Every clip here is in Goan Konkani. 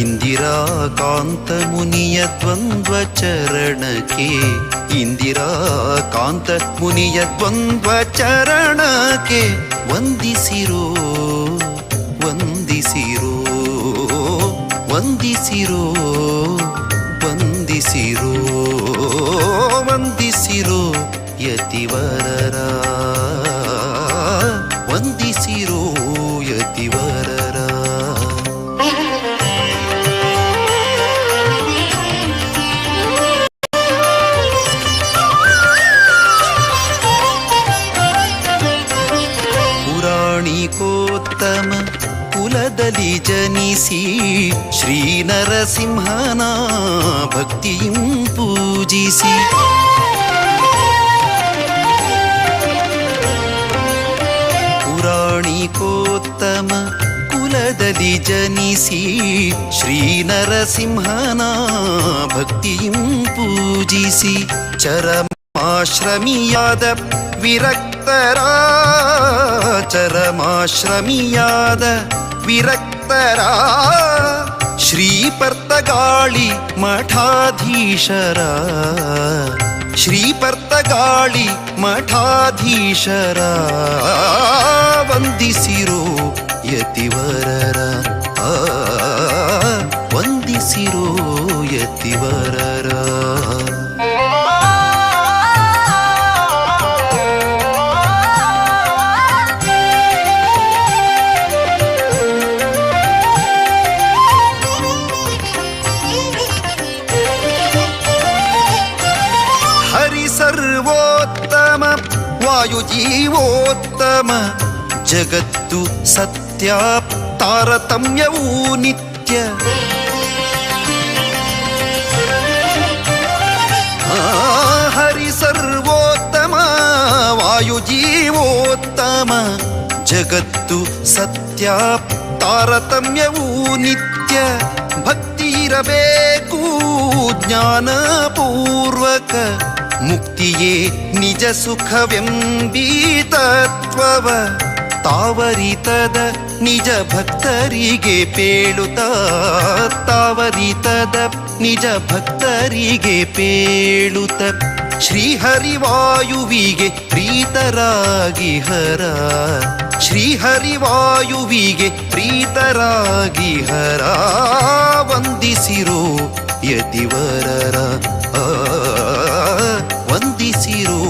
ಇಂದಿರಾಕಾಂತ ಮುನಿಯ ದ್ವಂದ್ವ ಚರಣಕ್ಕೆ, ಇಂದಿರಾಕಾಂತ ಮುನಿಯ ದ್ವಂದ್ವ ಚರಣಕ್ಕೆ ವಂದಿಸಿರೋ ವಂದಿಸಿರೋ ವಂದಿಸಿರೋ ವಂದಿಸಿರೋ ವಂದಿಸಿರೋ ಯತಿವರರ, ವಂದಿಸಿರೋ ಯತಿವರರ. ಪುರಾಣಿಕೋತ್ತಮ ಕುಲದಲ್ಲಿ ಜನಿಸಿ ಶ್ರೀ ನರಸಿಂಹನ ಭಕ್ತಿಯಂ ಪೂಜಿಸಿ, ಪುರಾಣಿಕೋತ್ತಮ ಕುಲದಲ್ಲಿ ಜನಿಸಿ ಶ್ರೀ ನರಸಿಂಹನ ಭಕ್ತಿಯಂ ಪೂಜಿಸಿ, ಚರಮಾಶ್ರಮಿಯಾದ ವಿರಕ್ತರ, ಚರಮಾಶ್ರಮಿಯಾದ ವಿರಕ್ತರ, ಶ್ರೀಪರ್ತಗಾಳಿ ಮಠಾಧೀಶರ, ಶ್ರೀಪರ್ತಗಾಳಿ ಮಠಾಧೀಶರ ವಂದಿಸಿರೋ ಯತಿವರರ, ವಂದಿಸಿರೋ ಯತಿವರರ. ಹರಿ ಸರ್ವೋತ್ತಮ ವಾಯುಜೀವೋತ್ತಮ ಜಗತ್ತು ಸತ್ಯ ತಾರತಮ್ಯವೂ ನಿತ್ಯ. ಹರಿ ಸರ್ವೋತ್ತಮ ವಾಯುಜೀವೋತ್ತಮ ಜಗತ್ತು ಸತ್ಯ ತಾರತಮ್ಯವೂ ನಿತ್ಯ. ಭಕ್ತಿ ಇರಬೇಕು ಜ್ಞಾನಪೂರ್ವಕ ಮುಕ್ತಿಯೇ ನಿಜ ಸುಖವೆಂಬೀ ತತ್ವವ ತಾವರಿತದ ನಿಜ ಭಕ್ತರಿಗೆ ಪೇಳುತ್ತ, ತಾವರಿತದ ನಿಜ ಭಕ್ತರಿಗೆ ಪೇಳುತ್ತ, ಶ್ರೀಹರಿವಾಯುವಿಗೆ ಪ್ರೀತರಾಗಿ ಹರ, ಶ್ರೀಹರಿವಾಯುವಿಗೆ ಪ್ರೀತರಾಗಿ ಹರ ವಂದಿಸಿರೋ ಯತಿವರರ, ವಂದಿಸಿರೋ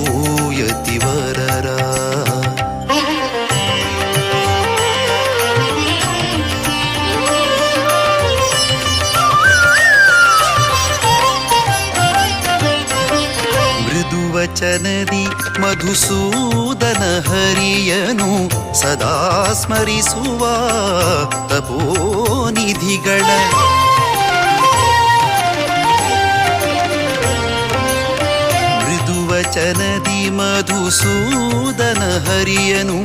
ಯತಿವರರ. ಮೃದುವಚನದಿ ಮಧುಸೂದನ ಹರಿಯನು ಸದಾ ಸ್ಮರಿಸುವ ತಪೋನಿಧಿಗಳ, ಮೃದುವಚನದಿ ಮಧುಸೂದನ ಹರಿಯನು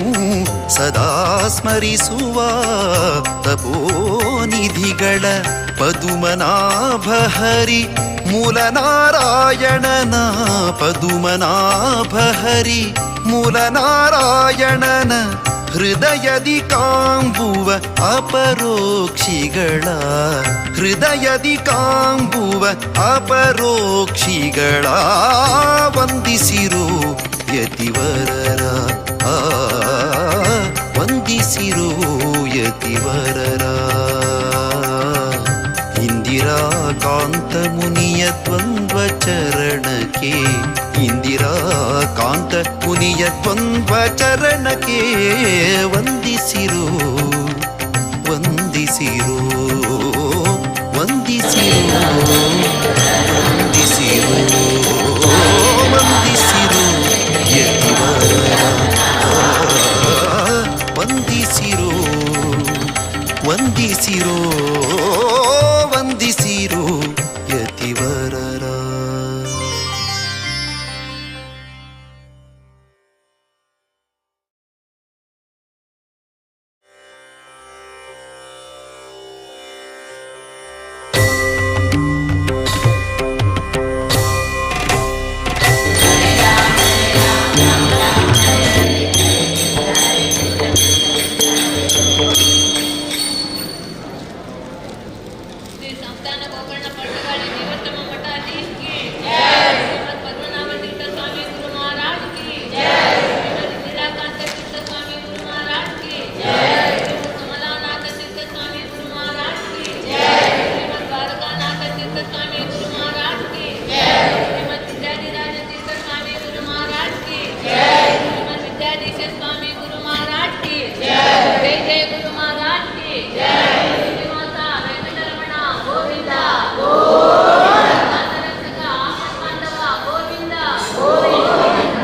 ಸದಾ ಸ್ಮರಿಸುವ ತಪೋನಿಧಿಗಳ, ಪದುಮನಾಭ ಹರಿ ಮೂಲನಾರಾಯಣನ, ಪದುಮನಾಭ ಹರಿ ಮೂಲನಾರಾಯಣನ ಹೃದಯದಿ ಕಾಂಬುವ ಅಪರೋಕ್ಷಿಗಳ, ಹೃದಯದಿ ಕಾಂಬುವ ಅಪರೋಕ್ಷಿಗಳ ವಂದಿಸಿರೋ ಯತಿವರರ, ವಂದಿಸಿರೋ ಯತಿವರರ. ಇಂದಿರಾಕಾಂತ ಮುನಿಯ ದ್ವಂದ್ವ ಚರಣಕ್ಕೆ, ಇಂದಿರಾಕಾಂತ ಮುನಿಯ ದ್ವಂದ್ವ ಚರಣಕ್ಕೆ ವಂದಿಸಿರೋ ವಂದಿಸಿರೋ ವಂದಿಸಿರೋ ವಂದಿಸಿರೋ ವಂದಿಸಿರೋ ಯತಿವರರ, ವಂದಿಸಿರೋ ವಂದಿಸಿರೋ ವಂದಿಸಿರೋ ಯತಿವರರ. श्री संस्थान गोकर्ण पट्टगाಳಿ ದೇವೋತ್ತಮ मठाधीश की जय। श्रीमद पद्मनाभ तीर्थ स्वामी गुरु महाराज की जय। श्रीमद इंदिराकांत तीर्थ स्वामी गुरु महाराज की जय। श्रीमद कमलानाथ तीर्थ स्वामी गुरु महाराज की जय। श्रीमद द्वारकानाथ तीर्थ स्वामी गुरु महाराज की जय। श्रीमद विद्याधिराज तीर्थ स्वामी गुरु महाराज की जय। श्रीमद विद्याधीश स्वामी गुरु महाराज की जय। जय जय गुरु महाराज की जय। ಶ್ರೀನಿವಾಸ ವೆಂಕಟರಮಣ ಗೋವಿಂದ ಗೋವಿಂದ, ರಕ್ಷಕ ಆಪದ್ಬಾಂಧವ ಗೋವಿಂದ ಗೋವಿಂದ.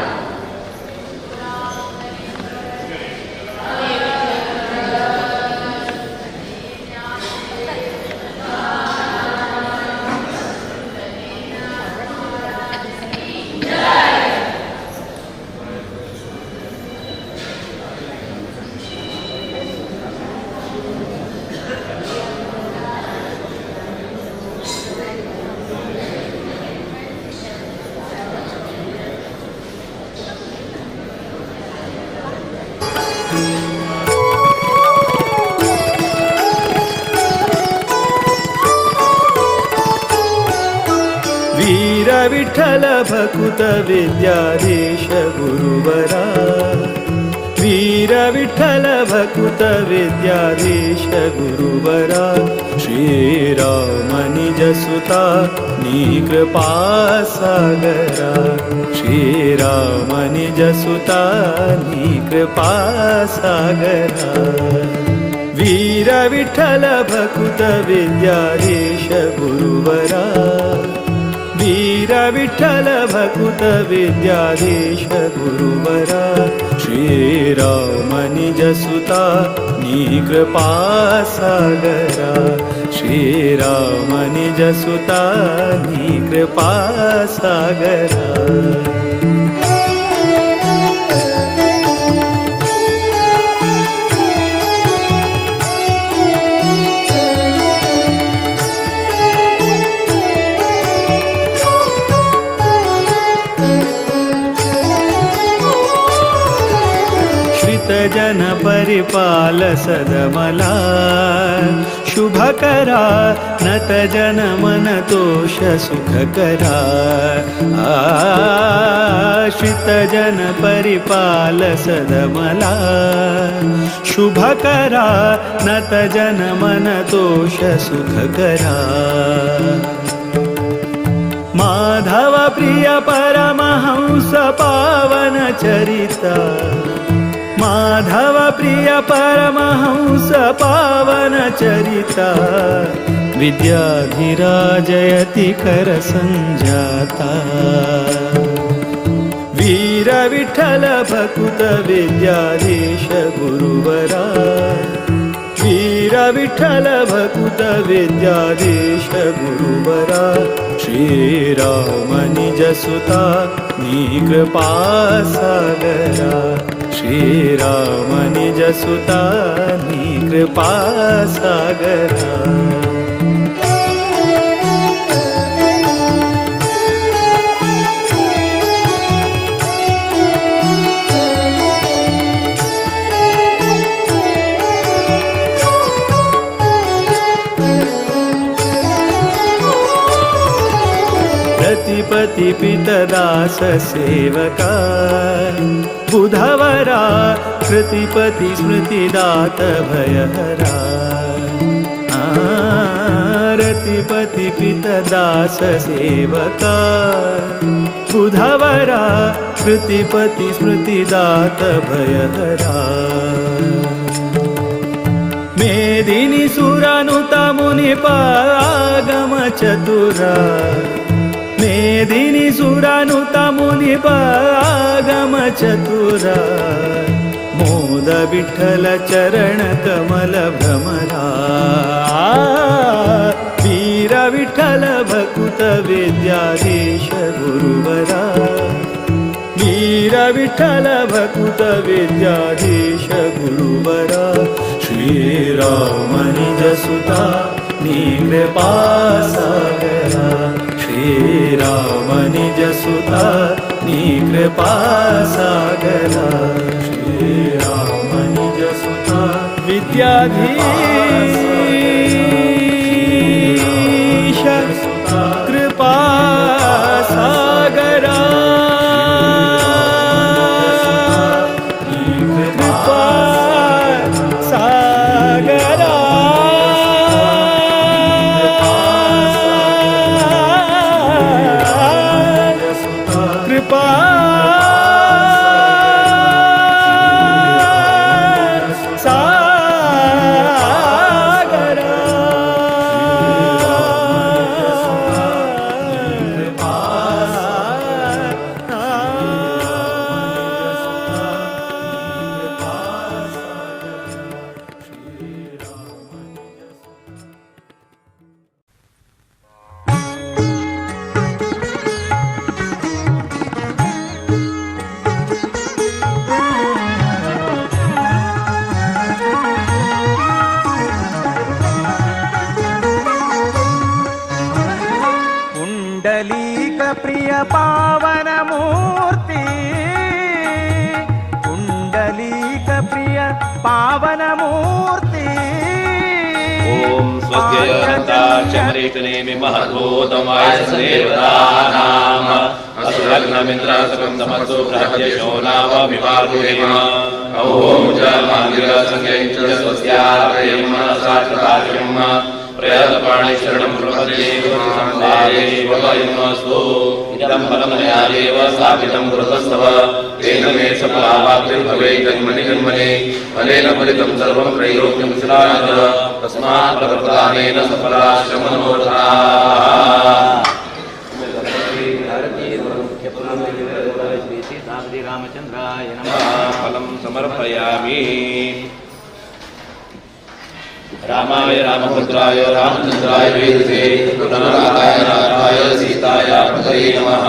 वीर विठ्ठल भकुत विद्याधीश गुरुवरा, वीर विठ्ठल भकुत विद्याधीश गुरुवरा। श्रीराम निज सुता नी कृपा सागरा, श्रीराम निज सुता नी कृपा सागरा। वीर विठ्ठल भकुत विद्याधीश गुरुवरा, वीर विठ्ठल भकुत विद्याधीश गुरुवरा। श्रीराम निज सुता नी कृपा सागरा, श्रीराम निज सुता नी कृपा सागरा। श्रितजन परिपाल सदमला शुभकरा, नत जन मन तोष सुखकरा। श्रितजन परिपाल सदमला शुभकरा, नत जन मन तोष सुखकरा। माधव प्रिय परमहंस पावन चरिता, माधव प्रिय परमहंस पावन चरिता। विद्याधिराजयति कर संजाता, वीर विठ्ठल भकुत विद्याधीश गुरुवरा, वीर विठ्ठल भकुत विद्याधीश गुरुवरा। श्रीराम निज सुता नी कृपा सागरा, श्रीराम निज सुता नी कृपा सागरा। रतिपति पितदास सेवका बुधवरा, कृतिपति स्मृतिदात भयहरा। रतिपति पितदास सेवका बुधवरा, कृतिपति स्मृतिदात भयहरा। मेदिनी सुरानुता मुनिपागम चतुरा, मेदिनी सुरानुता मुनिपागम चतुरा। मोद विठ्ठल चरण कमल भ्रमरा, वीर विठ्ठल भकुत विद्याधीश गुरुवरा, वीर विठ्ठल भकुत विद्याधीश गुरुवरा। श्रीराम निज सुता नी कृपा सागरा, श्रीराम निज सुता नी कृपा सागरा। श्रीराम निज सुता विद्याधीश। कृपा सागरा कृपा सागरा कृपा सागरा ಪುಂಡಲೀಕ ಪ್ರಿಯ ಪಾವನ ಮೂರ್ತಿ ಪುಂಡಲೀಕ ಪ್ರಿಯ ಪಾವನ ಮೂರ್ತಿ ಓಂ ಸ್ವಸ್ಯಯಂತಾಚಮರೇತನೇಮಿ ಮಹದ್ಭೂತಮಾಯ ದೇವತಾನಾಮ ಅಸುರಗ್ನಮಿಂದ್ರಾಸಕಂ ತಮಸ್ಸು ಬೃಹದ್ಯಶೋ ನಾಮಮಿವಾರುಹೇಮ ಓಂ ಚ ಮಾಂಗಿರಸಂಖ್ಯಂ ಚ ಸ್ವಸ್ಯಾರ್ಯಂ ಮನಸಾ ಕೃತಾರ್ಯಂ ಪ್ರಯತಪಾಣಿ ಶರಣಂ ಪ್ರಪದ್ಯೆ ಸಂವಾದೇವಯಮಸ್ತು ಇದಂ ಫಲಂ ಮಯಾ ದೇವ ಸ್ಥಾಪಿತಂ ಗುರುತಸ್ತವ ತೇನ ಮೇ ಸಫಲಾವಾಪ್ತಿರ್ಭವೇತ್ ಜನ್ಮನಿ ಜನ್ಮನೆ ಫಲೇನ ಫಲಿತಂ ಸರ್ವಂ ತ್ರೈಲೋಕ್ಯಂ ಸುರಾಜ ತಸ್ಮಾತ್ ಫಲಪ್ರದಾನೇನ ಸಫಲಾಶ್ರಮನೋರಥಾಃ. ಶ್ರೀರಾಮಚಂದ್ರಾಯ ನಮಃ. ಫಲಂ ಸಮರ್ಪಯಾಮಿ. ರಾಮಾಯ ರಾಮಭದ್ರಾಯ ರಾಮಚಂದ್ರಾಯ ವೇದಸೆ ರಘುನಾಥಾಯ ನಾರಾಯ ಸೀತಾಯ ಪತಯೇ ನಮಃ.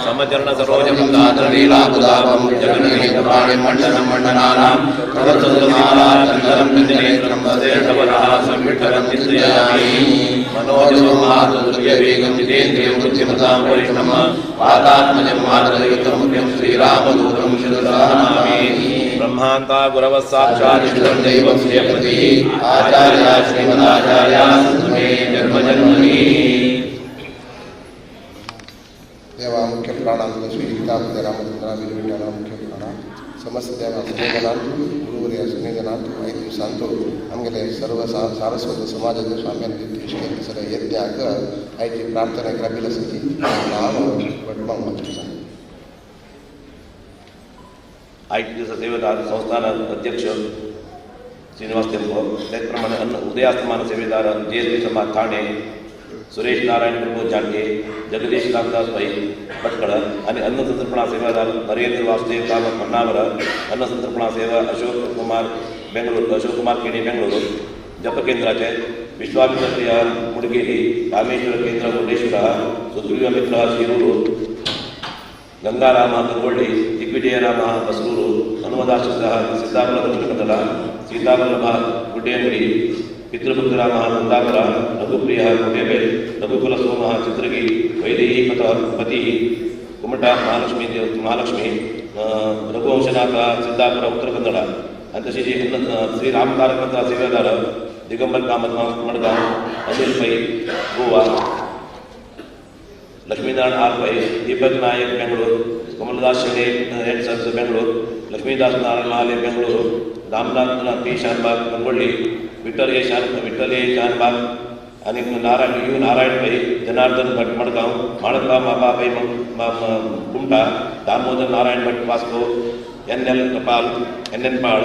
ಸಮಚರಣ ಸರೋಜಂ ೀಲಾಕುದಾಪಂ ಜಗನ್ನೇತ್ರಪಾಣಿ ಮಂಡನಂ ಮಂಡನಾನಾಂ ಪ್ರವಚನಮಾಲಾ ಚಂದನಂ ವರಃ ಸಂವಿಠಲಂ ಚಿಂತೆಯಾಮಿ. ಮನೋಜವಂ ಮಾತುರ್ಯವೇಗಂ ಜಿತೇಂದ್ರಿಯಂ ಬುದ್ಧಿಮತಾಂ ವರಿಷ್ಠಂ ವಾತಾತ್ಮಜಂ ಮಾತೃಯುಕ್ತಂ ಮುಖ್ಯಂ ಶ್ರೀರಾಮದೂತಂ ಶಿರಸಾ ನಮಾಮಿ. ಬ್ರಹ್ಮಾಂತ ಗುರವಃ ಸಾಕ್ಷಾತ್ ಇಷ್ಟಂ ದೈವಂ ಶ್ರೀಪತಿ ಆಚಾರ್ಯ ಶ್ರೀಮದಾಚಾರ್ಯ ಮೇ ಜನ್ಮ ಜನ್ಮನಿ. ದೇವ ಮುಖ್ಯ ಪ್ರಾಣ ಶ್ರೀ ಗೀತಾಪತಿ ರಾಮಚಂದ್ರ ವೀರವಿಠಲ ಮುಖ್ಯ ಪ್ರಾಣ ಸಮಸ್ತ ದೇವ ಸನ್ನಿಧಾನಾಂತು ಗುರುವರಿಯ ಸನ್ನಿಧಾನಾಂತು 5 ದಿವಸ ಅಂತೂ ನಮಗೆ ಸರ್ವ ಸಾರಸ್ವತ ಸಮಾಜದ ಸ್ವಾಮಿಯನ್ನು ಸರ ಯಜ್ಞಾಕ ಐತಿ ಪ್ರಾರ್ಥನೆ ಗ್ರಬಿಲ ಸತಿ ನಾವು ಬಟ್ಮ. 5 ದಿವಸ ಸೇವೆದಾರ ಸಂಸ್ಥಾನ ಅಧ್ಯಕ್ಷ ಶ್ರೀನಿವಾಸ್ ತೆಂಪೋ, त्याचप्रमाणे अन्न उदयास्तमान सेवेदार जे एस बी समाज ठाणे, सुरेश नारायण प्रभू जांडे, जगदीश रामदास पै भटकळ आणि अन्नसंतर्पणा सेवादार नरेंद्र वासुदेव कामत होन्नावर, अन्नसंतर्पणा सेवा अशोक कुमार बेंगळूर, अशोक कुमार केणी बेंगळुरू, जपकेंद्राचे विश्वामित्र प्रिया मुडगेली, रामेश्वर केंद्र मुर्डेश्वर, सुग्रीव मित्र शिरूरू, गंगाराम गंಗೊಳ್ಳಿ, ದಿಗ್ವಿಜಯರಾಮ ಬಸರೂರು, ಹನುಮದಾಸ ಸಿದ್ದಾಪುರ ದಕ್ಷಿಣ ಕನ್ನಡ, ಸೀತಾವಲ್ಲಭ ಗುಡ್ಡೆಯಂಗಡಿ, ಪಿತೃಭಕ್ತರಾಮ ಕುಂದಾಪುರ, ರಘುಪ್ರಿಯ ಗುಡ್ಡೆಬೆಲ್, ರಘುಕುಲ ಸೋಮ ಚಿತ್ರಗಿ, ವೈದೇಹಿ ಪತಿ ಕುಮಟ ಮಹಾಲಕ್ಷ್ಮಿ ಮಹಾಲಕ್ಷ್ಮಿ, ರಘುವಂಶನಾಥ ಸಿದ್ದಾಪುರ ಉತ್ತರ ಕನ್ನಡ ಅಂತ ಶ್ರೀ ಶ್ರೀ ರಾಮತಾರಕಂತ ಸೇವೆದಾರ Digambar Kamat Madgaon, Anil Pai Goa, Lakshminarayana R pi, Deepak Nayak Bengaluru, Kamaladas Shenoy head sons Bengaluru, Lakshmidas Narayan Mahale Bengaluru, Ramnath P Shanbhag Gangolli, Vitthal A Shan Vitthal A Shanbhag आणि Narayan you Narayan pi, Janardan Bhat Madgaon, Malappa Mapa pi Kumta, Damodar Narayan Bhat Vasco, N L Kapal N N Pal,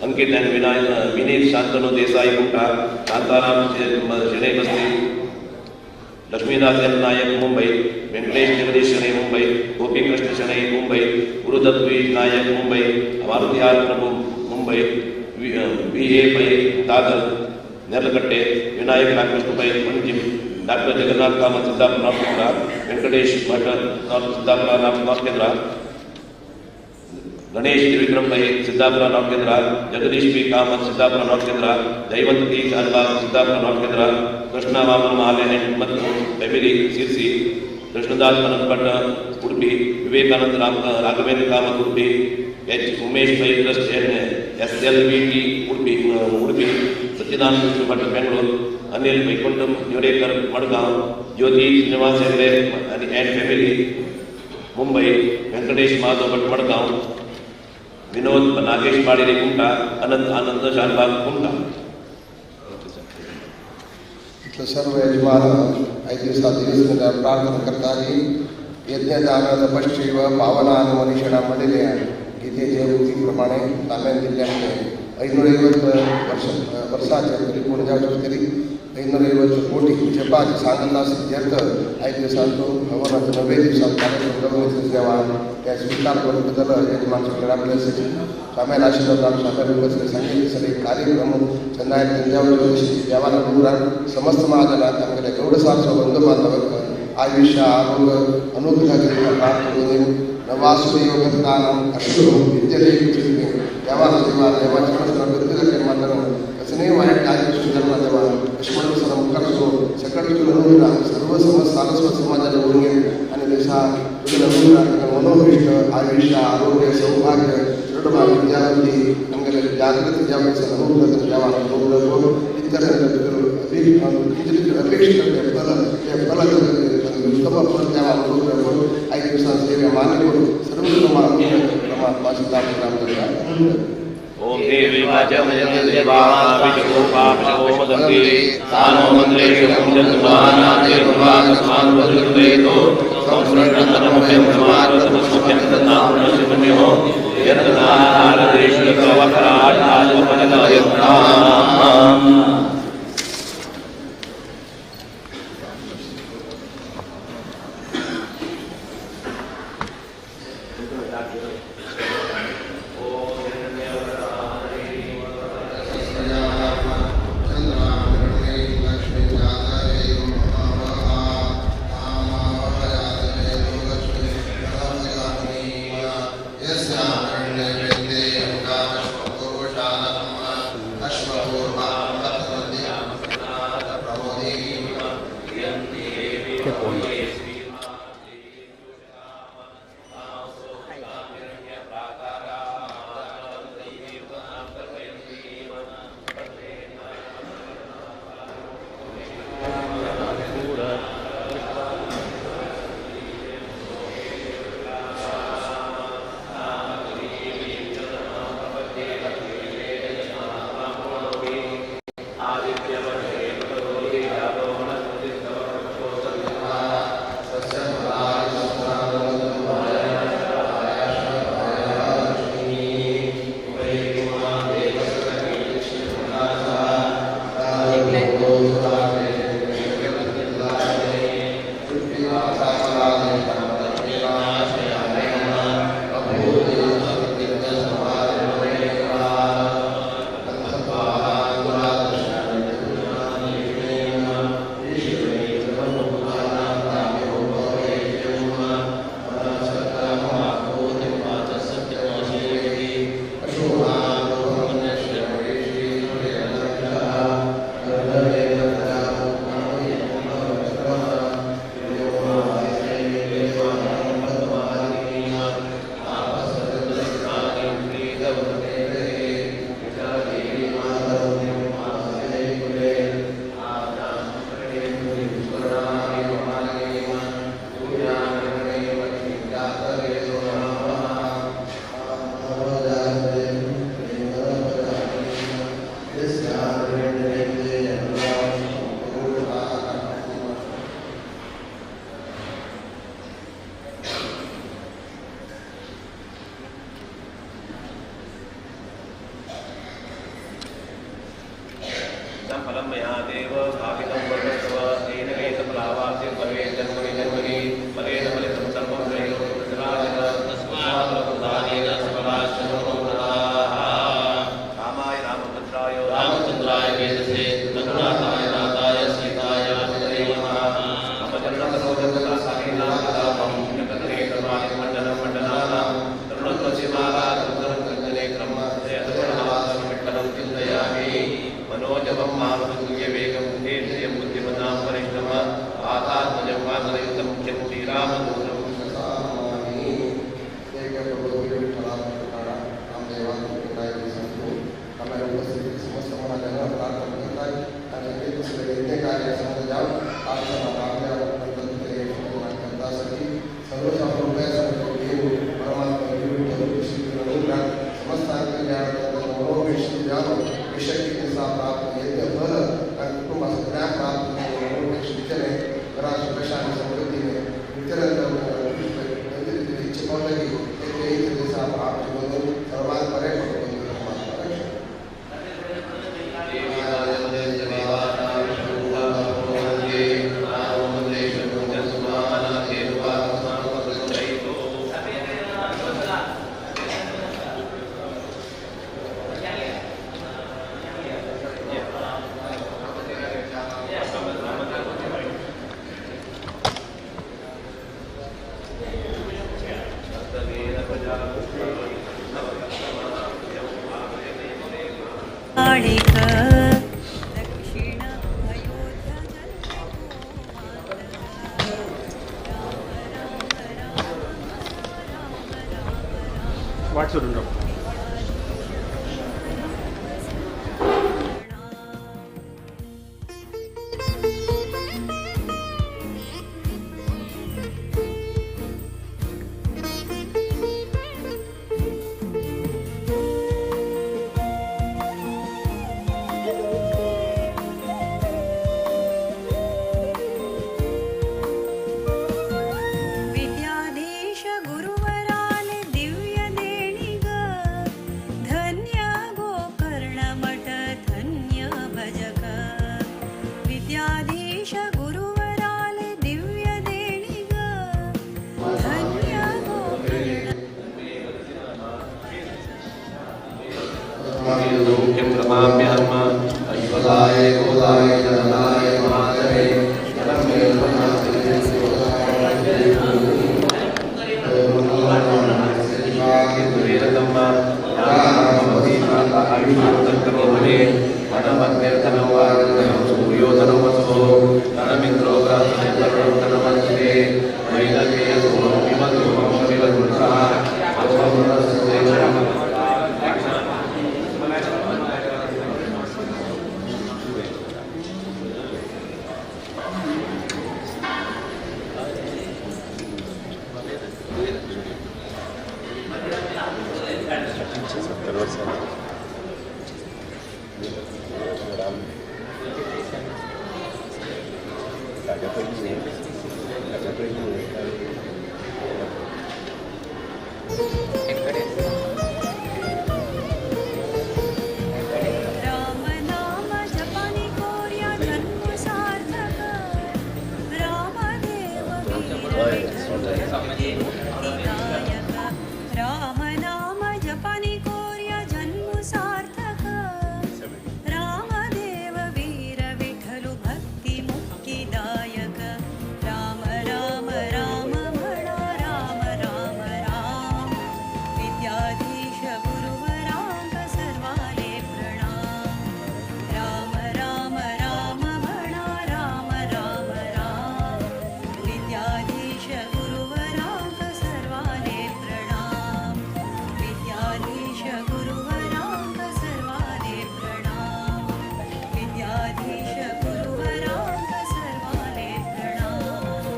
Ankit and Vinay Vineet Shantanu Desai Kumta, Shantaram Shenoy Basti, Lakshmidas N Nayak Mumbai, Venkatesh Jagadish Shenoy Mumbai, Gopikrishna Shenoy Mumbai, Gurudatt V Nayak Mumbai, Maruti R Prabhu Mumbai, V A Pai Dadar Nerlakatte, Vinayak Ramakrishna Pai Panjim, doctor Jagannath Kamath Siddapura north Kendra, Venkatesh Bhat north Siddapura north Kendra, Ganesh Trivikram Pai Siddapura north Kendra, Jagadish P Kamath Siddapura north Kendra, Jayavant T Shanbhag Siddapura north Kendra, Krishna Vamana Mahale and ಮತ್ತು family Sirsi, Krishnadas Anant Bhat Udupi, Vivekananda Rama Raghavendra Kamath Udupi, H Umesh Pai trust N S L V T Udupi Udupi, Sachchidananda Krishna Bhat Bengaluru, Anil वैकुंठ निवरेकर मडगांव, ज्योती श्रीनिवास हेगडे आनी अँड फॅमिली मुंबई, व्यंकटेश माधव भट मडगांव, विनोद नागेश पाडेरे कुमठा, अनंत आनंद शानबाग कुमठा. इतलं सर्व यजमान 5 दिवसा दिवस प्रार्थना करता की यज्ञदान तपश्चैव पावनान मनीषणा म्हणलेले गीतेच्या उक्तीप्रमाणे ताम्यान दिल्ल्यामुळे 550 वर्षाच्या परिपूर्ण जावचे तरी 550 कोटी जपाचे सांगता सिद्ध्यर्थ 5 दिवसांतो हवनाचं 90 दिवसात कार्यक्रम जमवण्याचं सेवा त्या स्वीकार करून यजमान आपल्या स्वाम्याला आशीर्वाद स्वाम्याला उपस्थित सांगितले सगळे कार्यक्रम चंदाय देवाला गुरुरान समस्त महाजनात आमच्या गौड सारसो बंधू बांधव आयुष्य आरोग्य अनुग्रह प्राप्त करून वासुदेव भक्तानां अश्रू विद्यते देवाला देवा देवाच्या मात्र कसं वाईट कार्य धर्म देवा लक्ष्मण सर मुखार सकळ अनुग्रह सर्व समज सारस्वत समाजाला बोलून आणि देशा तुझं अनुग्रह मनोभीष्ट आयुष्य आरोग्य सौभाग्य दृढभाग्य विद्याबुद्धी नमगे जागृತಿ जागृत अनुग्रह देवा अनुग्रह इतर अपेक्षित फल ते फल उत्तम फल देवा अनुग्रह करून 5 दिवसांत सेवे मान्य करून सर्व परमात्मा सिद्धार्थ. ओम देवी वाचमयदेवाभिषोपाभिषोमदन्ति तानो मन्त्रेषु पूजन्मानादेवास्मान्वदुर्वेदो संस्मरणतमभ्यं समारसमस्मभ्यं तन्नामनशिवन्यो यत्नारदेषु तवकराठात्मजनयत्नाम्. माणिक दक्षिण अयोध्या विद्याधीश गुरुवराले दिव्य देणीग धन्य गोकर्ण मठ धन्य भजक विद्याधीश गुरुवराले दिव्य देणीग धन्य गोकर्ण राम नाम जपानी कोर्या जन्म सार्थक रामदेव वीर मुक्तिदायक राम नाम जपानी कोर्या जन्म सार्थक रामदेव वीर विठ्ठलु भक्ती मुक्तिदायक राम राम राम म्हणा राम राम राम विद्याधीश गुरुवरांक सर्वाले प्रणाम राम राम राम म्हणा राम राम राम विद्याधीश गुरुवरांक सर्वाले प्रणाम विद्याधीश गुरुवरांक सर्वाले प्रणाम विद्याधीश गुरुवरांक सर्वाले प्रणाम.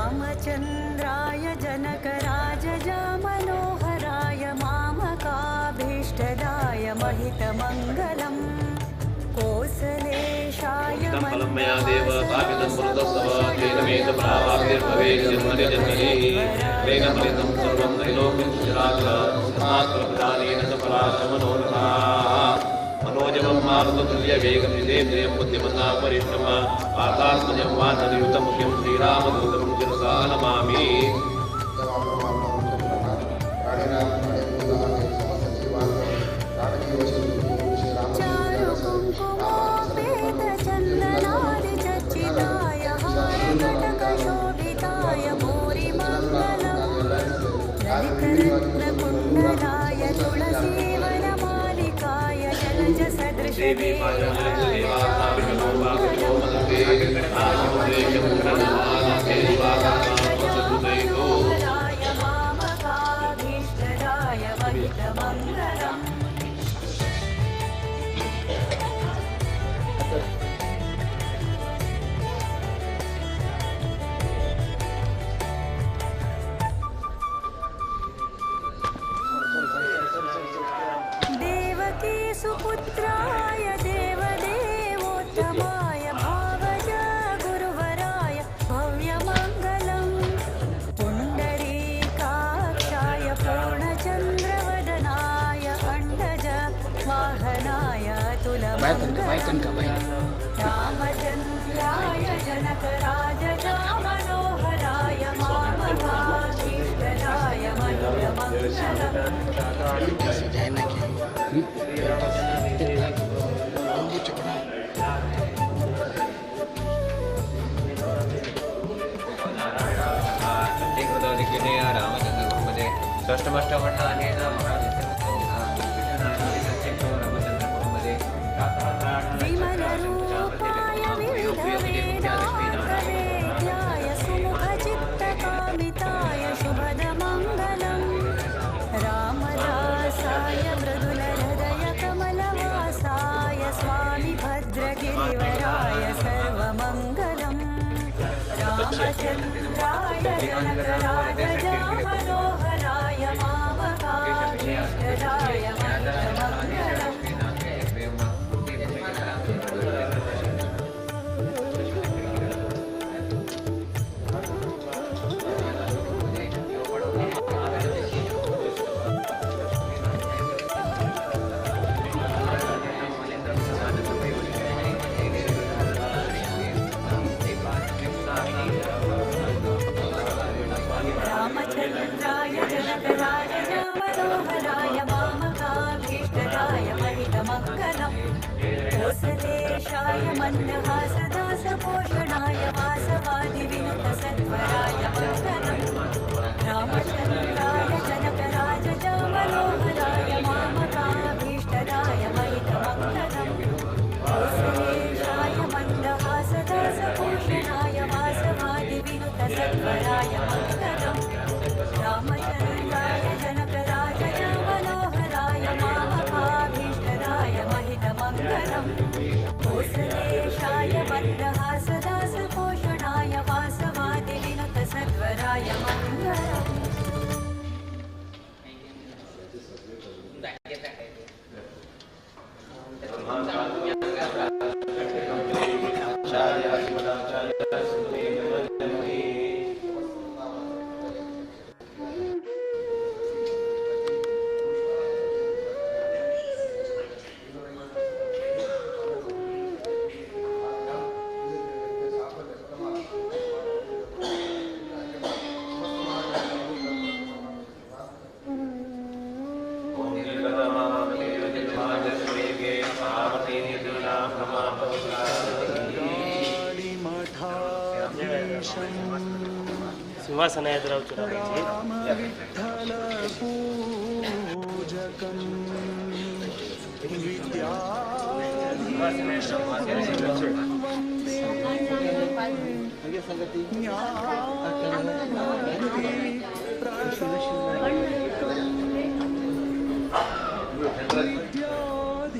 रामचन्द्राय जनकराजजा मनोहराय मामकाभीष्टदाय महितमङ्गलम् कोसलेशाय मनोजवं मारुततुल्यवेगं जितेन्द्रियं बुद्धिमतां वरिष्ठं वातात्मजं वानरयुतमुख्यं श्रीरामदूतं शिरसा नमामि. ದೇವ ಪರಮಾತ್ಮ ಮುಖ್ಯ ಪ್ರಾಣ ಪ್ರಾಣಿನಾಂ ಪ್ರಾಣಿಭೂತಾನಿ ಸಮಸ್ತ ಜೀವಾಂತ ಪ್ರಾಣಜೀವ ಶ್ರೀರಾಮ चारुकुङ्कुमोपेतचन्दनादिचर्चिताय हारकटकशोभिताय भूरिमङ्गलम् ललितरत्नकुण्डलाय तुलसीवनमालिकाय जलजसदृशदेहाय चारुमङ्गलम् मामकाभीष्टदाय महितमङ्गलम्. देवकी सुपुत्राय देवदेवोत्तमाय भावज गुरु रामचन्द्राय जनकराजरामनोहराय मामकाभीष्टदाय मङ्गलम्। विमलरूपाय विविधवेदान्तवेद्याय सुमुखचित्तकामिताय शुभदमङ्गलम्। रामदासाय मृदुलहृदयकमलवासाय स्वामि भद्रगिरिवराय सर्वमङ्गलम्। रामचन्द्राय जनकराजरामनोहराय मामकाभीष्टदाय मङ्गलम्। रामचन्द्राय जनकराजरामनोहराय मामकाभीष्टदाय महितमङ्गलम्। कोसलेशाय मन्दहासदासपोषणाय वासवादिविनुतसत्वराय मङ्गलम्। रामचन्द्राय जनकराजरामनोहराय मामकाभीष्टदाय महितमङ्गलम्। कोसलेशाय मन्दहासदासपोषणाय वासवादिविनुतसत्वराय मङ्गलम्। रामचन्द्राय जनकराजरामनोहराय मामकाभीष्टदाय महितमङ्गलम्। कोसलेशाय मन्दहासदासपोषणाय वासवादिविनुतसत्वराय मङ्गलम्।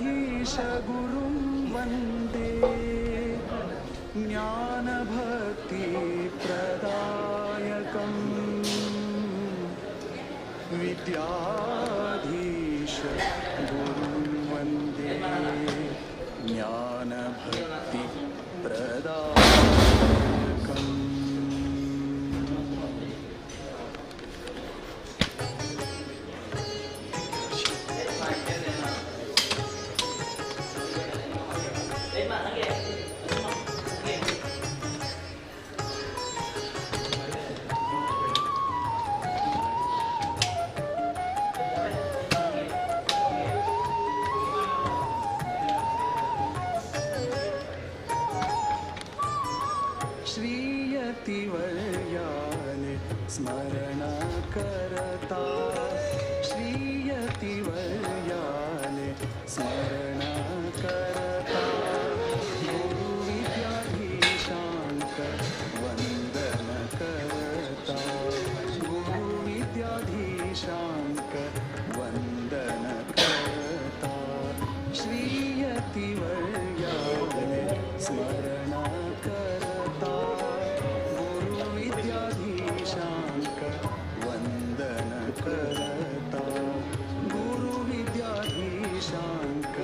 विद्याधीशगुरुं वन्दे ज्ञानभक्तिप्रदायकम्। विद्याधीश गुरुं वन्दे ज्ञानभक्तिप्रदायकम्। श्रीयतिवर्याने स्मरण करता, श्रीयतिवर्याने स्मरण करता, गुरुविद्याधीशांक वंदन करता, गुरुविद्याधीशांक वंदन करता, श्रीयतिवर्याने स्मरण करता, गुरुविद्याधीशांक वंदन करता, गुरुविद्याधीशांक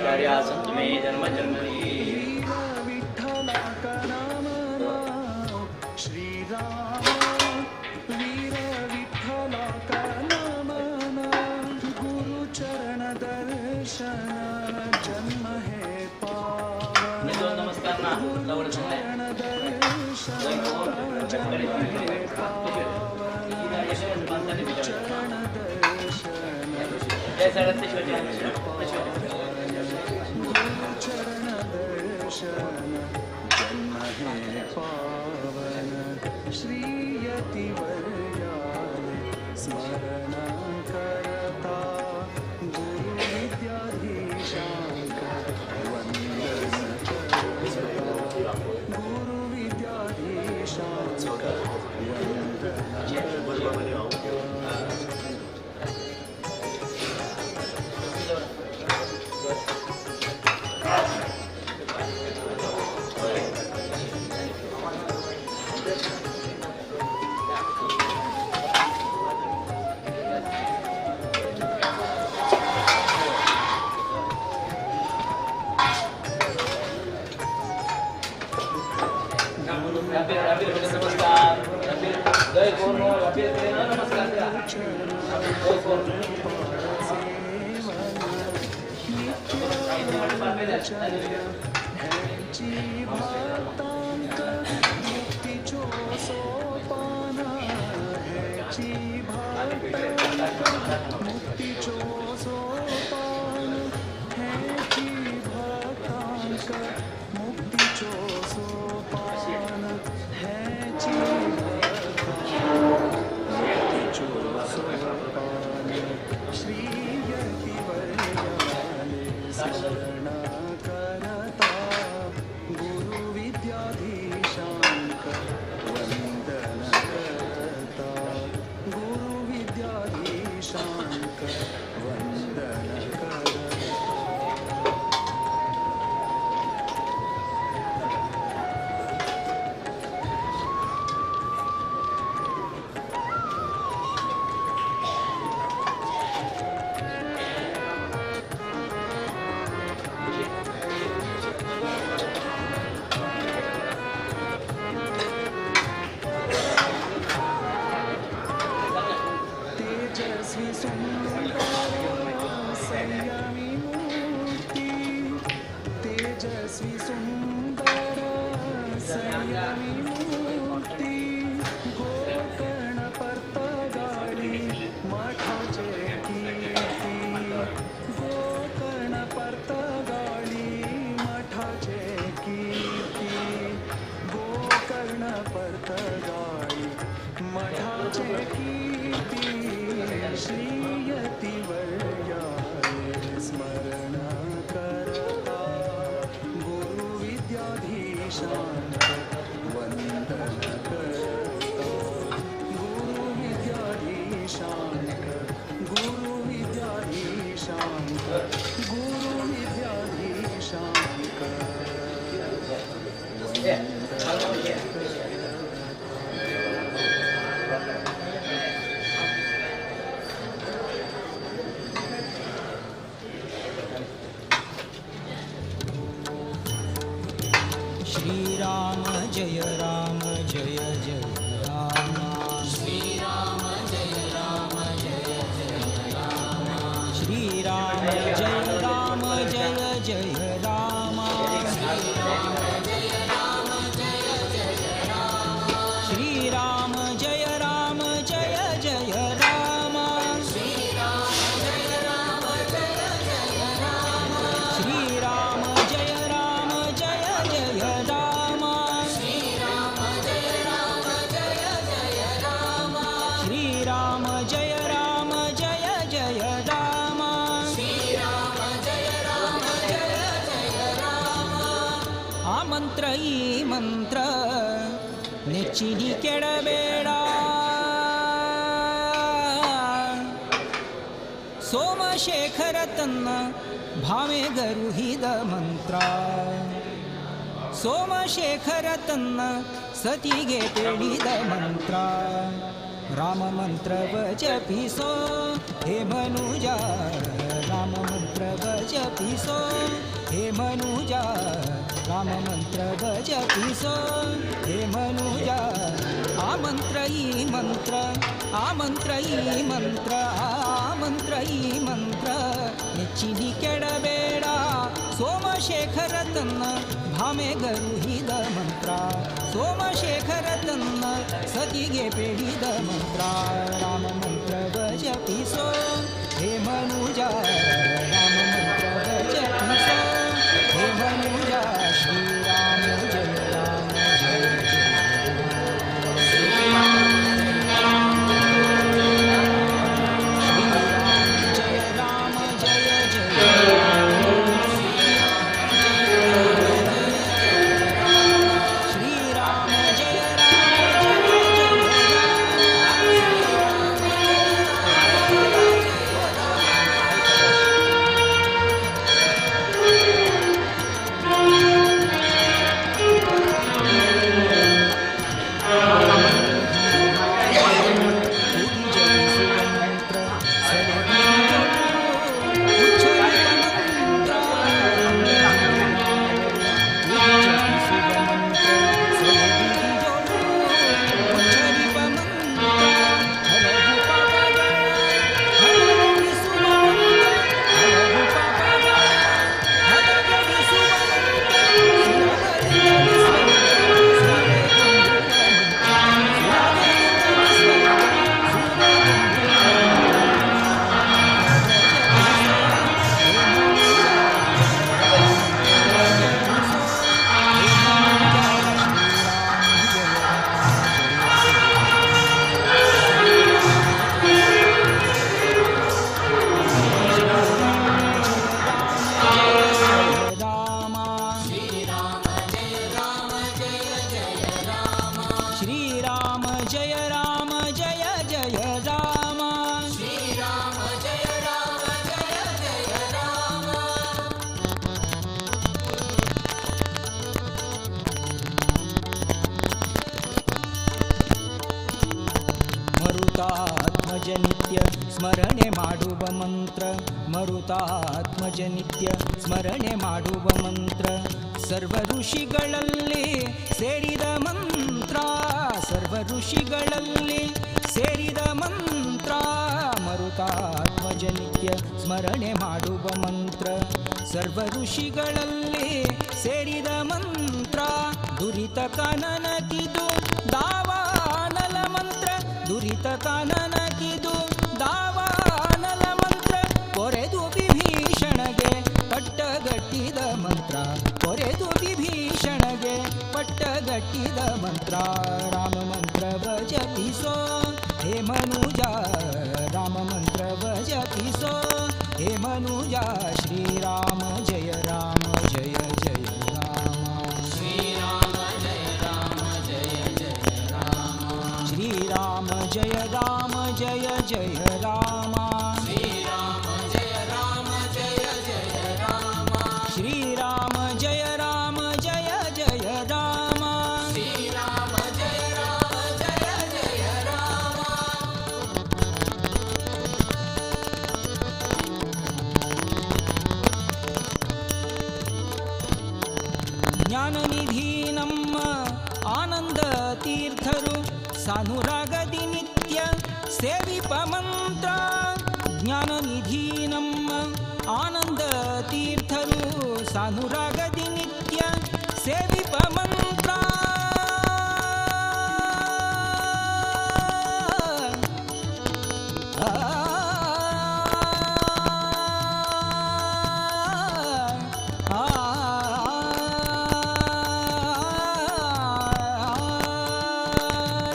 श्रीमदाचार्या संतु मे जन्म जन्मनि. नमस्कार ना स्मरण करता गुरु विद्याधीशांक वंदन करता गुरु विद्याधीशांक वंदन. श्री राम जय राम जय जय राम. श्री राम जय राम जय जय राम. श्री राम जय राम जय जय राम. श्री राम जय राम जय जय राम. श्री राम जय राम जय जय राम. श्री राम जय राम जय जय राम. श्री राम जय राम जय जय राम. श्री राम जय राम जय जय राम. श्री राम जय राम जय जय राम. श्री राम जय राम जय जय राम. ಆ ಮಂತ್ರ ಈ ಮಂತ್ರ ನೆಚ್ಚಿನಿ ಕೆಡಬೇಡ. ಸೋಮಶೇಖರ ತನ್ನ ಭಾವೆ ಗರುಹಿದ ಮಂತ್ರ. ಸೋಮಶೇಖರ ತನ್ನ ಸತಿಗೆ ತಿಳಿದ ಮಂತ್ರ. ರಾಮ ಮಂತ್ರವ ಜಪಿಸೋ ಹೇ ಮನುಜ, ರಾಮ ಮಂತ್ರವ ಜಪಿಸೋ ಹೇ ಮನುಜ, ರಾಮ ಮಂತ್ರವ ಜಪಿಸೋ ಹೇ ಮನುಜ. ಆ ಮಂತ್ರ ಈ ಮಂತ್ರ, ಆ ಮಂತ್ರ ಈ ಮಂತ್ರ, ಆ ಮಂತ್ರ ಈ ಮಂತ್ರ ನೆಚ್ಚಿನಿ ಕೆಡಬೇಡ. ಸೋಮಶೇಖರ ತನ್ನ ಭಾಮೆ ಗರುಹಿದ ಮಂತ್ರ, ಸೋಮಶೇಖರ ತನ್ನ ಸತಿಗೆ ಬೇಡಿದ ಮಂತ್ರ. ರಾಮ ಮಂತ್ರವ ಜಪಿಸೋ ಹೇ ಮನುಜ, ರಾಮ ಮಂತ್ರವ ಜಪಿಸೋ ಹೇ ಮನುಜ. ಶ್ರೀರಾಮ ಜಯ ರಾಮ ಜಯ ಜಯ ಶ್ರೀರಾಮ ಜಯ ರಾಮ ಜಯ ಜಯ ಶ್ರೀರಾಮ ಜಯ ರಾಮ ಜಯ ಜಯ. ಶ್ರೀರಾಮ ಜಯ ರಾಮ ಜಯ ಜಯ ರಾಮ, ಶ್ರೀರಾಮ ಜಯ ರಾಮ ಜಯ ಜಯ ರಾಮ. ಮರುತಾತ್ಮಜ ನಿತ್ಯ ಸ್ಮರಣೆ ಮಾಡುವ ಮಂತ್ರ, ಮರುತಾತ್ಮಜ ನಿತ್ಯ ಸ್ಮರಣೆ ಮಾಡುವ ಮಂತ್ರ. ಸರ್ವ ಋಷಿಗಳಲ್ಲಿ ಸೇರಿದ ಮಂತ್ರ, ಸರ್ವ ಋಷಿಗಳಲ್ಲಿ ಸೇರಿದ ಮಂತ್ರ. ಮರುತಾತ್ಮಜ ನಿತ್ಯ ಸ್ಮರಣೆ ಮಾಡುವ ಮಂತ್ರ, ಸರ್ವ ಋಷಿಗಳಲ್ಲಿ ಸೇರಿದ ಮಂತ್ರ. ದುರಿತ ಕಾನನಕಿದು ದಾವಾನಲ ಮಂತ್ರ, ದುರಿತ ಕಾನನಕಿದು ದಾವಾನಲ ಮಂತ್ರ. ಕೊರೆದು ವಿಭೀಷಣಗೆ ಪಟ್ಟಗಟ್ಟಿದ ಮಂತ್ರ, ಕೊರೆದು ವಿಭೀಷಣಗೆ ಪಟ್ಟಗಟ್ಟಿದ ಮಂತ್ರ. ರಾಮ ಮಂತ್ರವ ಜಪಿಸೋ ಹೇ ಮನುಜ, ರಾಮ ಮಂತ್ರವ ಜಪಿಸೋ ಹೇ ಮನುಜ. ಶ್ರೀರಾಮ ಜಯ ರಾಮ ಜಯ ಜಯ ರಾಮ, ಶ್ರೀರಾಮ ಜಯ ರಾಮ ಜಯ ಜಯ ರಾಮ, ಶ್ರೀರಾಮ ಜಯ ರಾಮ ಜಯ ಜಯ ರಾಮ, ಶ್ರೀರಾಮ ಜಯ ರಾಮ ಜಯ ಜಯ ರಾಮ, ಶ್ರೀರಾಮ ಜಯ ರಾಮ ಜಯ ಜಯ ರಾಮ, ಶ್ರೀರಾಮ ಜಯ ರಾಮ ಜಯ ಜಯ ರಾಮ. ಜ್ಞಾನನಿಧಿ ನಮ್ಮ ಆನಂದ ತೀರ್ಥರು ಸಾನುರಾಗದಿ ನಿತ್ಯ ಸೇವಿಪ ಮಂತ್ರ. ಜ್ಞಾನನಿಧಿ ನಮ್ಮ ಆನಂದ ತೀರ್ಥರು ಸಾನುರಾಗದಿ ನಿತ್ಯ ಸೇವಿಪ ಮಂತ್ರ.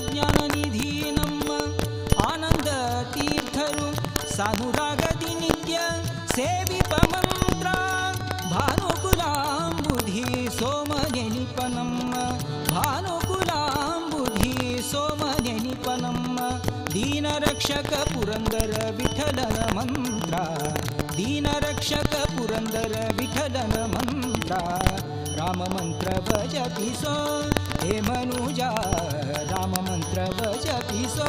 ಜ್ಞಾನನಿಧಿ ನಮ್ಮ ಆನಂದ ತೀರ್ಥರು ಸಾನುರಾಗದಿ ನಿತ್ಯ ಸೇವಿಪ ಮಂತ್ರ. ಭಾನುಕುಲಾಂಬುಧಿ ಸೋಮ ನೆನಿಪ ನಮ್ಮ, ಭಾನುಕುಲಾಂಬುಧಿ ಸೋಮ ನೆನಿಪ ನಮ್ಮ. ದೀನರಕ್ಷಕ ಪುರಂದರ ವಿಠಲನ ಮಂತ್ರ, ದೀನರಕ್ಷಕ ಪುರಂದರ ವಿಠಲನ ಮಂತ್ರ. ರಾಮ ಮಂತ್ರವ ಜಪಿಸೋ ಹೇ ಮನುಜ, ರಾಮ ಮಂತ್ರವ ಜಪಿಸೋ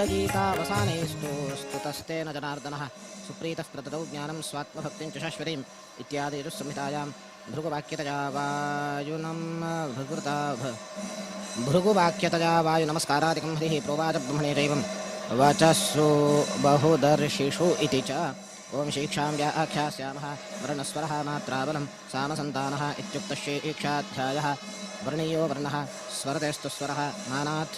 उक्तगीतावसानेस्तु स्तुतस्तेन जनार्दनः सुप्रीतः प्रददौ ज्ञानं स्वात्मभक्तिं च शाश्वतीम् इत्यादि यजुस्संहितायां भृगुवाक्यतया वायुनं भृगुवाक्यतया वायुनमस्कारादिकं हरिः प्रोवाच ब्रह्मणे चैवं वचस्सु बहुदर्शिषु इति च। ॐ शीक्षां व्याख्यास्यामः वर्णस्वरः मात्राबलं सामसन्तानः इत्युक्तशीक्षाध्यायः। वर्णीयो वर्णः स्वरतेस्तु स्वरः मानात्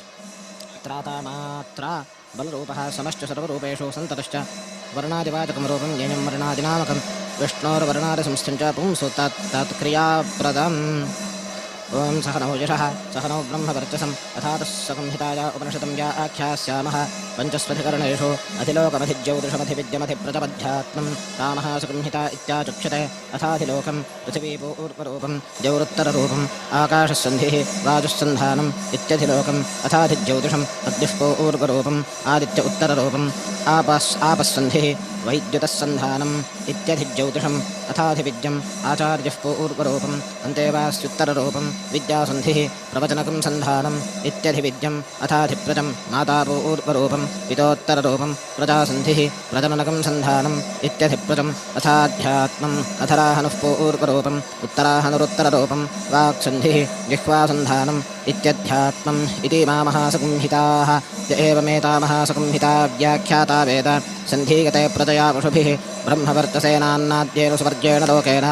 त्राता मात्रा बलरूपः समश्च सर्वरूपेषु सन्ततश्च वर्णादिवाचकं रूपं ज्ञेयं वर्णादिनामकं विष्णोर्वर्णादिसंस्थं च पुंसु तत् तत्क्रियाप्रदम्। ॐ सहनौ यशः सहनौ ब्रह्मवर्चसम् अथातः संहिताया उपनिषदं व्याख्यास्यामः। पञ्चस्वधिकरणेषु अधिलोकमधिज्यौदृशमधिविद्यमधिप्रजपध्यात्मं तामः सुसंहिता इत्याचक्षते। अथाधिलोकं पृथिवीपूर्वरूपं द्यौरुत्तररूपम् आकाशस्सन्धिः वाजुस्सन्धानम् इत्यधिलोकम्। अथाधिज्यौदृशम् अग्निः पूर्वरूपम् आदित्य उत्तररूपम् आपस्सन्धिः वैद्युतस्सन्धानम् इत्यधिज्यौदृशम्। अथाधिविद्यम् आचार्यः पूर्वरूपम् अन्तेवास्युत्तररूपम् विद्यासन्धिः प्रवचनकं सन्धानम् इत्यधिविद्यम्। अथाधिप्रजं मातापूर्वरूपं पितोत्तररूपं प्रजासन्धिः प्रजननकं सन्धानम् इत्यधिप्रजम्। अथाध्यात्मम् अधराहनुः पूर्वरूपम् उत्तराहनुरुत्तररूपं वाक्सन्धिः जिह्वासन्धानम् इत्यध्यात्मम् इति मा महासंहिताः। य एवमेता महासंहिता व्याख्याता वेद सन्धीयते प्रजया पशुभिः ब्रह्मवर्चसेनान्नाद्येन सुवर्गेण लोकेन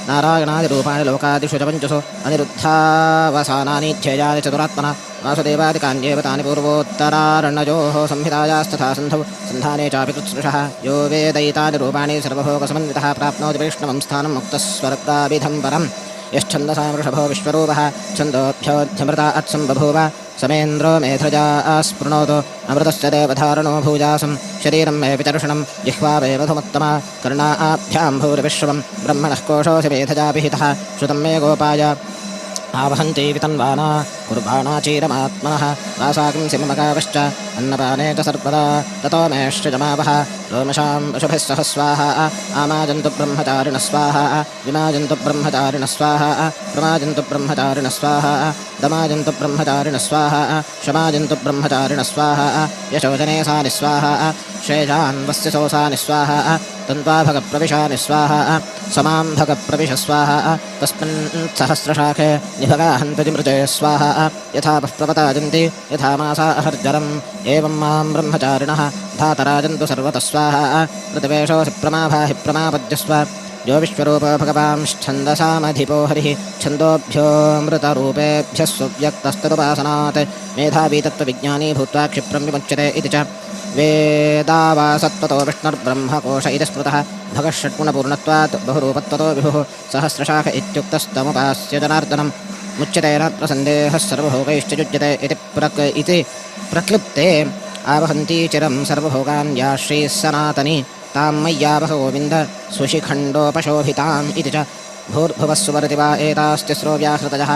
नारायणादिरूपाणि लोकादिषु च पञ्चसु अनिरुद्धावसानानि ध्येयानि चतुरात्मना वासुदेवादिकान्येव तानि पूर्वोत्तरारण्ययोः संहितायास्तथा सन्धौ सन्धाने चापि कृत्स्नुषः। यो वेदैतानि रूपाणि सर्वभोगसमन्वितः प्राप्नोति वैष्णवं स्थानं मुक्तः स्वर्गाभिधं परम्। यश्छन्दसा वृषभो विश्वरूपः छन्दोभ्योऽध्यमृता अत्सं बभूव समेन्द्रो मेधृजा स्पृणोतु अमृतस्य देवधारणो भूयासं शरीरं मे विचर्षणं जिह्वा मे मधुमत्तमा कर्णाभ्यां भूरिविश्वं ब्रह्मणः कोशोऽसि मेधजा पिहितः श्रुतं मे गोपाय आवहन्ति वितन्वाना कुर्बाणा चीरमात्मनः वासाकं सिममगावश्च अन्नपाने च सर्वदा ततो मेश्चमावह रोमशां पशुभिः सह स्वाहा आमाजन्तु ब्रह्मचारिणः स्वाहा विमाजन्तु ब्रह्मचारिणः स्वाहा प्रमाजन्तु ब्रह्मचारिणः स्वाहा दमाजन्तु ब्रह्मचारिणः स्वाहा शमाजन्तु ब्रह्मचारिणः स्वाहा यशोजने सानि स्वाहा श्रेयान्वस्य सोऽसानि स्वाहा तन्त्वाभगप्रविशानि स्वाहा समां भगप्रविश स्वाहा तस्मिन् सहस्रशाखे निभगाहन्त्वजिमृजे स्वाहा यथा प्रवताजन्ति यथा मासा अहर्जरम् एवं मां ब्रह्मचारिणः धातराजन्तु सर्वतः स्वाहा प्रतिवेशोऽसि प्रमाभाहि प्रमापद्यस्व यो विश्वरूपो भगवांश्छन्दसामधिपो हरिः छन्दोभ्योऽमृतरूपेभ्यः सुव्यक्तस्तदुपासनात् मेधावी तत्त्वविज्ञानी भूत्वा क्षिप्रं विमुच्यते इति च वेदावासत्त्वतो विष्णुर्ब्रह्मकोश इति स्मृतः भगः षड्गुणपूर्णत्वात् बहुरूपत्वतो विभुः सहस्रशाख इत्युक्तस्तमुपास्य जनार्दनं मुच्यते नात्र सन्देहः सर्वभोगैश्च युज्यते इति प्रक्लृप्ते आवहन्ती चिरं सर्वभोगान् या श्रीः सनातनी तां मय्यावह गोविन्द सुशिखण्डोपशोभिताम् इति च भूर्भुवः सुवरति वा एतास्तिस्रो व्याहृतयः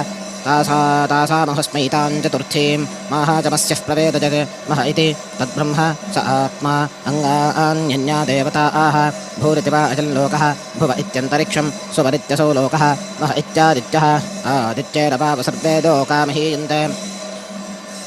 तासामहस्मैतां चतुर्थीं माहाचमस्यः प्रवेदजत् मह इति तद्ब्रह्म स आत्मा अङ्गान्यन्या देवता आह भूरिति वा अजल्लोकः भुव इत्यन्तरिक्षं सुवरित्यसौ लोकः मह इत्यादित्यः आदित्येन वाव सर्वे लोका महीयन्ते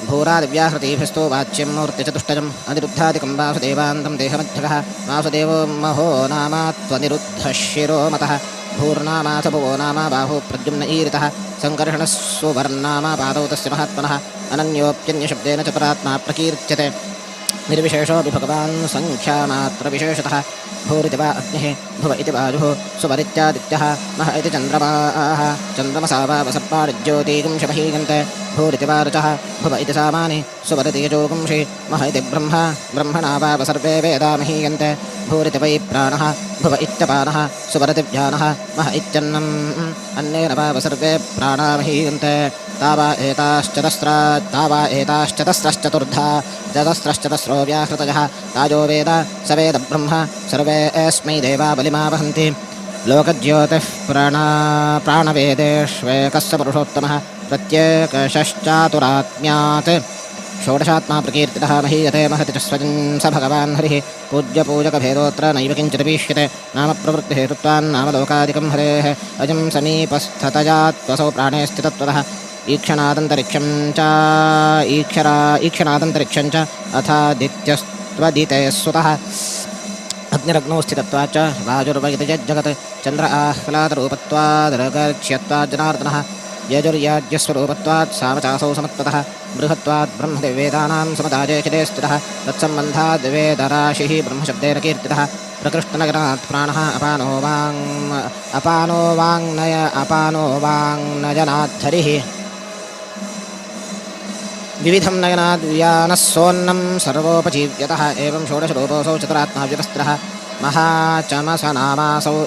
भूरादिव्याहृतिभिस्तु वाच्यं मूर्तिचतुष्टयम् अनिरुद्धादिकं वासुदेवान्तं देहमध्यगः वासुदेवो महो नामा त्वनिरुद्धः शिरोमतः भूर्नामाथ भुवो नाम बाहु प्रद्युम्न ईरितः सङ्कर्षणः सुवर्णामा पादौ तस्य महात्मनः अनन्योऽप्यन्यशब्देन च परात्मा प्रकीर्त्यते निर्विशेषोऽपि भगवान् सङ्ख्यामात्रविशेषतः भूरिति वा अग्निः भुव इति वायुः सुवरित्यादित्यः मह इति चन्द्रमाः चन्द्रमसा वा वसर्पाणिज्योतिगुंशमहीयन्ते भूरिति वा रुचः भुव इति सामानि सुवरिति यजोगुंषि मह इति ब्रह्म ब्रह्मणा वा सर्वे वेदा महीयन्ते भूरिति वै प्राणः भुव इत्यपानः सुवरति व्यानः मह इत्यन्नम् अन्नेन वा सर्वे प्राणा महीयन्ते तावा एताश्चतस्रश्चतुर्धा चतस्रश्चतस्रो व्याहृतयः ताजो वेद स वेद ब्रह्म सर्वे अस्मै देवा बलिमा वहन्ति लोकज्योतिः प्राणवेदेष्वेकस्य पुरुषोत्तमः प्रत्येकशश्चातुरात्म्यात् षोडशात्मा प्रकीर्तितः महीयते महति च स्वजं स भगवान् हरिः पूज्यपूजकभेदोऽत्र नैव किञ्चिदपीष्यते नाम प्रवृत्तिहेतुत्वान्नाम लोकादिकं हरेः अजं समीपस्थतया त्वसौ प्राणे स्थितत्वतः ईक्षणादन्तरिक्षं च ईक्षणादन्तरिक्षं च अथादित्यस्त्वदिते सुतः अग्निरग्नौ स्थितत्वाच्च वायुर्वैतजगत् चन्द्र आह्लादरूपत्वादर्घ्यत्वात् जनार्दनः यजुर्याज्यस्वरूपत्वात् सामचासौ समत्पतः बृहत्वात् ब्रह्मदेवेदानां समदाजेखिले स्थितः तत्सम्बन्धाद् वेदराशिः ब्रह्मशब्देन कीर्तितः प्रकृष्टनगरात् प्राणः अपानो वाङ्नयनाद्धरिः विविधं नयनाद् व्यानः सोन्नं सर्वोपजीव्यतः एवं षोडशरूपोऽसौ चतुरात्मा व्यवस्थितः महाचमसनामासौ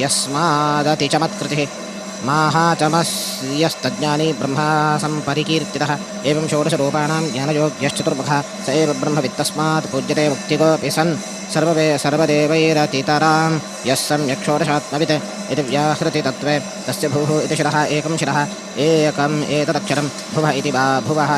यस्मादतिचमत्कृतिः माहाचमस्यस्तज्ञानी ब्रह्मा सम्परिकीर्तितः एवं षोडशरूपाणां ज्ञानयोग्यश्चतुर्मुखः स एव ब्रह्मवित्तस्मात् पूज्यते मुक्तिकोऽपि सन् सर्वदेवैरतितरां यः सम्यक् षोडशात्मवित् इति व्याहृतितत्त्वे तस्य भूः इति शिरः एकं शिरः एकम् एतदक्षरं भुवः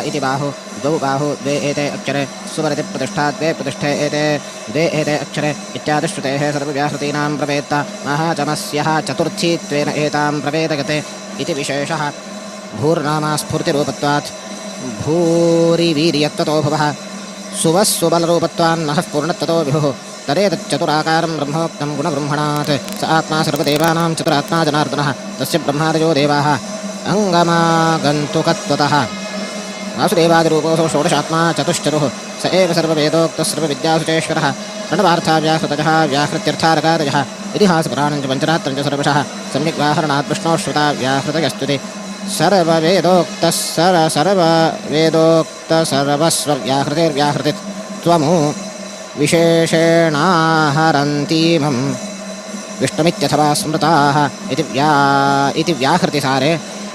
इति बाहु द्वौ बाहु द्वे एते अक्षरे सुवरति प्रतिष्ठा द्वे प्रतिष्ठे एते द्वे एते अक्षरे इत्यादिश्रुतेः सर्वव्याहृतीनां प्रवेत्त महाचमस्यः चतुर्थीत्वेन एतां प्रवेदयते इति विशेषः। भूर्नामा स्फूर्तिरूपत्वात् भूरिवीर्यत्वतो भुवः सुवः सुबलरूपत्वान्महः पूर्णत्वतो विभुः तदेतच्चतुराकारं ब्रह्मोक्तं गुणब्रह्मणात् स आत्मा सर्वदेवानां चतुरात्मा जनार्दनः तस्य ब्रह्मादयो देवाः अङ्गमागन्तुकत्वतः वासुदेवादिरूपोऽसौ षोडशात्मा चतुश्चतुः स एव सर्ववेदोक्तः सर्वविद्यासु चेश्वरः प्रणवार्था व्याहृतजः व्याहृत्यर्थारकारजः इतिहासपुराणं च पञ्चरात्रं च सर्वशः सम्यक् व्याहरणात् विष्णोः श्रुता व्याहृतयस्तुति सर्ववेदोक्तः सर्ववेदोक्तसर्वस्वव्याहृतिर्व्याहृतित्वमु विशेषेणाहरन्तीमं विष्णुमित्यथवा स्मृताः इति व्याहृतिसारे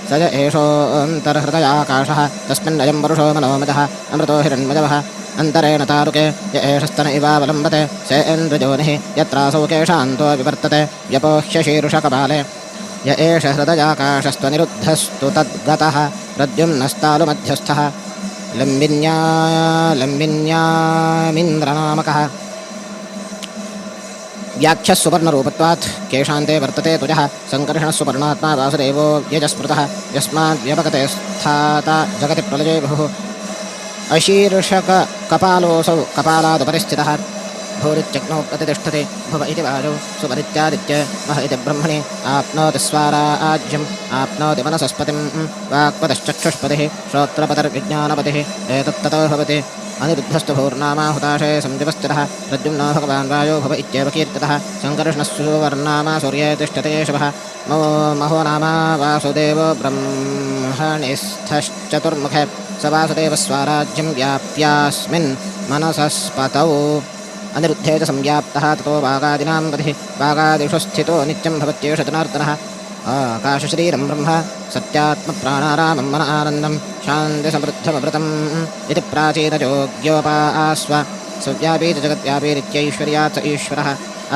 स य एषोऽन्तर्हृदयाकाशः तस्मिन्नयं पुरुषो मनोमदः अमृतो हिरण्मयवः अन्तरेण तारुके य एषस्तन इवावलम्बते स इन्द्रयोनिः यत्रासौ केशान्तो विवर्तते व्यपोह्य शीर्षकपाले य एष हृदयाकाशस्त्वनिरुद्धस्तु तद्गतः प्रद्युम्नस्तालुमध्यस्थः लम्बिन्यामिन्द्रनामकः व्याख्यः सुवर्णरूपत्वात् केशान्ते वर्तते तुजः सङ्कर्षणः सुपर्णात्मा वासुदेवो यजस्मृतः यस्माद् व्यपगते स्थाता जगति प्रलये भुः अशीर्षकपालोऽसौ कपालादुपरिस्थितः भूरित्यग्नौ प्रतितिष्ठति भुव इति वायौ सुवरित्यादित्य मह इति ब्रह्मणि आप्नोति स्वाराज्यम् आप्नोति मनसस्पतिं वाक्पतश्चक्षुष्पतिः श्रोत्रपतिर्विज्ञानपतिः एतत्ततो भवति अनिरुद्धस्तु भूर्नामा हुताशे संदिवस्थितः प्रद्युम्नो भगवान् वायो भव इत्येव कीर्तितः सङ्कर्षणः सुवर्णामा सूर्ये तिष्ठते शिवः महो नाम वासुदेवो ब्रह्मणिस्थश्चतुर्मुखे स वासुदेवस्वाराज्यं व्याप्यास्मिन् मनसस्पतौ अनिरुद्धे च संव्याप्तः ततो वागादीनां पतिः वागादिषु स्थितो नित्यं भवत्येष जनार्दनः आकाशशरीरं ब्रह्म सत्यात्मप्राणारामं मन आनन्दं शान्तिसमृद्धमृतम् इति प्राचीनयोग्योपास्व सव्यापी च जगद्व्यापी नित्यैश्वर्यात् स ईश्वरः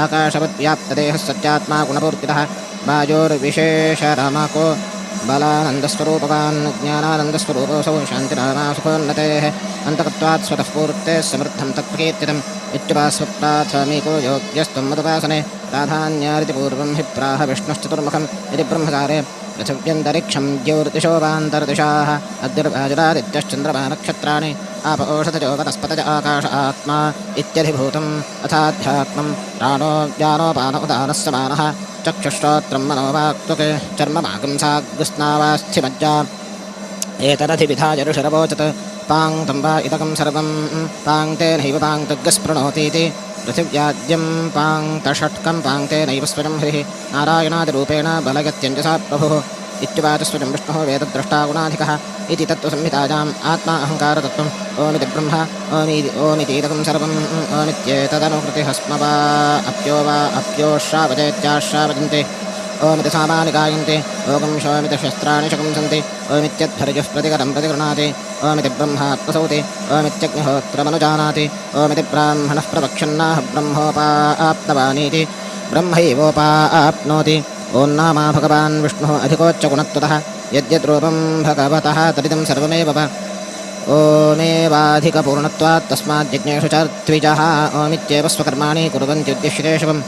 आकाशवद्व्याप्तदेहः सत्यात्मा गुणपूर्तितः वायोर्विशेषरमको बलानन्दस्वरूपवान् ज्ञानानन्दस्वरूपोऽसौ शान्तिनामा सुखोन्नतेः अन्तकत्वात् स्वतः पूर्तेः समृद्धं तत्प्रकीर्तितम् इत्युपास्वप्राथमिको योग्यस्त्वं मदुपासने प्राधान्यारिति पूर्वं हि प्राह विष्णुश्चतुर्मुखम् इति ब्रह्मसारे पृथिव्यन्तरिक्षं द्यौर्दिशो वान्तर्दिशाः अग्निर्वायुरादित्यश्चन्द्रमा नक्षत्राणि आप ओषधजो वनस्पतज आकाश आत्मा इत्यधिभूतम् अथाध्यात्मं प्राणो व्यानोपान उदानः समानः चक्षुश्रोत्रं मनोवाक्त्वक् चर्ममागुंसाग्स्नावास्थिमज्जा एतदधिविधाय ऋषिरवोचत् पाङ्क्तं वा इदकं सर्वं पाङ्क्तेनैव पाङ्क्तग्स्पृणोतीति पृथिव्याद्यं पाङ्क्तषट्कं पाङ्क्तेनैव स्वयं हरिः नारायणादिरूपेण बलयत्यञ्जसा प्रभुः इत्युवाच स्वयं विष्णुः वेदद्रष्टा गुणाधिकः इति तत्त्वसंहितायाम् आत्मा अहङ्कारतत्त्वम् ओमिति ब्रह्म ओमितीदकं सर्वम् ओमित्येतदनुकृतिः स्म वा अप्यो वा अप्योश्रावजयत्याश्रावजन्ते ओमिति सामानि गायन्ति ओगंशोमिति शस्त्राणि शकुंसन्ति ओमित्यध्वर्युः प्रतिकरं प्रतिगृह्णाति ओमिति ब्रह्मा प्रसौति ओमित्यग्निहोत्रमनुजानाति ओमिति ब्राह्मणः प्रवक्षन्नाह ब्रह्मोपाप्तवानीति ब्रह्मैवोपाप्नोति ॐ नामा भगवान् विष्णुः अधिकोच्चगुणत्वतः यद्यद्रूपं भगवतः तदिदं सर्वमेव ओमेवाधिकपूर्णत्वात् तस्माद्यज्ञेषु च ऋत्विजः ओमित्येव स्वकर्माणि कुर्वन्त्युद्दिश्य केशवम्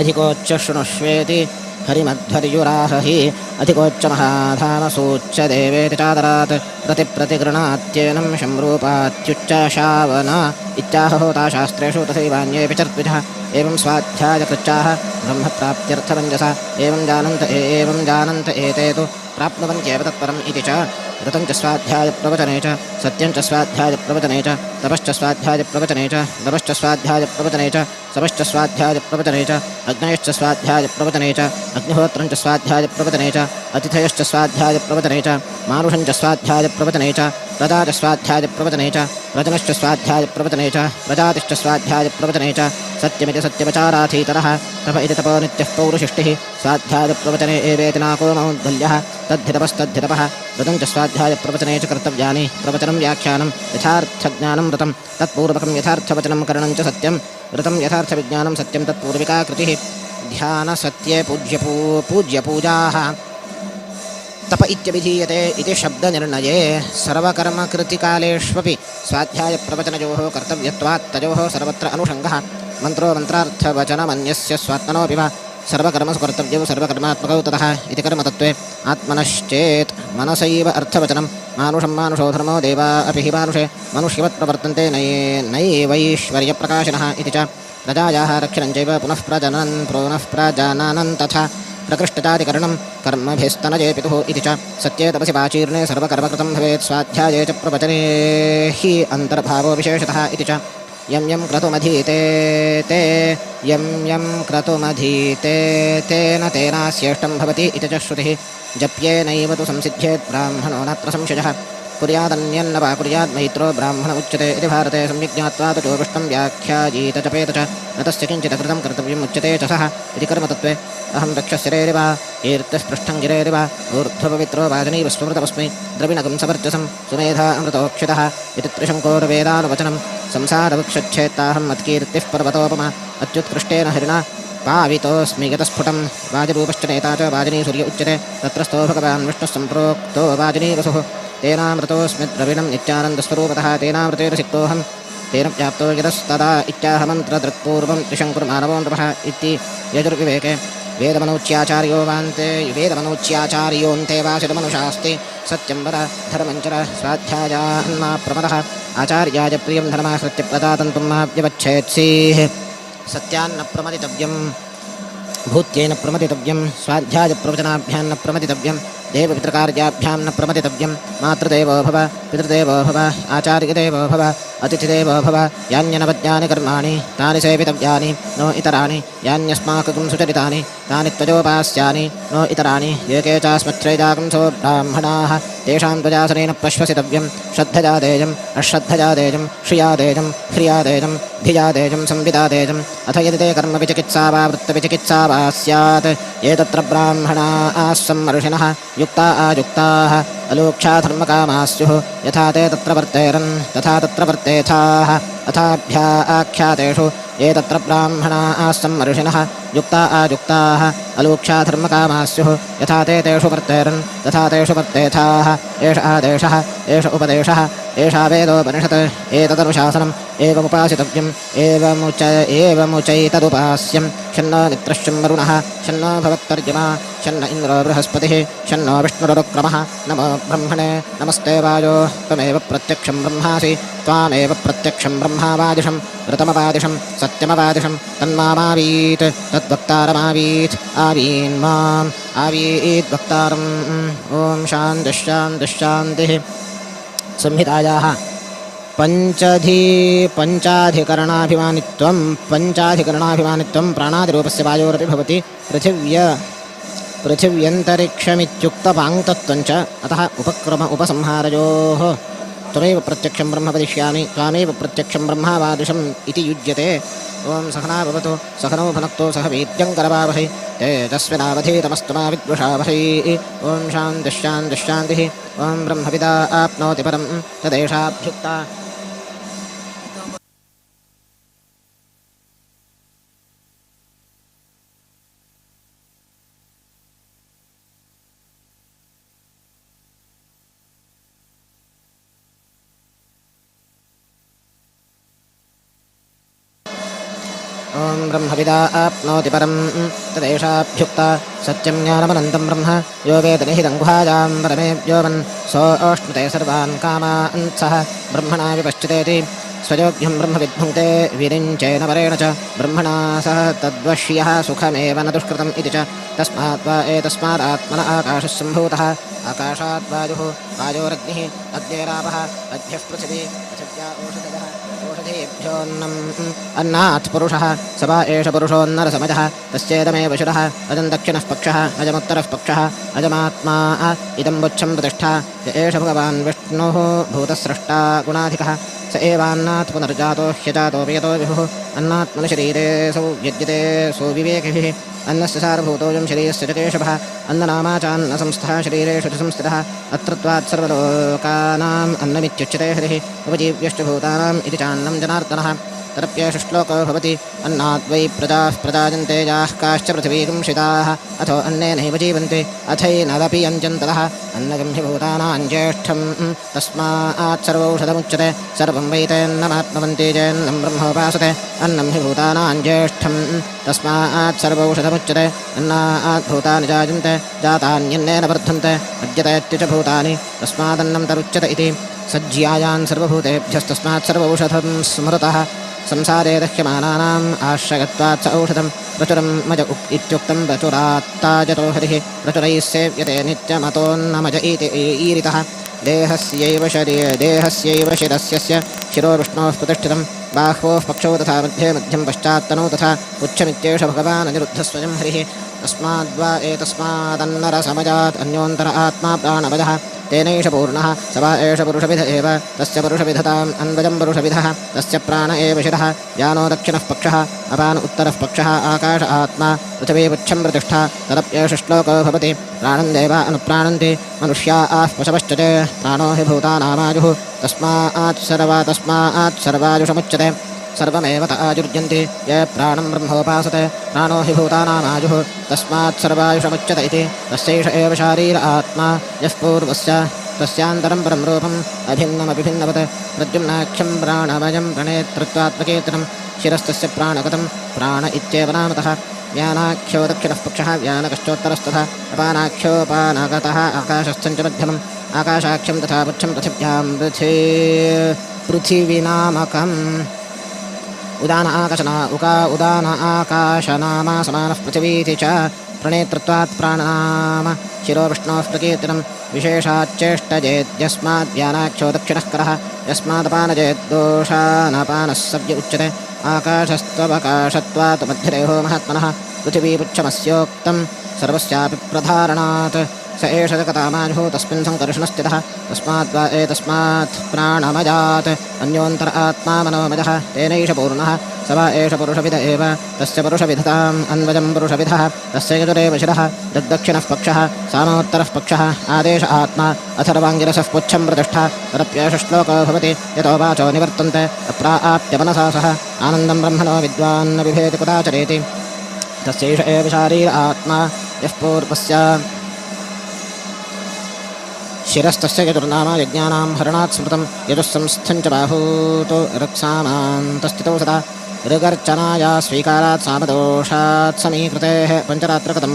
अधिकोच्च शृणुष्वेति हरिमध्वर्युराह हि अधिकोच्चमहाधामसूच्च देवेति चादरात् प्रतिप्रतिगृणात्येनं शंरूपात्युच्चशावना इत्याह होताशास्त्रेषु तथैवान्येऽपि चर्त्विजः एवं स्वाध्यायकृच्चाः ब्रह्मप्राप्त्यर्थमञ्जसा एवं जानन्त एते तु प्राप्नुवन्त्येव तत्परम् इति च। ऋतं च स्वाध्यायप्रवचने च सत्यं च स्वाध्यायप्रवचने च तपश्च स्वाध्यायप्रवचने च दमश्च स्वाध्यायप्रवचने च समश्च स्वाध्यायप्रवचने च अग्नयश्च स्वाध्यायप्रवचने च अग्निहोत्रं च स्वाध्यायप्रवचने च अतिथयश्च स्वाध्यायप्रवचने च मानुषं च स्वाध्यायप्रवचने च प्रजा च स्वाध्यायप्रवचने च प्रजनश्च स्वाध्यायप्रवचने च प्रजातिश्च स्वाध्यायप्रवचने च सत्यमिति सत्यवचाराधीतरः तप इति तपो नित्यः पौरुषिष्टिः स्वाध्यायप्रवचने एवेति नाको मौद्गल्यः तद्धितपस्तद्धितपः। ऋतं च स्वाध्यायप्रवचने च कर्तव्यानि प्रवचनं व्याख्यानं यथार्थज्ञानं ऋतं तत्पूर्वकं यथार्थवचनं करणं च सत्यं ऋतं यथार्थविज्ञानं सत्यं तत्पूर्विका कृतिः। ध्यानसत्ये पूज्यपूजाः तप इत्यभिधीयते इति शब्दनिर्णये सर्वकर्मकृतिकालेष्वपि स्वाध्यायप्रवचनयोः कर्तव्यत्वात् तयोः सर्वत्र अनुषङ्गः। मन्त्रो मन्त्रार्थवचनमन्यस्य स्वात्मनोऽपि वा सर्वकर्मसु कर्तव्यौ सर्वकर्मात्मकौ ततः इति कर्मतत्त्वे आत्मनश्चेत् मनसैव अर्थवचनं मानुषं मानुषो धर्मो देवा अपि हि मानुषे मनुष्यवत् प्रवर्तन्ते नैवैश्वर्यप्रकाशिनः इति च। प्रजायाः रक्षणं चैव पुनः प्रजाननं तथा प्रकृष्टचादिकरणं कर्मभिस्तनये पितुः इति च। सत्ये तपसि वाचीर्णे सर्वकर्मकृतं भवेत् स्वाध्याये च प्रवचने हि अन्तर्भावो विशेषतः इति च। यं यं क्रतुमधीते ते यं यं क्रतुमधीते तेन तेनास्येष्टं भवति इति च श्रुतिः। जप्येनैव तु संसिध्येत् ब्राह्मणो नात्र संशयः कुर्यादन्यन्न वा कुर्यात् मैत्रो ब्राह्मण उच्यते इति भारते सम्यक् ज्ञात्वा तु चोपृष्टं व्याख्यायीत जपेत च न तस्य किञ्चित् कृतं कर्तव्यम् उच्यते च सः इति कर्मतत्त्वे। अहं रक्षशिरेरिव कीर्तिस्पृष्ठं गिरेरिव ऊर्ध्वपवित्रो वाजनीव स्वमृतमस्मि द्रविणगं सवर्चसं सुमेधा अमृतोक्षितः इति त्रिशङ्कोर्वेदानुवचनं। संसारवृक्षच्छेत्ताहं मत्कीर्तिः पर्वतोपमा अत्युत्कृष्टेन हरिणा पावितोऽस्मि यतस्फुटं। वाजरूपश्च नेता च वाजिनी सूर्य उच्यते तत्रस्थो भगवान् विष्णुः सम्प्रोक्तो वाजिनी वसुः तेनामृतोऽस्मि द्रविणं नित्यानन्दस्वरूपतः तेनामृतेन सिक्तोऽहं तेन व्याप्तो यतस्तदा इत्याह मन्त्रदृक्पूर्वं त्रिशङ्कुर्मानवो नृपः इति यजुर्विवेके। वेदमनूच्याचार्यो वान्ते वेदमनूच्याचार्योऽन्ते वासितमनुशास्ति सत्यं वद धर्मञ्चर स्वाध्यायान्मा प्रमदः आचार्याय प्रियं धर्माश्रित्य प्रजातन्तुं मा व्यवच्छेत्सीः। सत्यान्न प्रमदितव्यं भूत्येन प्रमदितव्यं स्वाध्यायप्रवचनाभ्यां न प्रमदितव्यं देवपितृकार्याभ्यां न प्रमदितव्यं मातृदेवो भव पितृदेवो भव आचार्यदेवो भव अतिथिदेवो भव यान्यनवद्यानि कर्माणि तानि सेवितव्यानि नो इतराणि यान्यस्माकं सुचरितानि तानि त्वजोपास्यानि नो इतराणि ये के चास्मच्छ्रेजाकंसो ब्राह्मणाः तेषां त्वजासनेन प्रश्वसितव्यं श्रद्धजादेयम् अश्रद्धजादेयं श्रियादेयं ह्रियादेयं धियादेयं संविदादेयम्। अथ यदि ते कर्मविचिकित्सा वा वृत्तविचिकित्सा वा स्यात् ये तत्र ब्राह्मणाः सम्मर्षिणः युक्ता आयुक्ताः अलोक्षा धर्मकामाः स्युः यथा ते तत्र वर्तेरन् तथा तत्र वर्तेथाः। अथाभ्या आख्यातेषु ये तत्र ब्राह्मणाः सम्मर्षिणः युक्ता आयुक्ताः अलोक्षा धर्मकामाः स्युः यथा ते तेषु वर्तेरन् तथा तेषु वर्तेथाः। एष आदेशः एष उपदेशः एषा वेदोपनिषत् एतदनुशासनम् एवमुपासितव्यम् एवमुचैतदुपास्यं। शन्नो मित्रश्चं वरुणः शन्नो भवत्पर्यमा शन्न इन्द्रो बृहस्पतिः शन्नो विष्णुरुक्रमः। नमो ब्रह्मणे नमस्ते वायो त्वमेव प्रत्यक्षं ब्रह्मासि त्वामेव प्रत्यक्षं ब्रह्मावादिषं ऋतमवादिषं सत्यमवादिषं तन्मामावीत् तद्वक्तारमावीत् आवीन्माम् आवीद्वक्तारम्। ॐ शान्तिः शान्तिः शान्तिः। संहितायाः पञ्चाधिकरणाभिमानित्वं पञ्चाधिकरणाभिमानित्वं प्राणादिरूपस्य वायोरपि भवति पृथिव्यन्तरिक्षमित्युक्तपाङ्क्तत्वं च। अतः उपक्रम उपसंहारयोः त्वमेव प्रत्यक्षं ब्रह्म वदिष्यामि त्वामेव प्रत्यक्षं ब्रह्मावादिषम् इति युज्यते। ॐ सहना भवतु सहनौ भुनक्तु सह वीर्यं करवावहै तेजस्विनावधीतमस्तु मा विद्विषावहै। ॐ शान्तिः शान्तिः शान्तिः। ॐ ब्रह्मविदा आप्नोति परं तदेषाभ्युक्ता। ॐ ब्रह्मविदा आप्नोति परं तदेषाभ्युक्ता सत्यं ज्ञानमनन्तं ब्रह्म यो वेद निहितं गुहायां परमे व्योमन् सोऽश्नुते सर्वान् कामान् सः ब्रह्मणा विपश्चितेति स्वयोग्यं ब्रह्म विद्भुङ्क्ते विरिञ्चेन परेण च ब्रह्मणा सह तद्वश्यः सुखमेव न दुष्कृतम् इति च। तस्मात् वा एतस्मादात्मन आकाशः सम्भूतः आकाशात् वायुः वायोरग्निः अग्नेरापः अद्भ्यः पृथिवी पृथिव्या ओषधयः ओषधीभ्योऽन्नम् अन्नात् पुरुषः स वा एष पुरुषोन्नरसमजः तस्येदमेव शिरः अजं दक्षिणः पक्षः अजमुत्तरः पक्षः अजमात्मा इदं पुच्छं प्रतिष्ठा य एष भगवान् विष्णुः भूतस्रष्टा गुणाधिकः स एवान्नात् पुनर्जातो ह्यजातोऽपि यतो विभुः अन्नात्मनशरीरेऽसौ व्यज्यते सोऽविवेकिभिः अन्नस्य सारभूतोऽयं शरीरस्य च केशवः अन्ननामा चान्नसंस्थः शरीरेषु च संस्थितः अत्रत्वात् सर्वलोकानाम् अन्नमित्युच्यते हरिः उपजीव्यश्च भूतानाम् इति चान्नं जनार्दनः। तदप्येष श्लोको भवति अन्नाद्वै प्रजाः प्रजायन्ते याः काश्च पृथिवीगुंषिताः अथो अन्नेनैव जीवन्ति अथैनदपि यञ्चन्ततः अन्नगं हि भूतानां ज्येष्ठं तस्मात् सर्वौषधमुच्यते सर्वं वै तेन्नमाप्नुवन्ति चेन्नं ब्रह्मोपासते अन्नं हि भूतानां ज्येष्ठं तस्मात् सर्वौषधमुच्यते अन्नात् भूतानि जायन्ते जातान्यन्नेन वर्धन्ते अद्यतेत्य च भूतानि तस्मादन्नं तरुच्यते इति। सज्ज्यायान् सर्वभूतेभ्यस्तस्मात् सर्वौषधं स्मृतः संसारे दह्यमानानाम् आश्रयत्वात् स औषधं प्रचुरं मज इत्युक्तं प्रचुरात्ताजतो हरिः प्रचुरैः सेव्यते नित्यमतोन्नमज इति ईरितः। देहस्यैव शिरस्य शिरो विष्णोः प्रतिष्ठितं बाह्वोः पक्षौ तथा मध्ये मध्यं पश्चात्तनौ तथा पुच्छमित्येष भगवान् अनिरुद्धः स्वयं हरिः। तस्माद्वा एतस्मादन्नरसमजात् अन्योन्तर आत्मा प्राणमजः तेनैष पूर्णः स वा एष पुरुषविध एव तस्य पुरुषविधताम् अन्वजं पुरुषविधः तस्य प्राण एव शिरः यानो दक्षिणः पक्षः अपान उत्तरः पक्षः आकाश आत्मा पृथिवी पुच्छं प्रतिष्ठा तदप्येष श्लोको भवति प्राणं देवा अनुप्राणन्ति मनुष्या आः पशवश्च ते प्राणो हि भूतानामायुः तस्मात् सर्वायुषमुच्यते सर्वमेव त आयुर्यन्ति ये प्राणं ब्रह्मोपासते प्राणो हि भूतानामायुः तस्मात् सर्वायुषमुच्यते इति। तस्यैष एव शारीर आत्मा यः पूर्वस्य तस्यान्तरं परं रूपम् अभिन्नमपि भिन्नवत् प्रद्युम्नाख्यं प्राणमयं प्रणेतृत्वात्मकीर्तनं शिरस्तस्य प्राणगतं प्राण इत्येव नामतः। व्यानाख्यो दक्षिणः पक्षः व्यानकश्चोत्तरस्तथा अपानाख्योपानगतः आकाशस्थं च मध्यमम् आकाशाख्यं तथा पुच्छं पृथिव्यां पृथिवीनामकम् उदान आकाशना उका उदान आकाशनामा समानः पृथिवीति च प्रणेतृत्वात् प्राणनाम शिरो विष्णोः प्रकीर्तनं विशेषाच्चेष्टजेद्यस्माद् व्यानाख्यो दक्षिणः करः यस्मादपानजेद्दोषानपानः सव्य उच्यते आकाशस्त्ववकाशत्वात् मध्यदेहो महात्मनः पृथिवीपुच्छमस्योक्तं सर्वस्यापि प्रधारणात् स एष जगतामायुः तस्मिन् सङ्कर्षणस्थितः तस्माद् वा एतस्मात् प्राणमजात् अन्योन्तर आत्मा मनोमजः तेनैष पूर्णः स वा एष पुरुषविद एव तस्य पुरुषविधताम् अन्वजं पुरुषविधः तस्य यजुरेव शिरः दक्षिणः पक्षः सामोत्तरः पक्षः आदेश आत्मा अथर्वाङ्गिरसः पुच्छं प्रतिष्ठा तदप्येष श्लोको भवति यतो वाचो निवर्तन्ते अप्राप्य मनसा सह आनन्दं ब्रह्मणो विद्वान्न बिभेति कुदाचरेति तस्यैष एव शारीर आत्मा यः पूर्वस्य शिरस्तस्य यजुर्नाम यज्ञानां हरणात् स्मृतं यजुस्संस्थं च बाहूतो ऋक्सामान्तस्थितौ सदा ऋगर्चनाया स्वीकारात् सामदोषात् समीकृतेः पञ्चरात्रकतं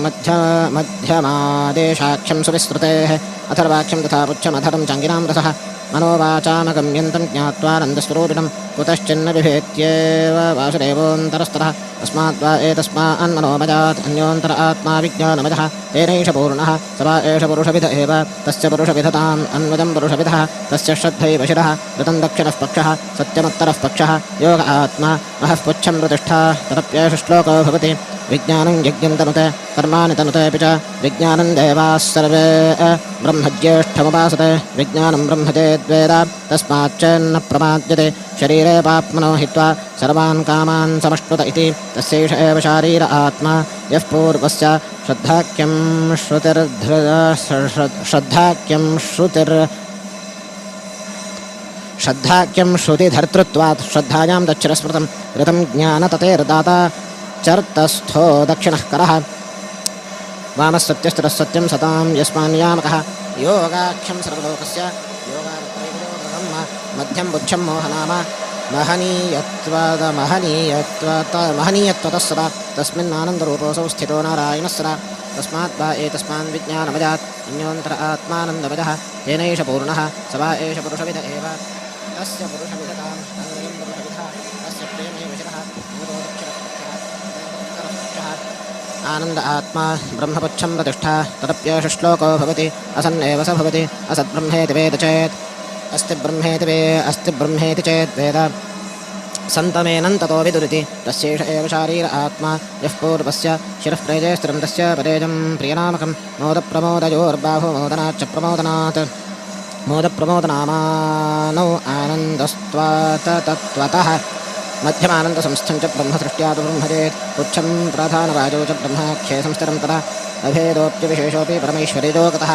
मध्यमादेशाख्यं सुविस्तृतेः अथर्वाख्यं तथा पुच्छमधरं चाङ्गिनां रसः मनोवाचामगम्यन्तं ज्ञात्वानन्दस्वरूपिणं कुतश्चिन्न बिभेत्येव वासुदेवोऽन्तरस्ततः तस्माद् वा एतस्मान्मनोमजात् अन्योन्तर आत्मा विज्ञानमजः तेनैष पूर्णः स वा एष पुरुषविध एव तस्य पुरुषविधताम् अन्वजं पुरुषविधः तस्य श्रद्धैव शिरः ऋतं दक्षिणः पक्षः सत्यमुत्तरः पक्षः योग आत्मा महः पुच्छं प्रतिष्ठा तदप्येष श्लोको भवति विज्ञानं यज्ञं तनुते कर्माणि तनुतेऽपि च विज्ञानं देवाः सर्वे ब्रह्मज्येष्ठमुपासते विज्ञानं ब्रह्म चेद्वेद तस्माच्चेन्न प्रमाद्यते शरीरे पाप्मनो हित्वा सर्वान् कामान् समश्नुत इति तस्यैष एव शारीर आत्मा यः पूर्वस्य श्रद्धाख्यं श्रद्धाख्यं श्रुतिधर्तृत्वात् श्रद्धायां दक्षिणस्मृतं ऋतं ज्ञानततेर्दाता चर्तस्थो दक्षिणः करः वामः सत्यस्थितः सत्यं सतां यस्मान्नियामकः योगाख्यं सर्वलोकस्य योगादत्रैव मध्यं पुच्छं मोहनाम महनीयत्वाद महनीयत्वत महनीयत्वतः सदा तस्मिन्नानन्दरूपोऽसौ स्थितो नारायणः सदा तस्मात् वा एतस्मान् विज्ञानमजात् अन्योन्तर आत्मानन्दमजः तेनैष पूर्णः स वा एष पुरुषविद एव तस्य पुरुषविदताम् अन्वयं पुरुषविदः तस्य प्रियमेव शिरः आनंद आत्मा ब्रह्मपुच्छं प्रतिष्ठा तदप्येष श्लोको भवति असन्नेव स भवति असद्ब्रह्मेति वेद चेत् अस्ति ब्रह्मेति वे अस्ति ब्रह्मेति चेत् वेद सन्तमेनं ततो विदुरिति तस्यैष एव शारीर आत्मा यः पूर्वस्य शिरः प्रेजे स्थिरं तस्य परेजं प्रियनामकं मोदप्रमोदयोर्बाहुमोदनाच्च प्रमोदनात् मोदप्रमोदनामानौ आनन्दस्त्वात् तत्त्वतः मध्यमानन्दसंस्थं च ब्रह्मसृष्ट्यातु ब्रह्मचेत् पुच्छं प्रधानराजौ च ब्रह्माख्ये संस्थिरं तदा अभेदोऽप्यविशेषोऽपि परमैश्वर्यजोगतः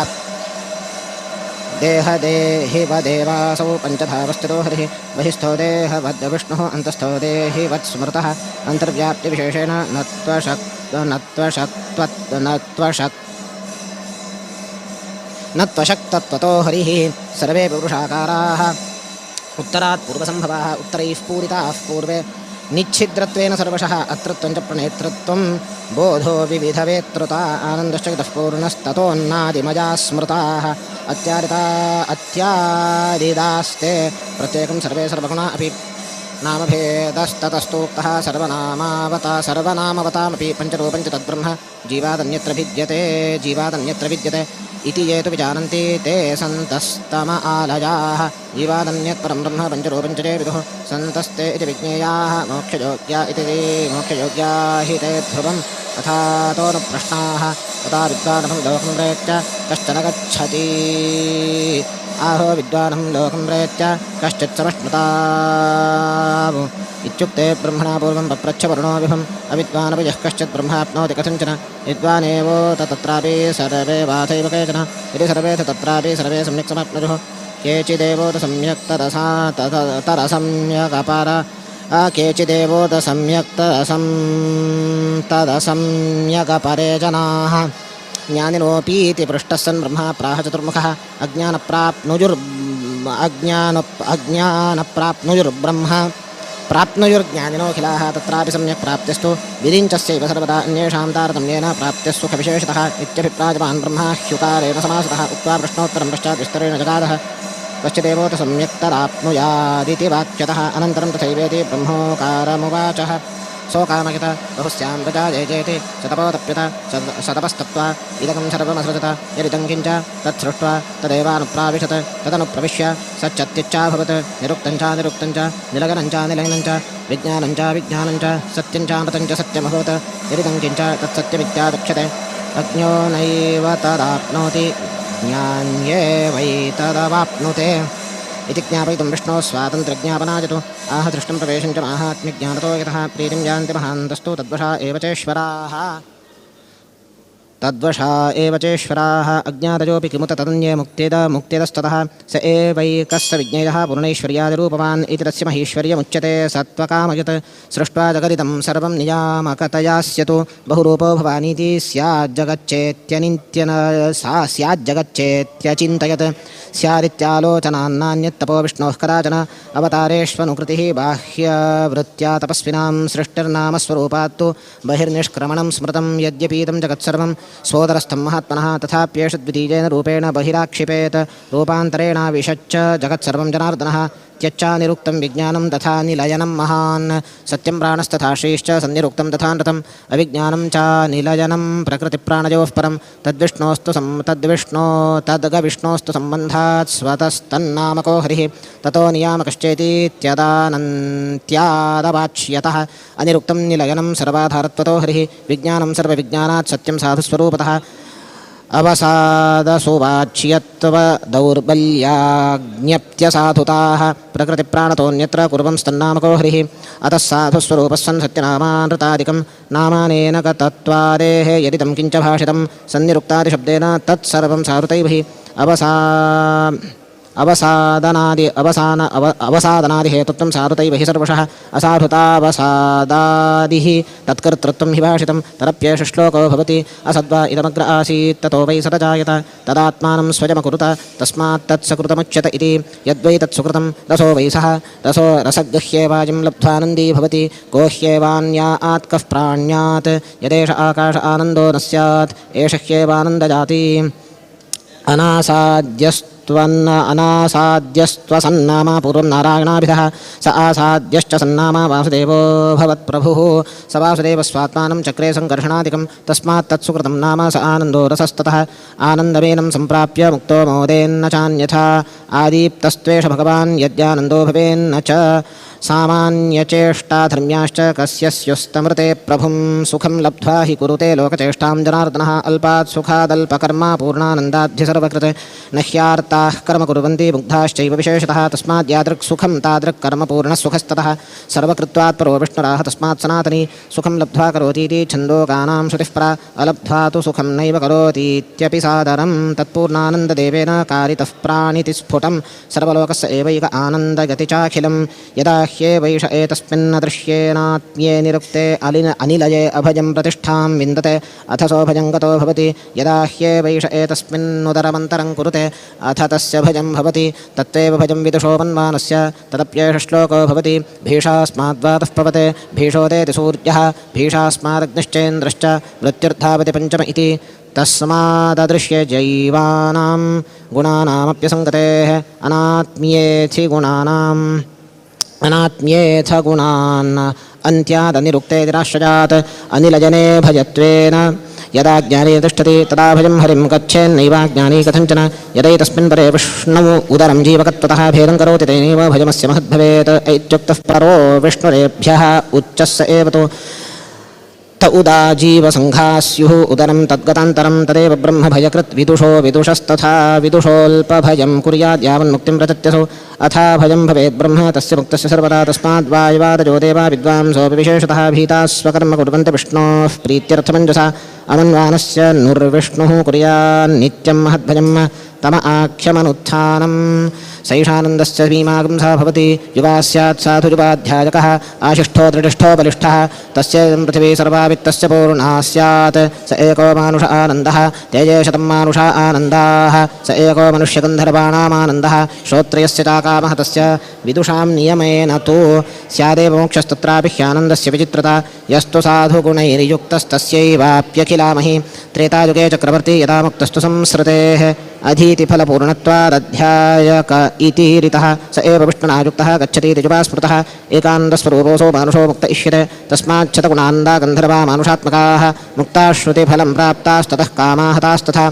देहदेहिवदेवासौ पञ्चधावस्थितो हरिः बहिस्थो देहवद्विष्णुः अन्तस्थो देहिवत्स्मृतः अन्तर्व्याप्तिविशेषेण न त्वशक्तत्वतो हरिः सर्वे पुरुषाकाराः उत्तरात् पूर्वसम्भवाः उत्तरैः पूरिताः पूर्वे निच्छिद्रत्वेन सर्वशः अत्रत्वं च प्रणेतृत्वं बोधो विविधवेत्रुता आनन्दश्च गतः पूर्णस्ततोऽन्नादिमजा स्मृताः अत्यारिता अत्यादिदास्ते प्रत्येकं सर्वे सर्वगुणा अपि नामभेदस्ततस्तोक्तः सर्वनामावता सर्वनामवतामपि पञ्चरूपं च तद्ब्रह्म जीवादन्यत्र भिद्यते जीवादन्यत्र विद्यते इति ये तु विजानन्ति ते सन्तस्तम आलयाः जीवादन्यत्परं ब्रह्म पञ्चरूपं च ये विदुः सन्तस्ते इति विज्ञेयाः मोक्षयोग्या इति मोक्षयोग्या हि ते ध्रुवम् अथातोऽनुप्रश्नाः तथा विद्वानहं लोकं प्रेत्य कश्चन गच्छति आहो विद्वानहं लोकं प्रेत्य कश्चित् समश्नुताम् इत्युक्ते ब्रह्मणा पूर्वं पप्रच्छ वरुणो विभुम् अविद्वानपि यः कश्चित् ब्रह्माप्नोति कथञ्चन विद्वानेवो तत्रापि सर्वे वाथैव केचन यदि सर्वे तत्रापि सर्वे सम्यक् समाप्नुयुः केचिदेवोत सम्यक् तरसा तरसम्यगपार केचिदेवोत सम्यक् तरसं तदसम्यगपरे जनाः ज्ञानिनोऽपीति पृष्टः सन् ब्रह्मा प्राह चतुर्मुखः अज्ञानप्राप्नुयुर्ब्रह्म प्राप्नुयुर्ज्ञानिनोऽखिलाः तत्रापि सम्यक् प्राप्तिस्तु विरिञ्चस्यैव सर्वदा अन्येषां तारतम्येन प्राप्तिः सुखविशेषतः इत्यभिप्रायमान् ब्रह्मा ह्युकारेण समासतः उक्त्वा प्रश्नोत्तरं पश्चात् विस्तरेण जगादः कश्चिदेवोत सम्यक्तराप्नुयादिति वाक्यतः अनन्तरं तथैवेति ब्रह्मोकारमुवाचः सोकामयत बहुस्यां प्रजा जयजेति शतपोतप्यत शतपस्तप्त्वा इदकं सर्वमसृजत यदिदं किञ्च तत्सृष्ट्वा तदेवानुप्राविशत् तदनुप्रविश्य सच्चत्युच्चाभवत् निरुक्तं च निरुक्तं च निलगनं च निलयनं च विज्ञानं च विज्ञानं च सत्यं चामृतं च सत्यमभवत् यदिदं किञ्च तत्सत्यमित्यादक्षते अज्ञो नैव तदाप्नोति ज्ञान्येवैतदवाप्नुते इति ज्ञापयितुं विष्णोः स्वातन्त्र्यज्ञापनायतु आह दृष्टं प्रवेशं च माहात्म्यज्ञानतो यतः प्रीतिं यान्ति महान्तस्तु तद्वशा एव चेश्वराः तद्वशा एव चेश्वराः अज्ञातयोऽपि किमुत तदन्ये मुक्तिद मुक्तिदस्ततः स एवैकस्य विज्ञेयः पूर्णैश्वर्यादिरूपवान् इति तस्य महेश्वर्यमुच्यते सत्त्वकामयत् सृष्ट्वा जगदिदं सर्वं नियामकतयास्यतु बहुरूपो भवानीति स्याज्जगच्चेत्यनित्यन सा स्याज्जगच्चेत्यचिन्तयत् स्यादित्यालोचनान्नान्यत्तपो विष्णोः कदाचन अवतारेष्वनुकृतिः बाह्यवृत्त्या तपस्विनां सृष्टिर्नामस्वरूपात्तु बहिर्निष्क्रमणं स्मृतं यद्यपीदं जगत्सर्वं स्वोदरस्थं महात्मनः तथाप्येष द्वितीयेन रूपेण बहिराक्षिपेत् रूपान्तरेणाविशच्च जगत्सर्वं जनार्दनः त्यच्चानिरुक्तं विज्ञानं तथा निलयनं महान् सत्यं प्राणस्तथा श्रीश्च सन्निरुक्तं तथा नृतम् अविज्ञानं च निलयनं प्रकृतिप्राणयोः परं तद्विष्णोस्तु तद्गविष्णोस्तु सम्बन्धात् स्वतस्तन्नामको हरिः ततो नियामकश्चेतीत्यदानन्त्यादवाच्यतः अनिरुक्तं निलयनं सर्वाधारत्वतो हरिः विज्ञानं सर्वविज्ञानात् सत्यं साधुस्वरूपतः अवसादसुवाच्यत्व दौर्बल्याज्ञप्त्यसाधुताः प्रकृतिप्राणतोऽन्यत्र कुर्वंस्तन्नामको हरिः अतः साधुस्वरूपः सन् सत्यनामानृतादिकं नामानेन गतत्वादेः यदिदं किञ्च भाषितं सन्निरुक्तादिशब्देन तत्सर्वं साधुतैभिः अवसादनादि अवसान अवसादनादि हेतुत्वं साधुतैव हि सर्वशः असाधुतावसादादिः तत्कर्तृत्वं हि भाषितं तरप्येष श्लोको भवति असद्वा इदमग्र आसीत् ततो वै सदजायत तदात्मानं स्वयमकुरुत तस्मात् तत्सकृतमुच्यत इति यद्वै तत्सुकृतं रसो वै सः रसो रसगृह्येवायं लब्ध्वानन्दी भवति को ह्येवान्यात् कः प्राण्यात् यदेष आकाश आनन्दो न स्यात् एष ह्येवानन्दजाति अनासाद्यस्त्वसन्नामा पूर्वं नारायणाभिधः स आसाद्यश्च सन्नामा वासुदेवो भवत्प्रभुः स वासुदेवस्वात्मानं चक्रे सङ्कर्षणादिकं तस्मात् तत्सुकृतं नाम स आनन्दो रसस्ततः आनन्दमेनं सम्प्राप्य मुक्तो मोदेन्न चान्यथा आदीप्तस्त्वेष भगवान् यद्यानन्दो भवेन्न च सामान्यचेष्टाधर्म्याश्च कस्य स्युस्तमृते प्रभुं सुखं लब्ध्वा हि कुरुते लोकचेष्टां जनार्दनः अल्पात् सुखादल्पकर्मा पूर्णानन्दाद्धि सर्वकृत् न ह्यार्ताः कर्म कुर्वन्ति मुग्धाश्चैव विशेषतः तस्मात् यादृक् सुखं तादृक् कर्म पूर्णः सुखस्ततः सर्वकृत्वात् परो विष्णुराह तस्मात् सनातनी सुखं लब्ध्वा करोतीति छन्दोगानां श्रुतिः परा अलब्ध्वा तु सुखं नैव करोतीत्यपि सादरं तत्पूर्णानन्ददेवेन कारितः प्राणिति स्फुटं सर्वलोकस्य एवैक आनन्दगति चाखिलं यदा ह्येवैष एतस्मिन्नदृश्येनात्म्ये निरुक्ते अनिलये अभयं प्रतिष्ठां विन्दते अथ सोऽभयं गतो भवति यदा ह्येवैष एतस्मिन्नुदरमन्तरं कुरुते अथ तस्य भयं भवति तत्त्वेव भयं विदुषो मन्वानस्य तदप्येष श्लोको भवति भीषास्माद्वातः पवते भीषोदेति सूर्यः भीषास्मादग्निश्चेन्द्रश्च मृत्युर्धावति पञ्चम इति तस्माददृश्य जैवानां गुणानामप्यसङ्गतेः अनात्म्येथि गुणानाम् अनात्म्येथ गुणान् अन्त्यादनिरुक्ते निराश्रयात् अनिलजने भयत्वेन यदा ज्ञानी तिष्ठति तदा भयं हरिं गच्छेन्नैवाज्ञानी कथञ्चन यदैतस्मिन् परे विष्णौ उदरं जीवकत्वतः भेदं करोति तेनैव भयमस्य महद्भवेत् इत्युक्तः परो विष्णुरेभ्यः उच्चः स एव तु त उदा जीवसङ्घाः स्युः उदरं तद्गतान्तरं तदेव ब्रह्मभयकृत् विदुषो विदुषस्तथा विदुषोऽल्पभयं कुर्यात् यावन्मुक्तिं रचत्यसौ अथा भयं भवेत् ब्रह्म तस्य मुक्तस्य सर्वदा तस्माद् वायुवादयो देवा विद्वांसोऽपि विशेषतः भीताः स्वकर्म कुर्वन्ति विष्णोः प्रीत्यर्थमञ्जसा अमन्वानस्य नुर्विष्णुः कुर्यान्नित्यं महद्भयं तम आख्यमनुत्थानं सैषानन्दस्य भीमागुंसा भवति युवा स्यात् साधुयुवाध्यायकः आशिष्ठो दृढिष्ठो बलिष्ठः तस्य पृथिवी सर्वा वित्तस्य पूर्णा स्यात् स एको मानुष आनन्दः तेजे शतं मानुषा आनन्दाः स एको मनुष्यगन्धर्वाणामानन्दः श्रोत्रयस्य चाकामः तस्य विदुषां नियमेन तु स्यादेव मोक्षस्तत्रापि ह्यानन्दस्य विचित्रता यस्तु साधुगुणैर्युक्तस्तस्यैवाप्यखिलामहि त्रेतायुगे चक्रवर्ती यदा मुक्तस्तु संसृतेः अधीतिफलपूर्णत्वादध्यायक इतीरितः स एव विष्णुना युक्तः गच्छतीति युवा स्मृतः एकानन्दस्वरूपोऽसौ मानुषो मुक्त इष्यते तस्माच्छतगुणानन्दा गन्धर्वा मानुषात्मकाः मुक्ताश्रुतिफलं प्राप्तास्ततः कामाहतास्तथा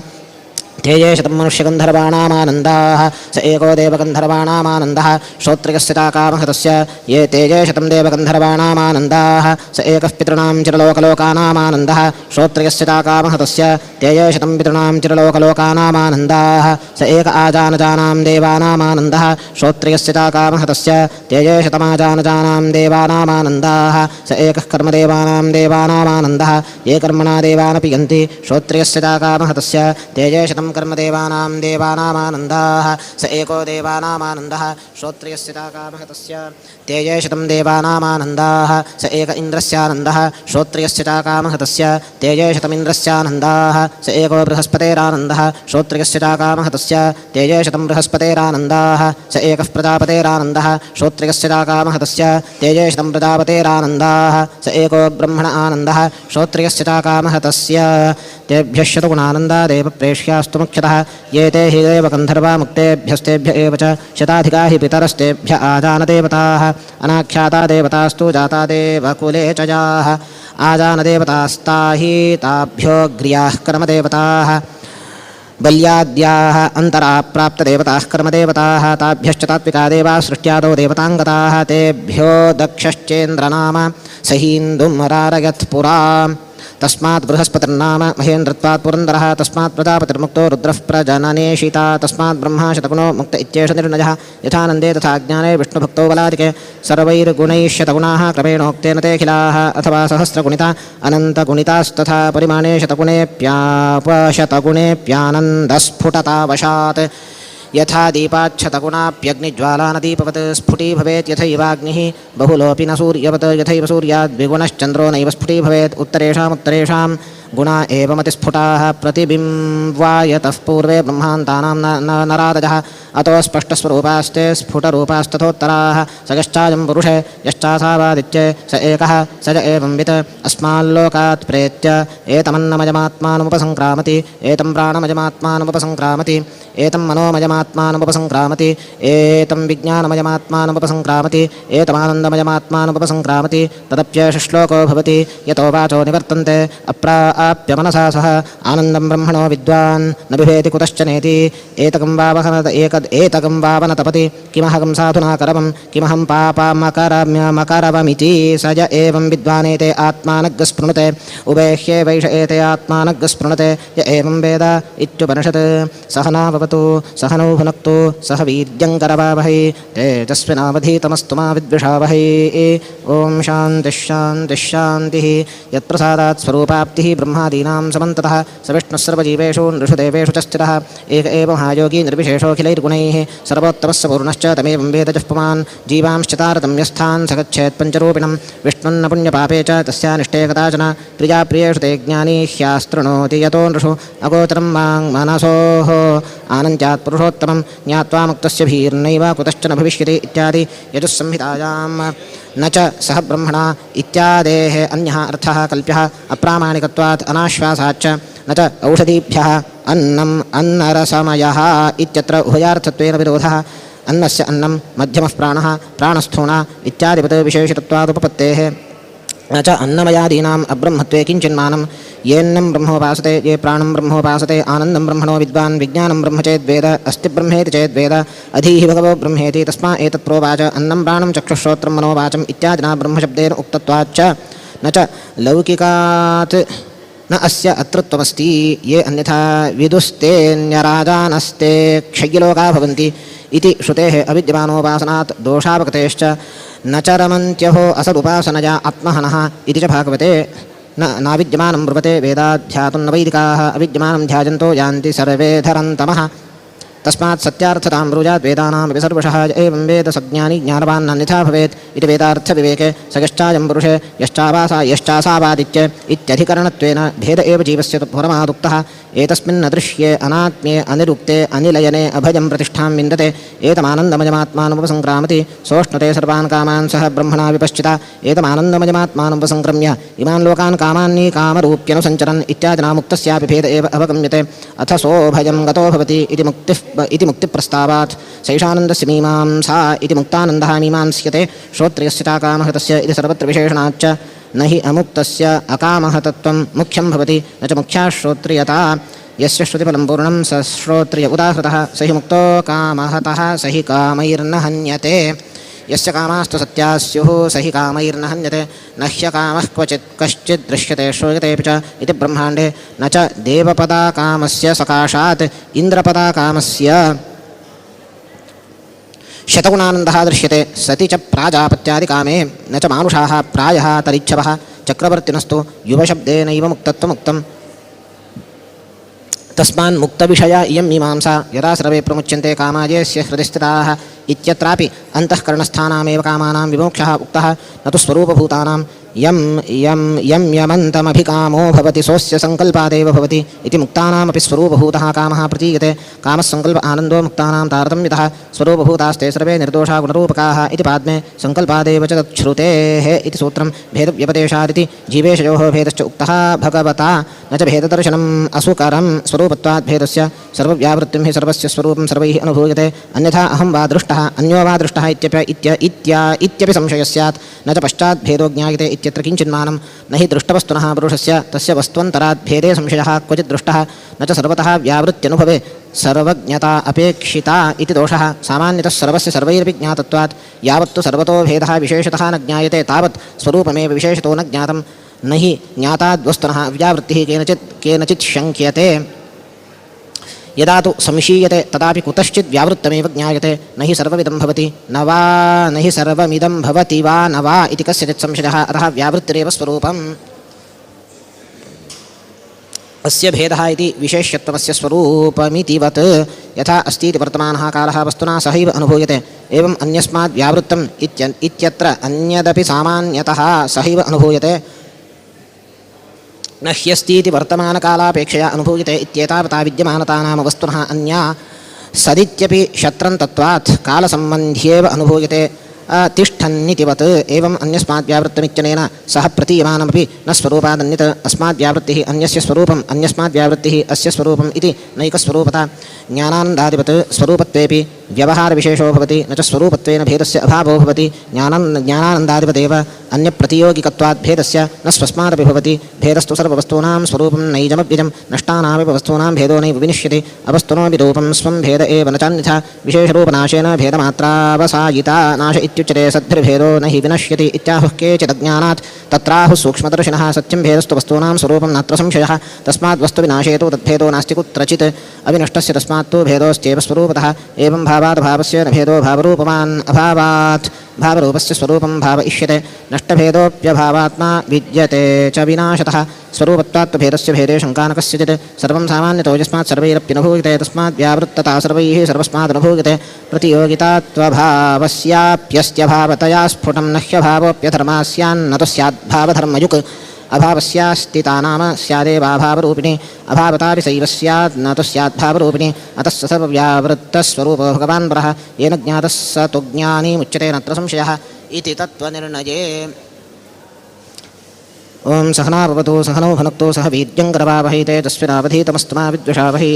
ते ये शतं मनुष्यगन्धर्वाणामानन्दाः स एको देवगन्धर्वाणामानन्दः श्रोत्रियस्य चाकामः तस्य ये ते ये शतं देवगन्धर्वाणामानन्दाः स एकः पितॄणां चिरलोकलोकानामानन्दः श्रोत्रियस्य चाकामः तस्य ते ये शतं पितॄणां चिरलोकलोकानामानन्दाः स एक आजानजानां देवानामानन्दः श्रोत्रियस्य चाकामः तस्य ते ये शतमाजानजानां देवानामानन्दाः स एकः कर्मदेवानां देवानामानन्दः ये कर्मणा देवानपि यन्ति श्रोत्रियस्य चाकामः तस्य ते ये शतं कर्मदेवानां देवानामानन्दाः स एको देवानामानन्दः श्रोत्रियस्य चाकामः तस्य ते ये शतं देवानामानन्दाः स एक इन्द्रस्यानन्दः श्रोत्रियस्य चाकामः तस्य ते ये शतमिन्द्रस्यानन्दाः स एको बृहस्पतेरानन्दः श्रोत्रियस्य चाकामः तस्य ते ये शतं बृहस्पतेरानन्दाः स एकः प्रजापतेरानन्दः श्रोत्रियस्य चाकामः तस्य ते ये शतं प्रजापतेरानन्दाः स एको ब्रह्मण आनन्दः श्रोत्रियस्य चाकामः तस्य तेभ्यः शतगुणानन्दा देवप्रेष्यास्तु मुख्यतः ये ते हि देवगन्धर्वा मुक्तेभ्यस्तेभ्य एव च शताधिका हि पितरस्तेभ्य आजानदेवताः अनाख्याता देवतास्तु जाता देवकुले च याः आजानदेवतास्ता हि ताभ्योऽग्र्याः कर्मदेवताः बल्याद्याः अन्तरा प्राप्तदेवताः कर्मदेवताः ताभ्यश्च तात्विका देवाः सृष्ट्यादौ देवताङ्गताः तेभ्यो दक्षश्चेन्द्रनाम स हीन्दुं रारयत्पुरा तस्मात् बृहस्पतिर्नाम महेन्द्रत्वात् पुरन्दरः तस्मात् प्रजापतिर्मुक्तो रुद्रः प्रजननेषिता तस्मात् ब्रह्मा शतगुणो मुक्त इत्येष निर्णयः यथानन्दे तथा ज्ञाने विष्णुभक्तौ बलादिके सर्वैर्गुणैः शतगुणाः क्रमेणोक्तेन तेऽखिलाः अथवा सहस्रगुणिता अनन्तगुणितास्तथा परिमाणे शतगुणेऽप्यापशतगुणेऽप्यानन्दस्फुटतावशात् यथा दीपाच्छतगुणाप्यग्निज्वालानदीपवत् स्फुटी भवेत् यथैवाग्निः बहुलोऽपि न सूर्यवत् यथैव सूर्याद् द्विगुणश्चन्द्रो नैव स्फुटी भवेत् उत्तरेषामुत्तरेषां गुणा एवमतिस्फुटाः प्रतिबिम्बायतः पूर्वे ब्रह्मान्तानां नरादजः अतो स्पष्टस्वरूपास्ते स्फुटरूपास्तथोत्तराः स यश्चायं पुरुषे यश्चासावादित्ये स एकः स य एवं वित् अस्माल्लोकात् प्रेत्य एतमन्नमयमात्मानमुपसङ्क्रामति एतं प्राणमयमात्मानमुपसङ्क्रामति एतं मनोमयमात्मानमुपसङ्क्रामति एतं विज्ञानमयमात्मानमुपसङ्क्रामति एतमानन्दमयमात्मानमुपसङ्क्रामति तदप्येष श्लोको भवति यतो वाचो निवर्तन्ते अप्राप्य मनसा सह आनन्दं ब्रह्मणो विद्वान् न बिभेति कुतश्चनेति एतकं वावन तपति किमहं साधुना करवं किमहं पापमकरमकरवमिति स य एवं विद्वानेते आत्मानग्स्पृणुते उभेह्येवैष एते आत्मानग्स्पृणुते य एवं वेद इत्युपनिषत्। सहनावतु सहनौ भुनक्तु सह वीर्यङ्करवावहै तेजस्विनावधीतमस्तु मा विद्विषावहै। ॐ शान्तिः शान्तिः शान्तिः। यत्प्रसादात् स्वरूपाप्तिः ब्रह्मादीनां समन्ततः स विष्णुः सर्वजीवेषु नृषु देवेषु च स्थितः। एक एव महायोगी निर्विशेषोऽखिलैर्गुणैः सर्वोत्तमः स पूर्णश्च तमेवं वेदजः पुमान् जीवांश्च तारतम्यस्थान् स गच्छेत् पञ्चरूपिणं विष्णुन्न पुण्यपापे च तस्यानिष्टे कदाचन प्रिया प्रियेषु ते ज्ञानी ह्यास्तृणोति यतो नृषु अगोचरं वाङ्मनसोः आनन्त्यात् पुरुषोत्तमं ज्ञात्वा मुक्तस्य भीर्नैव कुतश्चन भविष्यति इत्यादि यजुस्संहितायां न च सह ब्रह्मणा इत्यादेः अन्यः अर्थः कल्प्यः अप्रामाणिकत्वात् अनाश्वासाच्च न च औषधीभ्यः अन्नम् अन्नरसमयः इत्यत्र उभयार्थत्वेन विरोधः। अन्नस्य अन्नं मध्यमः प्राणः प्राणस्थूणा इत्यादिवत् विशेषितत्वादुपपत्तेः न च अन्नमयादीनाम् अब्रह्मत्वे किञ्चिन्मानं येन्नं ब्रह्मोपासते ये प्राणं ब्रह्मोपासते आनन्दं ब्रह्मणो विद्वान् विज्ञानं ब्रह्म चेद्वेद अस्ति ब्रह्मेति चेद्वेद अधीहि भगवो ब्रह्मेति तस्मा एतत् प्रोवाच अन्नं प्राणं चक्षुश्रोत्रं मनोवाचम् इत्यादिना ब्रह्मशब्देन उक्तत्वाच्च न च लौकिकात् न अस्य अतृत्वमस्ति ये अन्यथा विदुस्तेऽन्यराजानस्ते क्षय्यलोका भवन्ति इति श्रुतेः अविद्यमानोपासनात् दोषावगतेश्च न च रमन्त्यहो असदुपासनया आत्महनः इति च भागवते न नाविद्यमानं ब्रुवते वेदाध्यातुं न वैदिकाः अविद्यमानं ध्यायन्तो यान्ति सर्वे धरन्तमः। तस्मात् सत्यार्थतां ब्रूयात् वेदानामपि सर्वशः एवं वेद सज्ञानी ज्ञानवान् नान्यथा भवेत् इति वेदार्थविवेके स यश्चायं पुरुषे यश्चावासा यश्चासावादित्य इत्यधिकरणत्वेन भेद एव जीवस्य परमादुक्तः। एतस्मिन् अदृश्ये अनात्म्ये अनिरुक्ते अनिलयने अभयं प्रतिष्ठां विन्दते एतमानन्दमयमात्मानमुपसङ्क्रामति सोष्णुते सर्वान् कामान् सह ब्रह्मणा विपश्चिता एतमानन्दमयमात्मानमुपसङ्क्रम्य इमान् लोकान् कामान्नी कामरूप्यनुसञ्चरन् इत्यादिना मुक्तस्यापि भेद एव अवगम्यते। अथ सोऽभयं गतो भवति इति मुक्तिप्रस्तावात् सैषानन्दस्य मीमांसा इति मुक्तानन्दः मीमांस्यते श्रोत्रियस्य चाकामहतस्य इति सर्वत्र विशेषणाच्च न हि अमुक्तस्य अकामहतत्वं मुख्यं भवति न च मुख्या श्रोत्रियता यस्य श्रुतिफलं पूर्णं स श्रोत्रिय उदाहृतः स हि मुक्तो कामहतः स हि कामैर्न हन्यते यस्य कामास्तु सत्याः स्युः स हि कामैर्न हन्यते न ह्यकामः क्वचित् कश्चित् दृश्यते श्रूयतेऽपि च इति ब्रह्माण्डे न च देवपदाकामस्य सकाशात् इन्द्रपदाकामस्य शतगुणानन्दः दृश्यते सति च प्राजापत्यादिकामे न च मानुषाः प्रायः तरिच्छवः चक्रवर्तिनस्तु युवशब्देनैव मुक्तत्वमुक्तम्। तस्मान् मुक्तविषया इयं मीमांसा यदा सर्वे प्रमुच्यन्ते कामाजेस्य हृदि स्थिताः इत्यत्रापि अन्तःकरणस्थानामेव कामानां विमोक्षः उक्तः न तु स्वरूपभूतानां यं यं यं यमन्तमभिकामो भवति सोऽस्य सङ्कल्पादेव भवति इति मुक्तानामपि स्वरूपभूतः कामः प्रतीयते। कामः सङ्कल्प आनन्दो मुक्तानां तारतम्यतः स्वरूपभूतास्ते सर्वे निर्दोषा गुणरूपकाः इति पाद्मे सङ्कल्पादेव च तच्छ्रुतेः इति सूत्रं भेदव्यपदेशादिति जीवेशयोः भेदश्च उक्तः भगवता न च भेददर्शनम् असुकरं स्वरूपत्वात् भेदस्य सर्वव्यावृत्तिं हि सर्वस्य स्वरूपं सर्वैः अनुभूयते अन्यथा अहं वा दृष्टः अन्यो वा दृष्टः इत्यपि संशयः स्यात् न च पश्चात् भेदो ज्ञायते इत्यत्र किञ्चिन्मानं न हि दृष्टवस्तुनः पुरुषस्य तस्य वस्त्वन्तरात् भेदे संशयः क्वचित् दृष्टः न च सर्वतः व्यावृत्त्यनुभवे सर्वज्ञता अपेक्षिता इति दोषः। सामान्यतः सर्वस्य सर्वैरपि ज्ञातत्वात् यावत्तु सर्वतो भेदः विशेषतः न ज्ञायते तावत् स्वरूपमेव विशेषतो न ज्ञातं न हि ज्ञाताद्वस्तुनः व्यावृत्तिः केनचित् शङ्क्यते। यदा तु संशीयते तदापि कुतश्चित् व्यावृत्तमेव ज्ञायते न हि सर्वमिदं भवति न वा न हि सर्वमिदं भवति वा न वा इति कस्यचित् संशयः। अतः व्यावृत्तिरेव स्वरूपम्। अस्य भेदः इति विशेष्यत्वस्य स्वरूपमितिवत् यथा अस्तीति वर्तमानः कालः वस्तुना सहैव अनुभूयते एवम् अन्यस्मात् व्यावृत्तम् इत्यत्र अन्यदपि सामान्यतः सहैव अनुभूयते न ह्यस्तीति वर्तमानकालापेक्षया अनुभूयते इत्येतावता विद्यमानता नाम वस्तुनः अन्या सदित्यपि शत्रं तत्त्वात् कालसम्बन्ध्येव अनुभूयते तिष्ठन्नितिवत् एवम् अन्यस्मात् व्यावृत्तमित्यनेन सह प्रतीयमानमपि न स्वरूपादन्यत् अस्मात् व्यावृत्तिः अन्यस्य स्वरूपम् अन्यस्मात् व्यावृत्तिः अस्य स्वरूपम् इति नैकस्वरूपता ज्ञानानन्दादिवत् स्वरूपत्वेपि व्यवहारविशेषो भवति न च स्वरूपत्वेन भेदस्य अभावो भवति ज्ञानानन्दादिवदेव अन्यप्रतियोगिकत्वात् भेदस्य न स्वस्मादपि भवति भेदस्तु सर्ववस्तूनां स्वरूपं नैजमव्यजं नष्टानामिव वस्तूनां भेदो नैव विनिश्यति अवस्तुनोऽपि रूपं स्वं भेद एव न चान्यथा विशेषरूपनाशेन भेदमात्रावसायिता नाश इत्युच्यते सद्भिर्भेदो न हि विनश्यति इत्याहुः केचिदज्ञानात् तत्राहुः सूक्ष्मदर्शिनः सत्यं भेदस्तु वस्तूनां स्वरूपं नात्र संशयः तस्मात् वस्तुविनाशे तु तद्भेदो नास्ति कुत्रचित् अविनष्टस्य तस्मात् तु भेदोऽस्त्येव स्वरूपतः एवं भावात् भावस्य न भेदो भावरूपवान् अभावात् भावरूपस्य स्वरूपं भाव इष्यते नष्टभेदोऽप्यभावात्मा विद्यते च विनाशतः स्वरूपत्वात् भेदस्य भेदे शङ्का न कस्यचित् सर्वं सामान्यतो यस्मात् सर्वैरप्यनुभूयते तस्मात् व्यावृत्तता सर्वैः सर्वस्मादनुभूयते प्रतियोगितात्वभावस्याप्यस्त्यभावतया स्फुटं न ह्यभावोऽप्यधर्मा स्यान्न तु स्याद्भावधर्मयुक् अभावस्यास्तिता नाम स्यादेवाभावरूपिणी अभावतापि सैव स्यात् न तु स्याद्भावरूपिणी अतः स सर्वव्यावृत्तस्वरूपो भगवान् परः येन ज्ञातः स तु ज्ञानी मुच्यते नत्र संशयः इति तत्त्वनिर्णये। ॐ सहनाभवतु सहनौ भुनक्तु सह वीर्यङ्करवावहै तेजस्विनावधीतमस्तु मा विद्विषावहै।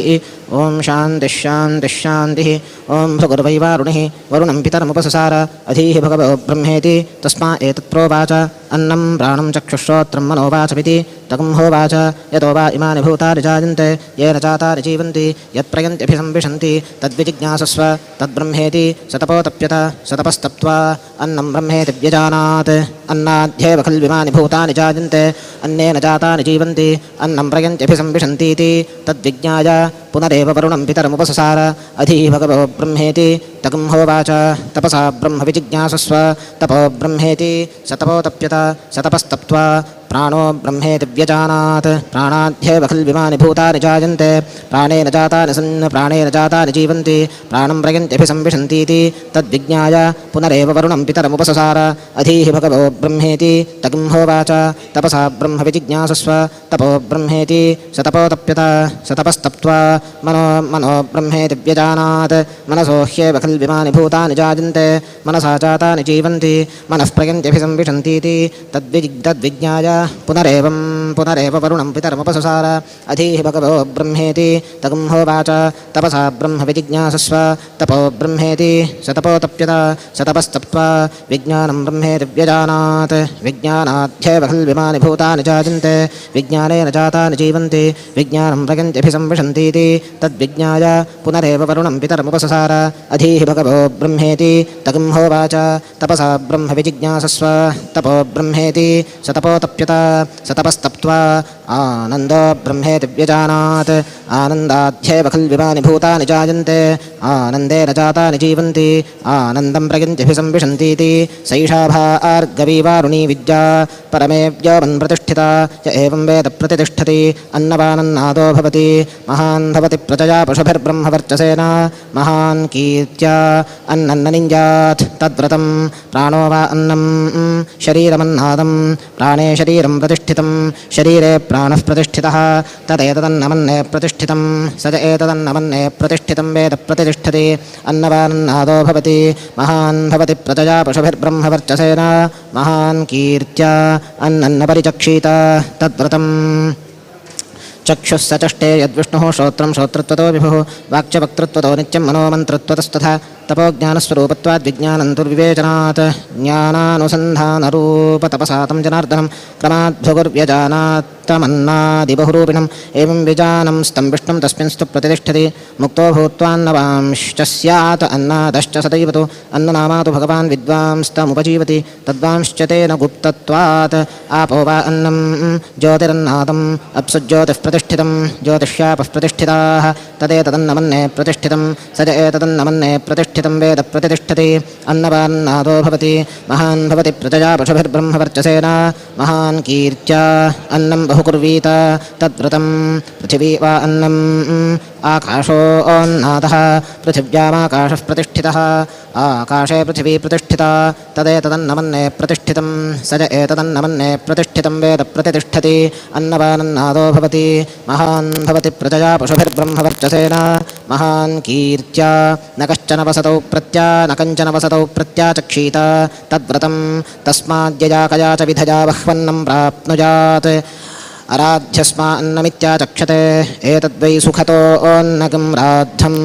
ॐ शान्तिः शान्तिः शान्तिः। ॐ भृगुर्वै वारुणिः वरुणं पितरमुपससार अधीः भगवो ब्रह्मेति तस्मा एतत्प्रोवाच अन्नं प्राणं चक्षुश्रोत्रं मनोवाचमिति तगुं होवाच यतो वा इमानि भूतानि जायन्ते येन जातानि जीवन्ति यत्प्रयन्त्यभिसंविशन्ति तद्विजिज्ञासस्व तद्ब्रह्मेति सतपोतप्यत सतपस्तप्त्वा अन्नं ब्रह्मेति व्यजानात् अन्नाध्येव खल्विमानि भूतानि जायन्ते अन्नेन जातानि जीवन्ति अन्नं प्रयन्त्यभिसंविशन्तीति तद्विज्ञाय पुनरेव वरुणं पितरमुपससार अधीः भगवो ब्रह्मेति तगुं होवाच तपसा ब्रह्म विजिज्ञासस्व तपो ब्रह्मेति सतपोतप्यत सतपस्तप्त्वा प्राणो ब्रह्मेति व्यजानात् प्राणाध्येव खल्विमानि भूतानि जायन्ते प्राणेन जातानि सन् प्राणेन जातानि जीवन्ति प्राणं प्रयन्त्यभिसंविशन्तीति तद्विज्ञाय पुनरेव वरुणं पितरमुपससार अधीः भगवो ब्रह्मेति तगुं होवाच तपसा ब्रह्म विजिज्ञासस्व तपो ब्रह्मेति सतपोतप्यत सतपस्तप्त्वा मनो मनो ब्रह्मेति व्यजानात् मनसो ह्येव खल्विमानि भूतानि जायन्ते मनसा जातानि जीवन्ति मनः प्रयन्त्यभिसंविशन्तीति तद्विज्ञाय पुनरेवं पुनरेव वरुणं पितरमुपससार अधीः भगवो ब्रह्मेति तगुं होवाच तपसा ब्रह्म विजिज्ञासस्व तपो ब्रह्मेति सतपोतप्यत सतपस्तप्त्वा विज्ञानं ब्रह्मेति व्यजानात् विज्ञानाध्येव खल्विमानि भूतानि जायन्ते विज्ञानेन जातानि जीवन्ति विज्ञानं प्रयन्त्यभिसंविशन्तीति तद्विज्ञाय पुनरेव वरुणं पितरमुपससार अधीः भगवो ब्रह्मेति तगुं होवाच तपसा ब्रह्म विजिज्ञासस्व तपो ब्रह्मेति सतपोतप्यत सतपस्तप्त्वा आनन्दो ब्रह्मेति व्यजानात् आनन्दाध्येव खल्विमानि भूतानि जायन्ते आनन्देन जातानि जीवन्ति आनन्दं प्रयन्त्यभिसंविशन्तीति सैषा भार्गवी वारुणी विद्या परमे व्योमन् प्रतिष्ठिता य एवं वेद प्रतिष्ठति अन्नवानन्नादो भवति महान् भवति प्रजया पशुभिर्ब्रह्मवर्चसेन महान् कीर्त्या अन्नन्ननिन्द्यात् तद्व्रतं प्राणो वा अन्नं शरीरमन्नादं प्राणे शरीरं प्रतिष्ठितं शरीरे प्राणः प्रतिष्ठितः तदेतदन्नमन्ने प्रतिष्ठितं स च एतदन्नमन्ने प्रतिष्ठितं वेद प्रतिष्ठति अन्नवानन्नादो भवति महान् भवति प्रजया पशुभिर्ब्रह्मवर्चसेन महान् कीर्त्या अन्नन्न परिचक्षीत तद्व्रतम् चक्षुः सचष्टे यद्विष्णुः श्रोत्रं श्रोत्रत्वतो विभुः वाक्च वक्तृत्वतो नित्यं मनोमन्त्रत्वतस्तथा तपो ज्ञानस्वरूपत्वाद् विज्ञानं दुर्विवेचनात् ज्ञानानुसन्धानरूपतपसा तं जनार्दनं क्रमाद्भुगुर्व्यजानात्तमन्नादिबहुरूपिणम् एवं विजानंस्तं विष्णुं तस्मिंस्तु प्रतिष्ठति मुक्तो भूत्वान्नवांश्च स्यात् अन्नादश्च सदैव तु अन्ननामा तु भगवान् विद्वांस्तमुपजीवति तद्वांश्च तेन गुप्तत्वात् आपो वा अन्नं ज्योतिरन्नादम् अप्सु ज्योतिः प्रतिष्ठितम् प्रतिष्ठितं ज्योतिष्यापः प्रतिष्ठिताः तदेतदन्नमन्ने प्रतिष्ठितं स च एतदन्नमन्ने प्रतिष्ठितं वेद प्रतिष्ठति अन्नवान्नादो भवति महान् भवति प्रजया पशुभिर्ब्रह्मवर्चसेन महान् कीर्त्या अन्नं बहुकुर्वीत तद्व्रतं पृथिवी वा अन्नम् आकाशोऽन्नादः पृथिव्यामाकाशः प्रतिष्ठितः आकाशे पृथिवी प्रतिष्ठिता तदेतदन्नमन्ने प्रतिष्ठितं स च एतदन्नमन्ने प्रतिष्ठितं वेद प्रतिष्ठति अन्नवानन्नादो भवति महान् भवति प्रजया पशुभिर्ब्रह्मवर्चसेन महान् कीर्त्या न कश्चन वसतौ प्रत्या न कञ्चन वसतौ प्रत्याचक्षीत तद्व्रतं तस्माद्यया कया च विधया बह्वन्नं प्राप्नुयात् आराध्यस्मा अन्नमित्याचक्षते एतद्वै सुखतोऽन्नकं राद्धं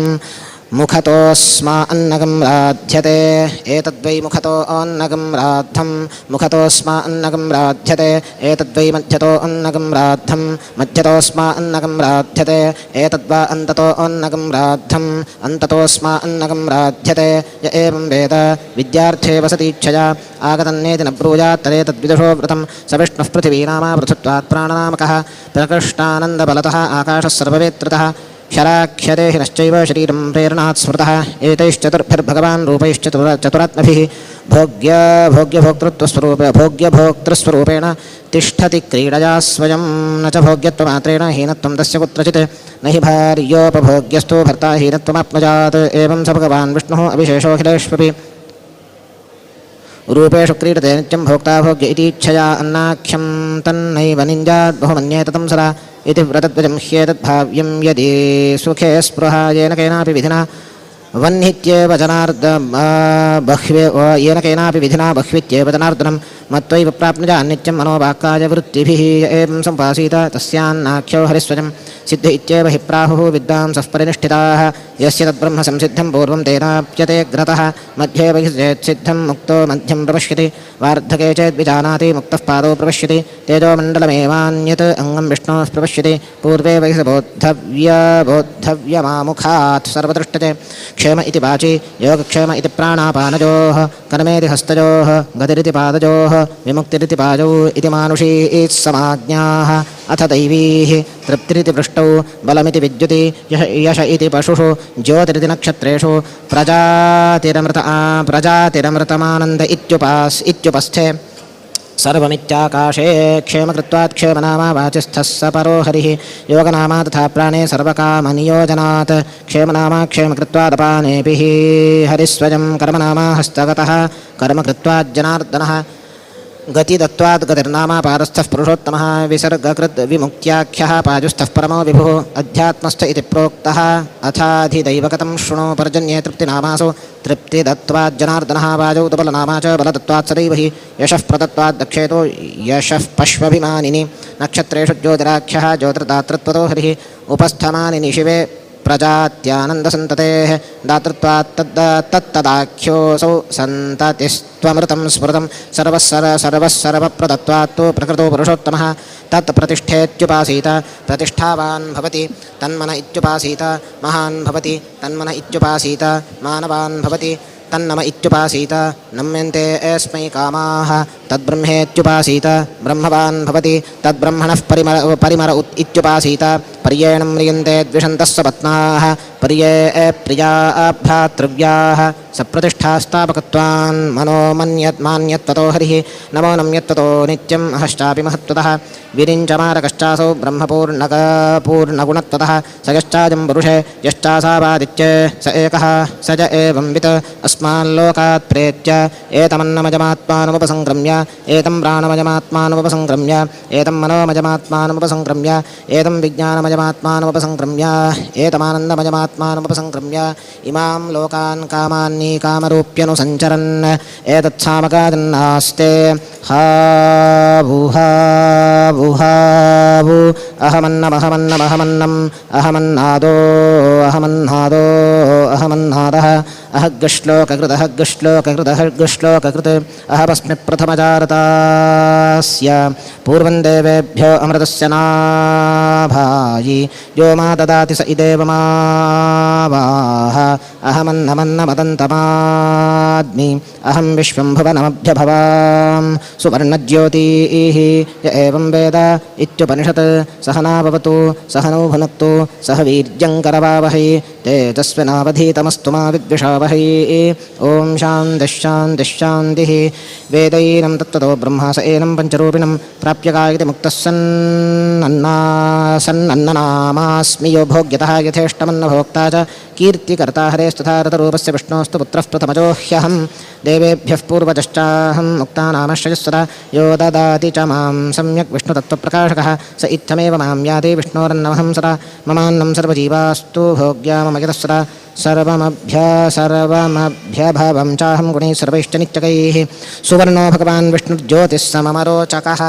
मुखतोऽस्मा अन्नकं राध्यते एतद्वै मुखतो अन्नकं राद्धं मुखतोऽस्मा अन्नकं राध्यते एतद्वै मध्यतो अन्नकं राद्धं मध्यतोऽस्मा अन्नकं राध्यते एतद्वा अन्ततो अन्नकं राद्धम् अन्ततोऽस्मा अन्नकं राध्यते य एवं वेद विद्यार्थे वसतीच्छया आगतन्नेति न ब्रूयात् तदेतद्विदुषो व्रतं स विष्णुः पृथिवीनामा पृथुत्वात् प्राणनामकः प्रकृष्टानन्दबलतः आकाशः सर्ववेत्रतः शराख्यदेहिनश्चैव शरीरं प्रेरणात् स्मृतः एतैश्चतुर्भिर्भगवान् रूपैश्चतुरात्मभिः भोग्यभोक्तृत्वस्वरूपेण तिष्ठति क्रीडया स्वयं न च भोग्यत्वमात्रेण हीनत्वं तस्य कुत्रचित् न हि भार्योपभोग्यस्तु भर्ता हीनत्वमाप्नुयात् एवं स भगवान् विष्णुः अविशेषोऽखिलेष्वपि रूपेषु क्रीडते नित्यं भोक्ता भोग्य इतीच्छया अन्नाख्यं तन्नैव निन्द्यात् बहुमन्येत तं सदा इति व्रतध्वजं ह्येतद्भाव्यं यदि सुखे स्पृहा येन केनापि विधिना वह्नित्येव येन केनापि विधिना बह्वित्येव जनार्दनं मत्वैव प्राप्नुयान्नित्यं मनोवाक्कायवृत्तिभिः य एवं सम्पासीत तस्यान्नाख्यौ हरिस्वजं सिद्धि इत्येव हि प्राहुः विद्वांसः परिनिष्ठिताः यस्य तद्ब्रह्म संसिद्धं पूर्वं तेनाप्यते ग्रतः मध्ये बहिः चेत् मुक्तो मध्यं प्रपश्यति वार्धके चेद्विजानाति मुक्तः पादौ प्रपश्यति तेजोमण्डलमेवान्यत् अङ्गं विष्णोः प्रपश्यति पूर्वे बहिः बोद्धव्यमामुखात् सर्वदृष्टते क्षेम इति वाचि योगक्षेम इति प्राणापानयोः कर्मेति हस्तयोः गतिरिति पादयोः विमुक्तिरिति पाजौ इति मानुषी समाज्ञाः अथ दैवीः तृप्तिरिति पृष्टौ बलमिति विद्युति यश इति पशुषु ज्योतिरिति नक्षत्रेषु प्रजातिरमृतमानन्द इत्युपस्थे सर्वमित्याकाशे क्षेमकृत्वात् क्षेमनामा वाचिस्थः स परो हरिः योगनामा तथा प्राणे सर्वकामनियोजनात् क्षेमनामा क्षेमकृत्वादपानेऽपि हरिस्वयं कर्मनामा हस्तगतः कर्मकृत्वाज्जनार्दनः गतिदत्वाद् गतिर्नामा पारस्थः पुरुषोत्तमः विसर्गकृद् विमुक्त्याख्यः पाजुस्थः परमो विभुः अध्यात्मस्थ इति प्रोक्तः अथाधिदैवगतं शृणु पर्जन्ये तृप्तिनामासु तृप्तिदत्वाज्जनार्दनः वाजौ बलनामा च बलदत्वात् सदैव हि यशः प्रदत्वात् दक्षेतो यशः पश्वभिमानिनि नक्षत्रेषु ज्योतिराख्यः ज्योतिर्दातृत्वतो हरिः उपस्थमानिनि शिवे प्रजात्यानन्दसन्ततेः दातृत्वात् तत्तदाख्योऽसौ सन्ततिस्त्वमृतं स्मृतं सर्वः सर्वप्रदत्वात्तु प्रकृतो पुरुषोत्तमः तत्प्रतिष्ठेत्युपासीत प्रतिष्ठावान् भवति तन्मन इत्युपासीत महान् भवति तन्मन इत्युपासीत मानवान् भवति तन्नम इत्युपासीत नम्यन्ते अस्मै कामाः तद्ब्रह्मेत्युपासीत ब्रह्मवान् भवति तद्ब्रह्मणः परिमर इत्युपासीत पर्येण म्रियन्ते द्विषन्तः सपत्नाः पर्ये प्रिया भ्रातृव्याः सप्रतिष्ठास्तापकत्वान् मनो मान्यत्वतो हरिः नमो नम्यत्वतो नित्यम् अहश्चापि महत्त्वतः विरिञ्चमारकश्चासौ ब्रह्मपूर्णगुणत्वतः स यश्चायं पुरुषे यश्चासावादित्ये स एकः स च एवं वित् अस्माल्लोकात् प्रेत्य एतमन्नमजमात्मानमुपसंक्रम्य एतं प्राणमजमात्मानमुपसंक्रम्य एतं मनोमजमात्मानमुपसंक्रम्य एतं विज्ञानमजमात्मानमुपसंक्रम्य एतमानन्दमजमात्मानमुपसंक्रम्य इमां लोकान् कामान्नी कामरूप्यनुसञ्चरन् एतत्सामकादन्नास्ते हावु हावु हावु अहमन्नमहमन्नमहमन्नम् अहमन्नादो अहमन्नादो अहमन्नादः अहग्श्लोककृतः ग्श्लोककृतः ग्श्लोककृत् अहमस्मि प्रथमजारतास्य पूर्वं देवेभ्यो अमृतस्य नाभायि यो मा ददाति स इदेव मावाह अहमन्नमन्नमदन्तमाद्मि अहं विश्वं भुवनमभ्यभवां सुवर्णज्योतिः य एवं वेद इत्युपनिषत् सहनाभवतु सहनौ भुनक्तु सह वीर्यङ्करवावहै तेजस्विनावधीतमस्तु मा विद्विषावहै। ॐ शान्तिः शान्तिः शान्तिः। वेदैनं तत्त्वतो ब्रह्मा स एनं पञ्चरूपिणं प्राप्य गायति मुक्तः सन्नन्नामास्मि यो भोग्यतः यथेष्टमन्न भोक्ता च कीर्तिकर्ता हरेस्तथा रतरूपस्य विष्णोस्तु पुत्रः प्रथमजो ह्यहं देवेभ्यः पूर्वजश्चाहं मुक्तानामश्रयस्सदा यो ददाति च मां सम्यक् विष्णुतत्त्वप्रकाशकः स इत्थमेव मां याति विष्णोरन्नमहं सदा ममान्नं सर्वजीवास्तु भोग्या मम यतः सदा सर्वमभ्यभवं चाहं गुणैः सर्वैश्च नित्यकैः। सुवर्णो भगवान् विष्णुर्ज्योतिः स मम रोचकः।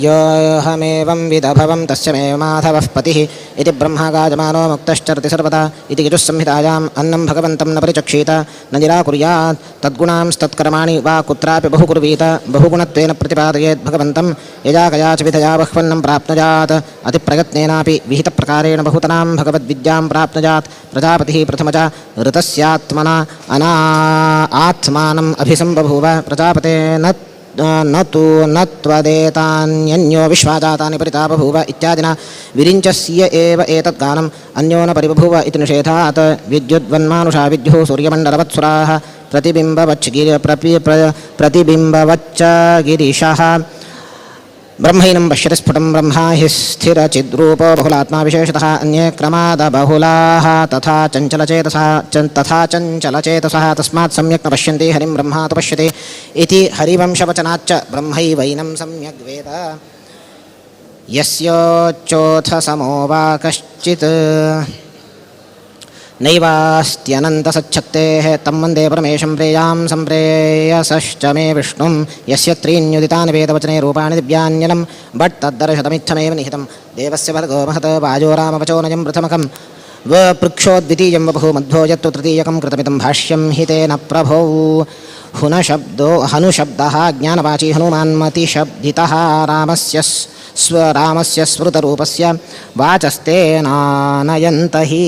योऽहमेवं विदभवं तस्य मे माधवः पतिः इति ब्रह्मागाजमानो मुक्तश्चरति सर्वदा इति यजुस्संहितायाम् अन्नं भगवन्तं न परिचक्षीत न निराकुर्यात् तद्गुणांस्तत्कर्माणि वा कुत्रापि बहुकुर्वीत बहुगुणत्वेन प्रतिपादयेत् भगवन्तं यजा कया च विधया बह्वन्नं प्राप्नुयात् अतिप्रयत्नेनापि विहितप्रकारेण बहुतनां भगवद्विद्यां प्राप्नुयात्। प्रजापतिः प्रथमज ऋतस्यात्मना आत्मानम् अभिसम्बभूव प्रजापतेन न तु न त्वदेतान्यन्यो विश्वाजातानि परिता बभूव इत्यादिना विरिञ्चस्य एव एतद्गानम् अन्यो न परिबभूव इति निषेधात्। विद्युद्वन्मानुषा विद्युः सूर्यमण्डलवत्सुराः प्रतिबिम्बवच्च गिरिशः। ब्रह्मैनं पश्यति स्फुटं ब्रह्मा हि स्थिरचिद्रूपो बहुलात्मा विशेषतः अन्ये क्रमादबहुलाः तथा चञ्चलचेतसः तस्मात् सम्यक् न पश्यन्ति हरिं ब्रह्मा तु पश्यति इति हरिवंशवचनाच्च ब्रह्मैवैनं सम्यग् वेद। यस्योच्चोऽथ समो वा कश्चित् नैवास्त्यनन्तसच्छक्तेः तं वन्दे परमेशं प्रेयां सम्प्रेयसश्च मे विष्णुं यस्य त्रीण्युदितानि वेदवचने रूपाणि दिव्यान्यलं भट् तद्दर्शतमित्थमेव निहितं देवस्य भर्गो महत् वायोरामवचो नयं प्रथमकं वपृक्षो द्वितीयं वपुः मध्वो यत्तु तृतीयकं कृतमिदं भाष्यं हि तेन प्रभौ। हनुशब्दः ज्ञानवाची हनुमान्मतिशब्दितः रामस्य स्मृतरूपस्य वाचस्तेनानयन्त हि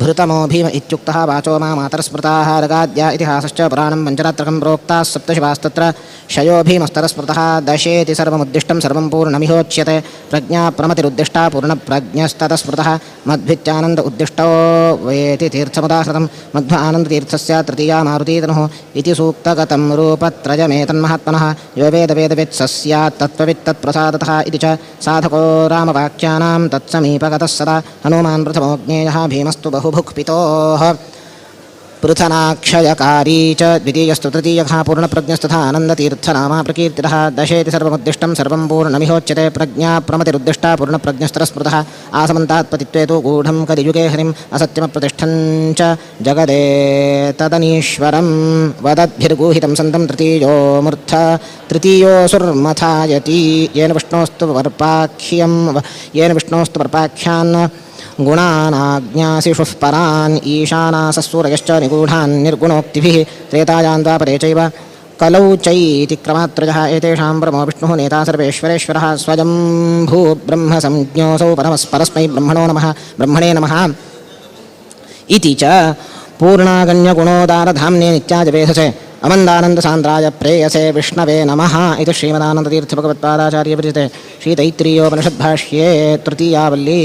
भृतमो भीम इत्युक्तः वाचो मा मातरस्मृताः रगाद्या इतिहासश्च पुराणं पञ्चरात्रकं प्रोक्ताः सप्तशिवास्तत्र शयो भीमस्तरस्मृतः दशेति सर्वमुद्दिष्टं सर्वं पूर्णमिहोच्यते प्रज्ञा प्रमतिरुद्दिष्टा पूर्णप्रज्ञस्ततस्मृतः मद्भित्यानन्द उद्दिष्टो वेति तीर्थमुदाहृतं मध्व आनन्दतीर्थस्य तृतीया मारुतीतनुः इति सूक्तगतं रूपत्रयमेतन्महात्मनः यो वेद वेदवित् स स्यात् तत्त्ववित्तत्प्रसादतः इति च साधको रामवाक्यानां तत्समीपगतः सदा हनुमान् प्रथमो ज्ञेयः भीमस्तु बहुभुक्पितोः पृथनाक्षयकारी च द्वितीयस्तु तृतीयः पूर्णप्रज्ञस्तथा आनन्दतीर्थनामा प्रकीर्तितः दशेति सर्वमुद्दिष्टं सर्वं पूर्णमिहोच्यते प्रज्ञा प्रमतिरुद्दिष्टा पूर्णप्रज्ञस्तरस्मृतः आसमन्तात्पतित्वे तु गूढं कलियुगे हरिम् असत्यमप्रतिष्ठं च जगदेतदनीश्वरं वदद्भिर्गूहितं सन्तं तृतीयोऽसुर्मथायति येन विष्णोस्तु वर्पाख्यान् गुणानाज्ञासिषुः परान् ईशानासस्सूरयश्च निगूढान् निर्गुणोक्तिभिः त्रेतायां द्वापरे चैव कलौ चैति क्रमात्रयः एतेषां परमो विष्णुः नेता सर्वेश्वरेश्वरः स्वयंभूब्रह्मसंज्ञोऽसौ परस्मै ब्रह्मणो नमः ब्रह्मणे नमः इति च पूर्णागण्यगुणोदारधाम्ने नित्याय वेधसे अमन्दानन्दसान्द्राय प्रेयसे विष्णवे नमः इति श्रीमदानन्दतीर्थभगवत्पादाचार्यविरचिते श्रीतैत्तिरीयोपनिषद्भाष्ये तृतीयावल्ली।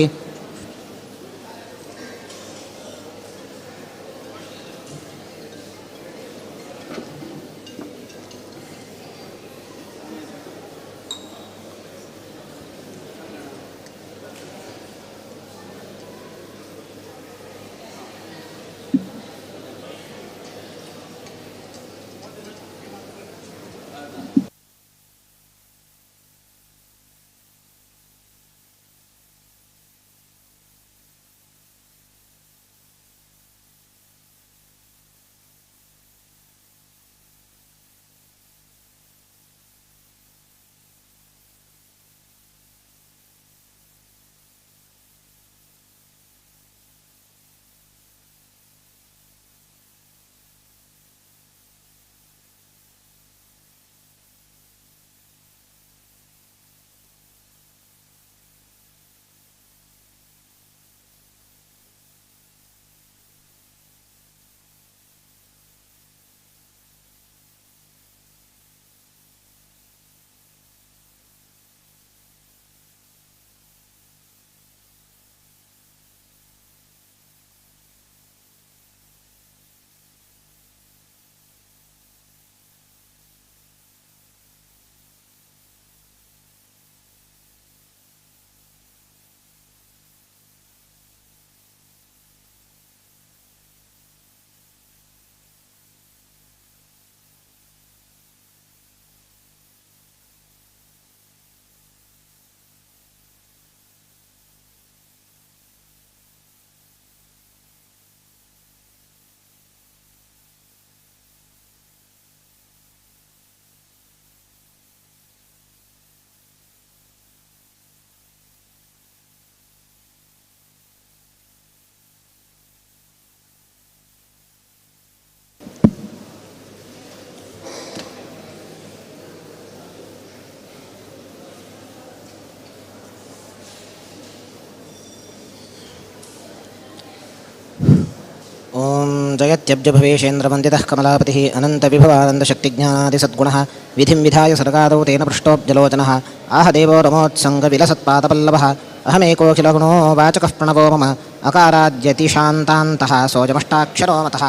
ॐ जयत्यब्जभवेशेन्द्रवन्दितः कमलापतिः अनन्तविभवानन्दशक्तिज्ञानादिसद्गुणः विधिं विधाय सर्गादौ तेन पृष्टोऽब्जलोचनः आह देवो रमोत्सङ्गविलसत्पादपल्लवः अहमेकोऽखिलगुणो वाचकः प्रणवो मम अकाराद्यतिशान्तान्तः सोऽजमष्टाक्षरो मतः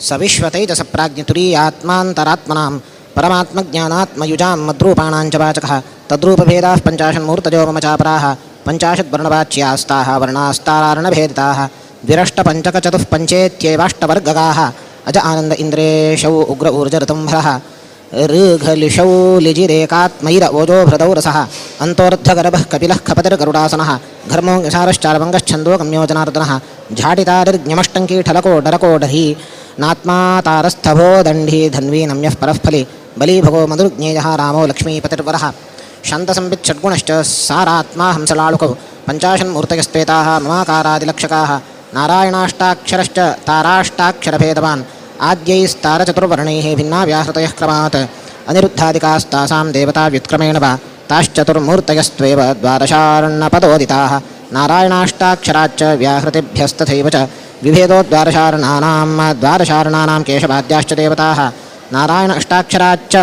सविश्वतैजसप्राज्ञतुरीयात्मान्तरात्मनां परमात्मज्ञानात्मयुजां मद्रूपाणां च वाचकः तद्रूपभेदाः पञ्चाशन्मूर्तयो मम चापराः पञ्चाशद्वर्णवाच्यास्ताः वर्णास्तारार्णभेदिताः द्विरष्टपञ्चकचतुःपञ्चेत्येवाष्टवर्गगाः अज आनन्द इन्द्रेशौ उग्र ऊर्जऋतुम्भरः ऋघलिशौ लिजिरेकात्मैर ओजोभृतौ रसः अन्तोऽर्धगर्भः कपिलः खपतिर्गरुडासनः घर्मोऽसारश्चारवङ्गश्छन्दो गम्यो जनार्दनः झाटितारिर्ज्ञमष्टङ्की ठलको डरको डही नात्मा तारस्थभो दण्डी धन्वी नम्यः परःफलि बलीभगो मधुर्ज्ञेयः रामो लक्ष्मीपतिर्वरः शान्तसंवित् षड्गुणश्च सारात्मा हंसलाळुकौ पञ्चाशन्मूर्तयस्त्वेताः ममाकारादिलक्षकाः नारायणाष्टाक्षरश्च ताराष्टाक्षरभेदवान् आद्यैस्तारचतुर्वर्णैः भिन्ना व्याहृतयः क्रमात् अनिरुद्धादिकास्तासां देवता व्युत्क्रमेण वा ताश्चतुर्मूर्तयस्त्वेव द्वादशार्णपदोदिताः नारायणाष्टाक्षराच्च व्याहृतिभ्यस्तथैव च विभेदो द्वादशार्णानां द्वादशार्णानां केशवाद्याश्च देवताः नारायण अष्टाक्षराच्च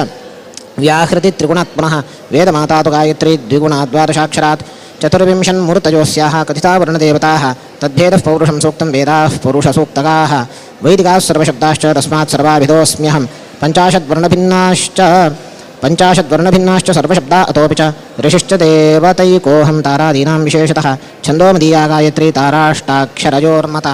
व्याहृति त्रिगुणात् पुनः वेदमाता तु गायत्री द्विगुणा द्वादशाक्षरात् चतुर्विंशन्मूर्तयोस्याः कथिता वर्णदेवताः तद्भेदः पौरुषं सूक्तं वेदाः पुरुषसूक्तकाः वैदिकाः सर्वशब्दाश्च तस्मात् सर्वाभिधोऽस्म्यहं पञ्चाशद्वर्णभिन्नाश्च सर्वशब्दा अतोऽपि च ऋषिश्च देवतैकोऽहं तारादीनां विशेषतः छन्दोमदीया गायत्री ताराष्टाक्षरयोर्मता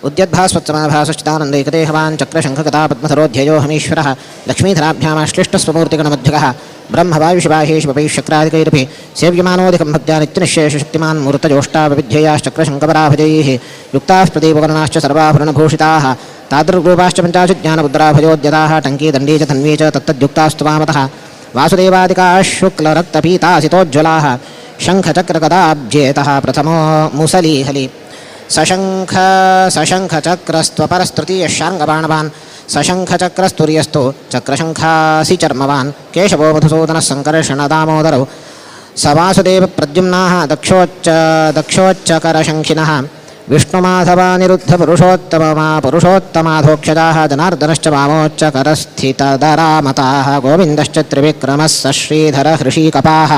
उद्यद्भास्वत्समाभासश्चिदानन्दैकदेहवान् चक्रशङ्खगता पद्मधरोऽध्ययो हमीश्वरः लक्ष्मीधराभ्यामाश्लिष्टस्वमूर्तिगणमध्यगः ब्रह्मवायुशिवाहेष्वपैः शक्रादिकैरपि सेव्यमानोऽधिकं भक्त्या नित्यनिःशेषशक्तिमान् मूर्तजोष्टावविध्येयाश्चक्रशङ्कपराभजैः युक्ताः प्रदीपवर्णाश्च सर्वाभरणभूषिताः तादृग्रूपाश्च पञ्चाशज्ञानमुद्राभयोद्यताः टङ्की दण्डी च धन्वी च तत्तद्युक्तास्तु वामतः वासुदेवादिकाः शुक्लरक्तपीतासितोज्ज्वलाः शङ्खचक्रगदाब्जेतः प्रथमो मुसलीहलि सशङ्ख सशङ्खचक्रस्त्वपरस्तृतीयः शार्ङ्गबाणवान् सशङ्खचक्रस्तुर्यस्तु चक्रशङ्खासि चर्मवान् केशवो मधुसूदनः सङ्कर्षणदामोदरौ स वासुदेवप्रद्युम्नाः दक्षोच्चकरशङ्खिनः विष्णुमाधवानिरुद्धपुरुषोत्तमा पुरुषोत्तमाधोक्षजाः जनार्दनश्च वामोच्चकरस्थितदरामताः गोविन्दश्च त्रिविक्रमः स श्रीधरहृषीकपाः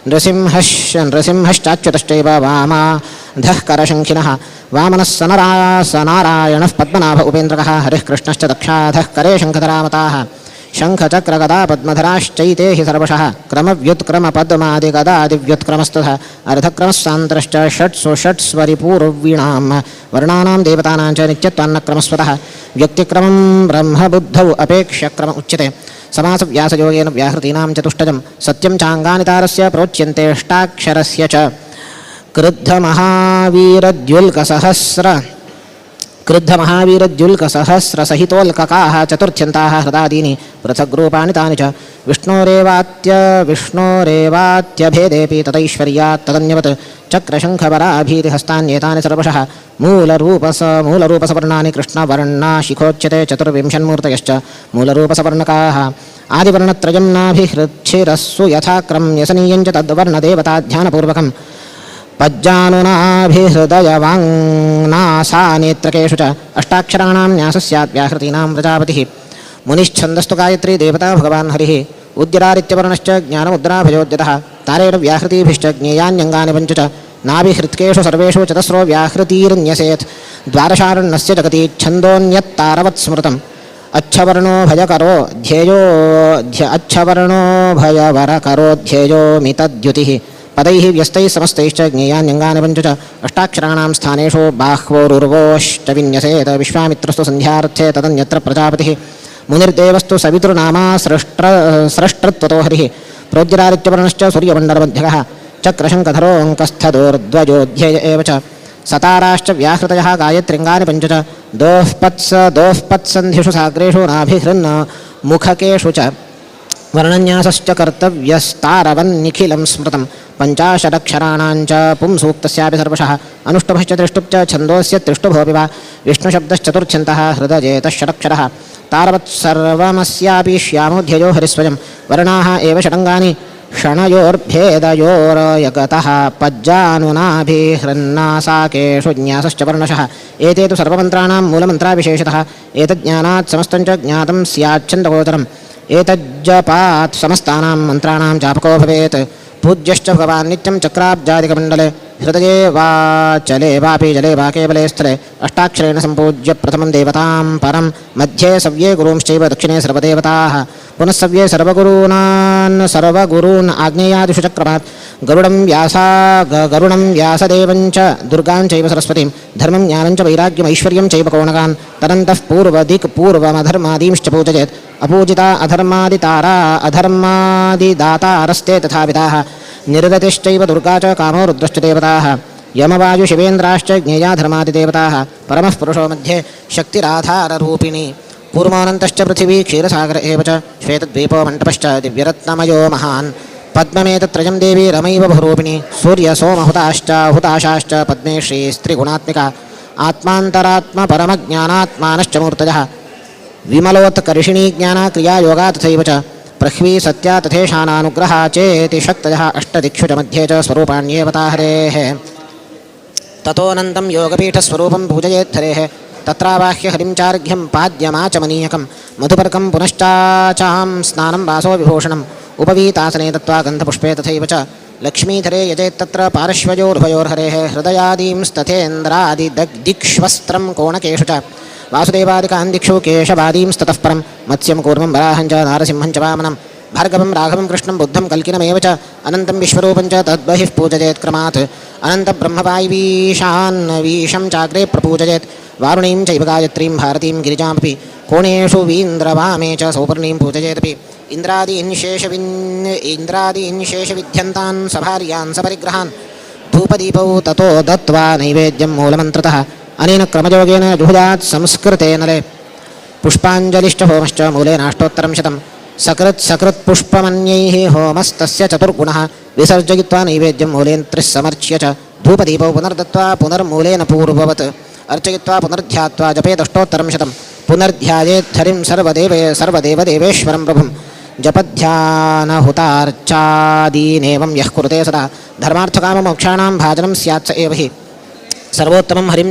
नृसिंहश्चाच्युतश्चैव वामाधः करशङ्खिनः वामनः स नारायणः पद्मनाभ उपेन्द्रकः हरिः कृष्णश्च दक्षाधः करे शङ्खधरामताः शङ्खचक्रगदा पद्मधराश्चैते हि सर्वशः क्रमव्युत्क्रमपद्मादिगदादिव्युत्क्रमस्तथा अर्धक्रमः सान्तरश्च षट्सु षट्स्वरिपूर्वीणां वर्णानां देवतानां च नित्यत्वान्नक्रमस्वतः व्यक्तिक्रमं ब्रह्मबुद्धौ अपेक्ष्य क्रम उच्यते समासव्यासयोगेन व्याहृतीनां चतुष्टजं सत्यं चाङ्गानि तारस्य प्रोच्यन्तेऽष्टाक्षरस्य च क्रुद्धमहावीरद्युल्कसहस्रसहितोल्ककाः चतुर्थ्यन्ताः हृदादीनि पृथग्रूपाणि तानि च विष्णोरेवात्यभेदेऽपि तदैश्वर्यात् तदन्यवत् चक्रशङ्खवराभीतिहस्तान्येतानि सर्वशः मूलरूपसवर्णानि कृष्णवर्णा शिखोच्यते चतुर्विंशन्मूर्तयश्च मूलरूपसवर्णकाः आदिवर्णत्रयं नाभिहृच्छिरस्सु यथाक्रं व्यसनीयं च तद्वर्णदेवताध्यानपूर्वकम् पज्जानुनाभिहृदयवाङ्नासा नेत्रकेषु च अष्टाक्षराणां न्यासः स्यात् व्याहृतीनां प्रजापतिः मुनिश्छन्दस्तु गायत्री देवता भगवान् हरिः उद्यरारित्यवर्णश्च ज्ञानमुद्राभयोद्यतः तारेण व्याहृतिभिश्च ज्ञेयान्यङ्गानि पञ्च च नाभिहृत्केषु सर्वेषु चतस्रो व्याहृतीर्न्यसेत् द्वादशारण्यस्य जगति छन्दोऽन्यत्तारवत् स्मृतम् अच्छवर्णो भयकरो ध्येयो अच्छवर्णो भयवरकरो ध्येयो मितद्युतिः पदैः व्यस्तैः समस्तैश्च ज्ञेयान्यङ्गानि पञ्च च अष्टाक्षराणां स्थानेषु बाह्वोरुर्वोश्च विन्यसेत् विश्वामित्रस्तु सन्ध्यार्थे तदन्यत्र प्रजापतिः मुनिर्देवस्तु सवितृनामा स्रष्टृत्वतो हरिः प्रोज्जरादित्यवर्णश्च सूर्यमण्डलमध्यगः चक्रशङ्खधरोऽङ्कस्थदोर्ध्वजोऽध्यय एव च सताराश्च व्याहृतयः गायत्र्यङ्गानि पञ्च च दोःपत्सन्धिषु साग्रेषु नाभिहृन् मुखकेषु च वर्णन्यासश्च कर्तव्यस्तारवन्निखिलं स्मृतं पञ्चाशदक्षराणां च पुंसूक्तस्यापि सर्वशः अनुष्टुभश्च त्रिष्टुप् च छन्दोऽस्य त्रिष्टुभोऽपि वा विष्णुशब्दश्चतुर्थ्यन्तः हृदजेतः षडक्षरः तारवत् सर्वमस्यापि श्यामोऽध्ययो हरिस्वयं वर्णाः एव षडङ्गानि षणयोर्भेदयोरयगतः पज्जानुनाभिहृन्नासाकेषु ज्ञासश्च वर्णशः एते तु सर्वमन्त्राणां मूलमन्त्राविशेषतः एतज्ज्ञानात् समस्तं च ज्ञातं स्याच्छन्दगोचरम् एतज्जपात् समस्तानां मन्त्राणां जापको भवेत् पूज्यश्च भगवान् नित्यं चक्राब्जादिकमण्डले हृदये वा चले वापि जले वा केवले स्थले अष्टाक्षरेण सम्पूज्य प्रथमं देवतां परं मध्ये सव्ये गुरूंश्चैव दक्षिणे सर्वदेवताः पुनः सव्ये सर्वगुरून् आग्नेयादिषु चक्रमात् गरुडं व्यासदेवं च दुर्गां चैव सरस्वतीं धर्मं ज्ञानं च वैराग्यमैश्वर्यं चैव कोणकान् तदन्तः पूर्वदिक् पूर्वमधर्मादींश्च पूजयेत् अपूजिता अधर्मादितारा अधर्मादिदातारस्ते तथाविधाः निर्गतिश्चैव दुर्गा च कामो रुद्रश्च देवताः यमवायुशिवेन्द्राश्च ज्ञेया धर्मादिदेवताः परमः पुरुषो मध्ये शक्तिराधाररूपिणी कूर्मोऽनन्तश्च पृथिवी क्षीरसागर एव च श्वेतद्वीपो मण्डपश्च दिव्यरत्नमयो महान् पद्ममेतत्रयं देवी रमैव बहुरूपिणी सूर्यसोमहुताश्च हुताशाश्च पद्मे श्रीस्त्रिगुणात्मिका आत्मान्तरात्मपरमज्ञानात्मानश्च मूर्तयः विमलोत्कर्षिणी ज्ञाना क्रियायोगा तथैव च प्रह्वी सत्या तथेशानानुग्रहा चेति शक्तयः अष्टदिक्षु च मध्ये च स्वरूपाण्येवता हरेः ततोऽनन्तं योगपीठस्वरूपं पूजयेत् हरेः तत्रावाह्य हरिं चार्घ्यं पाद्यमाचमनीयकं मधुपर्कं पुनश्चाचां स्नानं वासो विभूषणम् उपवीतासने दत्त्वा गन्धपुष्पे तथैव च लक्ष्मीधरे यजेत्तत्र पार्श्वयोरुभयोर्हरेः हृदयादींस्तथेन्द्रादिदिक्ष्वस्त्रं कोणकेषु च वासुदेवादिकान् दिक्षु केशवादींस्ततः परं मत्स्यं कूर्मं वराहं च नारसिंहं च वामनं भार्गवं राघवं कृष्णं बुद्धं कल्किनमेव च अनन्तं विश्वरूपं च तद्बहिः पूजयेत् क्रमात् अनन्तब्रह्मवाय्वीशान् वीशं चाग्रे प्रपूजयेत् वारुणीं चैव गायत्रीं भारतीं गिरिजामपि कोणेषु वीन्द्रवामे च सौपर्णीं पूजयेदपि इन्द्रादीन् शेषविध्यन्तान् सभार्यान् सपरिग्रहान् धूपदीपौ ततो दत्त्वा नैवेद्यं मूलमन्त्रतः अनेन क्रमयोगेन जुहुयात् संस्कृते नरे पुष्पाञ्जलिश्च होमश्च मूलेनाष्टोत्तरं शतं सकृत् सकृत् पुष्पमन्यैः होमस्तस्य चतुर्गुणः विसर्जयित्वा नैवेद्यं मूलेन त्रिः च धूपदीपौ पुनर्दत्त्वा पुनर्मूलेन पूर्ववत् अर्चयित्वा पुनर्ध्यात्वा जपेदष्टोत्तरं शतं पुनर्ध्यायेद्धरिं सर्वदेवदेवेश्वरं प्रभुं जपध्यानहुतार्चादीनेवं यः कुरुते सदा धर्मार्थकाममोक्षाणां भाजनं स्यात् स एव हि सर्वोत्तमं हरिं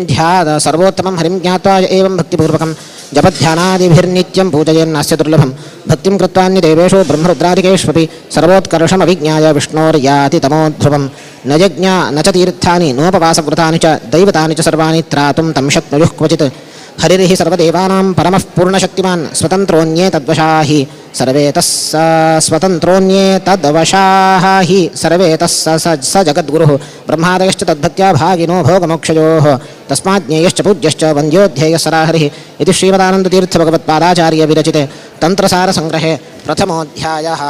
सर्वोत्तमं हरिं ज्ञात्वा एवं भक्तिपूर्वकं जपध्यानादिभिर्नित्यं पूजयेन्नास्य दुर्लभं भक्तिं कृत्वान्यदेवेषु ब्रह्मरुद्रादिकेष्वपि सर्वोत्कर्षमभिज्ञाय विष्णोर्याति तमोध्रुवं न यज्ञा न च तीर्थानि नोपवासव्रतानि च दैवतानि च सर्वाणि त्रातुं तं शक्नुयुः क्वचित् हरिर्हि सर्वदेवानां परमः पूर्णशक्तिमान् स्वतन्त्रोऽन्ये तद्वशा हि सर्वे तः स्वतन्त्रोऽन्ये तद्वशाः हि सर्वे तः स जगद्गुरुः ब्रह्मादयश्च तद्भक्त्या भागिनो भोगमोक्षयोः तस्मात् ज्ञेयश्च पूज्यश्च वन्द्योऽध्येयः सदा हरिः इति श्रीमदानन्दतीर्थभगवत्पादाचार्यविरचिते तन्त्रसारसङ्ग्रहे प्रथमोऽध्यायः.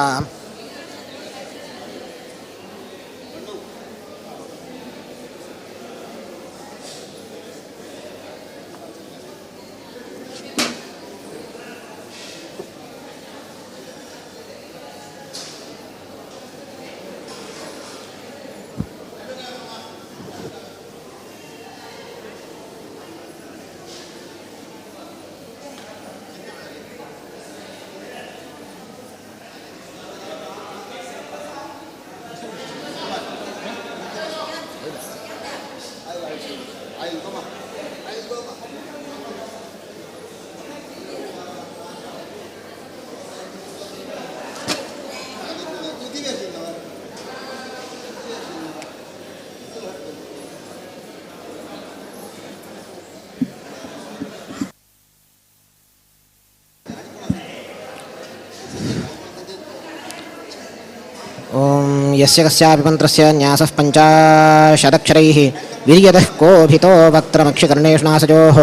यस्य कस्यापि मन्त्रस्य न्यासः पञ्चाशदक्षरैः वीर्यतः कोभितो वक्त्रमक्षिकर्णेषु नासयोः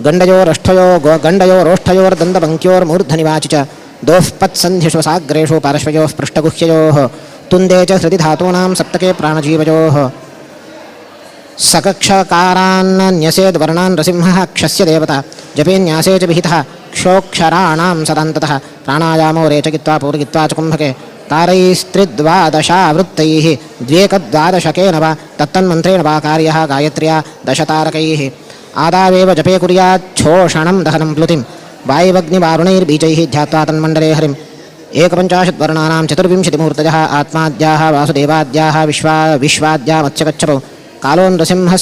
गण्डयोरोष्ठयोर्दन्तपङ्क्त्योर्मूर्धनिवाचि च दोःपत्सन्धिषु साग्रेषु पार्श्वयोः पृष्ठगुह्ययोः तुन्दे च हृदि धातूनां सप्तके प्राणजीवयोः सकक्षकारान्न्यसेद् वर्णान् नृसिंहः क्षस्य देवता जपे न्यासे च विहितः क्षोक्षराणां सदान्ततः प्राणायामो रेचयित्वा पूरयित्वा च कुम्भके तारैस्त्रिद्वादशावृत्तैः द्व्येकद्वादशकेन वा तत्तन्मन्त्रेण वा कार्यः गायत्र्या दशतारकैः आदावेव जपे कुर्याच्छोषणं दहनं प्लुतिं वायवग्निवारुणैर्बीजैः ध्यात्वा तन्मण्डले हरिम् एकपञ्चाशद्वर्णानां चतुर्विंशतिमूर्तयः आत्माद्याः वासुदेवाद्याः विश्वाद्या मत्स्यकच्छपौ कालो नृसिंहः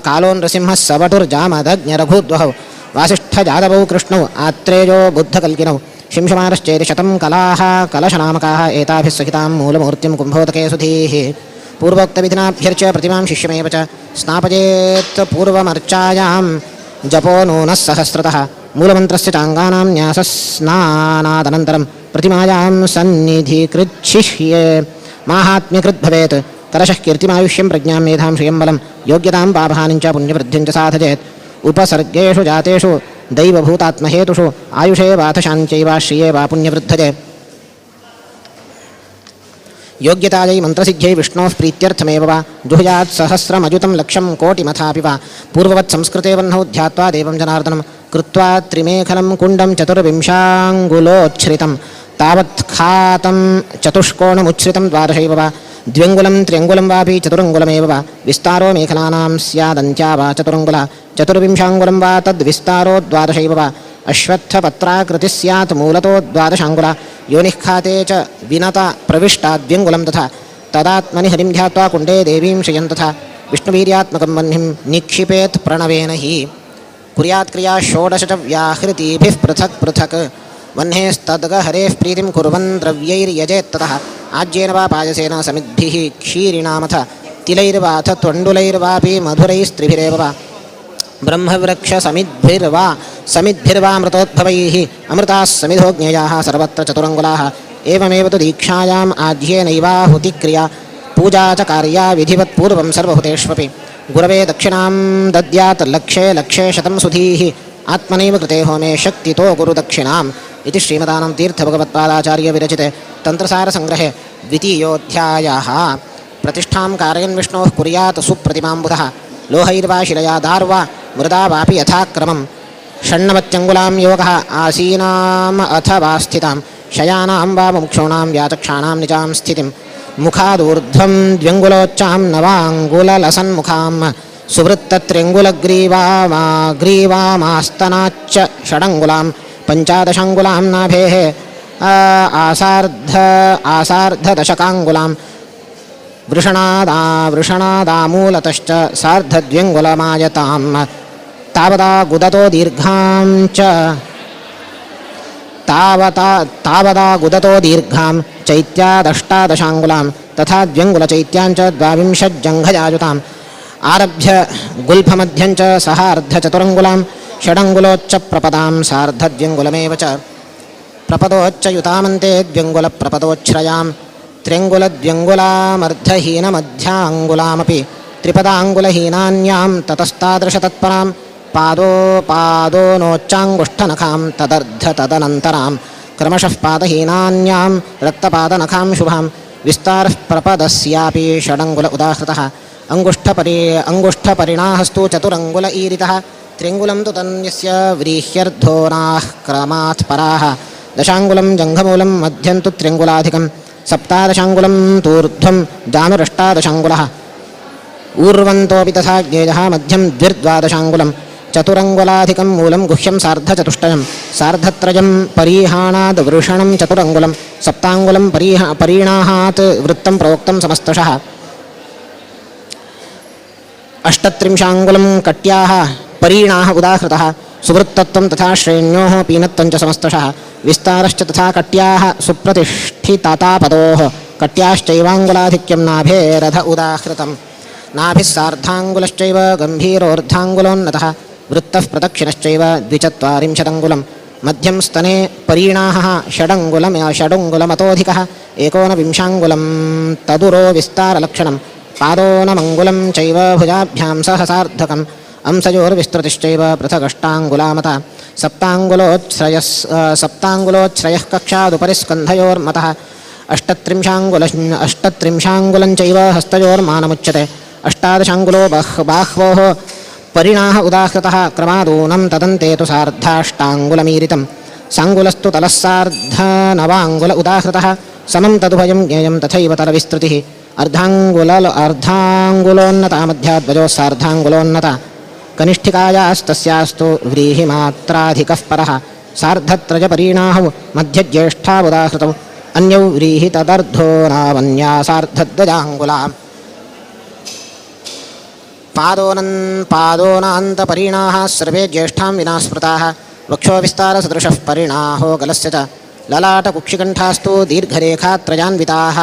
कालो नृसिंहः सवटुर्जामदग्न्यरघुद्वहौ वासिष्ठजादवौ कृष्णौ आत्रेयो बुद्धकल्किनौ शिंशुमारश्चेति शतं कलाः कलशनामकाः एताभिः सहितां मूलमूर्तिं कुम्भोदके सुधीः पूर्वोक्तविधिनाभ्यर्च्य प्रतिमां शिष्यमेव च स्नापयेत् पूर्वमर्चायां जपो नूनः सहस्रतः मूलमन्त्रस्य चाङ्गानां न्यासस्नानादनन्तरं प्रतिमायां सन्निधिकृच्छिष्ये माहात्म्यकृद् भवेत् कलशः कीर्तिमायुष्यं प्रज्ञां मेधां श्रियं बलं योग्यतां पापहानिं च पुण्यवृद्धिं च साधयेत् उपसर्गेषु जातेषु दैवभूतात्महेतुषु आयुषे वाथ शान्त्यैव श्रिये वा पुण्यवृद्धये योग्यतायै मन्त्रसिद्ध्यै विष्णोः प्रीत्यर्थमेव वा जुहुयात् सहस्रमयुतं लक्षं कोटिमथापि वा पूर्ववत् संस्कृते वह्नौ ध्यात्वा देवं जनार्दनं कृत्वा त्रिमेखलं कुण्डं चतुर्विंशाङ्गुलोच्छ्रितं तावत् खातं चतुष्कोणमुच्छ्रितं द्वादशैव वा द्व्यङ्गुलं त्र्यङ्गुलं वापि चतुरङ्गुलमेव वा विस्तारो मेखलानां स्यादन्त्या वा चतुरङ्गुला चतुर्विंशाङ्गुलं वा तद्विस्तारो द्वादशैव वा अश्वत्थपत्राकृतिः स्यात् मूलतो द्वादशाङ्गुला योनिः खाते च विनता प्रविष्टा द्व्यङ्गुलं तथा तदात्मनि हरिं ध्यात्वा कुण्डे देवीं श्रियं तथा विष्णुवीर्यात्मकं वह्निं निक्षिपेत् प्रणवेन हि कुर्यात् क्रिया षोडश च व्याहृतिभिः पृथक् पृथक् वह्नेस्तद्गहरेः प्रीतिं कुर्वन् द्रव्यैर्यजेत् ततः आज्येन वा पायसेन समिद्भिः क्षीरिणामथ तिलैर्वाथ त्वण्डुलैर्वापि मधुरैस्त्रिभिरेव वा ब्रह्मवृक्षसमिद्भिर्वा समिद्भिर्वामृतोद्भवैः अमृताः समिधो ज्ञेयाः सर्वत्र चतुरङ्गुलाः एवमेव तु दीक्षायाम् आज्येनैवाहुतिक्रिया पूजा च कार्या विधिवत् पूर्वं सर्वभूतेष्वपि गुरवे दक्षिणां दद्यात् लक्षे लक्षे शतं सुधीः आत्मनैव कृते होमे शक्तितो गुरुदक्षिणाम् इति श्रीमदानं तीर्थभगवत्पादाचार्य विरचिते तन्त्रसारसङ्ग्रहे द्वितीयोऽध्यायः। प्रतिष्ठां कारयन् विष्णोः कुर्यात् सुप्रतिमाम्बुधः लोहैर्वा शिलया दार्वा मृदा वापि यथाक्रमं षण्णवत्यङ्गुलां योगः आसीनाम् अथवा स्थितां शयानां वा मुमुक्षूणां व्याचक्षाणां निजां स्थितिं मुखादूर्ध्वं द्व्यङ्गुलोच्चां नवाङ्गुललसन्मुखां सुवृत्तत्र्यङ्गुलग्रीवामाग्रीवामास्तनाच्च षडङ्गुलां पञ्चादशाङ्गुलां नाभेः आसार्धदशकाङ्गुलां वृषणादामूलतश्च सार्धद्व्यङ्गुलमायतां तावदा गुदतो दीर्घां च तावदा गुदतो दीर्घां चैत्यादष्टादशाङ्गुलां तथा द्व्यङ्गुलचैत्यां च द्वाविंशज्जङ्घजायुताम् आरभ्य गुल्फमध्यं च सहार्धचतुरङ्गुलां षडङ्गुलोच्च प्रपदां सार्धद्व्यङ्गुलमेव च प्रपदोच्चयुतामन्ते द्व्यङ्गुलप्रपदोच्छ्रयां त्र्यङ्गुलद्व्यङ्गुलामर्धहीनमध्याङ्गुलामपि त्रिपदाङ्गुलहीनान्यां ततस्तादृशतत्परां पादो पादोनोच्चाङ्गुष्ठनखां तदर्ध तदनन्तरां क्रमशः पादहीनान्यां रक्तपादनखां शुभां विस्तारः प्रपदस्यापि षडङ्गुल उदाहृतः अङ्गुष्ठपरिणाहस्तु चतुरङ्गुल ईरितः त्र्यङ्गुलं तु तन्यस्य व्रीह्यर्धोनाः क्रमात् पराः दशाङ्गुलं जङ्घमूलं मध्यं तु त्र्यङ्गुलाधिकं सप्तादशाङ्गुलं तूर्ध्वं जानुरष्टादशाङ्गुलः ऊर्वन्तोऽपि तथा ज्ञेयः मध्यं द्विर्द्वादशाङ्गुलं चतुरङ्गुलाधिकं मूलं गुह्यं सार्धचतुष्टयं सार्धत्रयं परीहाणाद् वृषणं चतुरङ्गुलं सप्ताङ्गुलं परीणाहात् वृत्तं प्रोक्तं समस्तशः अष्टत्रिंशाङ्गुलं कट्याः परीणाः उदाहृतः सुवृत्तत्वं तथा श्रेण्योः पीनत्वं च समस्तशः विस्तारश्च तथा कट्याः सुप्रतिष्ठितातापदोः कट्याश्चैवाङ्गुलाधिक्यं नाभेरध उदाहृतं नाभिः सार्धाङ्गुलश्चैव गम्भीरोर्धाङ्गुलोन्नतः वृत्तः प्रदक्षिणश्चैव द्विचत्वारिंशदङ्गुलं मध्यं स्तने परीणाः षडङ्गुलमतोऽधिकः एकोनविंशाङ्गुलं तदुरो विस्तारलक्षणं पादोनमङ्गुलं चैव भुजाभ्यां सहसार्धकम् अंसयोर्विस्तृतिश्चैव पृथगष्टाङ्गुलामता सप्ताङ्गुलोच्छ्रयः कक्षादुपरि स्कन्धयोर्मतः अष्टत्रिंशाङ्गुलं चैव हस्तयोर्मानमुच्यते अष्टादशाङ्गुलो बाह्वोः परिणाः उदाहृतः क्रमादूनं तदन्ते तु सार्धाष्टाङ्गुलमीरितं साङ्गुलस्तु तलः सार्धनवाङ्गुल उदाहृतः समं तदुभयं ज्ञेयं तथैव तलविस्तृतिः अर्धाङ्गुलोन्नता मध्याद्वयोः सार्धाङ्गुलोन्नता कनिष्ठिकायास्तस्यास्तु व्रीहिमात्राधिकः परः सार्धत्रयपरीणाहौ मध्यज्येष्ठावुदाहृतौ अन्यौ व्रीहि तदर्धो नामन्या सार्धद्वजाङ्गुला पादोनान्तपरीणाः सर्वे ज्येष्ठां विना स्मृताः वक्षोविस्तारसदृशः परिणाहो गलस्य च ललाटकुक्षिकण्ठास्तु दीर्घरेखात्रयान्विताः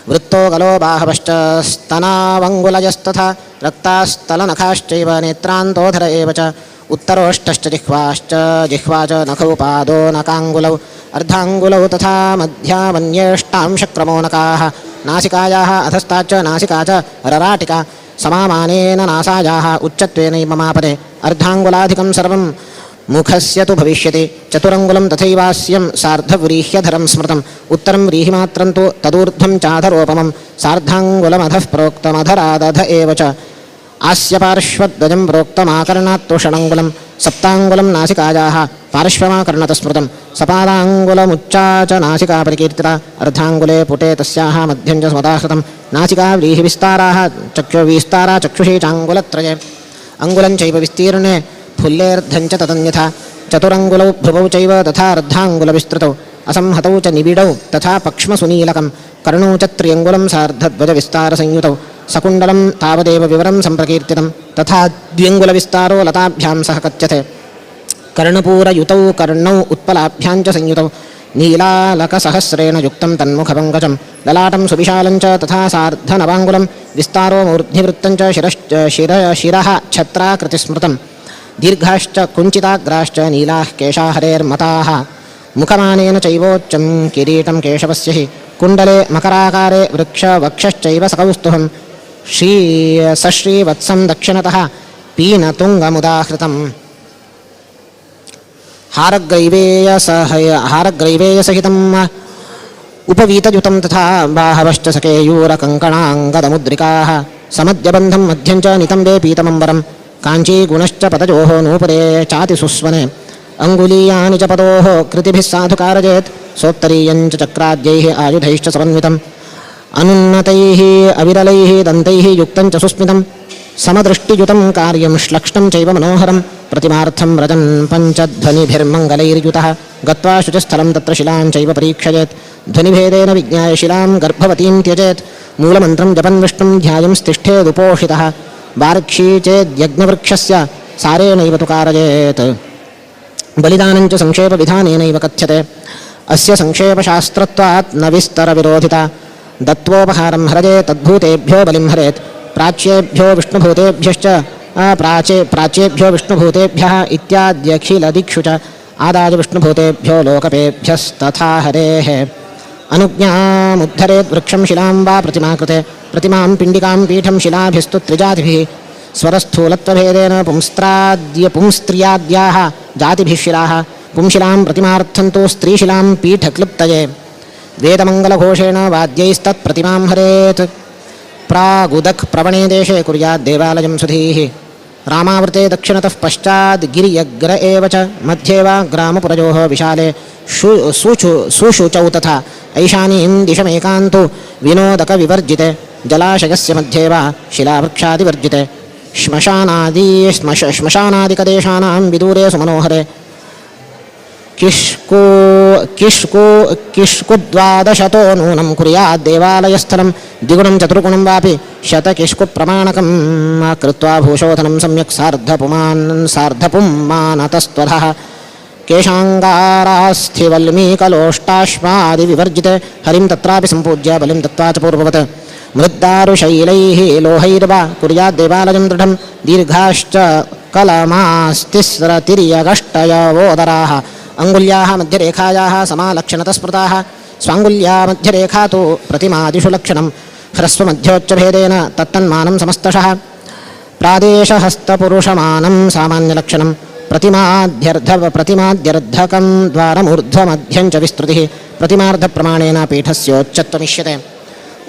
वृत्तो गलो बाहवश्च स्तनावङ्गुलयस्तथा रक्तास्तलनखाश्चैव नेत्रान्तोधर एव च उत्तरोष्ठश्च जिह्वाश्च जिह्वा च नखौ पादो नकाङ्गुलौ अर्धाङ्गुलौ तथा मध्यावन्येष्टांशक्रमोनकाः नासिकायाः अधस्ताच्च नासिका च रराटिका समामानेन नासायाः उच्चत्वेनैव मापदे अर्धाङ्गुलाधिकं सर्वं मुखस्य तु भविष्यति चतुरङ्गुलं तथैवास्यं सार्धव्रीह्यधरं स्मृतम् उत्तरं व्रीहिमात्रं तु तदूर्ध्वं चाधरोपमं सार्धाङ्गुलमधः प्रोक्तमधरादध एव च आस्य पार्श्वध्वजं प्रोक्तमाकर्णात्तु षडङ्गुलं सप्ताङ्गुलं नासिकायाः पार्श्वमाकर्णतस्मृतं सपादाङ्गुलमुच्चा च नासिका परिकीर्तिता अर्धाङ्गुले पुटे तस्याः मध्यं च समुदाहृतं नासिका व्रीहिविस्ताराः चक्षुविस्तारा चक्षुषी चाङ्गुलत्रये अङ्गुलं चैव विस्तीर्णे फुल्लेऽर्धं च तदन्यथा चतुरङ्गुलौ भ्रुवौ चैव तथा अर्धाङ्गुलविस्तृतौ असंहतौ च निबिडौ तथा पक्ष्मसुनीलकं कर्णौ च त्र्यङ्गुलं सार्धध्वजविस्तारसंयुतौ सकुण्डलं तावदेव विवरं सम्प्रकीर्तितं तथा द्व्यङ्गुलविस्तारो लताभ्यां सह कथ्यते कर्णपूरयुतौ कर्णौ उत्पलाभ्यां च संयुतौ नीलालकसहस्रेण युक्तं तन्मुखपङ्कजं ललाटं सुविशालं च तथा सार्धनवाङ्गुलं विस्तारो मूर्ध्निवृत्तं च शिरः छत्राकृतिस्मृतं दीर्घाश्च कुञ्चिताग्राश्च नीलाः केशा हरेर्मताः मुखमानेन चैवोच्चं किरीटं केशवस्य हि कुण्डले मकराकारे वृक्षवक्षश्चैव सकौस्तुभं सश्रीवत्सं दक्षिणतः पीनतुङ्गमुदाहृतम् हारग्रैवेयसहितम् उपवीतयुतं तथा बाहवश्च सकेयूरकङ्कणाङ्गदमुद्रिकाः समद्यबन्धं मध्यं च नितम्बे पीतमम्बरं काञ्चीगुणश्च पदयोः नूपुरे चातिसुस्वने अङ्गुलीयानि च पदोः कृतिभिः साधुकारयेत् सोत्तरीयं च चक्राद्यैः आयुधैश्च समन्वितम् अनुन्नतैः अविरलैः दन्तैः युक्तं च सुस्मितं समदृष्टियुतं कार्यं श्लक्ष्णं चैव मनोहरं प्रतिमार्थं व्रजन् पञ्चध्वनिभिर्मङ्गलैर्युतः गत्वा शुचिस्थलं तत्र शिलां चैव परीक्षयेत् ध्वनिभेदेन विज्ञाय शिलां गर्भवतीं त्यजेत् मूलमन्त्रं जपन् विष्णुं ध्यायंस्तिष्ठेदुपोषितः वार्क्षी चेद्यज्ञवृक्षस्य सारेणैव तु कारयेत् बलिदानं च संक्षेपविधानेनैव कथ्यते अस्य संक्षेपशास्त्रत्वात् न विस्तरविरोधिता दत्त्वोपहारं हरजे तद्भूतेभ्यो बलिं हरेत् प्राच्येभ्यो विष्णुभूतेभ्यश्च प्राच्येभ्यो विष्णुभूतेभ्यः इत्याद्यखिलदिक्षु च आदाय विष्णुभूतेभ्यो लोकपेभ्यस्तथा हरेः अनुज्ञामुद्धरेत् वृक्षं शिलां वा प्रतिमाकृते प्रतिमां पिण्डिकां पीठं शिलाभिस्तु त्रिजातिभिः स्वरस्थूलत्वभेदेन पुंस्त्रियाद्याः जातिभिः शिलाः पुंशिलां प्रतिमार्थं तु स्त्रीशिलां पीठक्लृप्तये वेदमङ्गलघोषेण वाद्यैस्तत्प्रतिमां हरेत् प्रागुदक् प्रवणे देशे कुर्यात् देवालयं सुधीः रामावृते दक्षिणतः पश्चाद् गिर्यग्र एव च मध्ये वा ग्रामपुरयोः विशाले सुशुचौ तथा ऐशानीं दिशमेकान्तु विनोदकविवर्जिते जलाशयस्य मध्ये वा शिलावृक्षादिवर्जिते श्मशानादिकदेशानां विदूरे सुमनोहरे किष्कुद्वादशतो नूनं कुर्यात् देवालयस्थलं द्विगुणं चतुर्गुणं वापि शतकिष्कुप्रमाणकं कृत्वा भूशोधनं सम्यक् सार्धपुंमानतस्त्वधः केशाङ्गारास्थिवल्मीकलोष्टाश्मादिविवर्जिते हरिं तत्रापि सम्पूज्य बलिं दत्त्वा च पूर्ववत् मृद्दारुशैलैः लोहैर्वा कुर्यात् देवालयं दृढं दीर्घाश्च कलमास्तिस्रतिर्यगष्टयवोदराः अङ्गुल्याः मध्यरेखायाः समालक्षणतस्मृताः स्वाङ्गुल्या मध्यरेखा तु प्रतिमादिषु लक्षणं ह्रस्वमध्योच्चभेदेन तत्तन्मानं समस्तशः प्रादेशहस्तपुरुषमानं सामान्यलक्षणं प्रतिमाद्यर्धकं द्वारमूर्ध्वमध्यं च विस्तृतिः प्रतिमार्धप्रमाणेन पीठस्योच्चत्वमिष्यते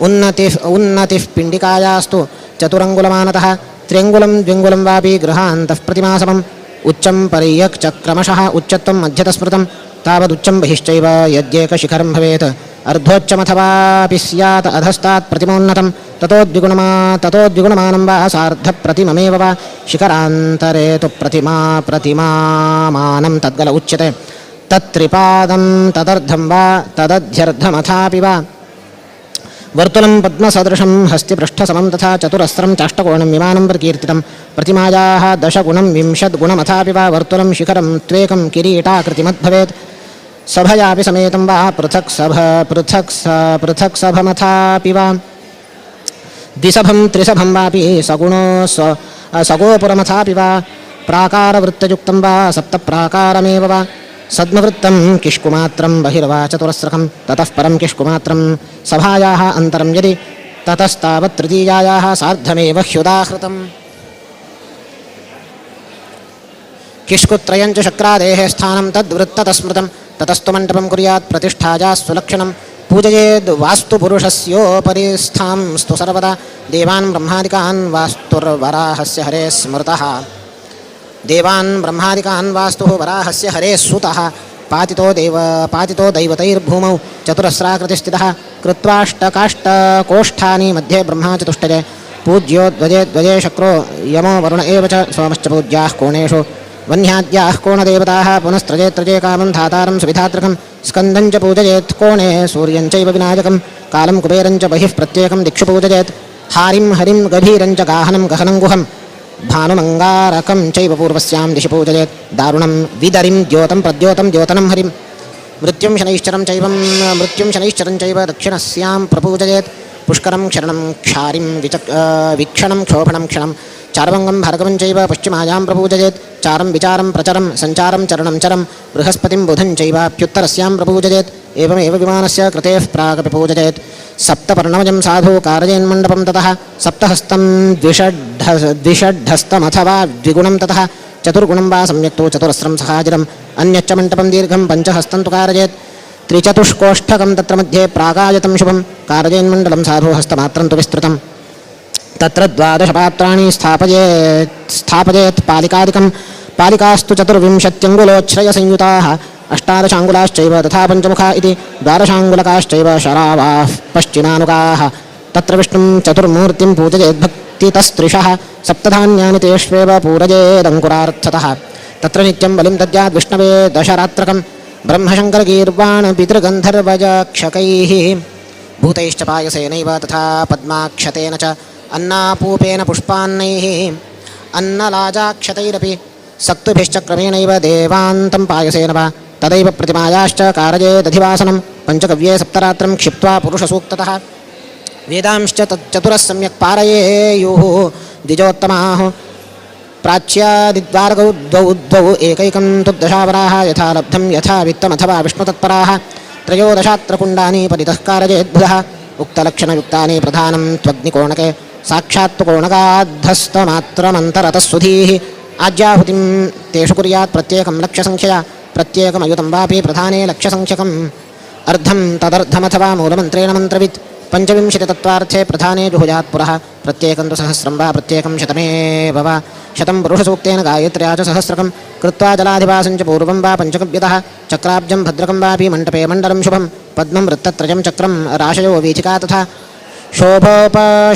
उन्नतिः पिण्डिकायास्तु चतुरङ्गुलमानतः त्र्यङ्गुलं द्व्यङ्गुलं वापि गृहान्तः प्रतिमासमम् उच्चं पर्यक् च क्रमशः उच्चत्वं मध्यतस्मृतं तावदुच्चं बहिश्चैव यद्येकशिखरं भवेत् अर्धोच्चमथवापि स्यात् अधस्तात् प्रतिमोन्नतं ततोद्विगुणमानं वा सार्धप्रतिममेव वा शिखरान्तरे तु प्रतिमामानं तद्गल उच्यते। तत्त्रिपादं तदर्धं वा तदध्यर्धमथापि वा वर्तुलं पद्मसदृशं हस्तिपृष्ठसमं तथा चतुरस्रं चाष्टकोणं विमानं प्रकीर्तितं प्रतिमायाः दशगुणं विंशद्गुणमथापि वा वर्तुलं शिखरं त्वेकं किरीटाकृतिमद्भवेत् सभयापि समेतं वा पृथक् सभ पृथक् पृथक् सभमथापि वा द्विसभं त्रिसभं वापि सगुणो सगोपुरमथापि वा प्राकारवृत्तयुक्तं वा सप्तप्राकारमेव वा सद्मवृत्तं किष्कुमात्रं बहिर्वा चतुरस्रकं ततः परं किष्कुमात्रं सभायाः अन्तरं यदि ततस्तावत् तृतीयायाः सार्धमेव ह्युदाहृतम्। किष्कुत्रयं च शक्रादेः स्थानं तद्वृत्ततस्मृतं ततस्तु मण्डपं कुर्यात् प्रतिष्ठायाः सुलक्षणं पूजयेद् वास्तुपुरुषस्योपरि स्थांस्तु सर्वदा देवान् ब्रह्मादिकान् वास्तुर्वराहस्य हरे स्मृतः। देवान् ब्रह्मादिकान् वास्तुः वराहस्य हरे सुतः। पातितो दैवतैर्भूमौ चतुरस्राकृतिस्थितः कृत्वाष्टकाष्टकोष्ठानि मध्ये ब्रह्मा चतुष्टये पूज्यो ध्वजे ध्वजे शक्रो यमो वरुण एव च सोमश्च पूज्याः कोणेषु वह्न्याद्याः कोणदेवताः पुनस्त्रजे त्रजे कामं धातारं सुविधात्रकं स्कन्दं च पूजयेत् कोणे सूर्यं चैव विनायकं कालं कुबेरं च बहिः प्रत्येकं दिक्षु पूजयेत् हारिं हरिं गभीरं च गाहनं गहनं गुहं भानुमङ्गारकं चैव पूर्वस्यां दिशि पूजयेत् दारुणं विदरिं द्योतं प्रद्योतं द्योतनं हरिं मृत्युं शनैश्चरं चैव दक्षिणस्यां प्रपूजयेत् पुष्करं क्षरणं क्षारिं वीक्षणं क्षोभणं क्षणं चारवङ्गं भार्गवं चैव पश्चिमायां प्रपूजयेत् चारं विचारं प्रचरं सञ्चारं चरणं चरं बृहस्पतिं बुधं चैवाप्युत्तरस्यां प्रपूजयेत् एवमेव विमानस्य कृतेः प्रागपि पूजयेत् सप्तपर्णमजं साधु कारयेन्मण्डपं ततः सप्तहस्तं द्विषड्ढस्तमथवा द्विगुणं ततः चतुर्गुणं वा सम्यक् तु चतुरस्रं सहाजिरम् अन्यच्च मण्डपं दीर्घं पञ्चहस्तं तु कारयेत् त्रिचतुष्कोष्ठकं तत्र मध्ये प्रागायतं शुभं कारयेन्मण्डलं साधु हस्तमात्रं तु विस्तृतं तत्र द्वादशपात्राणि स्थापयेत् पालिकादिकं पालिकास्तु चतुर्विंशत्यङ्गुलोच्छ्रयसंयुताः अष्टादशाङ्गुलाश्चैव तथा पञ्चमुखा इति द्वादशाङ्गुलकाश्चैव शरावाः पश्चिमानुगाः तत्र विष्णुं चतुर्मूर्तिं पूजयेद्भक्तितस्त्रिशः सप्तधान्यानि तेष्वेव पूरयेदङ्कुरार्थतः तत्र नित्यं बलिं दद्याद् विष्णवे दशरात्रकं ब्रह्मशङ्करगीर्वाणपितृगन्धर्वजक्षकैः भूतैश्च पायसेनैव तथा पद्माक्षतेन च अन्नापूपेन पुष्पान्नैः अन्नलाजाक्षतैरपि सक्तुभिश्च क्रमेणैव देवान्तं पायसेन वा तदैव प्रतिमायाश्च कारयेदधिवासनं पञ्चगव्ये सप्तरात्रं क्षिप्त्वा पुरुषसूक्ततः वेदांश्च तच्चतुरः सम्यक् पारयेयुः द्विजोत्तमाः प्राच्यादिद्वारकौ द्वौ द्वौ एकैकं तु दशावराः यथा लब्धं यथा वित्तमथवा विष्णुतत्पराः त्रयोदशात्र कुण्डानि परितः कारयेद्बुधः उक्तलक्षणयुक्तानि प्रधानं त्वग्निकोणके साक्षात्तु कोणकाद्धस्तमात्रमन्तरतः सुधीः आज्याहुतिं तेषु कुर्यात् प्रत्येकं लक्ष्यसङ्ख्यया प्रत्येकमयुतं वापि प्रधाने लक्ष्यसङ्ख्यकम् अर्धं तदर्धमथवा मूलमन्त्रेण मन्त्रवित् पञ्चविंशतितत्त्वार्थे प्रधाने जुहुयात् पुरः प्रत्येकं तु सहस्रं वा प्रत्येकं शतमेव वा शतं पुरुषसूक्तेन गायत्र्या च सहस्रकं कृत्वा जलाधिवासं च पूर्वं वा पञ्चकव्यतः चक्राब्जं भद्रकं वापि मण्डपे मण्डलं शुभं पद्मं वृत्तत्रयं चक्रं राशयो वीथिका तथा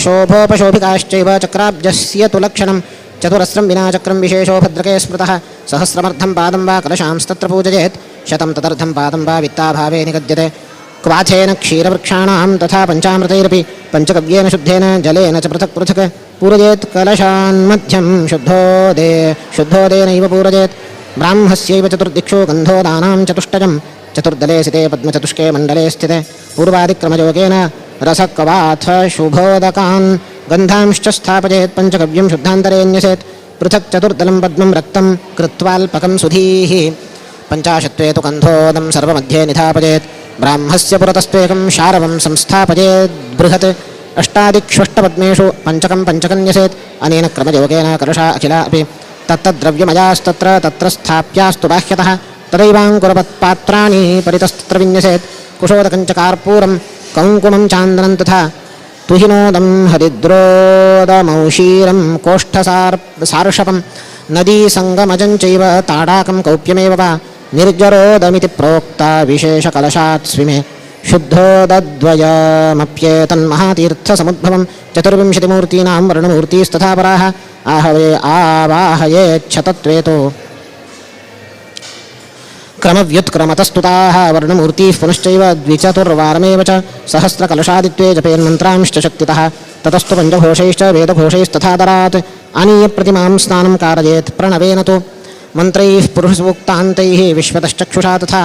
शोभोपशोभिकाश्चैव चक्राब्जस्य तु लक्षणं चतुरस्रं विना चक्रं विशेषो भद्रके स्मृतः सहस्रमर्धं पादं वा कलशांस्तत्र पूजयेत् शतं तदर्धं पादं वा वित्ताभावे निगद्यते क्वाथेन क्षीरवृक्षाणां तथा पञ्चामृतैरपि पञ्चगव्येन शुद्धेन जलेन च पृथक् पृथक् पूरयेत् कलशान्मध्यं शुद्धोदेनैव पूरयेत् ब्राह्मस्यैव चतुर्दिक्षु गन्धोदानां चतुष्टयं चतुर्दले स्थिते पद्मचतुष्के मण्डले स्थिते पूर्वादिक्रमयोगेन रसकवाथ शुभोदकान् गन्धांश्च स्थापयेत् पञ्चगव्यं शुद्धान्तरे न्यसेत् पृथक् चतुर्दलं पद्मं रक्तं कृत्वाल्पकं सुधीः पञ्चाशत्वे तु गन्धोदं सर्वमध्ये निधापयेत् ब्राह्मस्य पुरतस्त्वेकं शारवं संस्थापयेत् बृहत् अष्टादिक्ष्वष्टपद्मेषु पञ्चकं पञ्चकं न्यसेत् अनेन क्रमयोगेन कलशा अखिला अपि तत्तद्रव्यमयास्तत्र तत्र स्थाप्यास्तु बाह्यतः तदैवाङ्कुरपत्पात्राणि परितस्तत्र विन्यसेत् कुशोदकं च कर्पूरं कौङ्कुमं चान्दनं तथा तुहिनोदं हरिद्रोदमौशीरं कोष्ठसार्षपं नदीसङ्गमजं चैव ताडाकं कौप्यमेव वा निर्जरोदमिति प्रोक्ता विशेषकलशात् स्विमे शुद्धोदद्वयमप्येतन्महातीर्थसमुद्भवं चतुर्विंशतिमूर्तीनां वर्णमूर्तीस्तथा पराः आवाहयेच्छतत्वे तु क्रमव्युत्क्रमतस्तुताः वर्णमूर्तिः पुनश्चैव द्विचतुर्वारमेव च सहस्रकलशादित्वे जपेन्मन्त्रांश्च शक्तितः ततस्तु पञ्चघोषैश्च वेदघोषैस्तथादरात् आनीय प्रतिमां स्नानं कारयेत् प्रणवेन तु मन्त्रैः पुरुषसूक्तान्तैः विश्वतश्चक्षुषा तथा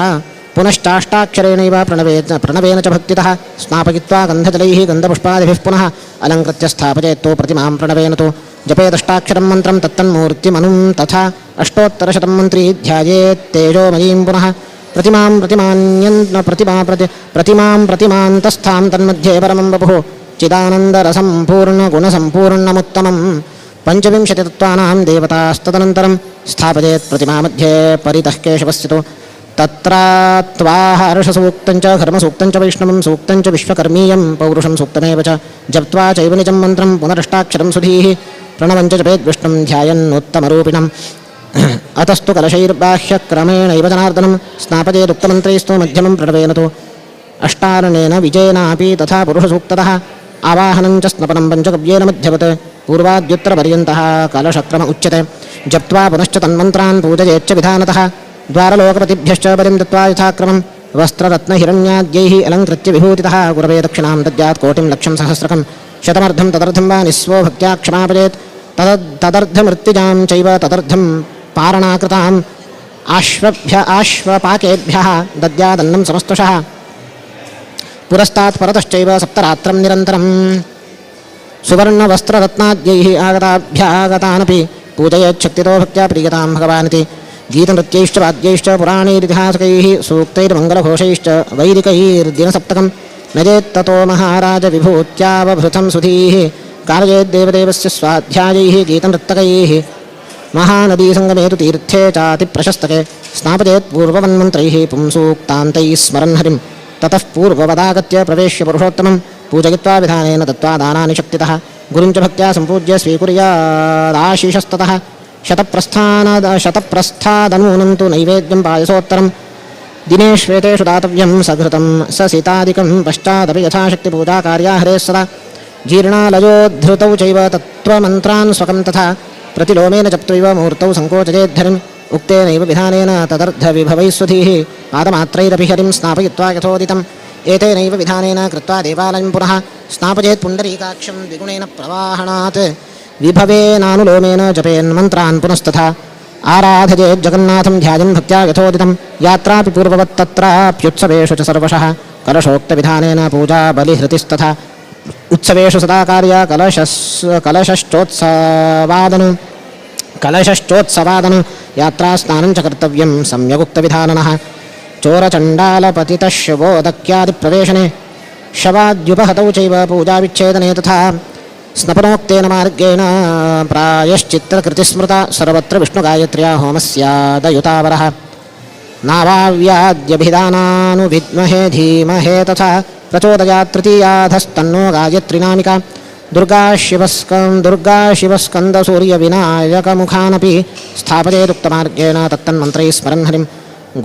पुनश्चाष्टाक्षरेणैव प्रणवेन च भक्तितः स्नापयित्वा गन्धजलैः गन्धपुष्पादिभिः पुनः अलङ्कृत्य स्थापयेत्तु प्रतिमां प्रणवेन तु जपेदष्टाक्षरं मन्त्रं तत्तन्मूर्तिमनुं तथा अष्टोत्तरशतं मन्त्री ध्यायेत् तेजोमयीं पुनः प्रतिमां प्रतिमान्तस्थां तन्मध्ये परमं वपुः चिदानन्दरसं पूर्णगुणसम्पूर्णमुत्तमं पञ्चविंशतितत्त्वानां देवतास्तदनन्तरं स्थापयेत् प्रतिमामध्ये परितः केशवस्य तु तत्रात्वाहर्षसूक्तं च घर्मसूक्तं च वैष्णवं सूक्तं च विश्वकर्मीयं पौरुषं सूक्तमेव च जप्त्वा चैव निजं मन्त्रं पुनरष्टाक्षरं सुधीः प्रणवं च जपेद् विष्णुं ध्यायन्नुत्तमरूपिणम् अतस्तु कलशैर्बाह्यक्रमेणैव जनार्दनं स्नापयेदुक्तमन्त्रैस्तु मध्यमं प्रणवेन तु अष्टारणेन विजयेनापि तथा पुरुषसूक्ततः आवाहनं च स्नपनं पञ्चगव्येन मध्यवत् पूर्वाद्युत्तरपर्यन्तः कलशक्रम उच्यते जप्त्वा पुनश्च तन्मन्त्रान् पूजयेच्च विधानतः द्वारलोकपतिभ्यश्च बलिं दत्त्वा यथाक्रमं वस्त्ररत्नहिरण्याद्यैः अलङ्कृत्य विभूतितः गुरवे दक्षिणां दद्यात् कोटिं लक्षं सहस्रकं शतमर्धं तदर्धं वा निःस्वो भक्त्या क्षमापयेत् तदर्धमृत्तिजां चैव तदर्धं पारणाकृताम् आश्वपाकेभ्यः दद्यादन्नं समस्तुषः पुरस्तात् परतश्चैव सप्तरात्रं निरन्तरं सुवर्णवस्त्ररत्नाद्यैः आगताभ्यागतानपि पूजयेच्छक्तितो भक्त्या प्रीयतां भगवानिति गीतनृत्यैश्च वाद्यैश्च पुराणैरितिहासकैः सूक्तैर्मङ्गलघोषैश्च वैदिकैर्दिनसप्तकं नजेत्ततो महाराज विभूत्यावभृतं सुधीः कारयेद्देवदेवस्य स्वाध्यायैः गीतनृत्तकैः महानदीसङ्गमे तु तीर्थे चातिप्रशस्तके स्नापयेत् पूर्ववन्मन्त्रैः पुंसूक्तान्तैः स्मरन् हरिं ततः पूर्ववदागत्य प्रवेश्य पुरुषोत्तमं पूजयित्वा विधानेन दत्त्वा दानानि शक्तितः गुरुं च भक्त्या सम्पूज्य स्वीकुर्यादाशीषस्ततः शतप्रस्थादनूनं तु नैवेद्यं पायसोत्तरं दिनेष्वेतेषु दातव्यं सघृतं ससीतादिकं पश्चादपि यथाशक्तिपूजा कार्या हरेः सदा जीर्णालयोद्धृतौ चैव तत्त्वमन्त्रान् स्वकं तथा प्रतिलोमेन जप्त्वैव मूर्तौ सङ्कोचयेद्धरिम् उक्तेनैव विधानेन तदर्धविभवैः सुधीः पादमात्रैरपि हरिं स्नापयित्वा यथोदितम् एतेनैव विधानेन कृत्वा देवालयं पुनः स्नापयेत् पुण्डरीकाक्षं द्विगुणेन प्रवाहणात् विभवेनानुलोमेन जपेन्मन्त्रान् पुनस्तथा आराधयेत् जगन्नाथं ध्यायन् भक्त्या यथोदितं यात्रापि पूर्ववत् तत्राप्युत्सवेषु च सर्वशः कलशोक्तविधानेन पूजा बलिहृतिस्तथा उत्सवेषु सदा कार्या कलशश्चोत्सवादनु यात्रा स्नानं च कर्तव्यं सम्यगुक्तविधाननः चोरचण्डालपतितशवोदक्यादिप्रवेशने शवाद्युपहतौ चैव पूजाविच्छेदने तथा स्नपनोक्तेन मार्गेण प्रायश्चित्तकृतिस्मृता सर्वत्र विष्णुगायत्र्या होमस्यादयुतावरः नावाव्याद्यभिधानानुविद्महे धीमहे तथा प्रचोदयात् तृतीयाधस्तन्नो गायत्रिनामिका दुर्गा शिवस्कन्दसूर्यविनायकमुखानपि स्थापयेदुक्तमार्गेण तत्तन्मन्त्रैः स्मरन् हरिं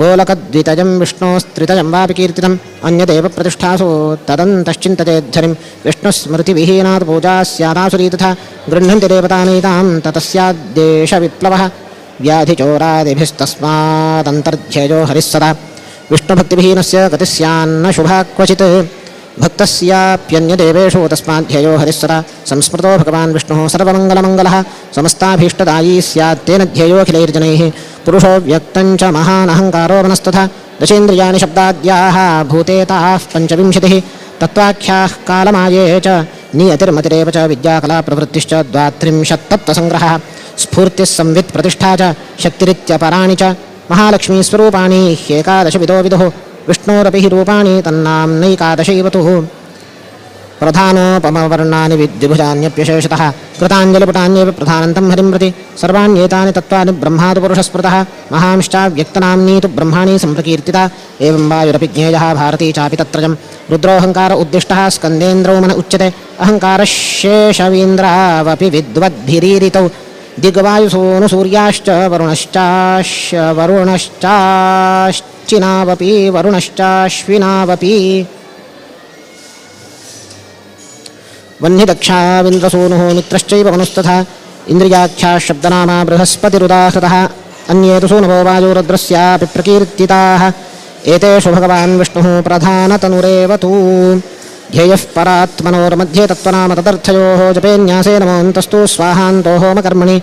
गोलकद्वितयं विष्णोस्त्रितयं वापि कीर्तितम् अन्यदेव प्रतिष्ठासु तदन्तश्चिन्तयेद्धरिं विष्णुस्मृतिविहीनात् पूजा स्यादासुरी तथा गृह्णन्ति देवतानैतां ततस्याद्देशविप्लवः व्याधिचोरादिभिस्तस्मादन्तर्ध्ययो हरिः सदा विष्णुभक्तिविहीनस्य गतिः स्यान्न शुभा क्वचित् भक्तस्याप्यन्यदेवेषु तस्माध्ययो हरिः सदा संस्मृतो भगवान् विष्णुः सर्वमङ्गलमङ्गलः समस्ताभीष्टदायी स्यात् तेन ध्येयोऽखिलैर्जनैः पुरुषो व्यक्तं च महानहङ्कारो मनस्तथा दशेन्द्रियाणि शब्दाद्याः भूतेताः पञ्चविंशतिः तत्त्वाख्याः कालमाये च नियतिर्मतिरेव च विद्याकलाप्रवृत्तिश्च द्वात्रिंशत्तत्त्वसङ्ग्रहः स्फूर्तिः संवित् प्रतिष्ठा च शक्तिरित्यपराणि च महालक्ष्मीस्वरूपाणि ह्येकादशविदो विदुः विष्णोरपि हि रूपाणि तन्नाम्नैकादशैव तु प्रधानोपमवर्णानि विद्युभुजान्यप्यशेषतः कृताञ्जलिपुटान्येव प्रधानन्तं हरिं प्रति सर्वाण्येतानि तत्त्वानि ब्रह्मादु पुरुषस्मृतः महांश्चाव्यक्तनाम्नी तु ब्रह्माणि सम्प्रकीर्तिता एवं वायुरपि ज्ञेयः भारती चापि तत्रजं रुद्रोऽहङ्कार उद्दिष्टः स्कन्देन्द्रौ मन उच्यते अहङ्कारशेषवीन्द्रावपि विद्वद्भिरीरितौ दिग्वायुसूनुसूर्याश्च वरुणश्चाश्चिनावपि वरुणश्चाश्विनावपि वह्निदक्षाविन्द्रसूनुः मित्रश्चैव मनुस्तथा इन्द्रियाख्याः शब्दनामा बृहस्पतिरुदाहृतः अन्ये तु सूनवो वायुरुद्रस्यापि प्रकीर्तिताः एतेषु भगवान् विष्णुः प्रधानतनुरेव तु ध्येयः परात्मनोर्मध्ये तत्त्वनाम तदर्थयोः जपेन्यासे नमोऽन्तस्तु स्वाहान्तो होमकर्मणि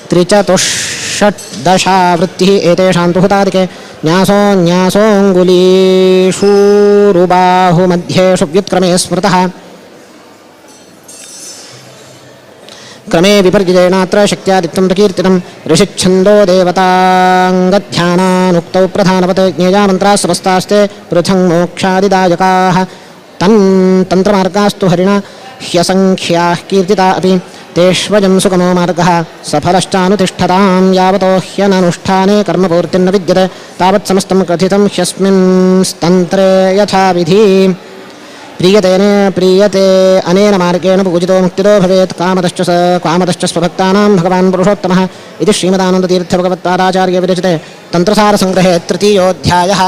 त्रिचतुष्षड्दशावृत्तिः एतेषां तु हुतादिके न्यासो न्यासोऽङ्गुलीषूरुबाहुमध्येषु व्युत्क्रमे स्मृतः क्रमे विपर्ययेणात्र शक्त्यादित्वं प्रकीर्तितं ऋषिच्छन्दो देवताङ्गध्यानानुक्तौ प्रधानवत् ज्ञेया मन्त्राः समस्तास्ते पृथङ् मोक्षादिदायकाः तन्त्रमार्गास्तु हरिणा ह्यसङ्ख्याः कीर्तिता अपि तेष्वजं सुगमो मार्गः सफलश्चानुतिष्ठतां यावतो ह्यननुष्ठाने कर्मपूर्तिर्न विद्यते तावत् समस्तं कथितं ह्यस्मिंस्तन्त्रे यथाविधि प्रीयते अनेन मार्गेण पूजितो मुक्तितो भवेत् कामतश्च स्वभक्तानां भगवान् पुरुषोत्तमः इति श्रीमदानन्दतीर्थभगवत्पादाचार्य विरचिते तन्त्रसारसङ्ग्रहे तृतीयोऽध्यायः।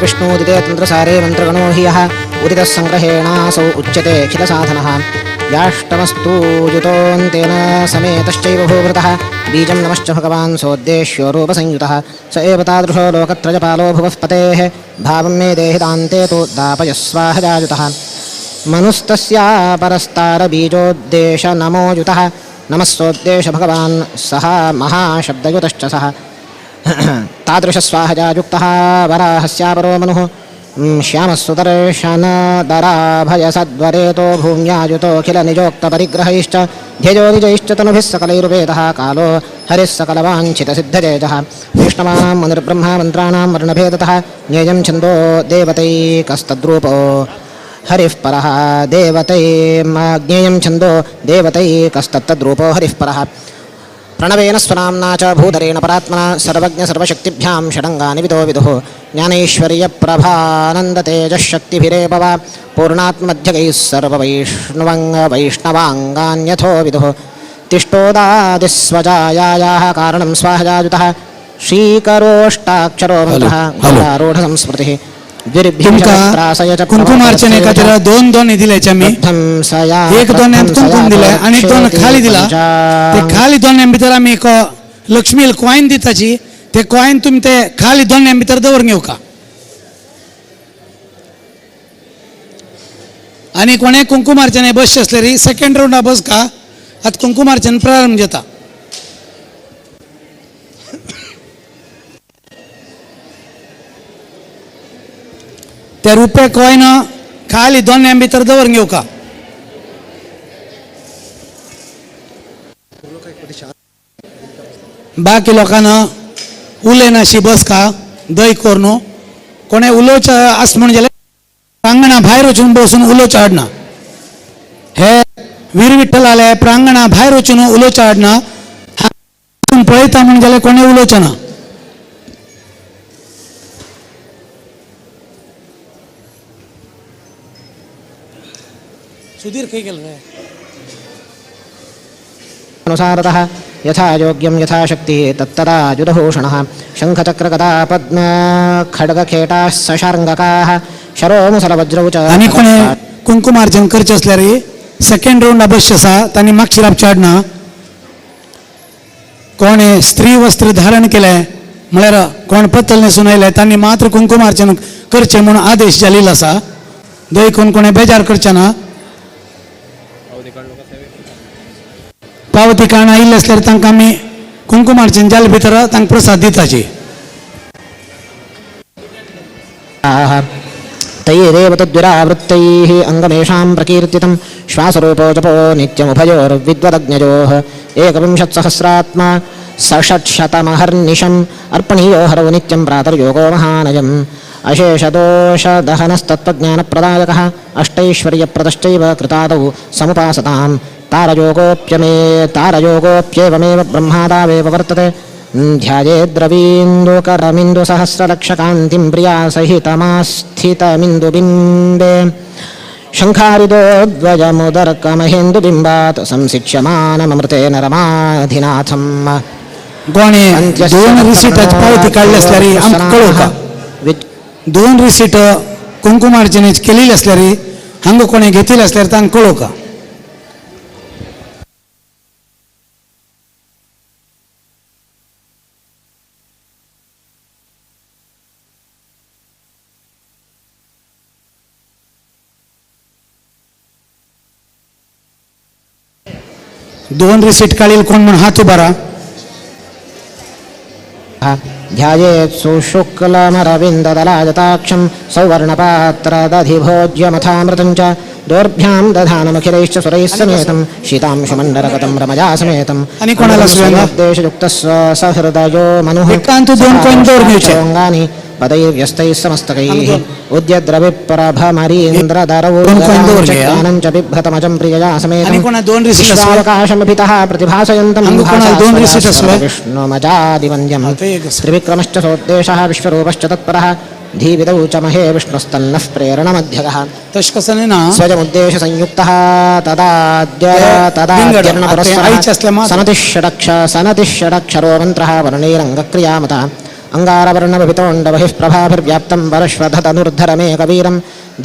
विष्णुदिते तन्त्रसारे मन्त्रगणो हि यः उदितः सङ्ग्रहेणासौ उच्यते अखिलसाधनः याष्टमस्तु युतोऽन्तेन समेतश्चैव भूभृतः बीजं नमश्च भगवान् सोद्देश्यो रूपसंयुतः स एव तादृशो लोकत्रयपालो भुवः पतेः भावं मे देहिदान्ते तु दापयस्वाहजायुतः मनुस्तस्या परस्तारबीजोद्देशनमोयुतः नमस्सोद्देश भगवान् सः महाशब्दयुतश्च सः तादृशस्वाहजायुक्तः वराहस्यापरो मनुः श्यामः सुदर्शनदराभयसद्वरेतो भूम्यायुतोऽखिलनिजोक्तपरिग्रहैश्च ध्येयो निजैश्च तनुभिः सकलैरुपेतः कालो हरिः सकलवाञ्छितसिद्धतेजः वैष्णवानां मुनिर्ब्रह्मा मन्त्राणां वर्णभेदतः ज्ञेयं छन्दो देवतैकस्तद्रूपो हरिः परः देवतै ज्ञेयं छन्दो देवतैकस्तत्तद्रूपो हरिः परः प्रणवेन स्वनाम्ना च भूधरेण परात्मना सर्वज्ञ सर्वशक्तिभ्यां षडङ्गानि विदो विदुः ज्ञानैश्वर्यप्रभानन्दतेजःशक्तिभिरेव वा पूर्णात्मध्यगैः सर्ववैष्णवाङ्गान्यथो विदुः तिष्ठोदादिस्वजायायाः कारणं स्वाहजायुतः श्रीकरोष्टाक्षरो मन्त्रः गरुडारूढसंस्मृतिः कुंकुमार्चने खातीर दोन दोन दिले आमी, एक दोन कुंकुम दिले आनी दोन खाली दिला. ते खाली दोन भितर आमी एक लक्ष्मी कॉयन दिताची, ते कॉयन तुमी ते खाली दोन भितर दवरून घेवका. आनी कोणे कुंकुमार्चने बसचे आसले सेकंड रावंडा बसका. आतां कुंकुमार्चन प्रारंभ जाता. ते रुपये कॉयन खाली दोन भितर दवरून घेवका. बाकी लोकांना उलयनाशी बसका दय करून कोणे उलोवचें आस म्हण जाल्यार प्रांगणा भायर वचून बसून उलोवचें हाडना. हे वीर विठ्ठलाले प्रांगणा भायर वचून उलोवचें हाडना, पळयता म्हूण जाल्यार कोणें उलोवचें ना. सुधीर खंय गेलो रे? अनुसारतः यथा योग्यं यथाशक्ति तत्तदायुधभूषणः शङ्खचक्रगदा पद्म खड्गखेटाः सशार्ङ्गकाः शरोमुसलवज्रौ च. आनी कोणें कुंकुमार्जन करचें आसल्यार सेकंड रावंड अवश्य आसा, तांणी मागशीर रावचें हाडना. कोणें स्त्री वस्त्र धारण केलें म्हळ्यार कोण पत्तल न्हेसून आयले तांणी मात्र कुंकुमार्जन करचें म्हूण आदेश जाल्लो आसा. देखून कोणें बेजार करचें ना. पावती काण आयिल्ले आसल्यार तांकां आमी कुंकुमार्जन जाले भितर तांकां प्रसाद दिताची. तैरेव तद्विरावृत्तैः अङ्गमेषां प्रकीर्तितं श्वासरूपो जपो नित्यमुभयोर्विद्वदग्नयोः एकविंशत्सहस्रात्मा षट्शतमहर्निशम् अर्पणीयो हरौ नित्यं प्रातर्योगो महानयम् अशेषदोषदहनस्तत्त्वज्ञानप्रदायकः अष्टैश्वर्यप्रदश्चैव कृतादौ समुपासतां तारयोगोऽप्येवमेव ब्रह्मादावेव वर्तते. ध्यायेद्रवीन्दुकरमिन्दुसहस्रलक्षकान्तिं प्रिया सहितमास्थितमिन्दुबिम्बे शङ्खारिदोद्वयमुदर्कमहेन्दुबिम्बात् संशिक्ष्यमानमृतेन रमाधिनाथम्. कोणें दोन रिसीट पावती काडली आसल्यार आमकां कळोवका. दोन रिसीट कुंकुमार्जनेच केलेली आसल्यार हांगा कोणें घेतिल्ले आसल्यार तांकां कळोवका. दोन रिसीट काडील कोण म्हूण हात उबारा. ध्यायेत् सुशुक्लमरविन्ददलायताक्षं सौवर्णपात्रदधिभोज्यमथामृतं च दोर्भ्यां दधानमखिलैश्च सुरैः समेतं शीतांशुमण्डलगतं रमया समेतं देशयुक्तः सहृदयो मनुः अङ्गानि पदैर्व्यस्तैः समस्तकैः उद्यद्रविप्रभमरीन्द्रदरौ ज्ञानं च बिभ्रतमजं प्रियया समेतं विश्वावकाशमभितः प्रतिभासयन्तं विष्णुमजादिवन्द्यं त्रिविक्रमश्च सोद्देशः विश्वरूपश्च तत्परः धीविदौ च महे विष्णुस्तन्नः प्रेरणमध्यगः स्वयमुद्देशसंयुक्तः तदाद्यर्णपुरस्सरः सनतिः षडक्षरो मन्त्रः वर्णैरङ्गक्रियामतः अङ्गारवर्णभितोण्डबहिः प्रभाभिर्व्याप्तं वरश्वधतनुर्धरमेकवीरं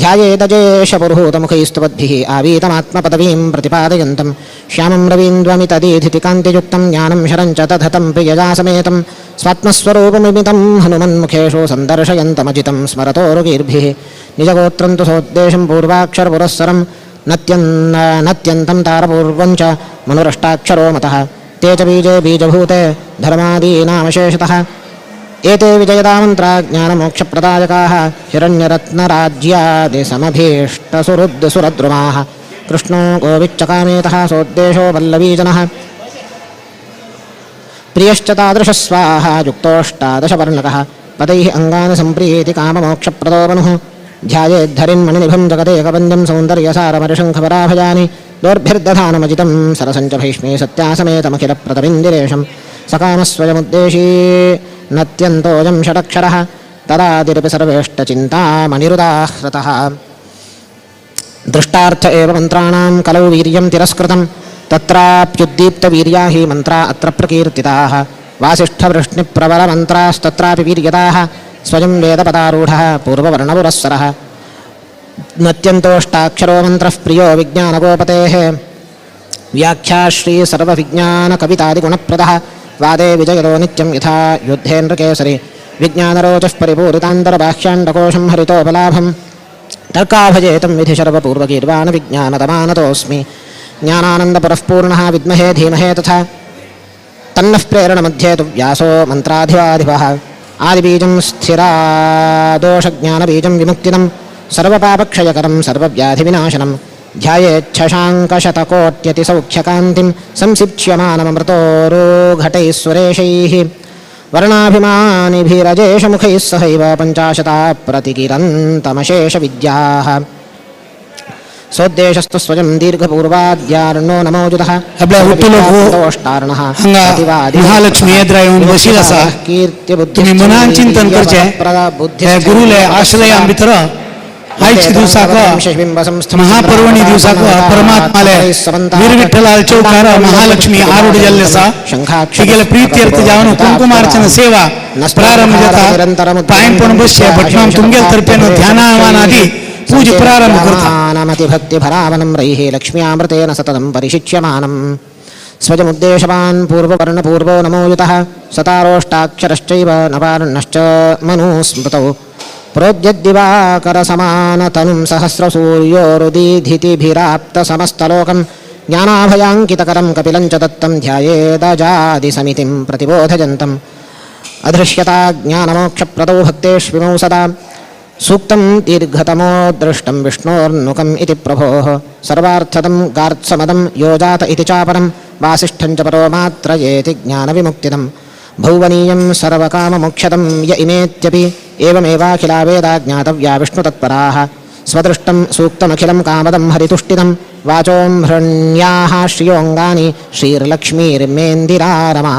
ध्यायेदजेशपुरुहूतमुखैस्तुवद्भिः आवीतमात्मपदवीं प्रतिपादयन्तं श्यामं रवीन्द्वमितदीधितिकान्तियुक्तं ज्ञानं शरं च तधतं प्रियया समेतं स्वात्मस्वरूपमिमितं हनुमन्मुखेषु सन्दर्शयन्तमजितं स्मरतोरुगीर्भिः निजगोत्रं तु सोद्देशं पूर्वाक्षरपुरस्सरं नत्यन्तं तारपूर्वं च मनुरष्टाक्षरो मतः ते च बीजे बीजभूते धर्मादीनामशेषतः एते विजयदा मन्त्रा ज्ञानमोक्षप्रदायकाः हिरण्यरत्नराज्यादिसमभीष्टसुरुद्सुरद्रुमाः कृष्णो गोविच्चकामेतः सोद्देशो वल्लवीजनः प्रियश्च तादृशस्वाहा युक्तोऽष्टादशवर्णकः पदैः अङ्गानि सम्प्रीति काममोक्षप्रदो मनुः ध्यायेद्धरिन्मणिनिभं जगदेकवन्द्यं सौन्दर्यसारमरिशङ्खपराभयानि दोर्भिर्दधानमजितं सरसञ्च भैष्मे सत्यासमेतमखिलप्रतमिन्दिरेशं सकामस्वयमुद्देशी नत्यन्तोऽयं षडक्षरः तदादिरपि सर्वेष्टचिन्तामणिरुदाहृतः दृष्टार्थ एव मन्त्राणां कलौ वीर्यं तिरस्कृतं तत्राप्युद्दीप्तवीर्या हि मन्त्रा अत्र प्रकीर्तिताः वासिष्ठवृष्णिप्रवरमन्त्रास्तत्रापि वीर्यताः स्वयं वेदपदारूढः पूर्ववर्णपुरस्सरः नत्यन्तोष्टाक्षरो मन्त्रः प्रियो विज्ञानगोपतेः व्याख्या श्रीसर्वविज्ञानकवितादिगुणप्रदः वादे विजयतो नित्यं यथा युद्धेन्द्रकेसरि विज्ञानरोचः परिपूरितान्तर्बाह्याण्डकोशं हरितोपलाभं तर्काभजेतं विधिशर्वपूर्वगीर्वाणविज्ञानतमानतोऽस्मि ज्ञानानन्दपरः पूर्णः विद्महे धीमहे तथा तन्नः प्रेरणमध्ये तु व्यासो मन्त्राधिवाधिपः आदिबीजं स्थिरादोषज्ञानबीजं विमुक्तिदं सर्वपापक्षयकरं सर्वव्याधिविनाशनं ध्यायेच्छशाङ्कशतकोट्यतिसौख्यकान्तिं संसिच्यमानमृतोरोघटैः सुरेशैः वर्णाभिमानिभिरजेशमुखैः सहैव पञ्चाशता प्रतिकिरन्तमशेषविद्याः सोद्देशस्तु स्वयं दीर्घपूर्वाद्यार्णो नमोजुतः महालक्ष्मी येद्रा येवन बशील आसा. तुमी मनान चिंतन करचें. गुरुले आश्रया भितर आयच्या दिवसाक महापर्वणी दिवसाक परमात्माले वीर विठ्ठलाल चौकार महालक्ष्मी आरूढ जाल्ले आसा. तिगेले प्रीत्यर्थ जावन कुंकुमार्चन सेवा प्रारंभ जाता. पांय पण बसचे भटमाम तुमगेले तर्फेन ध्यानावान आदी पूज प्रारंभ करता. भरावनम्रैः लक्ष्म्यामृतेन सततं परिशिच्यमानम् स्वजमुद्देशवान् पूर्ववर्णपूर्वो नमोयुतः सतारोष्टाक्षरश्चैव नवार्णश्च मनुस्मृतौ प्रोद्यद्दिवाकरसमानतनुं सहस्रसूर्योरुदीधितिभिराप्तसमस्तलोकं ज्ञानाभयाङ्कितकरं कपिलं च दत्तं ध्यायेदजादिसमितिं प्रतिबोधयन्तम् अधृष्यता ज्ञानमोक्षप्रदौ भक्तेष्विमौ सदा सूक्तं दीर्घतमो दृष्टं विष्णोर्नुकम् इति प्रभोः सर्वार्थदं गार्त्समदं यो जात इति चापरं वासिष्ठं च परो मात्रयेति ज्ञानविमुक्तिदं भौवनीयं सर्वकाममोक्षदं य इमेत्यपि एवमेवाखिला वेदा ज्ञातव्या विष्णुतत्पराः स्वदृष्टं सूक्तमखिलं कामदं हरितुष्टिदं वाचोऽम्भृण्याः श्रियोऽङ्गानि श्रीर्लक्ष्मीर्मेन्दिरारमा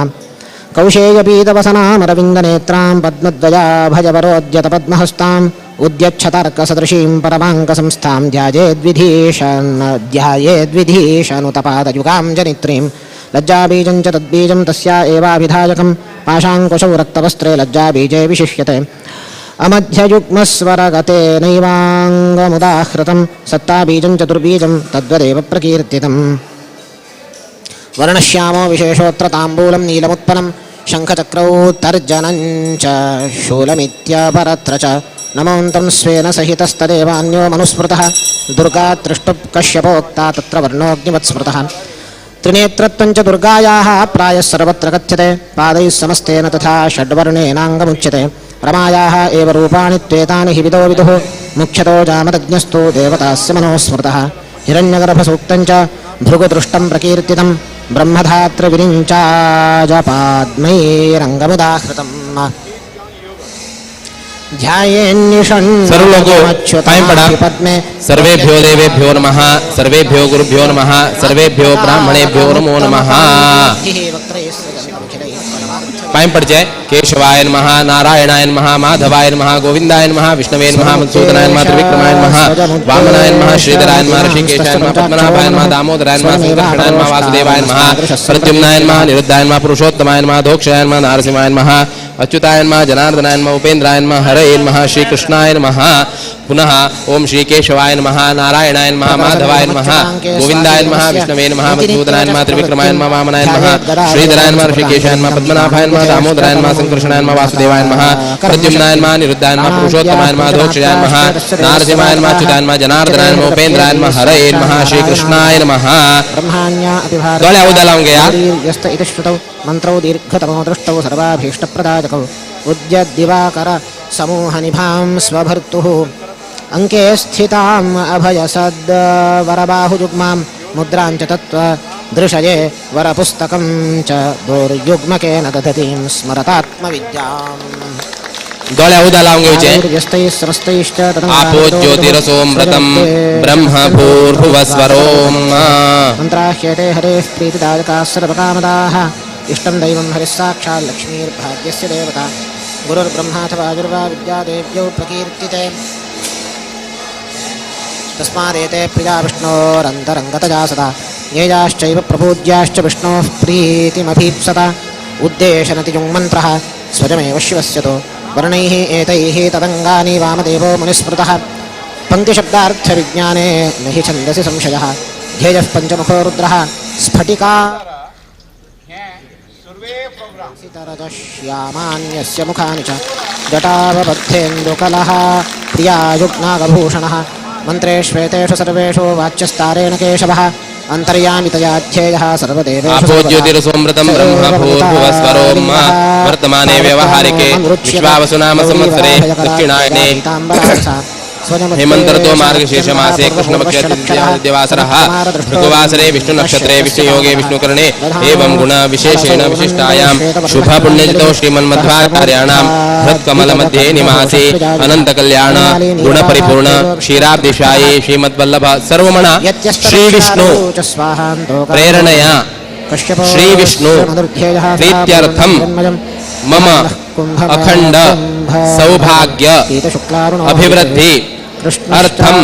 कौशेयपीतवसनामरविन्दनेत्रां पद्मद्वयाभयवरोद्यतपद्महस्ताम् उद्यच्छतर्कसदृशीं परमाङ्कसंस्थां ध्यायेद्विधीशनुतपादयुगां जनित्रीं लज्जाबीजं च तद्बीजं तस्या एवाभिधायकं पाशाङ्कुशौ रक्तवस्त्रे लज्जाबीजे विशिष्यते अमध्ययुग्मस्वरगतेनैवाङ्गमुदाहृतं सत्ताबीजं चतुर्बीजं तद्वदेव प्रकीर्तितम् वर्णश्यामो विशेषोऽत्र ताम्बूलं नीलमुत्पलं शङ्खचक्रौ तर्जनं च शूलमित्यपरत्र च नमोऽन्तं स्वेन सहितस्तदेवान्यो मनुस्मृतः दुर्गा त्रिष्टुप् कश्यपोक्ता तत्र वर्णोऽग्निवत्स्मृतः त्रिनेत्रत्वं च दुर्गायाः प्रायः सर्वत्र कथ्यते पादैः समस्तेन तथा षड्वर्णेनाङ्गमुच्यते रमायाः एव रूपाणि त्वेतानि हि विदो विदुः मुख्यतो जामदग्न्यस्तु देवतास्य मनोस्मृतः हिरण्यगर्भसूक्तं च भृगुदृष्टं प्रकीर्तितं ब्रह्मधातृविरिञ्चाजपाद्मैरङ्गमुदाहृतम् ध्यायेन्निषण्पद्मे सर्वेभ्यो देवेभ्यो नमः, सर्वेभ्यो गुरुभ्यो नमः, सर्वेभ्यो ब्राह्मणेभ्यो नमो नमः. पांय पड़ जाए. केशवाय नमः, नारायणाय नमः, माधवाय नमः, गोविंदाय नमः, विष्णवे नमः, मधुसूदनाय नमः, त्रिविक्रमाय नमः, वामनाय नमः, श्रीधराय नमः, ऋषिकेशाय नमः, पद्मनाभाय नमः, दामोदराय नमः, संकर्षणाय नमः, वासुदेवाय नमः, प्रद्युम्नाय नमः, निरुद्धाय नमः, पुरुषोत्तमाय नमः, धोक्षाय नमः, नारसिंहाय नमः, अच्युताय नमः, जनार्दनाय नमः, उपेन्द्राय नमः, हरये नमः, श्रीकृष्णाय नमः. पुनः ओम श्री केशवाय नमः, नारायणाय नमः, माधवाय नमः, गोविंदाय नमः, विष्णवे नमः, मधुसूदनाय नमः, त्रिविक्रमाय नमः, वामनाय नमः, श्रीधराय नमः, ऋषिकेशाय नमः, पद्मनाभाय नमः, दामोदराय नमः, संकर्षणाय नमः, वासुदेवाय नमः, प्रद्युम्नाय नमः, निरुद्धाय नमः, पुरुषोत्तमाय नमः, धोक्षजाय नमः, नारसिंहाय नमः, अच्युताय नमः, जनार्दनाय नमः, उपेन्द्राय नमः, हरये नमः, श्रीकृष्णाय नमः. दोळे उदा लावून घ्या. मंत्रौ दीर्घतमो दृष्टौ सर्वाभीष्टप्रदायकौ उद्यद्दिवाकर समूहनिभां स्वभर्तुः अंके स्थिताम् अभयसद्वरबाहुयुग्मां मुद्रां च तत्त्वदृशये वरपुस्तकं च दोर्युग्मकेन दधतीं स्मरतात्मविद्याम्. दोळे उदा लावून घेवचे. आपो ज्योतिरसोऽमृतं ब्रह्म भूर्भुवस्वरोम. मन्त्राह्येते हरेः प्रीतिदायकाः सर्वकामदाः इष्टं दैवं हरिः साक्षात् लक्ष्मीर्भाग्यस्य देवता गुरुर्ब्रह्माथवा गुरुर्वा विद्यादेव्यौ प्रकीर्तिते तस्मादेते प्रिया विष्णोरन्तरङ्गतजा सदा ज्ञेयाश्चैव प्रपूज्याश्च विष्णोः प्रीतिमभीप्सता उद्देशनतियुङ्मन्त्रः स्वयमेव शिवस्य तु वर्णैः एतैः तदङ्गानि वामदेवो मुनिस्मृतः पङ्क्तिशब्दार्थविज्ञाने न हि छन्दसि संशयः ध्येयः पञ्चमुखो रुद्रः स्फटिका श्यामान्यस्य मुखानि च जटावबद्धेन्दुकलः प्रियायुग्नागभूषणः मन्त्रेष्वेतेषु सर्वेषु वाच्यस्तारेण केशवः अन्तर्यामितया ध्येयः सर्वदेवेषु आपो ज्योतिरसोऽमृतं ब्रह्म भूर्भुवस्वरोम वर्तमाने व्यवहारिके विश्वावसुनाम संवत्सरे दक्षिणायने हेमंत ऋतौ मार्गशीर्षमासे कृष्णपक्षे द्वितीयावासरः भृगुवासरे विष्णुनक्षत्रे विष्णुयोगे विष्णुकरणे एवं गुण विशेषेण विशिष्टायां शुभपुण्यजितौ श्रीमन्मध्वाचार्याणां हृत्कमलमध्ये निवासे अनंतकल्याण गुणपरिपूर्ण क्षीराब्दिशाये श्रीमद्वल्लभ सर्वमणा श्री विष्णु प्रेरणया श्री विष्णु प्रीत्यर्थं मम अखंड सौभाग्य अभिवृद्धि अर्थं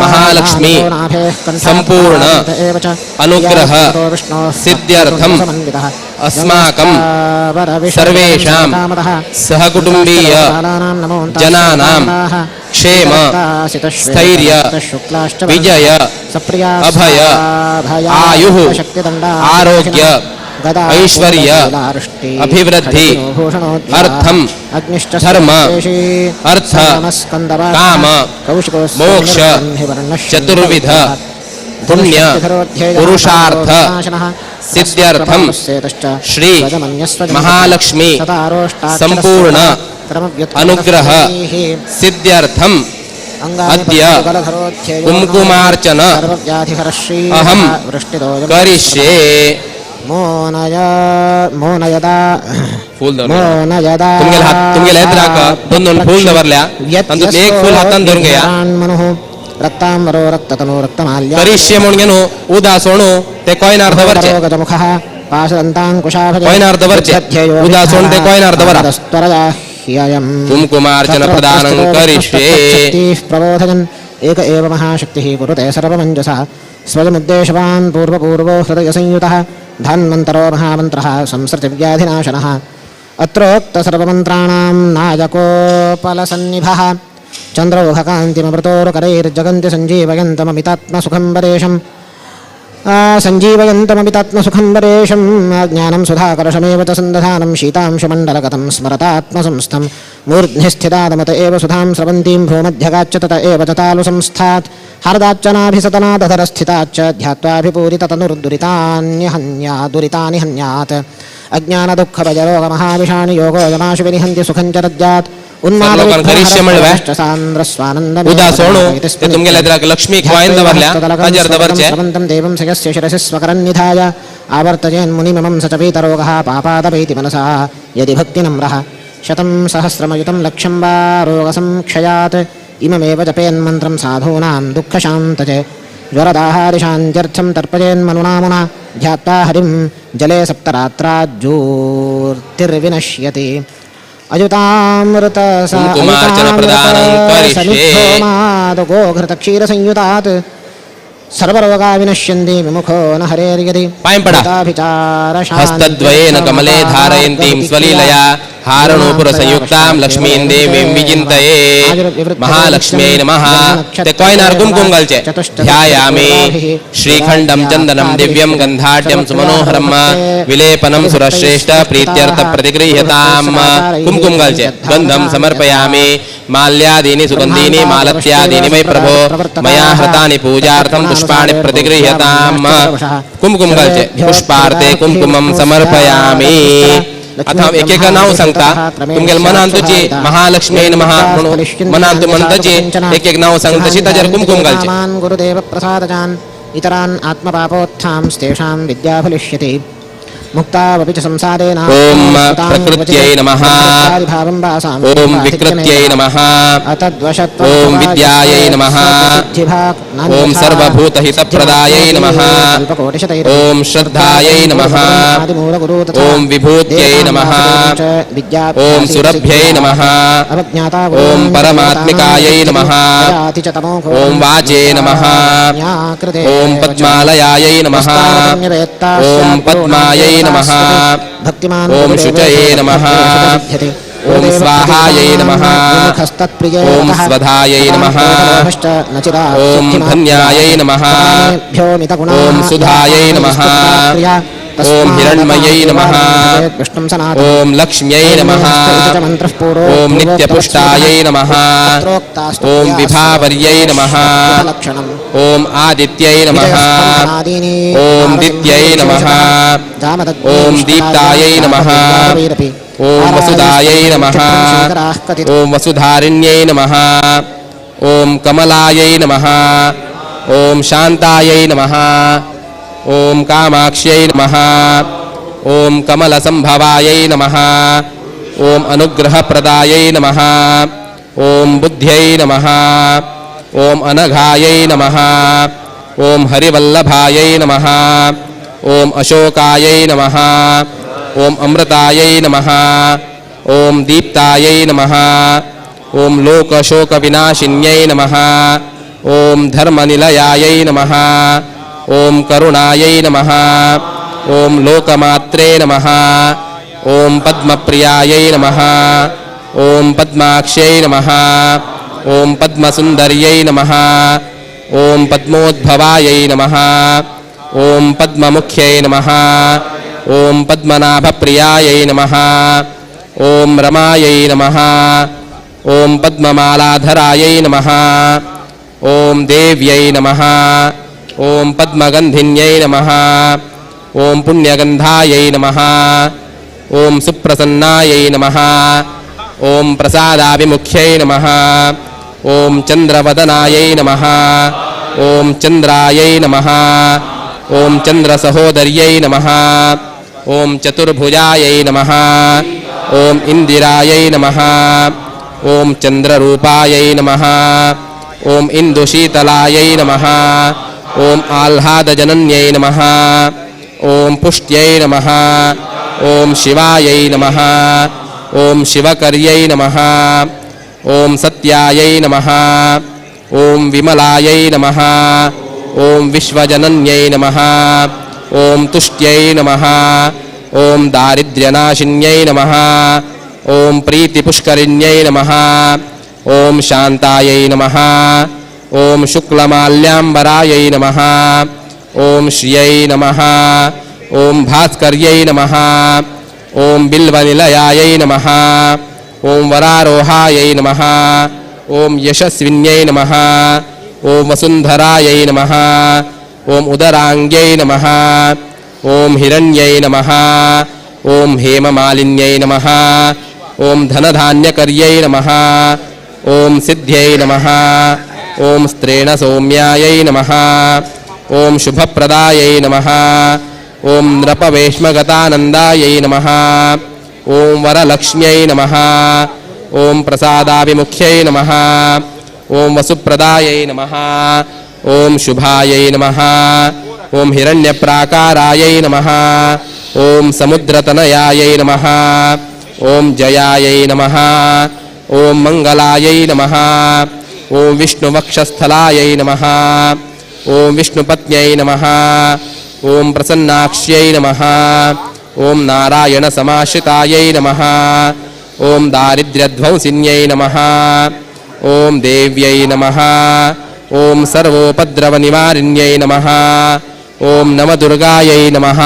महालक्ष्मी संपूर्ण अनुग्रह सिद्ध्यर्थं अस्माकं सर्वेषां सहकुटुम्बीय जनानां क्षेम स्थैर्य विजय अभय आयुः आरोग्य ऐश्वर्य अभिवृद्धि अर्थं धर्म अर्थ काम मोक्ष चतुर्विध पुण्य पुरुषार्थ सिद्ध्यर्थं श्री महालक्ष्मी संपूर्ण अनुग्रह सिद्ध्यर्थं अद्य कुंकुमार्चन अहं करिष्ये। फूल तुमगेले येत राका दोन दोन फूल दवरल्या तातूंत एक फूल हातान धरून घेया। करिष्ये म्हणून घेवन उदा सोणू ते कॉयनार दवरचे, कॉयनार दवरचे, उदा सोण ते कॉयनार दवरा। कुंकुमार्चन प्रदानं करिष्ये। प्रबोधयन् एक एव महाशक्तिः कुरुते सर्वमञ्जसा स्वयमुद्देशवान् पूर्वपूर्वो हृदयसंयुतः धन्वन्तरो महामन्त्रः संसृतिव्याधिनाशनः। अत्रोक्त सर्वमन्त्राणां नायकोपलसन्निभः चन्द्रौघकान्तिमृतोरुकरैर्जगन्ति सञ्जीवयन्तममितात्मसुखं वरेशम् सञ्जीवयन्तममितात्मसुखं वरेशं ज्ञानं सुधाकर्षमेव च सन्दधानं शीतांशुमण्डलगतं स्मरतात्मसंस्थं मूर्ध्नि स्थितादमत एव सुधां स्रवन्तीं भूमध्यगाच्च तत एव च तालुसंस्थात् हरदाच्च नाभिसतनादधरस्थिताच्च ध्यात्वाभिपूरिततनुर्दुरितान्यहन्या दुरितानि हन्यात्। अज्ञानदुःखभयरोगमहाविषाणि योगो यमाशु विनिहन्ति सुखं च दद्यात्। लक्ष्मी देवं सयस्य शिरसि स्वकरन्निधाय आवर्तयेन्मुनिममं स च वीतरोगः पापादपैति मनसा यदि भक्तिनम्रः। शतं सहस्रमयुतं लक्षं वा रोगसंक्षयात् इममेव जपेन्मन्त्रं साधूनां दुःखशान्तये। ज्वरदाहादिशान्त्यर्थं तर्पयेन्मनुनामुना ध्यात्वा हरिं जले सप्तरात्राज्जूर्तिर्विनश्यति। अयुतामृत गोघृतक्षीरसंयुतात् सर्वरोगा विनश्यन्ति विमुखो न हरेर्यदि। हस्तद्वयेन कमले धारयन्तीं स्वलीलया हारणूपुरसंयुक्तां लक्ष्मीं देवीं विचिन्तये। महालक्ष्म्यै नमः। ते कॉयनार कुमकुम घालचे। ध्यायामि श्रीखंडं चंदनं दिव्यं गंधाढ्यं सुमनोहरं विलेपनं सुरश्रेष्ठ प्रीत्यर्थ प्रतिगृह्यतां। कुमकुम घालचे। गंधं समर्पयामि। माल्यादीनि सुगंधीनि मालत्यादीनि मयि प्रभो मया हृतानि पूजार्थं पुष्पाणि प्रतिगृह्यतां। कुमकुम घालचे। पुष्पार्थे कुमकुमं समर्पयामि। आता एक एक नाव सांगता तुमगेले मनान तुजी महालक्ष्मी नमः म्हणून मनान तू म्हणताची एक एक नाव सांगता तशी ताजेर कुमकुम घालचे। गुरुदेव प्रसादजान इतरान् आत्मपापोत्थांस्तेषां विद्या फलिष्यति। मुक्तावपि च संसारेण। ओम प्रकृत्यै नमः। ओम विकृत्यै नमः। ओम विद्यायै नमः। ओम सर्वभूतहितप्रदायै नमः। ओम श्रद्धायै नमः। ओम विभूत्यै नमः। ओम सुरभ्यै नमः। ओम परमात्मिकायै नमः। ओम वाचे नमः। ओम पद्मालयायै नमः। ओम पद्मायै नमः। ओम शुचये नमः। ओम स्वाहायै नमः। ओम स्वधायै नमः। ओम धन्यायै नमः। ओम सुधायै नमः। ओम हिरण्मयै नमः। ओम लक्ष्म्यै नमः। ओम नित्यपुष्टायै नमः। ओम विभावर्यै नमः। ओम आदित्यै नमः। ओम दित्यै नमः। ओम दीप्तायै नमः। ओम वसुधायै नमः। ओम वसुधारिण्यै नमः। ॐ कमलायै नमः। ॐ शान्तायै नमः। ॐ कामाक्ष्यै नमः। ॐ कमलसंभवायै नमः। ॐ अनुग्रहप्रदायै नमः। ॐ बुद्ध्यै नमः। ॐ अनघायै नमः। ॐ हरिवल्लभायै नमः। ॐ अशोकायै नमः। ॐ अमृतायै नमः। ॐ दीप्तायै नमः। ॐ लोकशोकविनाशिन्यै नमः। ॐ धर्मनिलयायै नमः। ॐ करुणायै नमः। ॐ लोकमात्रे नमः। ॐ पद्मप्रियायै नमः। ॐ पद्माक्ष्यै नमः। ॐ पद्मसुन्दर्यै नमः। ॐ पद्मोद्भवायै नमः। ॐ पद्ममुख्यै नमः। ॐ पद्मनाभप्रियायै नमः। ॐ रमायै नमः। ॐ पद्ममालाधरायै नमः। ॐ देव्यै नमः। ॐ पद्मगन्धिन्यै नमः। ॐ पुण्यगन्धायै नमः। ॐ सुप्रसन्नायै नमः। ॐ प्रसादाभिमुख्यै नमः। ॐ चन्द्रवदनायै नमः। ॐ चन्द्रायै नमः। ॐ चन्द्रसहोदर्यै नमः। ॐ चतुर्भुजायै नमः। ॐ इन्दिरायै नमः। ॐ चन्द्ररूपायै नमः। ॐ इन्दुशीतलायै नमः। ॐ आह्लादजनन्यै नमः। ॐ पुष्ट्यै नमः। ॐ शिवायै नमः। ॐ शिवकर्यै नमः। ॐ सत्यायै नमः। ॐ विमलायै नमः। ॐ विश्वजनन्यै नमः। ॐ तुष्ट्यै नमः। ॐ दारिद्र्यनाशिन्यै नमः। ॐ प्रीतिपुष्करिण्यै नमः। ॐ शान्तायै नमः। ॐ शुक्लमाल्याम्बरायै नमः। ॐ श्रियै नमः। ॐ भास्कर्यै नमः। ॐ बिल्वनिलयायै नमः। ॐ वरारोहायै नमः। ॐ यशस्विन्यै नमः। ॐ वसुन्धरायै नमः। ॐ उदराङ्ग्यै नमः। ॐ हिरण्यै नमः। ॐ हेममालिन्यै नमः। ॐ धनधान्यकर्यै नमः। ॐ सिद्ध्यै नमः। ॐ स्त्रेण सौम्यायै नमः। ॐ शुभप्रदायै नमः। ॐ नृपवेश्मगतानन्दायै नमः। ॐ वरलक्ष्म्यै नमः। ॐ प्रसादाभिमुख्यै नमः। ॐ वसुप्रदायै नमः। ॐ शुभायै नमः। ॐ हिरण्यप्राकारायै नमः। ॐ समुद्रतनयायै नमः। ॐ जयायै नमः। ॐ मङ्गलायै नमः। ॐ विष्णुवक्षस्थलायै नमः। ॐ विष्णुपत्न्यै नमः। ॐ प्रसन्नाक्ष्यै नमः। ॐ नारायणसमाश्रितायै नमः। ॐ दारिद्र्यध्वंसिन्यै नमः। ॐ देव्यै नमः। ॐ सर्वोपद्रवनिवारिण्यै नमः। ॐ नवदुर्गायै नमः।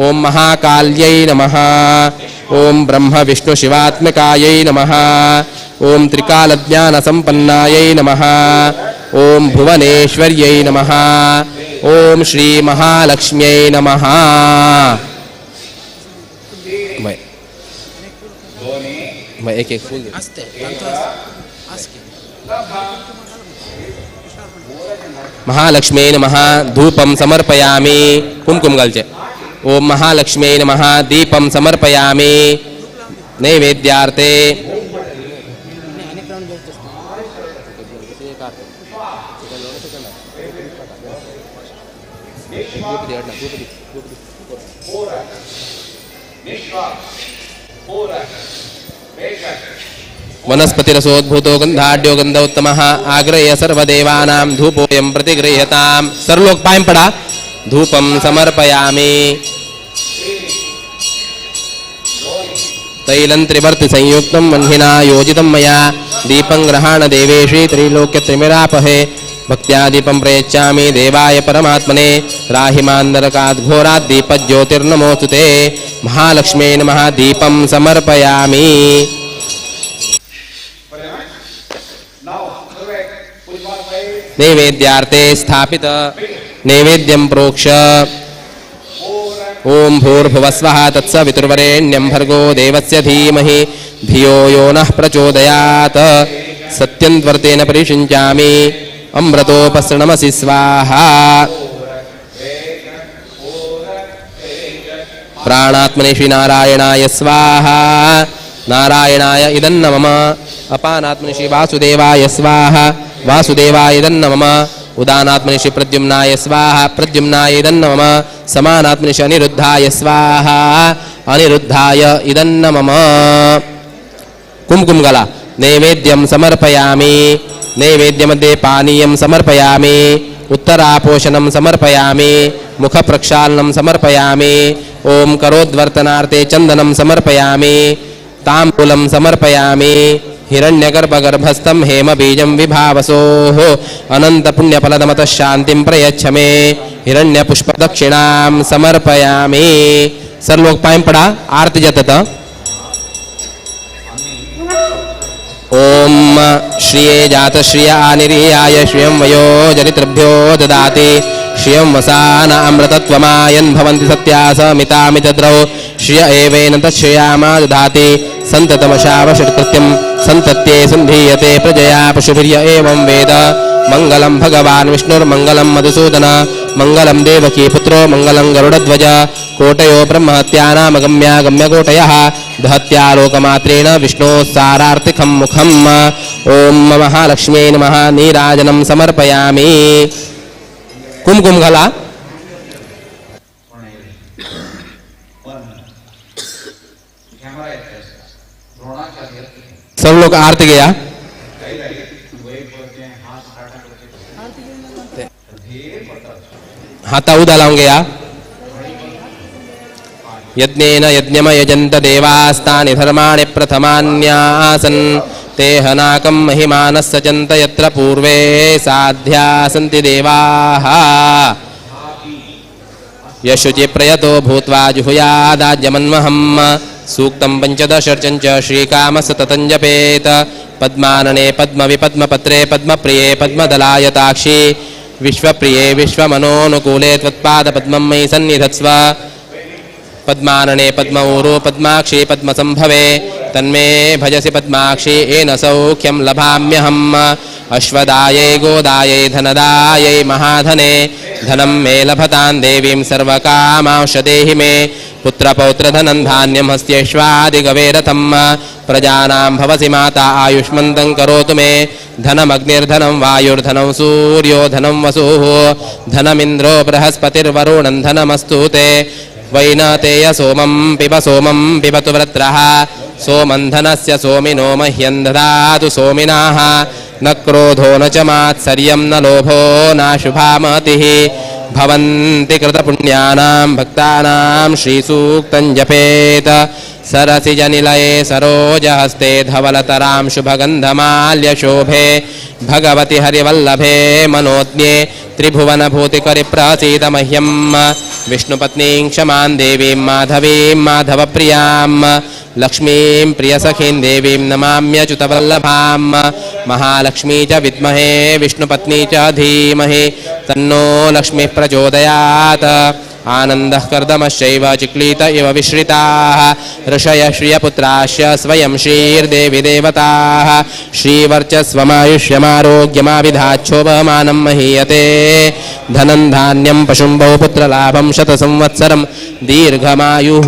ॐ महाकाल्यै नमः। ॐ ब्रह्मविष्णुशिवात्मिकायै नमः। ॐ त्रिकालज्ञानसम्पन्नायै नमः। ॐ भुवनेश्वर्यै नमः। ॐ श्रीमहालक्ष्म्यै नमः। एक एक फूल महालक्ष्म्यै नमः। धूपं समर्पयामि। कुमकुम घालचे। ॐ महालक्ष्म्यै नमः। दीपं समर्पयामि। नैवेद्यार्थे वनस्पतिरसोद्भूतो गंधाढ्यो गंध उत्तमः आग्रह्य सर्वदेवानां धूपोऽयं प्रतिगृह्यतां। सर्वलोक पायं पडा। धूपं समर्पयामि। तैलं त्रिवर्ति संयुक्तं वह्निना योजितं मया। दीपं ग्रहाण देवेशी त्रैलोक्य त्रिमिरापहे। भक्त्या दीपं प्रयच्छामि देवाय परमात्मने। राहिमान्दरकाद् घोरात् दीपज्योतिर्नमोऽस्तु ते। महालक्ष्म्यै नमः। दीपं समर्पयामि। नैवेद्यार्थे स्थापित नैवेद्यं प्रोक्ष। ॐ भूर्भुवस्वः तत्सवितुर्वरेण्यं भर्गो देवस्य धीमहि धियो यो नः प्रचोदयात्। सत्यन्त्वर्तेन परिषिञ्चामि अमृतोपसृणमसि स्वाहा। प्राणात्मने श्रीनारायणाय स्वाहा। नारायणाय इदन्न मम। अपानात्मने श्री वासुदेवाय स्वाहा। वासुदेवाय इदन्न मम। उदानात्मने श्री प्रद्युम्नाय स्वाहा। प्रद्युम्नाय इदन्न मम। समानात्मने श्री अनिरुद्धाय स्वाहा। अनिरुद्धाय इदन्न मम। कुमकुम गला नैवेद्यं समर्पयामि। नैवेद्यमध्ये पानीयं समर्पयामि। उत्तरापोषणं समर्पयामि। मुखप्रक्षालनं समर्पयामि। ओम करोद्वर्तनार्थे चंदनं समर्पयामि। तांबूलं समर्पयामि। हिरण्यगर्भगर्भस्थं हेमबीजं विभावसोः अनन्तपुण्यफलदमतः शान्तिं प्रयच्छ मे। हिरण्यपुष्पदक्षिणां समर्पयामि। सर लोक पांय पडा आरती जाता। ओम श्रिये जात श्रिय आनिर्याय श्रियं वयो जनितृभ्यो ददाति। श्रियं वसान अमृतत्वमायन् भवन्ति सत्या समितामितद्रौ। श्रिय एवेन तच्छ्रियामा ददाति। सन्ततमशावषट्कृत्यं सन्तत्ये सन्धीयते प्रजया पशुभिर्य एवं वेद। मंगलं भगवान् विष्णुर्मंगलं मधुसूदन मंगलं देवकी पुत्रो मंगलं गरुडध्वज। कोटयो ब्रह्महत्यानामगम्या गम्यकोटयः दहत्या लोकमात्रेण विष्णोः सारार्थिकं मुखम्। ॐ महालक्ष्म्यै नमः। नीराजनं समर्पयामि। कुमकुम घाला। सब लोग आरती गया। हाथा उदा लावून गया। यज्ञेन यज्ञमयजन्त देवास्तानि धर्माणि प्रथमान्यासन्। ते हनाकं महिमानः सचन्त यत्र पूर्वे साध्या सन्ति देवाः। यशुचि प्रयतो भूत्वा जुहुयादाज्यमन्महम्। सूक्तं पञ्चदशर्चं च श्रीकामसततं जपेत। पद्मानने पद्मविपद्मपत्रे पद्मप्रिये पद्मदलायताक्षी विश्वप्रिये विश्वमनोनुकूले त्वत्पादपद्मं मयि सन्निधत्स्व। पद्मानने पद्मऊरु पद्माक्षी पद्मसंभवे तन्मे भजसि पद्माक्षी येन सौख्यं लभाम्यहम्। अश्वदायै गोदायै धनदायै महाधने धनं मे लभतां देवीं सर्वकामांशदेहि मे। पुत्रपौत्रधनं धान्यं हस्त्यश्वादिगवेरथं प्रजानां भवसि माता आयुष्मन्तं करोतु मे। धनमग्निर्धनं वायुर्धनं सूर्यो धनं वसुः धनमिन्द्रो बृहस्पतिर्वरुणं धनमस्तु ते। वैनतेय सोमं पिब सोमं पिबतु वृत्रः सोमं धनस्य सोमिनो मह्यं ददातु सोमिनाः। न क्रोधो न च मात्सर्यं न लोभो नाशुभामतिः भवन्ति कृतपुण्यानां भक्तानां श्रीसूक्तं जपेत। सरसिजनिलये सरोजहस्ते धवलतरां शुभगन्धमाल्यशोभे भगवति हरिवल्लभे मनोज्ञे त्रिभुवनभूतिकरिप्रसीद मह्यं। विष्णुपत्नीं क्षमां देवीं माधवीं माधवप्रियां लक्ष्मीं प्रियसखीं देवीं नमाम्यच्युतवल्लभां। महालक्ष्मी च विद्महे विष्णुपत्नी च धीमहि तन्नो लक्ष्मीः प्रचोदयात्। आनन्दः कर्दमश्चैव चिक्लीत इव विश्रिताः ऋषयः श्रियपुत्राश्च स्वयं श्रीर्देवी देवताः। श्रीवर्चस्वमायुष्यमारोग्यमाविधाच्छोभमानं महीयते। धनं धान्यं पशुं बहुपुत्रलाभं शतसंवत्सरं दीर्घमायुः।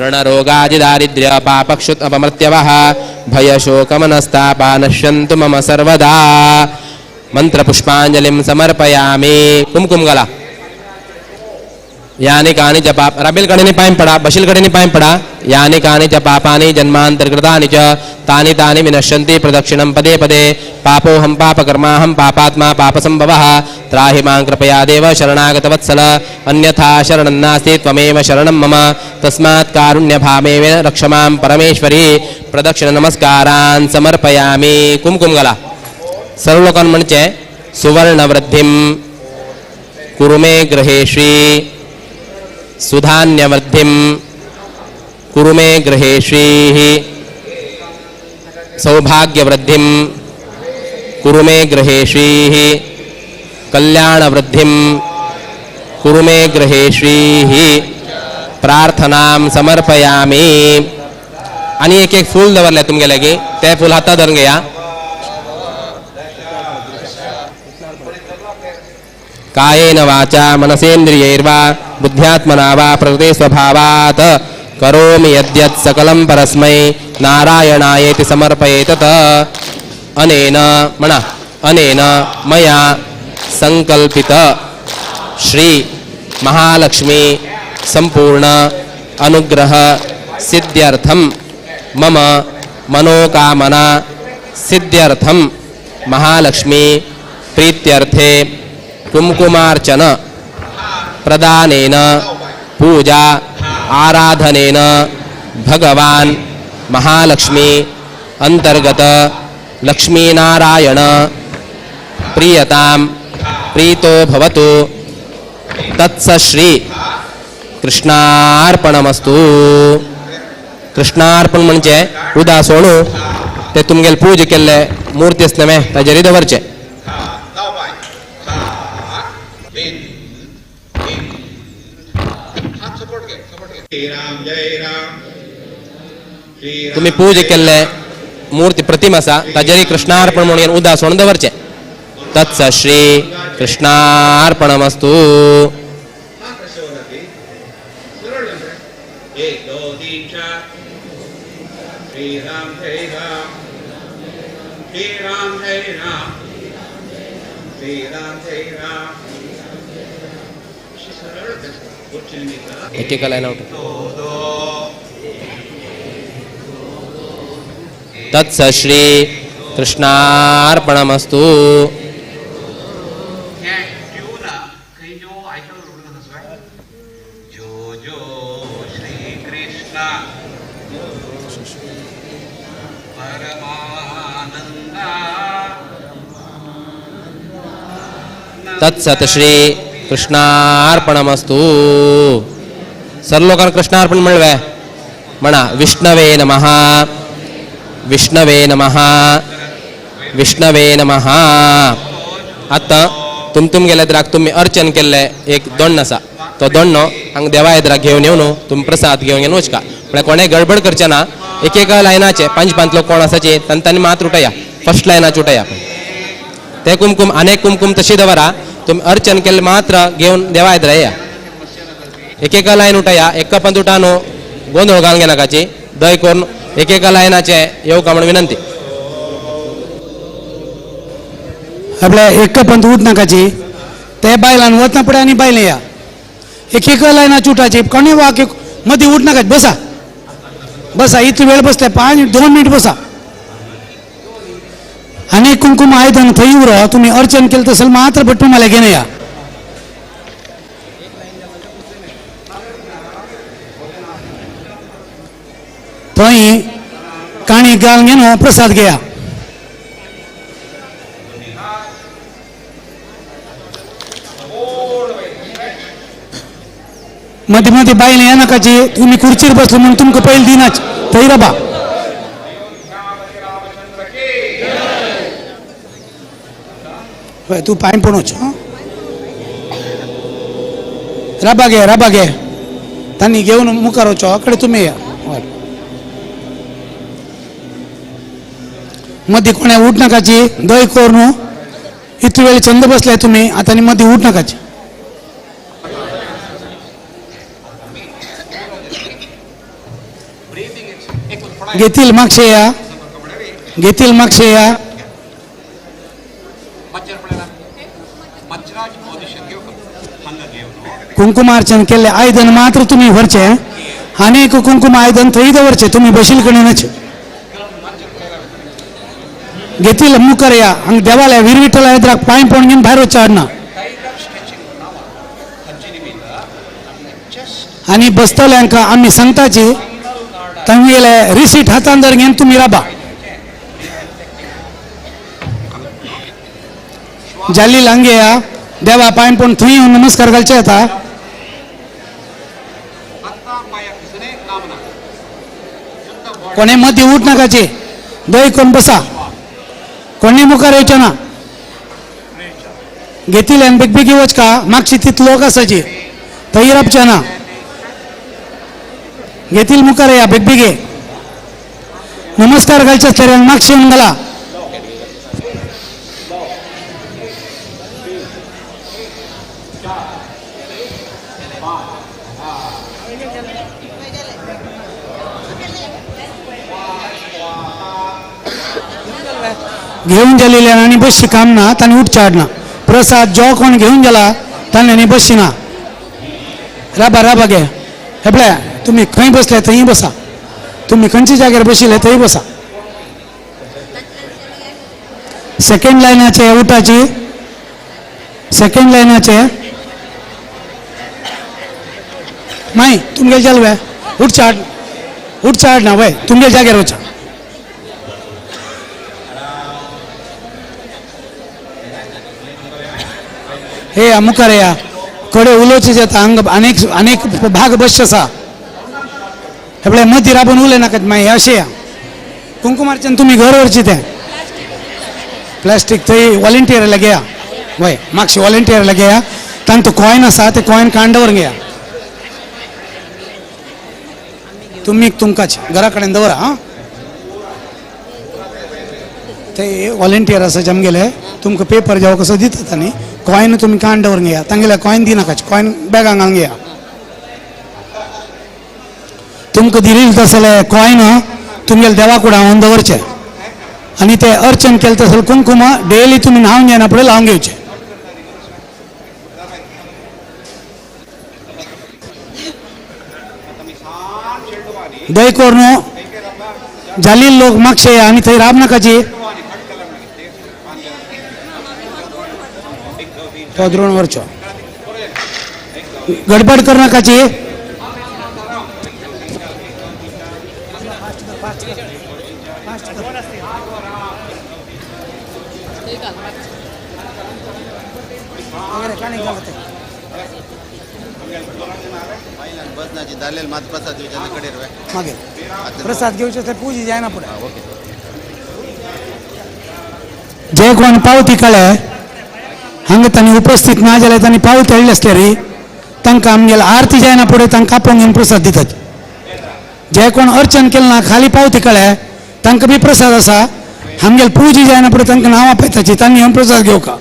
ऋणरोगादिदारिद्र्य पापक्षुत् अपमृत्यवः भयशोकमनस्तापा नश्यन्तु मम सर्वदा। मंत्रपुष्पांजलिं समर्पयामि। कुमकुम गला। यानि कानि च पाप रबिल कडेनी पांय पडा बशील कडेनी पांय पडा। यानि कानि च पापानि जन्मांतरकृतानि च तानि तानि विनश्यन्ति प्रदक्षिणं पदे पदे। पापोऽहं पापकर्माहं पापात्मा पापसंभवः त्राहि मां कृपया देव शरणागतवत्सल। अन्यथा शरणं नास्ति त्वमेव शरणं मम तस्मात् कारुण्यभावेन रक्ष मां परमेश्वरी। प्रदक्षिण नमस्कारान् समर्पयामि। कुमकुम गला। सर्व लोकांना म्हणचे सुवर्णवृद्धिं कुरु मे गृहेश्री सुधान्यवृद्धिं कुरु मे गृहेश्रीः सौभाग्यवृद्धिं कुरु मे गृहेश्रीः कल्याणवृद्धिं कुरु मे गृहेश्रीः। प्रार्थनां समर्पयामि। आनी एक एक फूल दवरले तुमगे लागीं ते फूल हाता धरून घेया। कायेन वाचा मनसेन्द्रियैर्वा बुद्ध्यात्मना वा प्रकृते स्वभावात् करोमि यद्यत् सकलं परस्मै नारायणायेति समर्पयेतत्। अनेन म्हणा अनेन मया संकल्पित श्री महालक्ष्मी संपूर्ण अनुग्रह सिद्ध्यर्थं मम मनोकामना सिद्ध्यर्थं महालक्ष्मी प्रीत्यर्थे कुंकुमार्चन प्रदानेन पूजा आराधनेन भगवान महालक्ष्मी अंतर्गत लक्ष्मीनारायण प्रियतां प्रीतो भवतु। तत्सश्री कृष्णार्पणमस्तु। कृष्णार्पण म्हणजे उदा सोणू ते तुमगेले पूजा केल्ले मूर्ती आसले ताजेर दवरचे। तुम्ही पूजा केल्ले मूर्ती प्रतिमा आसा ताजेर कृष्णार्पण म्हणून उदा सोणू दवरचे। तत्सश्री कृष्णार्पणमस्तु। एकेका लायन तत्सश्री कृष्णार्पणमस्तु। तत्सत श्री कृष्णार्पणमस्तु। सर लोकांक कृष्णार्पण म्हणवे म्हणा विष्णवे नमः विष्णवे नमः विष्णवे नमः। आतां तुम तुमगेले एदराक तुमी अर्चन केल्ले एक दोण्ण आसा तो दोण्णो हांगा देवा एदराक घेवन येवन तुमी प्रसाद घेवन घेवन वचका। म्हळ्यार कोणें गडबड करचें ना। एक एका लायनाचे पांच पांच लोक कोण आसाचे तांणी मात उठया फर्स्ट लायनाचे उठया ते कुमकुम अनेक कुमकुम तशी दवरा तुमी अर्चन केल्ले मात्र घेवन देवा एदरा येया। एक एका लायन उठया एका पंत उठा न्हू गोंदळ घालून घेनाकाची दय करून एक एका लायनाचे येवका म्हण विनंती। आपल्या एक पंत उठ नाकाची ते बायलान वतना पडे आनी बायले या एक एक लायनाची उठाची कोणी वाक मदीं उठ नाकाची बसा बसा इतलो वेळ बसले 5-2 मिनट बसा। आनी कुंकुम आयदन थंय उरो तुमी अर्चन केलें तसं मात्र भट्टू मला घेवन या। थंय काणी घालून घेवन प्रसाद घेया। मदीं मदीं बायल ये नाकाची तुमी खुर्चीर बसले म्हणून तुमकां पयलीं दिनाच थंय राबा। हय तूं पांय पडूच राबा घे राबा घे तांणी घेवन मुखार वचो कडे तुमी या। मदीं कोणें उठ नाकाची दय कर न्हू इतलो वेळ चंद बसले तुमी आतां आनी मदीं उठ नाकाची। घेतील मागशे या घेतील मागशे या। कुंकुमार्चन केल्ले आयदन मात्र तुमी व्हरचे आनी एक कुंकुम आयदन थंय दवरचे तुमी बशील कडेनच। घेतील मुखार या हांगा देवालया वीर विठ्ठला एदराक पांय पडून घेवन भायर वचचें हाडना आनी बसतल्यांक आमी सांगताची तांगेले रिसीट हातान धर घेवन तुमी राबा। जाली लांगे या देवा पांय पडून थंय येवन नमस्कार घालचे येता। कोणे मदीं उठ नाकाची दय करून बसा कोणी मुखार येवचें ना। घेतिल्ल्यान बेगबेगी वचका मागशी तितलो लोक आसाची थंय राबचें ना। घेतील मुखार या बेगबेगे नमस्कार घालचे आसल्यार मागशी येवन घाला। घेवन गेलेले आनी बसची काम ना, तांणी उठचे हाडना. प्रसाद जो कोण घेवन गेला ताणें आनी बसची ना. राबा राबा गे हे पळय, तुमी खंय बसले थंय बसा, तुमी खंयच्या जाग्यार बशिल्ले थंय बसा. सेकंड लायनाचे उठाची, सेकंड लायनाचे माई तुमगे जाल वे उठचे हाड, उठचे हाडना वय तुमगे जाग्यार वचा. हे मुखार या कडे उलोवचे जाता हांगा अनेक अनेक भाग बसचे आसा. हे पळय मदीं राबून उलय नाकात मागीर अशें या. कुंकुमार्चन तुमी घर व्हरची तें प्लास्टीक थंय वॉलंटियर घेया, वय मागशे वॉलंटियर घेया, तांकां कॉयन आसा ते कॉयन काण दवरून घेया. तुमी तुमकांच घरा कडेन दवरा. आं ते वॉलंटियर आसा आमगेले, तुमकां पेपर जेवो कसो दितात न्ही, कॉयन तुमी काण दवरून घेया, तांगेले कॉयन दिनाकाच, कॉयन बॅगां घालून घेया. तुमकां दिलेली तसले कॉयन तुमगेले देवा कुडावन दवरचे आनी ते अर्चन केलें तसले कुंकुम डेली तुमी न्हावन घेना फुडें लावन घेवचे. दय करून जाली लोक मागशे आनी थंय राबनाकाची तो द्रोण वरचो गडबड करनाकाची. प्रसाद घेवचे ते पूजी जायना फुडें. जे कोण पावती कळे हांगा तांणी उपस्थित ना जाल्यार तांणी पावती हाडली आसली रे, तांकां आमगेले आरती जायना फुडें तांकां आपोवन घेवन प्रसाद दितात. जे कोण अर्चन केलें ना खाली पावती कळे तांकां बी प्रसाद आसा. आमगेले पुजी जायना फुडें तांकां नांवां आपयताची, तांणी येवन प्रसाद घेवका.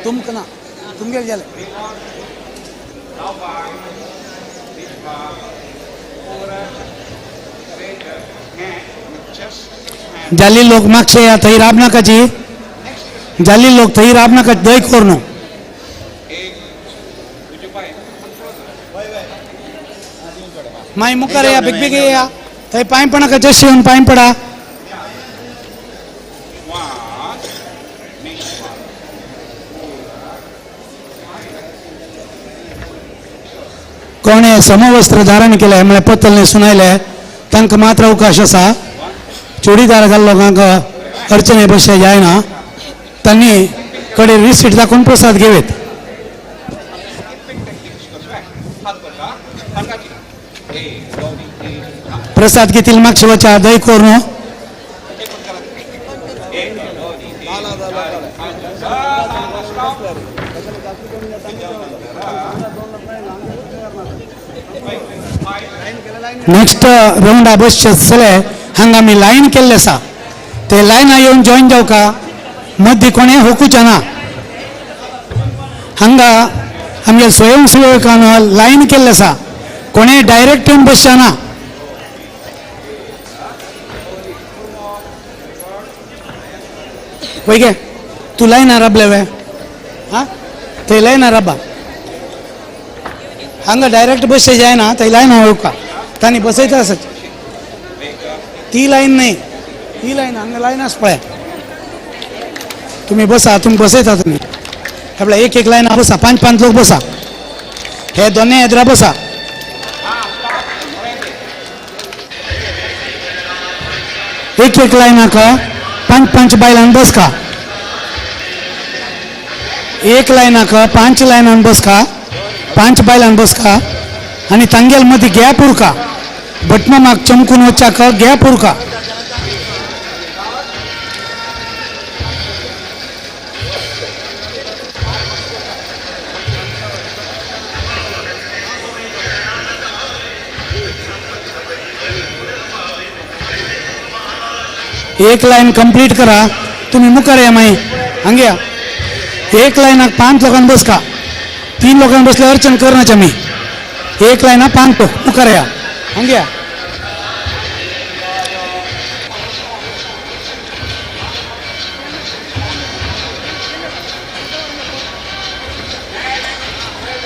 तुमकां ना, तुमगेले जालें. जाली लोक मागशे या थंय राबनाकाची, जाली लोक थंय राबनाका दय करून. मागीर मुखार या बेगबेग या थंय पांय पडनाका, जशी येवन पांय पडा. कोणें समवस्त्र धारण केलें म्हळ्यार पत्तल न्हेसून आयले तांकां मात्र अवकाश आसा. चुडीदार घाल लोकांक अडचणे बशे जायना, तांणी कडेन रिसीट दाखोवन प्रसाद घेवेत. प्रसाद घेतील मागशे वचा दय करून. नेक्स्ट रावंडा बसचे आसतले हांगा आमी लायन केल्ले आसा, ते लायना येवन जॉयन जावका, मदीं कोणें होकुचें ना. हांगा आमगे स्वयंसेवकान लायन केल्ले आसा, कोणें डायरेक्ट येवन बसचें ना. वय गे तूं लायना राबले वे, आं थंय लायना राबा, हांगा डायरेक्ट बसचें जायना, थंय लायना येवका, तांणी बसयता आसा. ती लायन न्ही, ती लायन हांगा लायन आसा पळय, तुमी बसा, तुमी बसयता तुमी हे पळय एक एक लायन बसा, पांच पांच लोक बसा, हे दोनूय येद्रा बसा. एक एक लायनाक पांच पांच बायलान बसका, एक लायनाक पांच लायनान बसका, पांच बायलान बसका आनी तांगेल मदीं गॅप उरका, बटमामाक चमकून वचाक गॅप उरका. एक लायन कंप्लीट करा, तुम्ही मुखार या मागीर हांगा या. एक लायनाक 5 लोकांक बसका, 3 लोकांक बसले अर्चन करनाचे आमी. एक लायना 5 लोक मुखार या, हांगा या.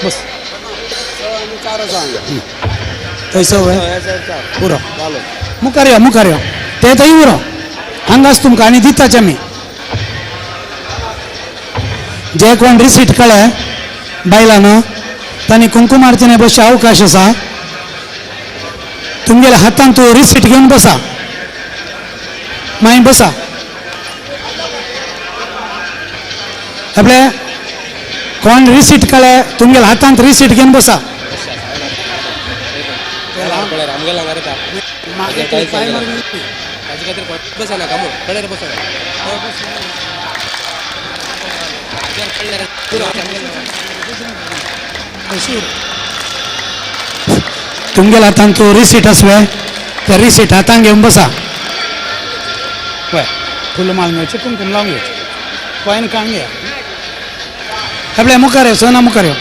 बस थंयसर पुरो मुखार यो, मुखार यो. ते थंय उरो, हांगाच तुमकां आनी दिताचे आमी. जे कोण रिसीट कळ्ळे बायलां तांणी कुंकुमार्चने बसचे अवकाश आसा. तुमगेल्या हातान तूं रिसीट घेवन बसा, मागीर बसा. आपले कोण रिसीट कळ्ळे तुमगेल्या हातांत रिसीट घेवन बसा. तुमगेल्या हातान तूं रिसीट आसवे त्या रिसीट हातान घेवन बसा. वय फुलां माल घेवचें, कुमकुम लावन घेवचें, कॉयन काडून घेया. आपल्या मुखार यो, सोना मुखार यो,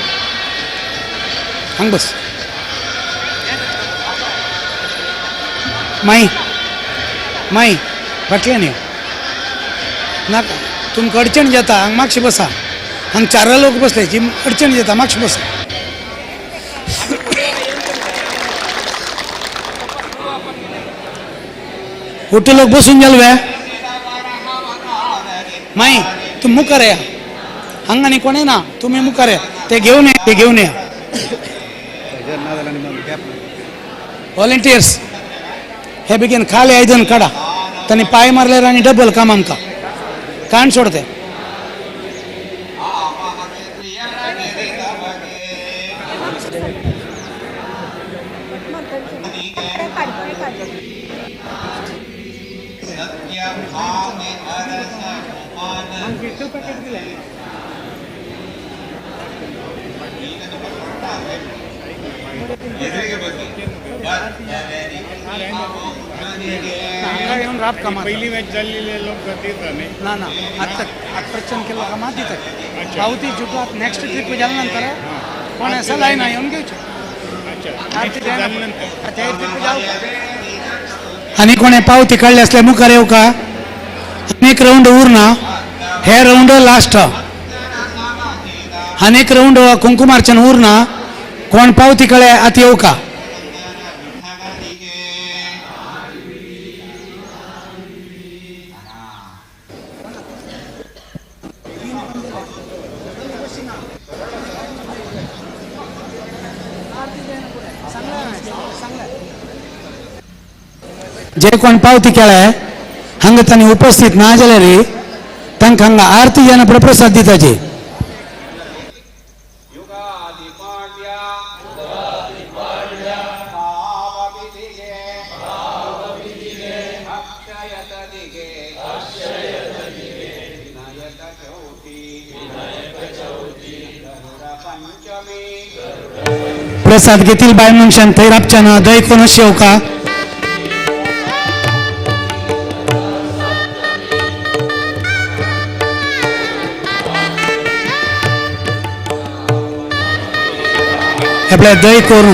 हांगा बस. माई माई फाटल्यान यो, नाका तुमकां अडचण जाता. हांगा मातशें बसा, हांगा 4 लोक बसले जी अडचण जाता, मातशें बसा. उठे लोक बसून गेल वे. माई तूं मुखार या, हांगा आनी कोणें ना, तुमी मुखार या. ते घेवन या, ते घेवन या. व्हॉलेंटियर्स हे बेगीन खाली आयदन काडा, तांणी पांय मारल्यार आनी डबल काम आमकां. काण सोड ते. पहिली मॅच जाल्ली लोक दिता न्ही. ना ना, आतां प्रचंड केल्लो कामां दिता. पावती जुटवात नेक्स्ट ट्रीप जाल्या नंतर कोण आसा लायना येवन घेवचें. आनी कोणें पावती काडली आसल्यार मुखार येवका. आनी एक रावंड उरना, हे रावंड लास्ट. आनी एक रावंड कुंकुमार्चन उरना. कोण पावती काडले आतां येवका. जे कोण पावती केले हांगा तांणी उपस्थित ना जाल्यार तांकां हांगा आरती जावन प्रसाद दिताचे. प्रसाद घेतील बाय मनशान थंय राबच्या ना दय कोण शेवका. आपल्या दही करून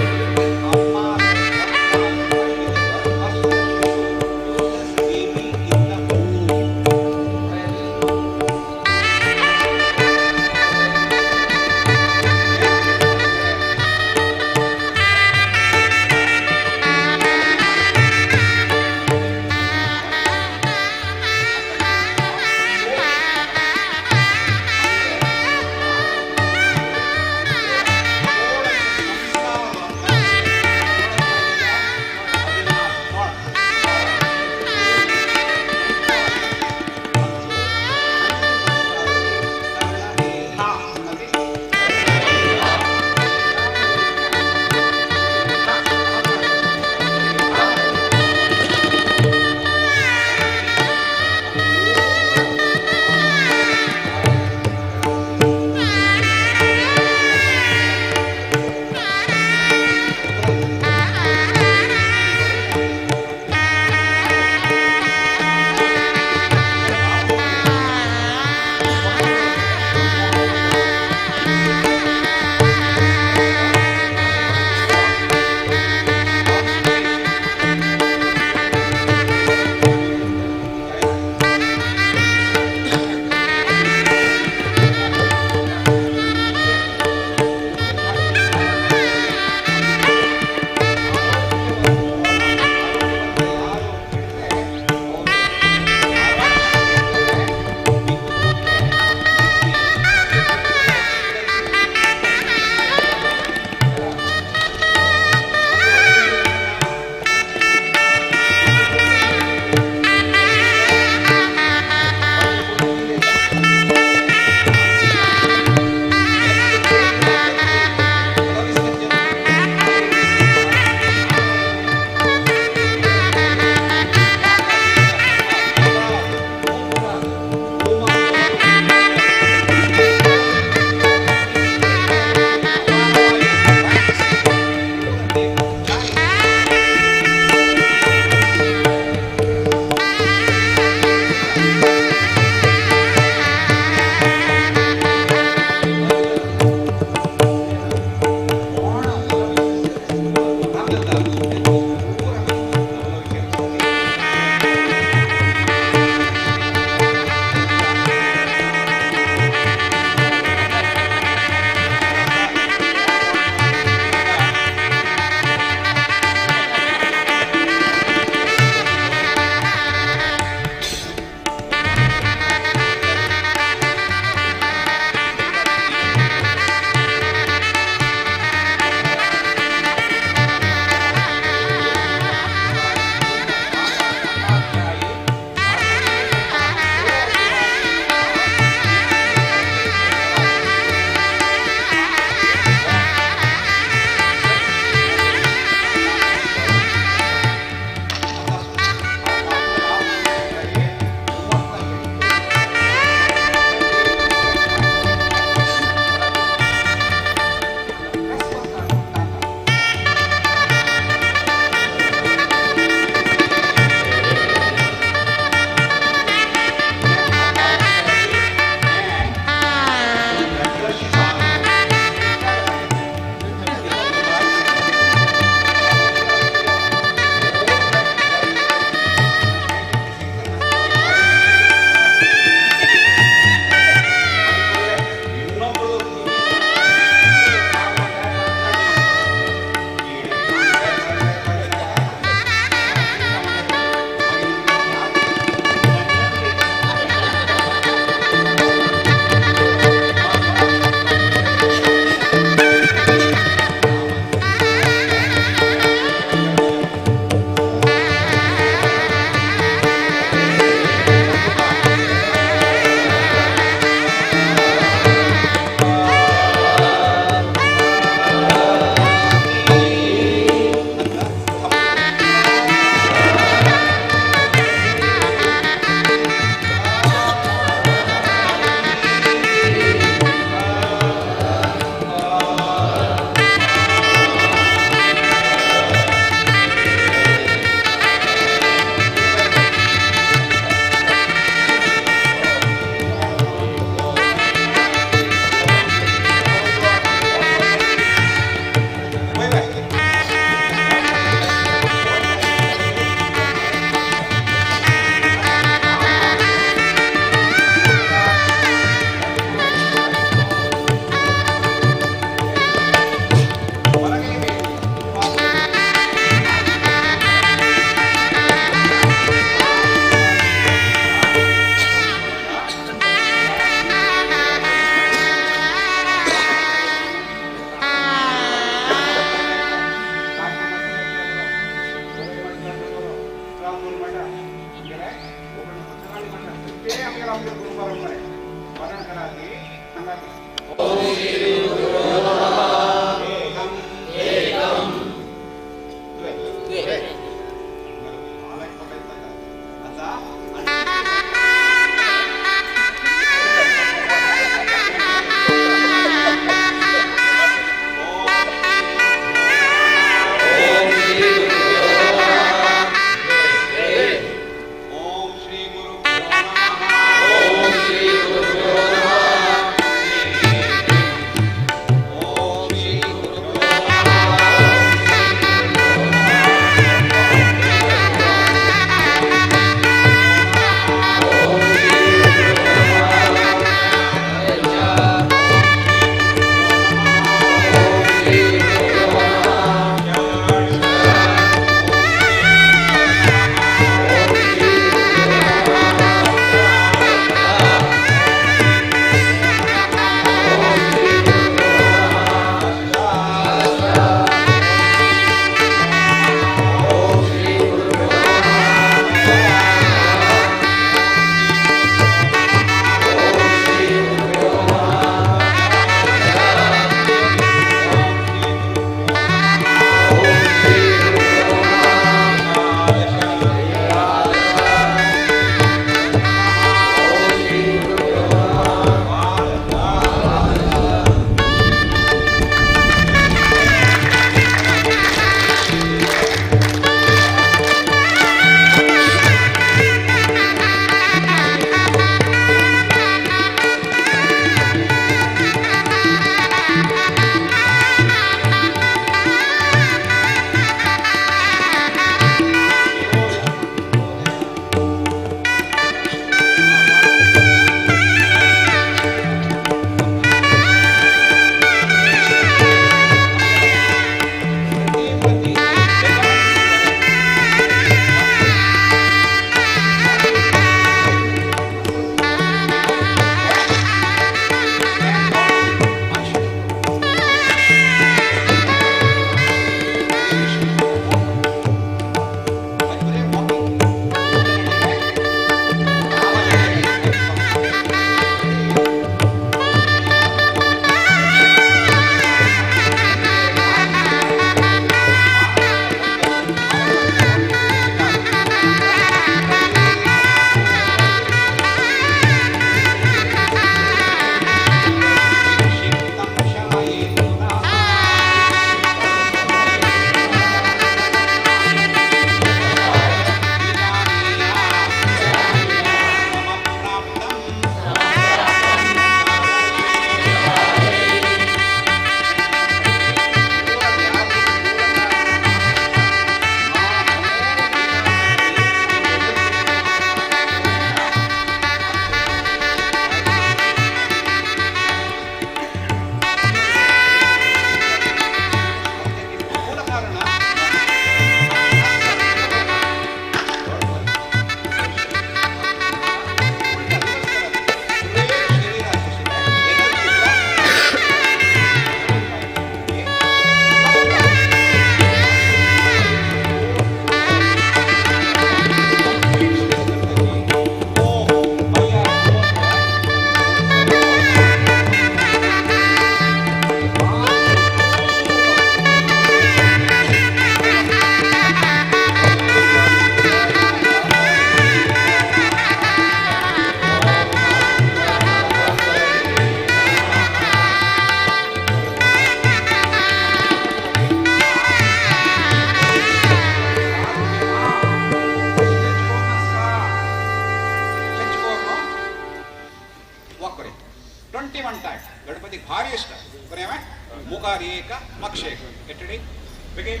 बेगीन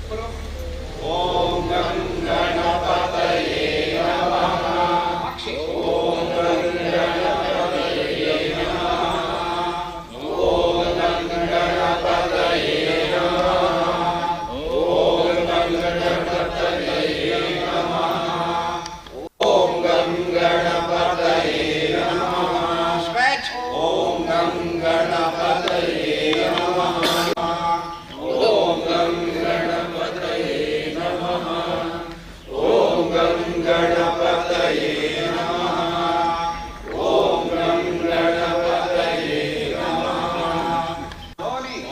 करो. ओम गं गणपतये नमः. ओम गं गणपतये नमः. ओम गं गणपतये नमः. ओम गं गणपतये नमः. ओम गं गणपतये नमः. स्ट्रेच. ओम गं गणपतये नमः. ओम गं गणपतये नमः. ओम गं गणपतये नमः. ओम गं गणपतये नमः.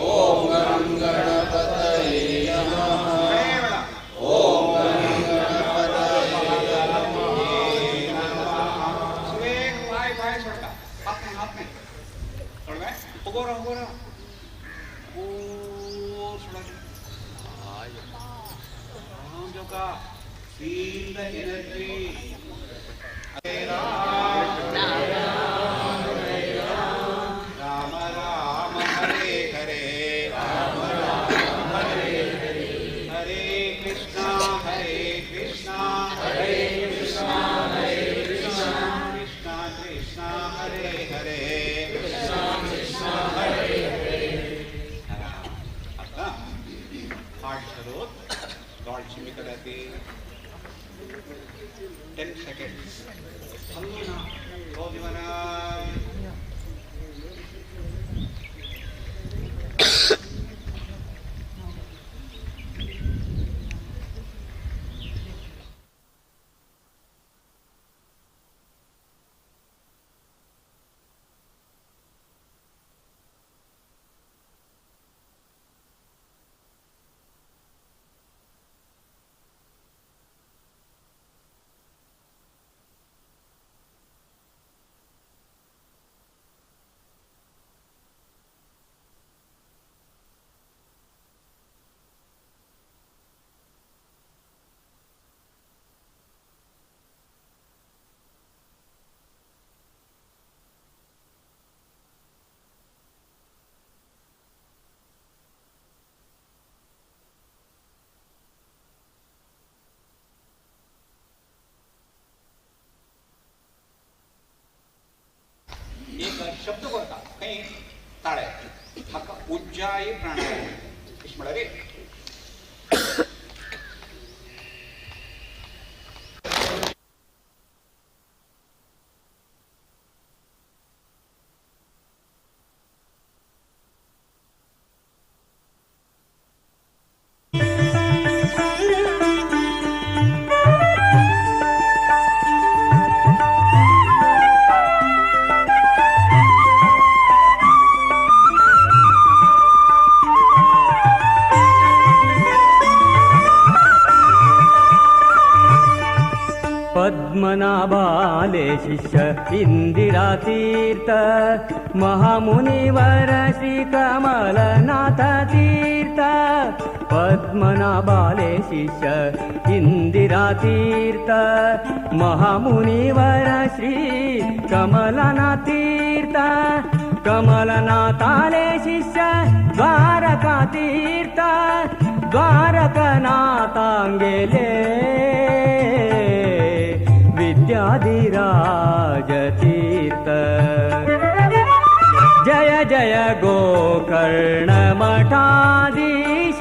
ओम गं गणपतये नमः. ओम गं गणपतये नमः. सुवेग पाय पाय सोडता. हात नाही, हात नाही. सोडवे. उगो राहा, उगो राहा. ओ सोडा. Feel the energy. Hare Ram, Ram Ram, Hare Hare. Ram Ram, Hare Hare. Hare Krishna, Hare Krishna, Hare Krishna, Hare Krishna, Krishna Krishna, Hare Hare. Krishna Krishna, Hare Hare. आता हार्ट धरून गॉड शिमी करायची. 10 seconds. Close your eyes. एक शब्द करता खंय ताळे हाका उज्जायी प्राणायाम अशें म्हळ्यार पद्मनाभाले शिष्य इंदिरा तीर्थ महामुनिवर श्री कमलनाथ तीर्थ. पद्मनाभाले शिष्य इंदिरा तीर्थ महामुनिवर श्री कमलनाथ तीर्थ. कमलनाथाले शिष्य द्वारका तीर्थ द्वारकनाथांगेले विद्याधिराज तीर्थ. जय जय गोकर्ण मठाधीश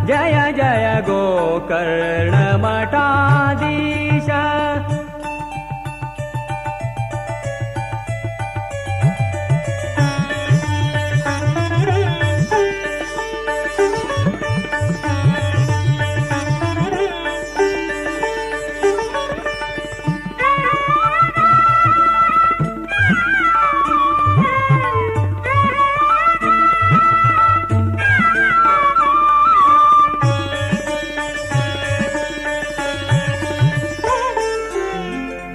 जय जय गोकर्ण मठाधीश.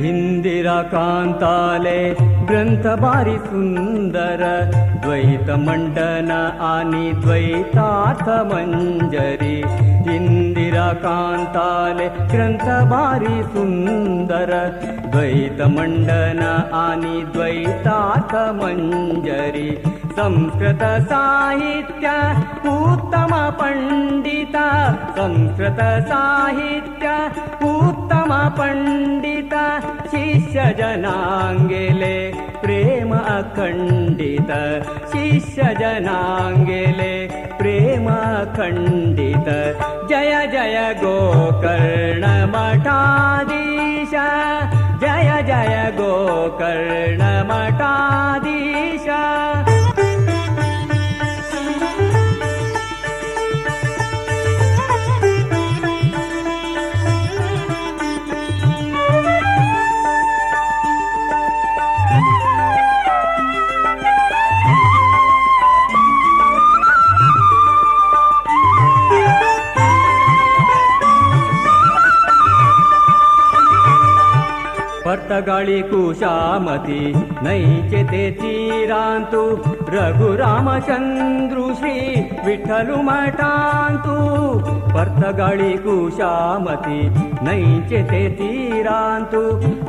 इंदिरा कांताले ग्रंथ भारी सुंदर द्वैत मंडन आणि द्वैतार्थ मंजरी. इंदिरा कांताले ग्रंथ भारी सुंदर द्वैत मंडन आणि द्वैतार्थ मंजरी. संस्कृत साहित्य उत्तम पंडित संस्कृत साहित्य उत्तम पंडित शिष्य जनांगेले प्रेम अखंडित शिष्य जनांगेले प्रेम अखंडित जय जय गोकर्ण मठाधीश जय जय गोकर्ण मठाधीश। पर्तगाळी कुशामती नैचे ते तीरांतु रघुरामचंद्रु श्री विठ्ठलु मठांतु पर्तगाळी कुशामती नैचे ते तीरांतु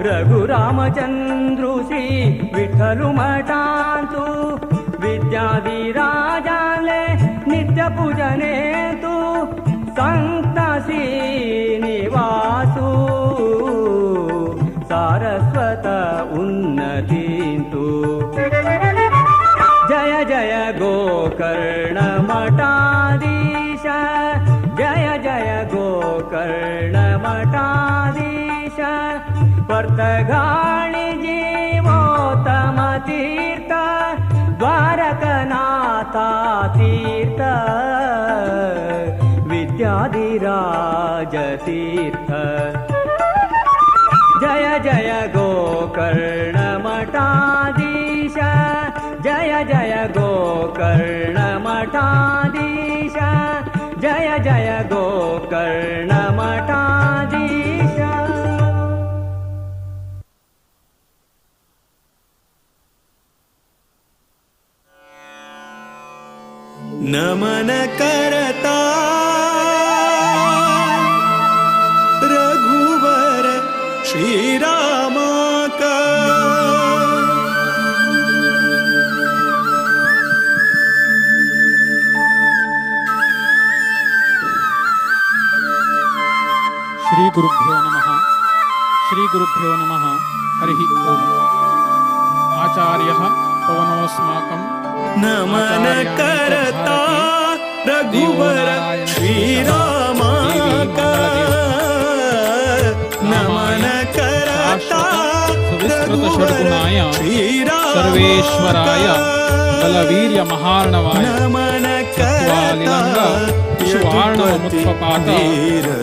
रघुरामचंद्रु श्री विठ्ठलु मठांतु विद्याधिराजाले नित्य पूजनेतु संत श्रीनिवासु सारस्वत उन्नतींतु जय जय गोकर्ण मठाधीश जय जय गोकर्ण मठाधीश पर्तगाळी जीवोत्तम तीर्थ द्वारकनाथा तीर्थ विद्याधिराज तीर्थ जय जय गोकर्ण मठाधीश जय जय गोकर्ण मठाधीश जय जय गोकर्ण मठाधीश। नमन करता रघुवर श्री रामा का श्री गुरुभ्यो नमः। श्री गुरुभ्यो नमः। हरिः ओम। आचार्यः पवनोऽस्माकं नमन करता रघुवर श्री रामा का नमन करता सुविस्तृत षड्गुणाय सर्वेश्वराय बलवीर्य महार्णवाय सत्त्वालिलंग विश्वार्णवमुत्पपात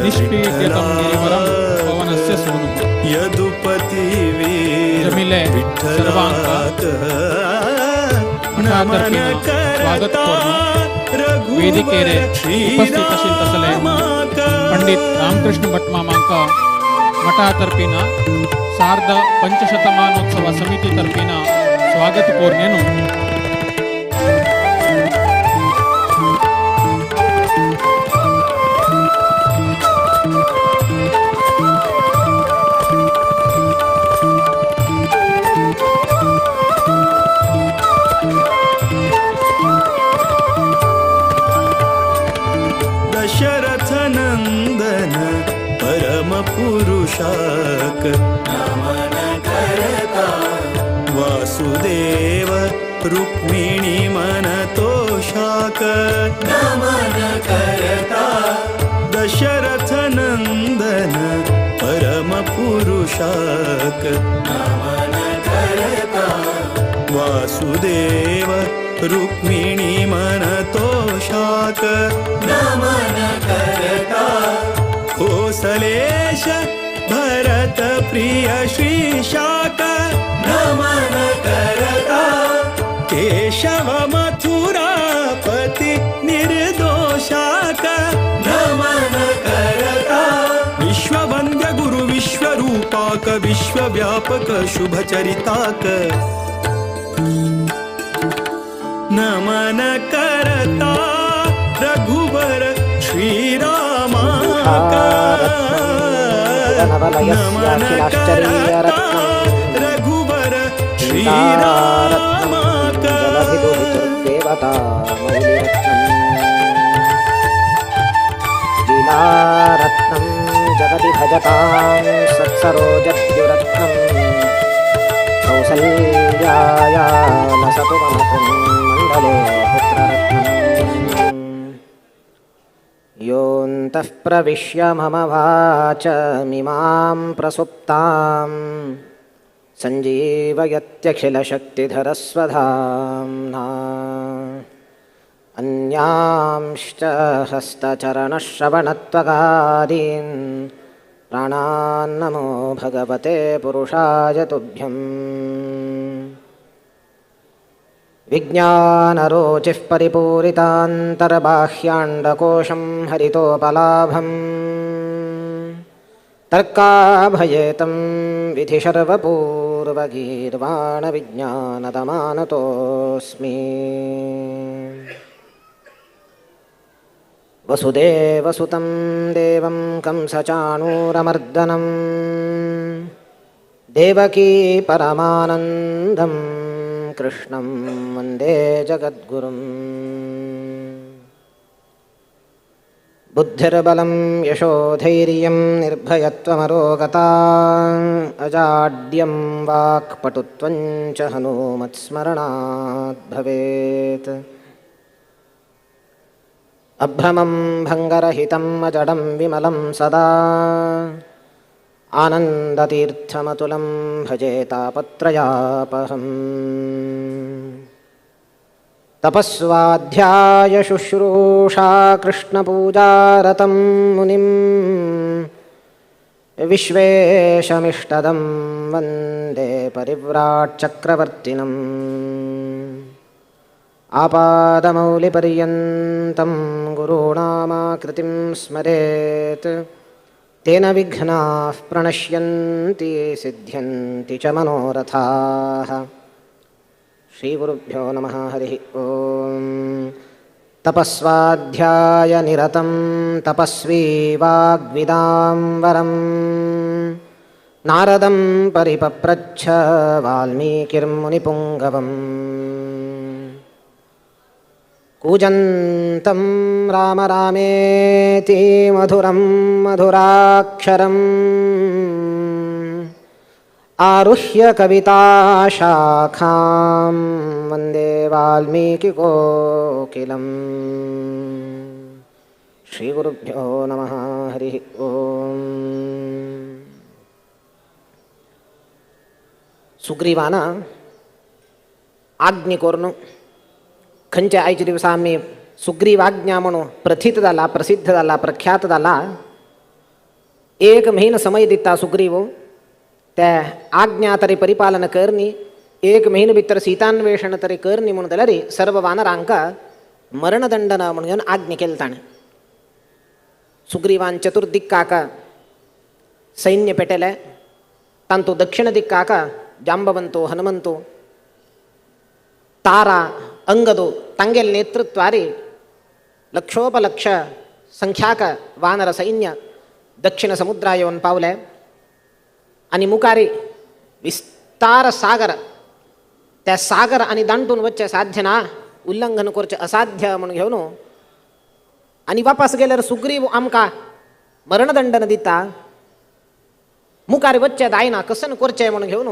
निष्पीड्यतं गिरिवरं पवनस्य सूनुः। यदुपति वीर जमिले सर्वांक मठातर्फीन स्वागत करून वेदिकेरे उपस्थित आशिल्ले तसले पंडित रामकृष्ण भट मामांक मठातर्फीन सार्ध पंचशतमानोत्सव समिती तर्फीन स्वागत कोरनेनु. दशरथ नंदन परम पुरुषाक नमन करता वासुदेव रुक्मिणी मन तोषाक नमन करता दशरथ नंदन परम पुरुषाक नमन करता वासुदेव रुक्मिणी मन तोषाक नमन करता कोसलेश भरत प्रिय श्रीशाक नमन करता केशव मथुरापति निर्दोषाक नमन करता विश्ववंद्य गुरु विश्वरूपाक विश्वव्यापक शुभचरिताक नमन करता रघुवर श्रीरामा नमन करता रघुवर श्रीरामा जलधिदुहितुर्देवता मौलिरत्नम्। रत्नं जगति भजतां सत्सरोजद्युरत्नं कौसल्याया लसतु मम मण्डले पुत्ररत्नम्। योऽन्तः प्रविश्य मम वाचमिमां प्रसुप्तां सञ्जीवयत्यखिलशक्तिधरस्वधाम्ना। अन्यांश्च हस्तचरणश्रवणत्वगादीन् प्राणान्नमो भगवते पुरुषाय तुभ्यम्। विज्ञानरोचिः परिपूरितान्तर्बाह्याण्डकोशं हरितोपलाभम् तर्काभयेतं विधिशर्वपूर्वगीर्वाणविज्ञानदमानतोऽस्मि। वसुदेवसुतं देवं कंसचाणूरमर्दनं देवकी परमानन्दं कृष्णं वन्दे जगद्गुरुम्। बुद्धिर्बलं यशोधैर्यं निर्भयत्वमरोगता अजाड्यं वाक्पटुत्वं च हनुमत्स्मरणात् भवेत्। अभ्रमं भङ्गरहितम् अजडं विमलं सदा आनन्दतीर्थमतुलं भजे तापत्रयापहम्। तपस्वाध्याय शुश्रूषा कृष्णपूजारतं मुनिं विश्वेशमिष्टदं वन्दे परिव्राट्चक्रवर्तिनम्। आपादमौलिपर्यन्तं गुरूणामाकृतिं स्मरेत् तेन विघ्नाः प्रणश्यन्ति सिद्ध्यन्ति च मनोरथाः। श्रीगुरुभ्यो नमः। हरिः ॐ। तपस्वाध्याय निरतं तपस्वी वाग्विदां वरं नारदं परिपप्रच्छ वाल्मीकिर्मुनिपुङ्गवम्। कूजन्तं राम रामेति मधुरं मधुराक्षरम् आरुह्य कविताशाखां वन्दे वाल्मीकिकोकिलम्। श्रीगुरुभ्यो नमः। हरिः ॐ। सुग्रीवान आज्ञा करून खंयच्या आयच्या दिवसा आमी सुग्रीवाज्ञा म्हणून प्रथित जाला, प्रसिद्ध जाला, प्रख्यात जाला। एक म्हयनो समय दिता सुग्रीव त्या आज्ञा तरी परिपालन करनी, एक म्हयनो भितर सीतान्वेषण तरी करनी म्हणून जाल्यार सर्व वानरांका मरणदंडन म्हणून घेवन आज्ञा केली ताणें। सुग्रीवान चतुर्दिक्काक सैन्य पेटेलें, तांतू दक्षिण दिक्काक जांबवंतो, हनुमंतो, तारा, अंगदो तांगेले नेतृत्वारी लक्षोपलक्ष संख्याक वानर सैन्य दक्षिण समुद्रा येवन पावले आनी मुखारी विस्तार सागर, त्या सागर आनी दांटून वचचें साध्य ना, उल्लंघन करचें असाध्य म्हणून घेवन आनी वापस गेल्यार सुग्रीव आमकां मरणदंडन दिता, मुखार वचचें जायना, कसन करचें म्हणून घेवन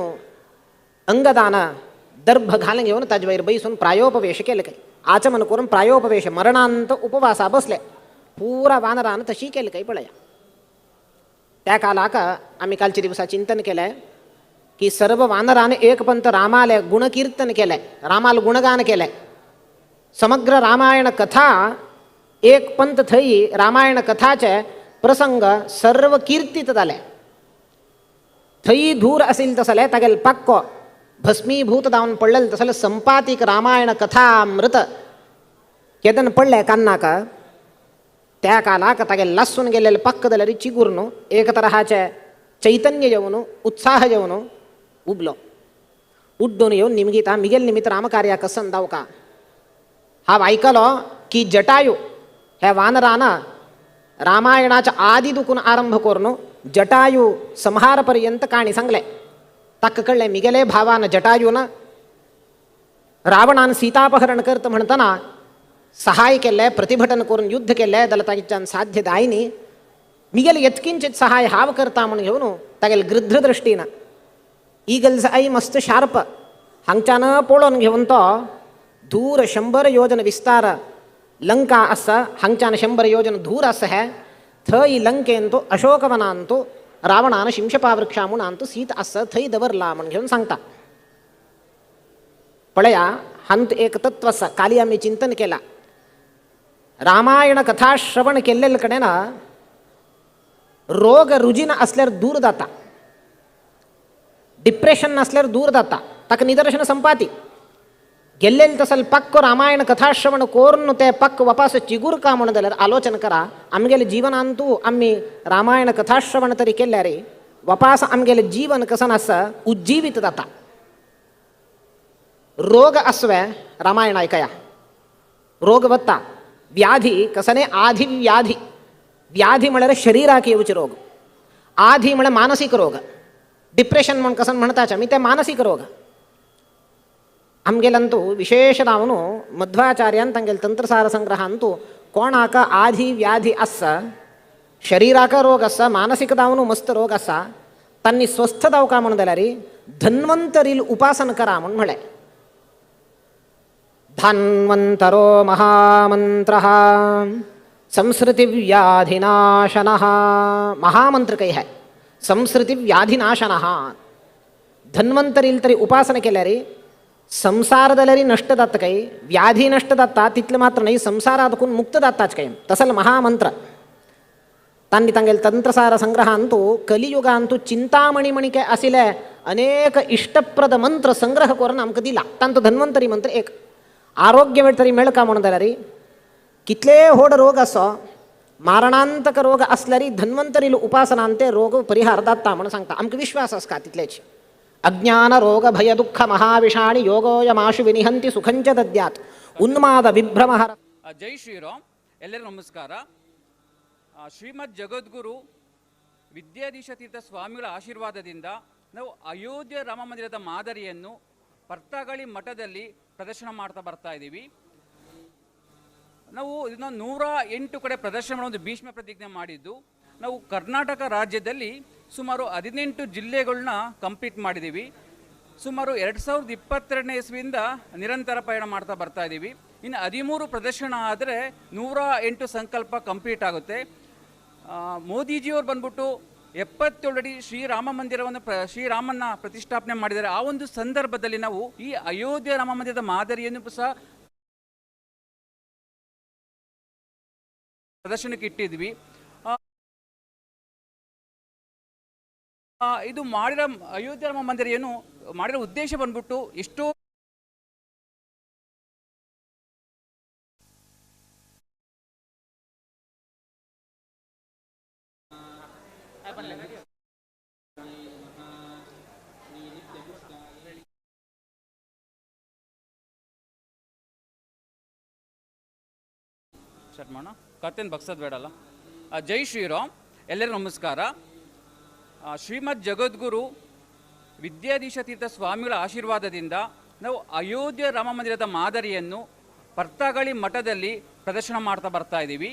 अंगदान दर्भ घालून घेवन ताजे वयर बैसून प्रायोपवेश केले काय, आचमन करून प्रायोपवेश मरणांत उपवासा बसले, पुरा वानरान तशी केले काय पळया। त्या कालाक आमी कालच्या दिवसा चिंतन केलें की सर्व वानरान एकपंत रामाले गुणकीर्तन केलें, रामाल गुणगान केलें। समग्र रामायण कथा एक पंत थंय रामायण कथाचे प्रसंग सर्व कीर्तित जाले। थंय धूर आशिल्लें तसलें तागेलो पाक्को भस्मीभूत जावन पडलेलें तसलें संपातीक रामायण कथामृत केदन पडलें कान्नाक त्या कालाक तागेले लासून गेल्लेले पक्क जाल्यार चिगूर न्हू एक तराचे चैतन्य येवन उत्साह येवन उबलो, उड्डून येवन निमगिता मिगेल निमित्त रामकार्या कसन दावका। हांव आयकलो की जटायू हे वानरान रामायणाच्या आदी दुखून आरंभ करून जटायू संहार पर्यंत काणी सांगले। ताका कळ्ळें मिगेले भावान जटायून रावणान सीतापहरण करता म्हणटना सहाय केल्लें, प्रतिभटन करून युद्ध केल्लें जाल्यार ताच्यान साध्य जायनी। मिगेले यत्किंचित सहाय हांव करता म्हूण घेवन तागेले गृध्र दृश्टीन ईगल्स I मस्त शार्प हांगच्यान पळोवन घेवन तो दूर 100 योजन विस्तार लंका आसा हांगच्यान 100 योजन दूर आसा हे थंय लंकेन तो अशोकवनांतु रावणान शिंशपावृक्षा म्हूण आंतु सीत आसा थंय दवरला म्हूण घेवन सांगता. पळया हांत एक तत्व आसा काली आमी चिंतन केला रामायण कथा श्रवण केल्ले कडेन रोग रुजीन आसल्यार दूर जाता, डिप्रेशन आसल्यार दूर जाता, ताका निदर्शन संपाती. गेल्लेले तसल पक्को रामायण कथा श्रवण कोरून ते पक्क वापास चिगूर का म्हणून जाल्यार आलोचन करा आमगेले जीवनांतू आमी रामायण कथा श्रवण तरी केल्यार वापास आमगेले जीवन कसन आसा उज्जीवित जाता. रोग आसवे रामायण आयकया रोग वता, व्याधी कसने आधि व्याधी, व्याधी म्हळ्यार शरीराक येवचे रोग, आधी म्हळ्यार मानसीक रोग, डिप्रेशन म्हूण कसन म्हणटाच आमी ते मानसीक रोग. आमगेल्यांतू विशेष जावन मध्वाचार्यान तांगेले तंत्रसार संग्रहांतू कोणाक आधी व्याधी आसा, शरीराक रोग आसा, मानसीक जावन मस्त रोग आसा, तांणी स्वस्थ जावका म्हूण जाल्यार धन्वंतरील उपासन करा म्हूण म्हळें. धन्वन्तरो महामंत्रः संसृतिव्याधिनाशनः, महामंत्र काही आहे संसृतिव्याधिनाशनः. धन्वंतरील तरी उपासना केल्यार संसारदलरी नष्ट जाता काही, व्याधी नष्ट जाता तितले मात्र नाही, संसारातून मुक्त जाताच काही तसल महामंत्र. तांणी तांगेले तंत्रसार संग्रहांतू कलियुगांतू चिंतामणि काय आशिल्ले अनेक इष्टप्रद मंत्र संग्रह करून आमकां दिला. तांतो धन्वंतरी मंत्र एक. आरोग्य तरी मेळका म्हणून जाल्यार कितले व्हड रोग आसो मारणांतक रोग आसल्यार धन्वंतरील उपासनान ते रोग परिहार जाता म्हणून सांगता. आमकां विश्वास आसता तितलेच. अज्ञान रोग भय दुःख महाविषाणि योगोयमाशु विनिहंति सुखंच दद्यात उन्माद विभ्रमहर. ಜೈ ಶ್ರೀರಾಮ್, ಎಲ್ಲರಿಗೂ ನಮಸ್ಕಾರ. ಶ್ರೀಮದ್ ಜಗದ್ಗುರು ವಿದ್ಯಾಧೀಶ ತೀರ್ಥ ಸ್ವಾಮಿಗಳ ಆಶೀರ್ವಾದದಿಂದ ನಾವು ಅಯೋಧ್ಯೆ ರಾಮ ಮಂದಿರದ ಮಾದರಿಯನ್ನು ಪರ್ತಗಳಿ ಮಠದಲ್ಲಿ ಪ್ರದರ್ಶನ ಮಾಡ್ತಾ ಬರ್ತಾ ಇದ್ದೀವಿ. ನಾವು ಇದನ್ನು 108 ಕಡೆ ಪ್ರದರ್ಶನ ಮಾಡೋ ಒಂದು ಭೀಷ್ಮ ಪ್ರತಿಜ್ಞೆ ಮಾಡಿದ್ದು. ನಾವು ಕರ್ನಾಟಕ ರಾಜ್ಯದಲ್ಲಿ ಸುಮಾರು 18 ಜಿಲ್ಲೆಗಳನ್ನ ಕಂಪ್ಲೀಟ್ ಮಾಡಿದ್ದೀವಿ. ಸುಮಾರು 2022ನೇ ಇಸ್ವಿಯಿಂದ ನಿರಂತರ ಪಯಣ ಮಾಡ್ತಾ ಬರ್ತಾ ಇದ್ದೀವಿ. ಇನ್ನು 13 ಪ್ರದರ್ಶನ ಆದರೆ 108 ಸಂಕಲ್ಪ ಕಂಪ್ಲೀಟ್ ಆಗುತ್ತೆ. ಮೋದಿಜಿಯವರು ಬಂದ್ಬಿಟ್ಟು 77 ಅಡಿ ಶ್ರೀರಾಮ ಮಂದಿರವನ್ನು ಶ್ರೀರಾಮನ ಪ್ರತಿಷ್ಠಾಪನೆ ಮಾಡಿದ್ದಾರೆ. ಆ ಒಂದು ಸಂದರ್ಭದಲ್ಲಿ ನಾವು ಈ ಅಯೋಧ್ಯೆ ರಾಮ ಮಂದಿರದ ಮಾದರಿಯನ್ನು ಸಹ ಪ್ರದರ್ಶನಕ್ಕೆ ಇಟ್ಟಿದ್ವಿ. ಇದು ಮಾಡಿರೋ ಅಯೋಧ್ಯೆ ರಾಮ ಮಂದಿರ ಏನು ಮಾಡಿರೋ ಉದ್ದೇಶ ಬಂದ್ಬಿಟ್ಟು ಎಷ್ಟೋ ಸ್ಟಾರ್ಟ್ ಮಾಡೋಣ, ಕತ್ತೇನು ಬಗ್ಸೋದು ಬೇಡಲ್ಲ. ಜೈ ಶ್ರೀರಾಮ್, ಎಲ್ಲರಿಗೂ ನಮಸ್ಕಾರ. ಶ್ರೀಮದ್ ಜಗದ್ಗುರು ವಿದ್ಯಾಧೀಶ ತೀರ್ಥ ಸ್ವಾಮಿಗಳ ಆಶೀರ್ವಾದದಿಂದ ನಾವು ಅಯೋಧ್ಯೆ ರಾಮ ಮಂದಿರದ ಮಾದರಿಯನ್ನು ಪರ್ತಗಳಿ ಮಠದಲ್ಲಿ ಪ್ರದರ್ಶನ ಮಾಡ್ತಾ ಬರ್ತಾ ಇದ್ದೀವಿ.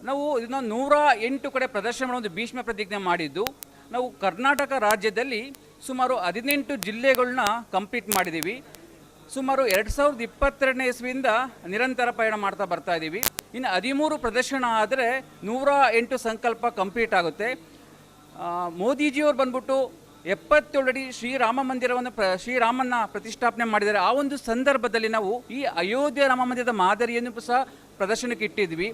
ನಾವು ಇದನ್ನು 108 ಕಡೆ ಪ್ರದರ್ಶನ ಮಾಡೋ ಒಂದು ಭೀಷ್ಮ ಪ್ರತಿಜ್ಞೆ ಮಾಡಿದ್ದು. ನಾವು ಕರ್ನಾಟಕ ರಾಜ್ಯದಲ್ಲಿ ಸುಮಾರು 18 ಜಿಲ್ಲೆಗಳನ್ನ ಕಂಪ್ಲೀಟ್ ಮಾಡಿದ್ದೀವಿ. ಸುಮಾರು 2022ನೇ ಇಸ್ವಿಯಿಂದ ನಿರಂತರ ಪಯಣ ಮಾಡ್ತಾ ಬರ್ತಾ ಇದ್ದೀವಿ. ಇನ್ನು 13 ಪ್ರದರ್ಶನ ಆದರೆ 108 ಸಂಕಲ್ಪ ಕಂಪ್ಲೀಟ್ ಆಗುತ್ತೆ. ಮೋದಿಜಿಯವರು ಬಂದ್ಬಿಟ್ಟು 77 ಅಡಿ ಶ್ರೀರಾಮ ಮಂದಿರವನ್ನು ಶ್ರೀರಾಮನ ಪ್ರತಿಷ್ಠಾಪನೆ ಮಾಡಿದ್ದಾರೆ. ಆ ಒಂದು ಸಂದರ್ಭದಲ್ಲಿ ನಾವು ಈ ಅಯೋಧ್ಯೆ ರಾಮ ಮಂದಿರದ ಮಾದರಿಯನ್ನು ಸಹ ಪ್ರದರ್ಶನಕ್ಕೆ ಇಟ್ಟಿದ್ವಿ.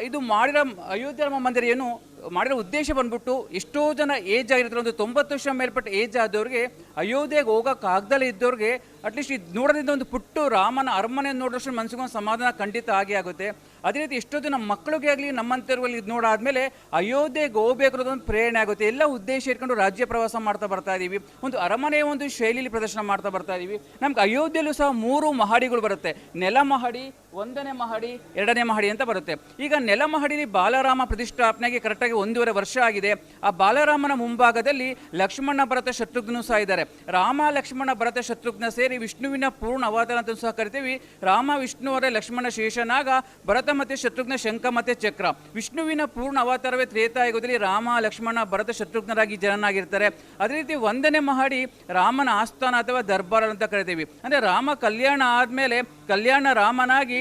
ಇದು ಮಾಡಿರೋ ಅಯೋಧ್ಯೆ ರಾಮ ಮಂದಿರ ಏನು ಮಾಡಿರೋ ಉದ್ದೇಶ ಬಂದ್ಬಿಟ್ಟು ಎಷ್ಟೋ ಜನ ಏಜ್ ಆಗಿರ್ತಾರೆ, ಒಂದು 90 ವರ್ಷ ಮೇಲ್ಪಟ್ಟ ಏಜ್ ಆದವ್ರಿಗೆ ಅಯೋಧ್ಯೆಗೆ ಹೋಗೋಕ್ಕಾಗ್ದಲೇ ಇದ್ದವ್ರಿಗೆ ಅಟ್ಲೀಸ್ಟ್ ಇದು ನೋಡೋದ್ರಿಂದ ಒಂದು ಪುಟ್ಟು ರಾಮನ ಅರಮನೆ ನೋಡೋಷ್ಟು ಮನಸ್ಸಿಗೊಂದು ಸಮಾಧಾನ ಖಂಡಿತ ಆಗೇ ಆಗುತ್ತೆ. ಅದೇ ರೀತಿ ಎಷ್ಟೋ ಜನ ಮಕ್ಕಳಿಗೆ ಆಗಲಿ ನಮ್ಮಂಥವ್ರಿಗೆ ಇದು ನೋಡಾದಮೇಲೆ ಅಯೋಧ್ಯೆಗೆ ಹೋಗ್ಬೇಕು ಅನ್ನೋದೊಂದು ಪ್ರೇರಣೆ ಆಗುತ್ತೆ. ಎಲ್ಲ ಉದ್ದೇಶ ಇಟ್ಕೊಂಡು ರಾಜ್ಯ ಪ್ರವಾಸ ಮಾಡ್ತಾ ಬರ್ತಾ ಇದ್ದೀವಿ. ಒಂದು ಅರಮನೆಯ ಒಂದು ಶೈಲಿಯಲ್ಲಿ ಪ್ರದರ್ಶನ ಮಾಡ್ತಾ ಬರ್ತಾ ಇದ್ದೀವಿ. ನಮ್ಗೆ ಅಯೋಧ್ಯೆಯಲ್ಲೂ ಸಹ 3 ಮಹಡಿಗಳು ಬರುತ್ತೆ. ನೆಲ ಮಹಡಿ, 1ನೇ ಮಹಡಿ, 2ನೇ ಮಹಡಿ ಅಂತ ಬರುತ್ತೆ. ಈಗ ನೆಲ ಮಹಡಿಯಲ್ಲಿ ಬಾಲರಾಮ ಪ್ರತಿಷ್ಠಾಪನೆಗೆ ಕರೆಕ್ಟಾಗಿ 1.5 ವರ್ಷ ಆಗಿದೆ. ಆ ಬಾಲರಾಮನ ಮುಂಭಾಗದಲ್ಲಿ ಲಕ್ಷ್ಮಣ ಭರತ ಶತ್ರುಘ್ನೂ ಸಹ ಇದ್ದಾರೆ. ರಾಮ ಲಕ್ಷ್ಮಣ ಭರತ ಶತ್ರುಘ್ನ ಸೇರಿ ಸೇರಿ ವಿಷ್ಣುವಿನ ಪೂರ್ಣ ಅವತಾರ ಅಂತ ಸಹ ಕರಿತೀವಿ. ರಾಮ ವಿಷ್ಣುವರೇ ಲಕ್ಷ್ಮಣ ಶೇಷನಾಗ, ಭರತ ಮತ್ತು ಶತ್ರುಘ್ನ ಶಂಖ ಮತ್ತು ಚಕ್ರ. ವಿಷ್ಣುವಿನ ಪೂರ್ಣ ಅವತಾರವೇ ತ್ರೇತಾಯುಗದಲ್ಲಿ ರಾಮ ಲಕ್ಷ್ಮಣ ಭರತ ಶತ್ರುಘ್ನರಾಗಿ ಜನನಾಗಿರ್ತಾರೆ. ಅದೇ ರೀತಿ ಒಂದನೇ ಮಹಡಿ ರಾಮನ ಆಸ್ಥಾನ ಅಥವಾ ದರ್ಬಾರ್ ಅಂತ ಕರಿತೀವಿ. ಅಂದರೆ ರಾಮ ಕಲ್ಯಾಣ ಆದಮೇಲೆ ಕಲ್ಯಾಣ ರಾಮನಾಗಿ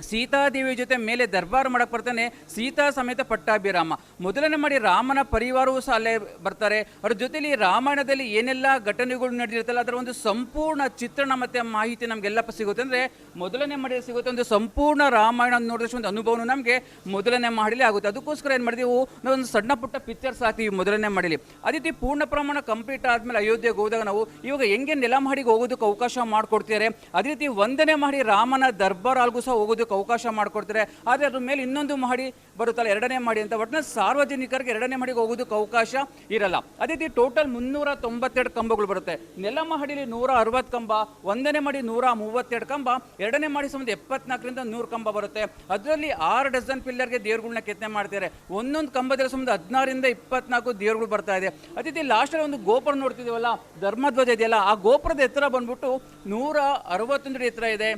ಸೀತಾದೇವಿ ಜೊತೆ ಮೇಲೆ ದರ್ಬಾರ್ ಮಾಡಕ್ಕೆ ಬರ್ತಾನೆ, ಸೀತಾ ಸಮೇತ ಪಟ್ಟಾಭಿರಾಮ. ಮೊದಲನೇ ಮಾಡಿ ರಾಮನ ಪರಿವಾರವೂ ಸಹ ಅಲ್ಲೇ ಬರ್ತಾರೆ. ಅವ್ರ ಜೊತೆಲಿ ರಾಮಾಯಣದಲ್ಲಿ ಏನೆಲ್ಲ ಘಟನೆಗಳು ನಡೆದಿರುತ್ತಲ್ಲ ಅದರ ಒಂದು ಸಂಪೂರ್ಣ ಚಿತ್ರಣ ಮತ್ತು ಮಾಹಿತಿ ನಮಗೆಲ್ಲಪ್ಪ ಸಿಗುತ್ತೆ. ಅಂದರೆ ಮೊದಲನೇ ಮಾಡಿ ಸಿಗುತ್ತೆ ಒಂದು ಸಂಪೂರ್ಣ ರಾಮಾಯಣ ನೋಡಿದಷ್ಟು ಒಂದು ಅನುಭವನೂ ನಮಗೆ ಮೊದಲನೇ ಮಾಡಲಿ ಆಗುತ್ತೆ. ಅದಕ್ಕೋಸ್ಕರ ಏನು ಮಾಡಿದೆವು ನಾವು ಒಂದು ಸಣ್ಣ ಪುಟ್ಟ ಪಿಕ್ಚರ್ಸ್ ಹಾಕ್ತೀವಿ ಮೊದಲನೇ ಮಾಡಲಿ. ಅದೇ ರೀತಿ ಪೂರ್ಣ ಪ್ರಮಾಣ ಕಂಪ್ಲೀಟ್ ಆದಮೇಲೆ ಅಯೋಧ್ಯೆಗೆ ಹೋದಾಗ ನಾವು ಇವಾಗ ಹೆಂಗೆ ನೆಲಮಹಡಿಗೆ ಹೋಗೋದಕ್ಕೆ ಅವಕಾಶ ಮಾಡಿಕೊಡ್ತಾರೆ, ಅದೇ ರೀತಿ ಒಂದನೇ ಮಹಡಿ ರಾಮನ ದರ್ಬಾರ್ ಆಲ್ಗೂ ಸಹ ಹೋಗೋದಕ್ಕೆ ಅವಕಾಶ ಮಾಡಿಕೊಡ್ತಾರೆ. ಆದರೆ ಅದ್ರ ಮೇಲೆ ಇನ್ನೊಂದು ಮಹಡಿ ಬರುತ್ತಲ್ಲ ಎರಡನೇ ಮಹಡಿ ಅಂತ, ಒಟ್ಟಿನಲ್ಲಿ ಸಾರ್ವಜನಿಕರಿಗೆ ಎರಡನೇ ಮಹಡಿಗೆ ಹೋಗೋದಕ್ಕೆ ಅವಕಾಶ ಇರಲ್ಲ. ಅದೇ ರೀತಿ ಟೋಟಲ್ 392 ಕಂಬಗಳು ಬರುತ್ತೆ. ನೆಲಮಹಡಿಲಿ 160 ಕಂಬ, ಒಂದನೇ ಮಹಡಿ 132 ಕಂಬ, ಎರಡನೇ ಮಹಡಿ ಸಂಬಂಧ 74ರಿಂದ 100 ಕಂಬ ಬರುತ್ತೆ. ಅದರಲ್ಲಿ 6 ಡಜನ್ ಪಿಲ್ಲರ್ಗೆ ದೇವರುಗಳನ್ನ ಕೆತ್ತನೆ ಮಾಡ್ತಾರೆ. ಒಂದೊಂದು ಕಂಬದಲ್ಲಿ ಸಂಬಂಧ 16ರಿಂದ 24 ದೇವರುಗಳು ಬರ್ತಾ ಇದೆ. ಅದೇ ರೀತಿ ಲಾಸ್ಟಲ್ಲಿ ಒಂದು ಗೋಪುರ ನೋಡ್ತಿದ್ದೀವಲ್ಲ, ಧರ್ಮಧ್ವಜ ಇದೆಯಲ್ಲ, ಆ ಗೋಪುರದ ಎತ್ತರ ಬಂದ್ಬಿಟ್ಟು 161 ಅಡಿ ಎತ್ತರ ಇದೆ.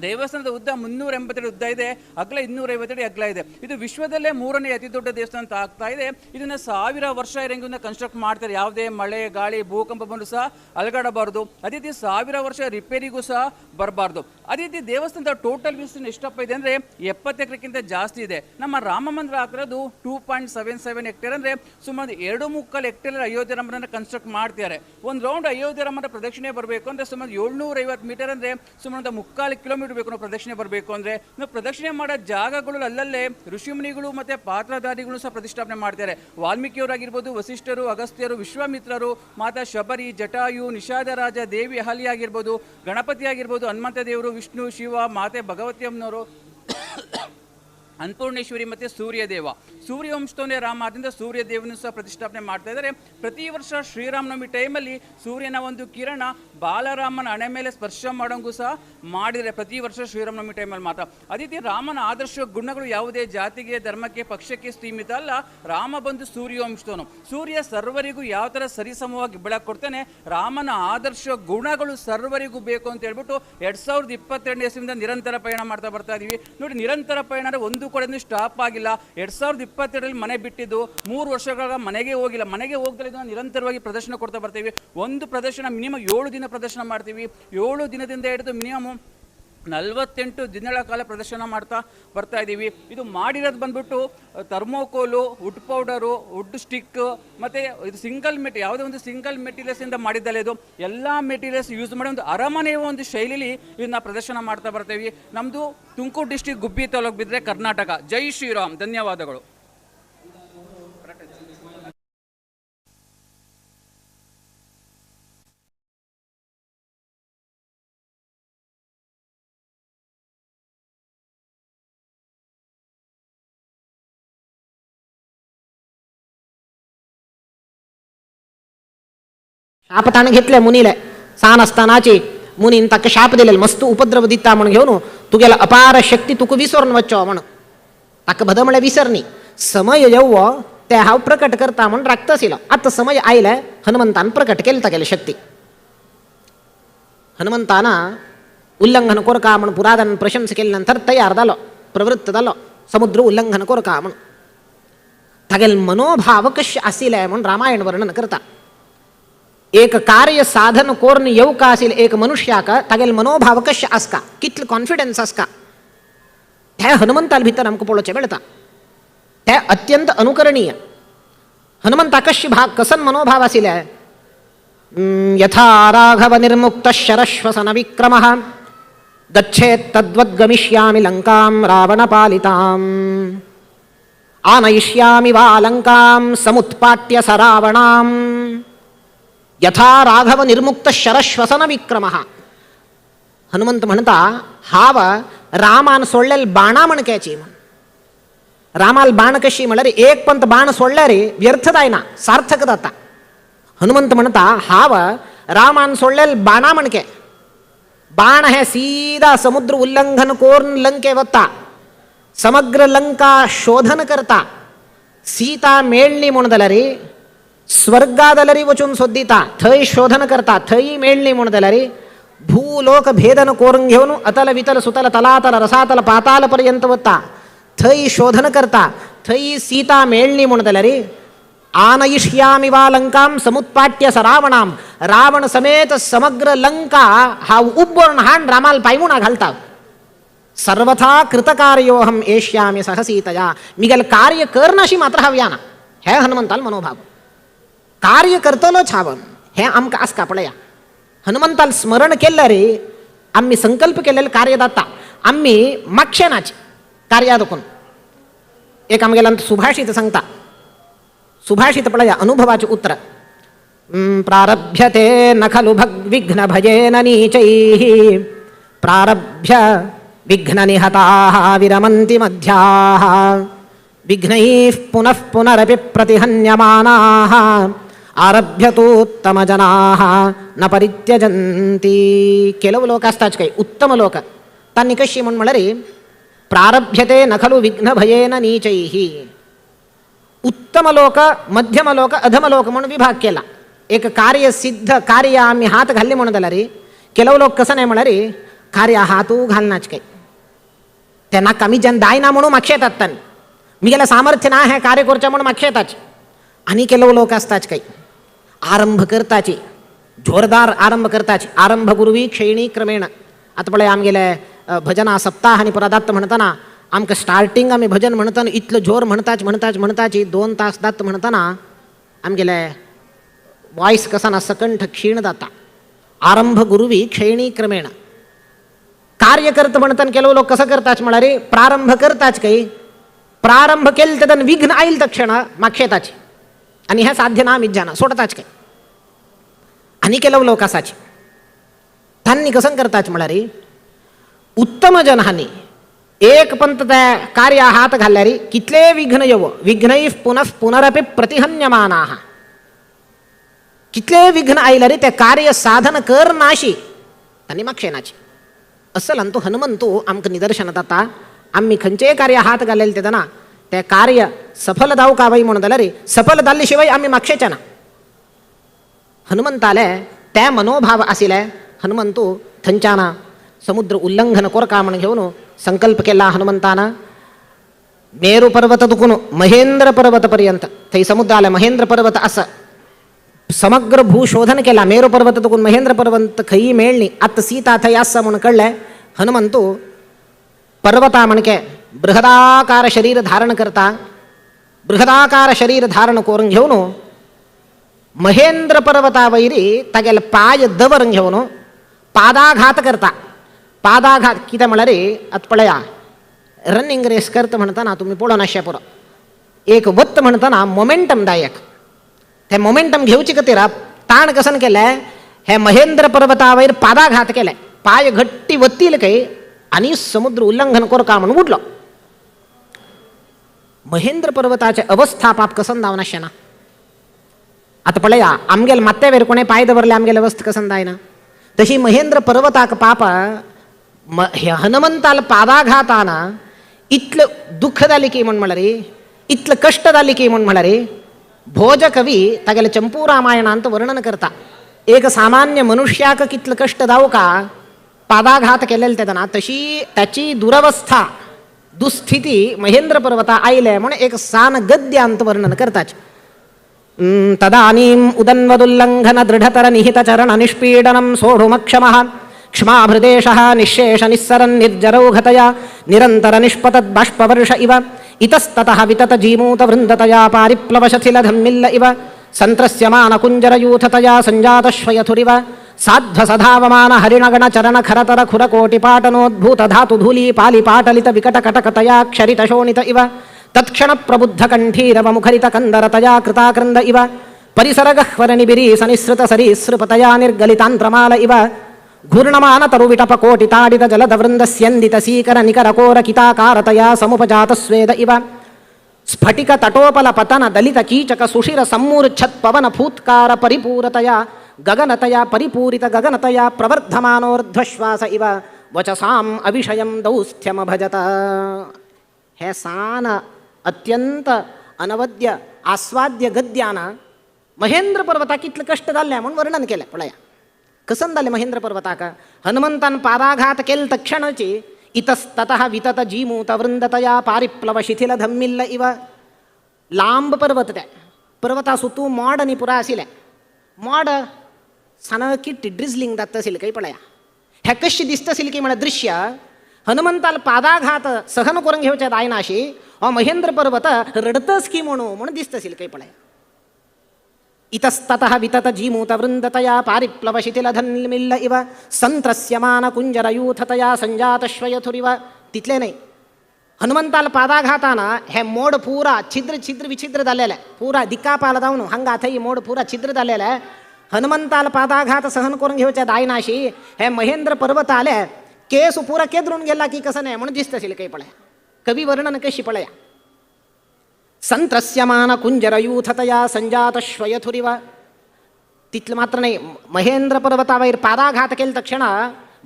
ದೇವಸ್ಥಾನದ ಉದ್ದ 380 ಅಡಿ ಉದ್ದ ಇದೆ, ಅಗಲ 250 ಅಡಿ ಅಗಲ ಇದೆ. ಇದು ವಿಶ್ವದಲ್ಲೇ 3ನೇ ಅತಿ ದೊಡ್ಡ ದೇವಸ್ಥಾನ ಅಂತ ಆಗ್ತಾ ಇದೆ. ಇದನ್ನು 1000 ವರ್ಷ ಇರಂಗಿಂದ ಕನ್ಸ್ಟ್ರಕ್ಟ್ ಮಾಡ್ತಾರೆ. ಯಾವುದೇ ಮಳೆ ಗಾಳಿ ಭೂಕಂಪ ಬಂದರೂ ಸಹ ಅಲಗಾಡಬಾರ್ದು. ಅದೇ ರೀತಿ 1000 ವರ್ಷ ರಿಪೇರಿಗೂ ಸಹ ಬರಬಾರ್ದು. ಅದೇ ರೀತಿ ದೇವಸ್ಥಾನದ ಟೋಟಲ್ ವಿಸ್ತೀರ್ಣ ಎಷ್ಟಪ್ಪ ಇದೆ ಅಂದರೆ 70 ಎಕರೆಕ್ಕಿಂತ ಜಾಸ್ತಿ ಇದೆ. ನಮ್ಮ ರಾಮ ಮಂದಿರ ಹಾಕಿರೋದು 2.77 ಹೆಕ್ಟೇರ್, ಅಂದರೆ ಸುಮಾರು 2.75 ಹೆಕ್ಟೇರ್ ಅಯೋಧ್ಯೆ ರಾಮನನ್ನು ಕನ್ಸ್ಟ್ರಕ್ಟ್ ಮಾಡ್ತಾರೆ. ಒಂದು ರೌಂಡ್ ಅಯೋಧ್ಯೆ ರಾಮನ ಪ್ರದಕ್ಷಿಣೆ ಬರಬೇಕು ಅಂದರೆ ಸುಮಾರು 750 ಮೀಟರ್, ಅಂದರೆ ಸುಮಾರು 3.75 ಕಿಲೋಮೀಟರ್ ಬೇಕು ನಾವು ಪ್ರದಕ್ಷಿಣೆ ಬರಬೇಕು ಅಂದರೆ. ನಾವು ಪ್ರದಕ್ಷಿಣೆ ಮಾಡೋ ಜಾಗಗಳು ಅಲ್ಲಲ್ಲೇ ಋಷಿಮುನಿಗಳು ಮತ್ತು ಪಾತ್ರಧಾರಿಗಳು ಸಹ ಪ್ರತಿಷ್ಠಾಪನೆ ಮಾಡ್ತಾರೆ. ವಾಲ್ಮೀಕಿಯವರಾಗಿರ್ಬೋದು, ವಸಿಷ್ಠರು, ಅಗಸ್ತ್ಯರು, ವಿಶ್ವಾಮಿತ್ರರು, ಮಾತಾ ಶಬರಿ, ಜಟಾಯು, ನಿಷಾದರಾಜ, ದೇವಿ ಅಹಲ್ಯ ಆಗಿರ್ಬೋದು, ಗಣಪತಿ ಆಗಿರ್ಬೋದು, ಹನುಮಂತ ದೇವರು, ವಿಷ್ಣು, ಶಿವ, ಮಾತೆ ಭಗವತಿಯಮ್ಮನವರು, ಅನ್ನಪೂರ್ಣೇಶ್ವರಿ ಮತ್ತು ಸೂರ್ಯದೇವ. ಸೂರ್ಯವಂಶದವನೇ ರಾಮ, ಆದ್ದರಿಂದ ಸೂರ್ಯದೇವನೂ ಸಹ ಪ್ರತಿಷ್ಠಾಪನೆ ಮಾಡ್ತಾ ಇದ್ದಾರೆ. ಪ್ರತಿ ವರ್ಷ ಶ್ರೀರಾಮನವಮಿ ಟೈಮಲ್ಲಿ ಸೂರ್ಯನ ಒಂದು ಕಿರಣ ಬಾಲರಾಮನ ಹಣೆ ಮೇಲೆ ಸ್ಪರ್ಶ ಮಾಡೋಂಗೂ ಸಹ ಮಾಡಿದರೆ ಪ್ರತಿ ವರ್ಷ ಶ್ರೀರಾಮನವಮಿ ಟೈಮಲ್ಲಿ ಮಾತ್ರ. ಅದೇ ರೀತಿ ರಾಮನ ಆದರ್ಶ ಗುಣಗಳು ಯಾವುದೇ ಜಾತಿಗೆ, ಧರ್ಮಕ್ಕೆ, ಪಕ್ಷಕ್ಕೆ ಸೀಮಿತ ಅಲ್ಲ. ರಾಮ ಬಂದು ಸೂರ್ಯವಂಶದವನು. ಸೂರ್ಯ ಸರ್ವರಿಗೂ ಯಾವ ಥರ ಸರಿಸಮವಾಗಿ ಬೆಳಕು ಕೊಡ್ತಾನೆ, ರಾಮನ ಆದರ್ಶ ಗುಣಗಳು ಸರ್ವರಿಗೂ ಬೇಕು ಅಂತ ಹೇಳ್ಬಿಟ್ಟು 2022ನೇ ಇಸ್ವಿಯಿಂದ ನಿರಂತರ ಪಯಣ ಮಾಡ್ತಾ ಬರ್ತಾ ಇದ್ದೀವಿ. ನೋಡಿ, ನಿರಂತರ ಪಯಣ ಅಂದರೆ ಒಂದು ಕಡೆ ಸ್ಟಾಪ್ ಆಗಿಲ್ಲ. 2022ರಲ್ಲಿ ಮನೆ ಬಿಟ್ಟಿದ್ದು, 3 ವರ್ಷಗಳ ಮನೆಗೆ ಹೋಗಿಲ್ಲ. ಮನೆಗೆ ಹೋಗದಲ್ಲೇ ಇದನ್ನು ನಿರಂತರವಾಗಿ ಪ್ರದರ್ಶನ ಕೊಡ್ತಾ ಬರ್ತೀವಿ. ಒಂದು ಪ್ರದರ್ಶನ ಮಿನಿಮಮ್ 7 ದಿನ ಪ್ರದರ್ಶನ ಮಾಡ್ತೀವಿ. 7 ದಿನದಿಂದ ಹಿಡಿದು ಮಿನಿಮಮ್ 48 ದಿನಗಳ ಕಾಲ ಪ್ರದರ್ಶನ ಮಾಡ್ತಾ ಬರ್ತಾ ಇದ್ದೀವಿ. ಇದು ಮಾಡಿರೋದು ಬಂದ್ಬಿಟ್ಟು thermocol, wood powder, wood stick ಮತ್ತು ಇದು ಸಿಂಗಲ್ ಯಾವುದೇ ಒಂದು ಸಿಂಗಲ್ ಮೆಟೀರಿಯಲ್ಸಿಂದ ಮಾಡಿದ್ದಲ್ಲ. ಇದು ಎಲ್ಲ ಮೆಟೀರಿಯಲ್ಸ್ ಯೂಸ್ ಮಾಡಿ ಒಂದು ಅರಮನೆಯ ಒಂದು ಶೈಲಿಲಿ ಇದನ್ನು ಪ್ರದರ್ಶನ ಮಾಡ್ತಾ ಬರ್ತೀವಿ. ನಮ್ಮದು ತುಮಕೂರು ಡಿಸ್ಟಿಕ್ ಗುಬ್ಬಿ ತಾಲೂಕು ಬಿದ್ದರೆ ಕರ್ನಾಟಕ. ಜೈ ಶ್ರೀರಾಮ್. ಧನ್ಯವಾದಗಳು. शाप ताणें घेतले मुनीले सान आसतनाची मुनीन ताका शाप दिले मस्त उपद्रव दिता म्हण घेवन तुगेला अपार शक्ती तुका विसरून वच्चो म्हण ताका भद म्हळ्यार विसर न्ही समय येवो ते हांव प्रकट करता म्हण राखता आशिल्लो. आतां समय आयले हनुमंतान प्रकट केली तागेली शक्ती. हनुमंतान उल्लंघन कोरका म्हण पुरादन प्रशंसा केले नंतर तयार जालो, प्रवृत्त जालो समुद्र उल्लंघन कोरका म्हण. तागेले मनोभाव कशें आशिल्ले म्हण रामायण वर्णन करता. एक कार्य साधन कोर्न येवका आशिल्लें एक मनुष्याक तागेले मनोभाव कशें आसका, कितलो कॉन्फिडन्स आसका हे हनुमंताल भितर आमकां पळोवचें मेळटा. ते अत्यंत अनुकरणीय. हनुमंता कशें भाग कसन मनोभाव आशिल्ले यथा राघव निर्मुक्त शरश्वसन विक्रमः गच्छेत् तद्वद् गमिष्यामि लंकां रावणपालिताम् आनयिष्यामि वा लंकां समुत्पाट्य स रावणाम्. यथा राघव निर्मुक्त शरश्वसन विक्रमः. हनुमंत म्हणता हाव रामान सोडलेले बाणा म्हणक्याची. रामाल बाण कशी म्हळ्यार एक पंत बाण सोडल्यार व्यर्थ जायना, सार्थक जाता. हनुमंत म्हणता हाव रामान सोडलेले बाणा म्हणके. बाण हे सीधा समुद्र उल्लंघन कोरून लंके वता, समग्र लंका शोधन करता. सीता मेळ्ळी म्हूण जाल्यार स्वर्गा जाल्यार वचून सोदिता, थंय शोधन करता, थंय मेळ्ळी म्हूण जाल्यार भूलोक भेदन करून घेवन अतल वितल सुतल तलातल रसातल पाताल पर्यंत वता, थंय शोधन करता, थंय सीता मेळ्ळी म्हूण जाल्यार आनयिष्यामि वा लंकां समुत्पाट्य स रावणां, रावण समेत समग्र लंका हांव उब्बोवन हाण रामाल पायमुणा घालता. सर्वथा कृतकार्योहम एष्यामि सह सीतया, मिगेल कार्य करनाशी मात्र हांव याना. हे हनुमंताल मनोभाव, कार्य करतलोच हांव, हें आमकां आसका. पळया हनुमंताल स्मरण केल्लें रे आमी संकल्प केल्लें कार्य जाता, आमी मागशेनाच कार्या देखून. एक आमगेल्यान सुभाषित सांगता, सुभाषित पळया अनुभवाचें उतर, प्रारभ्यते न खलु विघ्न भयेन नीचैः प्रारभ्य विघ्ननिहताः विरमन्ति मध्याः विघ्नैः पुनः पुनरपि प्रतिहन्यमानाः आरभ्यतोत्तमजनाः न परित्यजन्ति. ಕೆಲವು लोक आसताच काय उत्तम लोक, तांणी कशी म्हूण म्हळ्यार प्रारभ्यते न खलु विघ्न भयेन नीचैः. उत्तम लोक मध्यम लोक अधम लोक म्हणून विभाग केला. एक कार्य सिद्ध कार्य आमी हात घाल्ले म्हणून जाल्यार ಕೆಲವು लोक कसं नाही म्हळ्यार कार्य हातू घालनाच काय त्यांना कमी जन जायना म्हणून मागशेतात, तांणी मिगेलें सामर्थ्य ना हें कार्य करचें म्हणून मागशेताच. आनी ಕೆಲವು लोक आसताच काय आरंभ करताची, जोरदार आरंभ करताच, आरंभ गुरुवी क्षयणी क्रमेण. आतां पळय आमगेले भजना सप्ताह आनी परादात्त म्हणटना आमकां स्टार्टींग आमी भजन म्हणटना इतलो जोर म्हणताच म्हणताच म्हणताची 2 तास दत्त म्हणटना आमगेले वॉयस कसा ना सकंठ क्षीण जाता. आरंभ गुरुवी क्षयणी क्रमेण. कार्य करत म्हणटना ಕೆಲವು लोक कसं करताच म्हळ्यार प्रारंभ करताच काही प्रारंभ केले तेन्ना विघ्न आयल तक्षण मागशेताच आनी हें साध्य ना आमीच जाणा सोडताच काय. आनी ಕೆಲವು लोक आसाच तांणी कसं करताच म्हळ्यार उत्तम जनांनी एक पंत त्या कार्य हात घाल्यार कितले विघ्न येवो विघ्नैः पुनः पुनरपि प्रतिहन्यमानाः, कितले विघ्न आयल्यार ते कार्य साधन कर नाशी तांणी मागशेनाची. असल तो हनुमंतू आमकां निदर्शन जाता. आमी खंयचेय कार्य हात घालेले तेन्ना ते कार्य सफल जावं काय बाई म्हणून जाल्यार सफल जाल्ले शिवाय आमी मागशेचे ना. हनुमंताले ते मनोभाव आशिल्ले. हनुमंतू थंयच्यान समुद्र उल्लंघन कोरका म्हण घेवन संकल्प केला हनुमंतान. मेरू पर्वत दुखून महेंद्र पर्वत पर्यंत थंय समुद्राले महेंद्र पर्वत आसा, समग्र भूशोधन केला. मेरू पर्वत दुखून महेंद्र पर्वत खंय मेळ्ळी आतां सीता थंय आसा म्हूण कळ्ळें. हनुमंतू पर्वता म्हणके बृहदाकार शरीर धारण करता, बृहदाकार शरीर धारण करून घेवन महेंद्र पर्वता वयरी तागेले पाय दवरून घेवन पादाघात करता. पादाघात कितें म्हळ्यार आतां पळया रनिंग रेस करता म्हणटना तुमी पळोवन आसचें पुरो, एक वत्त म्हणटना मोमेंटम दायक, ते मोमेंटम घेवचे खातीर ताण कसन केलें हे महेंद्र पर्वता वयर पादाघात केले, पाय घट्टी वत्तील काय आनी समुद्र उल्लंघन कोरका म्हणून उडलो. महेंद्र पर्वताचे अवस्था पाप कसन जावन आसचें ना. आतां पळया आमगेले माथ्यावेर कोणें पांय दवरले आमगेले अवस्था कसन जायना, तशी महेंद्र पर्वताक पाप हनुमंताल पादाघातान इतलें दुःख जालें की म्हूण म्हळ्यार इतलें कश्ट जालें की म्हूण म्हळ्यार भोज कवी तागेले चंपू रामायणांत वर्णन करता. एक सामान्य मनुष्याक कितलें कश्ट जावं का पादाघात केलेले तेन्ना तशी ताची दुरवस्था दुस्थिती महेंद्र पर्वता आयले म्हूण एक सान गद्यांत वर्णन करताच. तदानीम् उदन्वदुल्लंघन दृढतर निहितचरण निष्पीडनं सोढुमक्षमः क्ष्माभृदेशः निःशेष निस्सरन् निर्जरौघतया निरन्तर निष्पतद् बाष्पवर्ष इव इतस्ततः वितत जीमूत वृन्दतया पारिप्लवशथिलधम्मिल्ल इव सन्त्रस्यमान कुञ्जरयूथतया सञ्जातश्वयथुरिव साध्वसधावमान हरिणगण चरण खरतर खुरकोटिपाटनोद्भूत धातु धूली पालिपाटलित विकटकटकतया क्षरितशोणित इव तत्क्षण प्रबुद्ध कंठीरव मुखरित कंदरतया कृताक्रन्द इव परिसरगह्वरनिबिरी सनिःसृत सरीसृपतया निर्गलितान्त्रमाल इव घूर्णमान तरुविटपकोटिताडित जलदवृन्दस्यन्दित सीकर निकरकोरकिताकारतया समुपजातस्वेद इव स्फटिक तटोपल पतन दलित कीचक सुशिर सम्मूर्छत् पवन फूत्कार परिपूरतया गगनतया परिपूरित गगनतया प्रवर्धमानोर्ध्वश्वास इव वचसाम अविषयं दौस्थ्यमभजत. हे सान अत्यंत अनवद्य आस्वाद्य गद्यान महेंद्र पर्वताक कितले कश्ट जाल्ले म्हणून वर्णन केलें. पळया कसन जालें महेंद्र पर्वताक हनुमंतान पादाघात केले तक्षणाची इतस्ततः वितत जीमूत वृंदतया पारिप्लव शिथिल धम्मिल्ल इव लांब पर्वत ते पर्वता सुतू मोड आनी पुरा आशिल्लें मोड सामकी ड्रिजलिंग जाता आशिल्लें खंय पळया हें कशें दिसता आशिल्लें की म्हळ्यार दृश्य हनुमंताल पादाघात सहन करून घेवचें जायना अशी हो महेंद्र पर्वत रडतच की म्हणून म्हणून दिसता आशिल्लें खंय पळया इतस्ततः वितत जीमूत वृंदतया पारिप्लव शिथिल धन्मिल्ल इव संत्रस्यमान कुंजरयूथतया संजातश्वयथुरिव तितलें न्हय हनुमंताल पादाघातान हे मोड पुरा छिद्र छिद्र विछिद्र जालेलें पुरा दिक्कापाल जावन हांगा थंय मोड पुरा छिद्र जालेलें हनुमंताल पादाघात सहन करून घेवचें जायना अशी हे महेंद्र पर्वताले केस पुरा केदरून गेला की कसं न्हय म्हणून दिसता आशिल्लें खंय पळया कवी वर्णन कशी पळया संत्रस्यमान कुंजरयूथतया संजातश्वयथुरिव तितलें मात्र न्हय महेंद्र पर्वता वयर पादाघात केले तक्षण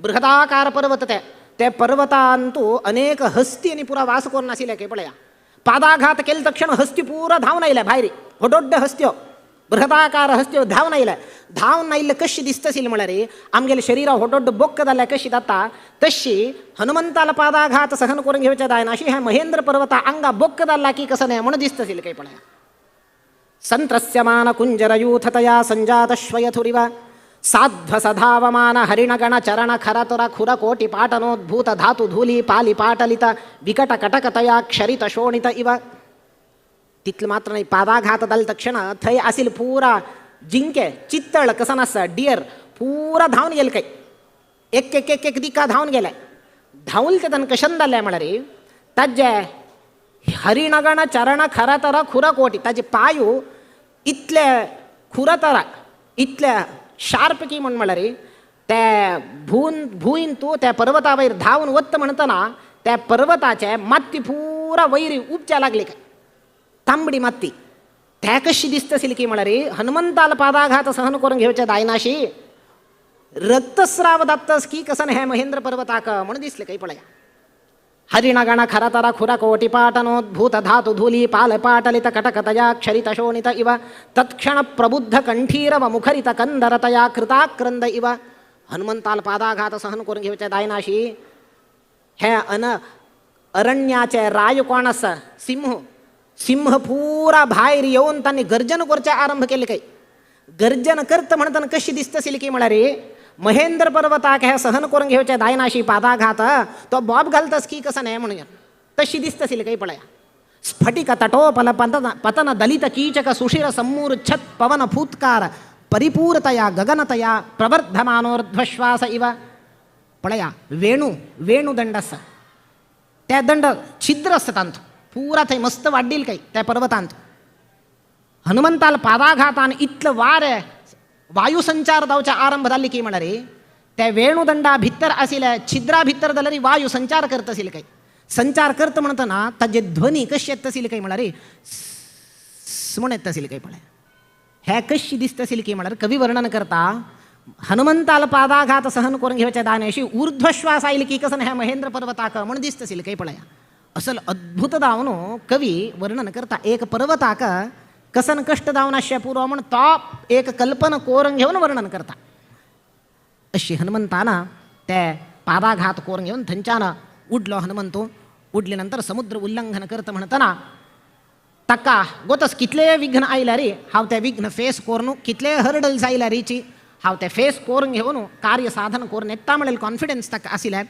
बृहदाकार पर्वत ते ते पर्वतांतू अनेक हस्ती आनी पुरा वास करून आशिल्ले खंय पळया पादाघात केले तक्षण हस्ती पुरा धांवन आयले भायर व्हड हस्त्यो बृहदाकार हस्त्यो धांवन आयले धांवन आयिल्ले कशी दिसता आशिल्लें म्हळ्यार आमगेले शरीरा होडोड्ड बोक्क जाल्यार कशी जाता तशी हनुमंताल पादाघात सहन करून घेवचें जायना अशी हें महेंद्र पर्वता आंगा बोक्क जाल्ला की कसं न्हय म्हणून दिसता आशिल्लें खंय पळया संत्रस्यमान कुंजरयूथतया संजातश्वयथुरिव साध्वसधावमान हरिणगण चरण खरतुर खुरकोटि पाटनोद्भूत धातु धूली पाली पाटलित विकट कटकतया क्षरित शोणित इव तितलें मात्र न्हय पादाघात जाले तक्षण थंय आशिल्लें पुरा जिंके चित्तळ कसन आसा डियर पुरा धांवन गेले खंय एक एक एक एक दिका धांवन गेले धांवले ते तांकां कशन जालें म्हळ्यार ताजे हरिणगण चरण खरतर खुरकोटी ताजे पांय इतले खुरतरा इतले शार्प की म्हण म्हळ्यार ते भूंयन तूं त्या पर्वता वयर धांवन वता म्हणटना त्या पर्वताचे माती पुरा वयर उपच्या लागली काय तांबडी माती त्या कशी दिसता आशिल्ली की म्हळ्यार हनुमंताल पादाघात सहन करून घेवचें जायना अशी रक्तस्राव जातस की कसन हें महेंद्र पर्वताक म्हणून दिसलें खंय पळया हरिणगण खरतर खुरकोटि पाटनोद्भूत धातु धूली पाल पाटलित कटकतया क्षरित शोणित इव तत्क्षण प्रबुद्ध कंठीरव मुखरित कंदरतया कृताक्रंद इव हनुमंताल पादाघात सहन करून घेवचें जायना अशी हें अन अरण्याचे राय कोण आसा सिंह सिंह पुरा भायर येवन तांणी गर्जन करचें आरंभ केलें खंय गर्जन करता म्हणटना कशी दिसता आशिल्ली की म्हळ्यार महेंद्र पर्वताक हें सहन करून घेवचें जायना अशी पादाघात तो बॉब घालतस की कसं न्हय म्हणून तशी दिसता आशिल्ली खंय पळया स्फटिक तटोपल पतन दलित कीचक सुशिर सम्मूर्छत पवन फूत्कार परिपूरतया गगनतया प्रवर्धमानोर्ध्वश्वास इव पळया वेणू वेणुदंड आसा त्या दंड छिद्र आसता तांतूं पुरा थंय मस्त वाड्डील खंय त्या पर्वतांत हनुमंताल पादाघातान इतलें वारें वायु संचार जावच्या आरंभ जाली की म्हळ्यार त्या वेणुदंडा भितर आशिल्ल्या छिद्रा भितर जाल्यार वायु संचार करता आशिल्ले खंय संचार करता म्हणटना ताजे ध्वनी कशी येता आशिल्ली खंय म्हळ्यार म्हूण येता आशिल्ली खंय पळय हें कशी दिसता आशिल्ली की म्हळ्यार कवी वर्णन करता हनुमंताल पादाघात सहन करून घेवचें जायना अशी ऊर्ध्वश्वास आयली की कसं हें महेंद्र पर्वताक म्हूण दिसता आशिल्लें खंय पळया असल अद्भुत जावन कवी वर्णन करता एक पर्वताक कसन कश्ट जावन आसचें पुरो म्हूण तो एक कल्पना कोरून घेवन वर्णन करता अशी हनुमंतान ते पादाघात करून घेवन थंयच्यान उडलो हनुमंत उडले नंतर समुद्र उल्लंघन करता म्हणटना ताका गोतस कितलेय विघ्न आयल्यार हांव ते विघ्न फेस करून कितलेय हर्डल्स आयल्यारीची हांव ते फेस करून घेवन कार्य साधन करून येता म्हणलें कॉन्फिडन्स ताका आशिल्लें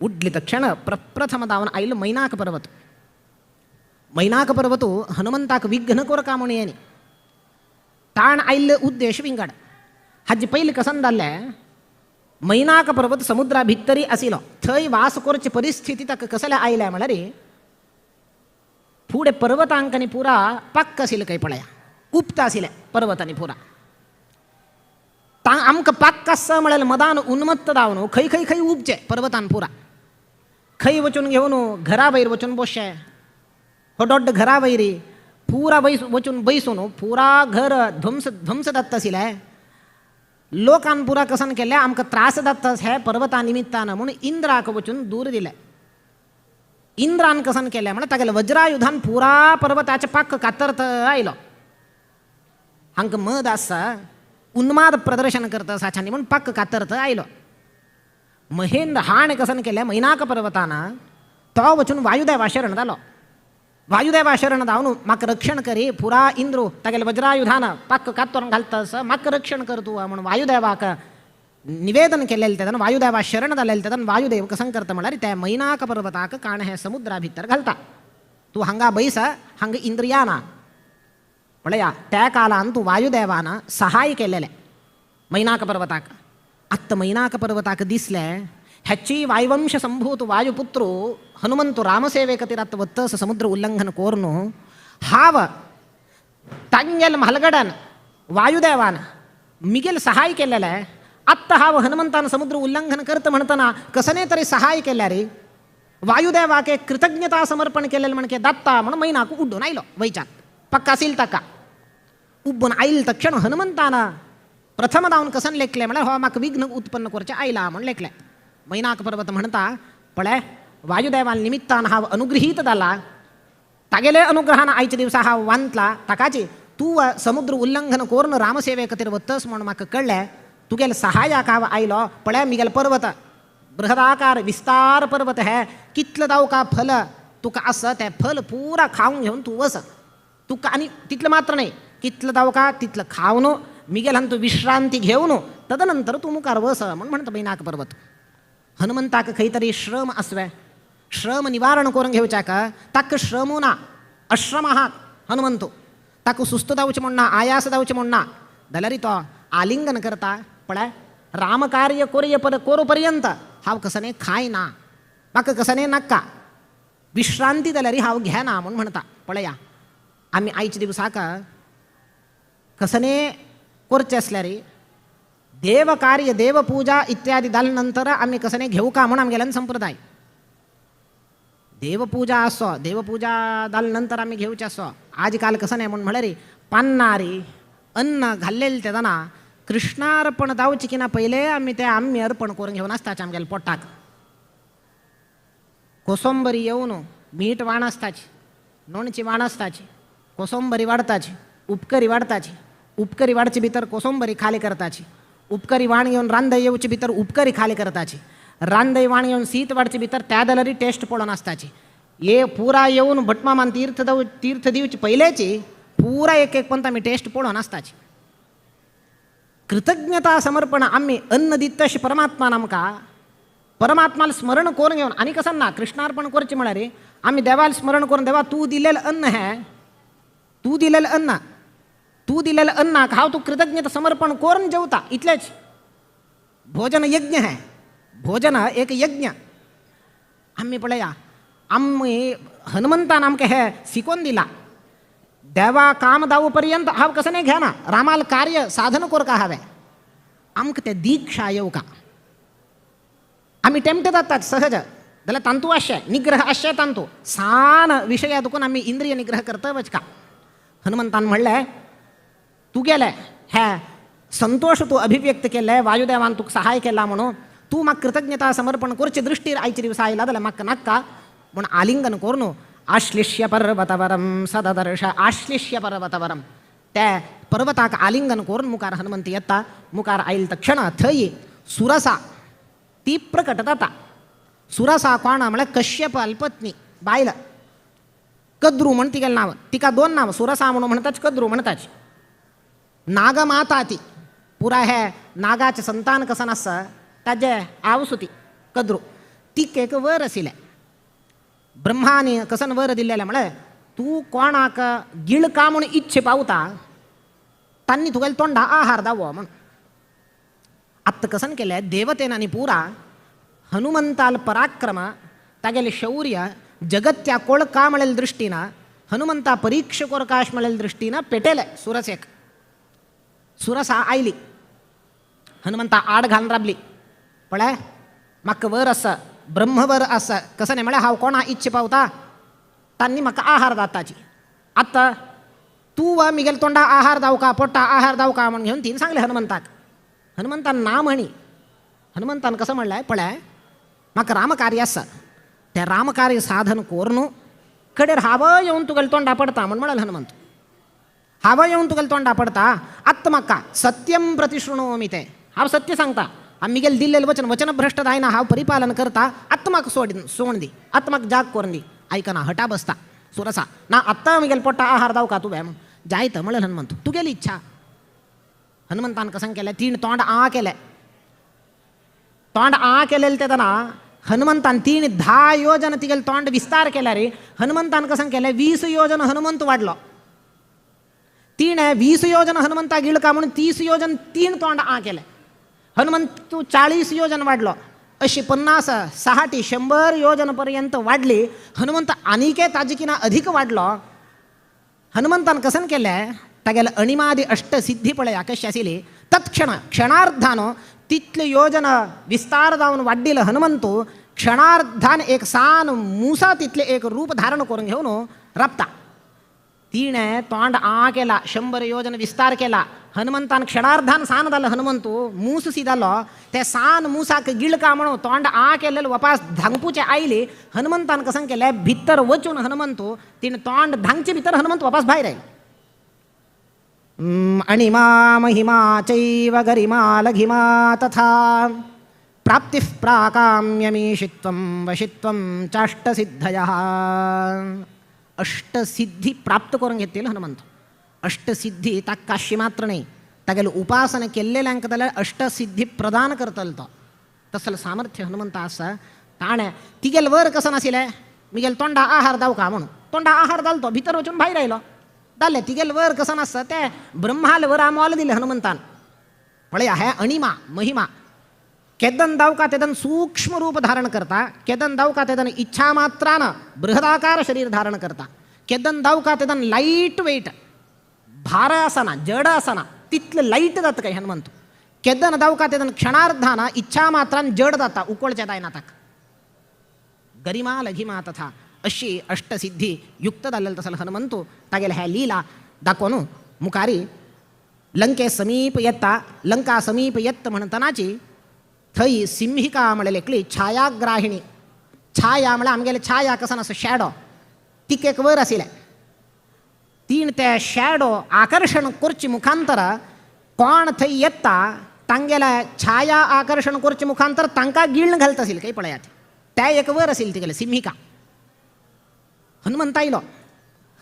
उडले तक्षण प्रप्रथम धांवन आयलो मैनाक पर्वत मैनाक पर्वत हनुमंताक विघ्न कोरका म्हणून येनी ताण आयिल्ले उद्देश विंगड हाजे पयलीं कसन जाल्लें मैनाक पर्वत समुद्रा भितरी आशिल्लो थंय वास करची परिस्थिती ताका कसले आयल्या म्हळ्यार फुडें पर्वतांक आनी पुरा पक्क आशिल्लें खंय पळया उपता आशिल्लें पर्वतांनी पुरा आमकां पाक्क आसा म्हळ्यार मदान उन्मत्त जावन खंय खंय खंय उपचे पर्वतान पुरा खंय वचून घेवन घरा वयर वचून बसचें हो घरा वयरी पुरा वचून बैसून पुरा घर ध्वंस ध्वंस जाता आशिल्लें लोकान पुरा कसन केलें आमकां त्रास जाता हे पर्वता निमित्तान म्हूण इंद्राक वचून दूर दिलें इंद्रान कसन केलें म्हळ्यार तागेले वज्रायुधान पुरा पर्वताचें पाक्क कातरत आयलो हांकां मद आसा उन्माद प्रदर्शन करता साछांनी म्हूण पक्क कातर थंय आयलो. महेंद्र हाणें कसन केलें मैनाक पर्वतान तो वचून वायुदेवा शरण जालो. वायुदेवा शरण जावन म्हाका रक्षण करी पुरा इंद्रू तागेले वज्रायुधान पक्क कातरून घालता म्हाका रक्षण कर तूं म्हूण वायुदेवाक निवेदन केलेलें तेन्ना वायुदेवा शरण जालेलें तेन्ना वायुदेव कसं करता म्हळ्यार त्या मैनाक पर्वताक काण हे समुद्रा भितर घालता. तूं हांगा बैस हांगा इंद्रिया ना पळया त्या कालान तूं वायुदेवान सहाय केलेलें मैनाक पर्वताक. आत्ता मैनाक पर्वताक दिसलें ह्याची वायुवंश संभूत वायुपुत्रो हनुमंतु रामसेवे खातीर आतां वत्तस समुद्र उल्लंघन कोरनु हाव तांगेल म्हालगडान वायुदेवान मिगेल सहाय केलेलें आत्ता हाव हनुमंतान समुद्र उल्लंघन करता म्हणतना कसने तरी सहाय केल्या रे वायुदेवाक एक कृतज्ञता समर्पण केलेलें म्हणके दात्ता म्हण मैनाक उड्डून आयलो वयच्यान पक्का आसील ताका उब्बून आयल तक्षण हनुमंतान प्रथम धावन कसन लेखलें म्हळ्यार हो म्हाका विघ्न उत्पन्न करचें आयला म्हण लेखलें. मैनाक पर्वत म्हणटा पळय वायुदेवान निमित्तान हांव अनुगृहीत जाला तागेले अनुग्रहान आयच्या दिवसा हांव वांतला ताकाची तूं समुद्र उल्लंघन करून रामसेवे खातीर वतस म्हूण म्हाका कळ्ळें तुगेले सहायाक हांव आयलो. पळय मिगेल पर्वत बृहदाकार विस्तार पर्वत हे कितलें दावका फल तुका आसा तें फल पुरा खावन घेवन तूं वच तुका आनी तितलें मात्र न्हय कितलें दावका तितलें खावन मिगेल हांतू विश्रांती घेवन तदनंतर तूं मुखार वस म्हूण म्हणटा मैनाक पर्वत. हनुमंताक खंय तरी श्रम आसवे श्रम निवारण करून घेवच्याक ताका श्रमू ना अश्रम आहा हनुमंतू ताका सुस्त जावचें म्हूण ना आयास जावचें म्हूण ना जाल्यार तो आलिंगन करता. पळय रामकार्य कोरये कोरो पर्यंत हांव कसने खायना म्हाका कसने नाका विश्रांती जाल्यार हांव घेना म्हूण म्हणटा. पळया आमी आयच्या दिवसाक कसने करचें आसल्यार देवकार्य देवपूजा इत्यादी जाले नंतर आमी कसने घेवका म्हूण आमगेल्यान संप्रदाय देवपूजा आसो देवपूजा जाले नंतर आमी घेवचें आसो. आज काल कसने म्हूण म्हळ्यार पान्नारी अन्न घाल्लेलें तेन्ना कृष्णार्पण जावचें की ना पयलें आमी तें आमी अर्पण करून घेवन आसताचें आमगेल्या पोटाक. कोसंबरी येवन मीठ वाण आसताची लोणची वाण आसताची कोसंबरी वाडताची उपकरी वाडताची उपकरी वाडचे भितर कोसंबरी खाली करताची उपकरी वाण घेवन रांदय येवचे भितर उपकरी खाली करताची रांदय वाण घेवन सीत वाडचे भितर त्या जाल्यारय टेस्ट पळोवन आसताची. हे पुरा येवन भटमामान तीर्थ तीर्थ दिवचे पयलेची पुरा एक एक पंत आमी टेस्ट पळोवन आसताची. कृतज्ञता समर्पण आमी अन्न दिता अशें परमात्मान आमकां परमात्माला स्मरण करून घेवन आनी कसं ना कृष्णार्पण करचें म्हळ्यार आमी देवाला स्मरण करून देवा तूं दिलेलें अन्न हें तूं दिलेलें अन्न तूं दिलेलें अन्नाक हांव तूं कृतज्ञता समर्पण करून जेवता इतलेंच. भोजन यज्ञ हें भोजन एक यज्ञ. आमी पळया आमी हनुमंतान आमकां हें शिकोवन दिलां देवा काम दावो पर्यंत हांव कसं नाही घेना रामाल कार्य साधन कोरका हांवें आमकां तें दीक्षा येवका आमी टेम्प्ट जातात सहज जाल्यार तांतू आशे निग्रह आशे तांतू सान विशया दुकून आमी इंद्रिय निग्रह करता वचका. हनुमंतान म्हणलें तुगेलें हे संतोष तूं अभिव्यक्त केलें वायुदेवान तुका सहाय केला म्हणून तूं म्हाका कृतज्ञता समर्पण करचे दृश्टीर आयचे दिवसा आयला जाल्यार म्हाका नाका म्हूण आलिंगन करून आश्लिष्य पर्वतवरम सददर्श आश्लिष्य पर्वतवरम त्या पर्वताक आलिंगन करून मुखार हनुमंत येता. मुखार आयल तक्षण थंय सुरसा ती प्रकट जाता. सुरसा कोण म्हळ्यार कश्यप अल्पत्नी बायल कद्रू म्हण तिगेलें नांव तिका दोन नांव सुरसा म्हणून म्हणटाच कद्रू म्हणटाच. नागमाता ती पुरा हे नागाचें संतान कसन आसा ताजें आवसुती कद्रू तिका एक वर आशिल्लें ब्रह्मानी कसन वर दिल्लें म्हळ्यार तूं कोणाक गिळका म्हूण इच्छे पावता तांणी तुगेल्या तोंडा आहार दावो म्हूण. आत्तां कसन केलें देवतेन आनी पुरा हनुमंताल पराक्रम तागेलें शौर्य जगत्या कोळका म्हळेले दृश्टीन हनुमंता परीक्ष कोरकाश म्हळेले दृश्टीन पेटेलें सुरसेक. सुरसा आयली हनुमंता आड घालून राबली पळय म्हाका वर आसा ब्रह्मवर आसा कसं न्ही म्हळ्यार हांव कोणा इच्छे पावता तांणी म्हाका आहार दाताची आतां तूं वा मिगेल तोंडा आहार दावका पोटा आहार दावका म्हूण घेवन तिणें सांगलें हनुमंताक. हनुमंतान ना म्हणी हनुमंतान कसं म्हणलें पळय म्हाका रामकार्य आसा तें रामकार्य साधन कोरून कडेर हांव येवन तुगेल्या तोंडा पडता म्हूण म्हणलें हनुमंत. हांव येवन तुगेलें तोंड आपडता आत्त म्हाका सत्यम प्रतिशृणोमी ते हांव सत्य सांगता हांव मिगेल दिल्लेलें वचन वचनभ्रश्ट जायना हांव परिपालन करता आत्त म्हाका सोड दी आत्त म्हाका जाग करून दी आयकना हटा बसता सुरसा ना आत्तां मिगेल पोट्टा आहार दावका तुवें म्हूण जायत म्हणलें हनुमंत तुगेली इच्छा हनुमंतान कसं केलें तीन तोंड आ केलें तोंड आ केलें तेन्ना हनुमंतान 3 10 योजन तिगेल तोंड विस्तार केल्यार हनुमंतान कसं केलें 20 योजन हनुमंत वाडलो 3 20 योजन हनुमंता गिळका म्हणून 30 योजन 3 तोंड आ केलें हनुमंत 40 योजन वाडलो अशी 50 60 100 योजन पर्यंत वाडली हनुमंत आनीके ताजिकीना अधिक वाडलो हनुमंतान कसन केलें तागेले अणिमादी अष्टसिद्धी पळया कशी आशिल्ली तत्क्षण क्षणार्धान तितले योजन विस्तार जावन वाड्डिल हनुमंतू क्षणार्धान एक सान मुसा तितले एक रूप धारण करून घेवन राबता तिणें तोंड आ केला 100 योजन विस्तार केला हनुमंतान क्षणार्धान सान जालो हनुमंतू मूस सी जालो ते सान मुसाक गिळका म्हणून तोंड आ केलें वपास धांगपूचे आयली हनुमंतान कसं केलें भितर वचून हनुमंतू तिणें तोंड धांगचे भितर हनुमंत वापस भायर आयलो अणिमा महिमा चैव गरिमा लघिमा तथा प्राप्तिः प्राकाम्यमीशित्वं वशित्वं चाष्टसिद्धयः अष्टसिद्धी प्राप्त करून घेतलेलो हनुमंत अष्टसिद्धी ताका काशी मात्र न्हय तागेले उपासना केल्लेल्यांक जाल्यार अष्टसिद्धी प्रदान करतलो तो तसलो सामर्थ्य हनुमंत आसा ताणें तिगेल वर कसं नाशिल्लें मिगेल तोंडा आहार दावका म्हणून तोंडा आहार जालो तो भितर वचून भायर आयलो जालें तिगेल वर कसं नासता तें ब्रह्माल वर मोल दिलें हनुमंतान पळया हें अणिमा महिमा केदन दावका तेदन सूक्ष्म रूप धारण करता केदन दावका तेदन इच्छा मात्रान बृहदाकार शरीर धारण करता केदन दावका तेदन लाईट वेट भार आसना जड आसना तितलें लाईट जाता काय हनुमंत केदन दावका तेदन क्षणार्धान इच्छा मात्रान जड जाता उकळचें जायना ताका गरिमा लघिमा तथा अशी अष्टसिद्धी युक्त जाल्लेलो तसलो हनुमंतू तागेले ह्या लीला दाखोवन मुखारी लंके समीप येता लंका समीप येता म्हणटनाची थंय सिंहिका म्हणलेली एकली छायाग्राहिणी छाया म्हळ्यार आमगेले छाया कसं आसा शॅडो तिका एक वर आशिल्लें तीण ते शॅडो आकर्शण करचे मुखांतर कोण थंय येता तांगेल्या छाया आकर्शण करचे मुखांतर तांकां गिळण घालता आशिल्लें काय पळयात त्या एक वर आशिल्लें तिगेलें सिंहिका हनुमंत आयलो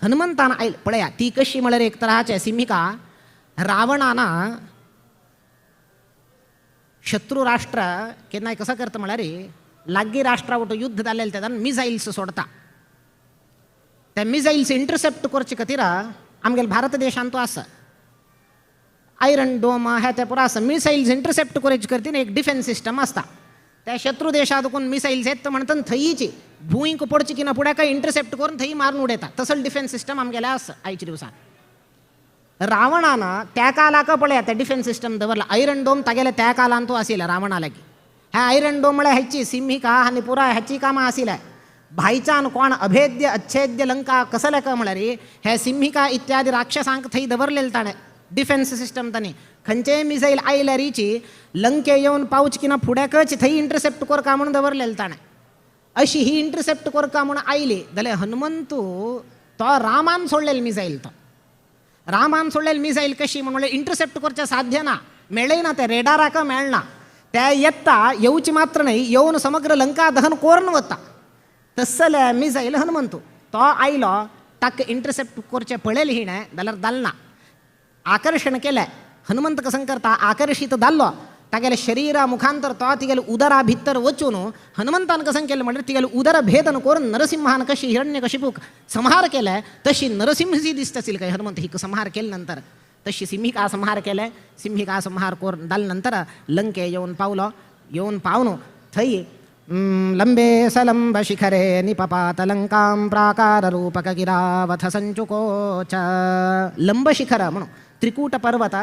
हनुमंतान आयल पळया ती कशी म्हळ्यार एक तराचे सिंहिका रावणान शत्रू राष्ट्र केन्नाय कसो करता म्हळ्यार लागीं राष्ट्रा वटो युद्ध जालेलें तेन्ना मिसायल्स सोडता ते मिसायल्स इंटरसेप्ट करचे खातीर आमगेले भारत देशांत तो आसा आयरन डोम हे ते पुरो आसा मिसायल्स इंटरसेप्ट करचे खातीर एक डिफेन्स सिस्टम आसता त्या शत्रू देशात कोण मिसायल्स येत म्हणटा थंयची भूंयक पडची की ना फुडें काय इंटरसेप्ट करून थंय मारून उडयता तसलो डिफेन्स सिस्टम आमगेले आसा आयच्या दिवसान रावणान त्या कालाक पळया ते डिफेन्स सिस्टम दवरला आयरन डोम तागेले त्या कालान तो आशिल्ले रावणा लागीं ह्या आयरन डोम म्हळ्यार हेची सिंहिका आनी पुराय हेची कामां आशिल्ले भायच्यान कोण अभेद्य अच्छेद्य लंका कसले काय म्हळ्यार हे सिंहिका इत्यादी राक्षसांक थंय दवरलेले ताणें डिफेन्स सिस्टम तांणी खंयचेय मिसायल आयल्यारीची लंके येवन पावच की ना फुड्याकच थंय इंटरसेप्ट करका म्हूण दवरलेले ताणें अशी ही इंटरसेप्ट करका म्हूण आयली जाल्यार हनुमंतू तो रामान सोडलेलो मिसायल तो रामान सोडलेली मिसायल कशी म्हूण म्हणल्यार इंटरसेप्ट करचें साध्य ना मेळना तें रेडाराक मेळना ते येता येवची मात्र न्हय येवन समग्र लंका दहन कोरून वता तसले मिसायल हनुमंतू तो आयलो ताका इंटरसेप्ट करचें पळयलें हिणें जाल्यार जालें ना आकर्शण केलें हनुमंत कसं करता आकर्शीत जाल्लो तागेले शरीरा मुखांतर तो तिगेले उदरा भितर वचून हनुमंतान कसं केलें म्हणल्यार तिगेले उदर भेदन करून नरसिंहान कशी हिरण्यकशिपूक संहार केलें तशी नरसिंहसी दिसता आशिल्ली काय हनुमंत ही संहार केले नंतर तशी सिंहिका संहार केलें सिंहिका संहार करून जाले नंतर लंके येवन पावलो येवन पावन थंय लंबे सलंब शिखरे निपपात लंकां प्राकार रूपक गिरावथ संचुकोच लंब शिखर म्हणून त्रिकूट पर्वत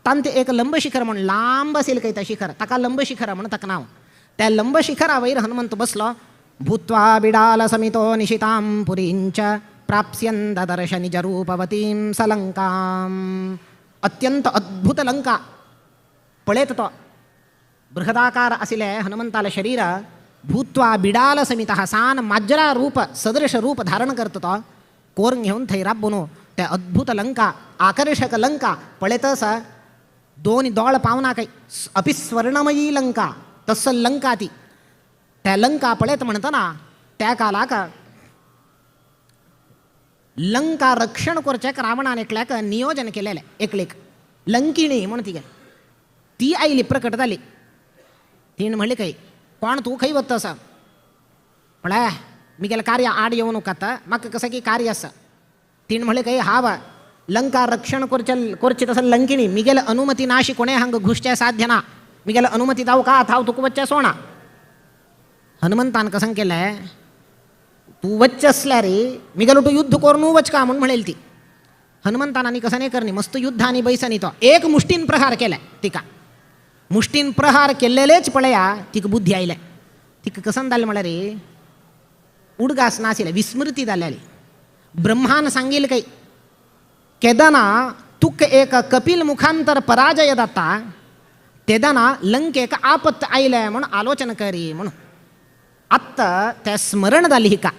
तांते एक लंब शिखर म्हणून लांब असेल काय त्या शिखर ताका लंब शिखर म्हणून ताका नांव त्या लंब शिखरावयर हनुमंत बसलो भूत्वा बिडाल समितो निशितां पुरींच प्राप्स्यन् ददर्श निजरूपवतीं सलंकां अत्यंत अद्भुत लंका पळयत तो बृहदाकार आशिल्लें हनुमंताले शरीर भूत्वा बिडाल समितः सान माजरा रूप सदृश रूप धारण करता तो कोरून घेवन थंय राबून ते अद्भुत लंका आकर्षक लंका पळयत आसा दोन दोळ पावना काय अपि स्वर्णमयी लंका तस लंका ती त्या लंका पळयत म्हणतना त्या कालाक लंका रक्षण करचें रावणान एकल्याक नियोजन केलेलें एकलेक लंकिणी म्हूण ती ती आयली प्रकट जाली तिणें म्हणलें खंय कोण तूं खंय वता आसा म्हळ्यार मिगेलें कार्य आड येवं नाका म्हाका कसं की कार्य आसा तिणें म्हणलें खंय हांव लंका रक्षण करचें करचें तसं लंकिणी मिगेले अनुमती नाशी कोणें हांगा घुसचें साध्य ना मिगेले अनुमती जावं का हांव तुका वचचें सोणा हनुमंतान कसं केलें तूं वच्चें आसल्यार मिगेलो तूं युद्ध करून वच का म्हूण म्हणेल ती हनुमंतान आनी कसं नाही करणी मस्त युद्ध आनी बैसनी तो एक मुष्टीन प्रहार केले तिका मुष्टीन प्रहार केल्लेलेच पळया तिका बुद्धी आयले तिका कसं जालें म्हळ्यार उडगास नाशिल्लें विस्मृती जालेली ब्रह्मान सांगील काही केदना तुका एक कपिल मुखांतर पराजय जाता तेदना लंकेक आपत आयलें म्हूण आलोचन करी म्हूण आत्तां तें स्मरण जालें हिका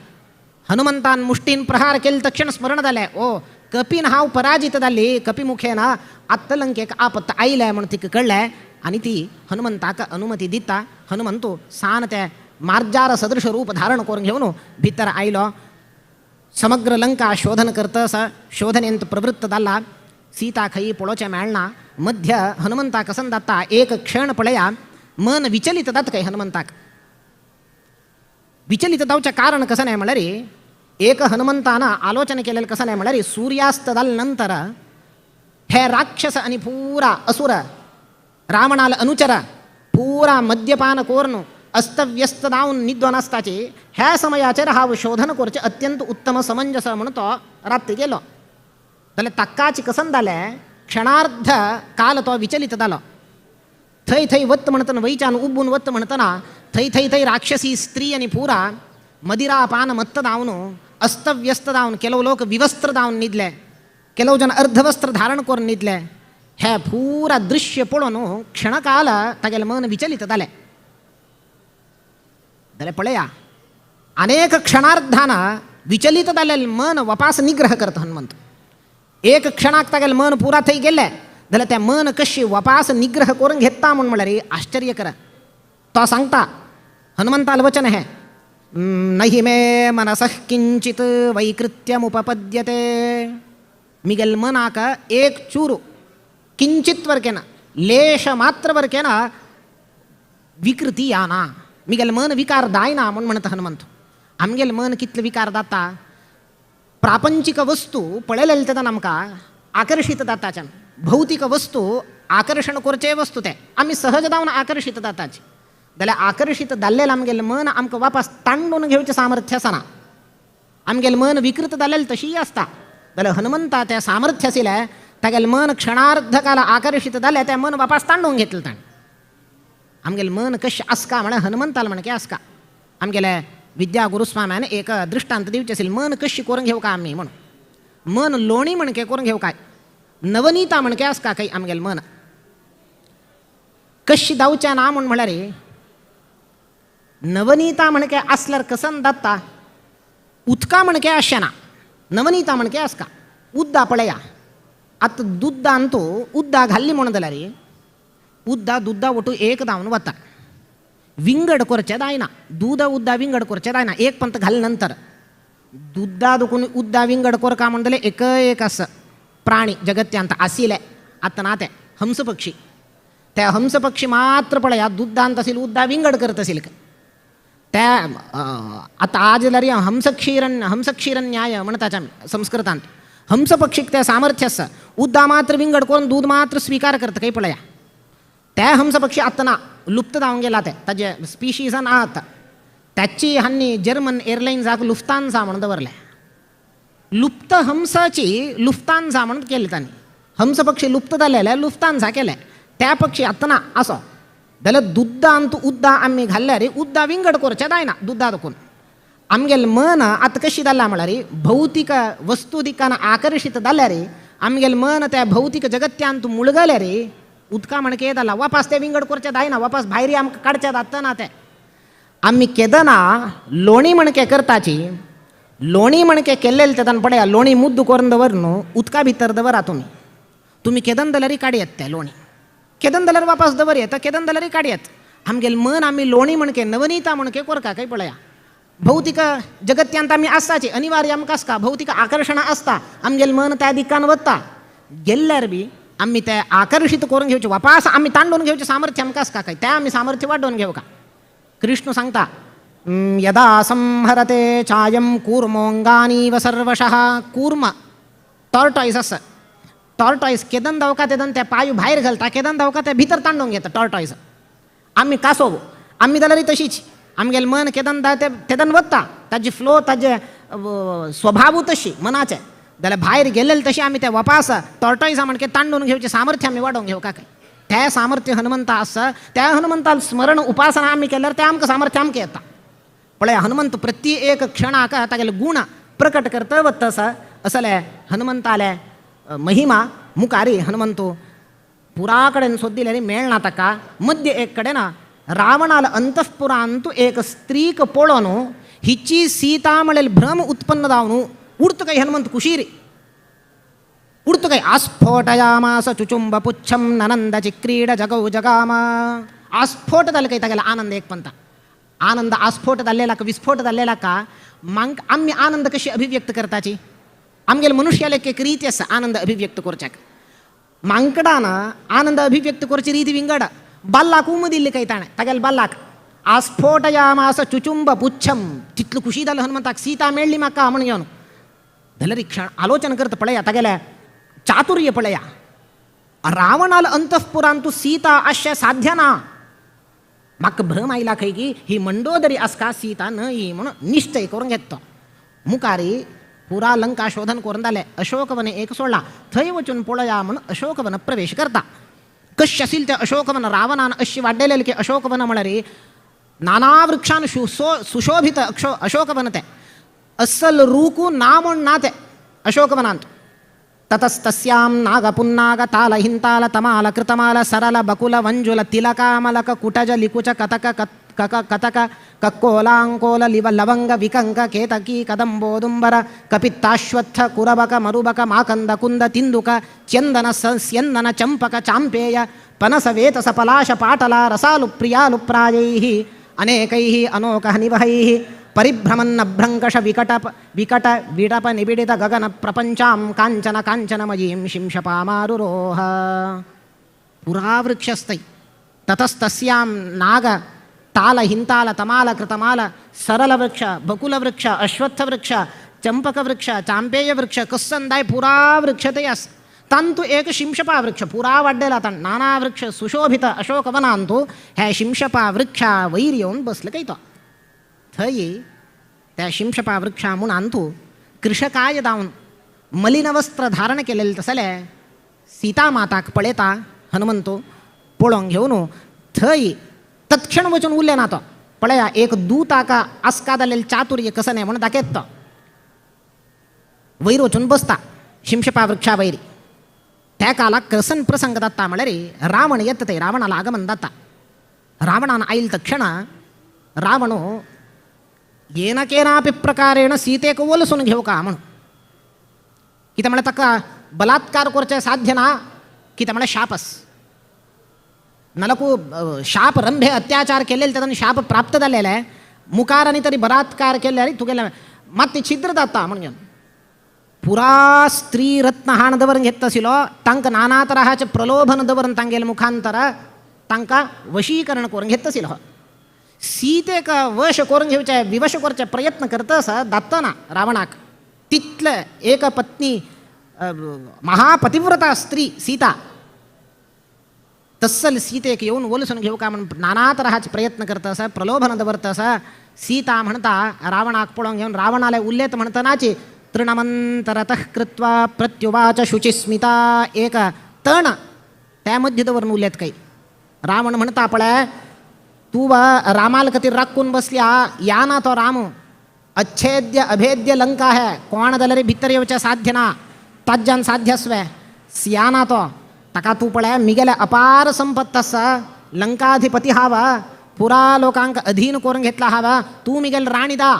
हनुमंतान मुष्टीन प्रहार केले तक्षण स्मरण जालें ओ कपीन हांव पराजित जाली कपी मुखेन आत्तां लंकेक आपत आयलें म्हूण तिका कळ्ळें आनी ती हनुमंताक अनुमती दिता हनुमंतू सान ते मार्जार सदृश रूप धारण करून घेवन भितर आयलो समग्र लंका शोधन करता आसा शोधनेंत प्रवृत्त जाला सीता खंय पळोवचें मेळना मध्य हनुमंताक कसन जाता एक क्षण पळया मन विचलित जाता खंय हनुमंताक विचलित जावचें कारण कसं नाही म्हळ्यार एक हनुमंतान आलोचन केलेलें कसं नाही म्हळ्यार सूर्यास्त जाले नंतर हे राक्षस आनी पुरा असुर रावणाल अनुचर पुरा मद्यपान करून अस्तव्यस्त जावन निद्दोन आसताची ह्या समयाचेर हांव शोधन करचें अत्यंत उत्तम समंजस म्हणून तो रात्री गेलो जाल्यार ताकाच कसन जालें क्षणार्ध काल तो विचलित जालो थंय थंय वत म्हणतना वयच्यान उबून वत म्हणतना थंय थंय थंय राक्षसी स्त्री आनी पुरा मदिरा पान मत्त जावन अस्तव्यस्त जावन ಕೆಲವು लोक विवस्त्र जावन न्हिदले ಕೆಲವು जन अर्धवस्त्र धारण करून न्हिदले हे पुरा दृश्य पळोवन क्षणकाल तागेलें मन विचलित जालें जाल्यार पळया अनेक क्षणार्धान विचलित जालें मन वापास निग्रह करता हनुमंत एक क्षणाक तागेलें मन पुरा थंय गेलें जाल्यार तें मन कशी वापास निग्रह करून घेता म्हूण म्हळ्यार आश्चर्य कर तो सांगता हनुमंताल वचन हें नहि मे मनसः किंचित वैकृत्यमुपपद्यते मिगेल मनाक एक चूरू किंचित वरकेना लेश मात्र वरकेना विकृती याना मिगेल मन विकार जायना म्हूण म्हणटा हनुमंत आमगेल मन कितले विकार जाता प्रापंचिक वस्तू पळयलेले तेन्ना आमकां आकर्शीत जाताच्यान भौतिक वस्तू आकर्शण करचे वस्तू ते आमी सहज जावन आकर्शीत जाताची जाल्यार आकर्शीत जाल्लें आमगेलें मन आमकां वापस तांडून घेवचें सामर्थ्य आसना आमगेलें मन विकृत जाल्लें तशीय आसता जाल्यार हनुमंता तें सामर्थ्य आशिल्लें तागेलें मन क्षणार्ध काल आकर्शीत जालें तें मन वापस तांडून घेतलें ताणें आमगेलें मन कशें आसका म्हळ्यार हनुमंताल म्हणके आसका आमगेले विद्या गुरुस्वाम्यान एक दृष्टांत दिवचें आशिल्लें मन कशी करून घेवं काय आमी म्हणून मन लोणी म्हणके करून घेवं काय नवनीता म्हणके आसका खंय आमगेलें मन कशी जावचें ना म्हूण म्हळ्यार नवनीता म्हणके आसल्यार कसन जाता उदका म्हणके आसचें ना नवनीता म्हणके आसका उद्दा पळया आतां दुद्दान तूं उद्दा घाल्ली म्हूण जाल्यार उद्दा दुद्दा वटू एक धांवन वता विंगड करचें जायना दूद उद्दा विंगड करचें जायना एक पंत घाले नंतर दुद्दा दुखून उद्दा विंगड करका म्हण जाल्यार एक एक आसा प्राणी जगत्यांत आशिल्ले आतां ना ते हंस पक्षी ते हंस पक्षी मात्र पळया दुद्दांत आशिल्ले उद्दा विंगड करत आशिल्ले त्या आतां आज जाल्यार हंसक्षीर हंसक्षीर न्याय म्हणटात आमी संस्कृतांत हंस पक्षीक तें सामर्थ्य आसा उद्दा मात्र विंगड करून दूद मात्र स्विकार करता खंय पळया ते हंस पक्षी आतां ना लुप्त जावन गेला ते ताजे स्पिशीजान आहा आतां ताची हांणी जर्मन एअरलायन्साक लुफ्तांसा म्हणून दवरलें लुप्त हंसाची लुफ्तांसा म्हणून केले तांणी हंस पक्षी लुप्त जाले जाल्यार लुफ्तांसा केले त्या पक्षी आतां ना असो जाल्यार दुद्दांत उद्दा आमी घाल्ल्यार उद्दा विंगड करचें जायना दुद्दा दखून आमगेलें मन आतां कशी जालां म्हळ्यार भौतीक वस्तू दिकान आकर्शीत जाल्यार आमगेलें मन त्या भौतीक जगत्यांत मुळगल्यार उदका म्हणके जाला वापास तें विंगड करचें जायना वापास भायर आमकां काडचें जाता ना तें आमी केदना लोणी म्हणके करताची लोणी म्हणके केल्लेल तेदान पळया लोणी मुद्दू करून दवर न्हू उदका भितर दवरा तुमी तुमी केदन जाल्यारय काडयेत ते लोणी केदन जाल्यार वापस दवर येता केदन जाल्यारय काडयेत. आमगेले मन आमी लोणी म्हणके नवनीता म्हणके कोरका काय पळया. भौतिक जगत्यांत आमी आसताची अनिवार्य आमकां आसता भौतिक आकर्शणां आसता आमगेले मन त्या दिकान वता गेल्ल्यार बी आमी ते आकर्शीत करून घेवचे वापास आमी तांडून घेवचें सामर्थ्य आमकां आसता काय तें आमी सामर्थ्य वाडोवन घेवका. कृष्ण सांगता यदा संहरते चायं कूर्मोऽङ्गानीव सर्वशः. कूर्म टॉर्टॉयस आसा टॉर्टॉयस केदन धांवका तेदन ते पांय भायर घालता केदन धांवका ते भितर तांडून घेता टॉर्टॉयस. आमी कासव आमी जाल्यार तशीच आमगेलें मन केदन ते तेदन वता ताजी फ्लो ताजे स्वभावू तशी मनाचे जाल्यार भायर गेल्ले तशी आमी ते वापास टॉर्टॉयसा म्हणके तांडून घेवचें सामर्थ्य आमी वाडोवन घेवका काय तें सामर्थ्य हनुमंता आसा त्या हनुमंताल स्मरण उपासना आमी केल्यार तें आमकां सामर्थ्य आमकां येता. पळय हनुमंत प्रति एक क्षणाक तागेले गुण प्रकट करता वता आसा. असले हनुमंताले महिमा मुखारी हनुमंत पुरा कडेन सोदिल्यार मेळना ताका. मध्य एक कडेन रावणाल अंतःपुरांतु एक स्त्रीक पळोवन हिची सीता म्हणलेल भ्रम उत्पन्न जावन उडत काय हनुमंत कुशीर उडत काय आस्फोटयामास चुचुंब पुच्छम ननंद चिक्रीड जगौ जगाम. आस्फोट जाले काय तागेला आनंद एक पंता आनंद आस्फोट जाल्लेला का विस्फोट जाल्लेला का मांक आमी आनंद कशी अभिव्यक्त करताची आमगेले मनुष्याले एक रीती आसा आनंद अभिव्यक्त करच्याक. मांकडान आनंद अभिव्यक्त करची रीती विंगड बाल्लाक उम दिल्ली काय ताणें तागेले बाल्लाक आस्फोटयामास चुचुंब पुच्छम तितलो खुशी जालो हनुमंताक सीता मेळ्ळी म्हाका म्हण घेवन जाल्यार क्षण आलोचन करता पळया तागेले चातुर्य पळया. रावणाल अंतःपुरांतु सीता आशें साध्य ना म्हाका भ्रम आयला खंय की ही मंडोदरी आसका सीता न्हय म्हणून निश्चय करून घेत तो. मुखारी पुरा लंका शोधन करून जालें अशोकवने एक सोडला थंय वचून पळया म्हणून अशोकवन प्रवेश करता. कशें आशिल्लें तें अशोकवन रावणान अशें वाडयलें की अशोकवन म्हळ्यार नाना वृक्षान सुशोभित अशोकवन तें अस्सल रूकू ना म्हूण ना तें अशोकवनांत. ततस्तस्यां नागपुन्नाग ताल हिंताल तमाल कृतमाल सरल बकुल वंजुल तिलकामलक कुटज लिकुच कतक कक कतक कक्कोलांकोल लिव लवंग विकंक केतकी कदंबोदुंबर कपित्ताश्वत्थ कुरबक मरुबक माकंद कुंद तिंदुक चंदन स्यंदन चंपक चांपेय पनस वेतस पलाश पाटला रसालु प्रियालुप्रायैः अनेकैः अनोकहनिवहैः परिभ्रमन्नभ्रङ्कष विकट विकट विटप निबिडित गगन प्रपंचां कांचन कांचनमयीं शिंशपामारुरोह. पुरावृक्षस्तै ततस्तस्यां नाग ताल हिंताल तमाल कृतमाल सरल वृक्ष बकुल वृक्ष अश्वत्थ वृक्ष चंपक वृक्ष चांपेय वृक्ष कस्संदाय पुरा वृक्ष ते आस तांतु एक शिंशपा वृक्ष पुरा वाड्डेला ताण नाना वृक्ष सुशोभित अशोकवनांतु हे शिंशपा वृक्षा वैर येवन बसले काय तो थंय त्या शिंशपा वृक्षा मुणांतु कृशकाय जावन मलिन वस्त्र धारण केलेले तसले सीता माताक पळयता हनुमंतु पळोवन घेवन थंय तत्क्षण वचून उरले ना तो पळया एक दूताका आसका जाल्लें चातुर्य कसं न्हय म्हणून दाखयत तो वयर वचून बसता शिंशपा वृक्षा वयर. त्या कालाक कसन प्रसंग जाता म्हळ्यार रावण येता थंय रावणाला आगमन जाता. रावणान आयल तक्षण रावणो येन केनापि प्रकारेण सीतेक वलसून घेवका म्हणून कितें म्हळ्यार ताका बलात्कार करचें साध्य ना कितें म्हळ्यार शापस नलकू शाप रंभे अत्याचार केलेले तेन्ना शाप प्राप्त जालेले मुखार आनी तरी बलात्कार केले तुगेले मात ती छिद्र जाता म्हणून घेवन पुरा स्त्री रत्न हाण दवरून घेत आशिल्लो तांकां नाना तराचे प्रलोभन दवरून तांगेले मुखांतर तांकां वशीकरण करून घेत आशिल्लो. सीतेक वश करून घेवचे विवश करचे प्रयत्न करता आसा दातना रावणाक तितले एक पत्नी महापतिव्रता स्त्री सीता तस्सल सीतेक येवन वलसून घेवका म्हण नाना तराचे प्रयत्न करता आसा प्रलोभन दवरता आसा. सीता म्हणटा रावणाक पळोवन घेवन रावणाले उल्लेत म्हणटनाची तृणमंतरतः कृत्वा प्रत्युवाच शुचिस्मिता एक तण त्या मध्य दवरून उल्लेत काही रावण म्हणटा पळय तूं रामाल खातीर राखून बसल्या या ना तो राम अच्छेद्य अभेद्य लंका है कोण जाल्यार भितर येवचें साध्य ना ताज्यान साध्य आसवे सिया ना तो ताका तूं पळय मिगेले अपार संपत्त आसा लंकाधिपती हावा पुरा लोकांक अधीन करून घेतला हावा तूं मिगेल राणी दा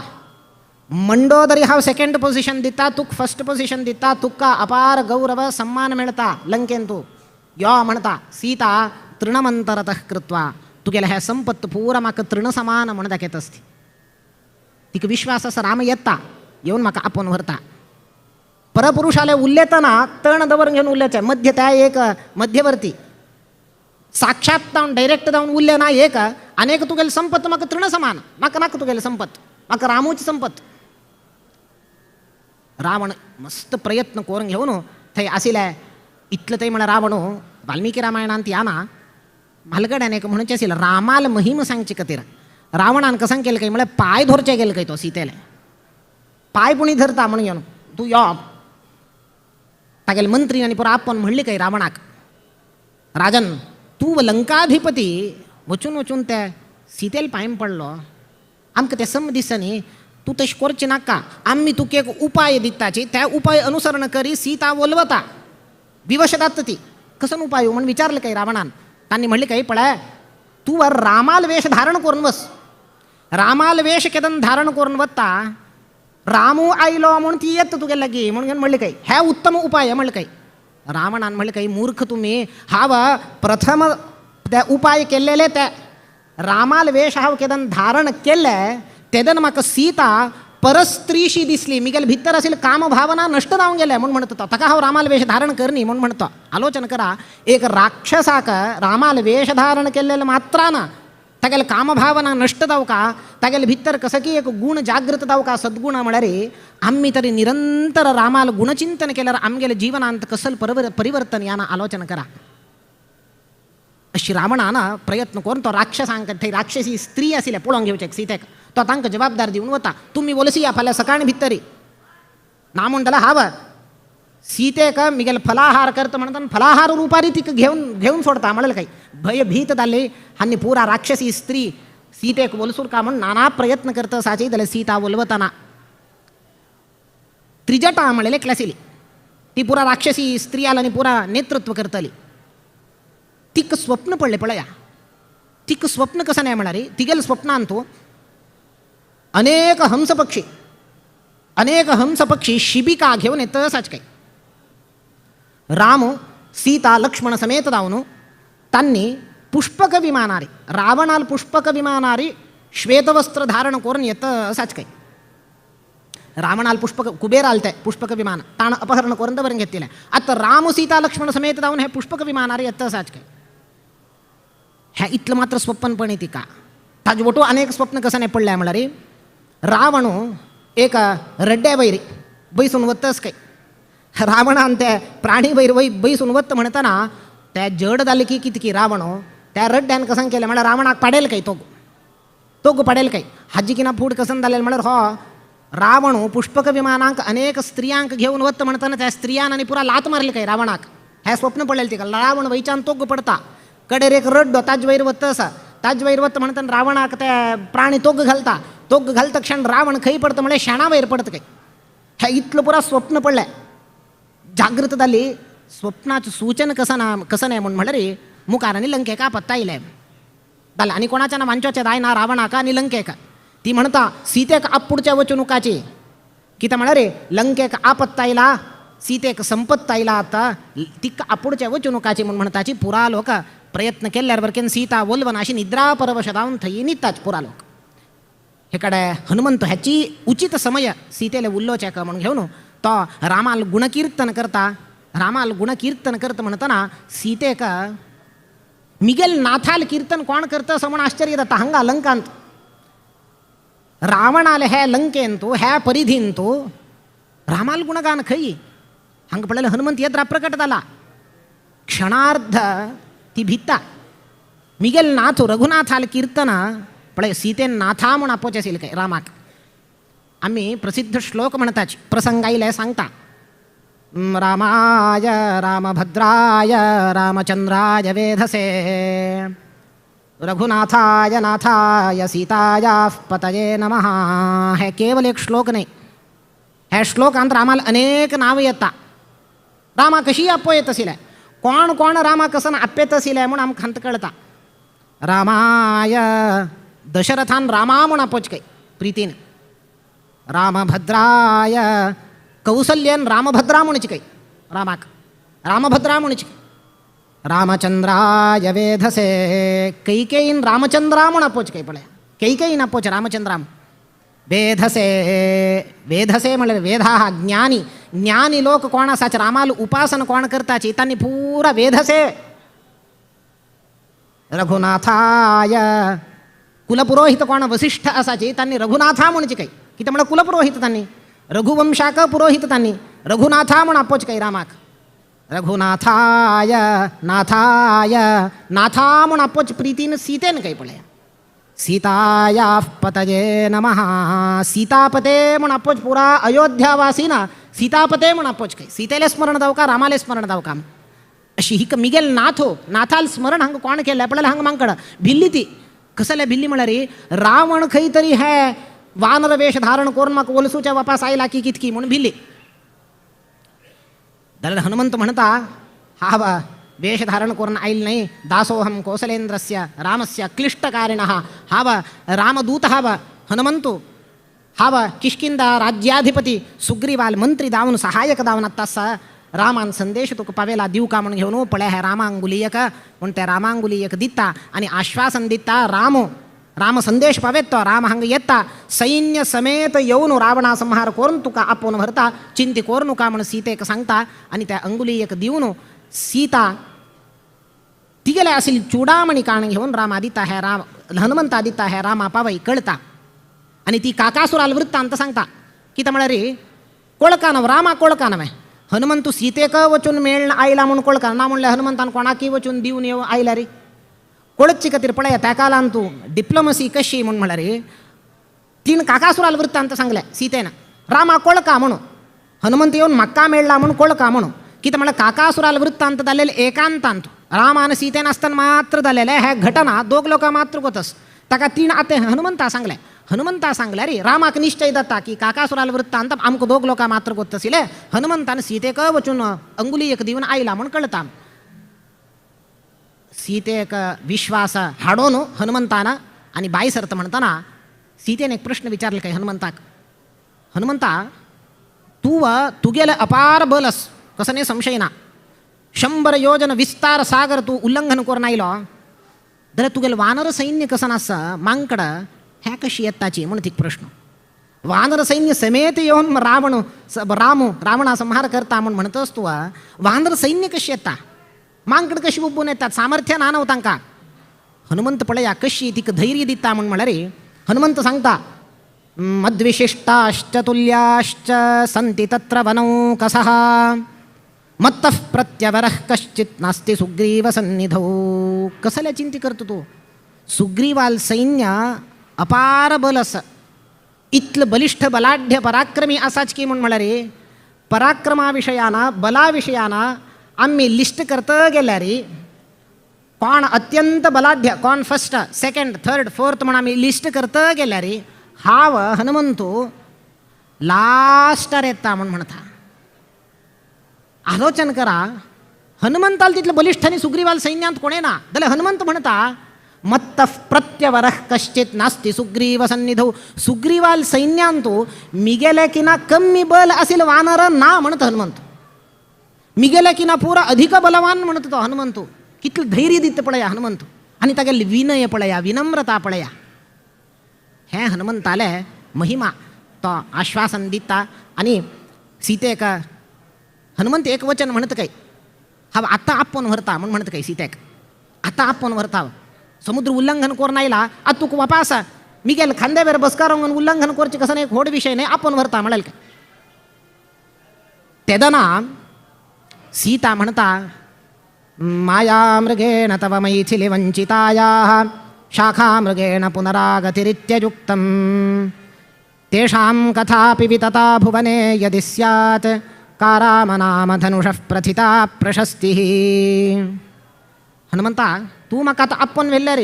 मंडोदरी हांव सेकंड पोझिशन दिता, तुक फर्स्ट पोझिशन दिता, तुका अपार गौरव सम्मान मेळता लंकेन. तूं यो म्हणता सीता तृणमंतरतः कृत्वा तुगेले हे संपत्त पुरा म्हाका तृण समान म्हण दाखयता आसती. तिका विश्वास आसा राम येता येवन म्हाका आपोवन व्हरता. परपुरुषाले उल्लेतना तण दवर घेवन उल्ल्याचें मध्य त्या एक मध्यवर्ती साक्षात जावन डायरेक्ट जावन उल्ले ना एक अनेक तुगेले संपत्त म्हाका तृण समान, म्हाका नाका तुगेले संपत्त, म्हाका रामूची संपत्त. रावण मस्त प्रयत्न करून घेवन थंय आशिल्ले इतलें थंय म्हळ्यार रावण वाल्मिकी रामायणांत या ना म्हालगड्यान एक म्हणचें आशिल्लें रामाल महिम सांगचे खातीर रावणान कसं केलें काय म्हळ्यार पांय धरचे गेले काय तो सीतेले पांय पुणी धरता म्हणून घेवन तूं यो. तागेले मंत्री आनी पुरो आपोवन म्हणली काय रावणाक, राजन तूं लंकाधिपती वचून वचून ते सीतेल पांय पडलो, आमकां तें सम दिसता न्ही, तूं तशें करचें नाका, आमी तुका एक उपाय दिताची त्या उपाय अनुसरण करी सीता वोलवता विवश जाता ती. कसो उपाय म्हण विचारलें काय रावणान. तांणी म्हणलें काय पळय तूं रामाल वेश धारण करून बस, रामाल वेश केदन धारण करून वता रामू आयलो म्हूण ती येता तुगे लागीं म्हणून घेवन म्हणलें काय हे उत्तम उपाय म्हणलें काय. रावणान म्हणलें काय मूर्ख तुमी, हांव प्रथम ते उपाय केल्लेले ते रामाल वेश हांव केदन धारण केल्ले तेदन म्हाका सीता परस्त्रीशी दिसली, मिगेल भितर आशिल्ली कामभावना नश्ट जावन गेले म्हूण म्हणटा तो, ताका हांव रामाल वेश धारण करनी म्हूण म्हणटा. आलोचन करा, एक राक्षसाक रामाल वेश धारण केल्लेले मात्रान तागेले कामभावना नश्ट जावका, तागेले भितर कसो की एक गुण जागृत जावका, सद्गुण म्हळ्यार आमी तरी निरंतर रामाल गुणचिंतन केल्यार आमगेले जिवनांत कसल परिवर्तन याना आलोचन करा. अशी रावणान प्रयत्न करून तो राक्षसांक थंय राक्षसी स्त्री आशिल्ले पळोवंक घेवचें सीतेक, तो तांकां जबाबदार दिवन वता तुमी वलसिया फाल्यां सकाळी भितरी ना म्हणटले हांव सीतेक मिगेल फलाहार करता म्हणटा फलाहार रुपारी तिका घेवन घेवन सोडता म्हणलें काय. भयभीत जाली आनी पुरा राक्षसी स्त्री सीतेक वलसूर का म्हूण नाना प्रयत्न करता साची जाल्यार सीता वलवतना त्रिजटा म्हणलें एकली आशिल्ली ती पुरा राक्षसी स्त्री आनी पुरा नेतृत्व करतली. तिका स्वप्न पडलें पळया, तिका स्वप्न कसं नाही म्हळ्यार तिगेले स्वप्नांत अनेक हंसपक्षी अनेक हंसपक्षी शिबिका घेवन येतसाच काय राम सीता लक्ष्मण समेत जावन तांणी पुष्पक विमानारी रावणाल पुष्पक विमानारी श्वेतवस्त्र धारण करून येतसाच काय रावणाल पुष्पक कुबेराल ते पुष्पक विमान ताण अपहरण करून दवरून घेतलें. आतां राम सीता लक्ष्मण समेत जावन हे पुष्पक विमानारी येतसाच काय हें इतलें मात्र स्वप्नपणी तिका. ताजे वटू अनेक स्वप्न कसं नाही पडलें म्हळ्यार रावण एक रड्ड्या वयर बैसून वतस काय रावणान ते प्राणी वयर वय बैसून वत म्हणटना त्या जड जालें की कितकी रावण त्या रड्ड्यान कसं केलें म्हळ्यार रावणाक पाडेल काय तोग तोग पाडेल काय हाजी किना फूड कसं जालें म्हळ्यार हो रावण पुष्पक विमानांक अनेक स्त्रियांक घेवन वत म्हणटना त्या स्त्रियान आनी पुरा लात मारली काय रावणाक. हें स्वप्न पडलें तिका. रावण वयच्यान तोग पडता कडेर एक रड्डो ताज वयर वत आसा ताज वयर वत म्हणटना रावणाक ते प्राणी तोग घालता तोग घालता क्षण रावण खंय पडता म्हळ्यार शेणा वयर पडता काय. हें इतलें पुरा स्वप्न पडलें. जागृत जाली स्वप्नाचें सूचन कसं ना कसं न्हय म्हूण म्हळ्यार मुखार आनी लंकेक आपत्ता आयलें जालें आनी कोणाच्या ना वांचोचें जायना रावणाक आनी लंकेक. ती म्हणटा सीतेक आपुडच्या वचणुकाची कितें म्हळ्यार लंकेक आपत्ता आयला सीतेक संपत्त आयला आतां तिका आपुडच्या वचणुकाची म्हूण म्हणटाची पुरा लोक प्रयत्न केल्यार बरकेन सीता वोलवन अशी निद्रा परवश जावन थंय न्हिदताच पुरा लोक. हे कडे हनुमंत ह्याची उचित समय सीतेले उल्लोचें म्हणून घेवन तो रामाल गुणकीर्तन करता रामाल गुणकीर्तन करता म्हणटना सीतेक मिगेल नाथाल कीर्तन कोण करता असो म्हूण आश्चर्य जाता. हांगा लंकांत रावणाले हे लंकेंतू ह्या परिधींतू रामाल गुणगान खंय हांगा पळयलें हनुमंत येद्रा प्रकट जाला क्षणार्ध ती भिता मिगेल नाथ रघुनाथाल कीर्तन पळय सीतेन नाथा म्हूण आपोवचें आशिल्लें काय रामाक. आमी प्रसिद्ध श्लोक म्हणटाच प्रसंग आयले सांगता रामाय रामभद्राय रामचंद्राय वेधसे रघुनाथाय नाथाय सीतायाः पतये नमः. हे केवल एक श्लोक न्हय, ह्या श्लोकांत रामाला अनेक नांव येता. रामा कशी आपो येत आशिल्लें कोण कोण रामा कसन आपेत आशिल्लें म्हूण आमकां खंत कळटा. रामाय दशरथान रामा म्हूण आपोवचें काय प्रितीन. रामभद्राय कौसल्यन रामभद्रा म्हणची काय रामाक रामभद्रा म्हणची रामचंद्राय वेधसे कैकेयीन रामचंद्रा म्हूण आपोवचें काय पळय कैकेयीन आपोवचें रामचंद्रा वेधसे वेधसे म्हणल्यार वेधा ज्ञानी ज्ञानी लोक कोण आसाच रामाल उपासन कोण करताची तांणी पुरा वेधसे रघुनाथाय कुलपुरोहित कोण वसिष्ठ आसाची तांणी रघुनाथा म्हणचे काय कितें म्हळ्यार कुलपुरोहित तांणी रघुवंशाक पुरोहित तांणी रघुनाथा म्हूण आपोवचें काय रामाक रघुनाथाय नाथाय नाथा म्हूण आपोवचें प्रितीन सीतेन काय पळया सीतायाः पतये नमः सीतापते म्हूण आपोवचें पुरा अयोध्यावासी ना सीतापते म्हूण आपोवचें काय सीतेलें स्मरण जावका रामालें स्मरण जावका अशी ही मिगेल नाथो नाथाल स्मरण हांगा कोण केलें पळयल्यार हांगा मांकड भिल्ली ती कसल्या भिल्ली म्हळ्यार रावण खंय तरी हे वानर वेश धारण करून म्हाका वलसूच्या वापास आयला की कितकी म्हूण भिल्ली जाल्यार हनुमंत म्हणता हा बा वेश धारण करून आयल न्हय दासोहम कौसलेंद्रस्य रामस्य क्लिष्टकारिणः हा वा रामदूत हा वा हनुमंतु हा वा किष्किंदा राज्याधिपती सुग्रीवाल मंत्री दावन सहायक दावन आत्ता रामान संदेश तुका पावेला दिवका म्हूण घेवन पळय हे रामांगुलीयक म्हूण त्या रामांगुलीयक दिता आनी आश्वासन दिता राम राम संदेश पावेत तो राम हांगा येता सैन्य समेत येवन रावणा संहार करून तुका आपोवन व्हरता चिंती करू नका म्हूण सीतेक सांगता आनी त्या अंगुलीयक दिवन सीता तिगेले आशिल्ली चुडामणी काण घेवन रामा दिता हे राम हनुमंता दिता हे रामा पावय कळता आनी ती काकासुराल वृत्तांत सांगता कितें म्हळ्यार कोळका नव रामा कोळका नवें हनुमंतू सीतेक वचून मेळ्ळ आयला म्हूण कोळका ना म्हणल्यार हनुमंतान कोणाकय वचून दिवन येवन आयला रे कोळची खातीर पळय त्या काळान तूं डिप्लोमसी कशी म्हूण म्हळ्यार तीन काकासुराल वृत्तांत सांगलें सीतेन रामा कोळका म्हणून हनुमंत येवन म्हाका मेळ्ळा म्हूण कोळका म्हणून कितें म्हळ्यार काकासुराल वृत्तांत जालेले एकांतांत रामान सीतेन आसतना मात्र जालेले हे घटना दोग लोकां मात्र कोतस ताका तीन आतां हनुमंता सांगलें हनुमंता सांगलें रे रामाक निश्चय जाता की काकासुराल वृत्तांत आमकां दोग लोकां मात्र कोतसिले हनुमंतान सीतेक वचून अंगुली एक दिवन आयला म्हूण कळटा सीतेक विश्वास हाडोन हनुमंतान आनी बाय सर्त म्हणटना सीतेन एक प्रश्न विचारले काय हनुमंताक हनुमंता तूं तुगेलें अपार बल कसो न्ही संशय ना 100 योजन विस्तार सागर तूं उल्लंघन करून आयलो जाल्यार तुगेलें वानर सैन्य कसो आसा मांकड हें कशी येताची म्हूण तीक प्रश्न वानर सैन्य समेत येवन रावण राम रावणा संहार करता म्हूण म्हणटच तूं वानर सैन्य कशी येता मांकड कशी उबून येतात सामर्थ्य ना न्हू तांकां हनुमंत पळया कशी तिका धैर्य दिता म्हूण म्हळ्यार हनुमंत सांगता मद्विशिष्टाश्च तुल्याश्च संति तत्र वनौकसः मत्तः प्रत्यवरः कश्चित् नास्ति सुग्रीव सन्निधौ कसल्या चिंती करतो तूं सुग्रीवाल सैन्य अपार बल आसा इतलें बलिश्ठ बलाढ्य पराक्रमी आसाच की म्हूण म्हळ्यार पराक्रमा विशयाना बला विशयाना आमी लिस्ट करत गेल्यार कोण अत्यंत बलाढ्य कोण फर्स्ट सेकंड थर्ड फोर्थ म्हूण आमी लिस्ट करत गेल्यार हांव हनुमंतू लास्टार येता म्हूण म्हणटा आलोचन करा हनुमंताल तितले बलिश्ठ आनी सुग्रीवाल सैन्यांत कोणें ना जाल्यार हनुमंत म्हणटा मत्तः प्रत्यवरः कश्चित् नास्ति सुग्रीव सन्निधौ सुग्रीवाल सैन्यांतू मिगेले किना कमी बल आशिल्ले वानर ना म्हणटा हनुमंत मिगेले किना पुरा अधिक बलवान म्हणटा तो हनुमंतू कितलें धैर्य दिता पळया हनुमंत आनी तागेली विनय पळया विनम्रता पळया हें हनुमंताले महिमा तो आश्वासन दिता आनी सीतेक हनुमंत एक वचन म्हणत काय हांव आतां आपोवन व्हरता म्हूण म्हणत काय सीतेक आतां आपोवन व्हरता समुद्र उल्लंघन करून आयला आतां तुका वापास मिगेल खांद्यावेर बसकारोंगन उल्लंघन करचें कसो एक व्हड विशय न्हय आपोवन व्हरता म्हणलें काय तेदना सीता म्हणता मायामृगेण तव मैथिलि वञ्चितायाः शाखामृगेण पुनरागतिरित्ययुक्तं तेषां कथापि वितता भुवने यदि स्यात् कारामनामधनुषः प्रथिता प्रशस्तिः हनुमंता तूं म्हाका आतां आपोवन व्हेल्ल्यार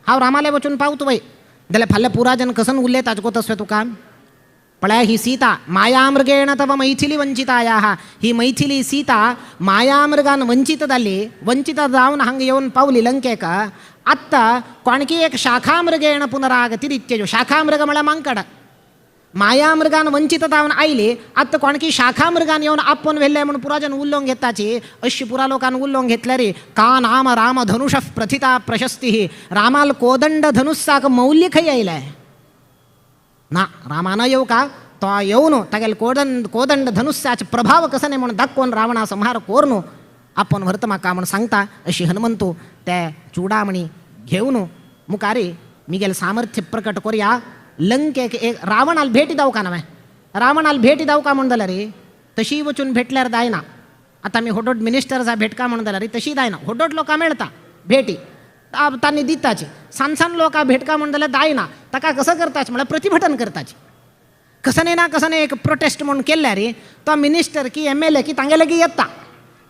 हांव रामाले वचून पावतो वय जाल्यार फाल्यां पुराजन कसन उलयता कोतस्वे तुका पळय ही सीता मायामृगेण तव मैथिली वंचितायाः ही मैथिली सीता मायामृगान वंचित जाली वंचित जावन हांगा येवन पावली लंकेक आत्तां कोणकी एक शाखामृगेण पुनरागतिरित्यजो शाखामृग म्हळ्यार मांकड मायामृगान वंचित जावन आयली आतां कोणकी शाखामृगान येवन आपोवन व्हेल्ले म्हूण पुराजन उल्लोवंक घेताची अशी पुरा लोकान उल्लोवंक घेतल्या रे का नाम राम धनुष प्रथिता प्रशस्ती रामाल कोदंड धनुस्साक मौल्य खंय आयलें ना रामान येव का तो येवन तागेले कोदंड धनुस्साचे प्रभाव कसो न्ही म्हूण दाखोवन रावणा संहार कोरून आपोवन व्हरता म्हाका म्हूण सांगता. अशी हनुमंतू ते चुडामणी घेवन मुखारी मिगेल सामर्थ्य प्रकट कोरया लंकेक एक रावणाल भेटी दावका नवें रावणाल भेटी दावका म्हूण जाल्यार तशी वचून भेटल्यार जायना. आतां आमी होडोड मिनिस्टर्सा भेटका म्हूण जाल्यार तशी जायना, होडोड लोकां मेळटा भेटी तांणी दिताची, सान सान लोकां भेटका म्हूण जाल्यार जायना. ताका कसो करताच म्हळ्यार प्रतिभटन करताची, कसने ना कसने एक प्रोटेस्ट म्हूण केल्यार तो मिनिस्टर की MLA की तांगे लागीं येता,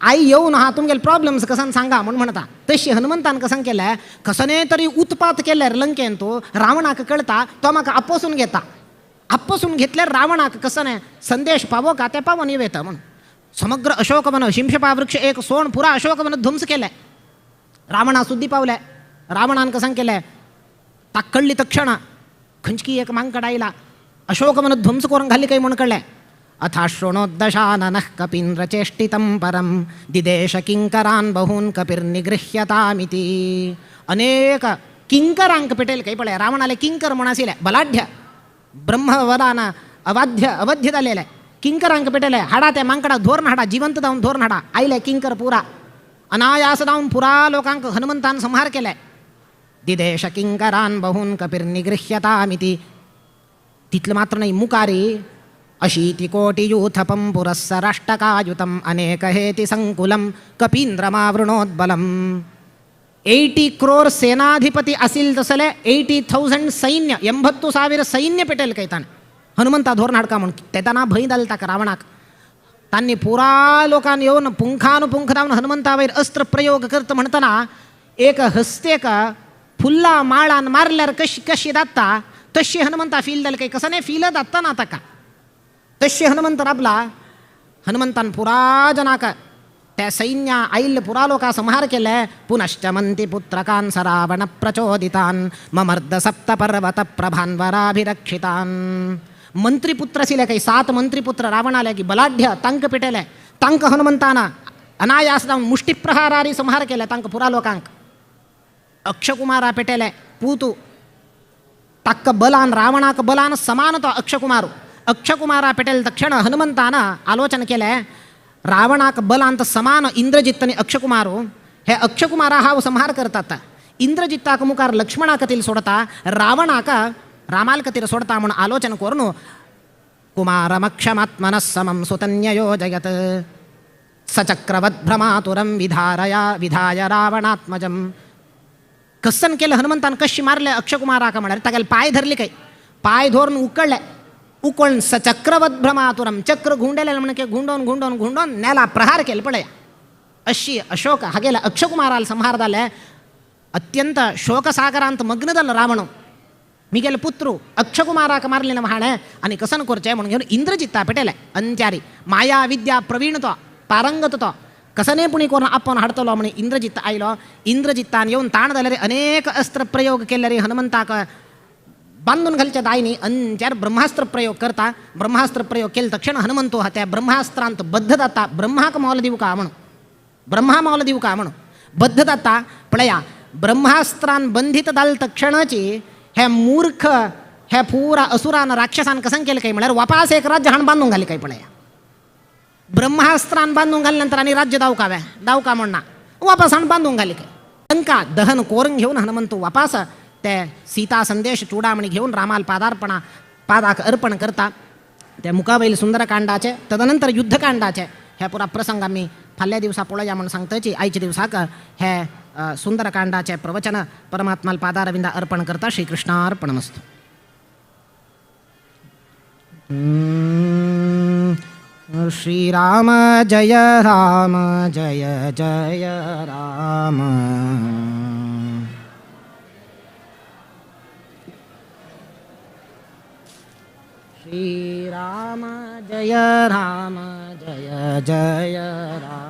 आई येवन हा तुमगेले प्रॉब्लम्स कसन सांगा म्हूण म्हणटा. तशी हनुमंतान कसन केलें कसने तरी उत्पात केल्यार लंकेन तो रावणाक कळटा तो म्हाका आपोसून घेता, आपोसून घेतल्यार रावणाक कसने संदेश पावो का ते पावोन येता म्हूण समग्र अशोकवन शिंशपा वृक्ष एक सोण पुरा अशोकवन ध्वंस केलें. रावणा सुद्दी पावले, रावणान कसन केलें ताका कळ्ळी तक्षणा खंयची एक मांकड आयला अशोकवन ध्वंस करून घाली काय म्हूण कळ्ळें. अथाशृणोद्दशाननः कपीन्द्रचेष्टितं परं दिदेश किंकरान् बहून् कपिर्निगृह्यतामिति. अनेक किंकरांक पेटेल काही पळय रावणाले किंकर म्हूण आशिल्ले बलाढ्य ब्रह्मवदान अवाध्य अवध्य जालेले किंकरांक पेटेले हाडा ते मांकडा धोरण हाडा जिवंत जावन धोरण हाडा आयले किंकर पुरा अनायास जावन पुरा लोकांक हनुमंतान संहार केले. दिदेश किंकरान् बहून् कपिर्निगृह्यतामिति. तितलें मात्र न्हय मुखारी अशीतिकोटियूथपं पुरस्सराष्टकायुतम् अनेकहेतिसङ्कुलं कपीन्द्रमावृणोद्बलम्. 80 क्रोर सेनाधिपती आसिल तसले 80,000 सैन्य 80,000 सैन्य पेटेल कैतान हनुमंता धोरण हाडका म्हूण तेताना भंय जालो ताका रावणाक. तांणी पुरा लोकान येवन पुंखानुपुंख जावन हनुमंता वयर अस्त्र प्रयोग करता म्हणटना एक हस्तेक फुल्ला माळान मारल्यार कशी कशी जाता तशी हनुमंता फील जालें काय कसं नाही फील जाता ना ताका. तशी हनुमंत राबला हनुमंतान पुरा जनाक त्या सैन्या आयिल्ले पुरा लोका संहार केले. पुनश्च मंती पुत्रकान स रावण प्रचोदितान ममर्द सप्त पर्वत प्रभान्वराभिरक्षितान. मंत्रीपुत्र आशिल्ले काही 7 मंत्रीपुत्र रावणाले की बलाढ्य तांक पेटेले तांक हनुमंतान अनायास जावन मुष्टिप्रहारारी संहार केले तांक पुरा लोकांक. अक्षकुमारा पेटेले पूतू ताक्क बलान रावणाक बलान समान तो अक्षकुमारू. अक्षकुमारा पेटेल तक्षण हनुमंतान आलोचन केलें रावणाक बलांत समान इंद्रजित आनी अक्षकुमारू हे अक्षकुमारा हांव संहार करतात इंद्रजित्ताक मुखार लक्ष्मणा खातीर सोडता रावणाक रामाल खातीर सोडता म्हूण आलोचन करून कुमारमक्षमात्मनः समं सुतन्ययोजयत सचक्रवद्भ्रमातुरं विधारया विधाय रावणात्मजं. कसन केलं हनुमंतान कशी मारले अक्षकुमाराक म्हळ्यार तागेले पांय धरले काय पांय धरून उकळ्ळे उकळून सचक्रवद्भ्रमातुरम चक्र घुंडेले म्हणजे घुंडोन घुंडोन घुंडोन नेला प्रहार केले पळय. अशी अशोक हागेले अक्षकुमाराल संहार जाले. अत्यंत शोकसागरांत मग्न जालो रावण. मिगेले पुत्रू अक्षकुमाराक मारले ना हाणें आनी कसन करचें म्हणून घेवन इंद्रजित्ता पेटेले अंत्यारी माया विद्या प्रवीण तो पारंगत तो कसने पुणी करून आपोवन हाडटलो म्हण इंद्रजित्त आयलो. इंद्रजित्तान येवन ताण जाल्यार अनेक अस्त्र प्रयोग केल्यार हनुमंताक बांदून घालचे दायनी अंत्यार ब्रह्मास्त्र प्रयोग करता. ब्रह्मास्त्र प्रयोग केले तक्षण हनुमंतो हा त्या ब्रह्मास्त्रांत बद्ध जाता. ब्रह्माक मोल दिवं का म्हणून ब्रह्मा मोल दिवं का म्हणून बद्ध जाता. पळया ब्रह्मास्त्रान बंधित जाल तक्षणाची हे मूर्ख हे पुरा असुरान राक्षसान कसन केलं काय म्हळ्यार वापास एक राज्य हाण बांदून घाले काय पळया. ब्रह्मास्त्रान बांदून घालल्यानंतर आनी राज्य दावका दावका म्हण ना वापास हाण बांदून घाले काय. लंका दहन कोरून घेवन हनुमंतो वापास ते सीता संदेश चूडामणी घेवन रामाल पादार्पणा पादाक अर्पण करता. ते मुखावैल सुंदरकांडाचे तदनंतर युद्धकांडाचे हे पुरा प्रसंग आमी फाल्यां दिवसा पळोवया म्हूण सांगताची. आयच्या दिवसाक हे सुंदरकांडाचे प्रवचन परमात्माल पादारविंदा अर्पण करता. श्रीकृष्णार्पणमस्तु. श्रीराम जय राम जय जय राम. श्री राम जय राम जय जय राम.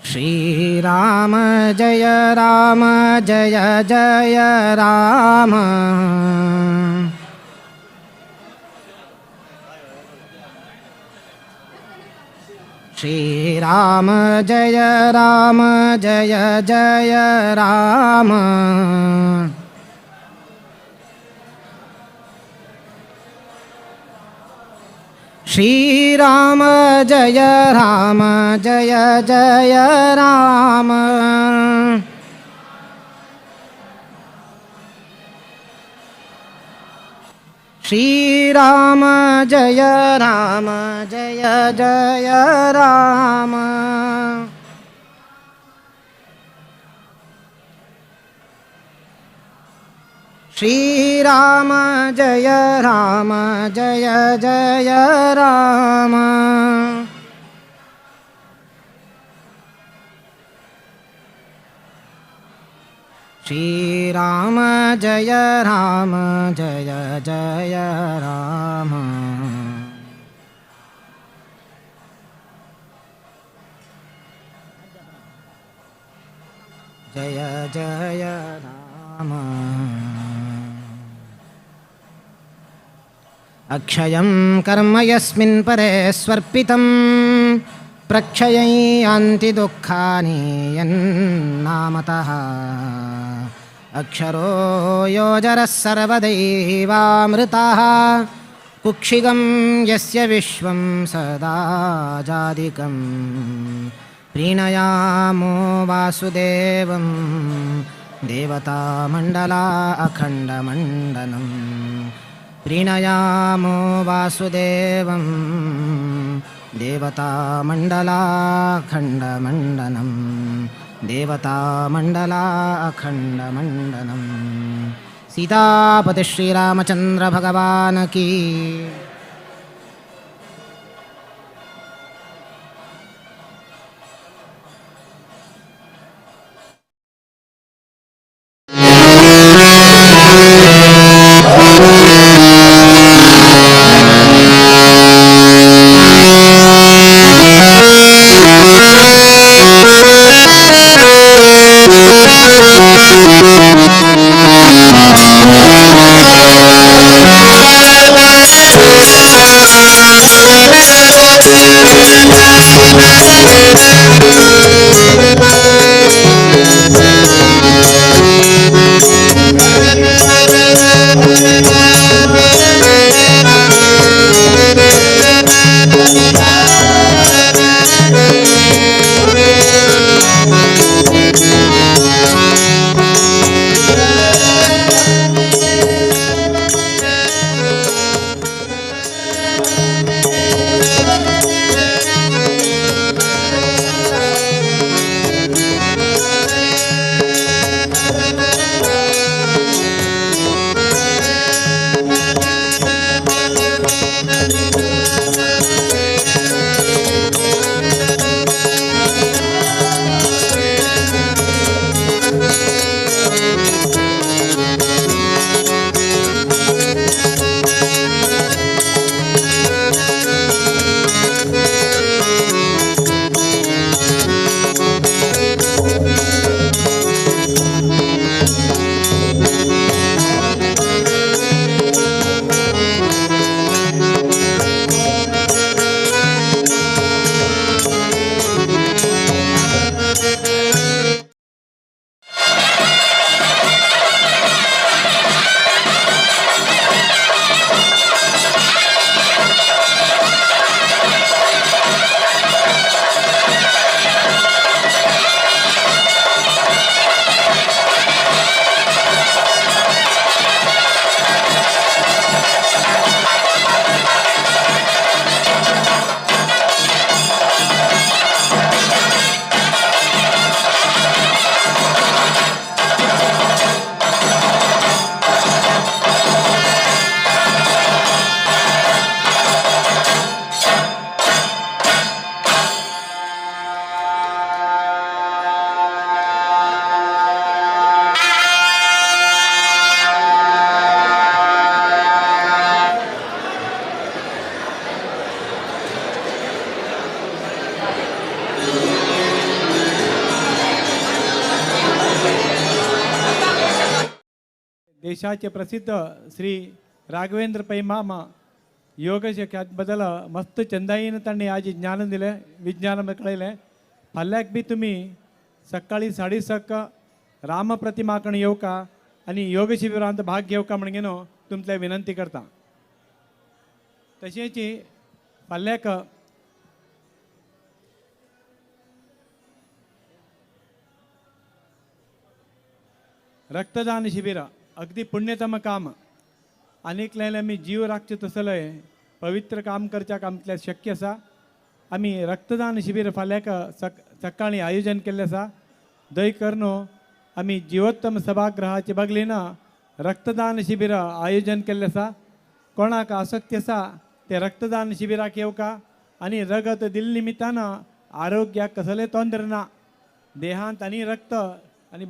श्री श्री राम जय राम जय जय राम। श्री राम जय राम जय जय राम। श्री राम जय राम जय जय राम। श्री राम जय राम जय जय राम। श्री राम जय राम जय जय राम। श्री राम जय राम जय जय राम। जय जय राम। अक्षयं कर्म यस्मिन् परे स्वर्पितं प्रक्षयं यान्ति दुःखानि यन्नामतः। अक्षरो योजरः सर्वदैवामृतः कुक्षिगं यस्य विश्वं सदा जादिकं प्रीणयामो वासुदेवं देवतामण्डला अखण्डमण्डनम्। प्रीणयामो वासुदेवं देवतामण्डलाखण्डमण्डनं देवतामण्डलाखण्डमण्डनं। सीतापति श्रीरामचंद्र भगवान की। Thank you. देशाचे प्रसिद्ध श्री राघवेंद्र पै मामा योग बद्दल मस्त चंदाईन तांणी आज ज्ञान दिलें, विज्ञान कळयलें. फाल्यांक बी तुमी सकाळी 6:30 राम प्रतिमा कडेन येवका आनी योग शिबिरांत भाग घेवका म्हणून न्हू तुमचे विनंती करता. तशेंच फाल्यांक रक्तदान शिबिर अगदी पुण्यतम काम, आनीकल्यान आमी जीव राखचे तसले पवित्र काम करच्याक आमतल्या शक्य आसा. आमी रक्तदान शिबीर फाल्यांक सकाळी आयोजन केल्लें आसा. दय करून आमी जिवोत्तम सभागृहाचे बगलेन रक्तदान शिबीर आयोजन केल्लें आसा. कोणाक आसक्ती आसा ते रक्तदान शिबिराक येवका आनी रगत दिल्ले निमित्तान आरोग्याक कसलें तोंदर ना, देहांत आनी रक्त आनी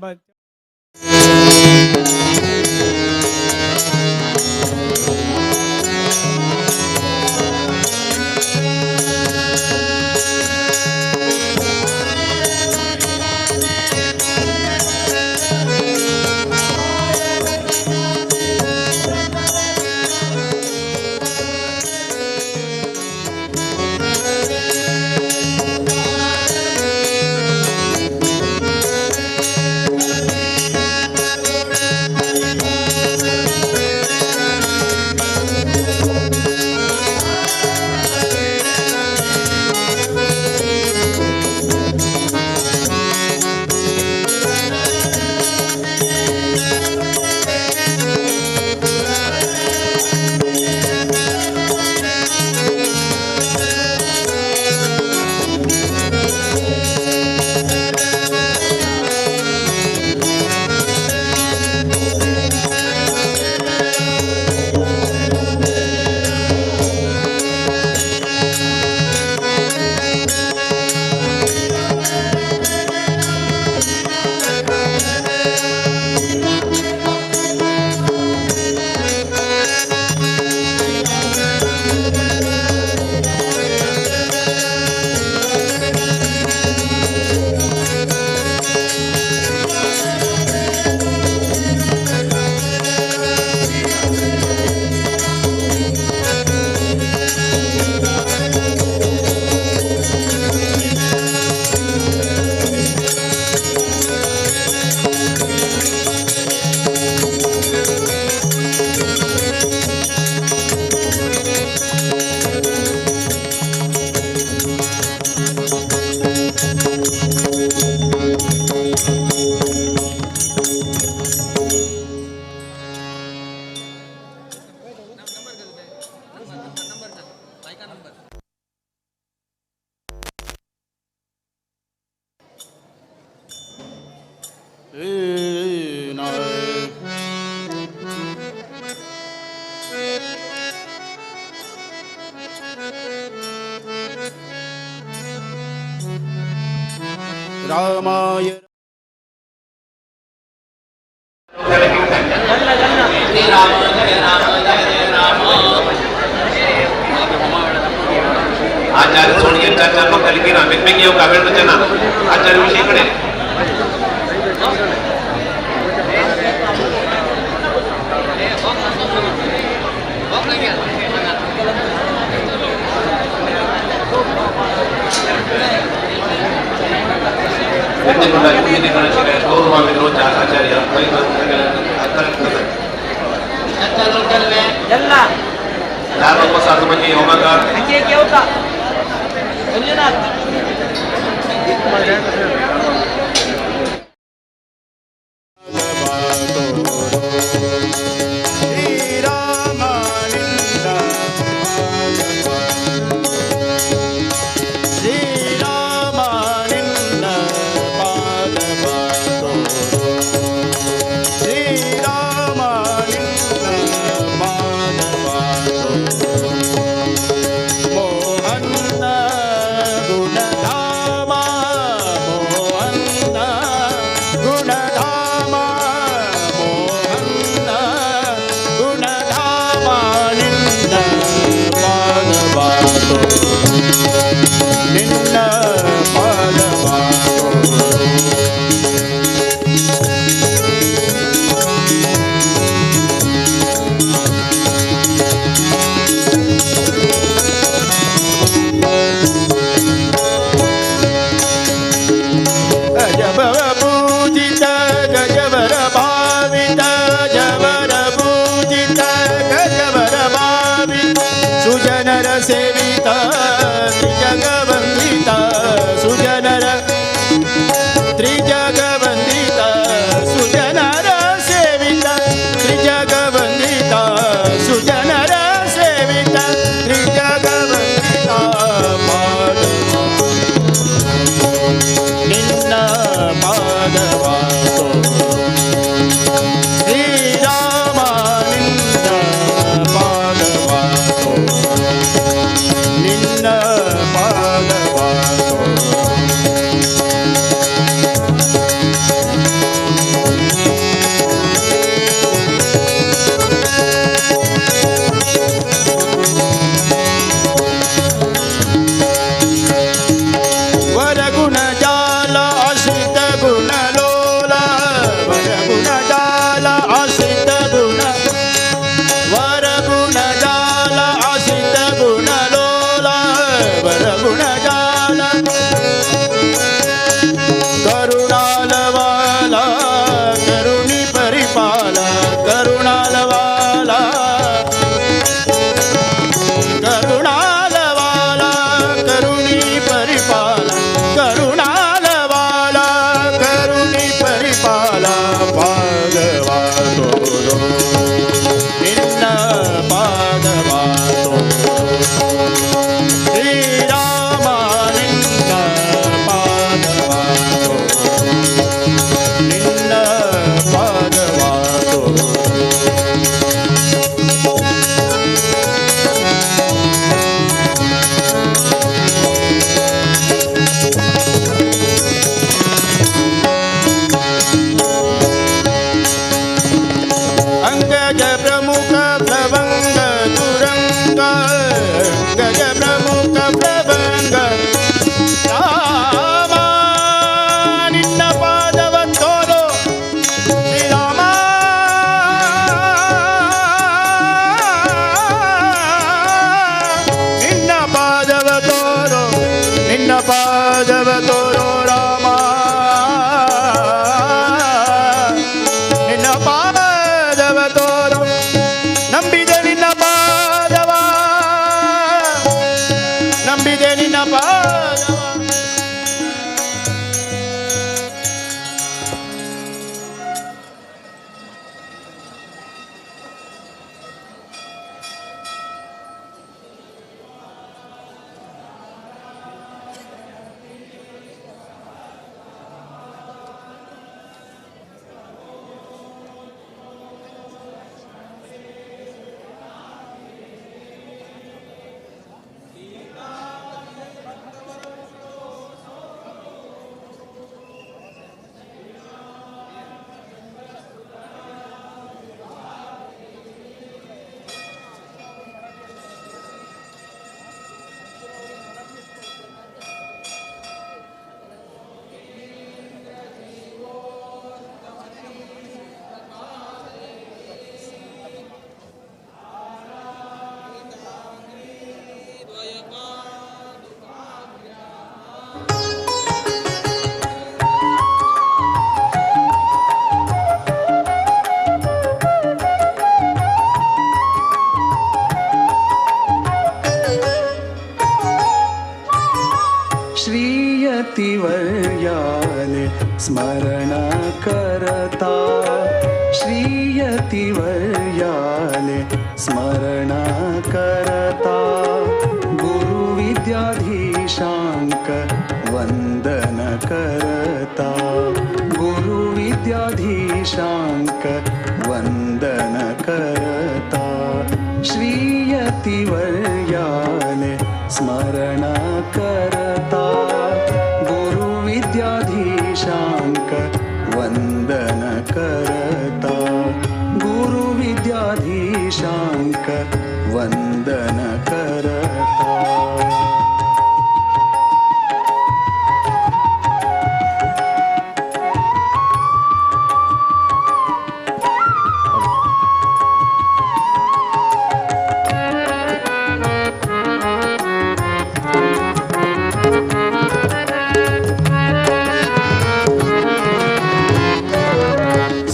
रामाय आचार्य सोडगे चार चार लोक खाली ना बेग येऊ का वेळ ना आचार्य विषयीकडे सेवित त्रिजगवंदित सुजनर त्रिजगवंदित सुजनर सेवित त्रिजगवंदित सुजनर सेवित त्रिजगवंदित पादवा निन्न पादवा श्रीराम निन्न पादवा निन्न पादवा. वरगुण जाल आश्रित गुण लोला वरगुण जाल आश्रित गुण वरगुण जाल आश्रित गुण लोला वरगुण जाल करुणालवाला करुणी परिपाला करुणालवाला करुणालवाला करुणी परिपाला करुणालवाला करुणी परिपाला पादवा तोरो निन्न पादवा तोरो श्रीराम निन्न पादवा तोरो निन्न पादवा तोरो. अंगज प्रमुख प्लवंग तुरंग अंगज प्रमुख प्लवंग राम निन्न पादव तोरो श्रीराम निन्न पादव तोरो निन्न पादव तोरो राम ನಿನ್ನ ಪಾದವ ತೋರೋ ನಂಬಿದೆ ನಿನ್ನ ಪಾದವ ನಂಬಿದೆ ನಿನ್ನ ಪಾದವ. श्रीयतिवर्याले स्मरण करता श्रीयतिवर्याले स्मरण करता गुरुविद्याधीशांक वंदन करता गुरुविद्याधीशांक वंदन करता श्रीयतिवर्याले स्मरण करता गुरुविद्याधीशांक वंदन करता गुरुविद्याधीशांक वंदन करता.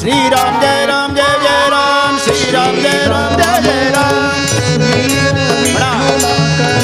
श्री राम जय राम जय जय राम, श्री राम जय राम जय जय राम. म्हणा.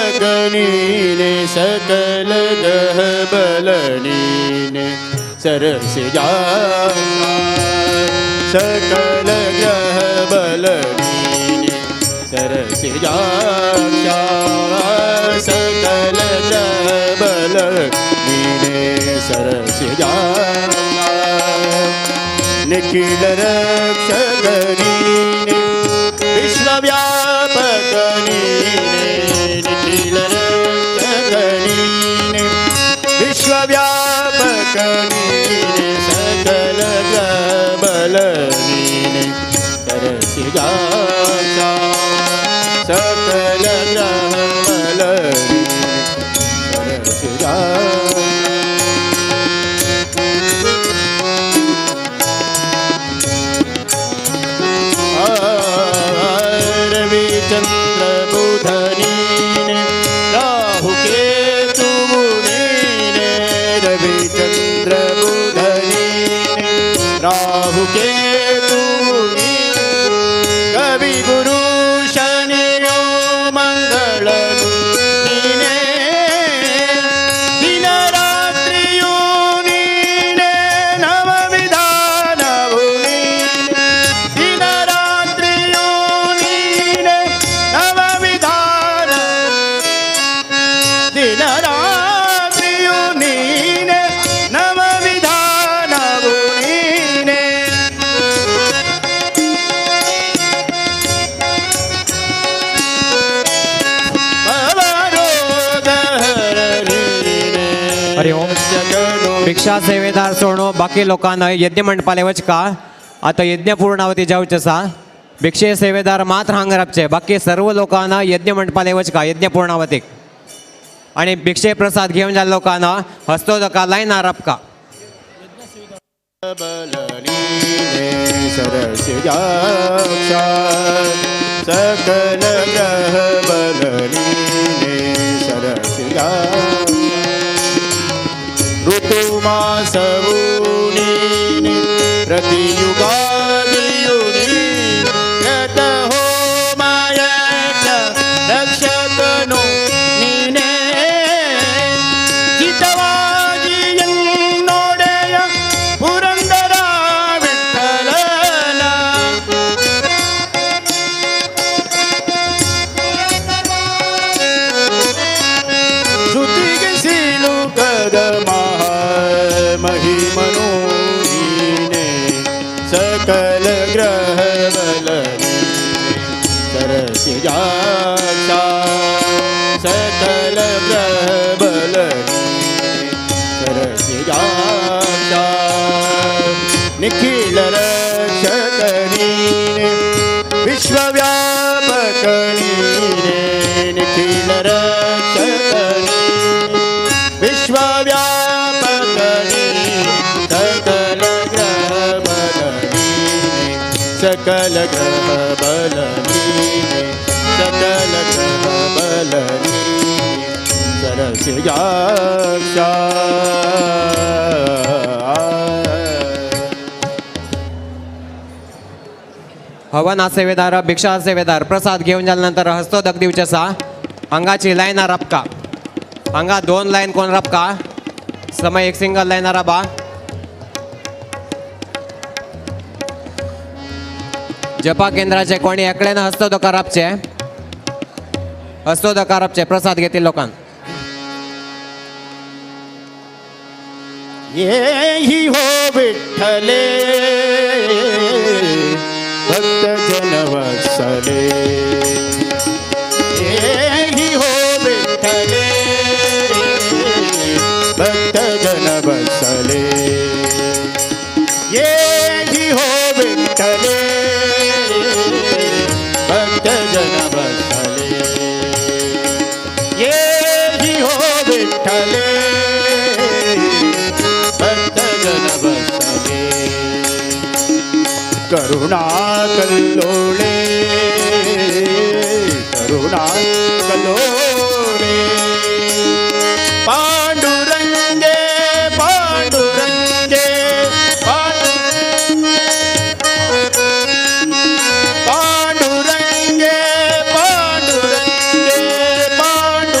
व्यापकनीने सकल ग्रह बलनीने सरसिजा सकल ग्रह बलनीने सरसिजा सकल ग्रह बलनीने सरसिजा निखिल रक्षकनीने विश्वव्यापकनीने निखिल रक्षकनीने विश्वव्यापकनीने सकल ग्रह बलनीने सरसिजा सकल ग्रह बलनीने सरसिजा। रविचंद्र बुधनीने राहु केतु मुनीने रविचंद्र बुधनीने राहु केतु मुनीने कवि गुरु शनियो मंगल नीने दिन रात्रियु नीने नव विधानवु नीने दिन रात्रियु नीने नव विधान दिन रात्रियु नीने नव विधानवु नीने। हरि ओम. भिक्षा सेवेदार सोडून बाकी लोकांना यज्ञ मंडपाले वचका. आता यज्ञ पूर्णावती जावचे आसा. भिक्षे सेवेदार मात्र हांगा राबचे, बाकी सर्व लोकांना यज्ञ मंडपाले वचका यज्ञ पूर्णावतीक. आणि भिक्षे प्रसाद घेवन जाल्ल्या लोकांना हस्तोदका लायना राबका. सरसिजाक्षा सकल ग्रह बलनीने सरसिजा ऋतुमासवुनीने प्रतियुगादियुनी रत होमायज्ञ रक्षकनो नीने जितवाजियನ್ನೊಡೆಯ ಪುರಂದರ ವಿಠಲನ ಶ್ರುತಿಗೆ ಸಿಲುಕದ ಮಹಿಮನು ನೀನೆ सकल ग्रह बलनीने सरसिजाक्षा सकल ग्रह बलनीने सरसिजाक्षा निखिल रक्षकनीने विश्वव्यापकनीने निखिल रक्षकनीने विश्वव्यापकनीने सकल ग्रह बलनीने सकल ग्रह बलनीने सकल ग्रह बलनीने सरसिजाक्षा। हवन सेवेदार भिक्षा सेवेदार प्रसाद घेवन जाल्या नंतर हस्तोदक दिवचे आसा. हांगाची लायना राबका. हांगा दोन लायन कोण राबका, समय एक सिंगल लायना राबा. जपा केंद्राचे कोणी एकल्यान हस्तोदका राबचे, हस्तोदका राबचे प्रसाद घेतील लोकांक. येही हो विठ्ठले भक्त जनवत्सले येही हो विठ्ठले भक्त जनवत्सले येही हो विठ्ठले भक्त जनवत्सले येही हो विठ्ठले भक्त जनवत्सले करुणा कल्लोळे करुणा कल्लोळे पांडुरंगे पांडुरंगे पांडुरंगे पांडुरंगे पांडुरंगे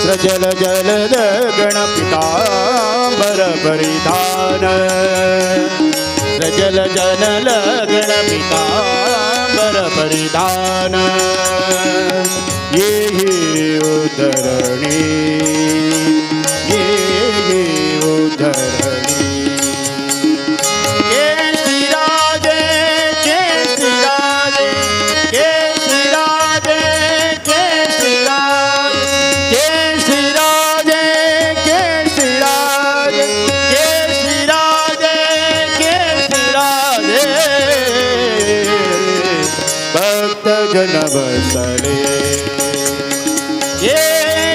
सजल जलद गणपितांबर परिधान सजल जलद गणपितांबर परिधान ये उद्धरणी ये उद्धरणी जनवसले ये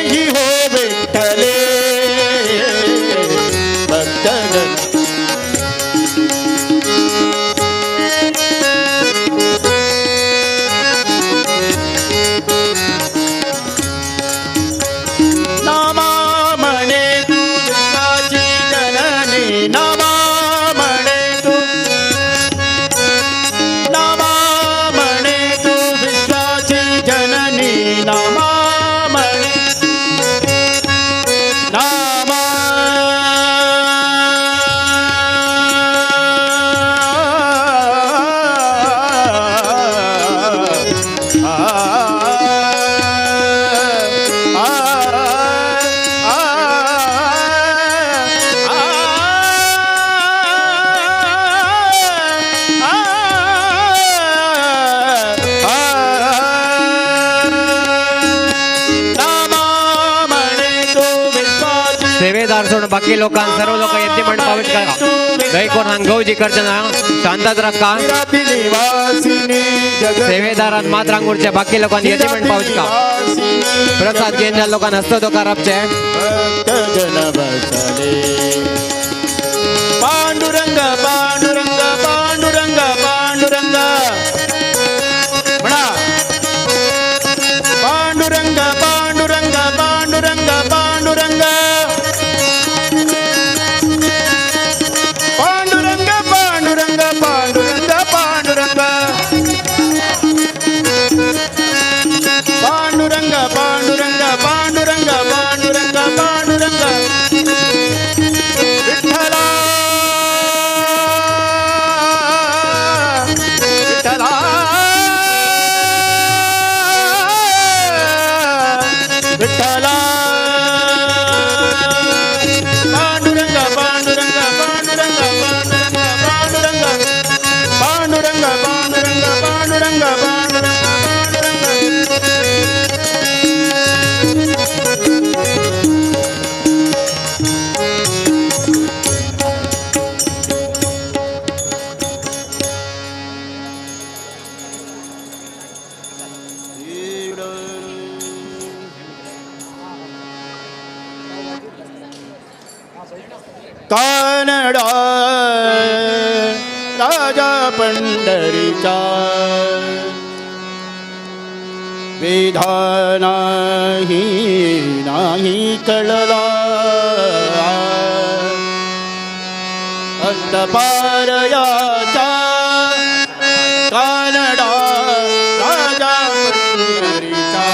ही हो विठ्ठले भक्तजन नामा म्हणे तू जगाची जननी नामा म्हणे तू नामा म्हणे तू विश्वाची जननी नामा म्हणे नामा सेवेदार सोडून बाकी लोकांक सर्व लोक येते म्हण पावित करा दही कोण हांग गवजी करचे ना शांतच राखा सेवेदारान मात्र हांग बाकी लोकांनी येते म्हण पावच का प्रसाद घेऊन ज्या लोकांना हस्तो करपचे पांडुरंग पांडुरंग पांडुरंग पांडुरंग म्हणा पांडुरंग पांडुरंग पांडुरंग पांडुरंग पांडुरंग पांडुरंग पांडुरंग पांडुरंग पांडुरंग पांडुरंग पांडुरंग पांडुरंग पांडुरंग विठ्ठला विठ्ठला विठ्ठला पांडुरंग पांडुरंग पांडुरंग पांडुरंग पांडुरंग पांडुरंग पांडुरंग पांडुरंग कानडा राजा पंढरीचा विधानाही नाही कळला अंत पारयाचा कानडा राजा पंढरीचा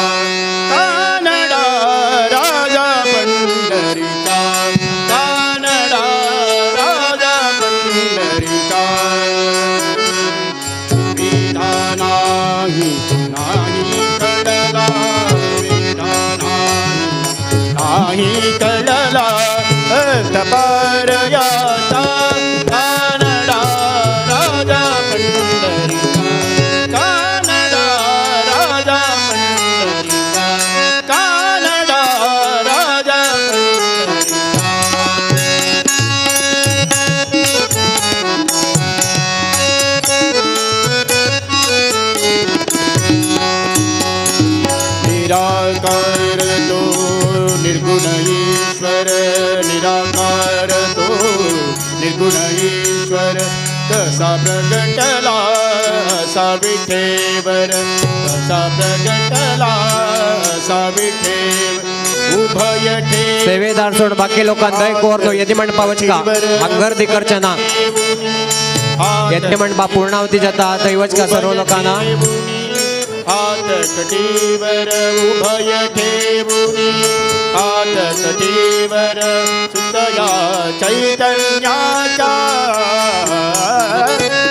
कानडा राजा पंढरीचा कानडा राजा पंढरीचा विधानाही नाही कळला विधानाही नाही कळला अंत पारयाचा कानडा राजा पंढरीचा कानडा राजा पंढरीचा कानडा राजा निराकार तो निर्गुण ईश्वर निराकार तो निर्गुण ईश्वर कसा प्रगटला असा विठेवर कसा प्रगटला असा विठेवर उभय ठेवूनी सेवेदार सोड बाकी लोकांक दय कोर न्हू यज्ञ मंडपा वचका हांगा गर्दी करचे ना. यज्ञ मंडपा पूर्णावती जाता थंय वचका सर्व लोकांना. हात कटीवर उभय ठेवूनी हात कटीवर सुतया चैतन्याचा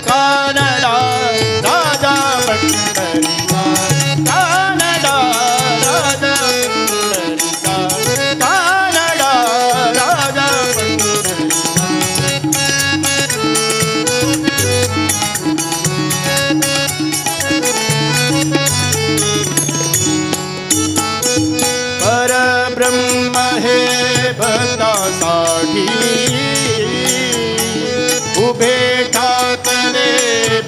कानडा राजा पंढरीचा कानडा राजा पंढरीचा कानडा राजा पंढरीचा. परब्रह्म हे भक्तासाठी उभे ठाकले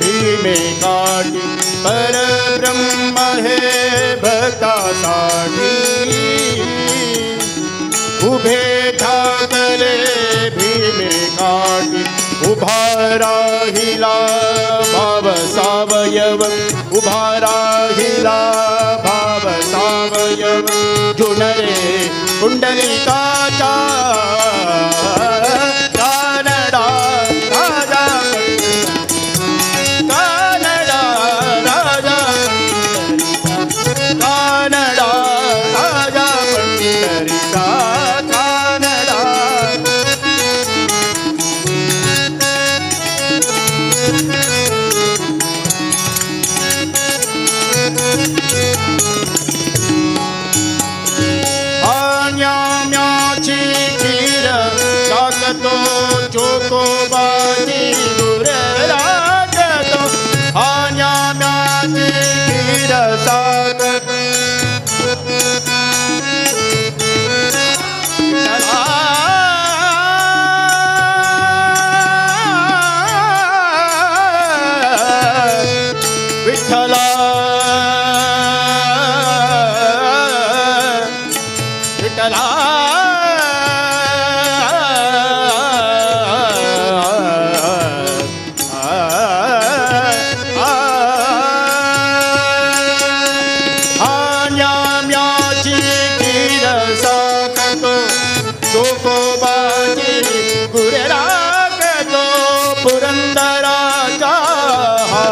भीमे काठी परब्रह्म हे भक्तासाठी उभे ठाकले भीमे काठी उभा राहिला भाव सावयव उभा राहिला भाव सावयव जुनरे पुंडलिकाचा कानडा राजा कानडा राजा कानडा राजा पंढरीचा कानडा. अन्याम्याची खीर टाकतो चोकोबाजी गुर राखतो अन्याम्याची खीर साकतो विठ्ठला विठ्ठला अन्याम्याची खीर साकतो चोकोबाजी गुर राखतो पुरंदराचा हा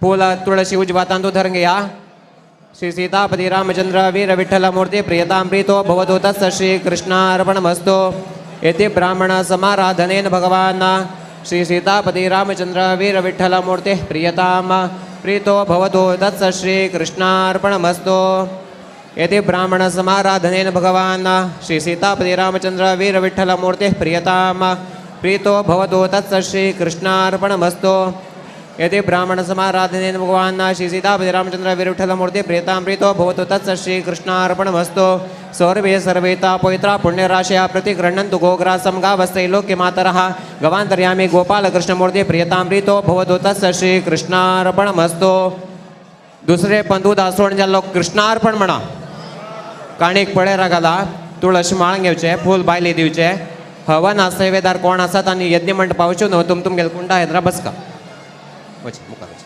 फूल तुळशी उज्वातांतु धरंग या. श्री सीतापति रामचंद्र वीर विठ्ठल मूर्ति प्रियतां प्रीतो भवतु तत्स श्री कृष्णार्पणमस्तु. इति ब्राह्मण समाराधनेन भगवान् श्री सीतापति रामचंद्र वीर विठ्ठल मूर्ति प्रियतां प्रीतो भवतु तत्स श्री कृष्णार्पणमस्तु. इति ब्राह्मण समाराधनेन भगवान् श्री सीतापति रामचंद्र वीर विठ्ठल मूर्ति प्रियतां प्रीतो भवतु तत्स श्री कृष्णार्पणमस्तु. यदि ब्राह्मण समाराधनेन भगवान् श्री सीतापति रामचंद्र वीर मूर्ति प्रीतां प्रीतो भवतु तत्स श्री कृष्णार्पणमस्तु. सर्वे सर्वेता पवित्रा पुण्यराशया प्रतिगृह्णन्तु गोग्रासं गावस्त्रैलोक्य मातरः गवान्तर्यामि गोपालकृष्णमूर्ति प्रियतां प्रीतो भवतु तत्स श्री कृष्णार्पणमस्तु. दुसरे पंदू दासवण जाल्लो कृष्णार्पण म्हणा. काणीक पळेरा घाला, तुळस माळ घेवचे, फूल बायले दिवचे. हवन सेवेदार कोण आसात आनी यज्ञ मंडपा वचून तुम तुमगेले कुंडा हेद्रा बसका. वच मुखार वच.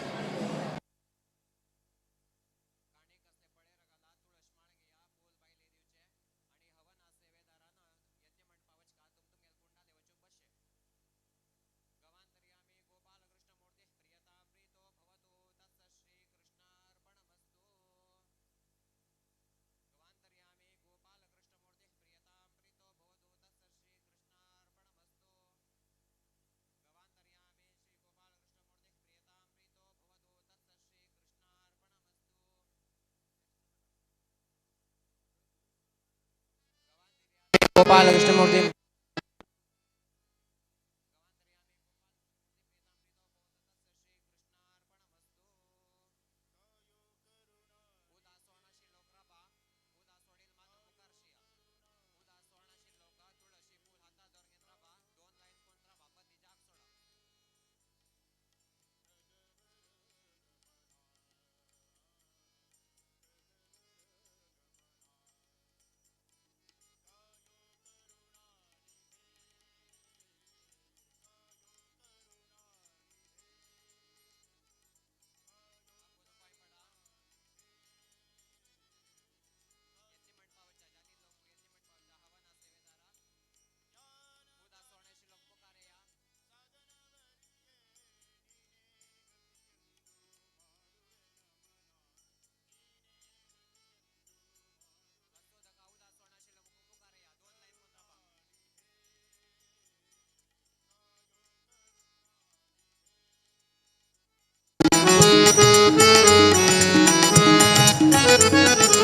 गोपाल कृष्णमूर्ति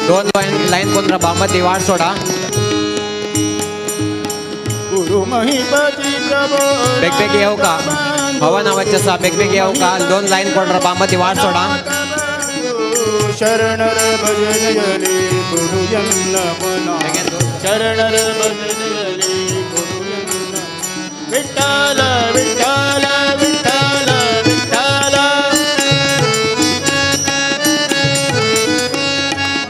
दोन लाईन कोण राबा मदीं वाट सोडा. गुरु महिपती प्रभो बेगबेग येवका हवन वच्चें आसा बेगबेग येवका दोन लाईन कोण राबा मदीं वाट सोडा. शरणर भजन गुरु मना शरणर भजन गुरु विठ्ठल विठ्ठल विठ्ठल विठ्ठल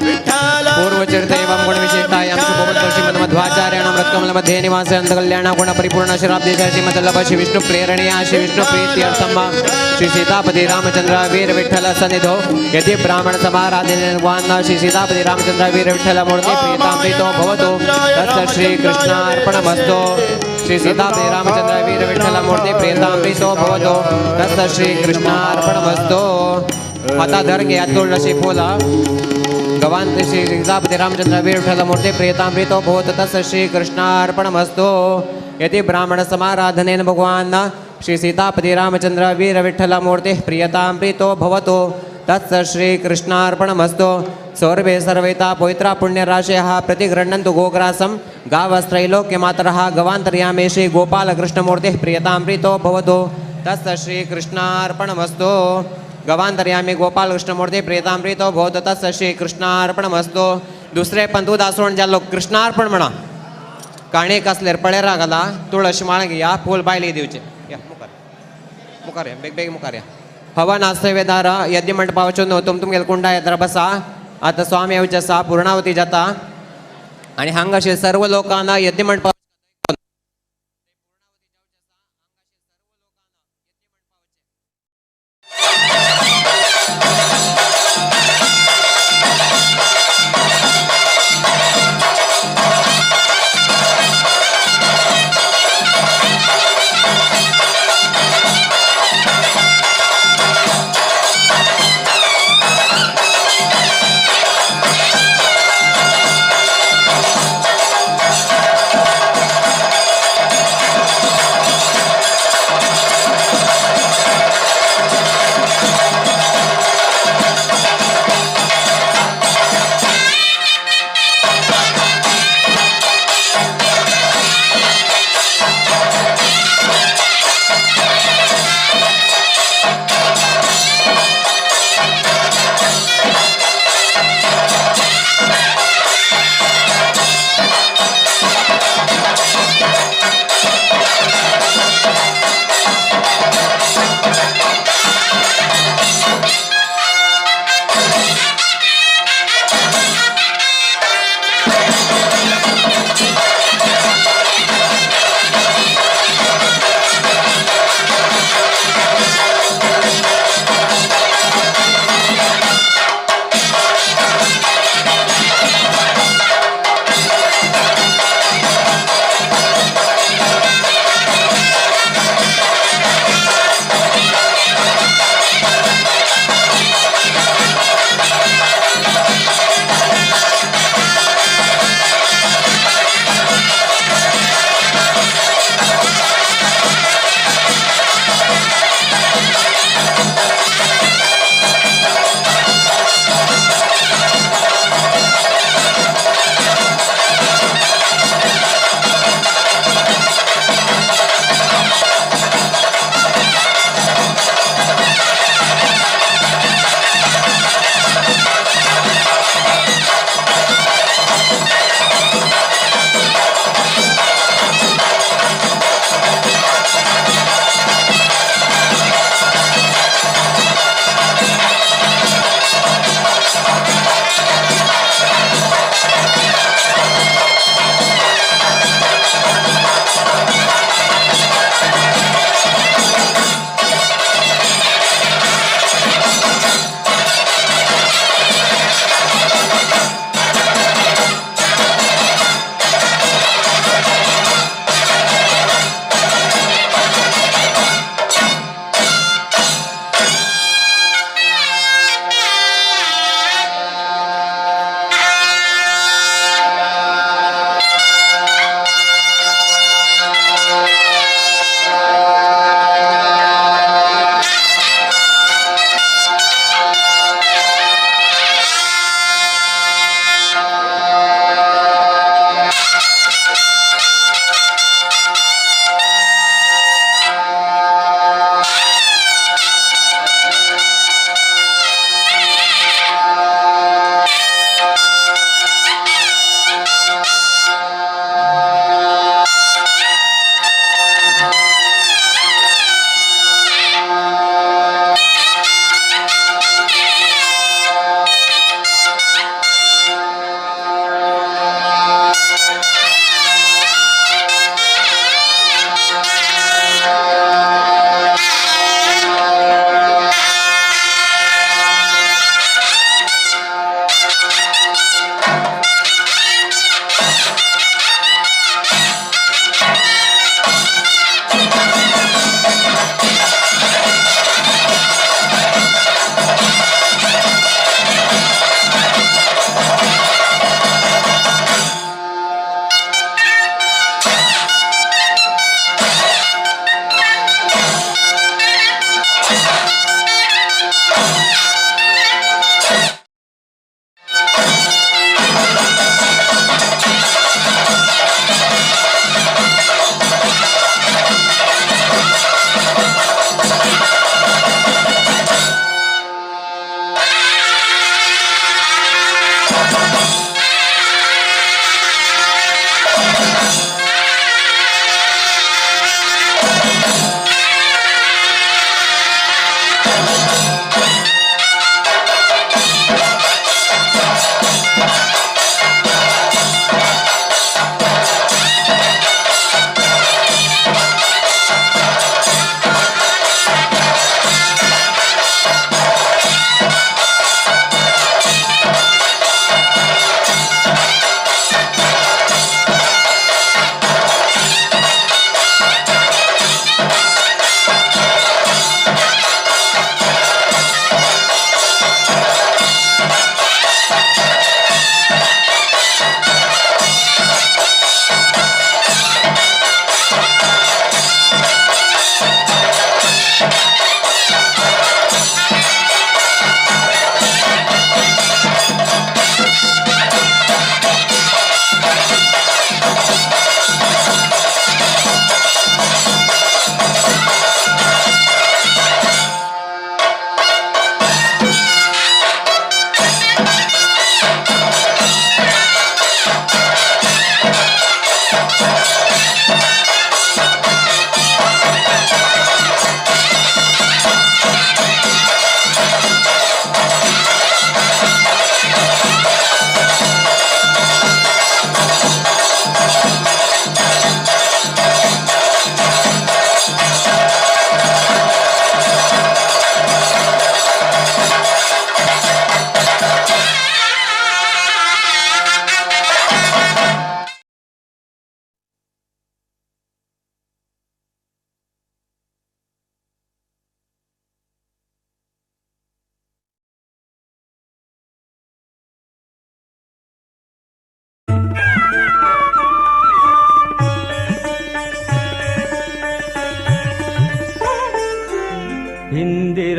विठ्ठल. पूर्वचरित एवं गुणविशेषतायां शुभमन्त्र श्रीमन्मध्वाचार्याणां रत्कमलमध्ये निवास कल्याण गुण परिपूर्ण श्रीरामदेश श्रीमदल्लभ श्री विष्णु प्रेरणया श्री विष्णु प्रीत्यर्थं श्री सीतापति रामचंद्र वीर विठ्ठल सन्निधौ यदि ब्राह्मण समाराधने भगवान् श्री सीतापति रामचंद्र वीर विठ्ठल मूर्ति प्रीतामृतो भवतु तस्य श्री कृष्णार्पणमस्तु. श्री सीतापति रामचंद्र वीर विठ्ठल मूर्ति प्रीतामृतो भवतु तस्य श्री कृष्णार्पणमस्तु. आता धर घे तुळशी फुला गवांत श्री सीतापति रामचंद्र वीर विठ्ठल मूर्ति प्रीतामृतो भवतु तस्य श्री कृष्णार्पणमस्तु. यदि ब्राह्मण समाराधनेन भगवान् श्री सीतापति रामचंद्र वीर विठ्ठल मूर्ति प्रियतामृतो भवतु तत्स श्री कृष्णार्पणमस्तु. सौरभे सर्वैता पवित्रा पुण्यराशयः प्रतिगृह्णन्तु गोग्रासं गावस्त्रैलोक्यमातरः गवान्तर्यामे श्री गोपालकृष्णमूर्तिः प्रियतामृतो भवतु तत्स श्री कृष्णार्पणमस्तु. गवान्तर्यामी गोपालकृष्णमूर्ति प्रियतामृतो भवतु तत्स श्री कृष्णार्पणमस्तु. दुसरे पंतू दासवण जालो कृष्णार्पण म्हणा. काणेक आसल्यार पळेरा घाला तुळशी माळ घेया फूल बायले दिवचे. या मुखार मुखार या बेग बेग मुखार या. हवन आश्रयदार यज्ञ मंडपा वचून तुम तुमगेले कुंडा येता बसा. आतां स्वामी येवचे आसा पूर्णावती जाता आनी हांगाशे सर्व लोकांना यज्ञ मंडपा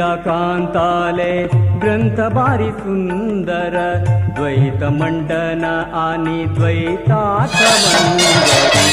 लीलाकांताले ग्रंथ बारी सुंदर द्वैत मंडन आणि द्वैतार्थ मंजरी.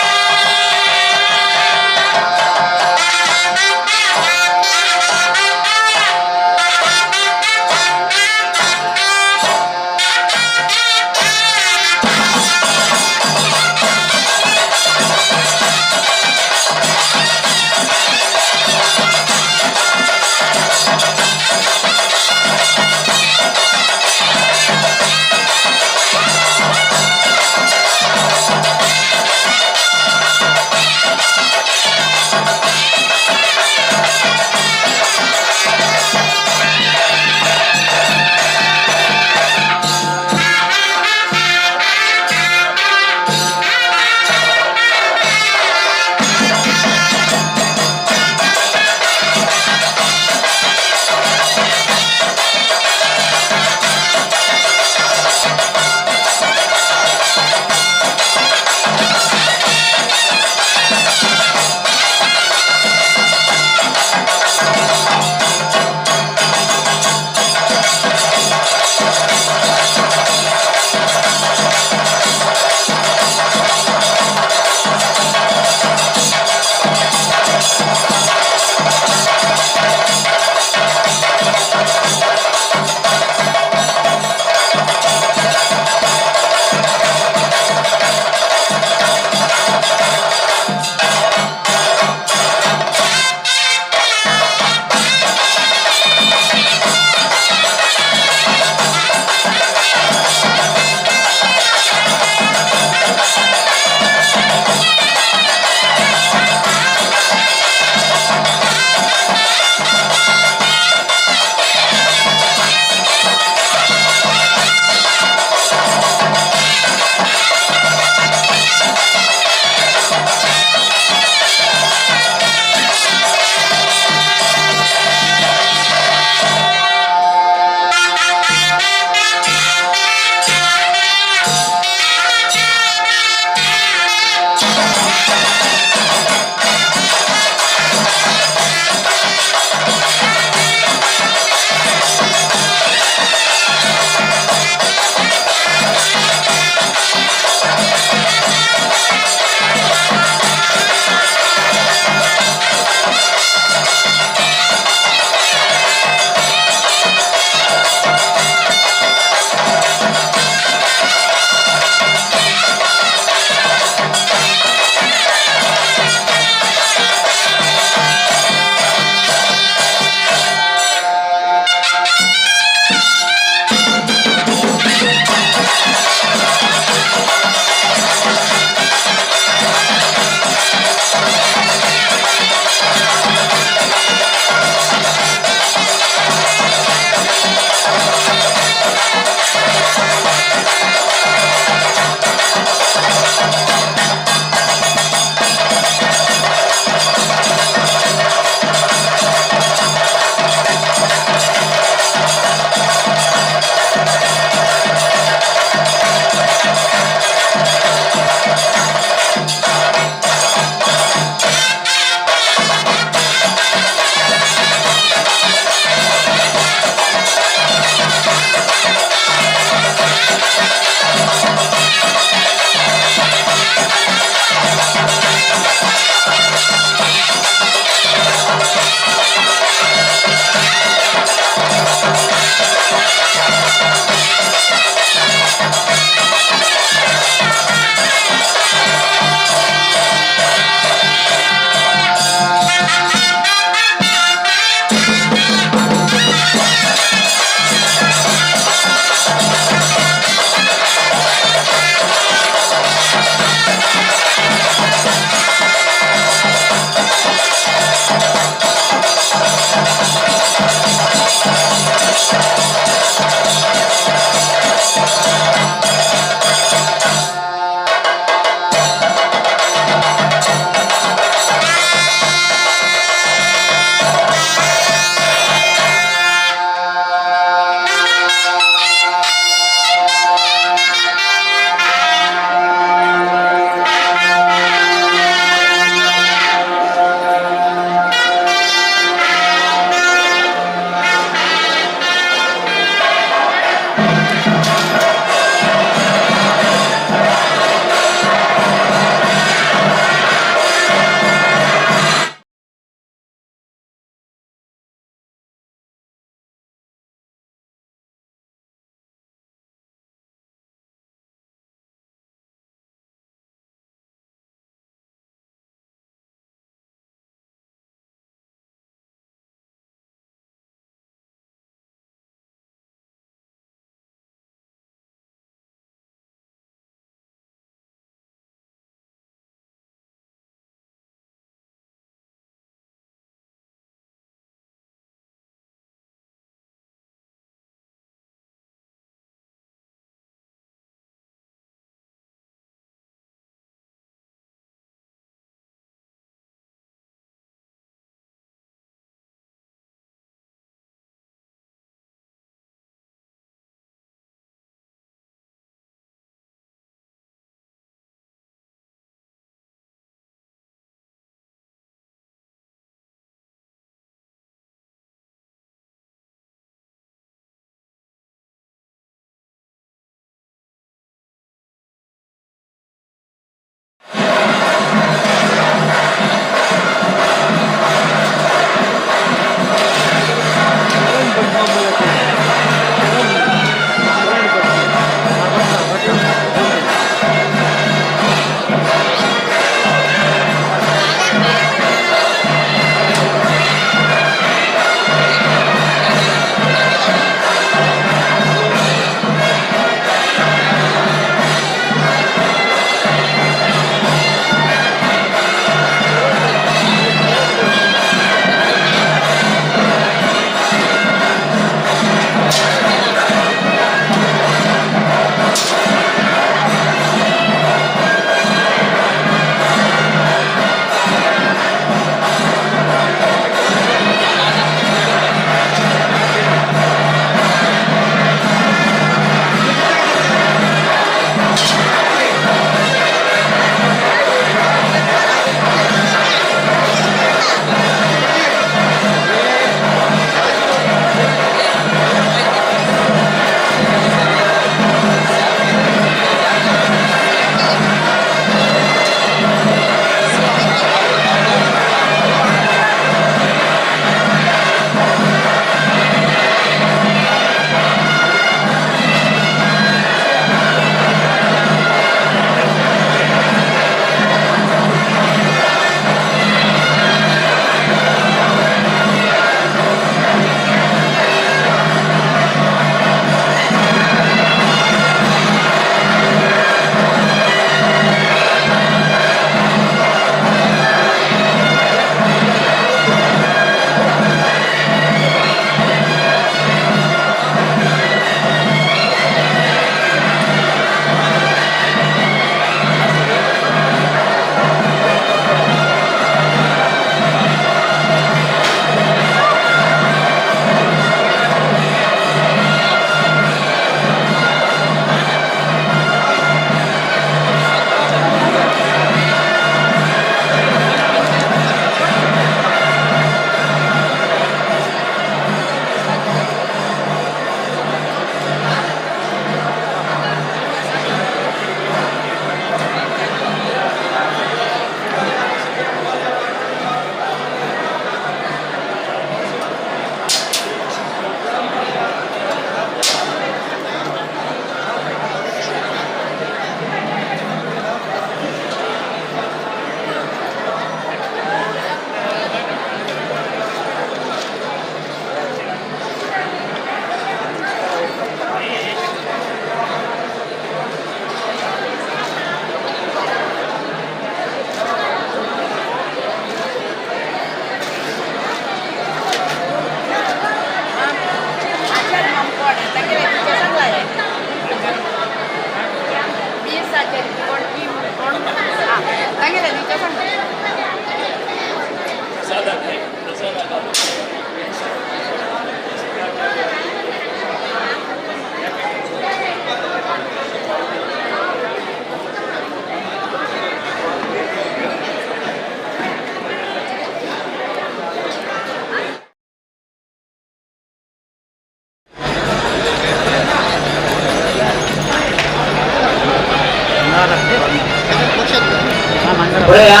पळया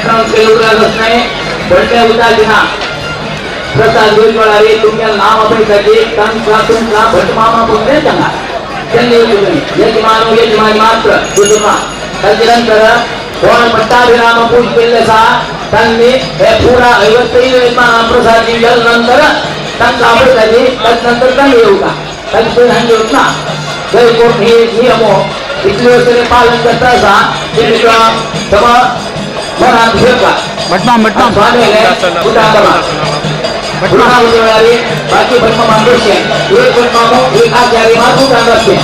नाही व्हडल्या उदक दिना प्रसाद घेवन वेळार तुमगे नांव आपयताची तांकां तुमकां भट मामा पूण सांगा तेन्ना येवचें यजमान यजमान मात्र कुटुंबा. ताजे नंतर कोण पट्टाभिराम पूज केल्ले आसा तांणी हे पुरा 55 यजमान प्रसाद दिल्या नंतर तांकां आपयताली ताजे नंतर तांणी येवका ताजे पयलीं हांणी येवच ना. जय कोण हे नियमो इतले वर्सांनी पालन करता आसा तेका मनात घेवका. बाकी भटमामा बसचे एक भटमामो एक आचारी मात उठान बसचे.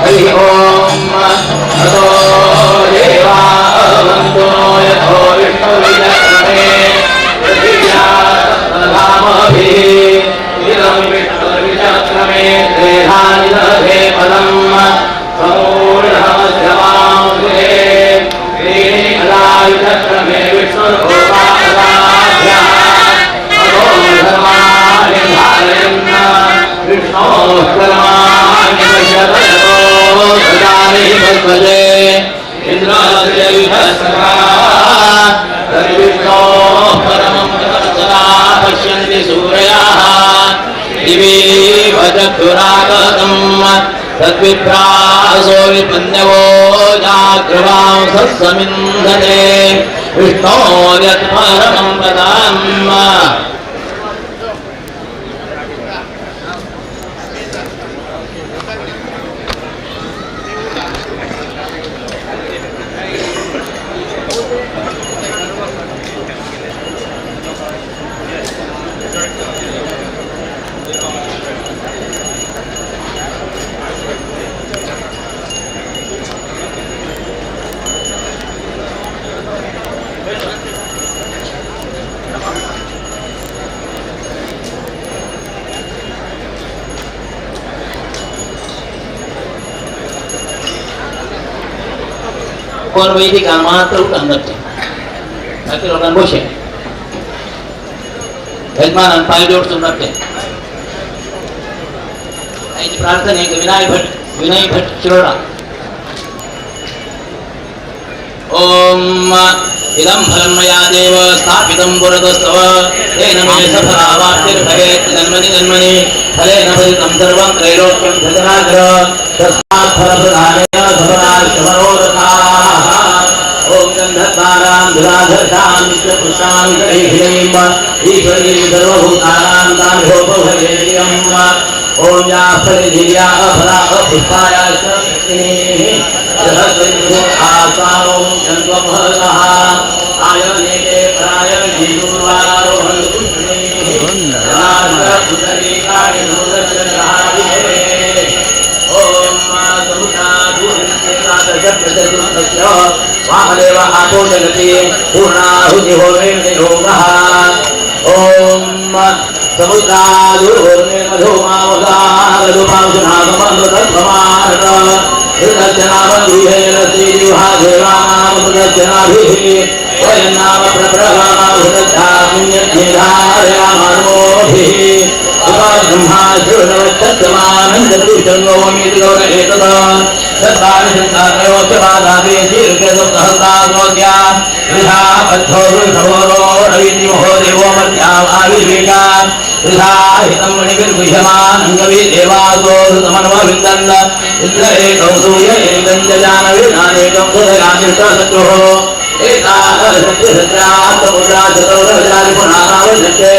हरि ओम अतो देवावन्तो यथो विष्णुविचक्रमे पृथिव्याधामभिः इदं विष्णुविचक्रमे त्रेधानिदधे पदं समूढमध्यमां गृहे त्रीणि कदा विचक्रमे विष्णुर्भोपादाभ्यः अतो धर्माणि धारयन् विष्णोः कर्माणि पश्यतो पश्यन्ति सूरयाः दिवीव चक्षुरागतं तद्विप्रासो विपन्यवो जागृवांसः समिन्धते विष्णोर्यत्परमं पदम्. कोण वैदिक मात्र उठान जातले बाकी लोकांक बशे यजमानान पांय जोडसून रावचे. आयची प्रार्थना एक विनय भट शिरोडा. ओम इदं फलं मया देव स्थापितं पुरतस्तव तेन मे सफलावाप्तिर्भवेत् जन्मनि जन्मनि फलेन फलितं सर्वं त्रैलोक्यं धनाग्र तस्मात् फलप्रदानेन सफलाश्च मनोरथाः. ॐ गन्धद्वारां दुराधर्षां नित्यपुष्टां गणैः ईश्वरीं सर्वभूतानां ताभ्योपभवेयम्. ॐ या फलिधिर्या अफला अपुष्पायाश्च शक्तिः आसां जन्त्वमहतः आयनेके परायणीदुर्वारोहन्तु वामदेव आपो जगति पूर्णाहुति होमेन योगः. ॐ समुद्रादुर्होर्मे मधुमावसागुपांसुनागमृतत्वमार्ग ऋतस्य श्रीजिह्वा देवानामृतस्य वयं नाम प्रप्रभामाभृतध्यात्म्यधारयामानमोभिः ब्रह्मा शिवनवच्छमानन्दपुरुषङ्गोमीति गौर एतत् सत्तानि वृषा बद्धो वृषभोरो रविमहो देवो मध्याविवेका वृषा हितं मणिभिर्गुह्यमानङ्गवि देवासो ऋतमन्वविन्दन् इन्द्र एकं सूर्य एकं जजानविनानेकं सुधयानिष्टशत्रुः एताशक्तिसत्रात्तमुद्राशतौरजादिपुनारावशक्ते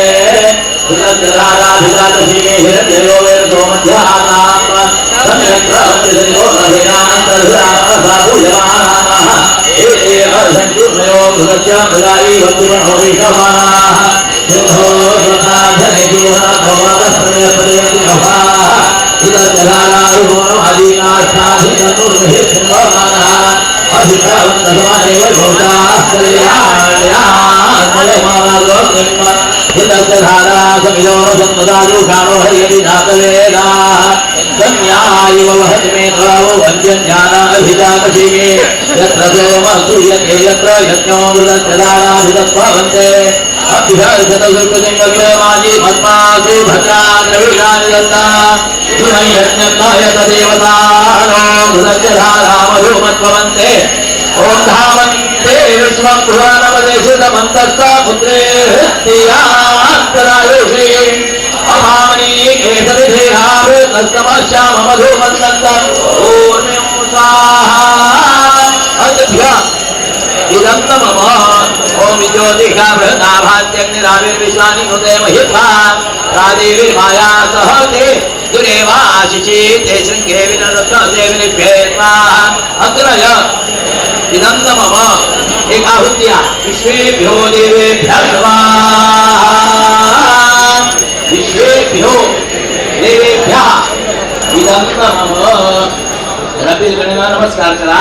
नमस्कार करा.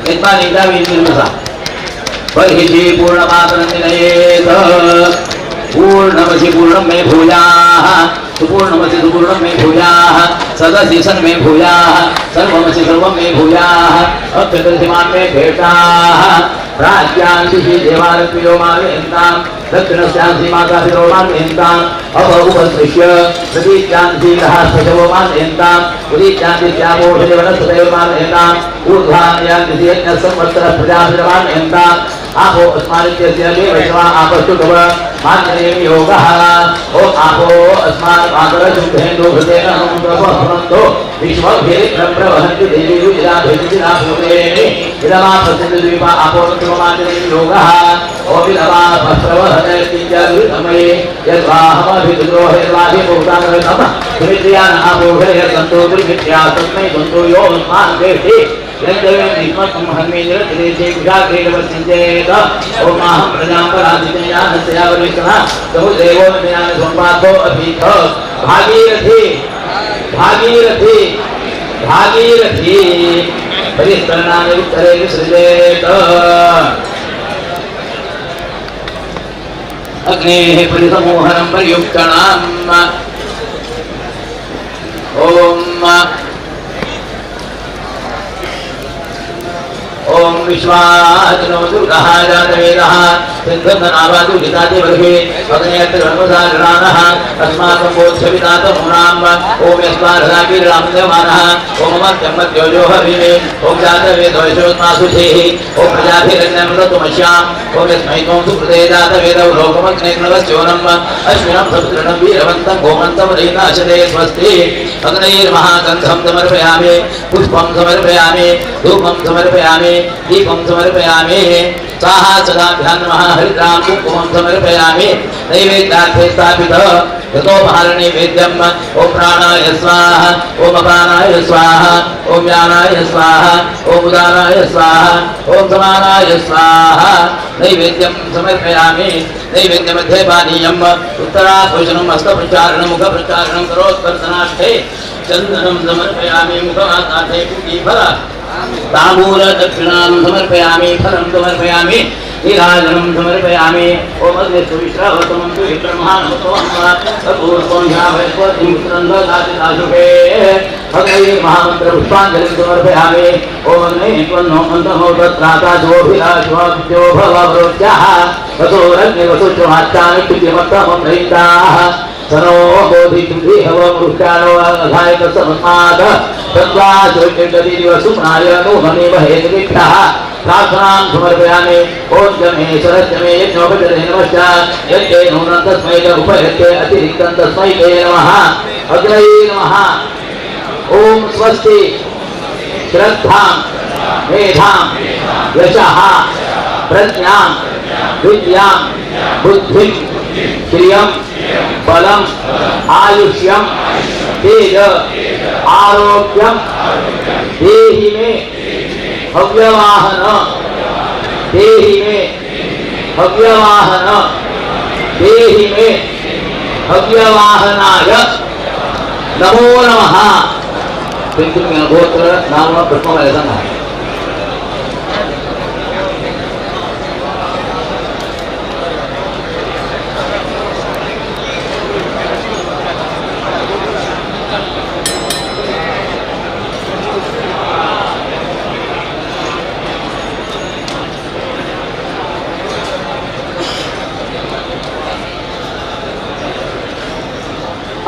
यजमान एकदा विनंती बर्हिषि पूर्णमात्रनिलयेत पूर्णमसि पूर्णं मे भूयाः सुपूर्णमसि सुपूर्णं मे भूयाः सदसि सन्मे भूयाः सर्वमसि सर्वं मे भूयाः अक्षतसिमान् मे भेटाः राज्यांसि देवालयो मालयन्तां दक्षिणस्यांसि मातापितरो मालयन्ताम् अप उपसृष्य प्रतीच्यांसि ग्रहास्पशवो मालयन्ताम् उदीच्यांसि श्यामोषधिवनस्पतयो मालयन्ताम् ऊर्ध्वान्यांसि यज्ञसंवत्सरः प्रजापितमालयन्ताम् आपो अस्मानित्यस्य देवश्वा आपस्तु तव मान्यनेम योगः ॐ आपो अस्मान् मातरशुद्धेन्दु हृदेन समुद्रपहमन्तो विश्वभिरिप्रवहन्ति देवीयुजिराभिजिराभूते इदमापसिन्धुद्वीपा आपो मान्यनेम योगः ॐ इदमापस्रवहनैर्किञ्चमये यद्वाहमभिद्रोह यद्वाभिभूतानृतम सुमित्र्यान् आपोषय सन्तो दुर्मित्र्या तस्मै सन्तो यो अस्मान् वेष्टि भागीरथी भागीरथी भागीरथी परिस्तरणानि उत्तरे विसृजेत. अग्नेः परिसमोहनं पर्युक्तणाम्. ॐ ॐ विश्वाजनो दुर्गः जातवेदः सिन्धुनावादुहितादिवर्गे अग्नेयत्रब्रह्मसागराणः अस्माकं बोध्यवितातमूनाम्. ॐ यस्मार्हदाकीरामदेवानः ॐ मत्यमत्योजोह भीमे ॐ जातवेदो यशोत्मासुधेः ॐ प्रजाभिरन्यमृतमश्याम् ॐ यस्मै त्वं सुकृते जातवेदौ लोकमग्नेग्नवस्योनम् अश्विनं सप्तृणं वीरवन्तं गोमन्तं रयिनाशते स्वस्ति. अग्नैर्महागन्धं समर्पयामि, पुष्पं समर्पयामि, धूपं समर्पयामि, दीपं समर्पयामि. स्वाहा सदाभ्यां नमः. हरिद्रां कुङ्कुमं समर्पयामि. नैवेद्यार्थे स्थापितः यतोपहारनैवेद्यम्. ॐ प्राणाय स्वाहा, ॐ अपानाय स्वाहा, ॐ व्यानाय स्वाहा, ॐ उदानाय स्वाहा, ॐ समानाय स्वाहा. नैवेद्यं समर्पयामि. नैवेद्यमध्ये पानीयम् उत्तराभूषणं हस्तप्रचारणं मुखप्रचारणं करोत्पर्शनार्थे चन्दनं समर्पयामि. मुखमासार्थे कुटीफल तांबूल दक्षिणां समर्पयामि. फलं समर्पयामि. नीराजनं समर्पयामि. ॐ अग्निस्विश्रावतमन्तु महामन्त्रपुष्पाञ्जलिं समर्पयामि. ॐ अग्ने त्वन्नो मन्तमो तत्राता ज्योभिराज्यो भवरोच्याः वसोरग्निवसुच्चमाच्चानुक्षितिमत्तमं रयिताः सनो बोधिशुद्धिहवमृष्टानो अघायकसमस्मात् तत्त्वाचुर्चिन्तदिवसुम्नाय नूहमेव हेतुभ्यः प्रार्थनां समर्पयामि. ॐ जमे सरस्यमे यज्ञोपचरे नमश्च यत्ते नूनं तस्मै च उपयत्ते अतिरिक्तं तस्मै ते नमः. अग्नये नमः. ॐ स्वस्ति श्रद्धां मेधां यशः प्रज्ञां विद्यां बुद्धिं श्रियं बलम् आयुष्यं तेज आरोग्यं देहि मे हव्यवाहन देहि मे हव्यवाहन देहि मे हव्यवाहनाय नमो नमः. गोत्र नाम प्रथम सांगा.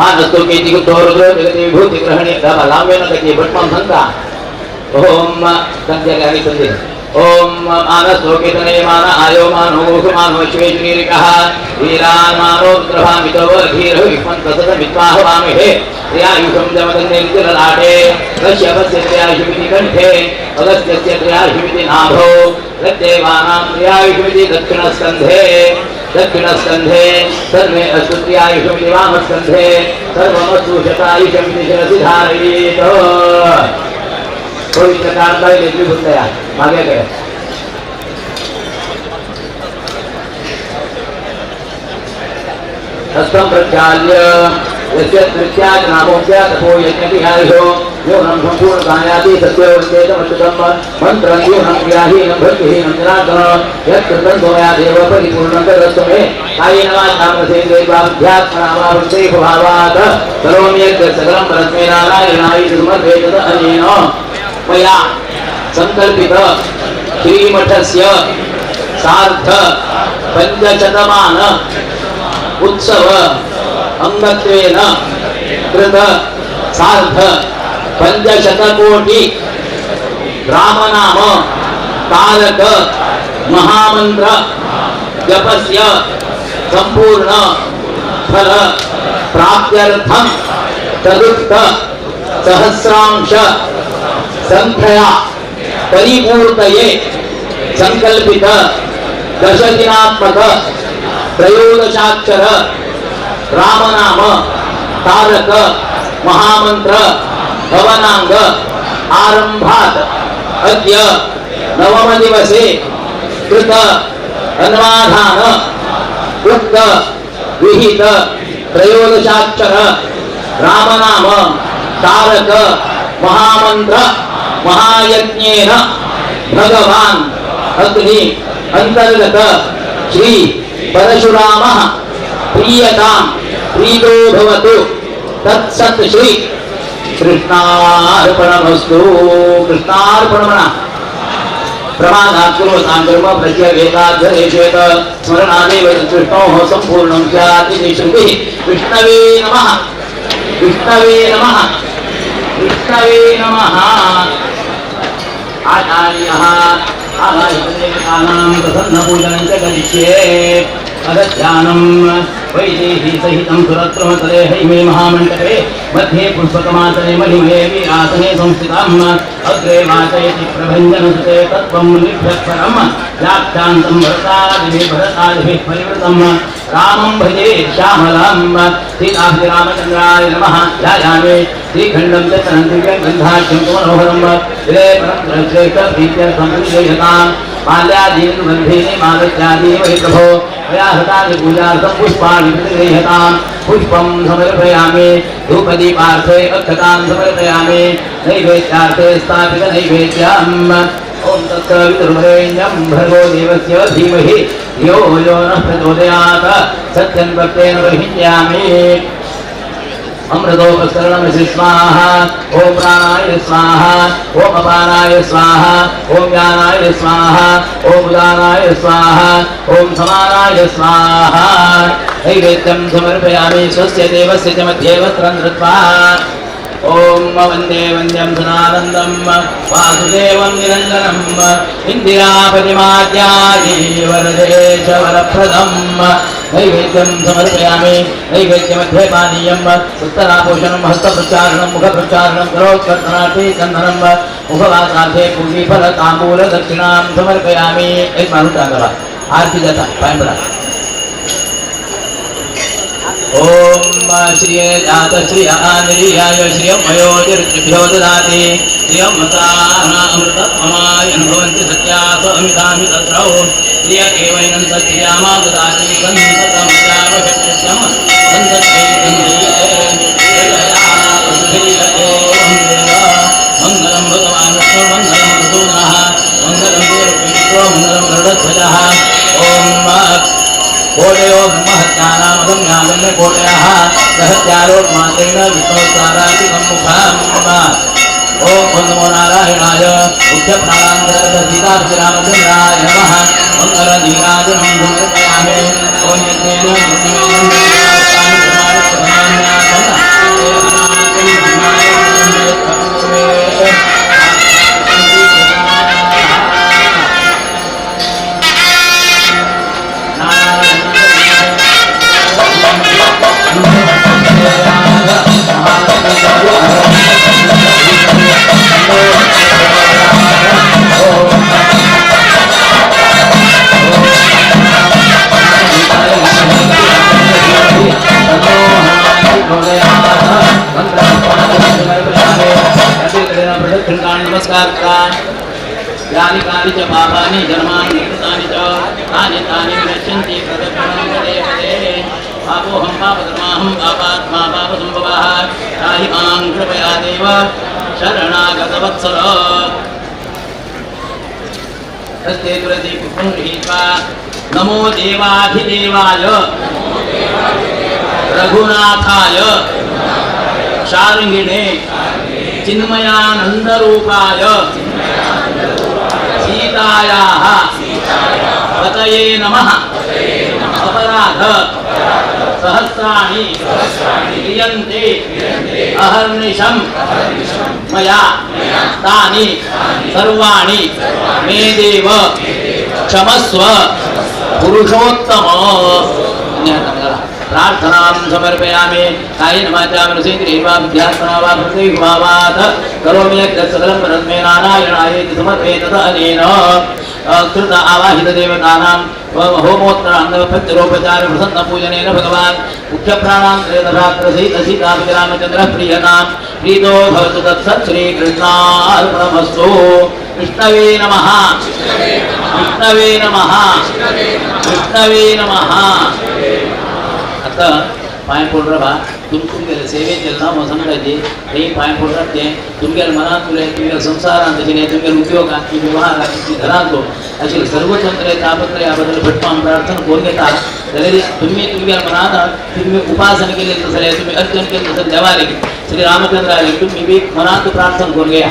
आनस्तो केति गुप्तो रुद्रो जगति विभूति ग्रहणे लांबे नका की भटमाम सांगता. ओम संध्या आणि संधी. ओम मानसो केतने मान आयो मानो मानो शिवेश्वरीरिकः वीरान् मानो रुद्रभामितो धीर विष्मन् सततमित्वाहवामहे त्र्यायुषं जमदन्नेन्द्रलाटे कश्यपस्य त्र्यायुषमिति कण्ठे अगस्त्यस्य त्र्यायुषमिति नाभौ तद्देवानां त्र्यायुषमिति दक्षिणस्कन्धे दक्षिणस्कन्धे सर्वे अस्तु त्र्यायुषमिति वामस्कन्धे सर्वमस्तु शतायुषमिति शिरसि धारयेत्. पवित्र काळात विभूतया मागे कडे हस्तं प्रक्षाल्य यस्य तृत्यात् नामोऽस्य तपो यज्ञविहारिषो योनं सम्पूर्णतायाति सत्यवन्देतमच्युतं मन्त्रं यूनं क्रियाहीनं भक्तिहीनं जनार्दन यत्कृतं त्वया देव परिपूर्णं तदस्तु मे. कायेन वाचा मनसेन्द्रियैर्वाध्यात्मना वा वृत्तिभावात् करोमि यत् सकलं परस्मै नारायणाय समर्पयेत अनेन मया संकल्पित श्रीमठस्य सार्थ पंचशतमान उत्सव अंगत्वेन कृत सार्थ पंचशतकोटि रामनाम तारक महामंत्र जपस्य संपूर्ण फल प्राप्त्यर्थं तदुक्त सहस्रांश संख्या परिपूर्तये संकल्पित दशदिनात्मक त्रयोदशाक्षर रामनाम तारक महामंत्र भवनांग आरंभात अद्य नवम दिवसे कृत अन्वाधान उक्त विहित त्रयोदशाक्षर रामनाम तारक महामंत्र महायज्ञेन भगवान अग्नि अंतर्गत श्री परशुरामः प्रीयतां प्रीतो भवतु. तत्सत् श्री कृष्णार्पणमस्तु. कृष्णार्पण म्हणा. प्रमादात् कुर्वतां कर्म प्रत्यवेदाध्यरेषेत स्मरणादेव विष्णोः संपूर्णं स्यात् इति श्रुतिः. विष्णवे नमः. विष्णवे नमः. विष्णवे नमः. आचार्यः आवाहितदेवतानां प्रसन्नपूजनं च करिष्ये. अगध्यानं वैदेही सहितं सुरत्रमतले हैमे महामण्डपे मध्ये पुष्पकमासने महिमये वीरासने संस्थितम् अग्रे वाचयति प्रभञ्जनसुते तत्त्वं मुनिभ्यः परं व्याख्यान्तं भरतादिभिः भरतादिभिः परिवृतं रामं भजे श्यामलं. सीताभिरामचन्द्राय नमः. ध्यायामि श्रीखण्डं च तनन्दिव्यं गन्धाख्यं मनोहरं विलेपनं श्रेष्ठप्रीत्यर्थं विजयतां माल्यादीन बन्धीनि मालत्यादीनि वै प्रभो मया हृतानि पूजार्थं पुष्पाणि प्रतिगृह्यतां. पुष्पं समर्पयामि. धूपदीपार्थे अक्षतां समर्पयामि. नैवेद्यार्थे स्थापितनैवेद्यम्. ॐ तत्सवितुर्वरेण्यं भर्गो देवस्य धीमहि धियो यो नः प्रचोदयात्. सत्यं भक्तेन बहिन्यामि. अमृतोपसरणमसि स्वाहा. ॐ प्राणाय स्वाहा. ॐ अपानाय स्वाहा. ॐ ज्ञानाय स्वाहा. ॐ उदानाय स्वाहा. ॐ समानाय स्वाहा. नैवेद्यं समर्पयामि. स्वस्य देवस्य च मध्ये वस्त्रं धृत्वा. ॐ वन्दे वन्द्यं सदानन्दं वासुदेवं निरञ्जनम् इन्दिरापतिमाद्यादि वरदेशवरप्रदं. नैवेद्यं समर्पयामि. नैवेद्यमध्ये पानीयं उत्तराभूषणं हस्तप्रक्षालनं मुखप्रक्षालनं करोत्कर्तनार्थे चन्दनं मुखवासार्थे पूगीफलताम्बूलदक्षिणां समर्पयामि. एक माणूस टाकला आरती जाता पाय पडा. ॐ श्रिये जात श्रिय आनिर्याय श्रियं मयोतिर्भ्यो ददाति श्रियं मतानामृतममायन् भवन्ति सत्यास अमितामि तत्रौ श्रिय एवैनं सत्यामा ददाति सन्ततमजावशक्त्यं मङ्गलं भगवान् विष्णु मङ्गलं मधुसूदनः मङ्गलं देवविष्णु मङ्गलं गरुडध्वजः. ॐ कोटयो ब्रह्महत्यानामगम्यागम्य कोटयः सहत्यारोपमात्रेण विष्णोस्ताराति सम्मुखम्. ॐ नमो नारायणाय मुख्यप्राणान्तर्गत सीतारामचन्द्राय नमः. मङ्गलनीराजनं समर्पयामि. ॐ यज्ञेन गच्छन्ति प्रदक्षिणां पदे पदे पापोऽहं पापकर्माहं पापात्मा पापसम्भवः त्राहि मां कृपया देव शरणागतवत्सल। हस्ते तुलसी पुष्पं गृहीत्वा नमो देवाधिदेवाय रघुनाथाय शार्ङ्गिणे चिन्मयानन्दरूपाय सीतायाः पतये नमः। अपराध सहस्राणि क्रियन्ते अहर्निशं मया तानि सर्वाणि मे देव क्षमस्व पुरुषोत्तम। प्रार्थनां समर्पयामि। कायेन वाचा मनसेन्द्रियैर्वा बुद्ध्यात्मना वा प्रकृतिभावात् करोमि यत् सकलं परस्मै नारायणायेति समर्पये तत अनेन कृत आवाहितदेवतानां होमोत्तराङ्गपञ्चरोपचार प्रसन्नपूजनेन भगवान् मुख्यप्राणां भ्रातृसहित सीतापतिरामचन्द्रः प्रीयतां प्रीतो भवतु तत्सत् श्रीकृष्णार्पणमस्तु। विष्णवे नमः। विष्णवे नमः। विष्णवे नमः। आता पांय पडून रावा तुमगेले सेवेचें नांव सांगताची थंय पांय पडून रावचें तुमगेले मनांत उरलें तुमगेले संवसारांत तशें तुमगेले उद्योगांत व्यवहारांत घरांत अशें सर्व तंत्र तापत्रया बद्दल भटमाम प्रार्थना करून घेता जाल्यार तुमी तुमगेले मनांत तुमी उपासना केली तसलें तुमी अर्चन केलें तसलें देवाले श्री रामचंद्राले तुमी बी मनांत प्रार्थना करून घेया।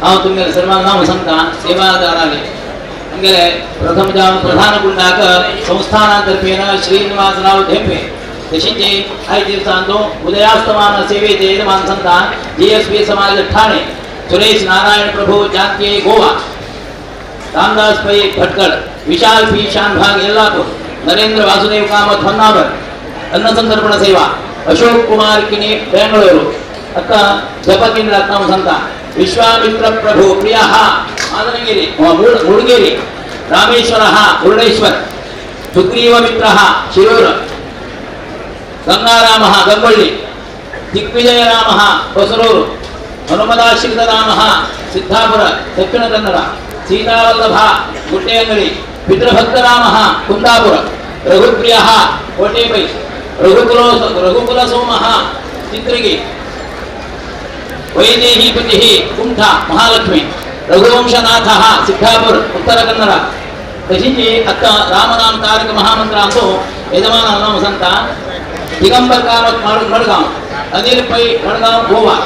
हांव तुमगेले सर्वांक नांव सांगता सेवादाराले तुमगेले प्रथम जावन प्रधान कुंडाक संस्थानातर्फेन श्रीनिवासराव धेंपे तशीच आयज दिवसांतो उदयास्तमान सेवेचे यजमान सांगता GSP समाज ठाणे सुरेश नारायण प्रभू जातके गोवा रामदास पै भटकड विशाल पी शानभाग येल्लापूर नरेंद्र वासुदेव कामत होन्नावर अन्नसंतर्पण सेवा अशोक कुमार किनी बेंगळुरू आता जप केंद्रात नाव सांगता विश्वामित्र प्रभु प्रिया मादनगिरी मुडगेरी रामेश्वर मुरुडेश्वर सुग्रीव मित्र शिरूर गंगाराम गंगोळ्ळी दिग्विजय राम ಹೊಸರೂರು हनुमदाश्रित राम सिद्धापुर दक्षिण कन्नड सीतावल्लभ गुड्डेअंगडी पितृभक्त राम कुंदापुर रघुप्रिय कोटेपै रघुकुल सोम चित्रगी वैदेहीपति कुंठा महालक्ष्मी रघुवंशनाथ सिद्धापुर उत्तर कन्नड तशीच अत्ता रामनाम तारक महामंत्रांतो यजमान नाम सांगता दिगंबर कामत मडगांव अनिल पै मडगांव गोवा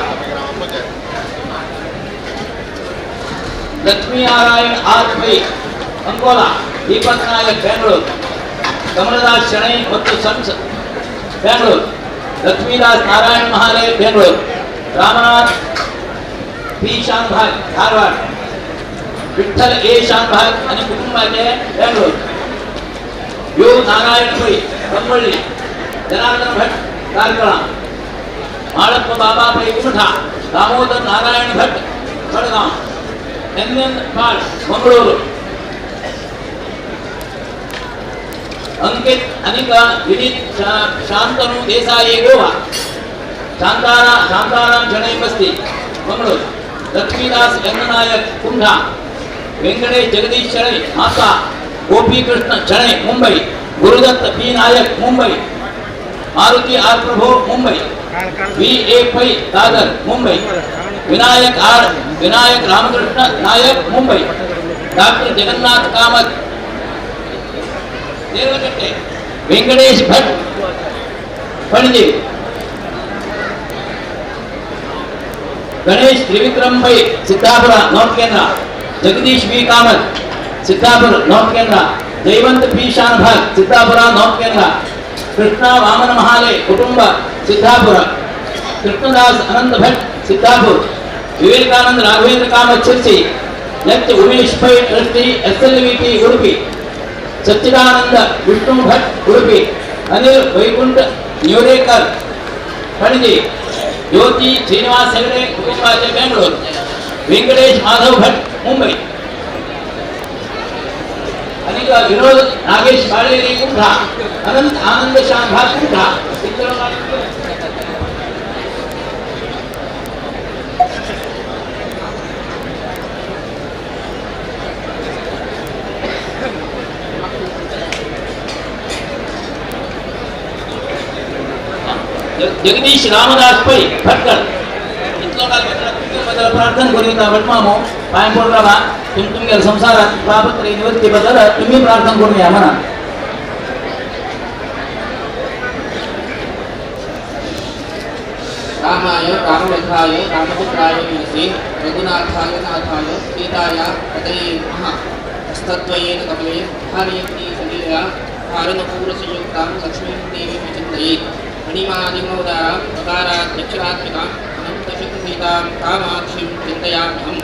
लक्ष्मीनारायण आर पै अंकोला दीपक नायक बेंगळूर कमलदास शणै ಮತ್ತು सन्स बेंगळूर लक्ष्मीदास नारायण महाले बेंगळूर रामनाथ पी शानभाग धारवाड विठ्ठल ए शानभाग आणि कुटुंबाचे Bengaluru you Narayan Pai Kamboli Janardhan Bhat Karkala Malappa Baba Pai Kumtha Damodar Narayan Bhat Madgaon N N Pal Mangaluru Ankit Anika Vinit Shantanu Desai Goa Shantaram Shenoy Basti Mangaluru Lakshmidas Ranganayak Kumtha Venkatesh Jagadish Shenoy Mata Gopikrishna Shenoy Mumbai Gurudatt P Nayak Mumbai Maruti R Prabhu Mumbai V A Pai Dadar Mumbai Vinayak R Vinayak Ramakrishna Nayak Mumbai doctor Jagannath Kamath Deralakatte Venkatesh Bhat Panaji. Ganesh Trivikram Pai Siddhapura north Canara, Jagadish V Kamath Siddhapur north Canara, Jayavant P Shanbhag Siddhapura north Canara, Krishna Vamana Mahale Kutumba Siddhapura, Krishnadas Anant Bhat Siddhapur, Vivekanand Raghavendra Kamath Sirsi, H Umesh Pai trustee SLVT Udupi, Sachchidananda Vishnu Bhat Udupi, Anil Vaikuntha Nivrekar Panaji, Jyoti Srinivas Hegde Kutumbache Bengaluru, Venkatesh Madhav Bhat Mumbai, Anik Vinod Nagesh Baleri Kumtha, Anant Anand Shanbhag Kumtha. Jagadish Ramdas Pai Bhatkal. इतलो काल बद्दल प्रार्थना करूया भटमामो पांय पडून रावा, तुमगेल्या संसारात पापत्र निवृत्ती बद्दल तुम्ही प्रार्थना करूया म्हणा. रामाय रामभद्राय रामपुत्राय विनसे रघुनाथाय नाथाय सीताय पतये नमः. हस्तद्वयेन कमले धारयन्ती सलीलया हारनपूरसंयुक्तां लक्ष्मीं देवीं विचिन्तये. अणिमादिमोदारां प्रकाराध्यक्षरात्मिकां अनन्तशक्तिसहितां कामाक्षीं चिन्तयाम्यहं.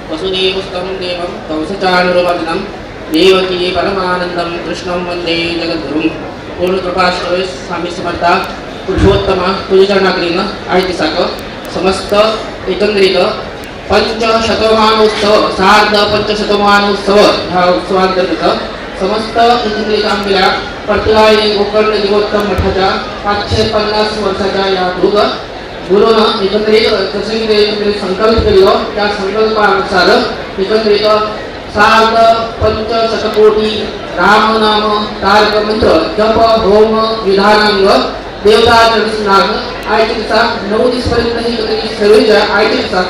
वसुदेवसुतं देवं कंसचाणूरमर्दनं देवकी परमानन्दं कृष्णं वन्दे जगद्गुरुं. पूर्णकृपाश्रय स्वामी समर्थ पुरुषोत्तम तुझ्या आयते साक समस्त एकंदरीत पंचशतमानोत्सव सार्ध पंचशतमानोत्सव ह्या उत्सवांतर्गत समस्त एकंदरीत आमल्या पर्तगाळी गोकर्ण जीवोत्तम मठाच्या 550 वर्षाच्या या गुरुनं एकंदरीत तसे एकंदरीत संकल्प केलो त्या संकल्पानुसार एकंदरीत सार्ध पंचशतकोटी रामनाम तारक मंत्र जप होम विधानांग देवता दर्शनाग आयचे दिसा 9 दिसपर्यंत ही एकंदरीत सेवेच्या आयचे दिसाक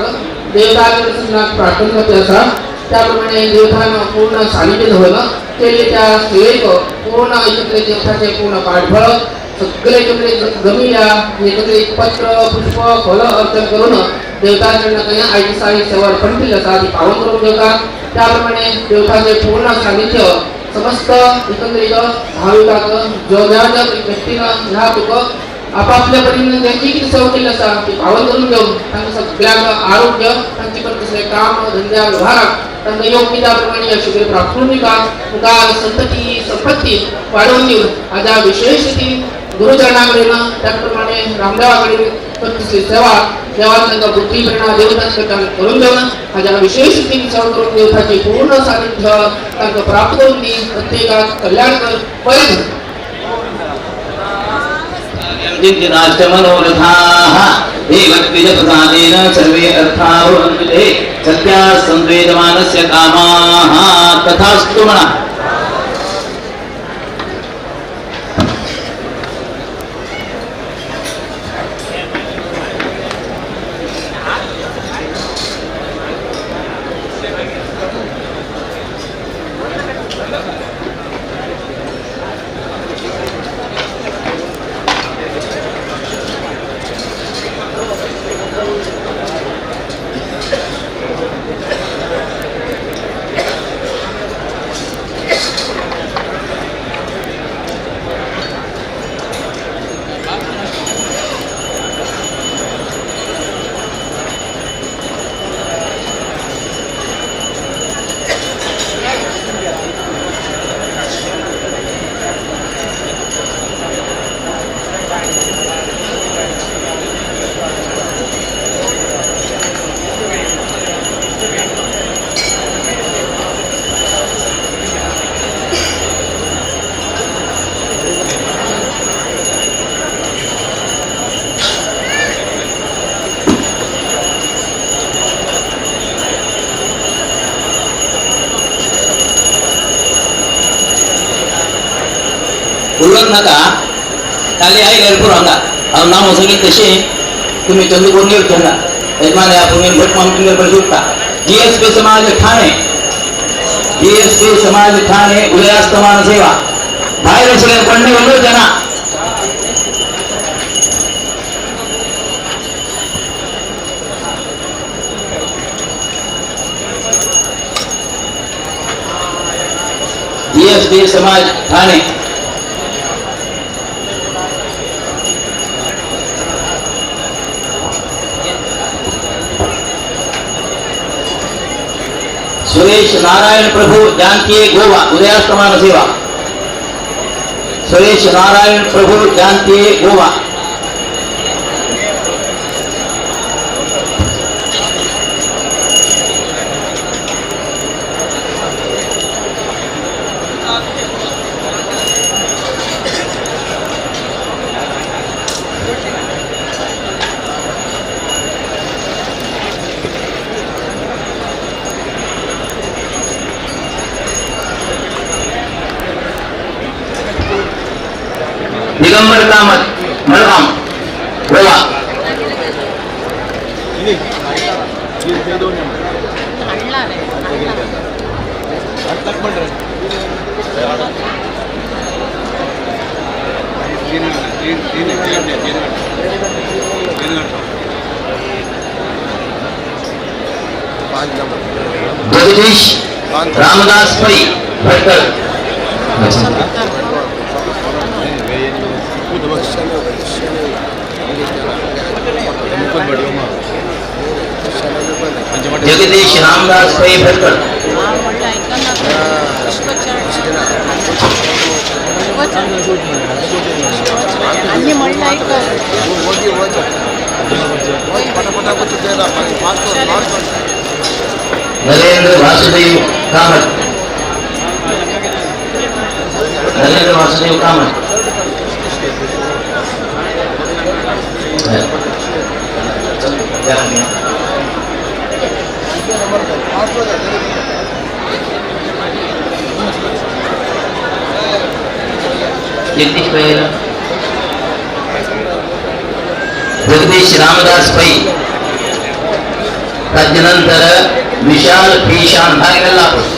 देवता दर्शनाग प्रार्थना करते आसा. त्याप्रमाणे देवतांना पूर्ण सानिध्य धरलं केले त्या सेवेक पूर्ण एकत्रित देवताचे पूर्ण पाठबळ सगळे एकत्रित गमिल्या एकत्रित पत्र पुष्प फल अर्पण करून देवतांच्या आयचे दिसा ही सेवा अर्पण केली आसा ती पावन करून देवता. त्याप्रमाणे देवताचे पूर्ण सानिध्य समस्त एकंदरीत भाविकाक ज्या ज्या व्यक्तीनं ह्या तुका आपापल्या परीने त्यांची किती सेवा केली आसा ती पावन करून घेऊन तांकां सगळ्यांक आरोग्य तांचे कडेन कसले काम धंद्या व्यवहाराक तांकां योग्य त्या प्रमाणे यशोगीर प्राप्त करून दिता. मुखार संतती संपत्ती वाडोवन दिवन हाज्या विशेष ती गुरुचरणा कडेन त्याच प्रमाणे रामदेवा कडेन दुसरी सेवा देवान तांकां बुद्धी प्रेरणा देव तांकां करून दिवन हाज्या विशेष ती सेवा करून देवताची पूर्ण सानिध्य तांकां प्राप्त करून दी. प्रत्येकाक कल्याण कर बरें. मनोरथाः देवद्विजप्रसादेन सर्वे अर्थाः भवन्ति ते सत्याः संवेदमानस्य कामाः तथास्तु मनः. उलोवंक नाका खाली आयल्यार पुरो हांगा हांव नांव सांगीत तशें तुमी चंद्रकोर येवचें हांगा यजमान ह्या पुणेन भट माम तुमगेर बरें सुट्टा. GSP Samaj Thane, GSP Samaj Thane उदयास्तमान सेवा भायर आशिल्ल्यान कोण उलोवचें ना. JSD Samaj Thane. Suresh Narayan Prabhu Janki Goa Udayasthamana Seva. Suresh Narayan Prabhu Janki Goa. Digambar Kamat Madgaon Goa. Jagdish Ramdas Pai Bhatkal. Jagdish Ramdas Pai Bhatkal. Narendra Vasudev Kamat. Narendra Vasudev Kamat. Jagdish Pai Jagdish Ramdas Pai. तदनंतर विशाल पीशान भागल्लापूर.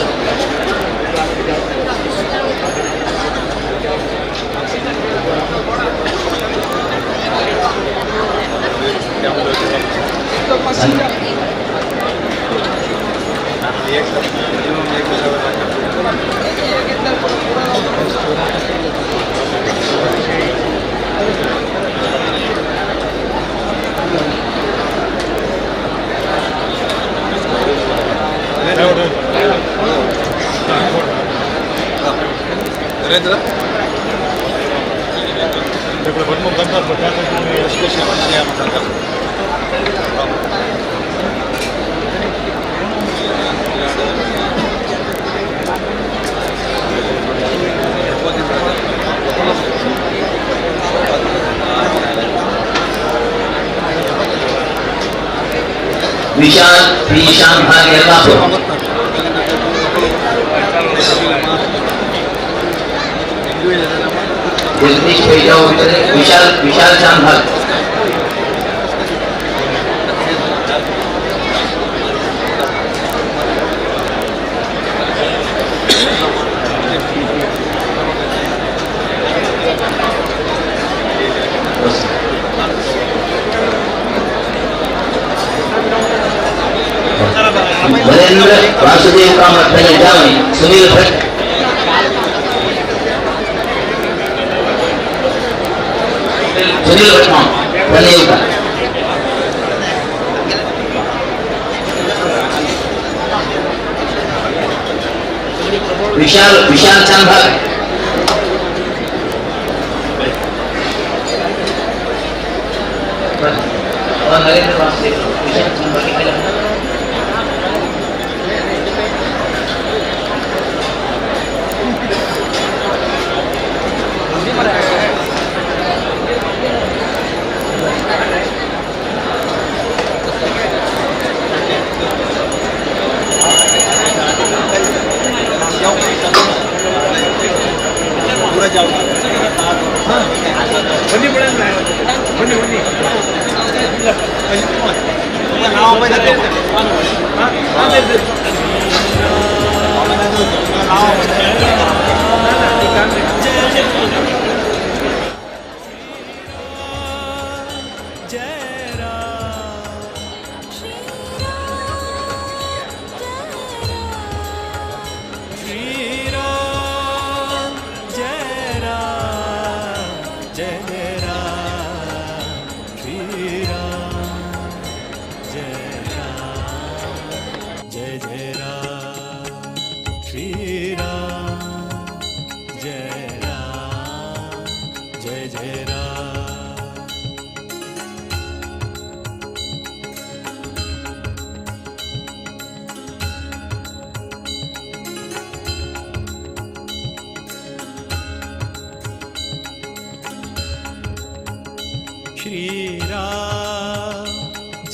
Vishal Ishan Bhagyalapur. Jagdish Vishal Vishal Chand Bhag. Narendra Vasudev Kamat Jawan Sunil Bhatt. Sunil Bhatt धन्यवाद. विशाल विशाल चांद भाग. और नरेंद्र वासुदेव विशाल चांद भाग. Shri Ram.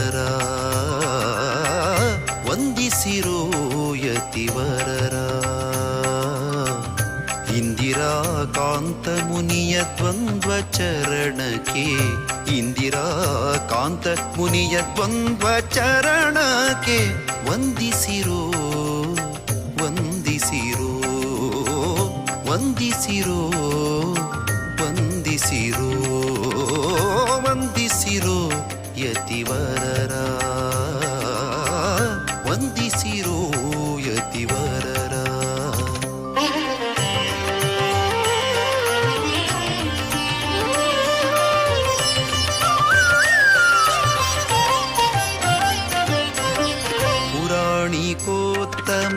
ಯತಿವರರ ವಂದಿಸಿರೋ ಯತಿವರರ. ಇಂದಿರಾಕಾಂತ ಮುನಿಯ ದ್ವಂದ್ವ ಚರಣಕ್ಕೆ, ಇಂದಿರಾಕಾಂತ ಮುನಿಯ ದ್ವಂದ್ವ ಚರಣಕ್ಕೆ ವಂದಿಸಿರೋ ವಂದಿಸಿರೋ ವಂದಿಸಿರೋ ವಂದಿಸಿರೋ ವಂದಿಸಿರೋ ಯತಿವರರ ವಂದಿಸಿರೋ ಯತಿವರರ. ಪುರಾಣಿಕೋತ್ತಮ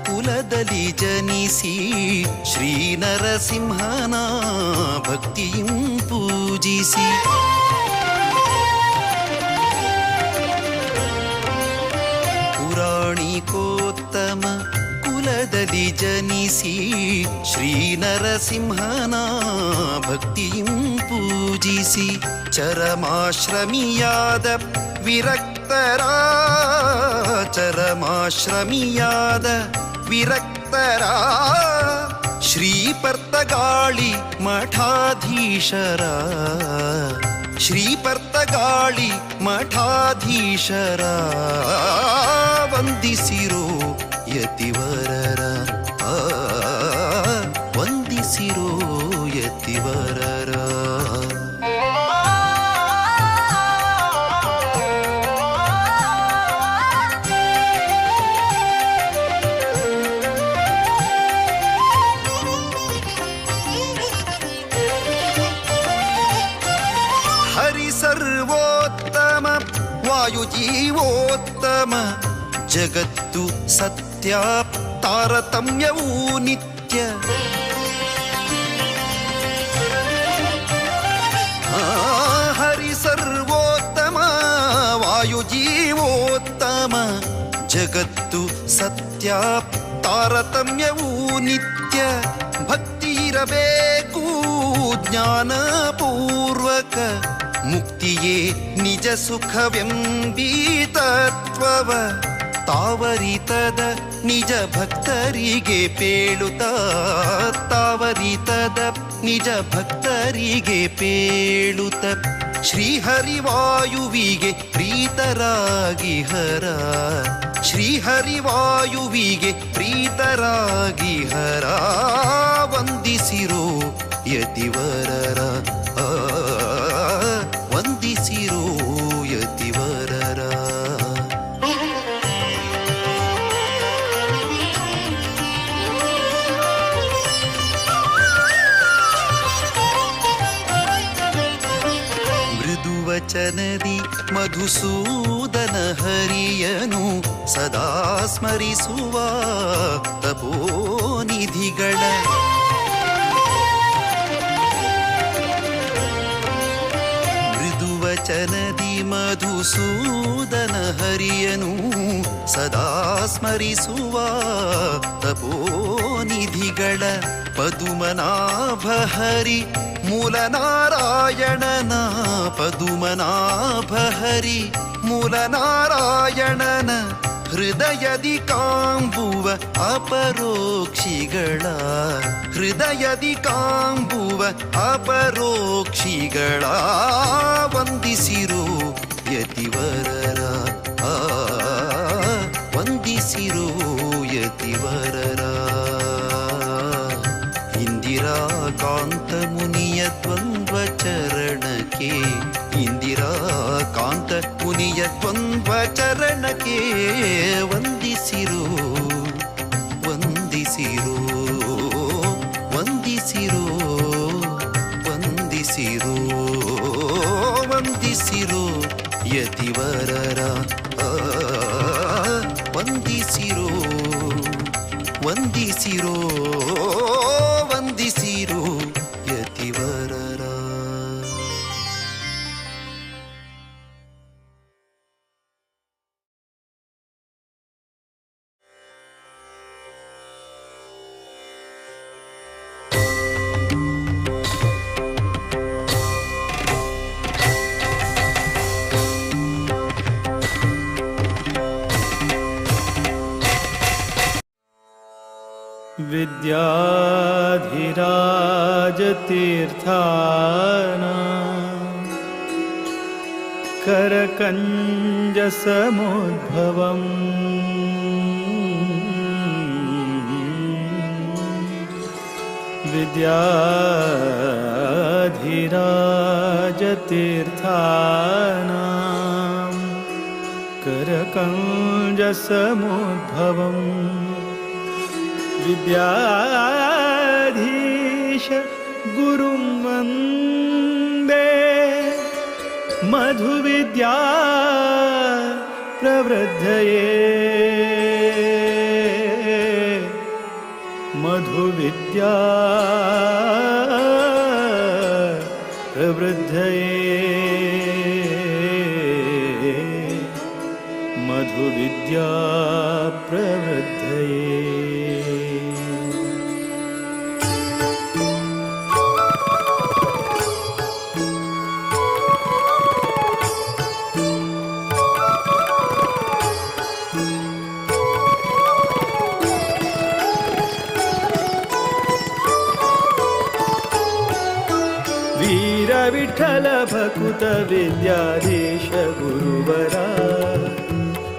ಕುಲದಲ್ಲಿ ಜನಿಸಿ ಶ್ರೀ ನರಸಿಂಹನ ಭಕ್ತಿಯಂ ಪೂಜಿಸಿ, ಪುರಾಣಿಕೋತ್ತಮ ಕುಲದಲ್ಲಿ ಜನಿಸಿ ಶ್ರೀ ನರಸಿಂಹನ ಭಕ್ತಿಯಂ ಪೂಜಿಸಿ, ಚರಮಾಶ್ರಮಿಯಾದ ವಿರಕ್ತರ ಚರಮಾಶ್ರಮಿಯಾದ ವಿರಕ್ತರ ಶ್ರೀ ಪರ್ತಗಾಳಿ ಮಠಾಧೀಶರ ಶ್ರೀ ಪರ್ತಗಾಳಿ ಮಠಾಧೀಶರ ವಂದಿಸಿರೋ ಯತಿವರರ ವಂದಿಸಿರೋ ಯತಿವರರ. ಸರ್ವೋತ್ತಮ ವಾಯುಜೀವೋತ್ತಮ ಜಗತ್ತು ಸತ್ಯ ತಾರತಮ್ಯವೂ ನಿತ್ಯ, ಹರಿ ಸರ್ವೋತ್ತಮ ವಾಯುಜೀವೋತ್ತಮ ಜಗತ್ತು ಸತ್ಯ ತಾರತಮ್ಯವೂ ನಿತ್ಯ, ಭಕ್ತಿ ಇರಬೇಕು ಜ್ಞಾನಪೂರ್ವಕ ಮುಕ್ತಿಯೇ ನಿಜ ಸುಖವೆಂಬೀ ತತ್ವವ ತಾವರಿತದ ನಿಜ ಭಕ್ತರಿಗೆ ಪೇಳುತ್ತ ತಾವರಿತದ ನಿಜ ಭಕ್ತರಿಗೆ ಪೇಳುತ್ತ ಶ್ರೀಹರಿವಾಯುವಿಗೆ ಪ್ರೀತರಾಗಿ ಹರ ಶ್ರೀಹರಿವಾಯುವಿಗೆ ಪ್ರೀತರಾಗಿ ಹರ ವಂದಿಸಿರೋ ಯತಿವರರ ವಂದಿಸಿರೋ ಯತಿವರರ. ಮೃದುವಚನದಿ ಮಧುಸೂದನ ಹರಿಯನು ಸದಾ ಸ್ಮರಿಸುವ ತಪೋನಿಧಿಗಳ ಮೃದುವಚನದಿ ಮಧುಸೂದನ ಹರಿಯನು ಸದಾ ಸ್ಮರಿಸುವ ತಪೋನಿಧಿಗಳ ಪದುಮನಾಭ ಹರಿ ಮೂಲನಾರಾಯಣನ ಪದುಮನಾಭ ಹರಿ ಮೂಲನಾರಾಯಣನ ಹೃದಯದಿ ಕಾಂಬುವ ಅಪರೋಕ್ಷಿಗಳ ಹೃದಯದಿ ಕಾಂಬುವ ಅಪರೋಕ್ಷಿಗಳ ವಂದಿಸಿರೋ ಯತಿವರರ ವಂದಿಸಿರೋ ಯತಿವರರ. ಇಂದಿರಾಕಾಂತ ಮುನಿಯ ದ್ವಂದ್ವ ಚರಣಕ್ಕೆ ಇಂದಿರಾಕಾಂತ ಮುನಿಯ ದ್ವಂದ್ವ ಚರಣಕ್ಕೆ ವಂದಿಸಿರೋ ವಂದಿಸಿರೋ ವಂದಿಸಿರೋ ವಂದಿಸಿರೋ ವಂದಿಸಿರೋ ಯತಿವರರ ವಂದಿಸಿರೋ ವಂದಿಸಿರೋ ವಂದಿಸಿರೋ ಯತಿವರರ. विद्याधिराजतीर्थानां करकञ्जसमुद्भवम् विद्याधिराजतीर्थानां करकञ्जसमुद्भवम् विद्याधीश गुरुं वन्दे मधुविद्या प्रवृद्धये मधुविद्या प्रवृद्धये मधुविद्या प्रवृद्धये। विठ्ठल भकुत विद्याधीश गुरुवरा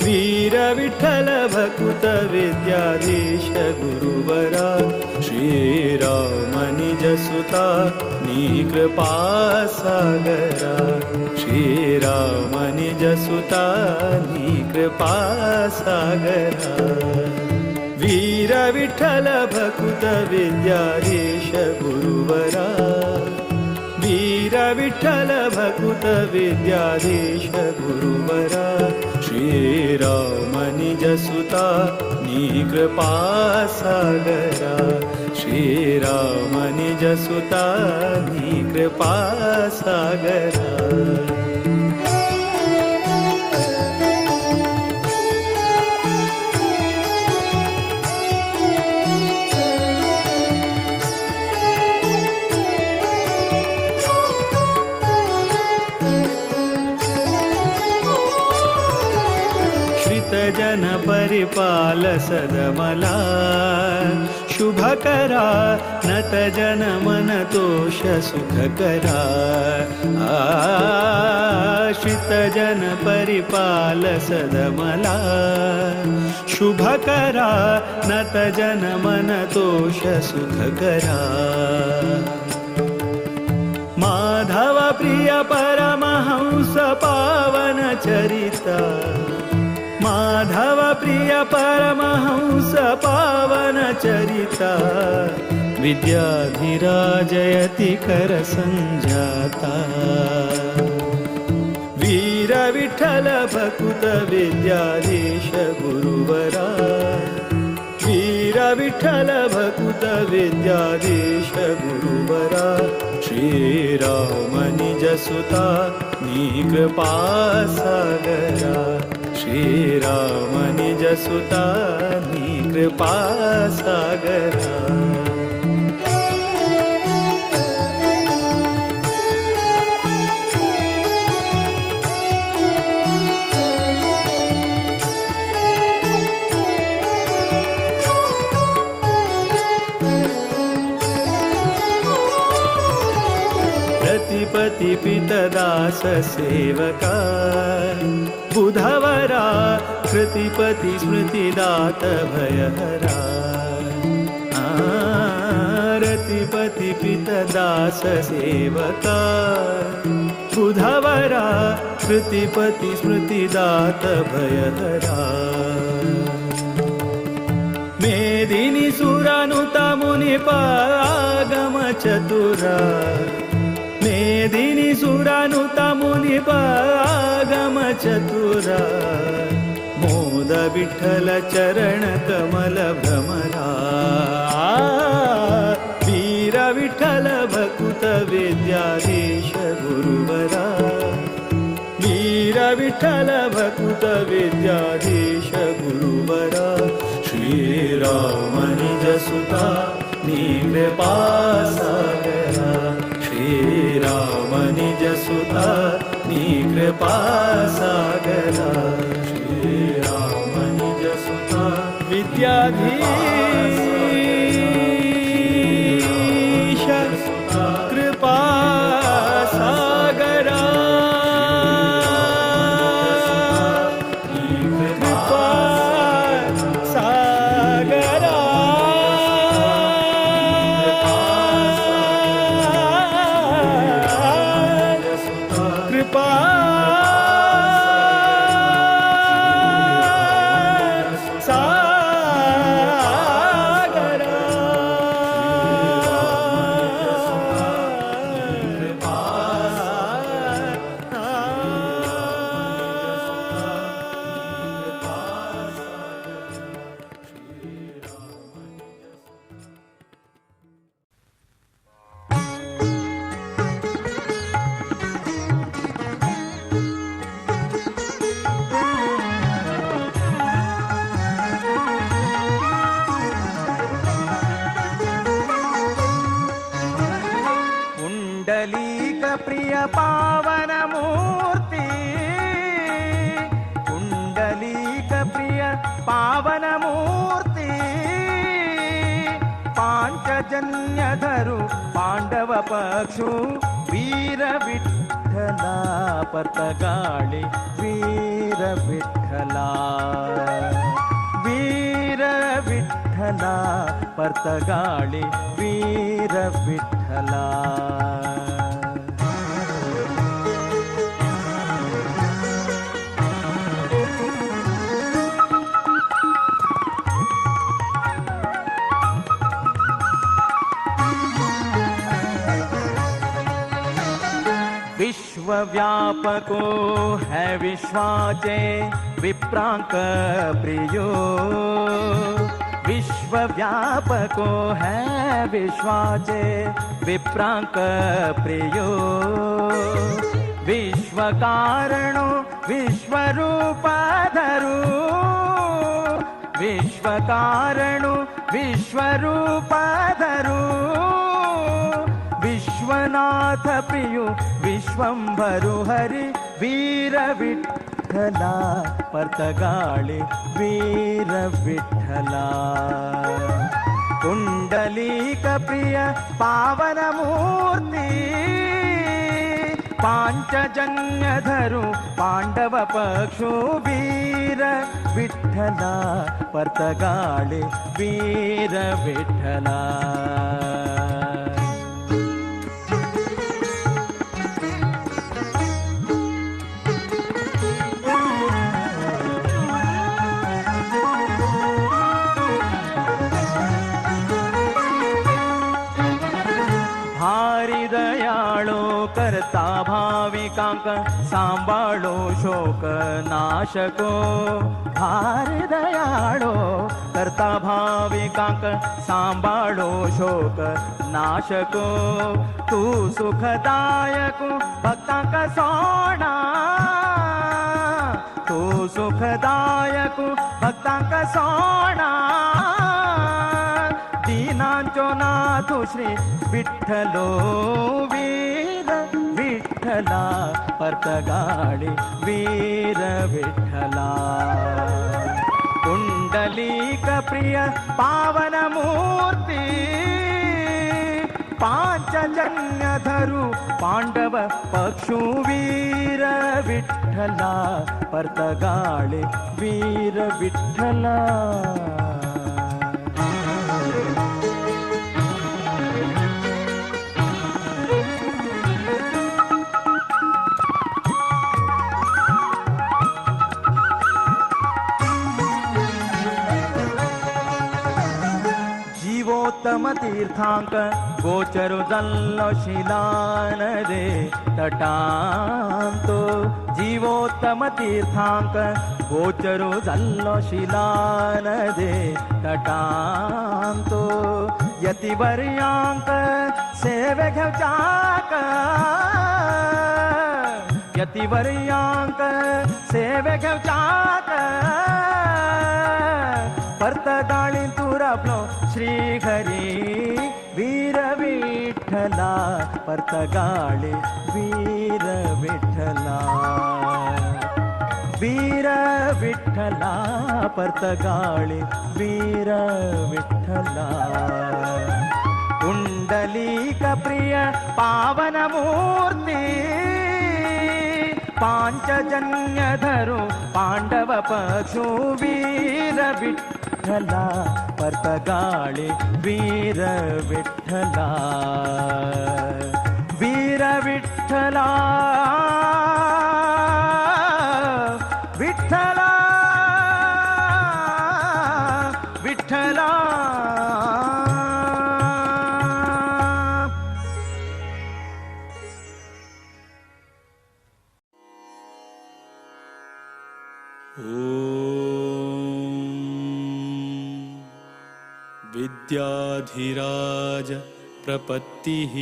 वीर विठ्ठल भकुत विद्याधीश गुरुवरा श्रीराम निज सुता नी कृपा सागरा श्रीराम निज सुता नी कृपा सागरा वीर विठ्ठल भकुत विद्याधीश गुरुवरा वीर विठ्ठल भकुत विद्याधीश गुरुवरा श्रीराम निज सुता नी कृपा सागरा श्रीराम निज सुता नी कृपा सागरा। जन परिपाल सदमला शुभकरा नत जन मन तोष सुखकरा आश्रित जन परिपाल सदमला शुभकरा नत जन मन तोष सुखकरा माधव प्रिय परमहंस पावन चरिता माधव प्रिय परमहंस पावन चरिता विद्याधिराजयति कर संजाता वीर विठ्ठल भकुत विद्याधीश गुरुवरा वीर विठ्ठल भकुत विद्याधीश गुरुवरा श्रीराम निज सुता नी कृपा सागरा श्रीराम निज सुता नी कृपा सागरा। रतिपति पितदास सेवका बुधवरा कृतिपति स्मृतिदात भयहरा रतिपति पितदास सेवका बुधवरा कृतिपति स्मृतिदात भयहरा मेदिनी सुरानुता मुनिपागम चतुरा मेदिनी सुरानुता मुनिपागम चतुरा मोद विठ्ठल चरण कमल भ्रमरा वीर विठ्ठल भकुत विद्याधीश गुरुवरा वीर विठ्ठल भकुत विद्याधीश गुरुवरा श्रीराम निज सुता नी कृपा सागरा श्रीराम निज सुता नी कृपा सागरा श्रीराम निज सुता विद्याधीश। प्रिय पावन मूर्ती पुंडलीक प्रिय पावन मूर्ती पांचजन्य धरू पांडव पक्षु वीर विठ्ठला पर्तगाळी वीर विठ्ठला वीर विठ्ठला पर्तगाळी वीर विठ्ठला। विश्वव्यापको है विश्वाचे विप्रांक प्रियो विश्वव्यापको है विश्वाचे विप्रांक प्रियो विश्वकारणो विश्वरूपाधरू विश्वकारणो विश्वरूपाधरू विश्वनाथ प्रियो विश्वंभरु हरि वीर विठ्ठला पर्तगाळी वीर विठ्ठला पुंडलीक प्रिय पावन मूर्ती पांचजन्य धरू पांडव पक्षु वीर विठ्ठला पर्तगाळी वीर विठ्ठला। करता भारी दयाळो करता भाविकांक सांभाळो शोक नाशको भारी दयाळो करता भाविकांक सांभाळो शोक नाशको तू सुखदायक भक्तांक सोणा तू सुखदायक भक्तांक सोणा दीनांचो नाथ श्री विठ्ठलो वीर विठ्ठला पर्तगाळी वीर विठ्ठला पुंडलीक प्रिय पावन मूर्ती पांचजन्य धरू पांडव पक्षु वीर विठ्ठला पर्तगाळी वीर विठ्ठला। जीवोत्तम तीर्थांक गोचरु जल्लो शिलान रे तटांतो जीवोत्तम तीर्थांक गोचरु जल्लो शिलान रे तटांतो यतिवर्यांक सेवे घेवचाक यतिवर्यांक सेवे घेवचाक पर्तगाळी तुरापलो श्री हरी वीर विठ्ठला पर्तगाळी वीर विठ्ठला वीर विठ्ठला पर्तगाळी वीर विठ्ठला पुंडलीक प्रिय पावन मूर्ती पांचजन्य धरू पांडव पक्षु वीर विठ्ठला पर्तगाळी वीर विठ्ठला वीर विठ्ठला विठ्ठला विठ्ठला। विद्याधिराज प्रपत्तिः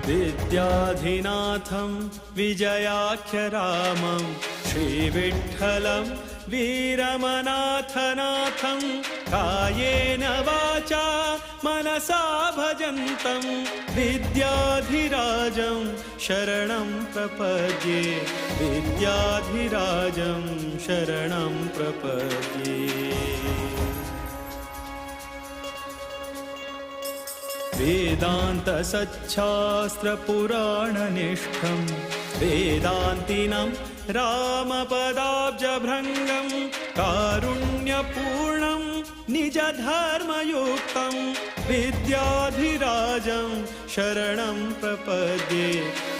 विद्याधिनाथं विजयाख्यरामं श्रीविठ्ठलं वीरमनाथनाथं कायेन वाचा मनसा भजन्तं विद्याधिराजं शरणं प्रपद्ये विद्याधिराजं शरणं प्रपद्ये। वेदान्तसच्छास्त्रपुराणनिष्ठं वेदान्तिनं रामपदाब्जभृङ्गं कारुण्यपूर्णं निजधर्मयुक्तं विद्याधिराजं शरणं प्रपद्ये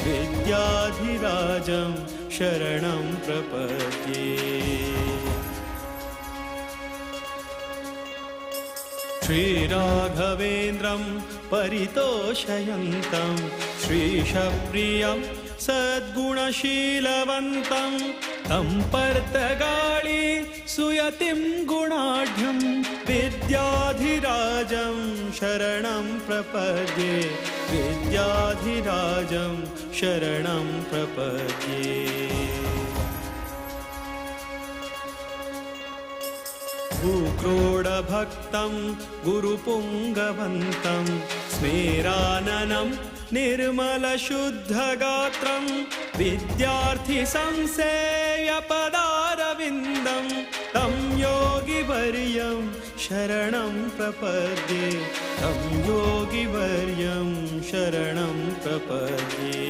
विद्याधिराजं शरणं प्रपद्ये। श्रीराघवेन्द्रं परितोषयन्तं श्रीशप्रियं सद्गुणशीलवन्तं तं पर्तगाळी सुयतिं गुणाढ्यं विद्याधिराजं शरणं प्रपद्ये विद्याधिराजं शरणं प्रपद्ये। भूक्रोडभक्तं गुरुपुङ्गवन्तं स्मेराननं निर्मलशुद्धगात्रं विद्यार्थिसंसेव्यपदारविन्दं तं योगिवर्यं शरणं प्रपद्ये तं योगिवर्यं शरणं प्रपद्ये।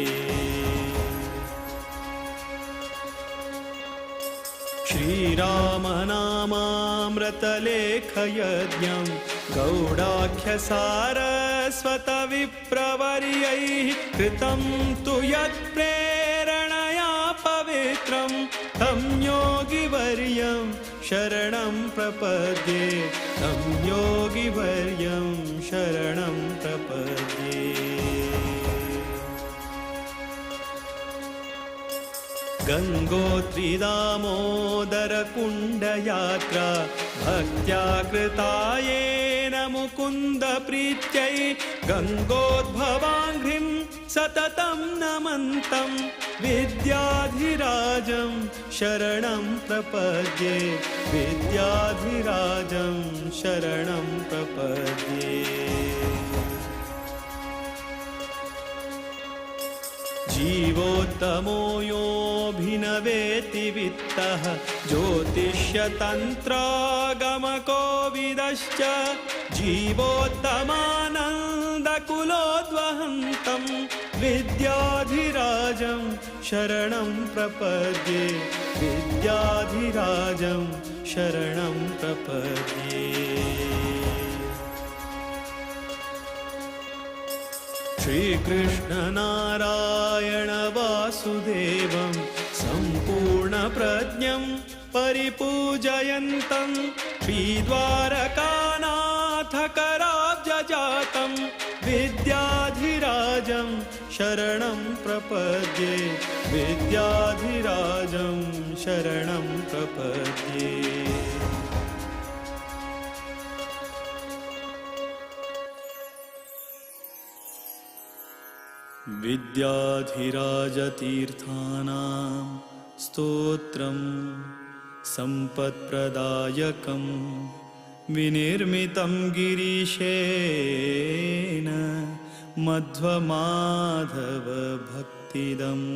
श्रीरामनामामृतलेखयज्ञं गौडाख्यसारस्वतविप्रवर्यैः कृतं तु यत्प्रेरणया पवित्रं तं योगिवर्यं शरणं प्रपद्ये तं योगिवर्यं शरणं प्रपद्ये। गङ्गोत्रिदामोदरकुण्डयात्रा भक्त्या कृता येन मुकुन्दप्रीत्यै गङ्गोद्भवाङ्घ्रिं सततं नमन्तं विद्याधिराजं शरणं प्रपद्ये विद्याधिराजं शरणं प्रपद्ये। जीवोत्तमो योऽभिनवेति वित्तः ज्योतिष्यतन्त्रागमकोविदश्च जीवोत्तमानन्दकुलोद्वहन्तं विद्याधिराजं शरणं प्रपद्ये विद्याधिराजं शरणं प्रपद्ये। श्रीकृष्णनारायण वासुदेवं सम्पूर्णप्रज्ञं परिपूजयन्तं श्रीद्वारकानाथकराब्जजातं विद्याधिराजं शरणं प्रपद्ये विद्याधिराजं शरणं प्रपद्ये। विद्याधिराजतीर्थानां स्तोत्रं सम्पत्प्रदायकं विनिर्मितं गिरीशेन मध्वमाधवभक्तिदम्।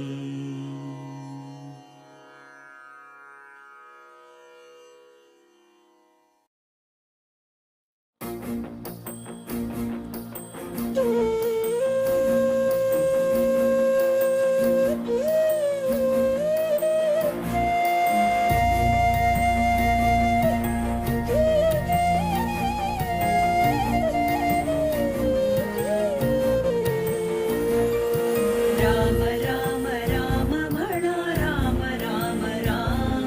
राम राम राम म्हणा राम राम राम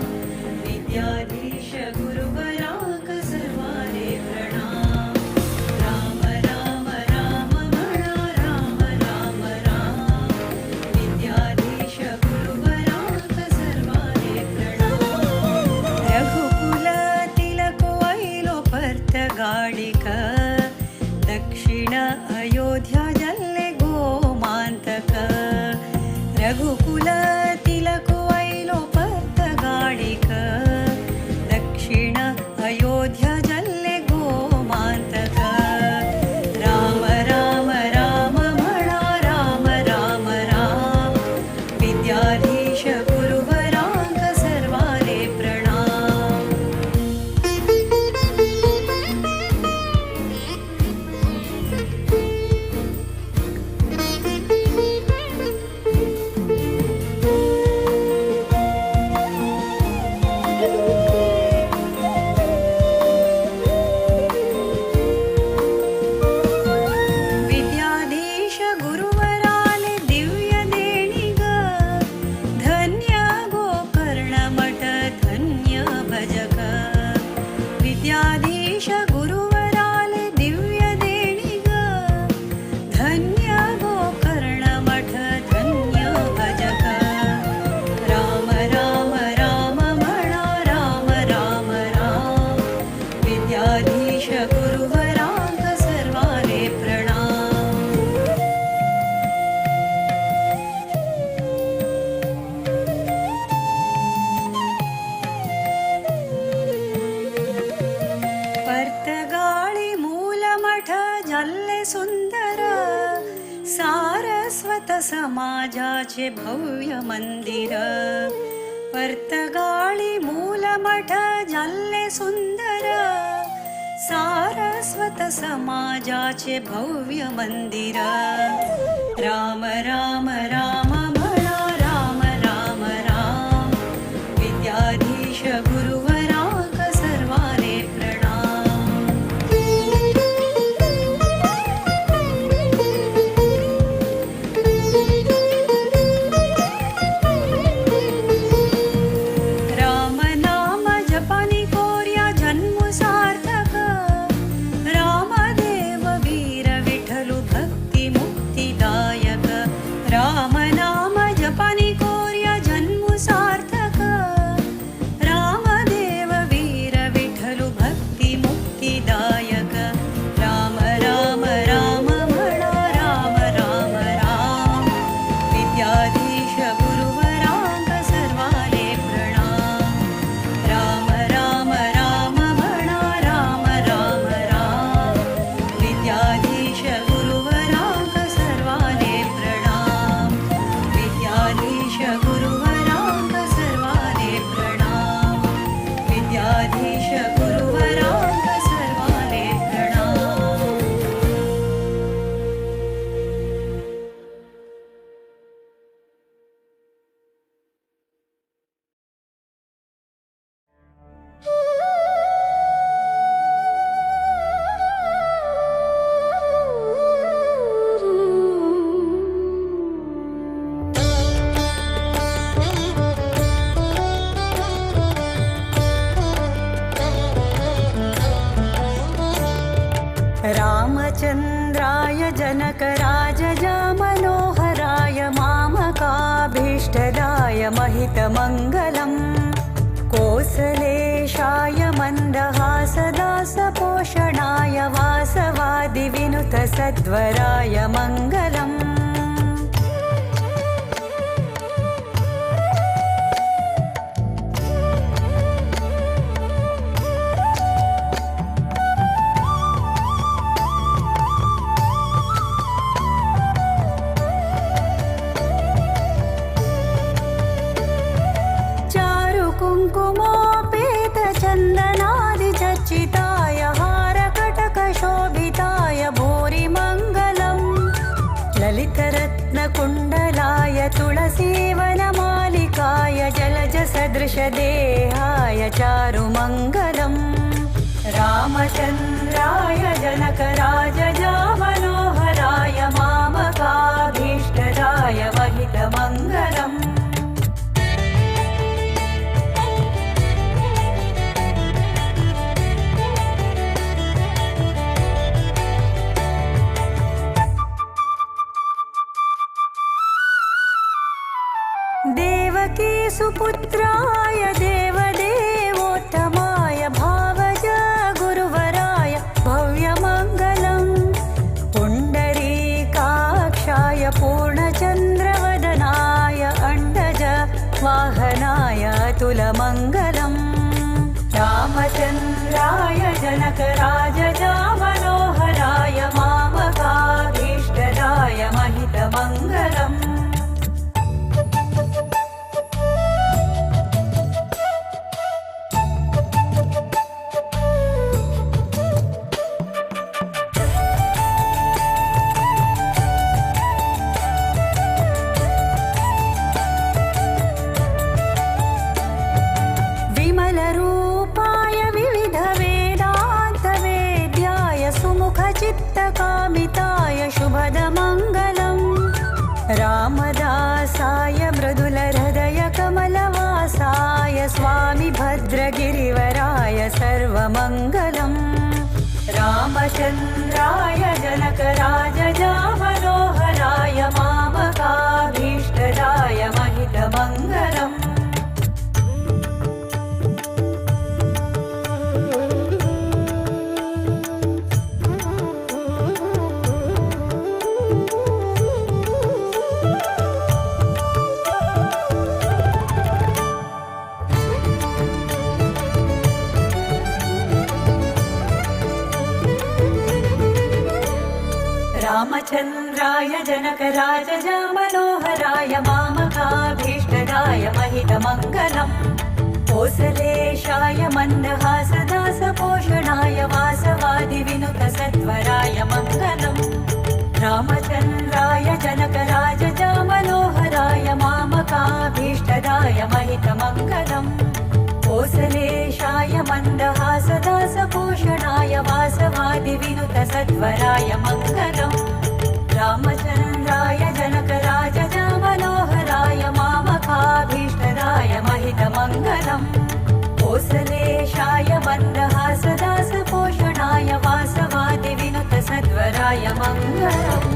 विद्याधीश गुरुवराक सर्वाले प्रणाम। राम राम राम म्हणा राम राम राम विद्याधीश गुरुवराक सर्वाले प्रणाम। रघुकुल तिलक वैलो पर्तगाळिक दक्षिण अयोध्या जल्ले गोमान्तक। रघुकुल तिलक वैलो पर्तगाळिक विद्याधीश गुरुवरांक सर्वाले प्रणाम. विद्याधीश गुरुवराले दिव्य देणी ग, धन्य गोकर्ण मठ धन्य भजक. विद्याधीश गुरुवराले दिव्य देणी ग, धन्य गोकर्ण मठ धन्य भजक. राम राम राम म्हणा राम राम राम, विद्याधीश गुरुवरांक सर्वाले प्रणाम. पर्तगाळी मूलमठ जाल्ले सुंदर, सारस्वत समाजाचे भव्य मंदिर. पर्तगाळी मूलमठ जाल्ले सुंदर, सारस्वत समाजाचे भव्य मंदिर. राम राम राम म्हणा राम राम राम, विद्याधीश गुरुवरांक सर्वाले प्रणाम. राम नाम जपानी कोर्या जन्म सार्थक, रामदेव वीर विठ्ठलु भक्ती मुक्तिदायक. राम नाम जपानी कोर्या जन्म सार्थक, रामदेव वीर विठ्ठलु भक्ती मुक्तिदायक. राम राम राम म्हणा राम राम राम, विद्याधीश गुरुवरांक सर्वाले प्रणाम. राम राम राम म्हणा राम राम राम, विद्याधीश गुरुवरांक सर्वाले प्रणाम. विद्याधीश गुरुवरांक सर्वाले प्रणाम. विद्याधीश गुरुवरांक सर्वाले प्रणाम. रामचन्द्राय जनकराजजा मनोहराय मामकाभीष्टदाय महितमङ्गलम् कोसलेशाय मन्दहासदासपोषणाय वासवादिविनुतसद्वराय मङ्गलम्. कुङ्कुमोपेतचन्दनादिचर्चिताय हारकटकशोभिताय भूरिमङ्गलम् ललितरत्नकुण्डलाय तुलसीवनमालिकाय जलजसदृशदेहाय चारुमङ्गलम्. रामचन्द्राय जनकराजजा मनोहराय मामकाभीष्टदाय महितमङ्गलम्. देवकी सुपुत्राय देवदेवोत्तमाय भावज गुरुवराय भव्यमङ्गलम् पुण्डरीकाक्षाय पूर्णचन्द्रवदनाय अण्डज वाहनाय अतुलमङ्गलम्. रामचन्द्राय जनकराजजा मनोहराय मामकाभीष्टदाय महितमङ्गलम्. गिरिवराय सर्वमङ्गलम्। रामचन्द्राय जनकराजजामनोहराय मामकाभीष्टदाय महितमङ्गलम्। रामचन्द्राय जनकराजजामनोहराय मामकाभीष्टदाय महितमङ्गलम्। कोसलेशाय मन्दहासदासपोषणाय वासवादिविनुतसत्वराय मङ्गलम्। रामचन्द्राय जनकराजजामनोहराय मामकाभीष्टदाय महितमङ्गलम्। कोसलेशाय मन्दहासदासपोषणाय वासवादिविनुतसत्वराय मङ्गलम्। रामचन्द्राय जनकराजजामनोहराय मामकाभीष्टदाय महितमङ्गलम्। कोसलेशाय मन्दहासदासपोषणाय वासवादिविनुतसद्वराय मङ्गलम्।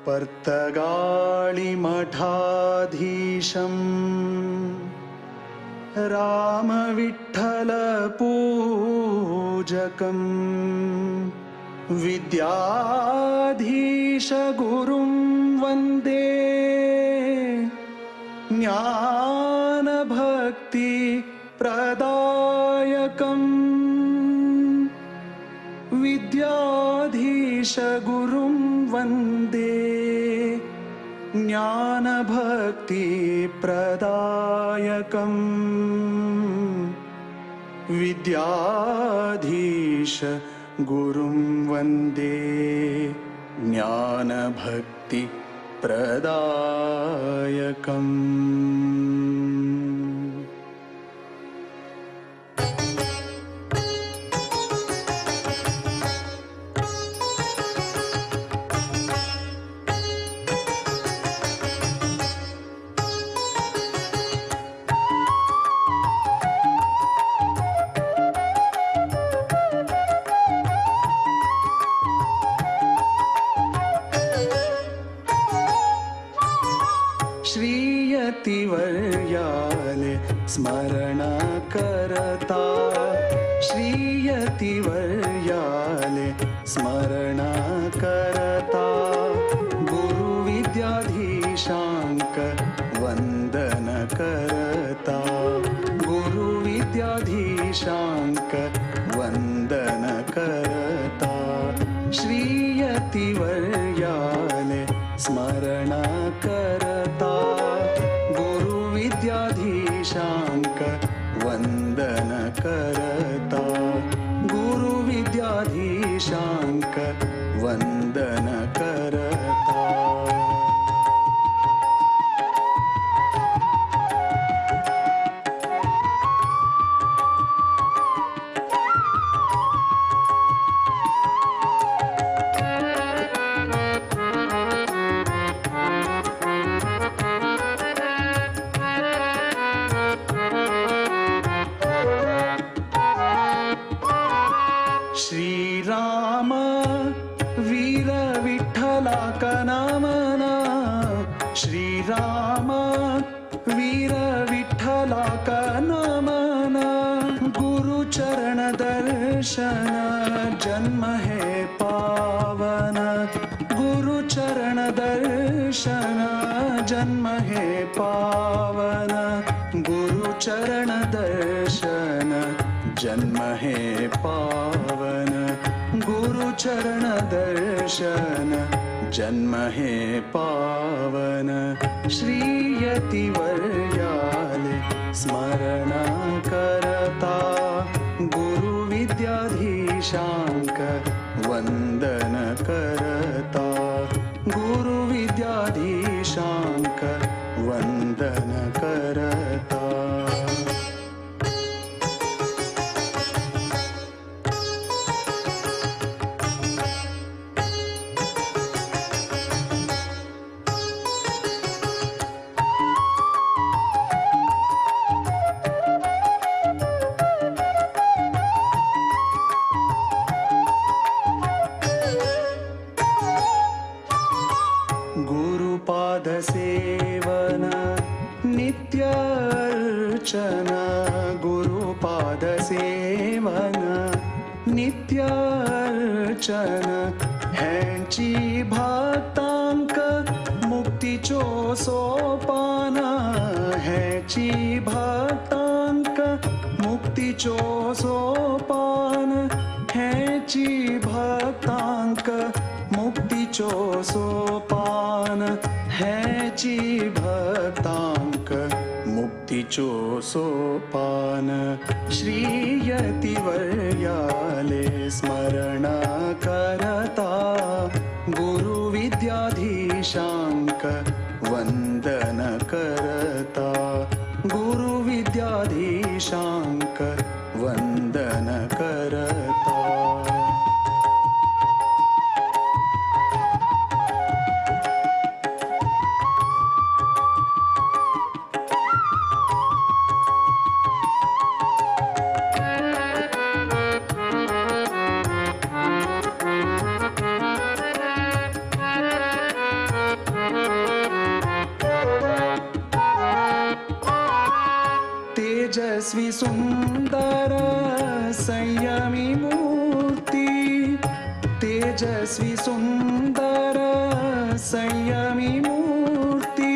पर्तगाळिमठाधीशं रामविठ्ठलपूजकं विद्याधीशगुरुं वन्दे ज्ञानभक्तिप्रदायकम् विद्याधीशगुरुं वन्दे ज्ञानभक्तिप्रदायकम् विद्याधीश गुरुं वन्दे ज्ञानभक्तिप्रदायकम्। श्रीयतिवर्याले स्मरण करता श्रीयतिवर्याले स्मरण करता गुरुविद्याधीशांक वंदन करता गुरुविद्याधीशांक वंदन करता श्रीयतिवर्याले स्मरण करता गुरुविद्याधीशांक वंदन करता गुरुविद्याधीशांक वंदन करता। श्रीराम वीर विठ्ठला का नामना श्रीराम वीर विठ्ठला का नामना गुरुचरण दर्शन जन्म है पावन गुरुचरण दर्शन जन्म है पावन गुरुचरण दर्शन जन्म है पावन गुरुचरण दर्शन जन्म हे पावन श्रीयतिवर्याले स्मरण करता गुरुविद्याधीशांक वंदन करता गुरुविद्याधीशांक वंदन करता। सेवन नित्य अर्चन गुरुपाद सेवन नित्य अर्चन हेंची भक्तांक मुक्तीचो सोपान हेंची भक्तांक मुक्तीचो सोपान हेंची भक्तांक मुक्तीचो सोपान हेची भक्तांक मुक्तीचो सोपान श्रीयतिवर्याले स्मरण करता गुरुविद्याधीशांक वंदन करता गुरुविद्याधीशांक वंदन करता। तेजस्वी सुंदर संयमी मूर्ति तेजस्वी सुंदर संयमी मूर्ति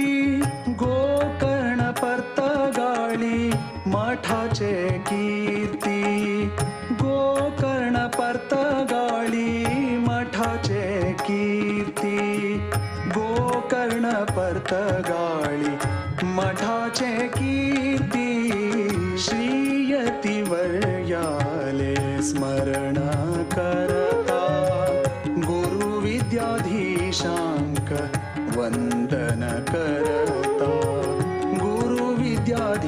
गोकर्ण पर्तगाळी मठाचे कीर्ती गोकर्ण पर्तगाळी मठाचे कीर्ती गोकर्ण पर्तगाळी मठाचे कीर्ती श्रीयतिवर्याले स्मरण करता गुरुविद्याधीशांक वंदन करता गुरुविद्याधीशांक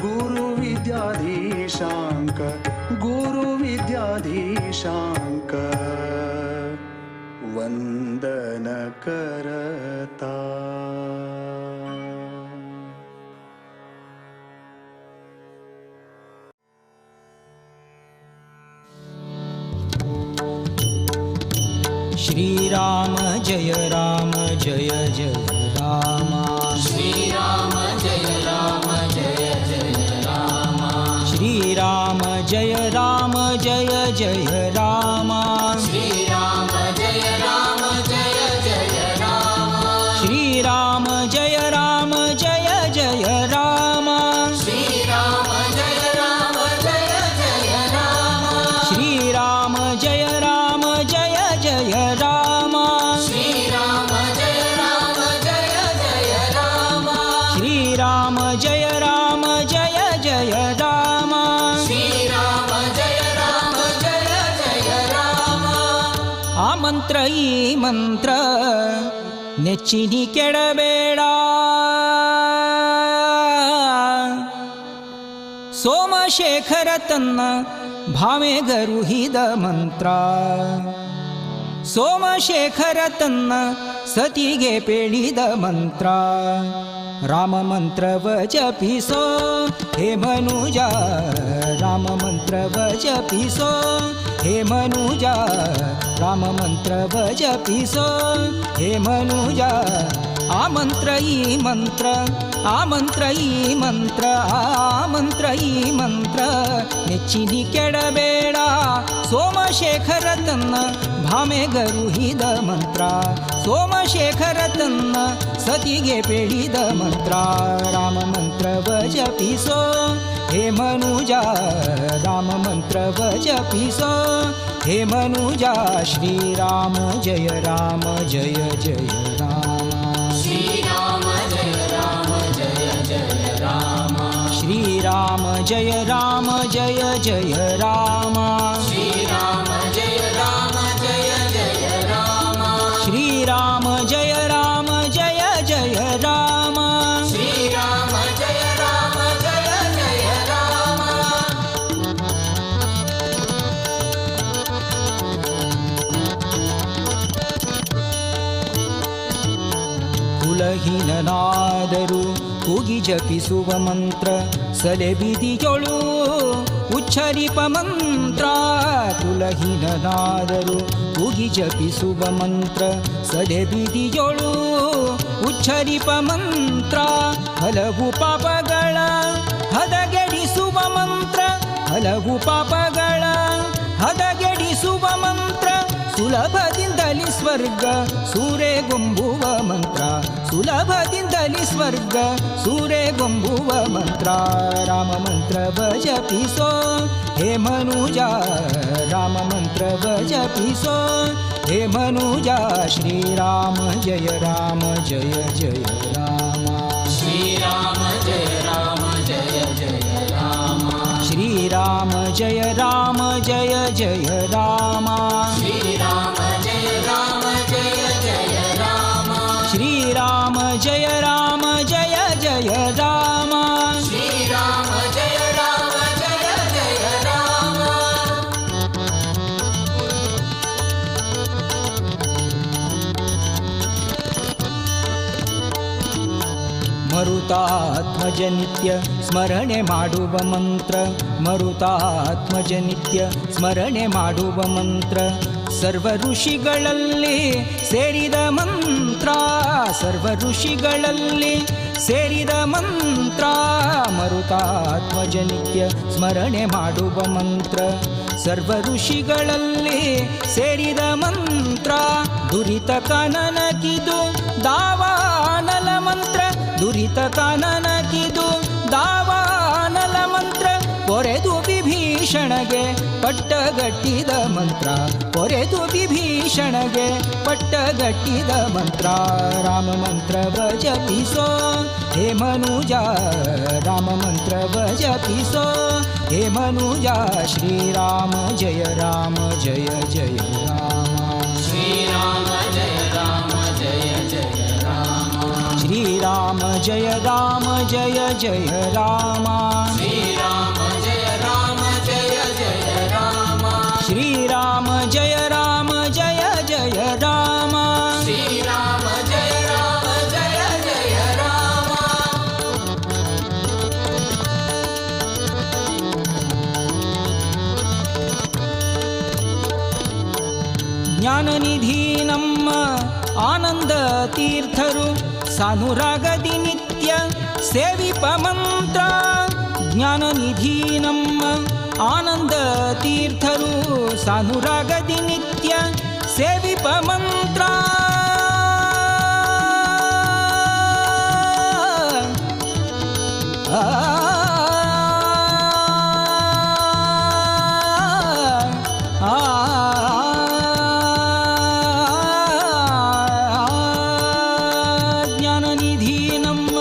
गुरुविद्याधीशांक गुरुविद्याधीशांक वंदन करता। श्री राम जय राम जय जय राम श्री राम जय राम जय जय राम श्री राम जय राम जय जय राम श्री राम जय राम जय जय राम श्री राम जय राम जय जय राम श्री राम जय राम जय जय राम श्री राम जय राम जय जय राम श्री राम जय राम जय जय राम श्री राम जय राम जय जय राम श्री राम जय राम जय जय राम ಆ ಮಂತ್ರ ಈ ಮಂತ್ರ ನೆಚ್ಚಿನಿ ಕೆಡಬೇಡ ಸೋಮಶೇಖರ ತನ್ನ ಭಾವೆ ಗರುಹಿದ ಮಂತ್ರ ಸೋಮಶೇಖರ ತನ್ನ ಸತಿಗೆ ಪೇಳಿದ ಮಂತ್ರ ರಾಮ ಮಂತ್ರವ ಜಪಿಸೋ ಹೇ ಮನುಜ ರಾಮ ಮಂತ್ರವ ಜಪಿಸೋ ಹೇ ಮನುಜ ರಾಮ ಮಂತ್ರವ ಜಪಿಸೋ ಹೇ ಮನುಜ ಆ ಮಂತ್ರ ಈ ಮಂತ್ರ ಆ ಮಂತ್ರ ಈ ಮಂತ್ರ ಆ ಮಂತ್ರ ಈ ಮಂತ್ರ ನೆಚ್ಚಿನಿ ಕೆಡಬೇಡ ಸೋಮಶೇಖರ ತನ್ನ ಭಾಮೆ ಗರುಹಿದ ಮಂತ್ರ ಸೋಮಶೇಖರ ತನ್ನ ಸತಿಗೆ ಪೇಳಿದ ಮಂತ್ರ ರಾಮ ಮಂತ್ರವ ಜಪಿಸೋ हे मनुजा राम मंत्रव जपिसो हे मनुजा श्री राम जय राम जय जय राम श्री राम जय राम जय जय राम श्री राम जय राम जय जय राम श्री राम जय राम जय जय राम श्री राम जय राम जय जय राम श्री राम जय राम जय जय राम। ಕುಲಹೀನನಾದರೂ ಕೂಗಿ ಜಪಿಸುವ ಮಂತ್ರ ಸಲೆಬಿದಿಯೊಳು ಉಚ್ಚರಿಪ ಮಂತ್ರ ಕುಲಹೀನನಾದರೂ ಕೂಗಿ ಜಪಿಸುವ ಮಂತ್ರ ಸಲೆಬಿದಿಯೊಳು ಉಚ್ಚರಿಪ ಮಂತ್ರ ಹಲವು ಪಾಪಗಳ ಹದಗೆಡಿಸುವ ಮಂತ್ರ ಹಲವು ಪಾಪಗಳ ಹದಗೆಡಿಸುವ ಮಂತ್ರ ಸುಲಭದಿಂದಲಿ ಸ್ವರ್ಗ ಸೂರೆಗೊಂಬುವ ಮಂತ್ರ ಸುಲಭದಿಂದಲಿ ಸ್ವರ್ಗ ಸೂರೆಗೊಂಬುವ ಮಂತ್ರ ರಾಮ ಮಂತ್ರವ ಜಪಿಸೋ ಹೇ ಮನುಜ ರಾಮ ಮಂತ್ರವ ಜಪಿಸೋ ಹೇ ಮನುಜ ಶ್ರೀರಾಮ ಜಯ ರಾಮ ಜಯ ಜಯ ರಾಮ ಶ್ರೀರಾಮ ಜಯ ರಾಮ ಜಯ ಜಯ ರಾಮ ಶ್ರೀರಾಮ ಜಯ ರಾಮ ಜಯ ಜಯ ರಾಮ ಶ್ರೀರಾಮ ಜಯ ರಾಮ ಜಯ ಜಯ ರಾಮ ಶ್ರೀರಾಮ ಜಯ ರಾಮ ಜಯ ಜಯ ರಾಮ ಶ್ರೀರಾಮ ಜಯ ರಾಮ ಜಯ ಜಯ ರಾಮ। ಮರುತಾತ್ಮಜ ನಿತ್ಯ ಸ್ಮರಣೆ ಮಾಡುವ ಮಂತ್ರ ಮರುತಾತ್ಮಜ ನಿತ್ಯ ಸ್ಮರಣೆ ಮಾಡುವ ಮಂತ್ರ ಸರ್ವ ಋಷಿಗಳಲ್ಲಿ ಸೇರಿದ ಮಂತ್ರ ಸರ್ವ ಋಷಿಗಳಲ್ಲಿ ಸೇರಿದ ಮಂತ್ರ ಮರುತಾತ್ಮಜ ನಿತ್ಯ ಸ್ಮರಣೆ ಮಾಡುವ ಮಂತ್ರ ಸರ್ವ ಋಷಿಗಳಲ್ಲಿ ಸೇರಿದ ಮಂತ್ರ ದುರಿತ ಕನನಕಿದು ದಾವಾನಲ ಮಂತ್ರ ದುರಿತ ಕನನಕಿದು ದಾವಾನಲ ಮಂತ್ರ ಕೊರೆದು ವಿಭೀಷಣಗೆ ಪಟ್ಟಗಟ್ಟಿದ ಮಂತ್ರ ಕೊರೆದು ವಿಭೀಷಣಗೆ ಪಟ್ಟಗಟ್ಟಿದ ಮಂತ್ರ ರಾಮ ಮಂತ್ರವ ಜಪಿಸೋ ಹೇ ಮನುಜ ರಾಮ ಮಂತ್ರವ ಜಪಿಸೋ ಹೇ ಮನುಜ ಶ್ರೀರಾಮ ಜಯ ರಾಮ ಜಯ ಜಯ ರಾಮ ಶ್ರೀರಾಮ ಜಯ ರಾಮ ಜಯ ಜಯ ರಾಮ ಶ್ರೀರಾಮ ಜಯ ರಾಮ ಜಯ ಜಯ ರಾಮ ಶ್ರೀರಾಮ ಜಯ ರಾಮ ಜಯ ಜಯ ರಾಮ ಶ್ರೀರಾಮ ಜಯ ರಾಮ ಜಯ ಜಯ ರಾಮ ಶ್ರೀರಾಮ ಜಯ ರಾಮ ಜಯ ಜಯ ರಾಮ। ಜ್ಞಾನನಿಧಿ ನಮ್ಮ ಆನಂದ ತೀರ್ಥರು ಸಾನುರಾಗದಿ ನಿತ್ಯ ಸೇವಿಪ ಮಂತ್ರ ಜ್ಞಾನನಿಧಿ ನಮ್ಮ ಆನಂದ ತೀರ್ಥರು ಸಾನುರಾಗದಿ ನಿತ್ಯ ಸೇವಿಪ ಮಂತ್ರ ಜ್ಞಾನನಿಧಿ ನಮ್ಮ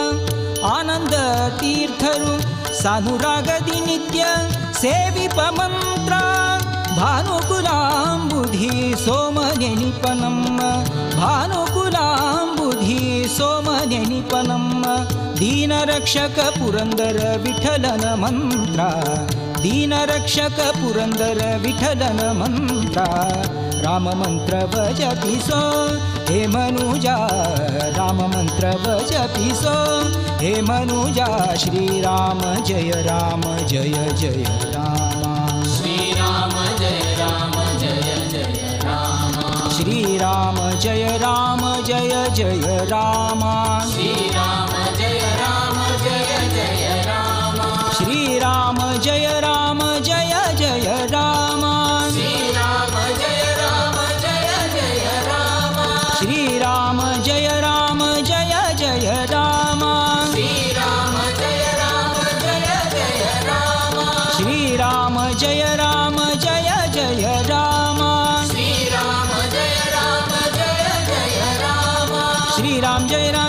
ಆನಂದ ತೀರ್ಥರು ಸಾನುರಾಗದಿ ನಿತ್ಯ ಸೇವಿಪ ಮಂತ್ರ ಭಾನುಕುಲಾಂಬುಧಿ ಸೋಮನೆನಿಪ ನಮ್ಮ ಭಾನುಕುಲಾಂಬುಧಿ ಸೋಮನೆನಿಪ ನಮ್ಮ ದೀನರಕ್ಷಕ ಪುರಂದರ ವಿಠಲನ ಮಂತ್ರ ದೀನರಕ್ಷಕ ಪುರಂದರ ವಿಠಲನ ಮಂತ್ರ ರಾಮ ಮಂತ್ರವ ಜಪಿಸೋ ಹೇ ಮನುಜ ರಾಮ ಮಂತ್ರವ ಜಪಿಸೋ ಹೇ ಮನುಜ ಶ್ರೀರಾಮ ಜಯ ರಾಮ ಜಯ ಜಯ ರಾಮ ಶ್ರೀರಾಮ ಜಯ ರಾಮ ಜಯ ಜಯ ರಾಮ ಶ್ರೀರಾಮ ಜಯ ರಾಮ ಜಯ ಜಯ ರಾಮ ಶ್ರೀರಾಮ ಜಯ ರಾಮ ಜಯ ಜಯ ರಾಮ ಶ್ರೀರಾಮ ಜಯ ರಾಮ ಜಯ ಜಯ ರಾಮ ಶ್ರೀರಾಮ ಜಯ ರಾಮ ಜಯ ಜಯ ರಾಮ ಶ್ರೀರಾಮ ಜಯ ರಾಮ ಜಯ ಜಯ ರಾಮ ಶ್ರೀರಾಮ ಜಯ ರಾಮ ಜಯ ಜಯ ರಾಮ।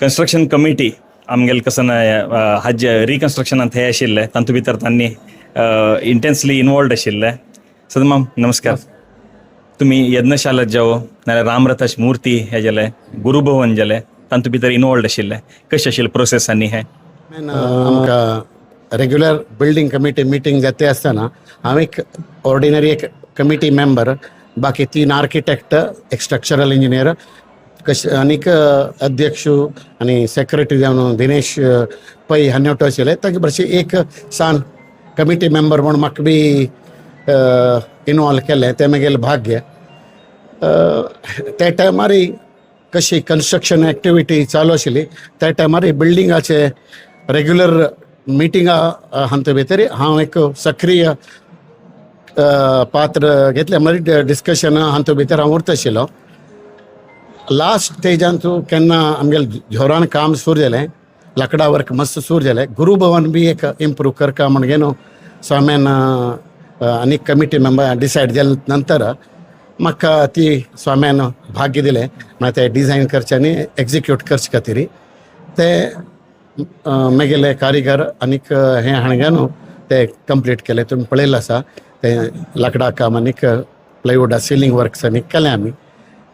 कन्स्ट्रक्शन कमिटी आमगेले कसन हाजे रिकन्स्ट्रक्शनांत हे आशिल्ले तातूंत भितर तांणी इंटेन्सली इनवॉल्ड आशिल्ले. सदमाम नमस्कार. तुमी यज्ञशाला जावो नाल्यार रामरथाची मूर्ती हे जाले, गुरुभवन जाले, तातूंत भितर इनवॉल्ड आशिल्ले, कशें आशिल्लें प्रोसेस आनी हे? आमकां रेग्युलर बिल्डींग कमिटी मिटींग जाता आसतना हांव एक ऑर्डिनरी एक कमिटी मेंबर, बाकी 3 आर्किटेक्ट, एक स्ट्रक्चरल इंजिनियर कश आनीक अध्यक्ष आनी सेक्रेटरी जावन दिनेश पै हांणी आशिल्ले. ताचे भरशी एक सान कमिटी मेंबर म्हूण म्हाका बी इनवॉल्व केलें, तें म्हगेलें भाग्य. त्या टायमार कशी कन्स्ट्रक्शन एक्टिविटी चालू आशिल्ली त्या टायमार बिल्डिंगाचे रेग्युलर मिटिंगा हांचे भितर हांव एक सक्रीय पात्र घेतलें. म्हळ्यार डिस्कशन हांचे भितर हांव उरता आशिल्लो. लास्ट स्टेजान तूं केन्ना आमगेले जोरान काम सुरू जालें, लांकडा वर्क मस्त सुरू जालें, गुरुभवन बी एक इम्प्रूव करका म्हणगे न्हू स्वाम्यान आनी कमिटी मेंबर डिसायड जाले नंतर म्हाका ती स्वाम्यान भाग्य दिलें म्हळ्यार ते डिजायन करचें आनी एक्जिक्यूट करचे खातीर. ते म्हगेले कारिगर आनीक हें हाणगे न्हू ते कंप्लीट केलें. तुमी पळयलें आसा तें लांकडा काम आनीक प्लायवुडा सिलींग वर्क्स आनी केलें आमी.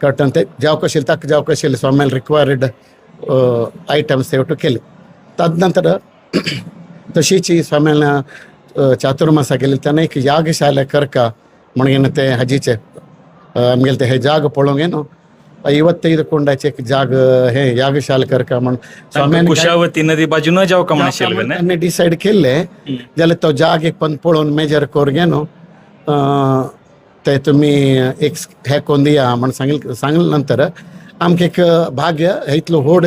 कळटा ते जावं कशें ताका जावं कशें स्वाम्यान रिक्वायर्ड आयटम्स ते वटू केले. तद नंतर तशीच स्वाम्यान चातुर्मासा केली तेन्ना एक यागशाला करका म्हणून ते हाजीचे आमगेले ते हे जाग पळोवंक न्हू 55 कुंडाचे एक जाग हे यागशाला करका म्हण स्वाम्यान कुशावती नदी बाजून जावका म्हण आशिल्लें तांणी डिसायड केल्लें. जाल्यार तो जाग एक पण पळोवन मेजर करून न्हू ते तुमी एक हे करून दिया म्हण सांगले नंतर आमकां एक भाग्य इतलो व्हड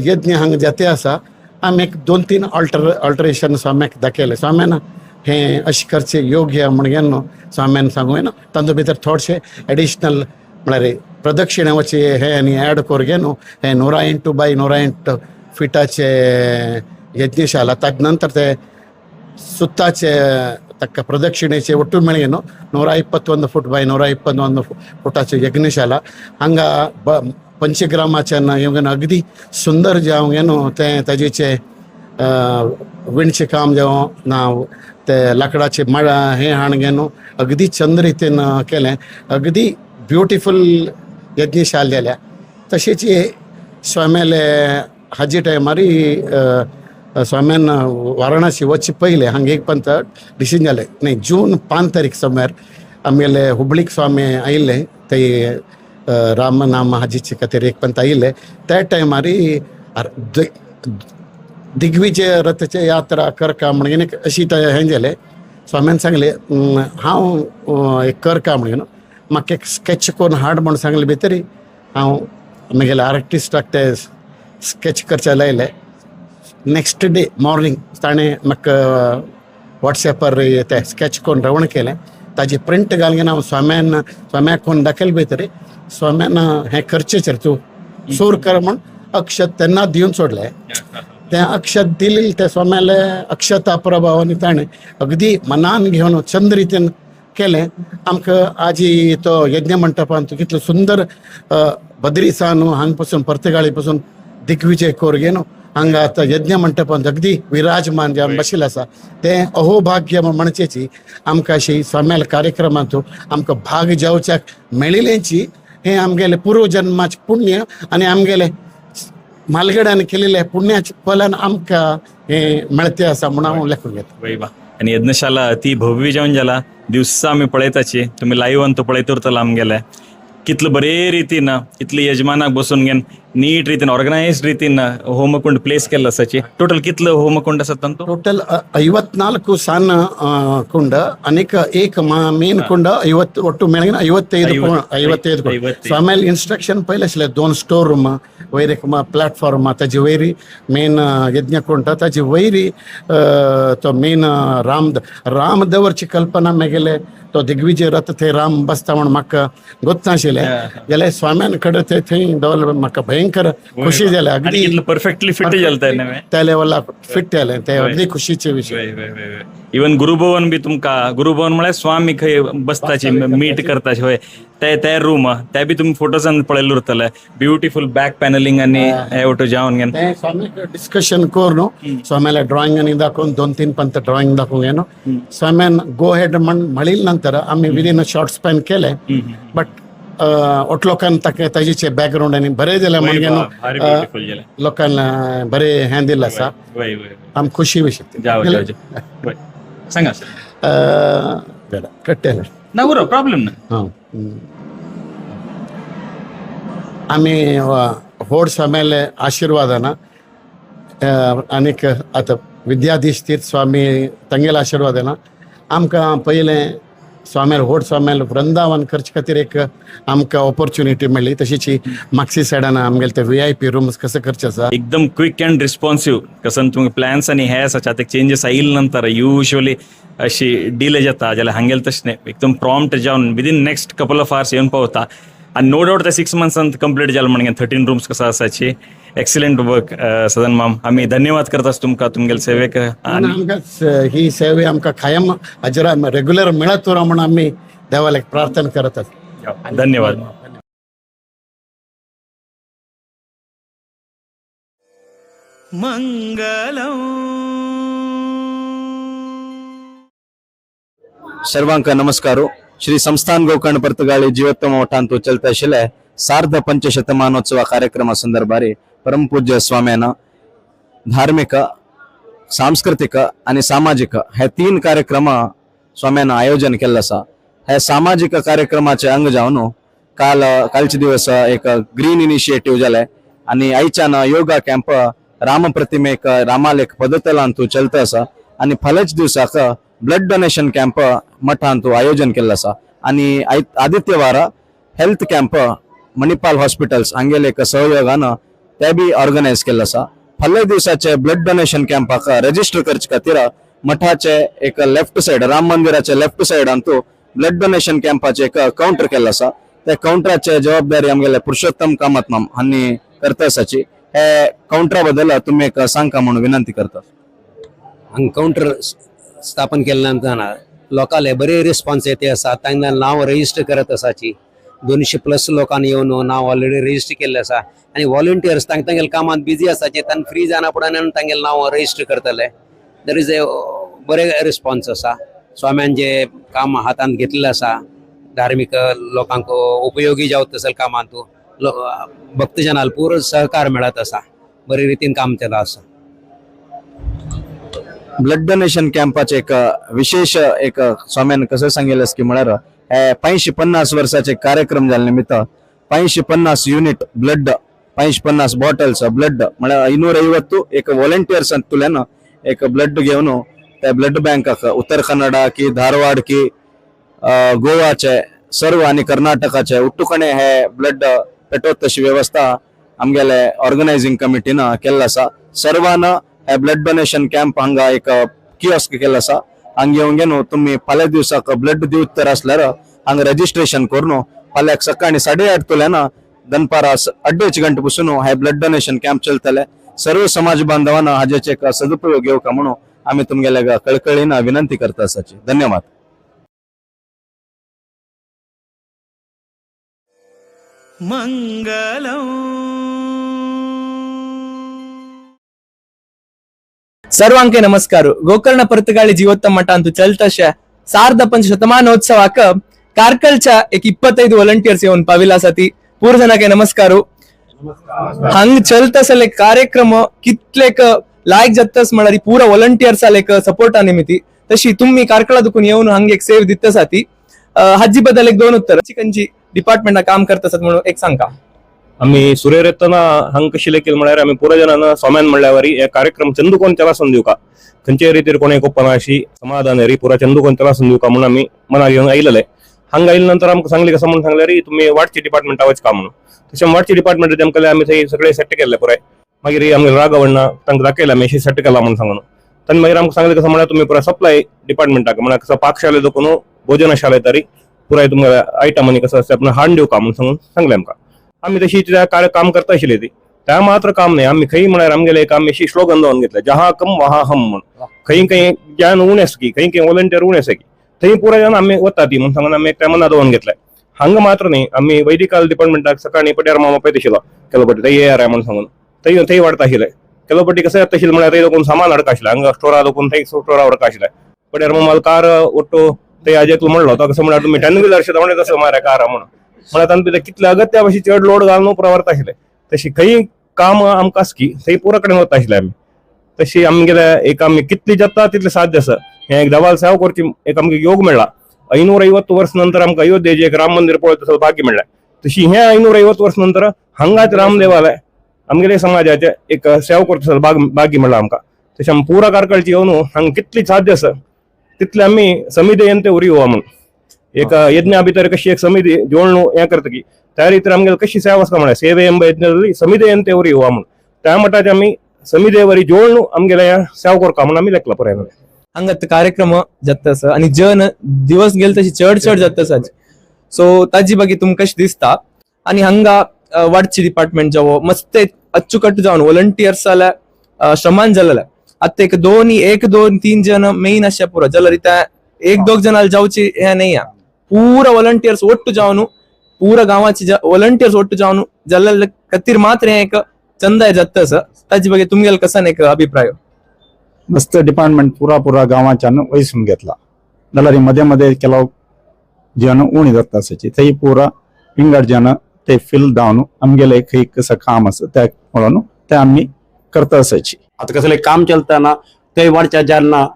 यज्ञ हांगा जाते आसा. आमी एक 2-3 ऑल्टरेशन स्वाम्याक दाखयलें. स्वाम्यान हें अशें करचें योग्य म्हणगे न्हू स्वाम्यान सांगूं न्हू तांचे भितर थोडशे एडिशनल म्हळ्यार प्रदक्षिणे वचे हें आनी एड करून न्हू हें 108 बाय 108 फिटाचे यज्ञशाला. ताजे नंतर ते सुत्ताचे तಕ್ಕ प्रदक्षिणेचे ಒಟ್ಟು मेळ्ळे न्हू 121 फूट बाय 121 फुटाचे यज्ञशाला. हांगा पंचग्रामाच्यान येवन अगदी सुंदर जावं न्हू तें ताजेचे विणचें काम जावं ना ते लांकडाचे माळा हें हाण न्हू अगदी चंद रितीन केलें. अगदी ब्युटिफूल यज्ञशाला जाल्या. तशेंच स्वाम्याले हाजे टायमार स्वाम्यान वाराणसी वचचे पयलें हांगा एक पंत डिसिजन जालें न्ही जून 5 तारीख समयार आमगेले हुबळीक स्वामी आयिल्ले ते रामनाम हाजीचे खातीर एक पंत आयिल्ले. त्या टायमार दिग्विजय रथाचे यात्रा करका म्हणून अशी हें जालें. स्वाम्यान सांगलें हांव एक करका म्हणून म्हाका एक स्केच करून हाड म्हूण सांगलें भितर हांव म्हगेले आर्टिस्टाक ते स्केच करचे लायले. नेक्स्ट डे मॉर्निंग ताणें म्हाका वॉट्सॅपार ते स्केच करून रवण केलें. ताजी प्रिंट घालून हांव स्वाम्यान स्वाम्याक कोण दाखयलें भितर स्वाम्यान हें करचें तूं सूर कर म्हूण अक्षत तेन्ना दिवन सोडलें. तें अक्षत दिलें ते स्वाम्याले अक्षता प्रभाव आनी ताणें अगदी मनान घेवन चंद रितीन केलें. आमकां आजी तो यज्ञ मंटपांत कितलो सुंदर बद्रीसा न्हू हांगा पासून पर्तगाळी पासून दिग्विजय कोरगे न्हू हांगा आतां यज्ञ मंटपांत अगदी विराजमान जावन बशिल्लें आसा. तें अहोभाग्य म्हणचेची आमकां अशी स्वाम्याल्या कार्यक्रमांत आमकां भाग जावच्याक मेळिल्लेंची हें आमगेलें पूर्वजन्माचें पुण्य आनी आमगेलें मालगड्यान केलेलें पुण्याचें फलान आमकां हें मेळते आसा म्हणून हांव लेखून घेता. आनी यज्ञशाला ती भव्य जावन जाला. दिवसा आमी पळयताची तुमी लायव्हान तो पळयत उरतलो आमगेले कितले बरे रितीन कितले यजमानाक बसून घेवन नीट रितीन ऑर्गनायज्ड रितीन होमकुंड प्लेस केल्लो आसाची. टोटल कितले होमकुंड आसात तांतू? टोटल 54 ಸಣ್ಣ ಕುಂಡ ಅನೇಕ ಏಕ ಮೇನ್ ಕುಂಡ 50 ಒಟ್ಟು मेळून 55 कुंड. स्वाम्याले इन्स्ट्रक्शन पयलें आशिल्लें 2 स्टोर रूम वयर एक प्लॅटफॉर्म ताजे वयर मेन यज्ञकुंड ताजे वयर तो मेन राम दवरची कल्पना मेगेले तो दिग्विजय रथ थंय राम बसता म्हूण म्हाका गोत्ताशिल्लें जाल्यार स्वाम्यान कडेन ते थंय दवरलें म्हाका भयंकर भयंकर खुशी जाले अगदी परफेक्टली फिट जालें नव्हे त्या लेवलाक फिट जालें ते अगदी खुशीचे विषय. इवन गुरुभवन बी तुमकां गुरुभवन म्हळ्यार स्वामी खंय बसताची मीट करताची हय ते ते रूम ते बी तुमी फोटोसान पळयल्ले उरतले ब्युटिफूल बॅक पॅनलिंग आनी हे ओटो जावन घेवन ते स्वामी डिस्कशन करून स्वाम्याला ड्रॉइंग आनी दाखोवन 2-3 पंत ड्रॉइंग दाखोवन घेवन स्वाम्यान गो हेड म्हण म्हणील नंतर आमी विदीन अ शॉर्ट स्पॅन केले. बट ओट लोकांक ताका ताजेचे बॅकग्रावंड आनी बरें जालें म्हणून लोकांना बरें हें दिलें आसा आम खुशी विशय. सांगा कट्टेले ना बरो प्रॉब्लेम ना. हां आमी व्हड स्वाम्याले आशिर्वादान आनीक आतां विद्याधीश तीर्थ स्वामी तांगेल्या आशिर्वादान आमकां पयलें स्वाम्याल व्हड स्वाम्याल वृंदावन करचे खातीर एक आमकां ऑपॉर्च्युनिटी मेळ्ळी. तशीच मागसी सायडान आमगेले ते VIP rooms कशें करचे आसा एकदम क्विक अँड रिस्पॉन्सिव कसं तुमकां प्लॅन्स आनी हे आसा ते चेंजीस आयिल्ले नंतर युज्युअली अशी डिले जाता जाल्यार हांगेले तशें न्ही एकदम प्रॉम्प्ट जावन within next couple of hours येवन पावता आनी नो डावट ते 6 मंथ्सान कंप्लीट जालें म्हणून 13 रूम्स कसो आसाची. एक्सिलंट वर्क सदन माम आमी धन्यवाद करतात तुमकां तुमगेले सेवेक. आमकां ही सेवे आमकां कायम हजरा रेग्युलर मेळत उरो म्हणून आमी देवाक प्रार्थना करतात. धन्यवाद. मंगलम. सर्वांक नमस्कार. श्री संस्थान गोकर्ण पर्तगाळी जीवोत्तम मठांतु चलता आशिल्ले सार्ध पंचशतमानोत्सव कार्यक्रमा संदर्भारे परमपूज्य स्वाम्यान धार्मिक सांस्कृतिक आणि सामाजिक हे 3 कार्यक्रम स्वाम्यान आयोजन केल्ले आसा. हे सामाजिक कार्यक्रमाचे अंग जावन कालचे दिवस एक ग्रीन इनिशिएटिव्ह जाले आणि आयच्यान योगा कॅम्प राम प्रतिमेक रामालेख पदतलांतु चलता आसा आणि फाल्याच दिवसाक ब्लड डोनेशन कॅम्प मठांतु आयोजन केल्लो आसा आणि आदित्यवार हेल्थ कॅम्प मणिपाल हॉस्पिटल्स हांगेले एक सहयोगान ते बी ऑर्गनायज केल्लो आसा. फाल्यां दिवसाचे ब्लड डोनेशन कॅम्पाक रजिस्टर करचे खातीर मठाचे एक लेफ्ट सायड राम मंदिराचे लेफ्ट सायडांतु ब्लड डोनेशन कॅम्पाचे एक काउंटर केल्लो आसा. त्या काउंटराचे जबाबदारी आमगेले पुरुषोत्तम कामत माम हांणी करता आसाची. हे काउंटरा बद्दल तुमी एक सांगका म्हणून विनंती करता. हांगा काउंटर स्थापन केल्या नंतर लोकांले बरे रिस्पॉन्स येते आसा. तांकां नांव रजिस्टर करत आसाची 200+ लोकांनी येवन नांव ऑलरेडी रजिस्टर केल्लें आसा आनी वॉलंटियर्स तांकां तांगेले कामांत बिजी आसाचे तांकां फ्री जायना फुडें तांगेलें नांव रजिस्टर करतले. There is a बरे रिस्पॉन्स आसा. स्वाम्यान जे काम हातांत घेतलेलें आसा धार्मीक लोकांक उपयोगी जावत तसले कामांत भक्तजनाल पुरो सहकार मेळत आसा. बरे रितीन काम चलत आसा. ब्लड डोनेशन कॅम्पाचे एक विशेष एक स्वाम्यान कसं सांगितलं की म्हळ्यार हे 550 वर्षाचे कार्यक्रम जाल्ले निमित्त 550 युनिट ब्लड 550 बॉटल्स ब्लड म्हळ्यार 250 एक वॉलंटियर्स अंतुल्यान एक ब्लड घेवन त्या ब्लड बँकाक उत्तर कन्नडा की धारवाड की गोवाचे सर्व आनी कर्नाटकाचे उट्टुकणे हे ब्लड पेटवत तशी व्यवस्था आमगेले ऑर्गनायझिंग कमिटीन केल्लो आसा. सर्वान हे ब्लड डोनेशन कॅम्प हांगा एक कियोस्क केल्लो आसा. हांगा येवन घेवन तुमी फाल्यां दिवसाक ब्लड दिवत तर आसल्यार हांगा रजिस्ट्रेशन करून फाल्यां सकाळी 8:30 तुल्यान दनपारा 2:30 गंटे पसून हे ब्लड डोनेशन कॅम्प चलतले. सर्व समाज बांधवांना हाजेचे एक सदुपयोग घेवका म्हणून आमी तुमगेले कळकळीन विनंती करता आसाची. धन्यवाद. मंगलम. ಸರ್ವಾಂಕೆ ನಮಸ್ಕಾರ. ಗೋಕರ್ಣ ಪರ್ತಗಾಳಿ ಜೀವೋತ್ತಮ ಮಠ ಅಂತೂ ಚಲ್ತಶ ಸಾರ್ಧ ಪಂಚ ಶತಮಾನೋತ್ಸವಕ್ಕ ಕಾರ್ಕಲ್ಚ एक 25 ವಾಲಂಟಿಯರ್ಸ್ येऊन पाविला साथी पूर जणांके नमस्कार. हंग चलतसले कार्यक्रम कितलेक लायक जातस म्हळ्यार पुरा वॉलंटियर्साल एक सपोर्टा निमित्ती तशी तुम्ही कार्कळा दुखून येऊन हंग एक सेव दित साथी हाजी बद्दल एक दोन उत्तर कंची डिपार्टमेंटा काम करत म्हणून एक सांगा. आम्ही सुरेर येतना हांग कशी केलं म्हळ्यार आमी पुरा जणांना स्वाम्यान म्हणल्यावरी हे कार्यक्रम चंदुकोन चलासून दिवका खंयच्याय रितीर कोणें कोप्पना अशी समाधान री पुरा चंदुकोन चलासून दिवका म्हणून आमी मनाक घेवन आयलेले. हांगा आयले नंतर आमकां सांगले कसं म्हणून सांगले री तुमी वाटची डिपार्टमेंटा वचका म्हणून. तशें वाटची डिपार्टमेंट आमकां आमी थंय सगळे सेट केल्ले पुराय. मागीर आमगे राघवण्णा तांकां दाखयलें आमी अशें सेट केला म्हणून सांगून. तांणी मागीर आमकां सांगलें कसं म्हळ्यार तुमी पुराय सप्लाय डिपार्टमेंटाक म्हळ्यार कसं पाकशाले देखून भोजनशाले तरी पुराय तुमकां आयटम आनी कसं आसता हाडून दिवका म्हणून सांगून सांगलें आमकां. आमी तशी त्या काम करता आशिल्ली ती त्या मात्र काम न्हय. आमी खंय म्हळ्यार आमगेले एक आमी अशी स्लोगन जावन घेतले, जहा कम वहा हम म्हूण. खंय खंय जन उणें आसा की खंय खंय वॉलंटियर उणें आसा की थंय पुराय जावन आमी वता ती म्हूण सांगून आमी एक त्या मनात दवरून घेतले. हांगा मात्र न्हय, आमी वैदिकाल डिपार्टमेंटाक सकाळीं पट्यार मामा पळयत आशिल्लो केलोपट्टी थंय येयार म्हूण सांगून थंय थंय वाडता आशिल्ले. केलोपट्टी कशें जाता आशिल्लें म्हळ्यार थंय दोकून सामान हाडका आशिल्लें, हांगा स्टोरा दोकून थंय स्टोरा व्हरका आशिल्लें. पट्यार मामाल कार ओट्टो थंय आजेक म्हणलो तो कसो म्हळ्यार तुमी 10 व्हिलर शेता म्हणल्यार तसो मारे कार म्हणून म्हळ्यार तांकां कितले अगत्या भाशेन चड लोड घालून पुरो व्हरता आशिल्ले. तशी खंय काम आमकां आसा की थंय पुरो कडेन वता आशिल्ले आमी. तशी आमगेले एक आमी कितली जाता तितले साध्य आसा. हें एक देवाल सेवा करची एक आमकां योग मेळ्ळा. 550 वर्स नंतर आमकां अयोध्येचें एक राम मंदिर पळोवचें तसो भाग्य मेळ्ळें. तशी हें 550 वर्स नंतर हांगाच रामदेवालय आमगेले समाजाचें एक सेवा करचो तसो भाग्य मेळ्ळा आमकां. तशें आमी पुरा कारकळची येवन हांगा कितली साध्य आसा तितले आमी समिधेयंते उरी येवया म्हणून एक यज्ञा भितर कशी एक समिती जोडणू हें करता की त्या रितीर आमगेले कशी सेवा आसता म्हळ्यार सेवे एंब यज्ञ समिधेयंते उरी येवया म्हणून त्या मठाचे आमी समिधेवरी जोडणू आमगेले सेवा करता म्हणून आमी लेखला पुराय. हांगा कार्यक्रम जाता आसा आनी जन दिवस गेले तशी चड चड जाता आसा. सो ताजी बागी तुमकां कशें दिसता. आनी हांगा वाडची डिपार्टमेंट जावो मस्त अच्चुकट्ट जावन वॉलंटियर्स जाल्यार श्रमान जालेले. आतां एक दोन एक दोन तीन जन मेन आसचे पुरो जाल्यार त्या एक दोग जणां जावची हें न्हय, पुरा वॉलंटियर्स ಒಟ್ಟು जावन पुरा गांवाचे वॉलंटियर्स ಒಟ್ಟು जावन जाल्ले खातीर मात्र हें एक चंदाय जाता आसा. ताजे ಬಗ್ಗೆ तुमगेले कसान एक अभिप्राय? मस्त डिपार्टमेंट पुरा पुरा गांवाच्यान वयसून घेतला जाल्यार मध्ये मध्ये ಕೆಲವು जन उणी जाता आसाची थंय पुरा विंगड जन ते फिल जावन आमगेले खंय कसं काम आसा त्या म्हणून ते आमी करता आसाची. आतां कसलें काम चलतना थंय वाडच्या जालना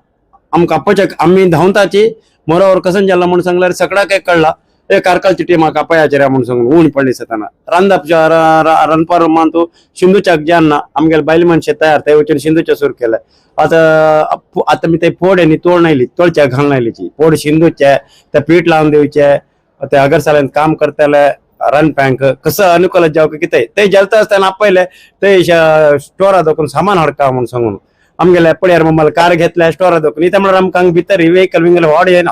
आमकां पचक आमी धांवताची मोरावर कसन जाला म्हणून सांगल्यार सगळ्याक एक कळला ए कारकालची टीमाक आपयाचेर म्हणून सांगून उणी पडली सताना रांदप रांदपार मानतो सिंधूच्याक जालना आमगेले बायल मनशे तयार थंय वचून सिंधूच्या सुरू केलें. आतां आतां मी ते फोड आनी तोळ नायली तोळच्या घालून आयलीची फोड सिंधूचे ते पीठ लावन दिवचे ते अगरसाल्यान काम करतले रांदप्यांक कसं अनुकूल जावं कितें ते जलता आसतना आपयले ते स्टोरा दोकून सामान हाडका म्हणून सांगून आमगेले पड्यार मम्माल कार घेतले स्टोरा दोकून इथे म्हळ्यार आमकां भितर व्हेकल विंगल व्हड येना.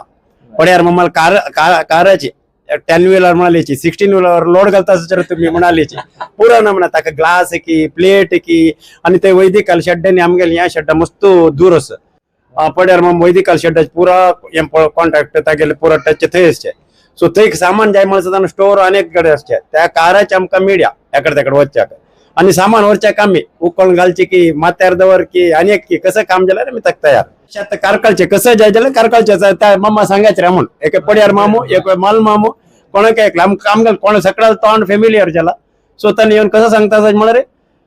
पड्यार मम्माल कार काराची 10 व्हिलर म्हणालीची 16 व्हिलर लोड घालता आसल्यार तुमी म्हणालीची पुरो ना म्हणा ताका ग्लास की प्लेट की. आनी ते वैदिकाल शेड्ड्यांनी आमगेले ह्या शेड्डा मस्त दूर आसा पड्यार मम वैदिकाल शेड्डाचे पुरा हें कॉन्ट्रॅक्ट तागेले पुरा टच थंय आसचे. सो थंय सामान जाय म्हणल्यार स्टोर अनेक कडेन आसचे त्या काराचे आमकां मिडिया एकडे तेकडे वचच्याक आनी सामान व्हरच्याक आमी उकळून घालचे की माथ्यार दवर की अनेक की कसं काम जाल्यार आमी ताका तयार. आतां कारकळचे कसं जाय जाल्यार कारकळचे त्या मामा सांगायचे रे म्हूण एक पड्यार मामू एक माल मामू कोणाक ऐकलं आमकां आमकां कोण सगळ्याला तोंड फेमिलियर जाला. सो तांणी येवन कसं सांगता म्हळ्यार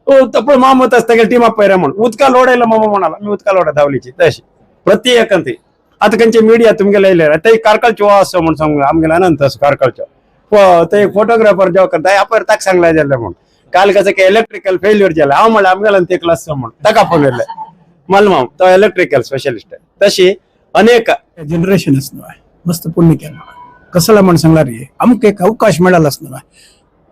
ओ तपळ माम वता आसता टीम आपय रे म्हूण उदका लोड आयलो मामा म्हणाला मी उदका लोड धांवलीची तशी प्रत्येक एकान थंय. आतां खंयचे मिडिया तुमगेले येयले ते कारकळचो आसो म्हूण सांगू आमगेले अनंत आसो कारकळचो ते फोटोग्राफर जेव करता आपयर ताका सांगले जालें म्हूण काल कसं की इलेक्ट्रिकल फेल्युअर जालें हांव म्हणलें आमगेल्यान तेकलो आसो म्हूण ताका फोन येयले मलमाम तो इलेक्ट्रिकल स्पेशलिस्ट. तशी अनेक जनरेशन आसना मस्त पुण्य केला कसला म्हण सांगल्यार आमकां एक अवकाश मेळ्ळो आसना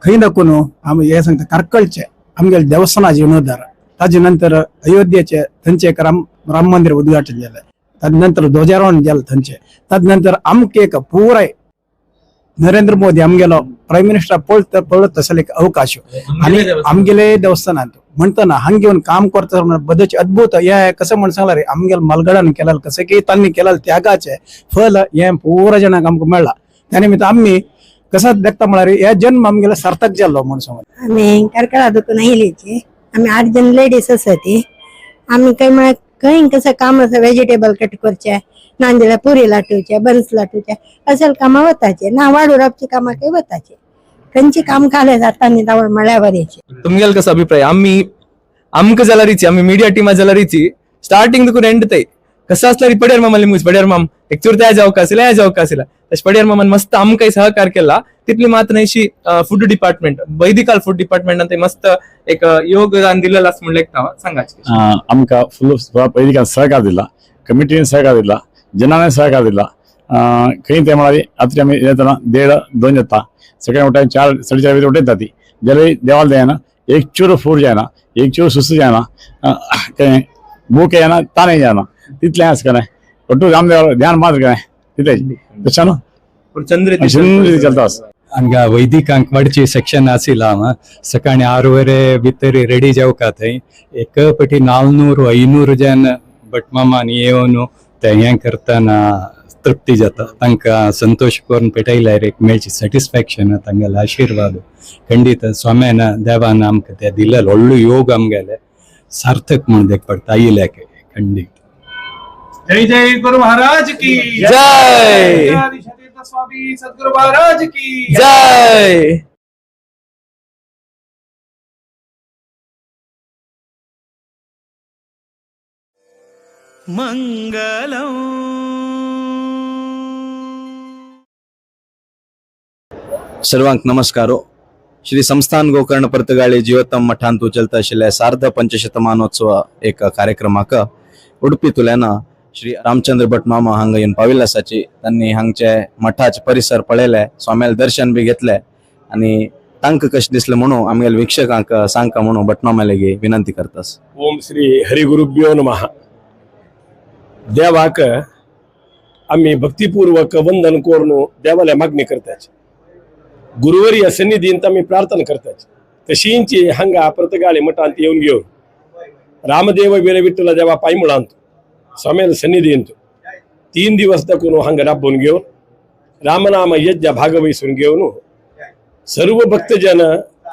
खंय दाखोवन आमी हें सांगता कारकळचे आमगेले देवस्थाना जीर्णोद्धार ताजे नंतर अयोध्येचे थंयचे एक राम राम मंदिर उद्घाटन जालें, ताजे नंतर ध्वजारोहण जालें थंयचे, ताजे नंतर आमकां एक पुराय नरेंद्र मोदी आमगेलो प्रायम मिनिस्टर पळत पळत तसले एक अवकाश आनी आमगेले देवस्थानांत म्हणटना हांगा घेवन काम करता बदच अद्भुत हे कसं म्हण सांगला रे आमगेले मलगडान केलें कसं की तांणी केलें त्यागाचें फल हें पुरा जाणांक आमकां मेळ्ळां. त्या निमित्त आमी कसं देखता म्हळ्यार हे जन्म आमगेलो सार्थक जाल्लो म्हूण सांगून. आमी कारकळा दुकान आयलीची आमी 8 जण लेडीज आसा ती आमी खंय म्हळ्यार खंय कसं काम आसा वेजिटेबल कट करचे ना जाल्यार पुरी लाटूचे बन्स लाटूचे असेल कामां वताचे ना वाडू राबची कामां खंय वताचे खंयची काम काले जाता न्ही तावळ म्हळ्यार बरेची. तुमगेले कसो अभिप्राय? आमी आमकां जाल्यारीची आमी मिडिया टिमा जाल्यारीची स्टार्टिंग तुका एंड थंय कसं असल्यार पड्यार मामाली मुज पड्यार माम एक चूर त्या जावका आशिल्लें हें जावका आशिल्लें तशें पड्यार मामान मस्त आमकां सहकार केला. तितली मात्र न्हय फूड डिपार्टमेंट वैदिकाल फूड डिपार्टमेंटान ते मस्त एक योगदान दिलेलं आसा म्हणलें एक सांगाचे. आमकां फुल वैदिकान सहकार दिला, कमिटीन सहकार दिला, जनाने सहकार दिला. खंय ते म्हळ्यार रात्री आमी येतना 1.5 2 जाता सकाळी उठा 4 4:30 वयर उठयता ती जाल्यार देवाल जायना एक चूर फूर जायना एक चूर सुस्त जायना कळ्ळें भूक येना ताणें जायना तितलें आसता कळ्ळें ಒಟ್ಟು रामदेव ध्यान मात्र कळ्ळें तितलें तशें न्हू पूण चंद्र चंद्र चलता आसा. ಹಂಗ ವೈದಿಕ ಅಂಕ್ वाडची सेक्शन आशिल्लो हांगा. सकाळी 6:15 भितर रेडी जावका थंय एक पटी 400 500 जन भटमामान येवन ते हें करतना तृप्ती जाता. तांकां संतोश करून पेटयल्यार एक मेळची सॅटिस्फॅक्शन, तांगेले आशिर्वाद खंडीत स्वाम्यान देवान आमकां ते दिलेलो व्हडलो योग आमगेले सार्थक म्हूण देख पडटा आयिल्ल्याक खंडीत. जय जय गुरु महाराज की जय. स्वामी सद्गुरु महाराज की जय. मंगलम. सर्वांक नमस्कारो. श्री संस्थान गोकर्ण पर्तगाळी जीवोत्तम मठांत चलता आशिल्ल्या सार्ध पंचशतमानोत्सव एक कार्यक्रमाक उडपी तुल्यान श्री रामचंद्र भट मामा हांगा येवन पाविल्ले आसाची. तांणी हांगचे मठाचे परिसर पळयले, स्वाम्याले दर्शन बी घेतले आनी तांकां कशें दिसलें म्हणून आमगेले वीक्षकांक सांगका म्हणून भट मामा लागीं विनंती करतास. ओम श्री हरिगुरुभ्यो नमः. देवाक आमी भक्तिपूर्वक वंदन करून देवाले मागणी करतात. गुरुवरी सन्निधींत आमी प्रार्थना करतात. तशींची हांगा पर्तगाळी मठांत येवन घेवन रामदेव वीरविठ्ठल देवा पायमुळांत स्वाम्याल सन्निधींत 3 दिवस तकून हांगा राबोवन घेवन रामनाम यज्ञ भागवहिसून घेवन सर्व भक्तजन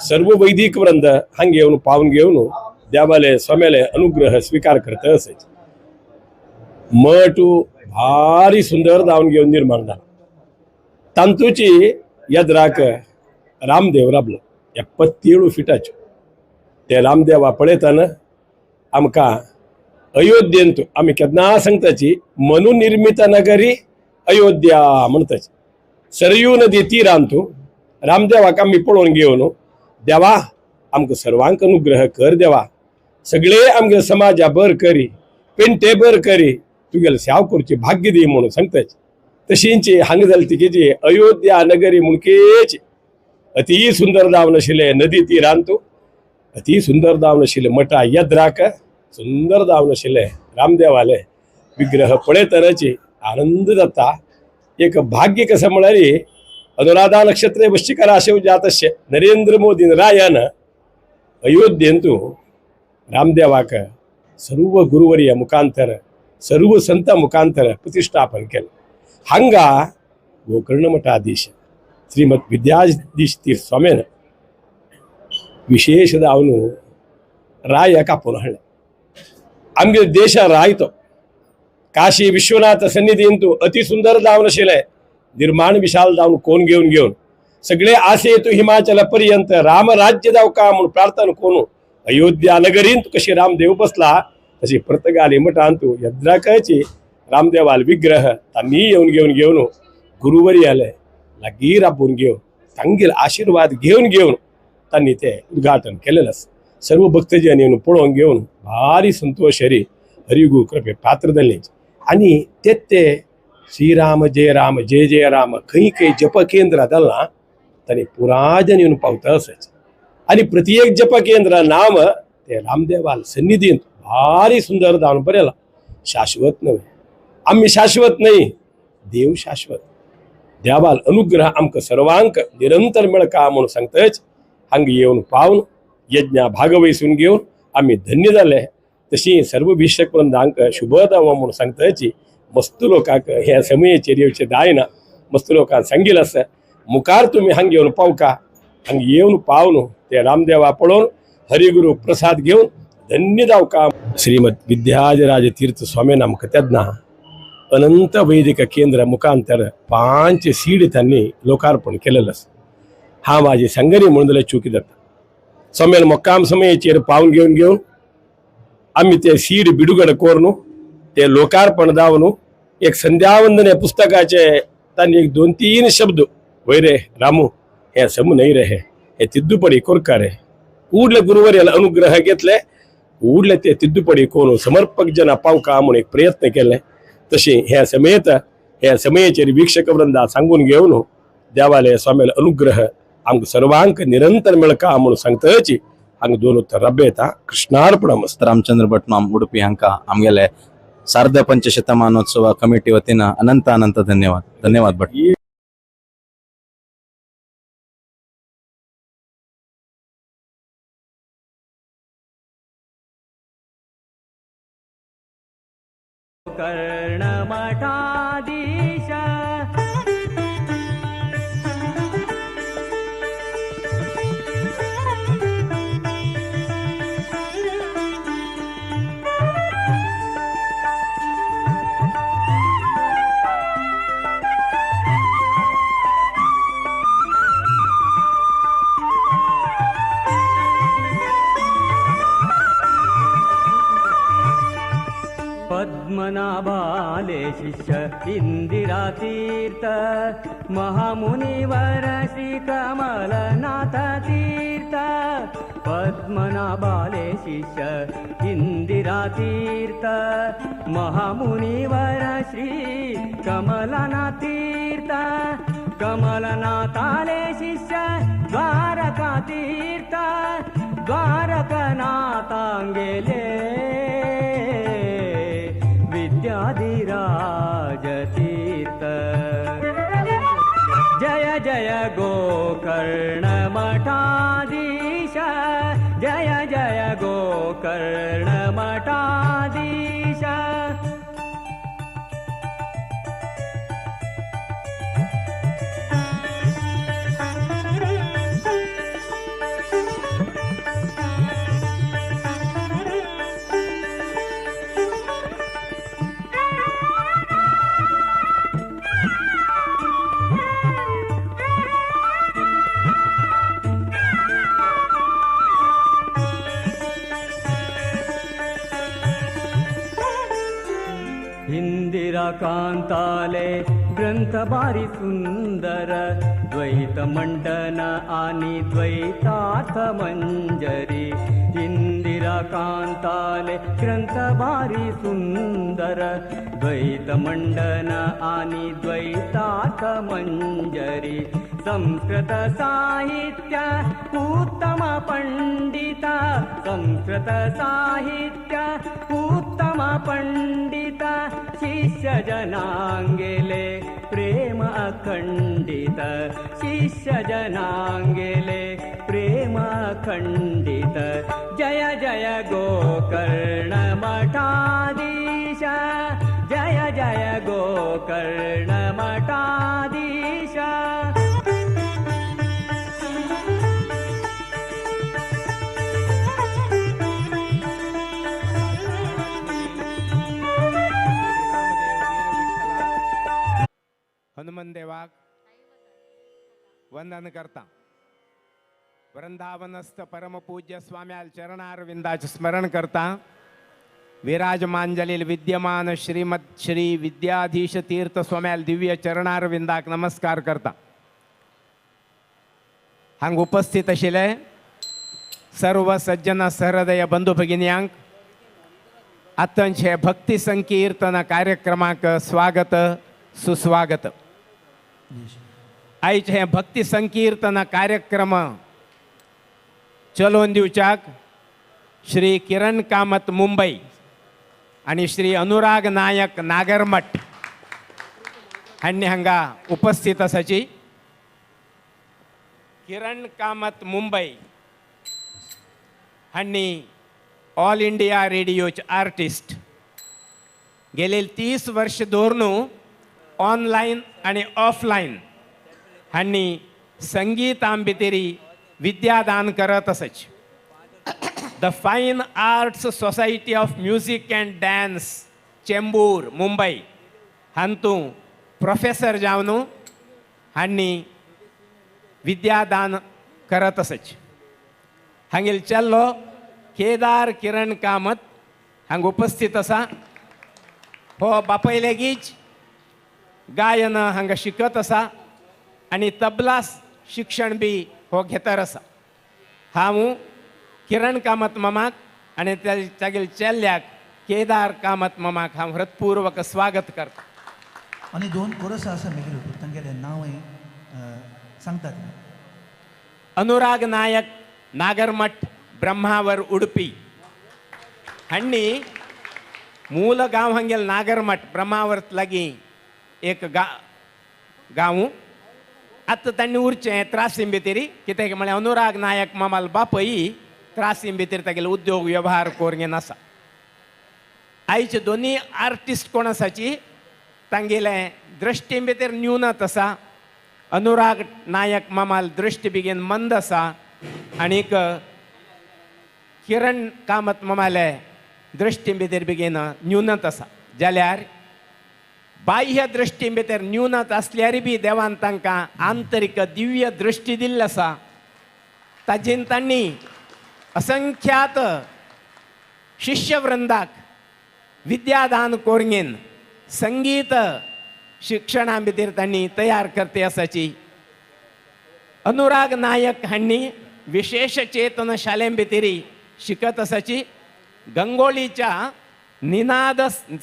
सर्व वैदिक वृंद हांगा येवन पावन घेवन देवाले स्वाम्याले अनुग्रह स्वीकार करत असायचे. मठ भारी सुंदर जावन घेवन निर्माण जाला. तांतूची यद्राक रामदेव राबलो 77 फिटाच्यो. ते रामदेवा पळयतना आमकां अयोध्येंत आमी केन्ना सांगताची मनुनिर्मित नगरी अयोध्या म्हणटाची. सरयू नदी तिरांत रामदेवाक आमी पळोवन घेवन देवा आमकां सर्वांक अनुग्रह कर देवा, सगळे आमगे समाजा बर करी, पेंटे बर करी, तुगेले सेवा करची भाग्य दी म्हणून सांगताची. तशींची हांगा जाली तिकेची अयोध्या नगरी म्हणकेच अति सुंदर जावन आशिल्लें नदी तिरांत अति सुंदर जावन आशिल्लें मठा यद्राक सुंदर जावन आशिल्लें रामदेवाले विग्रह पळयतनाच आनंद जाता. एक भाग्य कसं म्हळ्यार अनुराधा नक्षत्रे वृश्चिक राशौ जातस्य नरेंद्र मोदीन रायान अयोध्येंतु रामदेवाक सर्व गुरुवर्य मुखांतर सर्व संत मुखांतर प्रतिष्ठापन केलें. हांगा गोकर्ण मठाधीश श्रीमद विद्याधीश तीर्थ स्वामीन विशेष जावन रायाक आपोवन हाडलें. आमगे देशा रायतो काशी विश्वनाथ सन्निधींतु अति सुंदर जावन आशिल्लें निर्माण विशाल जावन कोण घेवन घेवन सगळे आसेतु हिमाचल पर्यंत रामराज्य जावका म्हूण प्रार्थना करून अयोध्या नगरींत कशी रामदेव बसला तशी पर्तगाळी मठांतु यद्राकाची रामदेवाल विग्रह तांणी येवन घेवन घेवन गुरुवरी आले लागीं राबोवन घेवन तांगेल आशिर्वाद घेवन घेवन तांणी ते उद्घाटन केलेलें आसा. सर्व भक्तजन येवन पळोवन घेवन भारी संतोश हरी हरिगु कृपे पात्र जाल्ले. आनी तेच ते श्रीराम जय राम जय जय राम खंय खंय जप केंद्र जालां तांणी पुराजन येवन पावता आसाचे. आनी प्रत्येक जप केंद्र नाम ते रामदेवाल सन्निधींत भारी सुंदर जावन बरयलां. शाश्वत न्हय, आमी शाश्वत न्हय, देव शाश्वत. देवाल अनुग्रह आमकां सर्वांक निरंतर मेळका म्हूण सांगतच हांगा येवन पावन यज्ञ भागवहिसून घेवन आमी धन्य जाले. तशी सर्व भिषक वृंदांक शुभ जावं म्हूण सांगतच मस्त लोकांक ह्या समयेचेर येवचें जायना. मस्त लोकांक सांगील आसा मुखार तुमी हांगा येवन पावका, हांगा येवन पावन ते रामदेवा पळोवन हरिगुरु प्रसाद घेवन धन्य जावका. श्रीमद विद्याजराज तीर्थ स्वामीन आमकां तेन्ना अनंत वैदिक केंद्र मुखांतर 5 सीड त्यांनी लोकार्पण केलेलं आसा. हा माझी सांगरी म्हणून जाल्यार चुकी जाता. स्वामीन मुक्काम समयेचेर पावन घेवन घेवन आमी ते सीड बिडुगड करून ते लोकार्पण जावन एक संध्यावंदन ह्या पुस्तकाचे तांणी एक 2-3 शब्द वय रे रामू हे सम न्हय रे हे तिद्दुपडी कोरका रे कूडले गुरुवर्याला अनुग्रह घेतले कूडले ते तिद्दुपडी करून समर्पक जना पावका म्हणून एक प्रयत्न केले. तशी ह्या समेत ह्या समयेचेर वीक्षक वृंदा सांगून घेवन देवाले स्वामीले अनुग्रह आमकां सर्वांक निरंतर मेळका म्हणून सांगतच हांगा दोन उत्तर रब्बे येता. कृष्णार्पणमस्तु. रामचंद्र भट माम उडुपी हांकां आमगेले सार्ध पंचशतमानोत्सव कमिटी वतीन अनंत अनंत धन्यवाद. धन्यवाद भट. गोकर्ण मठाधीश. पद्मनाभाले शिष्य इंदिरा तीर्थ महामुनिवर श्री कमलनाथ तीर्थ. पद्मनाभाले शिष्य इंदिरा तीर्थ महामुनिवर श्री कमलनाथ तीर्थ. कमलनाथाले शिष्य द्वारका तीर्थ द्वारकनाथांगेले विद्याधिराज तीर्थ. जय जय गोकर्ण मठाधीश जय जय गोकर्ण मठाधीश. इंदिरा कांताले ग्रंथ भारी सुंदर द्वैत मंडन आणि द्वैतार्थ मंजरी. इंदिरा कांताले ग्रंथ भारी सुंदर द्वैत मंडन आणि द्वैतार्थ मंजरी. संस्कृत साहित्य उत्तम पंडिता संस्कृत साहित्य उत्तम पंडिता शिष्य जनांगेले प्रेम अखंडित शिष्य जनांगेले प्रेम अखंडित. जय जय गोकर्ण मठाधीश जय जय गोकर्ण मठाधीश. हनुमान देवाक वंदन करता. वृंदावनस्थ परमपूज्य स्वाम्याल चरणारविंदाचे स्मरण करता. विराजमान जालेले विद्यमान श्रीमद श्री विद्याधीश तीर्थ स्वाम्याल दिव्य चरणारविंदाक नमस्कार करता. हांग उपस्थित आशिल्ले सर्व सज्जन सहृदय बंधू भगिन्यांक आतांचे भक्ती संकीर्तन कार्यक्रमाक स्वागत सुस्वागत. आयचे हे भक्ती संकीर्तन कार्यक्रम चलोवन दिवच्याक श्री किरण कामत मुंबई आनी श्री अनुराग नायक नागरमठ हांणी हांगा उपस्थित आसाची. किरण कामत मुंबई हांणी ऑल इंडिया रेडियोचे आर्टिस्ट गेले 30 वर्ष धरून ऑनलायन आनी ऑफलायन हांणी संगीतां भितरी विद्यादान करत आसाची. The fine arts society of music and dance Chembur Mumbai हांतू प्रोफेसर जावन हांणी विद्यादान करत आसाची. हांगेल चेल्लो केदार किरण कामत हांग उपस्थित आसा. हो बापय लेगीच गायन हांगा शिकत आसा आनी तबला शिक्षण बी हो घेतर आसा. हांव किरण कामत मामाक आनी तागेल्या चेल्ल्याक केदार कामत मामाक हांव हृतपूर्वक स्वागत करता. आनी दोन कोरस आसा मागीर तांगेलें नांवय सांगतात. अनुराग नायक नागरमठ ब्रह्मावर उडपी हांणी मूल गांव हांगेल नागरमठ ब्रह्मावर लागीं एक गांव. आतां तांणी उरचें त्रासीं भितरी कित्याक म्हळ्यार अनुराग नायक मामाल बापय त्रासीं भितर तागेले उद्योग व्यवहार करूंक आसा. आयचे दोनी आर्टिस्ट कोण आसाची तांगेले दृश्टी भितर न्यूनत आसा. अनुराग नायक मामाल दृश्टी बेगीन मंद आसा आनीक किरण कामत मामाले दृश्टी भितर बेगीन न्यूनत आसा. जाल्यार बाह्य दृश्टी भितर न्यूनत आसल्यार बी देवान तांकां आंतरीक दिव्य दृश्टी दिल्ली आसा. ताजेन तांणी असंख्यात शिष्यवृंदाक विद्यादान कोरगेन संगीत शिक्षणा भितर तांणी तयार करते आसाची. अनुराग नायक हांणी विशेष चेतन शाले भितरी शिकत आसाची. गंगोलीच्या निनाद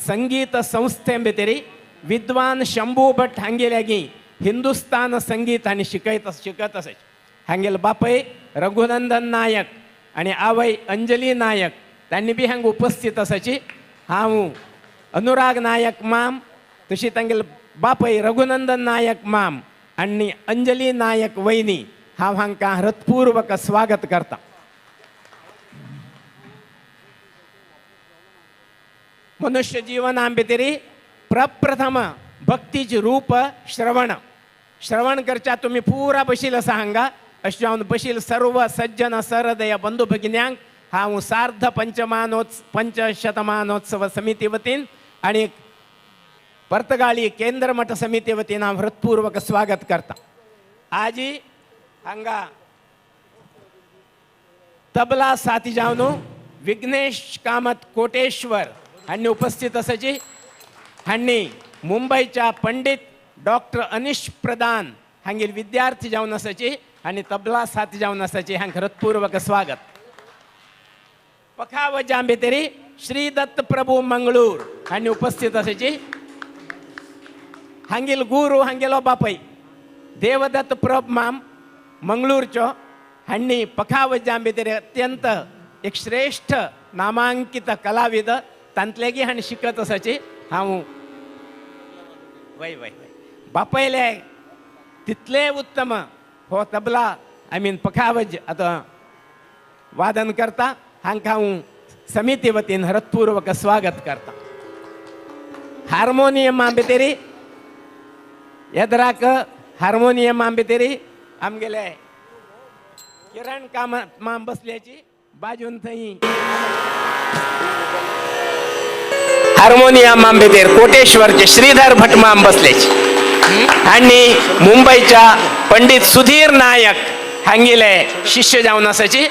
संगीत संस्थे भितरी विद्वान शंभू भट हांगेल्यागी हिंदुस्तान संगीत हांणी शिकत आसाची. हांगेले बापय रघुनंदन नायक आनी आवय अंजली नायक तांणी बी हांगा उपस्थित आसाची. हांव अनुराग नायक माम तशी तांगेले बापय रघुनंदन नायक माम आनी अंजली नायक वयनी हांव हांकां हृत्पूर्वक स्वागत करता. मनुष्य जीवना भितरी प्रप्रथम भक्तीचे रूप श्रवण. श्रवण करच्या तुमी पुरा बशील आसा हांगा. अशें जावन बशील सर्व सज्जन सहृदय बंधू भगिन्यांक हांव सार्ध पंचशतमानोत्सव समिती वतीन आनी पर्तगाळी केंद्र मठ समिती वतीन हांव हृत्पूर्वक स्वागत करता. आजी हांगा तबला साथी जावन विघ्नेश कामत कोटेश्वर हांणी उपस्थित आसाची. हांणी मुंबयच्या पंडित डॉक्टर अनिश प्रधान हांगेले विद्यार्थी जावन आसाची आनी तबला साथी जावन आसाची. हांकां हृत्पूर्वक स्वागत. पखावजा भितरी श्री दत्त प्रभू मंगळूर हांणी उपस्थित आसाची. हांगेल गुरू हांगेलो बापय देवदत्त प्रभ माम मंगळूरचो हांणी पखावजा भितरी अत्यंत एक श्रेष्ठ नामांकित कलाविद तांतलेगी हांणी शिकत आसाची. हांव वय वय वय बापयले तितले उत्तम हो तबला I mean पखावज आतां वादन करता. हांकां हांव समिती वतीन हृत्पूर्वक स्वागत करता. हार्मोनियमा भितरी येदराक हार्मोनियमा भितरी आमगेले किरण कामत माम बसल्याची बाजून थंय हार्मोनियमा भितर कोटेश्वरचे श्रीधर भट माम बसल्याची. आनी मुंबयच्या पंडित सुधीर नायक हांगेले शिष्य जावन आसाची.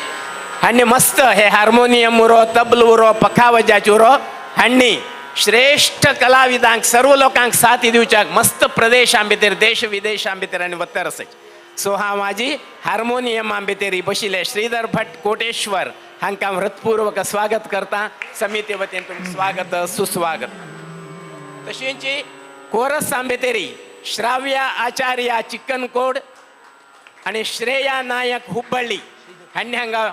हांणी मस्त हे हार्मोनियम उरो तबल उरो पखावजाचे उरो हांणी श्रेष्ठ कलाविदांक सर्व लोकांक साथी दिवच्याक मस्त प्रदेशां भितर देश विदेशां भितर आनी वत्तर आसाची. सो हांव आजी हार्मोनियमा भितर बशिल्ले श्रीधर भट कोटेश्वर हांकां हृत्पूर्वक स्वागत करता. समिती वतीन तुमकां स्वागत सुस्वागत. तशेंच कोरस भितरी श्राव्या आचार्य चिक्कनकोड आनी श्रेया नायक हुब्बळ्ळी हांणी हांगा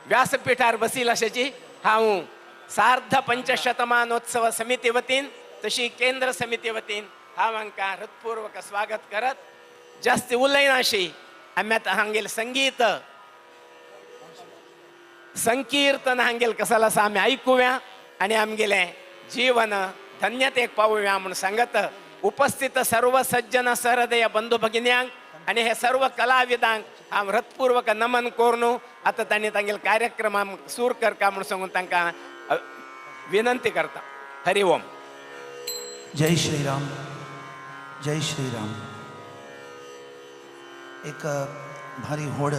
व्यासपीठार बसील आसाची. हांव सार्ध पंचशतमानोत्सव समिती वतीन तशी केंद्र समिती वतीन हांव हांकां हृत्पूर्वक स्वागत करत जास्त उलयनाशी आमी आतां हांगेले संगीत संकीर्तन हांगेल कसाल आसा आमी आयकुया आनी आमगेलें जीवन धन्यतेक पावोवया म्हूण सांगत उपस्थित सर्व सज्जन सहृदय बंधू भगिन्यांक आनी हे सर्व कलाविदांक हांव हृत्पूर्वक नमन करून आतां तांणी तांगेले कार्यक्रमाक सूर करका म्हूण सांगून तांकां विनंती करता. हरि ओम. जय श्रीराम. जय श्रीराम. एक भारी व्हड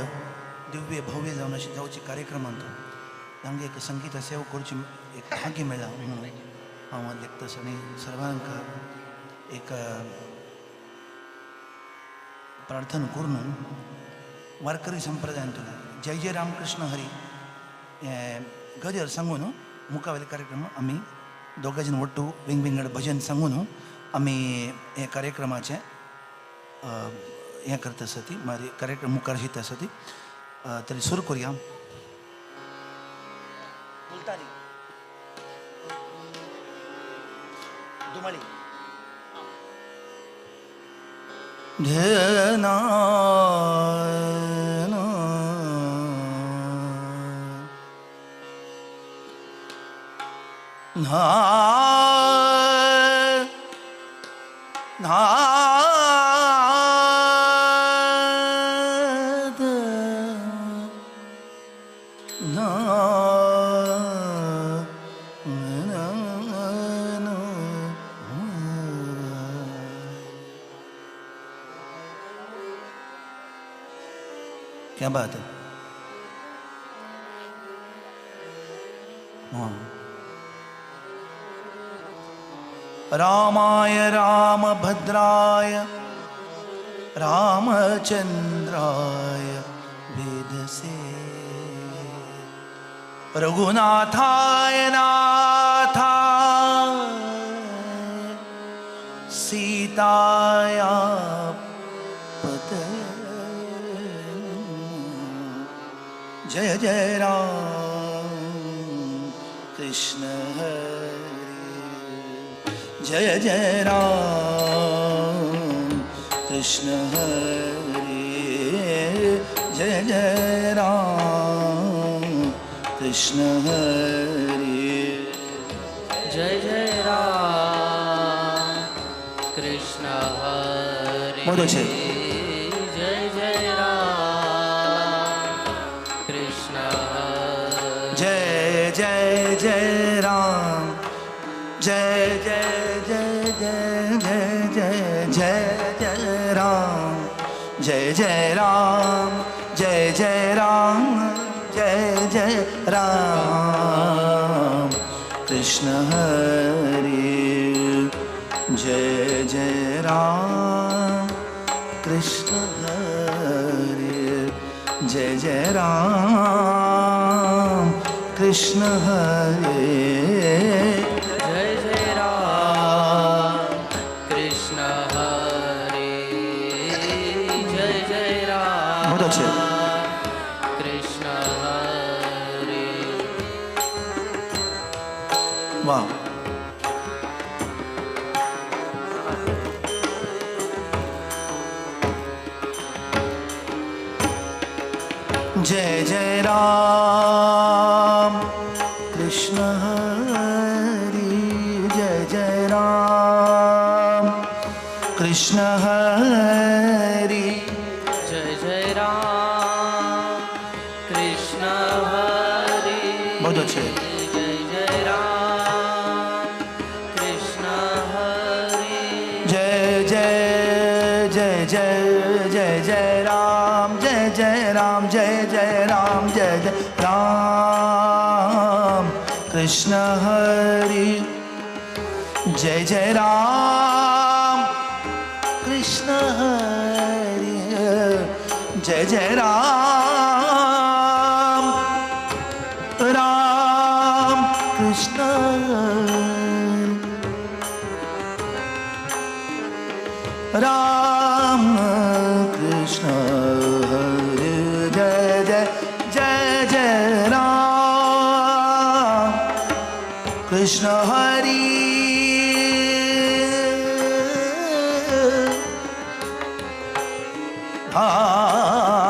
दिव्य भव्य जावन अशें जावचे कार्यक्रमांत तांगे एक संगीत सेवा करची एक भाग्य मेळ्ळा म्हणून हांव लेखता आनी सर्वांक एक प्रार्थना करून वारकरी संप्रदायांतून जय जय रामकृष्ण हरी गजर सांगून मुखावेले कार्यक्रम आमी दोगां जाण ಒಟ್ಟು विंग भजन सांगून आमी हे कार्यक्रमाचें हें करता आसा ती मागीर कार्यक्रम मुखार शिता आसा ती तरी सुरू करुया. दुमाळी धना ना ना ना ना। क्या बात है। हाँ। रामाय रामभद्राय रामचंद्राय वेदसे रघुनाथाय नाथाय सीताया पतये। जय जय राम कृष्ण हरे, जय जय राम कृष्ण हरे, जय जय राम कृष्ण हरे, जय जय राम कृष्ण हरे, बहुत अच्छे। जय जय राम कृष्ण हरे, जय जय जय राम, जय जय जय जय जय जय जय जय राम, जय जय राम, जय जय राम, जय जय राम कृष्ण हरे, जय जय राम कृष्ण हरे, जय जय राम कृष्ण हरे, जय जय राम कृष्ण हरे, जय जय राम बहुत अच्छे। कृष्ण हरे। वाह। जय जय राम कृष्ण हरे, जय जय राम कृष्ण हरे, जय जय राम कृष्ण हरे, बहुत अच्छे। जय जय राम कृष्ण हरे, जय जय जय जय जय जय राम, जय जय राम, जय जय राम, जय जय राम कृष्ण हरे, जय जय राम कृष्ण हरे, जय जय राम राम कृष्ण हरे, राम कृष्ण हरे, जय जय जय जय राम कृष्ण हरि,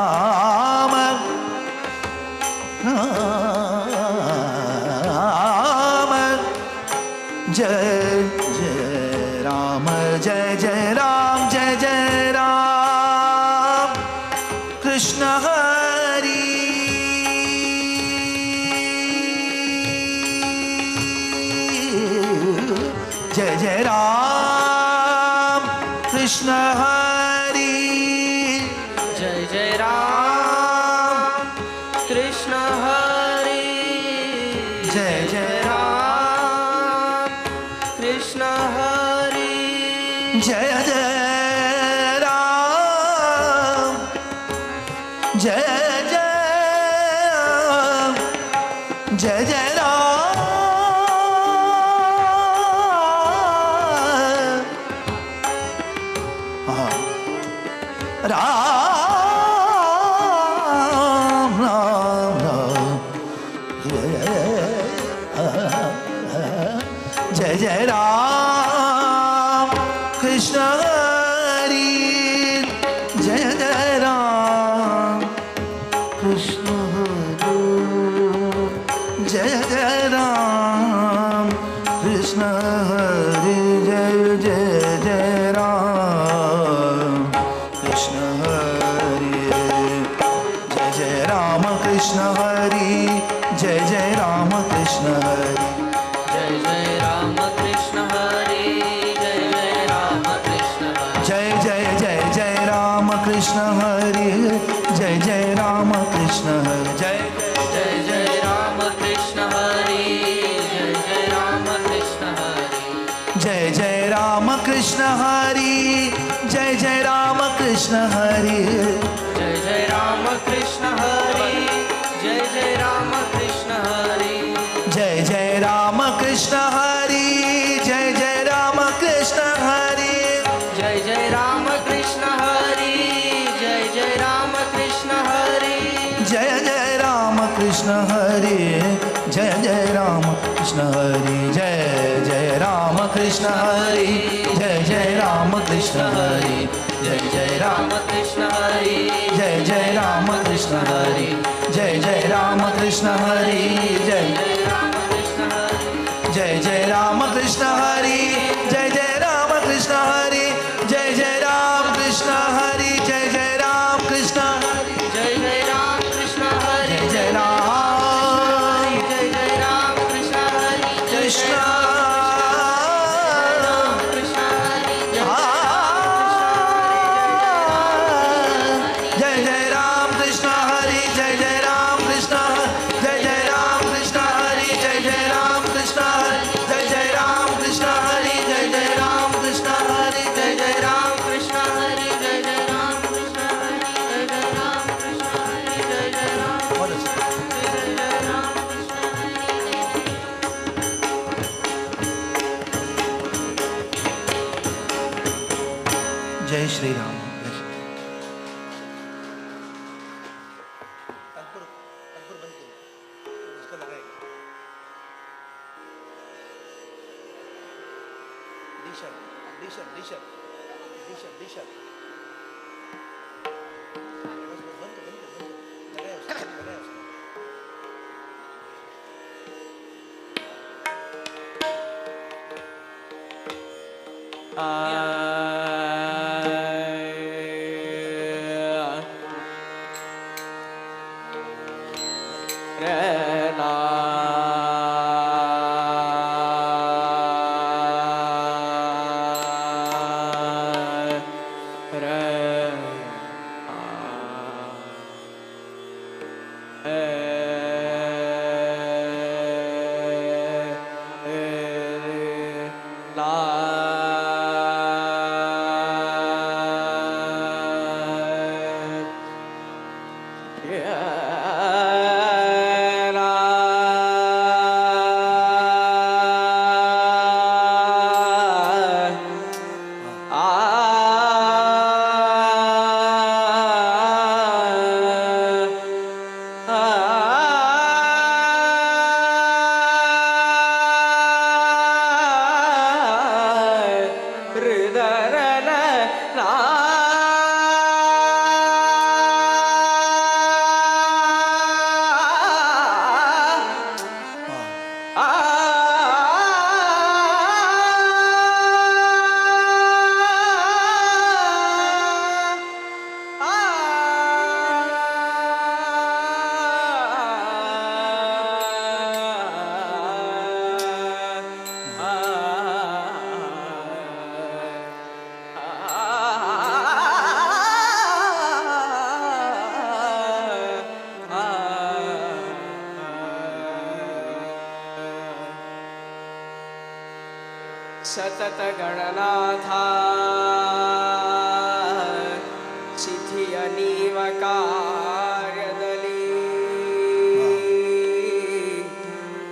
राम राम जय जय राम, जय जय राम, जय जय राम कृष्ण हरि, जय जय राम कृष्ण हरि, जय जय राम कृष्ण हरि, जय जय राम कृष्ण हरि, जय जय राम, जय जय जय जय राम, राम राम राम, जय जय राम कृष्ण हरि, जय जय राम कृष्ण हरि, जय जय कृष्ण हरी जय जय राम कृष्ण हरी जय जय राम कृष्ण हरी जय जय राम कृष्ण हरी जय जय जय जय राम कृष्ण हरी जय जय राम कृष्ण हरी जय जय जय राम कृष्ण हरी जय जय राम कृष्ण हरी जय जय राम कृष्ण हरी जय जय राम कृष्ण हरी जय जय राम कृष्ण हरी जय जय राम कृष्ण हरी जय जय राम कृष्ण हरी जय जय राम कृष्ण हरी जय जय राम कृष्ण हरी जय जय राम कृष्ण हरी जय जय राम कृष्ण हरी जय जय राम कृष्ण हरी जय जय राम कृष्ण हरी जय जय राम कृष्ण हरी जय जय राम कृष्ण हरी जय जय राम कृष्ण हरी जय जय राम कृष्ण हरी जय जय जय राम कृष्ण हरी जय जय राम कृष्ण हरी जय जय राम कृष्ण हरी जय जय राम कृष्ण हरी जय जय राम कृष्ण हरी जय जय राम जय जय राम कृष्ण हरी कृष्ण कृष्ण हरी जय जय राम कृष्ण हरी जय जय राम कृष्ण जय जय राम कृष्ण हरी जय जय राम कृष्ण हरी जय जय राम कृष्ण हरी जय जय राम कृष्ण हरी जय जय राम कृष्ण हरी जय जय राम कृष्ण हरी जय जय राम कृष्ण हरी जय जय राम जय जय राम कृष्ण हरी। जय श्री राम। सतत गणनाथा सिद्धिय नीव ಕಾರ್ಯದಲ್ಲಿ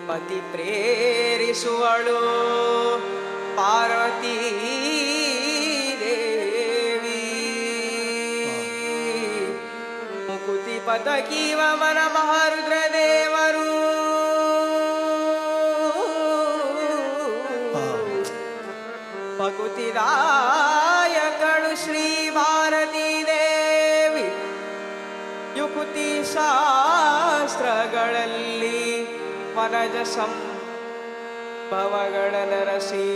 ಪತಿ ಪ್ರೇರಿಸುವಳು ಪಾರ್ವತಿ ದೇವಿ ಮುಕುತಿ ಪತಕೀವ ಮನ ಮಹಾರುದ್ರ ದೇವರು ಭಕುತಿದಾಯಕಳು ಶ್ರೀ ಭಾರತೀ ದೇವಿ ಯುಕುತಿ ಶಾಸ್ತ್ರಗಳಲ್ಲಿ ವನಜ ಸಂಭವಗಳ ನೆರಸಿ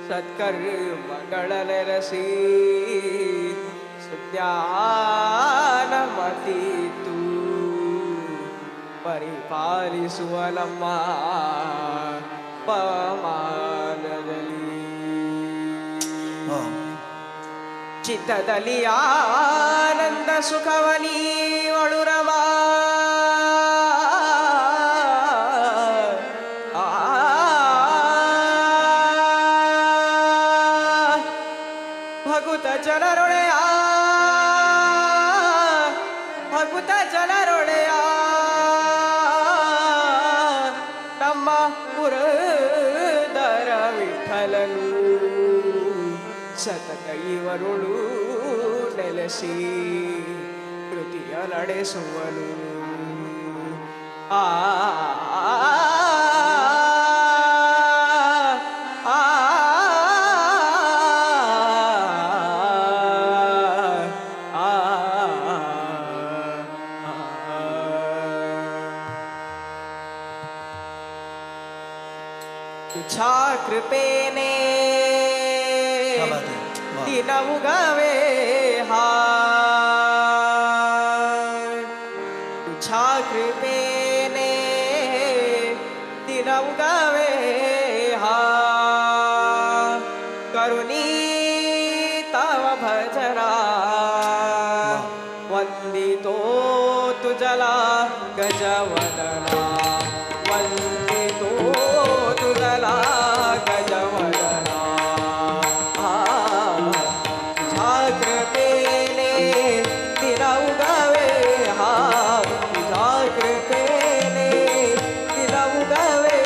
ಸತ್ಕರ್ಮಗಳ ನೆರಸಿ ಸುಜ್ಞಾನಮತೀತು. ಪರಿಪಾಲಿಸುವ ನಮ್ಮ ಪಮಾನದಲ್ಲಿ ಚಿತ್ತದಲ್ಲಿ ಆನಂದ ಸುಖವನಿ ಒಳುರಮ ಭಗುತ ಜನರೊಳೆಯ ಭಗುತ ಜನರೊಳೆಯ ನಮ್ಮ ಪುರದರ ವಿಠಲನು ಸತತ ಇವರುಳು ನೆಲೆಸಿ ಕೃತಿಯ ನಡೆಸುವನು. ಆ तुझ्या कृपेने दिन उगवे हा तुझ्या कृपेने दिन उगवे हा करुणी तव भजना वंदितो तुझला गजवदना वंदितो तुझला गजवदना तुझ्या कृपेने दिन उगवे हा तुझ्या कृपेने दिन उगवे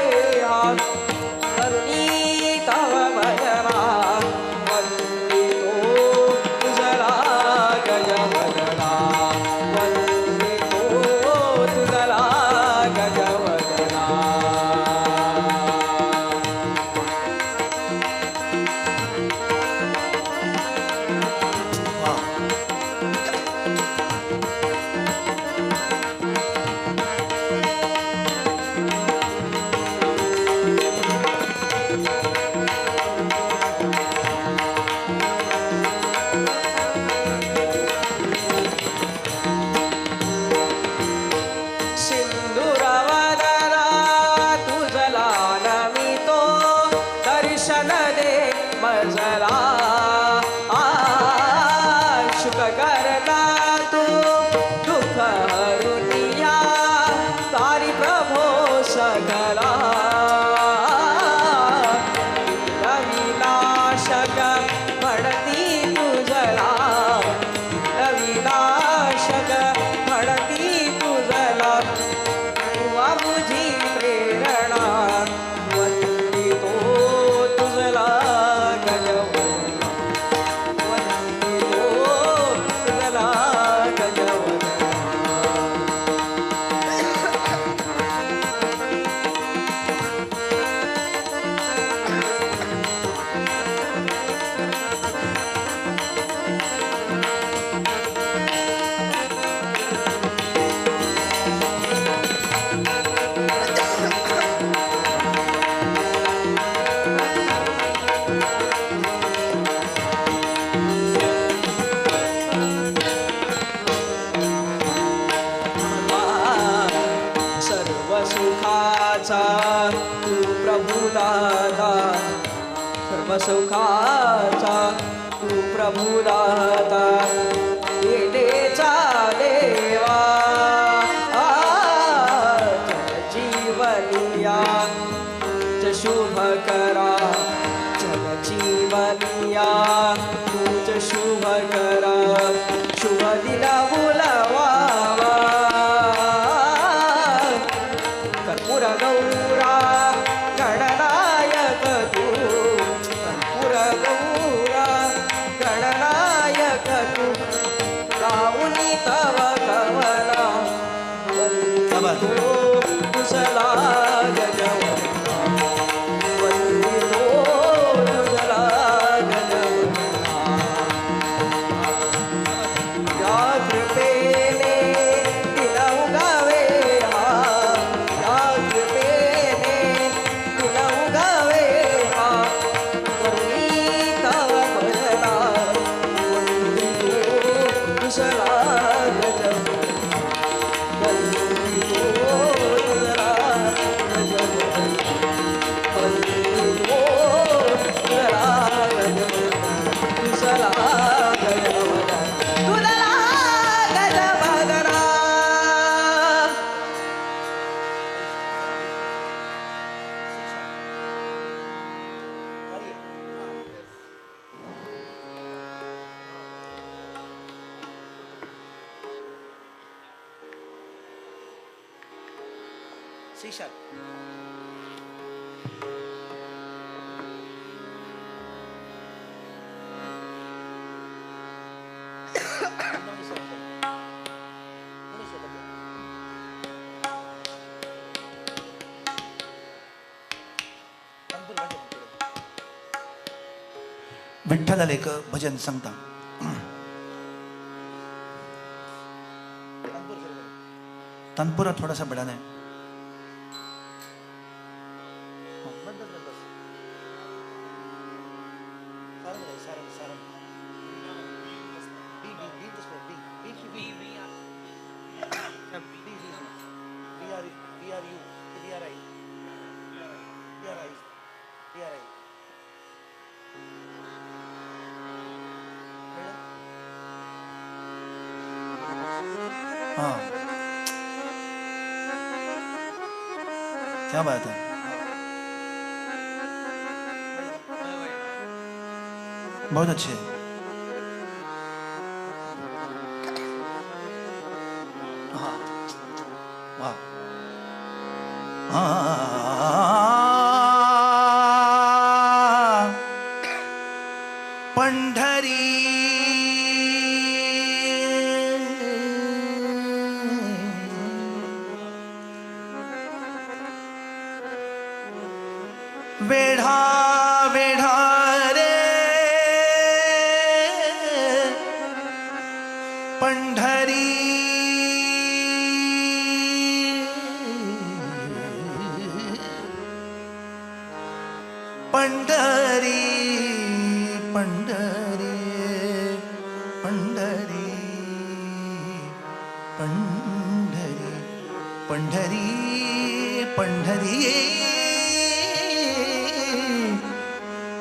हा करुणी तव भजना वंदितो तुझला गजवदना वंदितो तुझला गजवदना. सिंदुरवदना तुझला नमितो दर्शन दे मजला सुख करता तू दुःख हरुनिया तारी प्रभो सकला विनाशक म्हणती तुझला विनाशक म्हणती तुझला तुवा मुझी प्रेरणा वंदितो तुझला गजवदना वंदितो तुझला गजवदना. सर्व सुखाचा तू प्रभू दाता सर्व सुखाचा तू प्रभू दाता येडेचा देवा जीवनिया तुझ शुभ करा जग जीवनिया तुझ शुभ करा शुभ दिना बोलावा कर्पूर गौरा गणनायक तू कर्पूर गौरा गणनायक तू गाऊनी तव कवना वंदितो तुझला गजवदना वंदितो तुझला गजवदना. या कृपेने दिन उगवे हा या कृपेने दिन उगवे हा करुणी तव भजना वंदितो तुझला गजवदना वंदितो C sharp. विठ्ठलाला एक भजन सांगता. तनपुरा थोड़ा सा बढ़ाना है. बस बस बस Sarang Sarang Sarang B B B B B की B B B B R B R U B R I B R I B R I. हाँ क्या बात है, बहुत अच्छे। हाँ वाह। पंढरी वेढा वेढा रे पंढरी पंढरी पंढरी पंढरी पंढरी पंढरी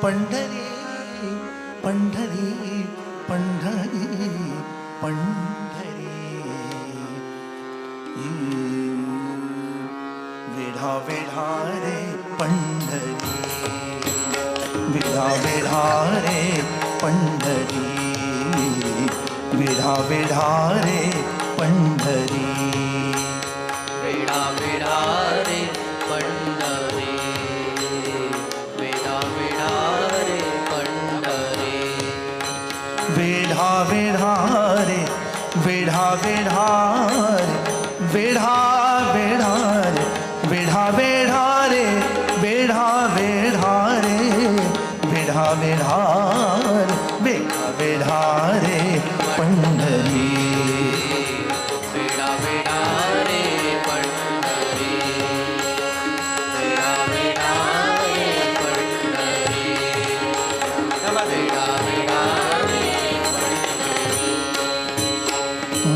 पंढरी पंढरी पंढरी पंढरी पंढरी वेढा वेढा रे पंढरी वेढा वेढा रे पंढरी वेढा वेढा रे पंढरी वेढा वेढा रे पंढरी वेढा वेढा रे पंढरी वेढा वेढा रे वेढा वेढा रे वेढा वेढा रे वेढा वेढा रे वेढा वेढा रे वेढा वेढा रे वेढा वेढा रे पंढरी वेढा वेढा रे पंढरी वेढा वेढा रे पंढरी वेढा वेढा रे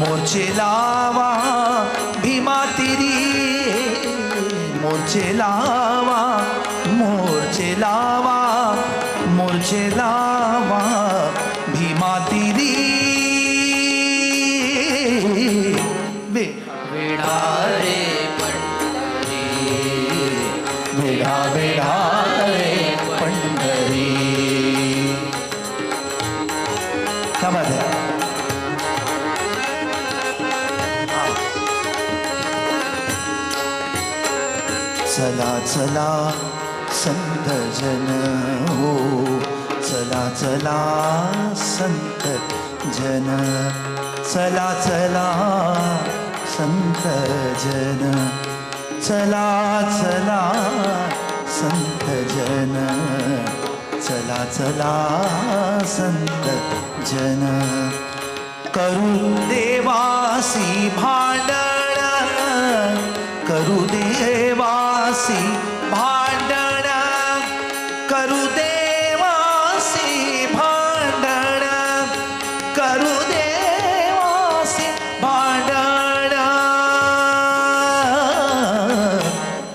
मोर्चे लावा भीमा तिरी मोर्चे लावा मोर्चे लावा मोर्चे लावा भीमा तिरी वेढा रे पंढरी वेढा वेढा रे पंढरी. क्या बात है. चला चला संत जन हो चला चला संत जन चला चला संत जन चला चला संत जन चला चला संत जन करू देवासी भांडण करू देवासी भांडण करू देवासी भांडण करू देवासी भांडण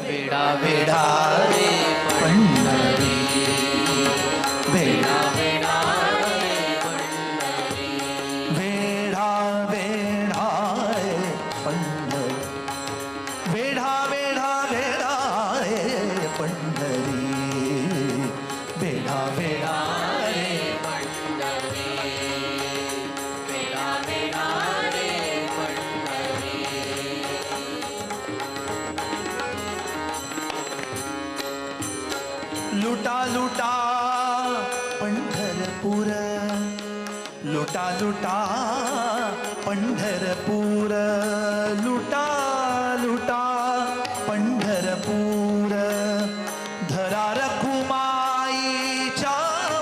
वेढा वेढा रे पंढरी वेढा वेढा रे पंढरी वेढा वेढा रे पंढरी वेढा वेढा वेढा रे लुटा पंढरपूर, लुटा लुटा पंढरपूर, लुटा लुटा पंढरपूर, धरा रखुमाईच्या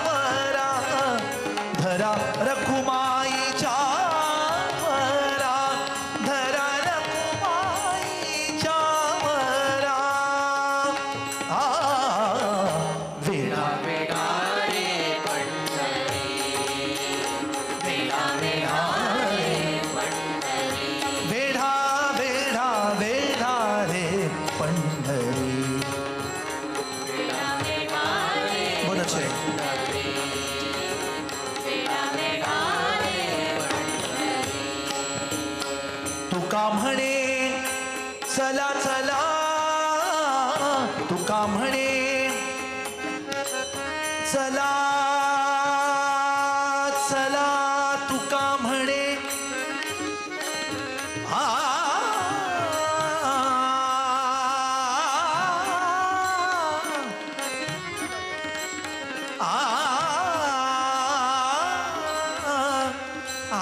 वरा, धरा रखुमाईच्या वरा, धरा रखुमाईच्या वरा. आ वेडा वेडा रे पंढरी, वेडा वेडा रे पंढरी, वेढा वेढा वेढा रे पंढरी. वेडा वेडा रे बहुत अच्छे. पंढरी, वेडा वेडा रे पंढरी. तुका म्हणे चला चला, तुका म्हणे चला चला, तुका म्हणे आ आ आ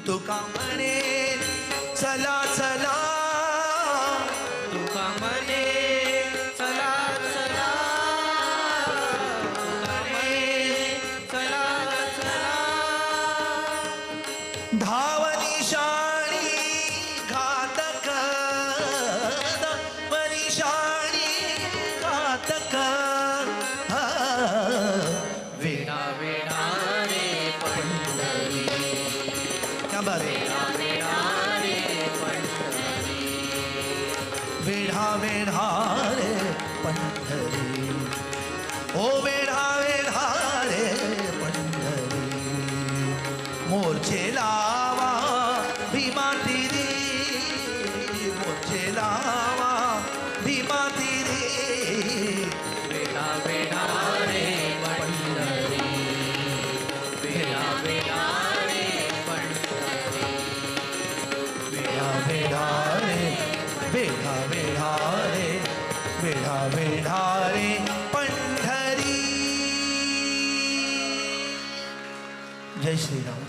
तुका म्हणे चला चला, तुका म्हणे चला चला, तुका म्हणे चला चला. धावनी शाणी घातक, धावनी शाणी घातक. वेडा वेडा रे पंढरी, क्या बात है. वेडा वेडा रे पंढरी, वेढा वेढा रे पंढरी, ओ वेढा वेढा रे पंढरी, मोर्चे लावा भीमा तिरी, मोर्चे लावा भीमा तिरी. वेडा वेडा रे पंढरी, वेडा वेडा रे पंढरी, वेढा वेढा रे, वेढा वेढा रे, वेढा वेढा रे पंढरी. जय श्रीराम.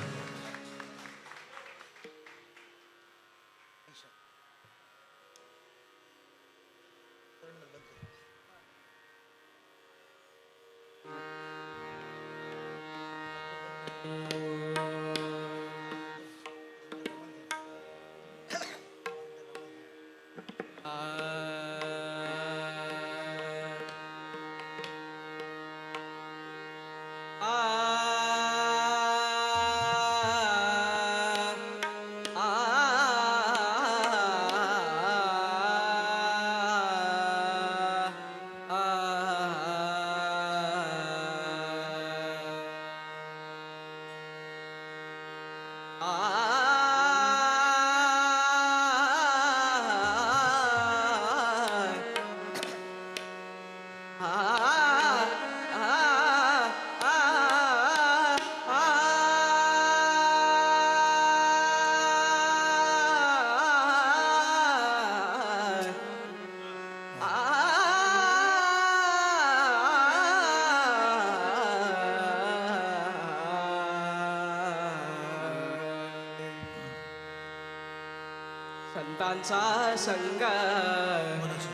संतांचा संग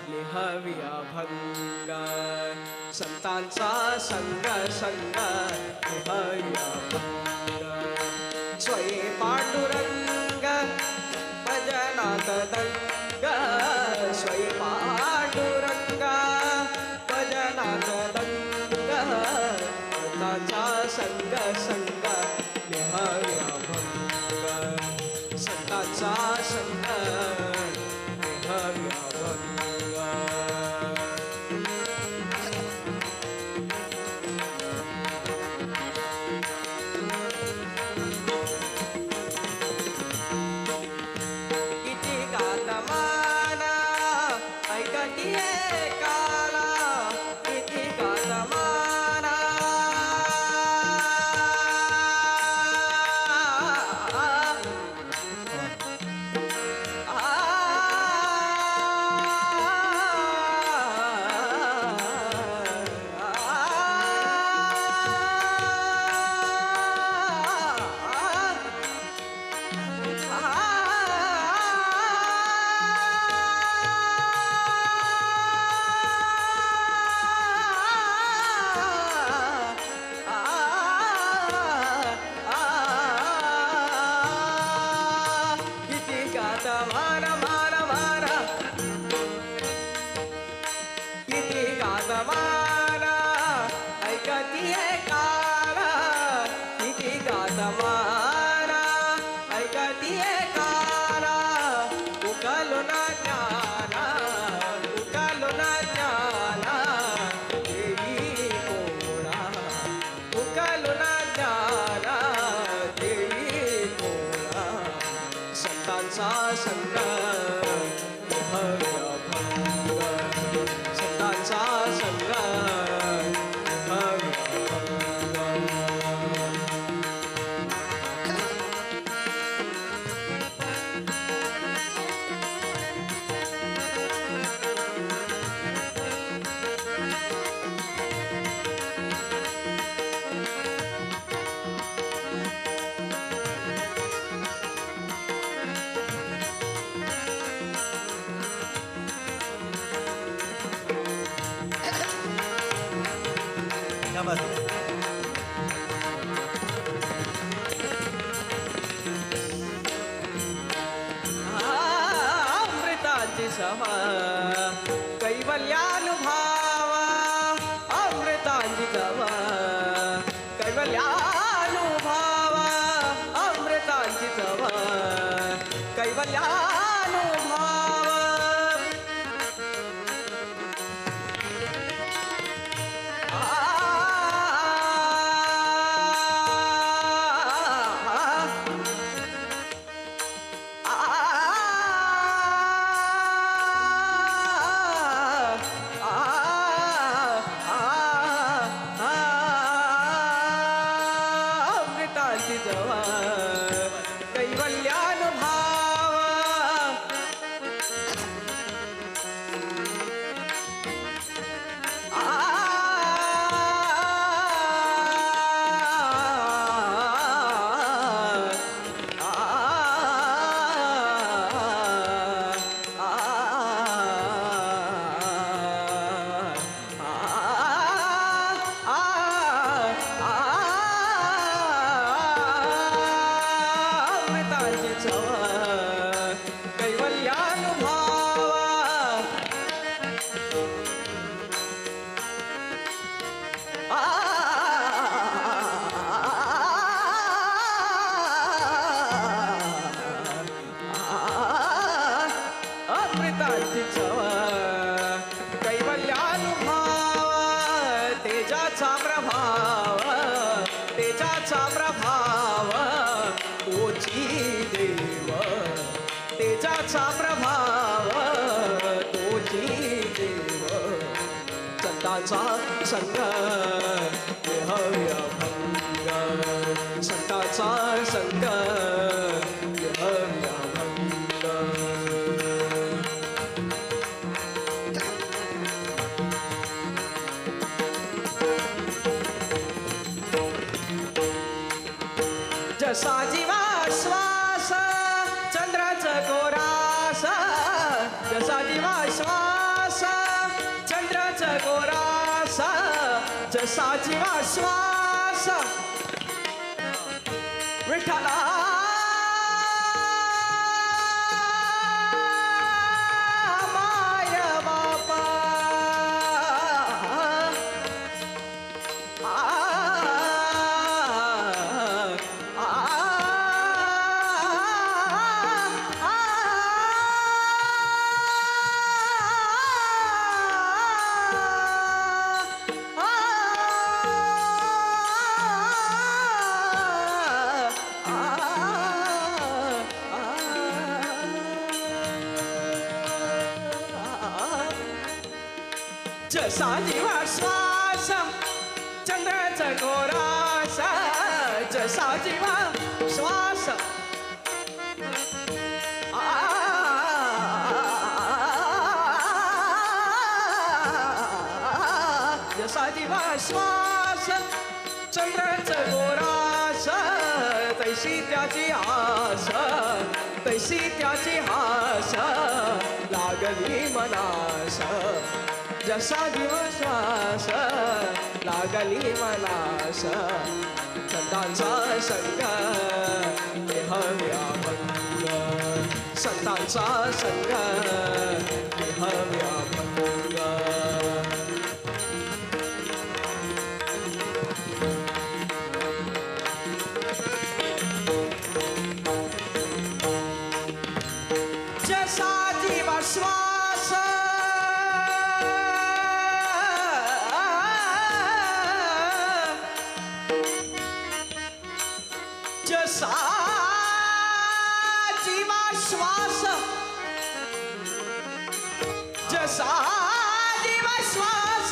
लिहावी अभंग, संतांचा संग संग लिहावी अभंग, स्वये पांडुरंग भजनात दंग, स्वये पांडुरंग भजनात दंग, संतांचा संग संग लिहावी अभंग, संतांचा संग लिहावी अभंग. माना ऐकती काना उकलो ना ज्ञाना उकलो ना ज्ञाना देई कोणा उकलो ना ज्ञाना देई कोणा संतांचा संग भव्य भंग संतांचा संग भव्य भंग. क्या बात है. अमृताची सभा कैवल्यानुभावा अमृतांची सभा कैवल्यानुभावा अमृतांची सभा कैवल्यानुभावा अमृतांची जवा कैवल्यानुभाव अमृतांची चव कैवल्यानुभाव अमृतांची चव कैवल्यानुभाव तेजाचा प्रभाव तेजाचा प्रभाव तोची देव तेजाचा प्रभाव तोची देव संतांचा संग हव्य भंग संतांचा संग हव्य भंग. जसा जीवा श्वास चंद्राच गोरास जसा जीवा श्वास चंद्राच गोरास जसा जीवा श्वास विठ्ठला माय बापा जसा जीवा श्वास चंद्राच गोरास जसा जीवा श्वास जसा जीवा श्वास चंद्राच गोरास तैशी त्याची आस तैशी त्याची आस लागली मनास जसा जीवा श्वास लागली मनास संतांचा संग हव्या भंग संतांचा संग हव्या भंग. श्वास जसा जीवा श्वास जसा जीवा श्वास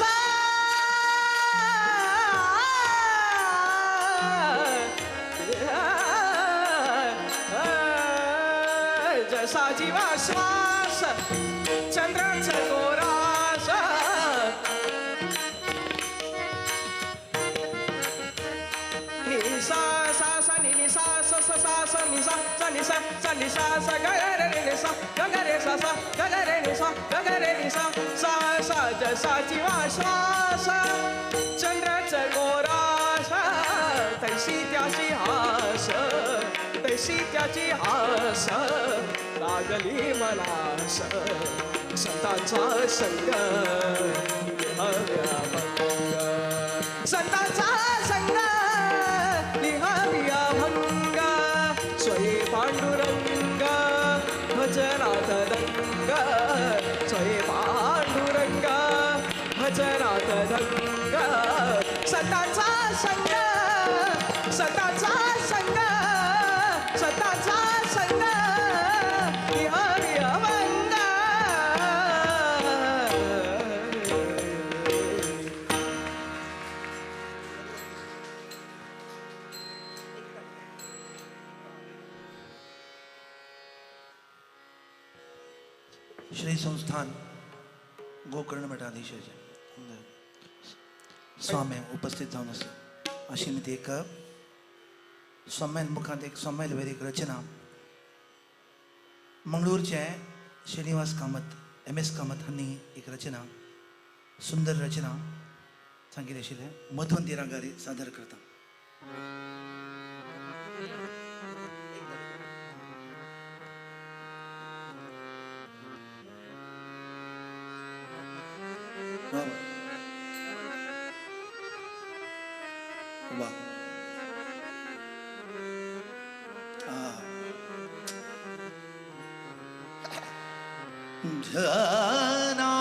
जसा जीवा श्वास चंद्राचा गोरास नि सा सा सा नि नि सा सा सा सा सा नि सा सा नि सा सा नि सा सा ग रे रे नि सा ग ग रे सा सा ग ग रे नि सा ग ग रे नि सा सा सा जसा जीवा श्वास चंद्राचा गोरास तैसी त्याची हास तैसी त्याची हास लागली मलास संतांचा संग लिहावी अभंग संतांचा संग लिहावी अभंग स्वये पांडुरंग भजनात दंग स्वये पांडुरंग भजनात दंग संतांचा संग संतांचा संग संतांचा संग लिहावी अभंग. श्री संस्थान गोकर्ण मठाधीशाचे स्वामी उपस्थित जावन आसा अशी ती एक स्वाम्यान मुखांत एक स्वाम्याल वयर एक रचना मंगळूरचे श्रीनिवास कामत एम.एस. कामत हांणी एक रचना सुंदर रचना सांगिल्ली आशिल्लें मधुवंती रागारी सादर करता. वाह वाह जना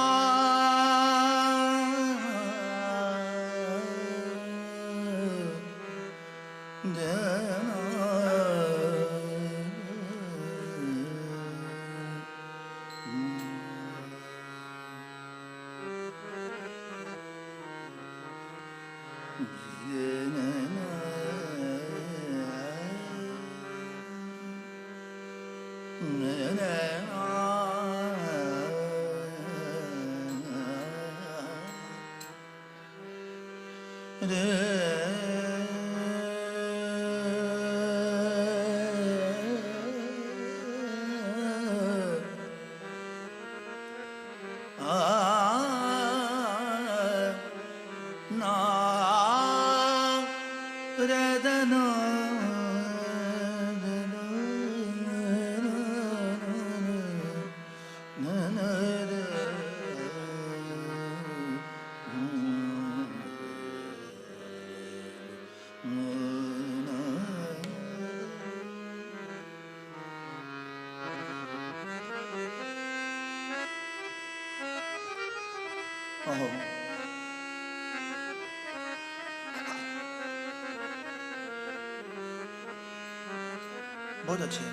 बहुत अच्छे।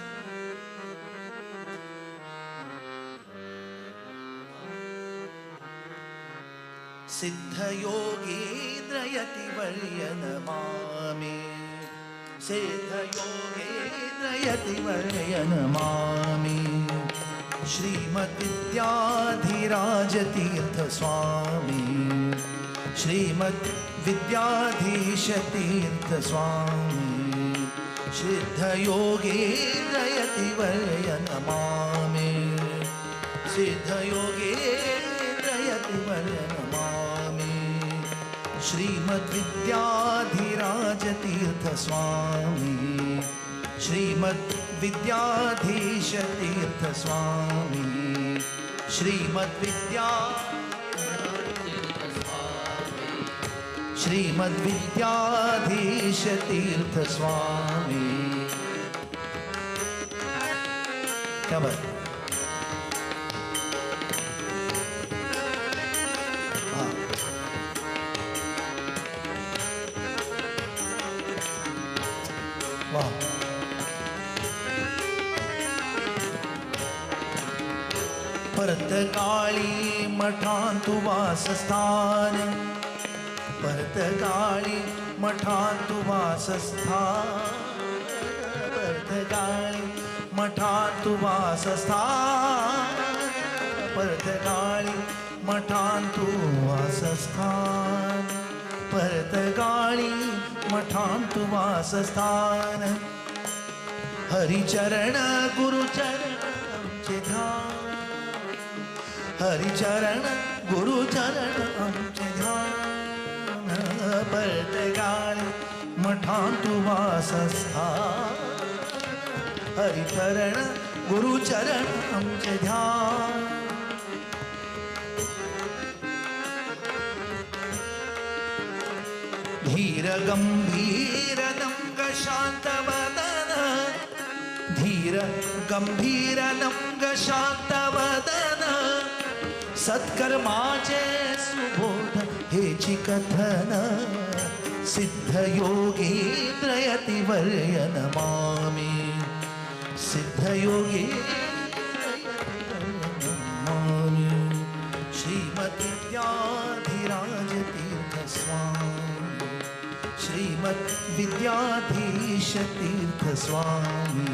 सिद्ध योगेन्द्रयति वर्य नमामि सिद्ध योगेन्द्रयति वर्य नमामि श्रीमद्विद्याधिराजतीर्थ स्वामी श्रीमद्विद्याधीशतीर्थ स्वामी सिद्ध योगेन्द्रयति वर्य नमामि सिद्ध योगेन्द्रयति वर्य नमामि श्रीमद्विद्याधिराजतीर्थ स्वामी श्रीमद्विद्याधीशतीर्थ स्वामी श्रीमद्विद्याधीशतीर्थ स्वामी। क्या बात। वा. परतगाळी मठांतु वासस्थान, परतगाळी मठांतु वासस्थान, परतगाळी मठांतु वासस्थान, परतगाळी मठांतु वासस्थान, परतगाळी मठांतु वासस्थान. हरिचरण गुरुचरण आमचे ध्यान, हरिचरण गुरुचरण आमचे ध्यान, परतगाळी मठांतु वासस्थान, हरिचरण गुरुचरण आमचे ध्यान. धीर गंभीर नंग शांत वदन, धीर गंभीर नंग शांत वदन, सत्कर्माचे सुबोध हेची कथन, सिद्ध योगींद्रयति वर्य नमामि, सिद्ध योगींद्रयति नमामि. श्रीमद् विद्याधिराज तीर्थ स्वामी, श्रीमद् विद्याधीश तीर्थ स्वामी,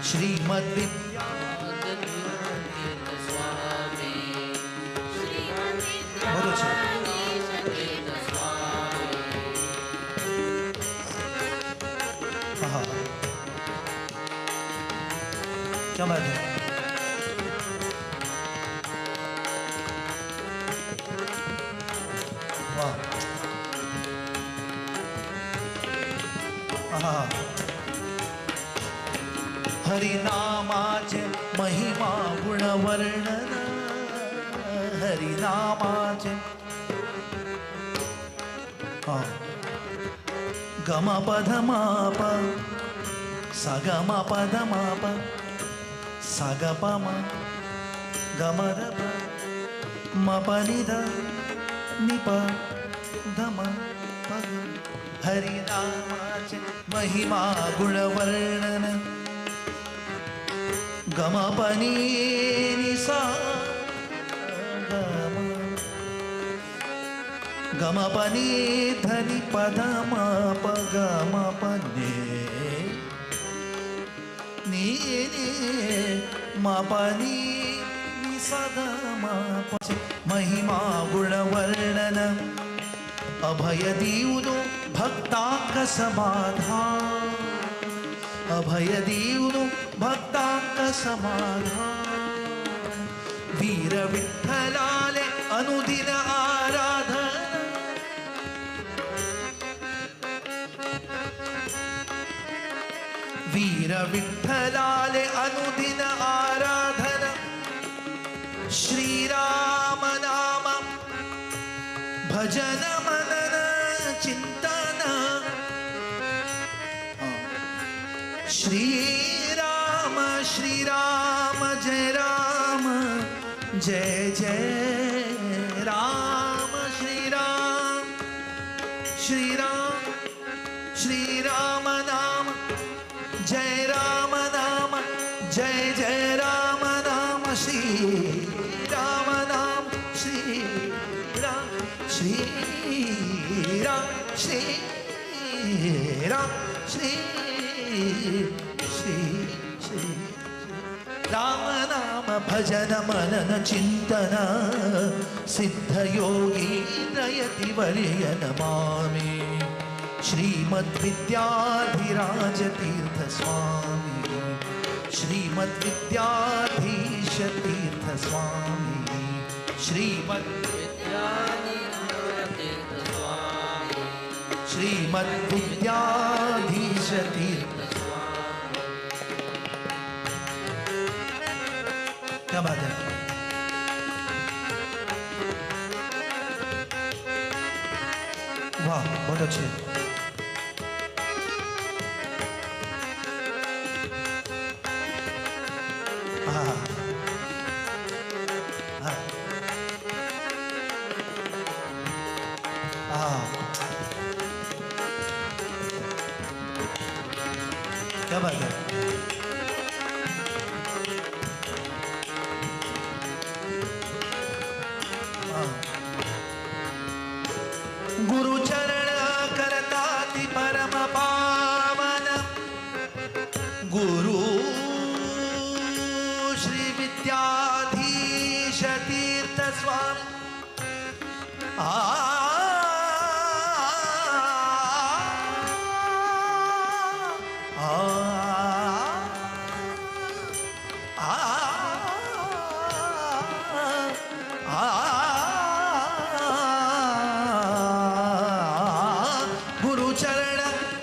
श्रीमद् विद्या क्या बात है. वाह. हरिनामाचे महिमा गुण वर्णन, हरिनामाचे गम पध माप सगम पध माप सग प म गम the प म प नि the नि प ध म प ग. हरिनामाचे महिमा गुण वर्णन, गम प नि नि सा गम गम प नि ध नि प ध म प ग म प ने नि नि म प नि नि सा ध म प. महिमा गुण वर्णन, अभय दिउनु भक्तांक समाधान, अभय दिउनु भक्तांक समाधान. वीर विठ्ठलाले अनुदिन आराधना, वीर विठ्ठलाले अनुदिन आराधना. श्रीराम नाम भजन मनन चिंतन, श्री राम जय राम जय जय राम. श्री राम श्री राम श्री राम नाम जय राम नाम जय जय राम नाम. श्री राम नाम श्री राम श्री राम श्री राम श्री श्री श्री राम नाम भजन मनन चिंतन, सिद्ध योगी नयति वर्य नमामि. श्रीमद् विद्याधिराज तीर्थ स्वामी, श्रीमद् विद्याधीश तीर्थ स्वामी, श्रीमद् श्रीमद् विद्याधीश तीर्थ. क्या बात है. वाह, बहुत अच्छे. हाँ हाँ हाँ. क्या बात है। गुरु चरण करताति परम पावन, गुरु श्री विद्याधीश तीर्थ स्वामी। आ आ आ आ गुरु चरण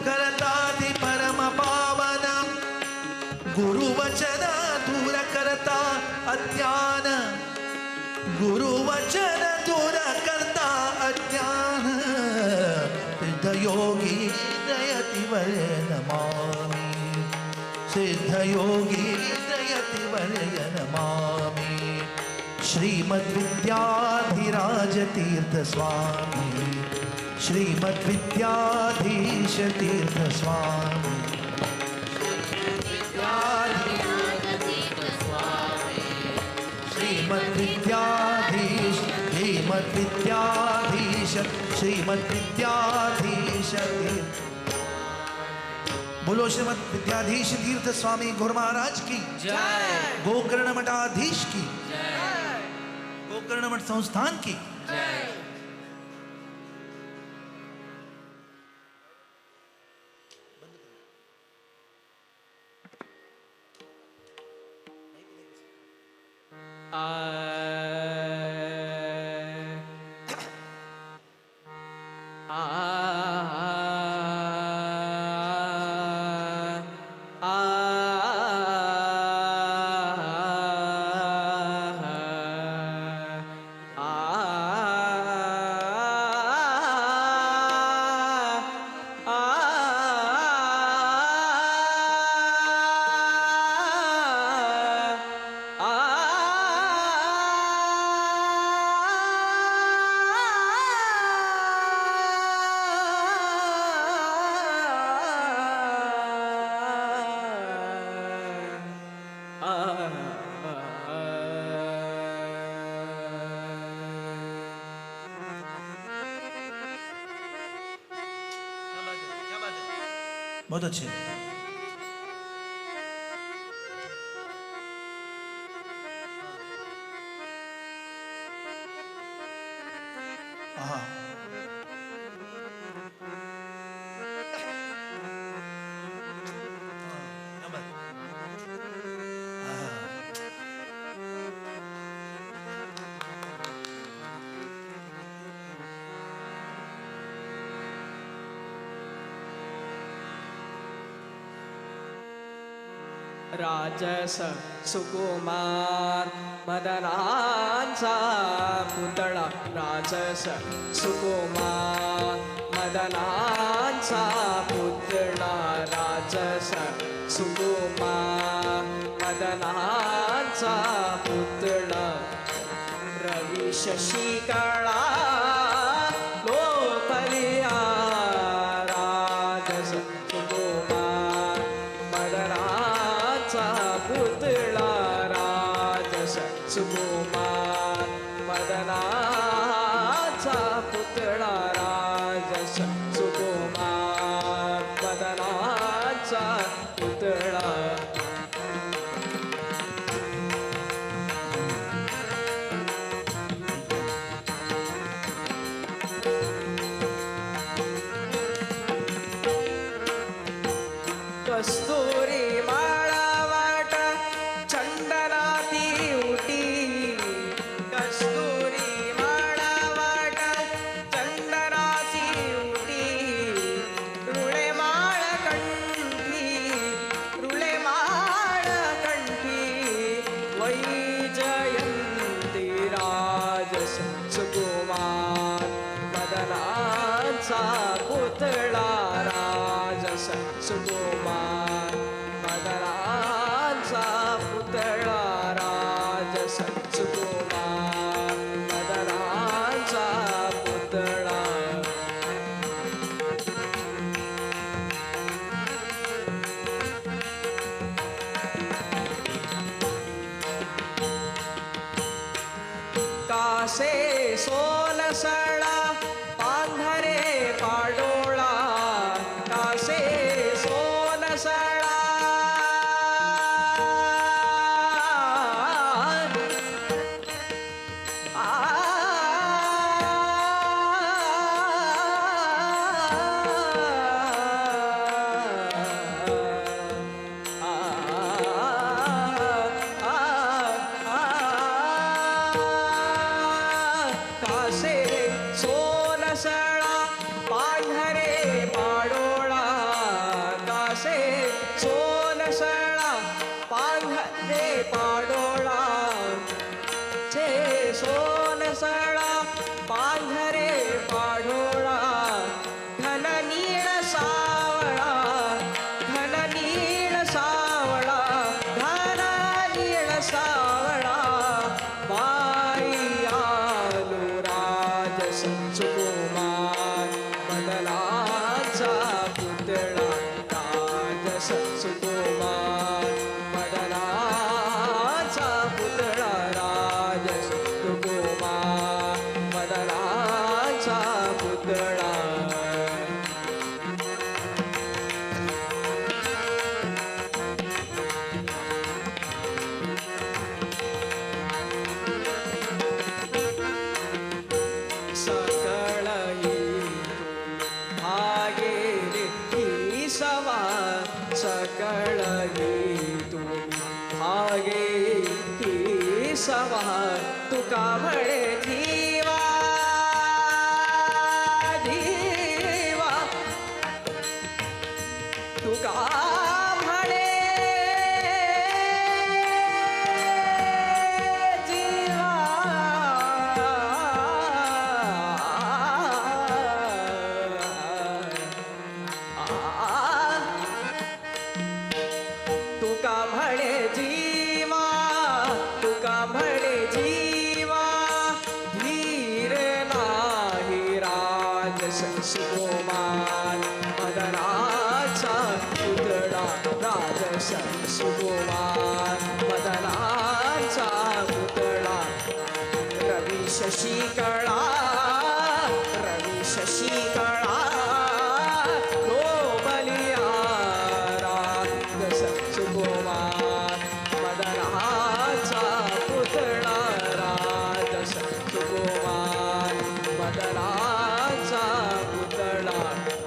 करताति परम पावन, गुरु वचन दूर करता अज्ञान, गुरु वचन दूर करता अज्ञान। सिद्ध योगी जयति वर्य नमामि, सिद्ध योगी जयति वर्य नमामि। श्रीमद् विद्याधिराज तीर्थ स्वामी, श्रीमद् विद्याधीश तीर्थ स्वामी, श्रीमद् विद्याधीश, श्रीमद् विद्याधीश, श्रीमद् विद्याधीश तीर्थ। बोलो श्रीमद् विद्याधीश तीर्थ स्वामी गुरु महाराज की जय, गोकर्ण मठाधीश की जय, गोकर्ण मठ संस्थान की जय। बहुत अच्छे। हाँ राजस सुकुमार मदनांचा पुतळा, राजस सुकुमार मदनांचा पुतळा, राजस सुकुमार मदनांचा पुतळा। रवी शशिकळा लोकलिया, राजस सुकुमार मदनाचा पुतळा, राजस सुकुमार मदनाचा पुतळा, राजस सुकुमार मदनाचा पुतळा। कस्तुरी माळा वाट चंदनाती उटी, कस्तुरी माळा वाट चंदनाची उटी। रुळे माळ कंठी, रुळे माळ कंठी, वैजयंती राजस सुकुमार मदनाचा पुतळा, राजस सुकुमार मदनाचा सळा पांघरे पाडोळा छे सोन सळा पांघरे पाडोळा घन नीळ सावळा घन नीळ सावळा घन नीळ सावळा बाई आलो राजस सुकुमार बदलाचा पुतळा राजस सुकुमार बदलाचा पुतळा राजस सुकुमार बदलाचा पुतळा. सकळ भागेले ही सवा सकळ तू भागे ही सवा तुका म्हणे जीवा जीवा तुका म्हणे जीवा तुका म्हणे जीवा तुका म्हणे जीवा धीर नाही राजस सुकुमार मदनाचा पुतळा राजस सुकुमार मदनाचा पुतळा. रवी शशिकळा रवी शशिकळा लोबलिया राजस सुकुमार मदनाचा पुतळा राजस सुकुमार मदनाचा पुतळा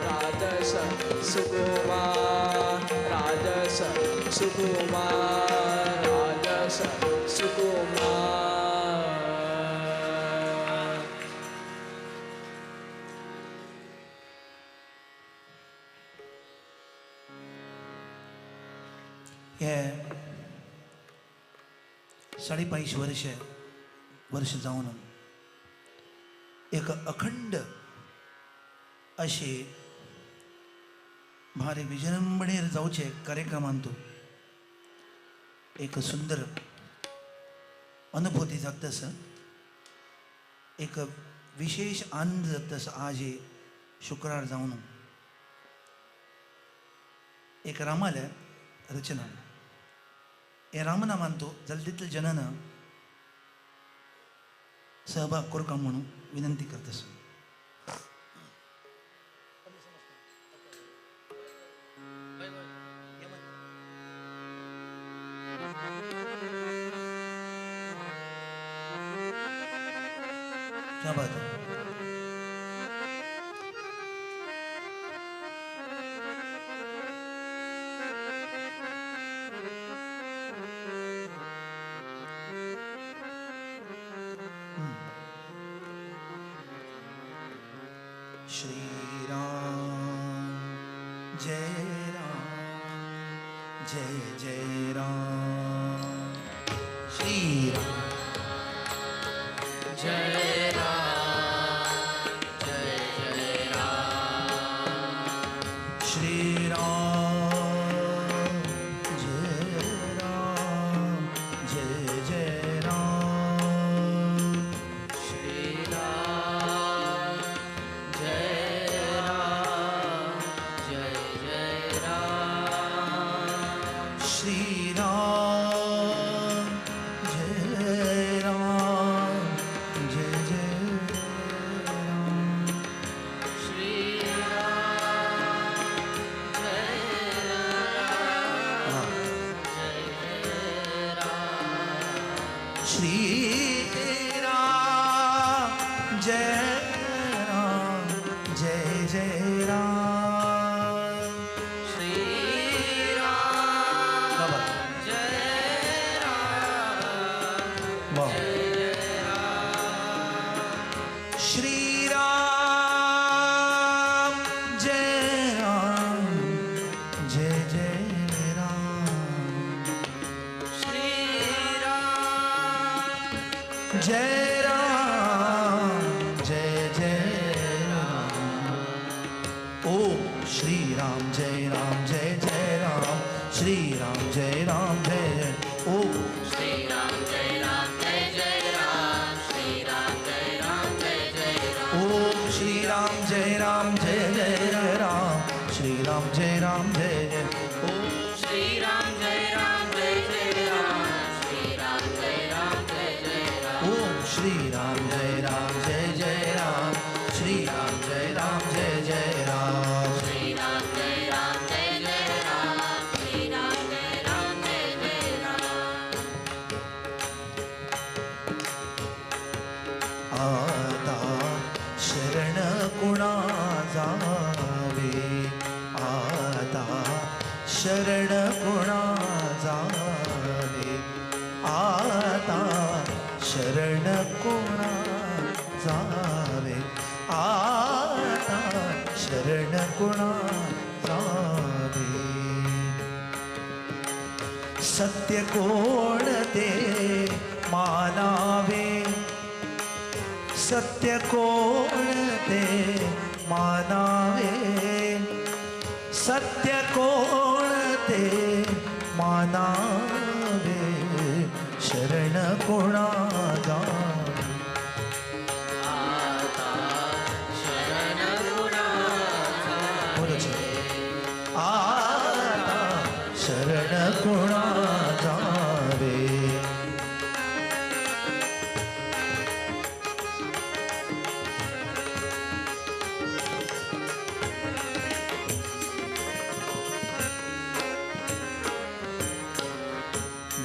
राजस सुकुमार राजस सुकुमार राजस सुकुमार. हे 5.5 वर्ष वर्ष जावन एक अखंड अशे भारी विजृंभणेर जावचे कार्यक्रमांतू एक सुंदर अनुभूती जाता, एक विशेष आनंद जाता. आज शुक्रार जावन एक रामाले रचना हे रामनामांतू जल्दीतले जनान सहभाग करूका म्हणून विनंती करतस. क्या बात है. श्री राम जय राम जय जय राम श्री राम जय राम जय जय राम श्री राम जय राम जय जय राम श्री राम जय राम जय जय राम श्री राम जय राम जय जय राम श्री राम जय राम जय जय राम श्री राम जय राम जय जय राम श्री राम जय राम वाह श्री राम जय राम जय जय राम जय राम जय जय राम। ओम श्री राम जय राम जय जय राम, श्री राम जय राम जय जय। ओम श्री राम जय राम जय जय राम, श्री राम जय राम जय जय राम। ओम श्री राम जय राम जय जय राम, श्री राम जय राम जय जय। ओम श्री राम जय राम जय जय राम, श्री राम जय राम जय जय राम। ओम श्री राम जय राम जय जय राम, श्री राम जय राम जय जय राम। श्री राम जय राम जय जय राम, श्री राम जय राम जय जय राम। आता शरण कुणा जावे, आता शरण कुणा जावे, आता शरण कुणा जावे, आता शरण कुणा जावे। सत्य कोण ते मानावे, सत्य कोण ते मानावे, सत्य कोण ते मानावे, शरण कोणा जावे। आता शरण कुणा जावे, आता शरण कुणा जावे।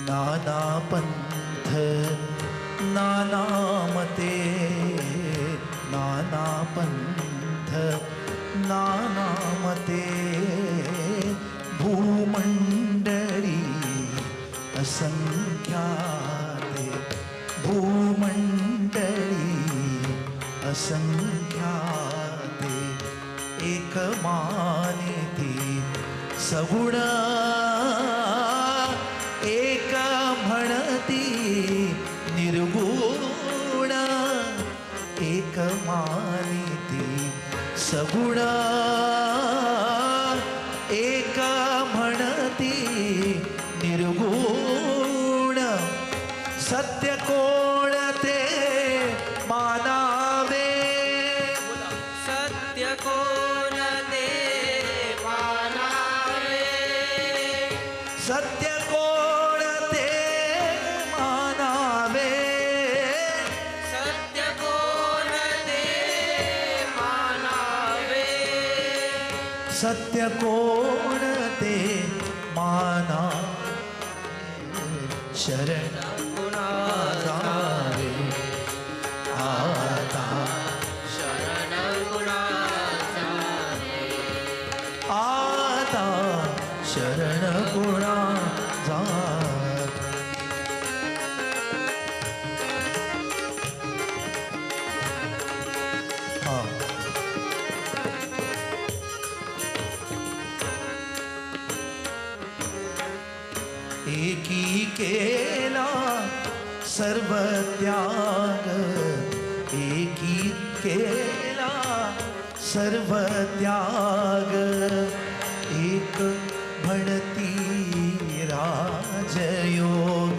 नाना पंथ नाना मते, नाना पंथ नाना मते, भूमंडळी असंख्याते, भूमंडळी असंख्याते, एक मानिती सगुण, एक म्हणती निर्गुण, एक मानिती सगुण, एक म्हणती निर्गुण, सत्य कोण ते मानावे, सत्य कोण ते मानावे, सत्य कोण ते मानावे, सत्य कोण ते मानावे, सत्य कोण ते मानावे, शरण कुणा जावे। आता शरण कुणा जावे, आता शरण कुणा जावे। एकी केला सर्व त्याग, एकी केला सर्व त्याग, एक म्हणती राजयोग,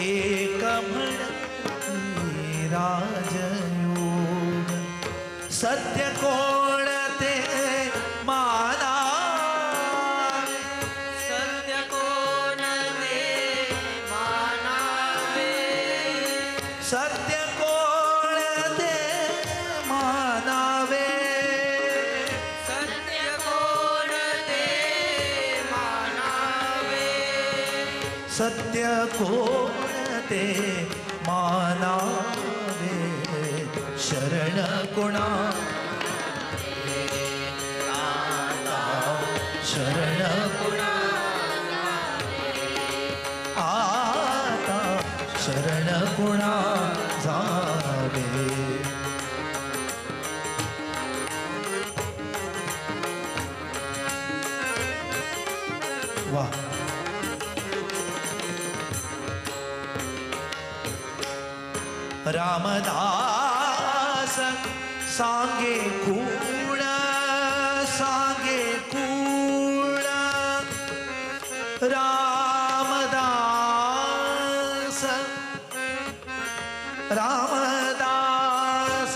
एक म्हणती राजयोग, सत्य कोण ते मानावे, सत्य कोण ते मानावे, सत्य कोण ते मानावे, सत्य कोण ते मानावे, सत्य कोण ते मानावे, शरण कुणा शरण कुणा आता शरण कुणा जावे। वा। रामदास सांगे कूळ सांगे कूळ रामदास रामदास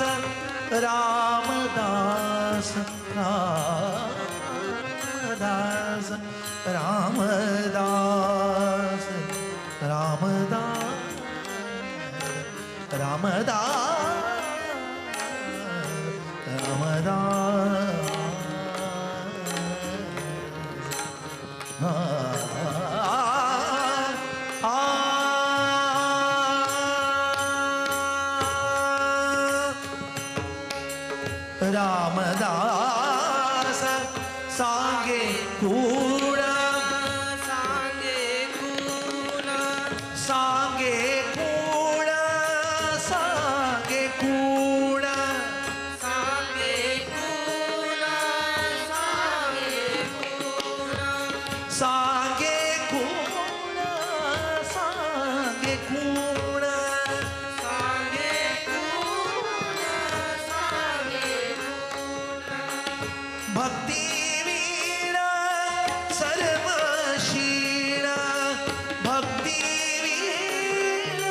रामदास रामदास रामदास रामदास रामदास रामदास रामदास सांगे कूळ सांगे कूळ सांगे कूळ सांगे कूळ सांगे कूळ सांगे कूळ सांगे कूळ सांगे कूळ सांगे भक्ती वीर सर्वशील भक्ती वीर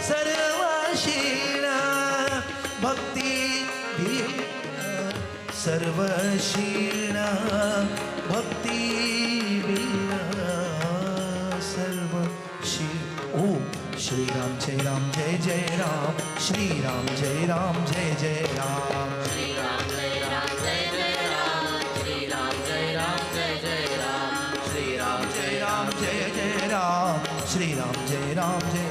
सर्वशील भक्ती वीर सर्वशील भक्ती वीर सर्वशील। ओम श्री राम जय राम जय जय राम श्री राम जय राम जय जय राम श्री राम जय राम जय जय राम श्री राम जय राम जय जय राम श्री राम जय राम जय जय राम श्री राम जय राम जय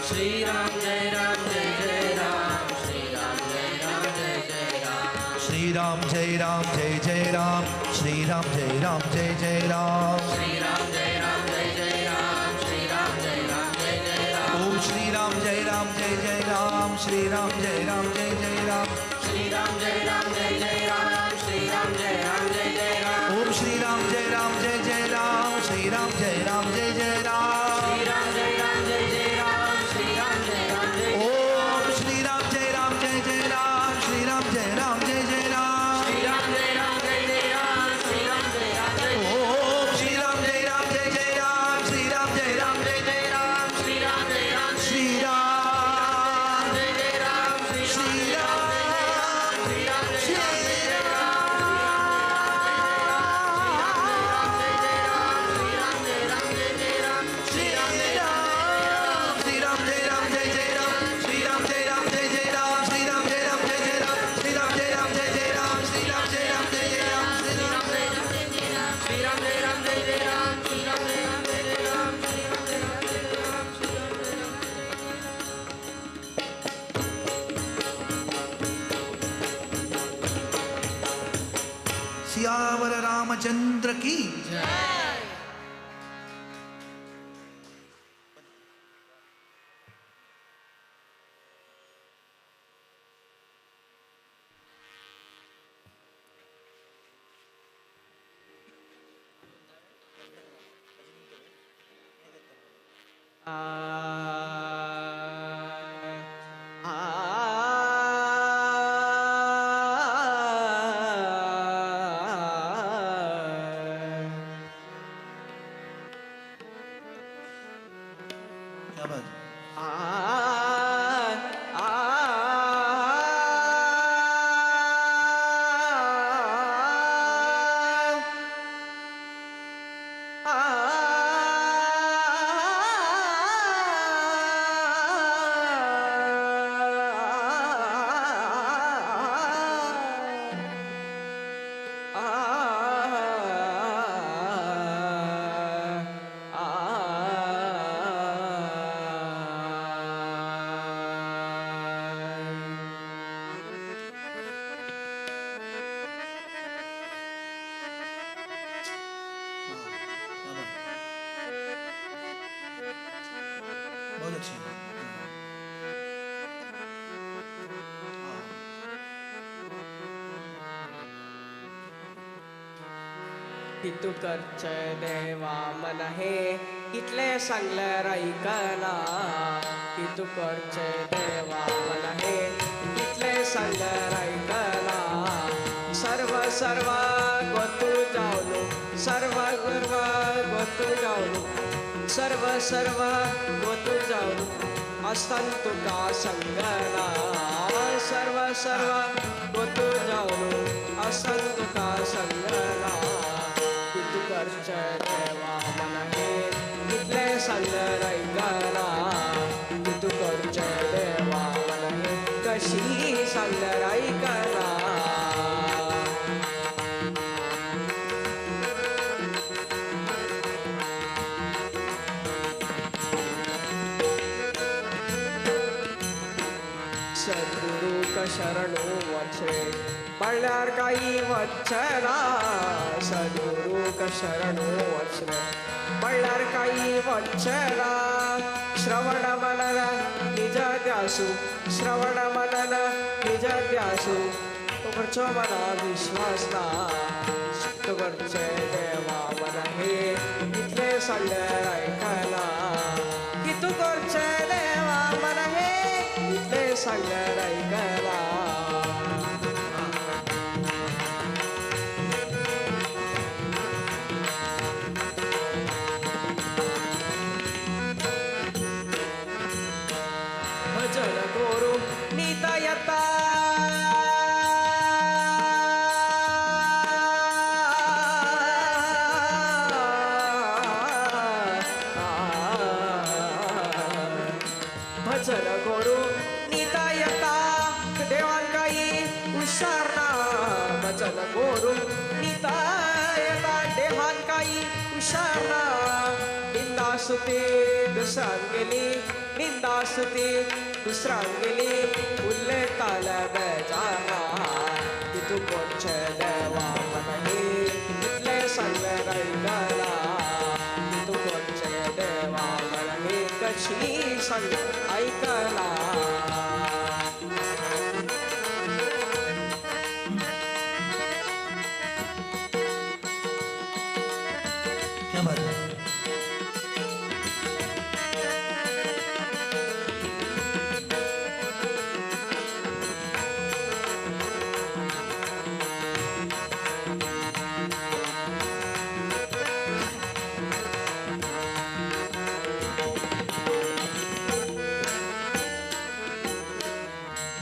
श्री राम जय राम जय जय राम श्री राम जय राम जय जय राम श्री राम जय राम जय जय राम श्री राम जय राम जय जय राम श्री राम जय राम जय जय राम श्री राम जय राम जय जय राम ओम श्री राम जय राम जय जय राम श्री राम जय राम जय जय राम श्री राम जय राम जय जय राम श्री राम जय राम जय जय राम ओम श्री राम जय राम जय जय राम श्री राम जय राम जय जय राम श्री राम जय राम जय जय राम श्री राम जय राम जय ओम श्री राम जय राम जय जय राम श्री राम जय राम जय जय राम श्री राम जय राम जय जय राम श्री राम जय राम जय ओम श्री राम जय राम जय जय राम श्री राम जय राम जय जय राम श्री राम जय राम श्री राम जय जय राम श्री राम श्री राम श्री श्री राम जय राम श्री राम जय राम जय जय राम श्री राम जय राम जय जय राम श्री राम जय राम जय जय राम श्री राम जय राम जय जय राम श्री राम जय राम जय जय राम श्री राम जय श्री राम जय राम जय जय राम श्री राम जय राम जय जय राम श्री राम जय राम जय जय राम श्री राम जय राम सियावर रामचंद्र की जय। क्या बात बहुत अच्छी। हितु करचे देवा मन हे कितले सांगल्यार आयकना की तूं करचें देवा मन हे कितले सांगल्यार आयकना सर्व सर्व गोतू जावलो सर्व सर्व गोतू जावलो सर्व सर्व गोतू जावलो आसतान तुका संगना सर्व सर्व गोतू जावलो आसतान तुका संगना की तूं करचें देवा मन हे कितले सांगल्यार आयकना की तूं करचें देवा मन हे कशी सांगल्यार आयकना. सद्गुरू शरणू वचे म्हणल्यार काही वचना सद्गुरू शरणू वचने म्हणल्यार काही वचना श्रवण मनन निज ध्यासू श्रवण मनन निज ध्यासू तो करचो मना विश्वास ना तो करचे देवा मन हे इतले सांगल्यार आयकना की तूं करचे देवा मन हे इतले सांगल्यार आयकना. भजन करू नीता येता भजन करू नीता येता देवान काही हुशार ना भजन करू नीता येता देहान काही हुशार ना निंदा सुती दुसऱ्यान गेली निंदा सुती दुसऱ्यान गेली उलयताले बेजारा की तूं करचें देवा मन हे इतलें सांगल्यार आयकना की तूं करचें देवा मन हे कशी सांगल्यार आयकना. क्या बात है.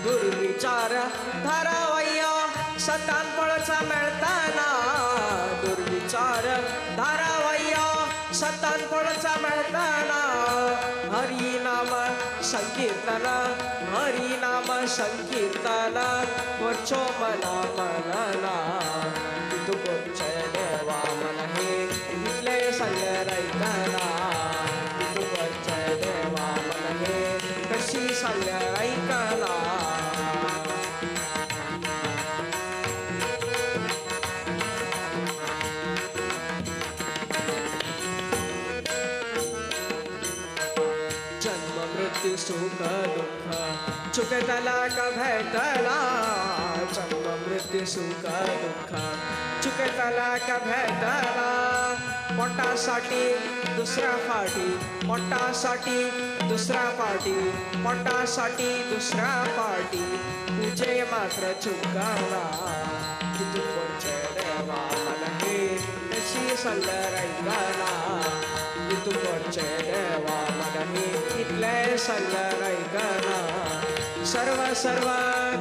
दुर्विचार धारावय सतान पळोवचा मेळताना दुर्विचार धारावय सतान पळोवचा मेळताना हरी नाम संकीर्तन हरी नाम संकीर्तन करचो मना मनना की तूं करचें देवा मन हे इतलें सांगल्यार आयकना की तूं करचें देवा मन हे कशी सांगल्यार आयकना. जन्म मृत्यू सुख दुःख चुकतला का भेटला जन्म मृत्यू सुख दुःख चुकतला का भेटला पोटासाठी दुसऱ्या फाटी पोटासाठी दुसऱ्या फाटी पोटासाठी दुसऱ्या फाटी तुझे मात्र चुकला की तूं करचें देवा मन हे कशी सांगल्यार आयकना की तूं करचें देवा मन हे इतलें सांगल्यार आयकना सर्व सर्व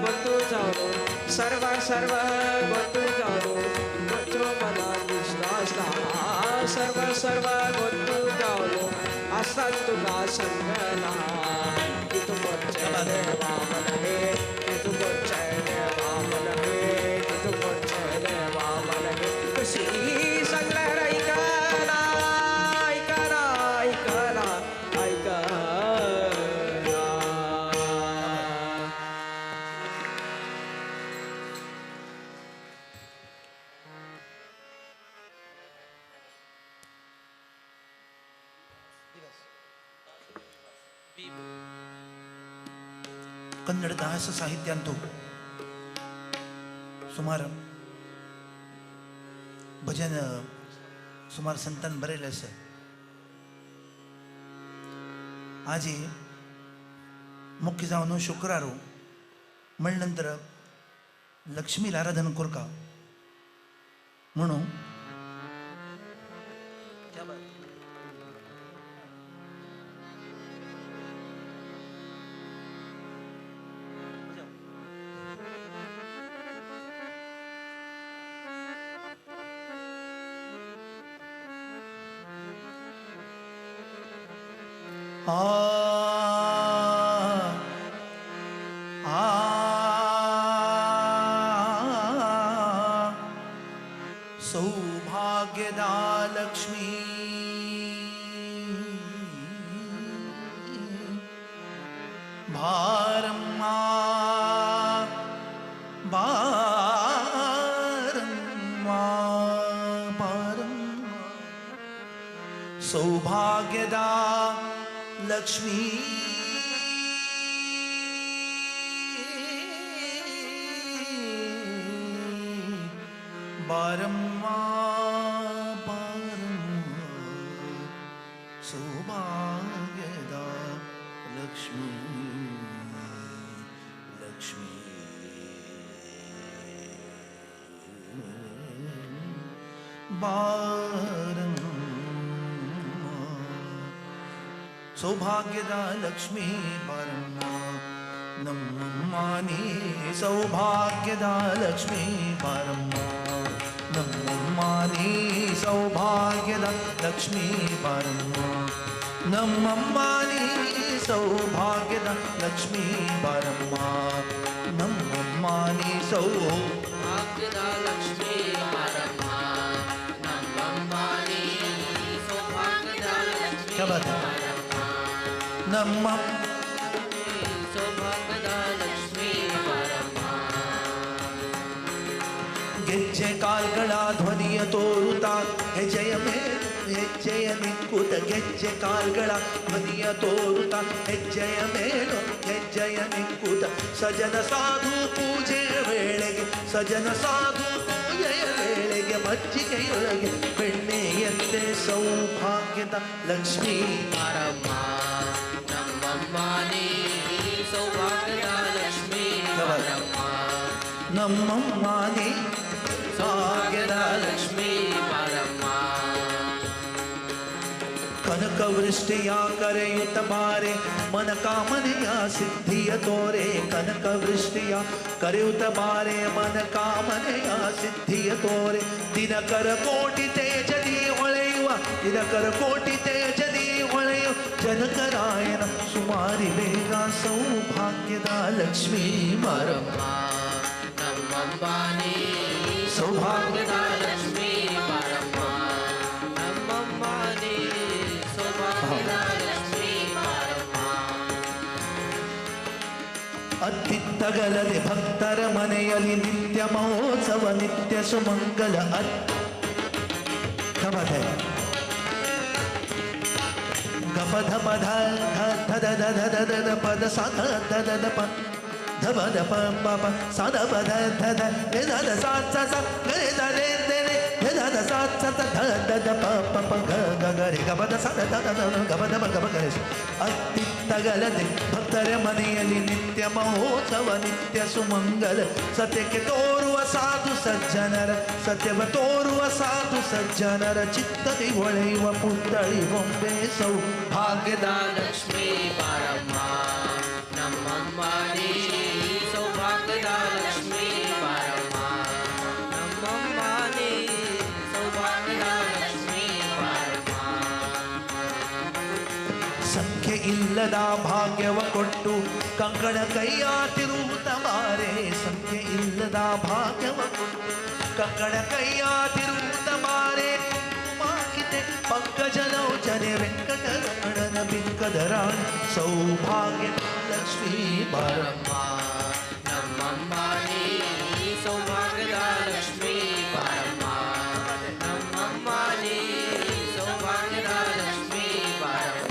गोतू जावलो सर्व सर्व गोतू जावलो करचो मना विश्वास ना सर्व सर्व गोतू जावलो आसतान तुका संगना की तूं करचें देवा मन हे की तूं करचें देवा मन हे की तूं करचें देवा मन हे कशी सांगल्यार आयकना आयकना आयकना आयकना. कन्नड दास साहित्यांतू सुमार भजन सुमार संतान बरयलें आसा. आजी मुख्य जावन शुक्रारू म्हण नंतर लक्ष्मीला आराधन करका म्हणून आ आ सौभाग्यदा लक्ष्मी भारम्मा भारम्मा भारम्मा सौभाग्यदा लक्ष्मी बारम्मा बारम्मा सौभाग्यदा लक्ष्मी लक्ष्मी बारम्मा सौभाग्यदा लक्ष्मी बारम्मा नम्मानी सौभाग्यदा लक्ष्मी बारम्मा नम्मानी सौभाग्यदा लक्ष्मी बारम्मा नम्मानी सौभाग्यदा लक्ष्मी बारम्मा नम्मानी सौभाग्यदा लक्ष्मी बारम्मा नम्मानी सौभाग्यदा लक्ष्मी। क्या बात है। नम्मा सौभाग्यदा लक्ष्मी बारम्मा ಗೆಜ್ಜೆ ಕಾಲ್ಗಳ ಧ್ವನಿಯ ತೋರುತ್ತಾ ಹೆಜ್ಜೆಯ ಮೇಲೆ ಹೆಜ್ಜೆಯ ನಿಕ್ಕುತ ಗೆಜ್ಜೆ ಕಾಲ್ಗಳ ಧ್ವನಿಯ ತೋರುತ್ತಾ ಹೆಜ್ಜೆಯ ಮೇಲು ಹೆಜ್ಜೆಯ ನಿಕ್ಕುತ ಸಜನ ಸಾಧು ಪೂಜೆಯ ವೇಳೆಗೆ ಸಜನ ಸಾಧು ಪೂಜೆಯ ವೇಳೆಗೆ ಮಜ್ಜಿಗೆಯೊಳಗೆ ಬೆಣ್ಣೆಯಂತೆ ಸೌಭಾಗ್ಯದ ಲಕ್ಷ್ಮೀ ಬಾರಮ್ಮ ನಮ್ಮಮ್ಮನೇ ಸೌಭಾಗ್ಯದ ಲಕ್ಷ್ಮೀ ಬಾರಮ್ಮ ನಮ್ಮಮ್ಮನೇ ಸೌಭಾಗ್ಯದ ಲಕ್ಷ್ಮೀ ಬಾರಮ್ಮ. ಕನಕವೃಷ್ಟಿಯ ಕರೆಯುತ್ತ ಬಾರೆ ಮನ ಕಾಮನೆಯ ಸಿದ್ಧಿಯ ತೋರೆ ಕನಕವೃಷ್ಟಿಯ ಕರೆಯುತ್ತ ಬಾರೆ ಮನ ಕಾಮನೆಯ ಸಿದ್ಧಿಯ ತೋರೆ ದಿನಕರ ಕೋಟಿ ತೇಜದಿ ಹೊಳೆಯುವ ದಿನಕರ ಕೋಟಿ ತೇಜದಿ ಹೊಳೆಯುವ ಜನಕರಾಯನ ಸುಮಾರಿ ಬೇಗ ಸೌಭಾಗ್ಯದ ಲಕ್ಷ್ಮೀ ಬಾರಮ್ಮ ನಮ್ಮಮ್ಮನೇ ಸೌಭಾಗ್ಯದ ಲಕ್ಷ್ಮೀ ಬಾರಮ್ಮ ನಮ್ಮಮ್ಮನೇ ಸೌಭಾಗ್ಯದ ಲಕ್ಷ್ಮೀ ಬಾರಮ್ಮ. ಅತ್ತಿತ್ತಗಲದೆ ಭಕ್ತರ ಮನೆಯಲ್ಲಿ ನಿತ್ಯ ಮಹೋತ್ಸವ ನಿತ್ಯ ಸುಮಂಗಲ ಅತ್ತ ಗಪ ಧ ಪ ಧ ಧ ಧ ಧ ಧ ಧ ಧ ಪ ಧ ಸ ಧ ಧ ಧ ಧ ಪ ಧ ಪ ಧ ಪ ಪ ಪ ಸ ಧ ಪ ಧ ಧ ಧ ರೆ ಧ ಧ ಸ ಸ ಸ ಗ ರೆ ಧ ರೆ ರೆ ರೆ ಧ ಧ ಧ ಸ ಸ ಸ ಧ ಧ ಧ ಪ ಪ ಪ ಗ ಗ ಗ ರೆ ಗ ಪ ಧ ಸ ಧ ಧ ಧ ಗ ಪ ಧ ಪ ಗ ಪ ಗ ರೆ ಸ. ಅತ್ತಿತ್ತಗಲದೆ ಭಕ್ತರ ಮನೆಯಲ್ಲಿ ನಿತ್ಯ ಮಹೋತ್ಸವ ನಿತ್ಯ ಸುಮಂಗಲ ಸತ್ಯಕ್ಕೆ ತೋರುವ ಸಾಧು ಸಜ್ಜನರ ಸತ್ಯವ ತೋರುವ ಸಾಧು ಸಜ್ಜನರ ಚಿತ್ತದಿ ಹೊಳೆಯುವ ಪುತ್ತಳಿ ಬೊಂಬೆ ಸೌಭಾಗ್ಯದ ಲಕ್ಷ್ಮೀ ಬಾರಮ್ಮ ನಮ್ಮಮ್ಮನೇ ಸೌಭಾಗ್ಯದ ಲಕ್ಷ್ಮೀ ಬಾರಮ್ಮ ನಮ್ಮಮ್ಮನೇ ಸೌಭಾಗ್ಯದ ಲಕ್ಷ್ಮೀ ಬಾರಮ್ಮ. ಸಂಖ್ಯೆ ಇಲ್ಲದ ಭಾಗ್ಯವ ಕೊಟ್ಟು ಕಂಕಣ ಕೈಯ ತಿರುವುತ ಬಾರೆ ಸಂಖ್ಯೆ ಇಲ್ಲದ ಭಾಗ್ಯವ ಕೊಟ್ಟು ಕಂಕಣ ಕೈಯ ತಿರುವುತ ಬಾರೆ ಮಾಕಿತೆ ಪಂಕಜಲೋಚನೆ ವೆಂಕಟರಮಣನ ಬಿಕ್ಕದ ರಾಣಿ ಸೌಭಾಗ್ಯ ಲಕ್ಷ್ಮೀ ಬಾರಮ್ಮ ನಮ್ಮಮ್ಮನೇ ಸೌಭಾಗ್ಯದ ಲಕ್ಷ್ಮೀ ಬಾರಮ್ಮ ನಮ್ಮಮ್ಮನೇ ಸೌಭಾಗ್ಯದ ಲಕ್ಷ್ಮೀ ಬಾರಮ್ಮ.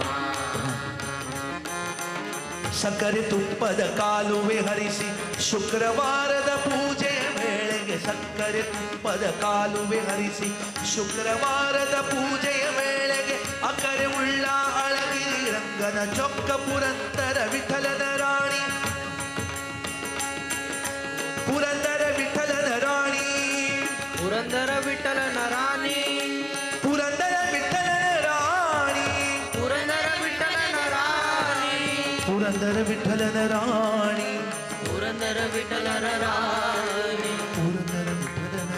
ಸಕ್ಕರೆ ತುಪ್ಪದ ಕಾಲುವೆ ಹರಿಸಿ ಶುಕ್ರವಾರದ ಪೂಜೆ ವೇಳೆಗೆ ಸಕ್ಕರೆ ತುಪ್ಪದ ಕಾಲುವೆ ಹರಿಸಿ ಶುಕ್ರವಾರದ ಪೂಜೆಯ ವೇಳೆಗೆ ಅಕರೆ ಉಳ್ಳ ಅಳಗಿರಿ ರಂಗನ ರಂಗನ ಚೊಕ್ಕ ಪುರಂದರ ವಿಠಲನ ರಾಣಿ ಪುರಂದರ ವಿಠಲನ ರಾಣಿ ಪುರಂದರ ವಿಠಲನ ರಾಣಿ ಪುರಂದರ ವಿಠಲನ ರಾಣಿ ಪುರಂದರ ವಿಠಲನ ರಾಣಿ ಪುರಂದರ ವಿಠಲನ ರಾಣಿ ಪುರಂದರ ವಿಠಲನ ರಾಣಿ ಪುರಂದರ ವಿಠಲನ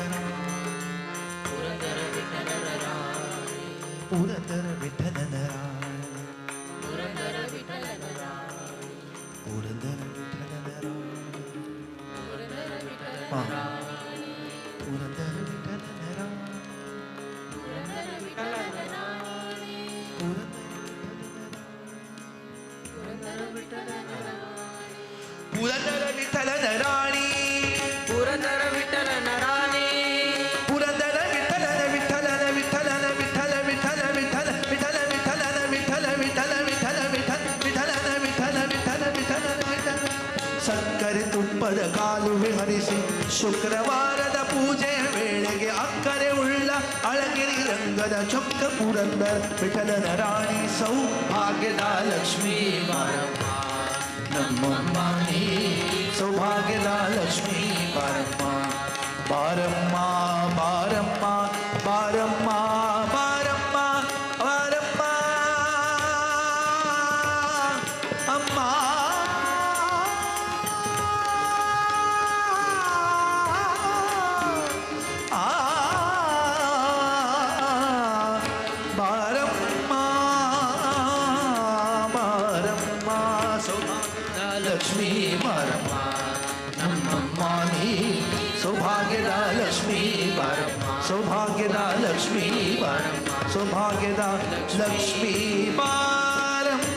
ಪುರಂದರ ವಿಠಲನ ರಾಣಿ ಪುರಂದರ ವಿಠಲನ ರಾಣಿ ಪುರಂದರ ವಿಠಲನ ರಾಣಿ ಪುರಂದರ ವಿಠಲನ ರಾಣಿ ಪುರಂದರ ವಿಠಲನ ರಾಣಿ ಪುರಂದರ ವಿಠಲನ ರಾಣಿ ಪುರಂದರ ವಿಠಲನ ರಾಣಿ ಪುರಂದರ ವಿಠಲನ ರಾಣಿ ಪುರಂದರ ವಿಠಲನ ರಾಣಿ ಪುರಂದರ ವಿಠಲನ ರಾಣಿ ಪುರಂದರ ವಿಠಲನ ವಿಠಲನ ವಿಠಲನ ವಿಠಲ ವಿಠಲ ವಿಠಲ ವಿಠಲ ವಿಠಲನ ವಿಠಲ ವಿಠಲ ವಿಠಲ ವಿಠಲ ವಿಠಲನ ವಿಠಲ ವಿಠಲ ವಿಠಲ ವಿಠಲ ಸಕ್ಕರೆ ತುಪ್ಪದ ಕಾಲುವೆ ಹರಿಸಿ ಶುಕ್ರವಾರದ ಪೂಜೆಯ ವೇಳೆಗೆ ಅಕ್ಕರೆ ಉಳ್ಳ ಅಳಗಿರಿ ರಂಗದ ಚೊಕ್ಕ ಪುರಂದರ ವಿಠಲನ ರಾಣಿ ಸೌಭಾಗ್ಯದ ಲಕ್ಷ್ಮೀ ಬಾರಮ್ಮ ನಮ್ಮಮ್ಮ ನೀ ಸೌಭಾಗ್ಯದ ಲಕ್ಷ್ಮೀ ಬಾರಮ್ಮ ಬಾರಮ್ಮ ಬಾರಮ್ಮ ಬಾರಮ್ಮ ಬಾರಮ್ಮ ಬಾರಮ್ಮ ಅಮ್ಮ ಆ ಬಾರಮ್ಮ ಬಾರಮ್ಮ ಸೌಭಾಗ್ಯದ ಲಕ್ಷ್ಮೀ ಬಾರಮ್ಮ ನಮ್ಮಮ್ಮ ನೀ ಸೌಭಾಗ್ಯದ ಲಕ್ಷ್ಮೀ ಬಾರಮ್ಮ ಸೌಭಾಗ್ಯದ ಲಕ್ಷ್ಮೀ ಬಾರಮ್ಮ ಸೌಭಾಗ್ಯದ ಲಕ್ಷ್ಮೀ ಬಾರಮ್ಮ.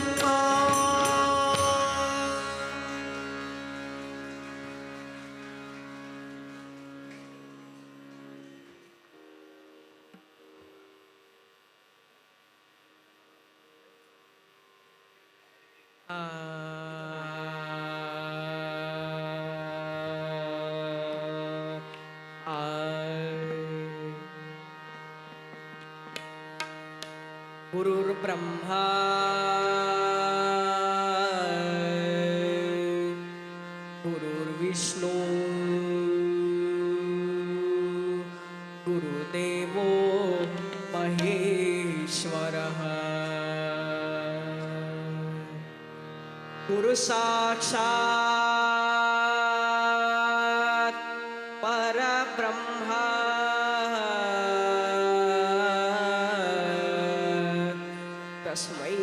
गुरुर्ब्रह्मा गुरुर्विष्णु गुरुदेवो महेश्वरः गुरुसाक्षात् परब्रह्मा तस्मै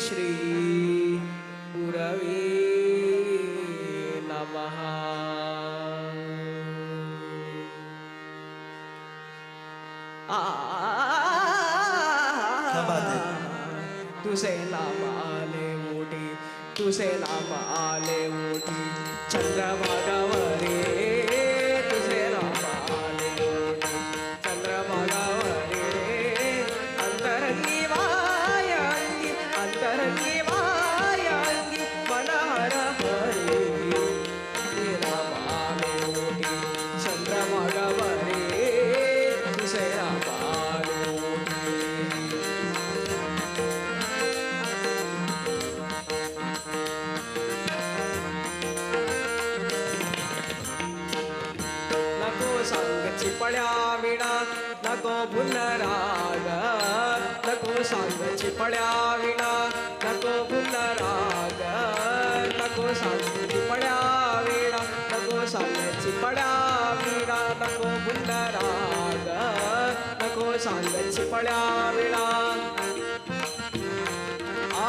श्री गुरवे नमः. तुझे नाम आले मोठी तुझे नाम आले मोठी चंद्रभागावरे तुझे नाम आले मोठी चंद्रभागावरे अंतरंगी मायांगी अंतरंगी मायांगी मनहर हरे तुझे नाम आले मोठी चंद्रभागावरे तुझे नाम आले मोठी. नको सांग चिपळ्या विणा नको पुनराग नको सांग चिपळ्या विणा नको पुनराग नको सांग चिपळ्या विणा नको सांग चिपळ्या विणा नको पुनराग नको सांग चिपळ्या विणा. आ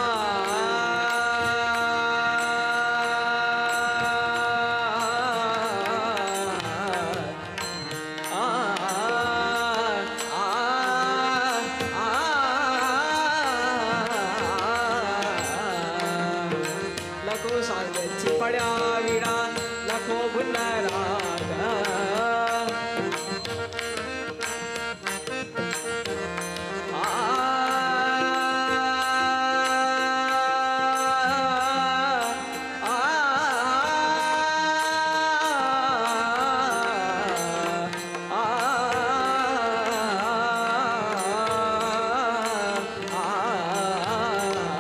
नको सांग चिपळ्या विणा नको पुनराग आ आ आ आ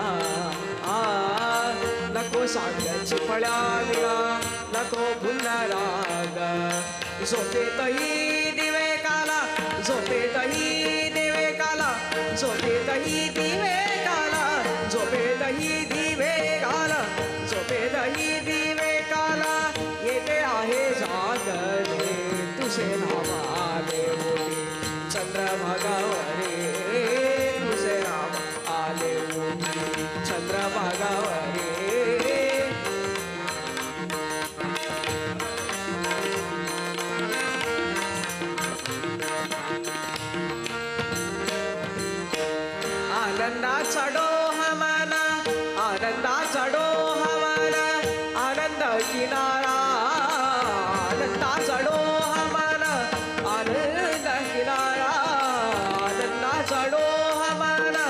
सांगाची पळ्या नको भुलराग झोपेतही दिवे काला झोपेतही दिवे काला झोपेतही दिवे काला झोपेतही दिवे काला झोपेतही दिवे काला येते आहे जागले तुझे नाम आले मोठी चंद्रभागावरे तुझे नाम आले मोठी चंद्रभागावरे. आनंदाचा डोहामाना आनंदाचा डोहामाना आनंद किनारा आनंदाचा डोहामाना आनंद किनारा आनंदाचा डोहामाना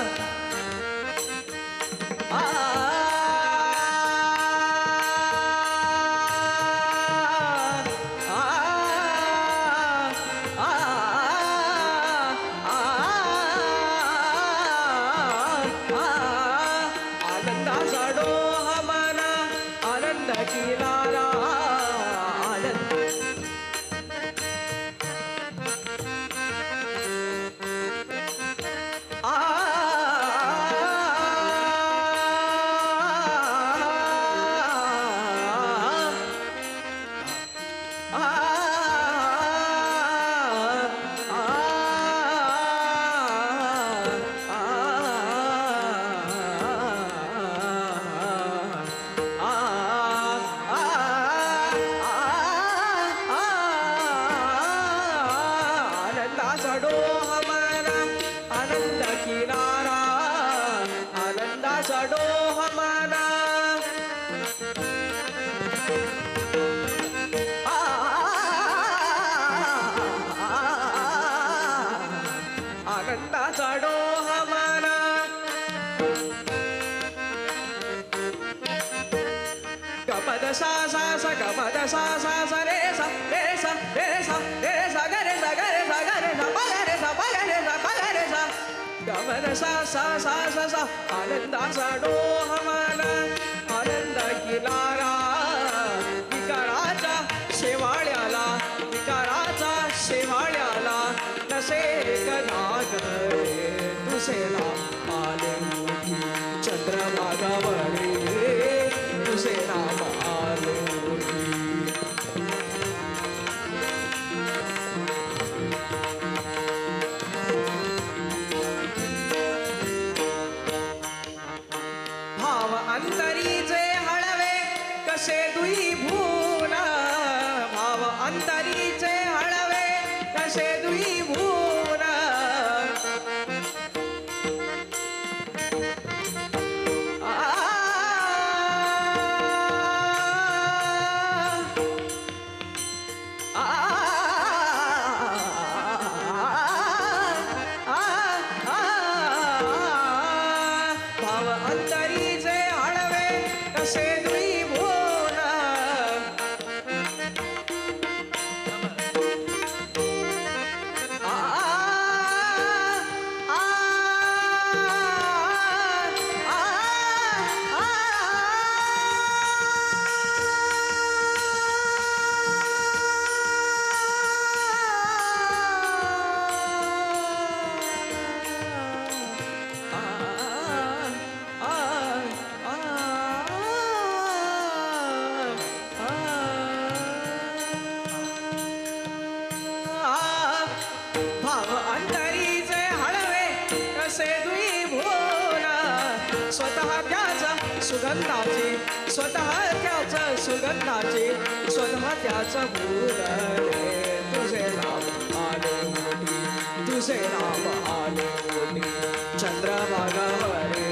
सा सा सा ग म the सा सा सा रे सा रे सा रे सा रे सा ग रे सा ग रे सा ग रे सा प ग रे सा प ग रे सा प ग रे सा ग म the सा सा सा सा सा आनंदाचा डोहामाना आनंद किनारा विकाराचा शेवाळ्याला विकाराचा शेवाळ्याला नसे कदाग तुझे नाम आले मोठी चंद्रभागावरे तुझे नाम आले मोठी. भाव अंतरीचे हळवे कसे दुई भून भाव अंतरीचे हळवे कसे दुई भून सुगंधाचे स्वतः त्याच सुगंधाचे स्वतः त्याच भूलले तुझे नाम आले मोठी तुझे नाम आले मोठी चंद्रभागावरे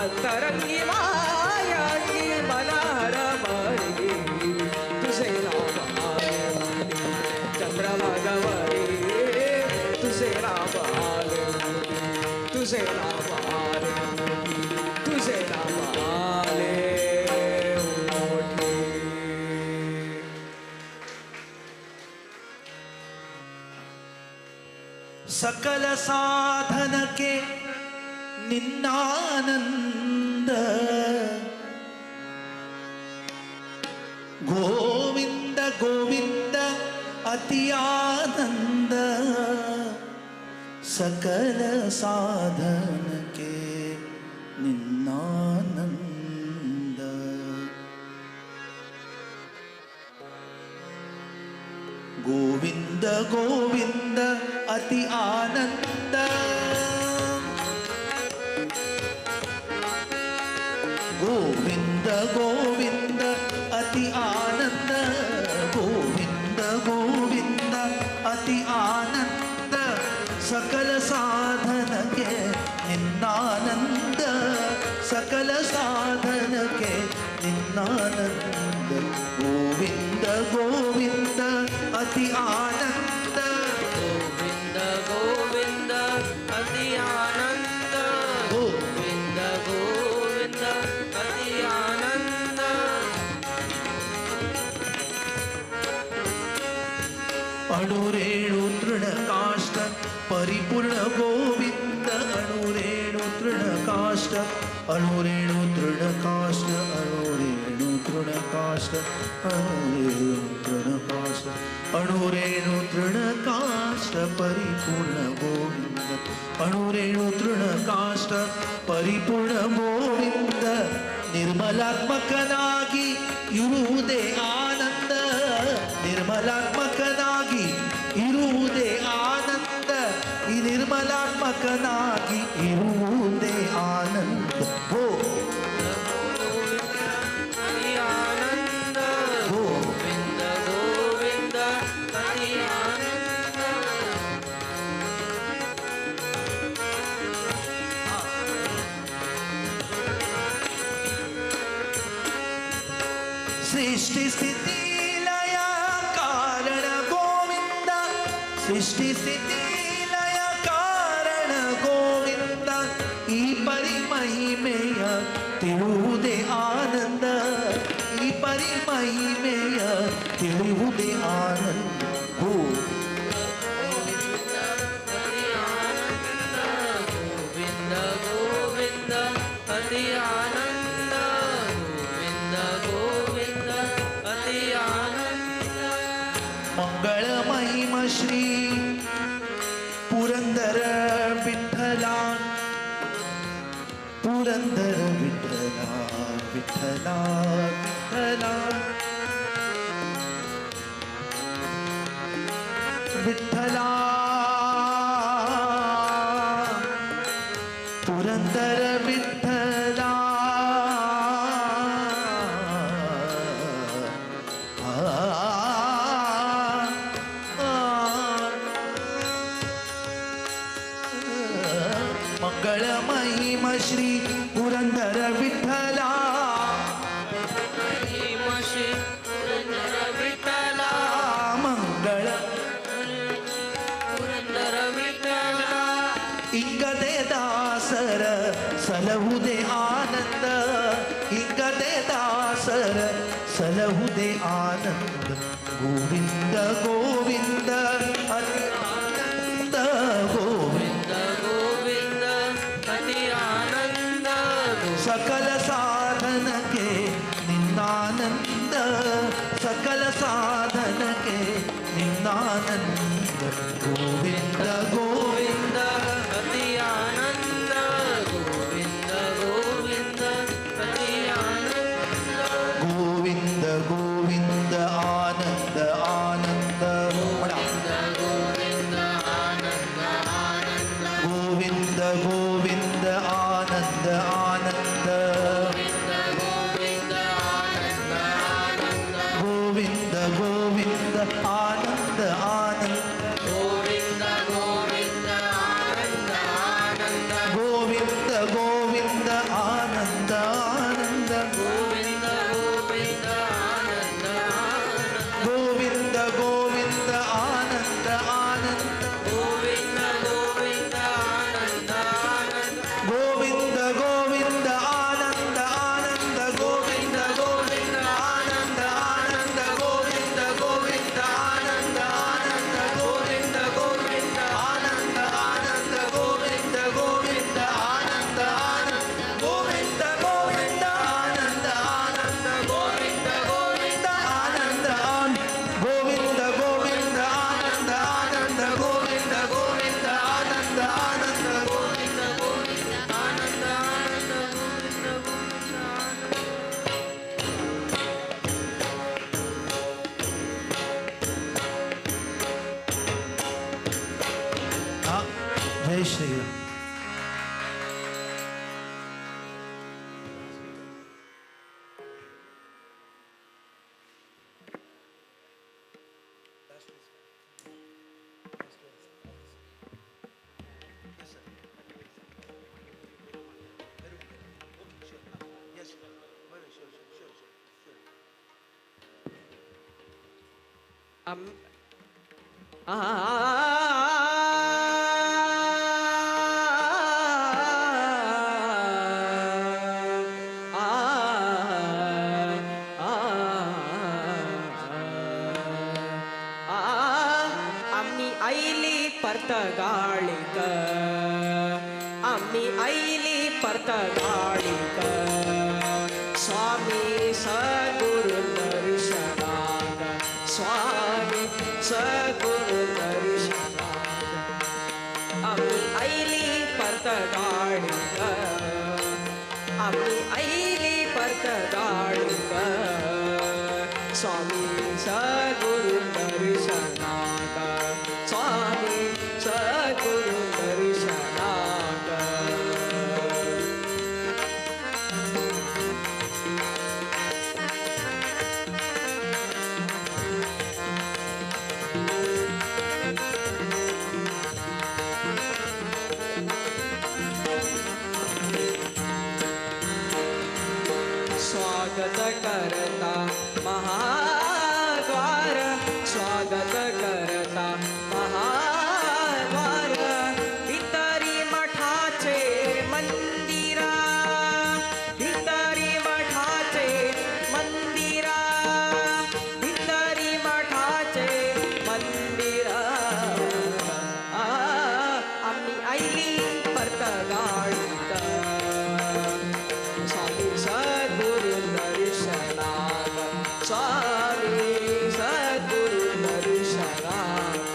अंतरंगी मायांगी मनहर मरी तुझे नाम आले मोठी चंद्रभागावरे तुझे नाम आले मोठी तुझे नाम आले मोठी तुझे नाम आले मोठी. सकल साधन के निन्नानंद अति आनंद सकल साधन के निन्नानंद। गोविंद गोविंद अति आनंद गोविंद गोविंद अति आनंद गोविंद गोविंद अति आनंद सकल साधन के निन्नानंद सकल साधन के निन्नानंद गोविंद गोविंद अति आनंद गोविंद गोविंद अति आनंद गोविंद गोविंद अति आनंद। अणुरेणु तृणकाष्ठ परिपूर्ण गोविंद अणुरेणु तृणकाष्ठ अणुरेणु तृणकाष्ठ अणुरेणु तृणकाष्ठ अणुरेणु तृणकाष्ठ अणुरेणु तृणकाष्ठ परिपूर्ण गोविंद अणुरेणु तृणकाष्ठ परिपूर्ण गोविंद निर्मलात्मकनाಗಿ ಇರುವುದೇ ಆನಂದ ನಿರ್ಮಲಾತ್ಮಕನಾಗಿ ಇರುವುದೇ ಆನಂದ ಈ ನಿರ್ಮಲಾತ್ಮಕನಾಗಿ ಇರುವುದೇ ಆನಂದ ಅತಿ ಆನಂದ ಗೋವಿಂದ ಗೋವಿಂದ ಅತಿ ಆನಂದ. ಸೃಷ್ಟಿ ಸ್ಥಿತಿ ಲಯ ಕಾರಣ ಗೋವಿಂದ ಸೃಷ್ಟಿ ಸ್ಥಿತಿ ಲಯ ಕಾರಣ ಗೋವಿಂದ ಈ ಪರಿಮಹಿಮೆಯ ತಿಳಿಯುವುದೇ ಆನಂದ ಈ ಪರಿಮಹಿಮೆಯ ತಿಳಿಯುವುದೇ ಆನಂದ ಗೋ ಗೋವಿಂದ ಗೋವಿಂದ ಅತಿ ಆನಂದ ಗೋವಿಂದ ಗೋವಿಂದ ಅತಿ ಆನಂದ. ಮಂಗಳ ಮಹಿಮ ಶ್ರೀ ಪುರಂದರ ವಿಠಲ ಪುರಂದರ ವಿಠಲ ವಿಠಲ ವಿಠಲ ವಿಠಲ ಪುರಂದರ ವಿಠಲ ಮಂಗಳ ಮಹಿಮ ಶ್ರೀ ಪುರಂದರ ವಿಠಲ ಮಹಿಮ ಶ್ರೀ ಪುರಂದರ ವಿಠಲ ಮಂಗಳ ಪುರಂದರ ವಿಠಲ. ಇಂಗದೆ ದಾಸರ ಸಲಹುದೆ ಆನಂದ ಇಂಗದೆ ದಾಸರ ಸಲಹುದೆ ಆನಂದ ಗೋವಿಂದ ಗೋವಿಂದ ಅತಿ ಆನಂದ ಗೋವಿಂದ ಗೋವಿಂದ ಅತಿ ಆನಂದ ಸಕಲ ಸಾಧನಕ್ಕೆ ನಿನ್ನಾನಂದ ಸಕಲ ಸಾಧನಕ್ಕೆ ನಿನ್ನಾನಂದ ಗೋವಿಂದ ಗೋವಿಂದ ಅತಿ ಆನಂದ ಗೋವಿಂದ ಗೋವಿಂದ ಅತಿ ಆನಂದ ಗೋವಿಂದ ಗೋವಿಂದ ಆನಂದ ಆನಂದ ಗೋವಿಂದ ಗೋವಿಂದ ಆನಂದ ಆನಂದ ಗೋವಿಂದ ಗೋವಿಂದ ಆನಂದ ಆನಂದ ಗೋವಿಂದ ಆನಂದ ಆನಂದ ಗೋವಿಂದ ಗೋವಿಂದ ಆನಂದ ಆನಂದ ಗೋವಿಂದ ಗೋವಿಂದ ಆನಂದ ಆನಂದ ಗೋವಿಂದ ಗೋವಿಂದ ಆನಂದ ಆನಂದ ಗೋವಿಂದ ಗೋವಿಂದ ಆನಂದ ಗೋವಿಂದ ಗೋವಿಂದ ಆನಂದ ಆನಂದ ಗೋವಿಂದ ಗೋವಿಂದ ಆನಂದ ಆನಂದ ಗೋವಿಂದ ಗೋವಿಂದ आमी आयली पर्तगाळीक, आमी आयली पर्तगाळीक, स्वामी सद्गुरु दर्शनाक, स्वामी सद्गुरु दर्शनाक. आमी आयली पर्तगाळीक, आमी आयली पर्तगाळीक, स्वामी सद्गुरु दर्शनाक, स्वामी सद्गुरु दर्शनाक. स्वागत करता महाद्वार, स्वागत करता महाद्वार, भितरी मठाचे मंदिरा, भितरी मठाचे मंदिरा, भितरी मठाचे मंदिरा. आमी आयली पर्तगाळीक, स्वामी सद्गुरु दर्शनाक, स्वामी सद्गुरु दर्शनाक.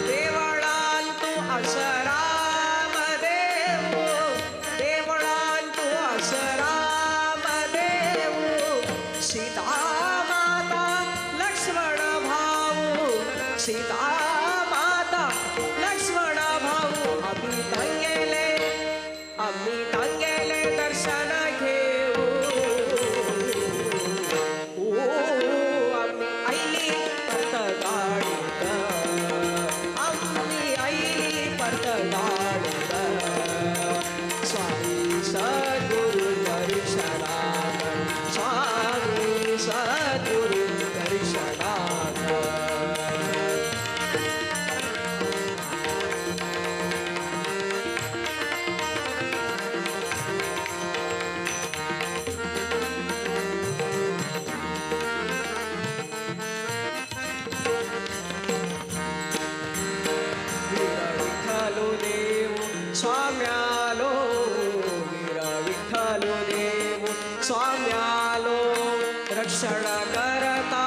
देवळांतु असराम देव, देवळांतु असराम देव, सीता माता लक्ष्मण भाऊ, सीता माता लक्ष्मण भाऊ. आम्ही तांगेले, आम्ही तांगेले दर्शन घेऊ. आम्ही आयली पर्तगाळीक, आम्ही आयली पर्तगाळीक, स्वामी सद्गुरु दर्शनाक, स्वामी सद्गुरु दर्शनाक. वीर विठ्ठलो देव स्वाम्यालो, वीर विठ्ठलो देव स्वाम्यालो, रक्षण करता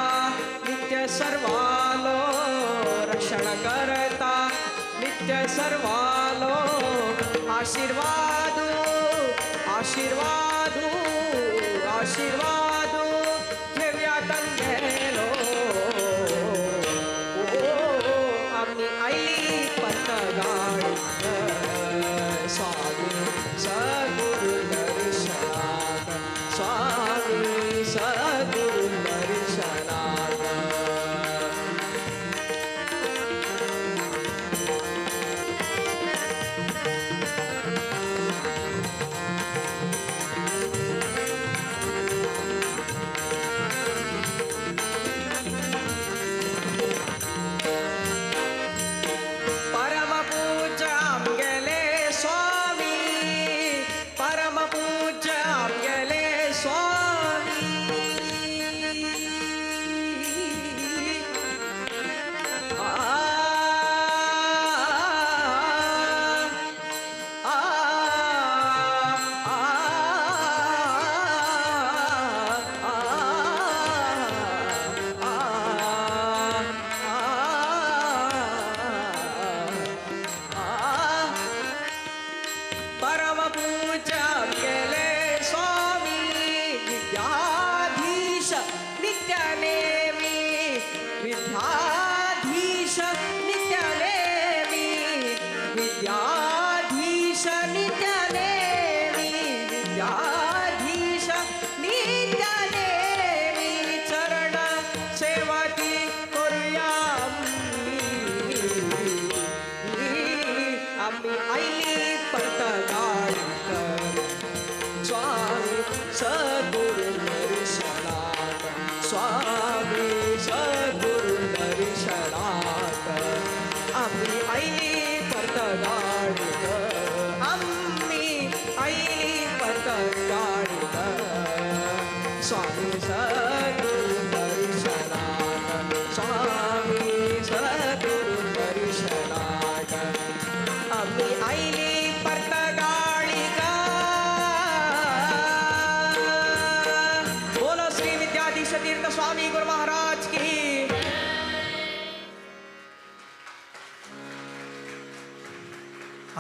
नित्य सर्वालो, रक्षण करता नित्य सर्वालो. आशीर्वादू आशीर्वादू आशीर्वादू घेव्या तंगेलो. आमी आयली पर्तगाळीक, स्वामी सद्गुरु दर्शनाक, स्वामी सद्गुरु दर्शनाक.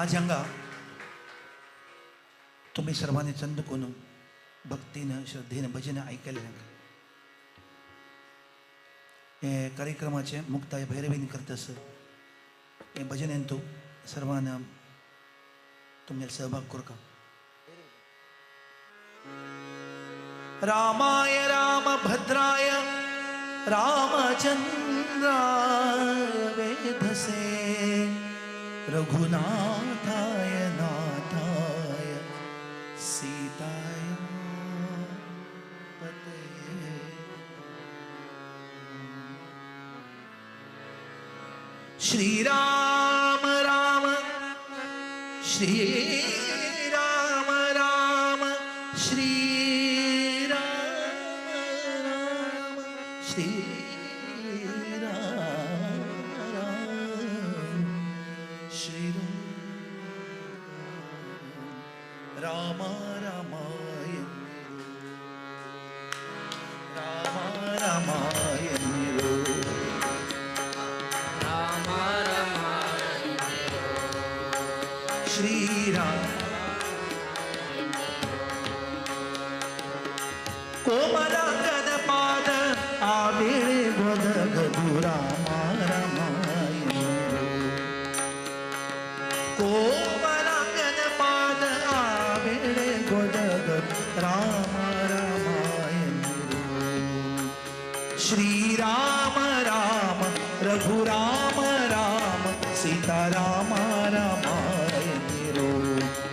आज हांगा तुमी सर्वांनी चंद कोनू भक्तीन श्रद्धेन भजन आयकलें. हे कार्यक्रमाचें मुक्ताय भैरवीन करतस हे भजनेंतू सर्वांना तुमगे सहभाग करका. रामाय रामभद्राय रामचंद्राय वेधसे रघुनाथाय नाथाय सीताय पते. श्री राम राम श्री राम राम श्री राम राम श्री राम राम श्री राम रामाय राम रामाय राम रामाय श्री राम. कोमलांगन पाद आवेळे गोद गदु राम रामाय. कोमलांगन पाद आवेळे गोद गदु राम रामाय. श्री राम राम रघुराम राम सीता राम रामाय.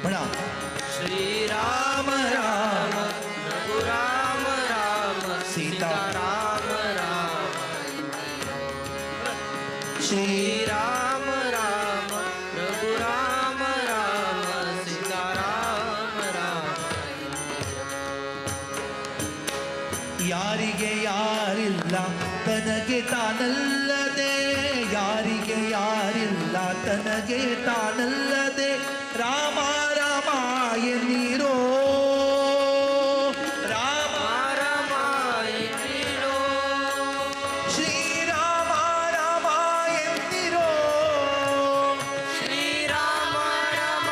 म्हणा श्री राम राम रघुराम राम सीता राम राम श्री राम राम रघुराम राम सीता राम राम. ಯಾರಿಗೆ ಯಾರಿಲ್ಲ ತನಗೆ ತಾನಲ್ಲದೆ, ಯಾರಿಗೆ ಯಾರಿಲ್ಲ ತನಗೆ ತಾನಲ್ಲದೆ ರಾಮ ರಾಮ ಎನ್ನಿರೋ ರಾಮ ರಾಮ ಎನ್ನಿರೋ ಶ್ರೀರಾಮ ರಾಮ ಎನ್ನಿರೋ ಶ್ರೀರಾಮ ರಾಮ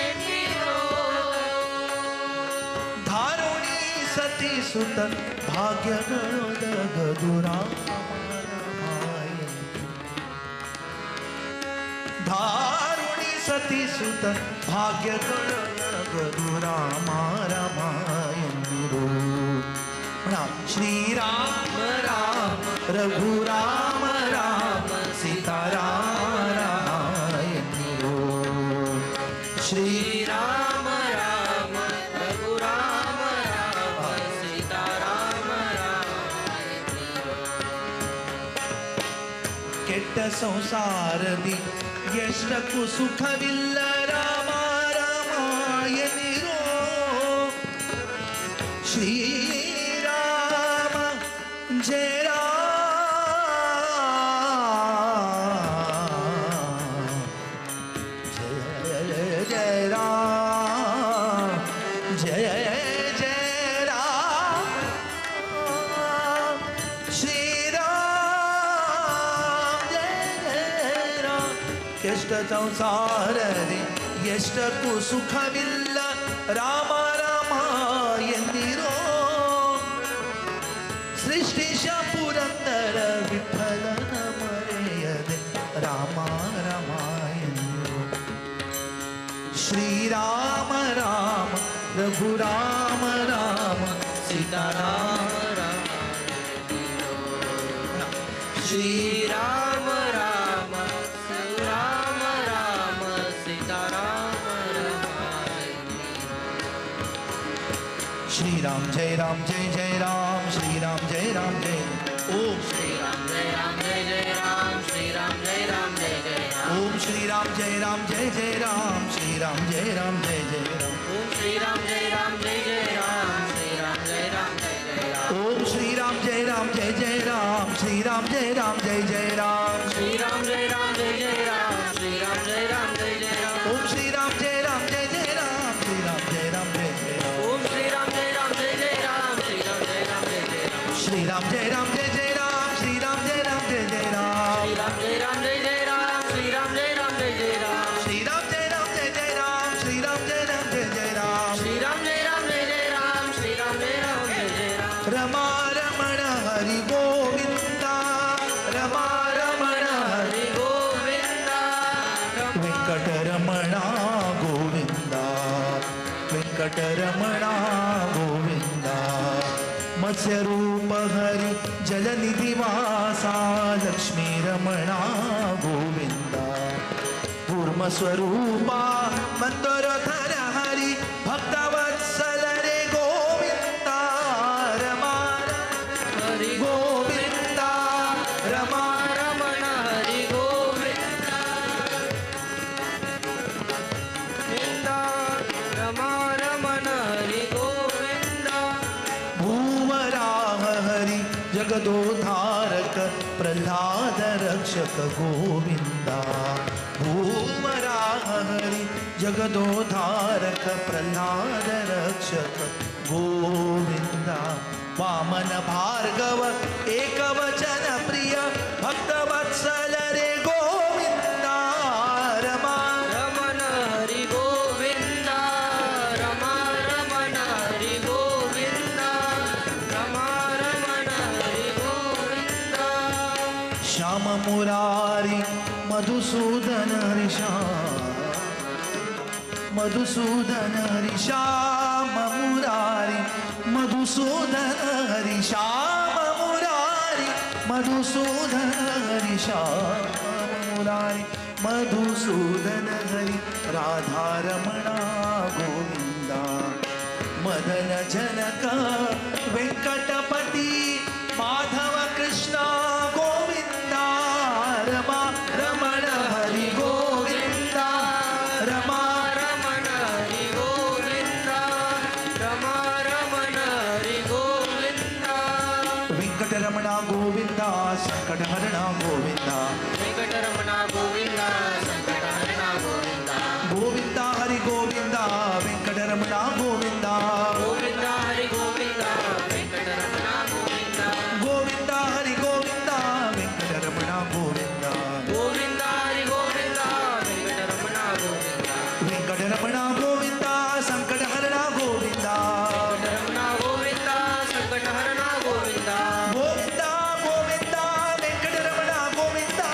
ಎನ್ನಿರೋ. ಧಾರುಣಿ ಸತಿ ಸುತ ಭಾಗ್ಯಗಳೊದಗದು ರಾಮ ರಾಮಾಯ. ಧಾರುಣಿ ಸತಿ ಸುತ ಭಾಗ್ಯಗಳೊದಗದು ರಾಮ ರಾಮಾಯಂದಿರು. ಶ್ರೀರಾಮ ರಾಮ ರಘುರಾಮ ರಾಮ ಸೀತಾರಾಮ ರಾಮಾಯಂದಿರು. ಶ್ರೀರಾಮ ರಾಮ ರಘುರಾಮ ರಾಮ ಸೀತಾರಾಮ ರಾಮ. ಕೆಟ್ಟ ಸಂಸಾರದಿ ಎಷ್ಟಕ್ಕೂ ಸುಖವಿಲ್ಲ ರಾಮ ರಾಮ ಎನ್ನಿರೋ ಶ್ರೀರಾಮ ಜಯ ರಾಮ ಜಯ ಜಯ ರಾಮ ಜಯ ಜಯ ರಾಮ ಶ್ರೀರಾಮ ಜಯ ಜಯ ರಾಮ. ಕೆಷ್ಟ ಸಂಸಾರದಿ ಎಷ್ಟಕ್ಕೂ ಸುಖವಿಲ್ಲ ರಾಮ ರಾಮ ಎಂದಿರೋ ಸೃಷ್ಟಿಶ ಪುರಂದರ ವಿಠಲನ ಮರೆಯದೆ ರಾಮ ರಾಮ ಎಂದಿರೋ. ಶ್ರೀರಾಮ ರಾಮ ರಘುರಾಮ ರಾಮ ಸೀತಾರಾಮ ರಾಮ ಶ್ರೀರಾಮ ರಾಮ ರಾಮ ರಾಮ ಸೀತಾರಾಮ ರಾಮ. ಶ್ರೀರಾಮ ಜಯ ರಾಮ ಜಯ ಜಯ ರಾಮ ಶ್ರೀರಾಮ ಜಯ ರಾಮ ಜಯ ಓಂ ಶ್ರೀರಾಮ ಜಯ ರಾಮ ಜಯ ಜಯ ರಾಮ ಶ್ರೀರಾಮ ಜಯ ರಾಮ ಜಯ ಜಯ ರಾಮ ಓಂ ಶ್ರೀರಾಮ ಜಯ ರಾಮ ಜಯ ಜಯ ರಾಮ ಶ್ರೀರಾಮ ಜಯ ರಾಮ ಜಯ ಜಯ ರಾಮ ಓಂ ಶ್ರೀರಾಮ ಜಯ ರಾಮ ಜಯ ಜಯ ರಾಮ ಶ್ರೀರಾಮ ಜಯ ರಾಮ ಜಯ ಜಯ ರಾಮ ಓಂ ಶ್ರೀರಾಮ ಜಯ ರಾಮ ಜಯ ಜಯ ರಾಮ ಶ್ರೀರಾಮ ಜಯ ರಾಮ ಜಯ ಜಯ ರಾಮ ಶ್ರೀರಾಮ ಜಯ ರಾಮ ಜಯ ಜಯ ರಾಮ ಶ್ರೀರಾಮ ಜಯ ರಾಮ ಜಯ ಜಯ ರಾಮ ಓಂ ಶ್ರೀರಾಮ ಜಯ ರಾಮ ಜಯ ಜಯ ರಾಮ ಶ್ರೀರಾಮ ಜಯ ರಾಮ ಜಯ ಜಯ ರಾಮ ಓಂ ಶ್ರೀರಾಮ ಜಯ ರಾಮ ಜಯ ಜಯ ರಾಮ ಶ್ರೀರಾಮ ಜಯ ರಾಮ ಜಯ ಜಯ ರಾಮ ಶ್ರೀರಾಮ ಜಯ ರಾಮ ಜಯ ಜಯ ರಾಮ ಶ್ರೀರಾಮ ಜಯ ರಾಮ ಜಯ ಜಯ ರಾಮ ಶ್ರೀರಾಮ ಜಯ ರಾಮ ಜಯ ಜಯ ರಾಮ ಶ್ರೀರಾಮ ಜಯ ರಾಮ ಜಯ ಜಯ ರಾಮ ಶ್ರೀರಾಮ ಜಯ ರಾಮ वेंकटरमणा गोविंदा वेंकटरमणा गोविंदा मत्स्यरूप हरि जलनिधि वासा लक्ष्मी रमणा गोविंदा कूर्मस्वरूपा मंदरधर हरि भक्तवत्सल रे गोविंदा रमा हरि गोविंदा रमा रमण हरि गोविंदा गोविंदा रमा रमण हरि गोविंदा भूवराह हरि जगदोद्धारक प्रह्लाद रक्षक गोविंदा भूवराह हरि जगदोद्धारक प्रह्लाद रक्षक गोविंदा वामन भार्गव एकवचन प्रिय भक्तवत्सल रे गोविंदा रमा रमण हरि गोविंदा रमा रमण हरि गोविंदा रमा रमण हरि गोविंदा श्याम मुरारी मधुसूदन हरि श्याम मधुसूदन हरि श्याम मुरारी मधुसूदन हरि श्याम मुरारी मधुसूदन हरि श्याम मुरारी मधुसूदन हरि राधा रमणा गोविंदा मदन जनक वेंकटपती माधव कृष्ण गोविंदा रमा रमण हरि गोविंदा रमा रमण हरि गोविंदा रमा रमण हरि गोविंदा वेंकटरमणा गोविंदा संकटहरणा गोविंदा वेंकटरमणा गोविंदा संकटहरणा गोविंदा गोविंदा हरि गोविंदा वेंकटरमणा गोविंदा गोविंदा हरि गोविंदा वेंकटरमणा गोविंदा गोविंदा हरि गोविंदा वेंकटरमणा गोविंदा गोविंदा हरि गोविंदा वेंकटरमणा गोविंदा वेंकटरमणा गोविंदा संकटहरणा गोविंदा वेंकटरमणा गोविंदा संकटहरणा गोविंदा गोविंदा गोविंदा वेंकटरमणा गोविंदा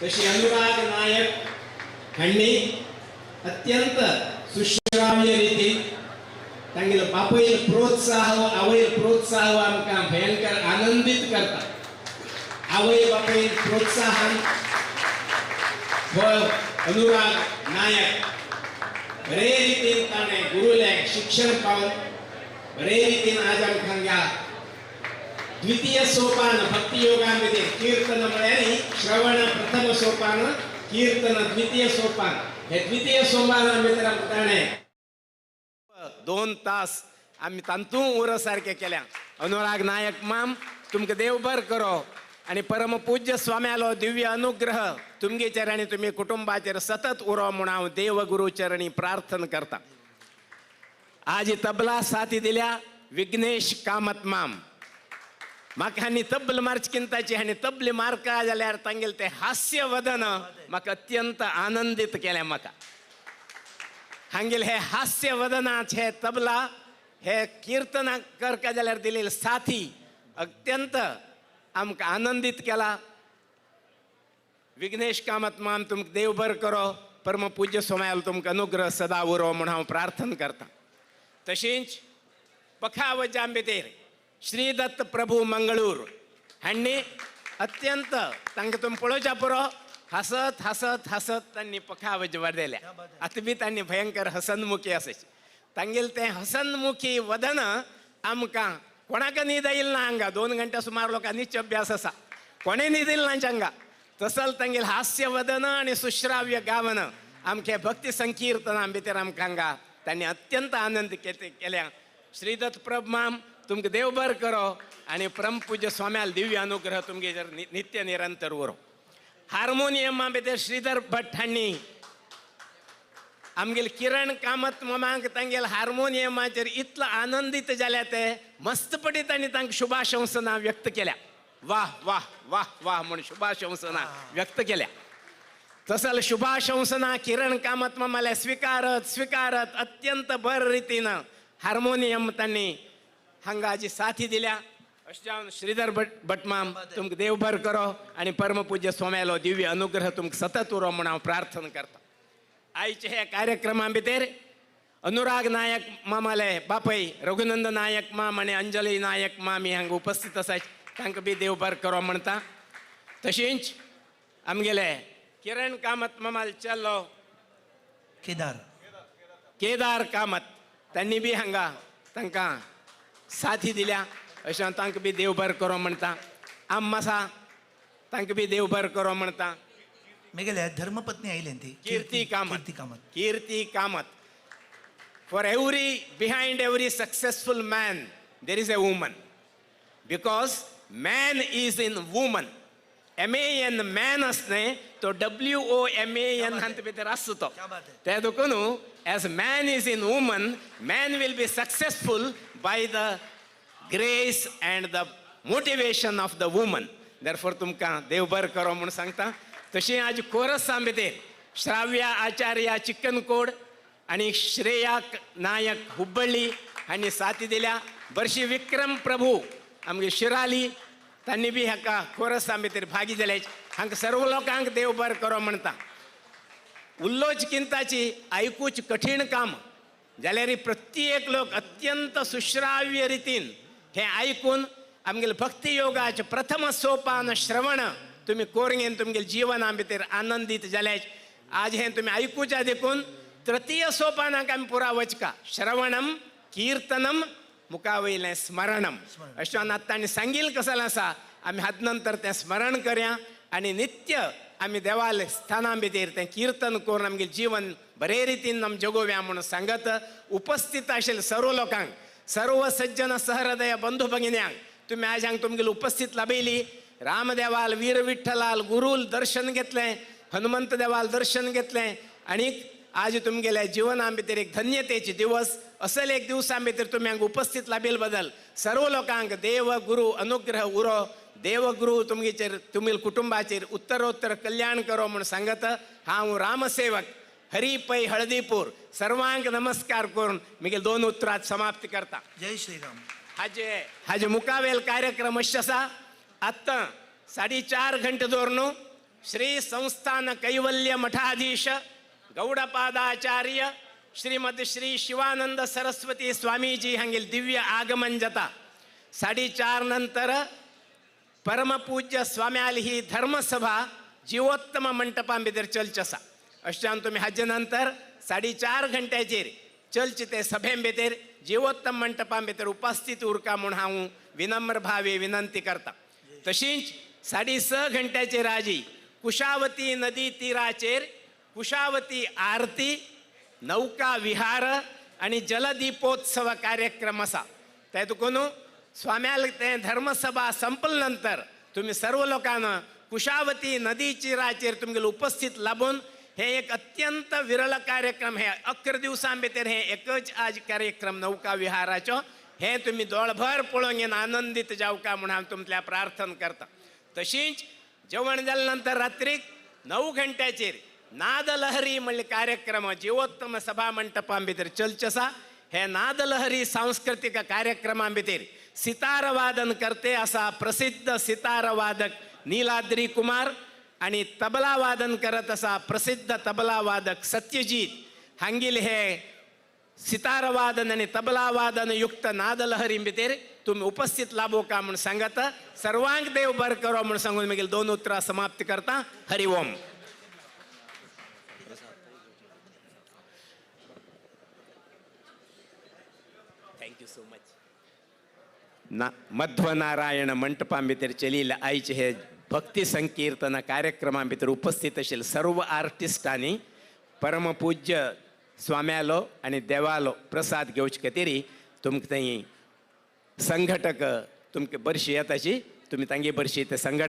तशी अनुराग नायक हांणी अत्यंत सुश्राव्य रितीन तांगेलो बापयल प्रोत्साह आवय प्रोत्साह आमकां भयंकर आनंदीत करता. आवय बापयल प्रोत्साहन हो अनुराग नायक बरे रितीन ताणें गुरुले शिक्षण पावन बरे रितीन आज आमकां ह्या द्वितीय सोपान भक्ती योगामध्ये कीर्तन म्हळ्यार श्रवण प्रथम सोपान, कीर्तन द्वितीय सोपान. हे द्वितीय सोपाना भितर आमकां ताणें 2 तास आमी तांतू उर सारकें केल्या. अनुराग नायक माम तुमकां देव बर करो आनी परमपूज्य स्वाम्यालो दिव्य अनुग्रह तुमगेचेर आनी तुमी कुटुंबाचेर सतत उरो म्हूण हांव देवगुरू चरणी प्रार्थना करता. आज तबला साथी दिल्या विघ्नेश कामत माम. म्हाका हांणी तबल मार्च किंताची हांणी तबले मारका जाल्यार तांगेले तें हास्य वदन म्हाका अत्यंत आनंदीत केलें. म्हाका हांगेले हे हास्य वदनाच हे तबला हे किर्तना करका जाल्यार दिलेले साथी अत्यंत आमकां आनंदीत केला. विघ्नेश कामत माम तुमकां देव बर करो, परमपूज्य सोमायल तुमकां अनुग्रह सदा उरो म्हूण हांव प्रार्थना करता. तशींच पखावजां भितर श्रीदत्त प्रभू मंगळूर हांणी अत्यंत तांकां तुमी पळोवच्या पुरो हसत हसत हसत तांणी पखावज वाडयल्या. आतां बी तांणी भयंकर हसनमुखी आसाची. तांगेलें तें हसनमुखी वदन आमकां कोणाक न्हीद येयल ना हांगा 2 घंटा सुमार लोकांनी अभ्यास आसा, कोणें न्हीद येयल ना हांगा. तसल तांगेलें हास्य वदन आनी सुश्राव्य गावन आमचे भक्ती संकीर्तना भितर आमकां हांगा तांणी अत्यंत आनंद केल्या. श्रीदत्त प्रभू माम तुमकां देव बर करो आनी परमपूज्य स्वाम्याल दिव्य अनुग्रह तुमगेर नित्य निरंतर उरो. हार्मोनियमा भितर श्रीधर भट हांणी आमगेले किरण कामत मामांक तांगेले हार्मोनियमाचेर इतलो आनंदीत जाल्या ते मस्तपटी तांणी तांकां शुभाशंसना व्यक्त केल्या. वाह वाह वाह वाह म्हूण शुभाशंसना व्यक्त केल्या. तसल शुभाशंसना किरण कामत मामाले स्विकारत स्विकारत अत्यंत बर रितीन हार्मोनियम तांणी हांगा जी साथी दिल्या. अशें जावन श्रीधर भटमाम तुमकां देव बर करो आनी परमपूज्य स्वाम्यालो दिव्य अनुग्रह तुमकां सतत उरो म्हूण हांव प्रार्थना करता. आयचे हे कार्यक्रमा भितर अनुराग नायक मामाले बापय रघुनंद नायक माम आनी अंजली नायक मामी हांगा उपस्थित आसात, तांकां बी देव बर करो म्हणटा. तशेंच आमगेले किरण कामत मामाले चेलो केदार कामत तांणी बी हांगा तांकां साथी दिल्या. अशें तांकां बी देव बर करो म्हणटा. आम आसा तांकां बी देव बर करो म्हणटा. मेगेले धर्मपत्नी आयले ती Kirti Kamat. Kirti Kamat. For every behind every successful man there is a woman, because man is in woman. M A N man आसने तो W O M A N हांत भितर आसता तो. ते देखून as man is in woman, man will be successful by the grace and the motivation of the woman. Therefore तुमकां देव बर करो म्हूण सांगता. तशें आज कोरस भितर श्राव्या आचार्य चिकनकोड आनी श्रेया नायक हुब्बळ्ळी हांणी साथी दिल्या. बर्शी विक्रम प्रभू आमगे शिराली तांणी बी हाका कोरसा भितर भागी जाले. हांकां सर्व लोकांक देव बर करो म्हणटा. उल्लोच किंताची आयकूच कठीण काम जाल्यार प्रत्येक लोक अत्यंत सुश्राव्य रितीन हें आयकून आमगेले भक्ती योगाचें प्रथम सोपान श्रवण तुमी कोरंगेन तुमगेले जिवना भितर आनंदीत जाले. आज हें तुमी आयकुच्या देखून तृतीय सोपानाक आमी पुरा वचका श्रवणम कीर्तनम मुखा वयलें स्मरणम. अशें आतां तांणी सांगील कसलें आसा आमी हात नंतर तें स्मरण करया आनी नित्य आमी देवाल स्थाना भितर तें कीर्तन करून आमगेलें जीवन बरे रितीन आमी जगोवया म्हूण सांगत उपस्थित आशिल्ले सर्व लोकांक सर्व सज्जन सहृदय बंधू भगिन्यांक तुमी आज हांगा तुमगेली उपस्थित लाभयली. रामदेवाल वीर विठ्ठलाल गुरूल दर्शन घेतलें, हनुमंत देवाल दर्शन घेतलें आनी आज तुमगेल्या जिवना भितर एक धन्यतेचे दिवस असल एक दिवसा भितर तुमी हांगा उपस्थित लाभेल बदल सर्व लोकांक देव गुरू अनुग्रह उरो, देवगुरू तुमगेचेर तुमी कुटुंबाचेर उत्तरोत्तर कल्याण करो म्हूण सांगत हांव रामसेवक हरी पै हळदीपूर सर्वांक नमस्कार करून म्हगेले 2 उतरां समाप्त करता. जय श्रीराम. हाजे हाजे मुखावेल कार्यक्रम अशें आसा. आत्तां 4.5 घंटे दवरून श्री संस्थान कैवल्य मठाधीश गौडपादाचार्य श्रीमद श्री शिवानंद सरस्वती स्वामीजी हांगेल दिव्य आगमन जाता. 4:30 नंतर परमपूज्य स्वाम्याल ही धर्मसभा जीवोत्तम मंटपां भितर चलची आसा. अशें तुमी हाजे नंतर 4:30 घंट्याचेर चलचे ते सभे भितर जीवोत्तम मंटपां भितर उपस्थित उरका म्हूण हांव विनम्र भावे विनंती करता. तशींच 6:30 घंट्याचेर आजी कुशावती नदी तीराचेर कुशावती आरती, नौका विहार आनी जलदीपोत्सव कार्यक्रम आसा. ते तुकून स्वाम्याल ते धर्मसभा संपले नंतर तुमी सर्व लोकांना कुशावती नदी तीराचेर तुमगेले उपस्थित लाबून हे एक अत्यंत विरल कार्यक्रम, हे 11 दिवसां भितर हे एकच आज कार्यक्रम नौका विहाराचो, हे तुमी दोळभर पळोवन घेवन आनंदीत जावका म्हूण हांव तुमच्या प्रार्थना करता. तशींच जेवण जाले नंतर रात्रीक 9 घंट्याचेर नादलहरी म्हणले कार्यक्रम जीवोत्तम सभा मंटपां भितर चलचे आसा. हे नादलहरी सांस्कृतिक कार्यक्रमा भितर सितारवादन करते आसा प्रसिद्ध सितारवादक नीलाद्री कुमार आनी तबला वादन करत आसा प्रसिद्ध तबला वादक सत्यजीत हांगेले हे सितारवादन आनी तबला वादन युक्त नादलहरी भितर तुमी उपस्थित लाभो का म्हूण सांगता. सर्वांक देव बर करो म्हूण सांगून मागीर 2 उतरां समाप्त करता. Hari Om. Thank you so much. ना मध्वनारायण मंटपा भितर चलिल्ले आयचे हे भक्ती संकीर्तन कार्यक्रमा भितर उपस्थित आशिल्ले सर्व आर्टिस्टांनी परमपूज्य स्वाम्यालो आनी देवालो प्रसाद घेवचे खातीर तुमकां थंय संघटक तुमकां बरशी येताची तुमी तांगे बरशी ते संघटक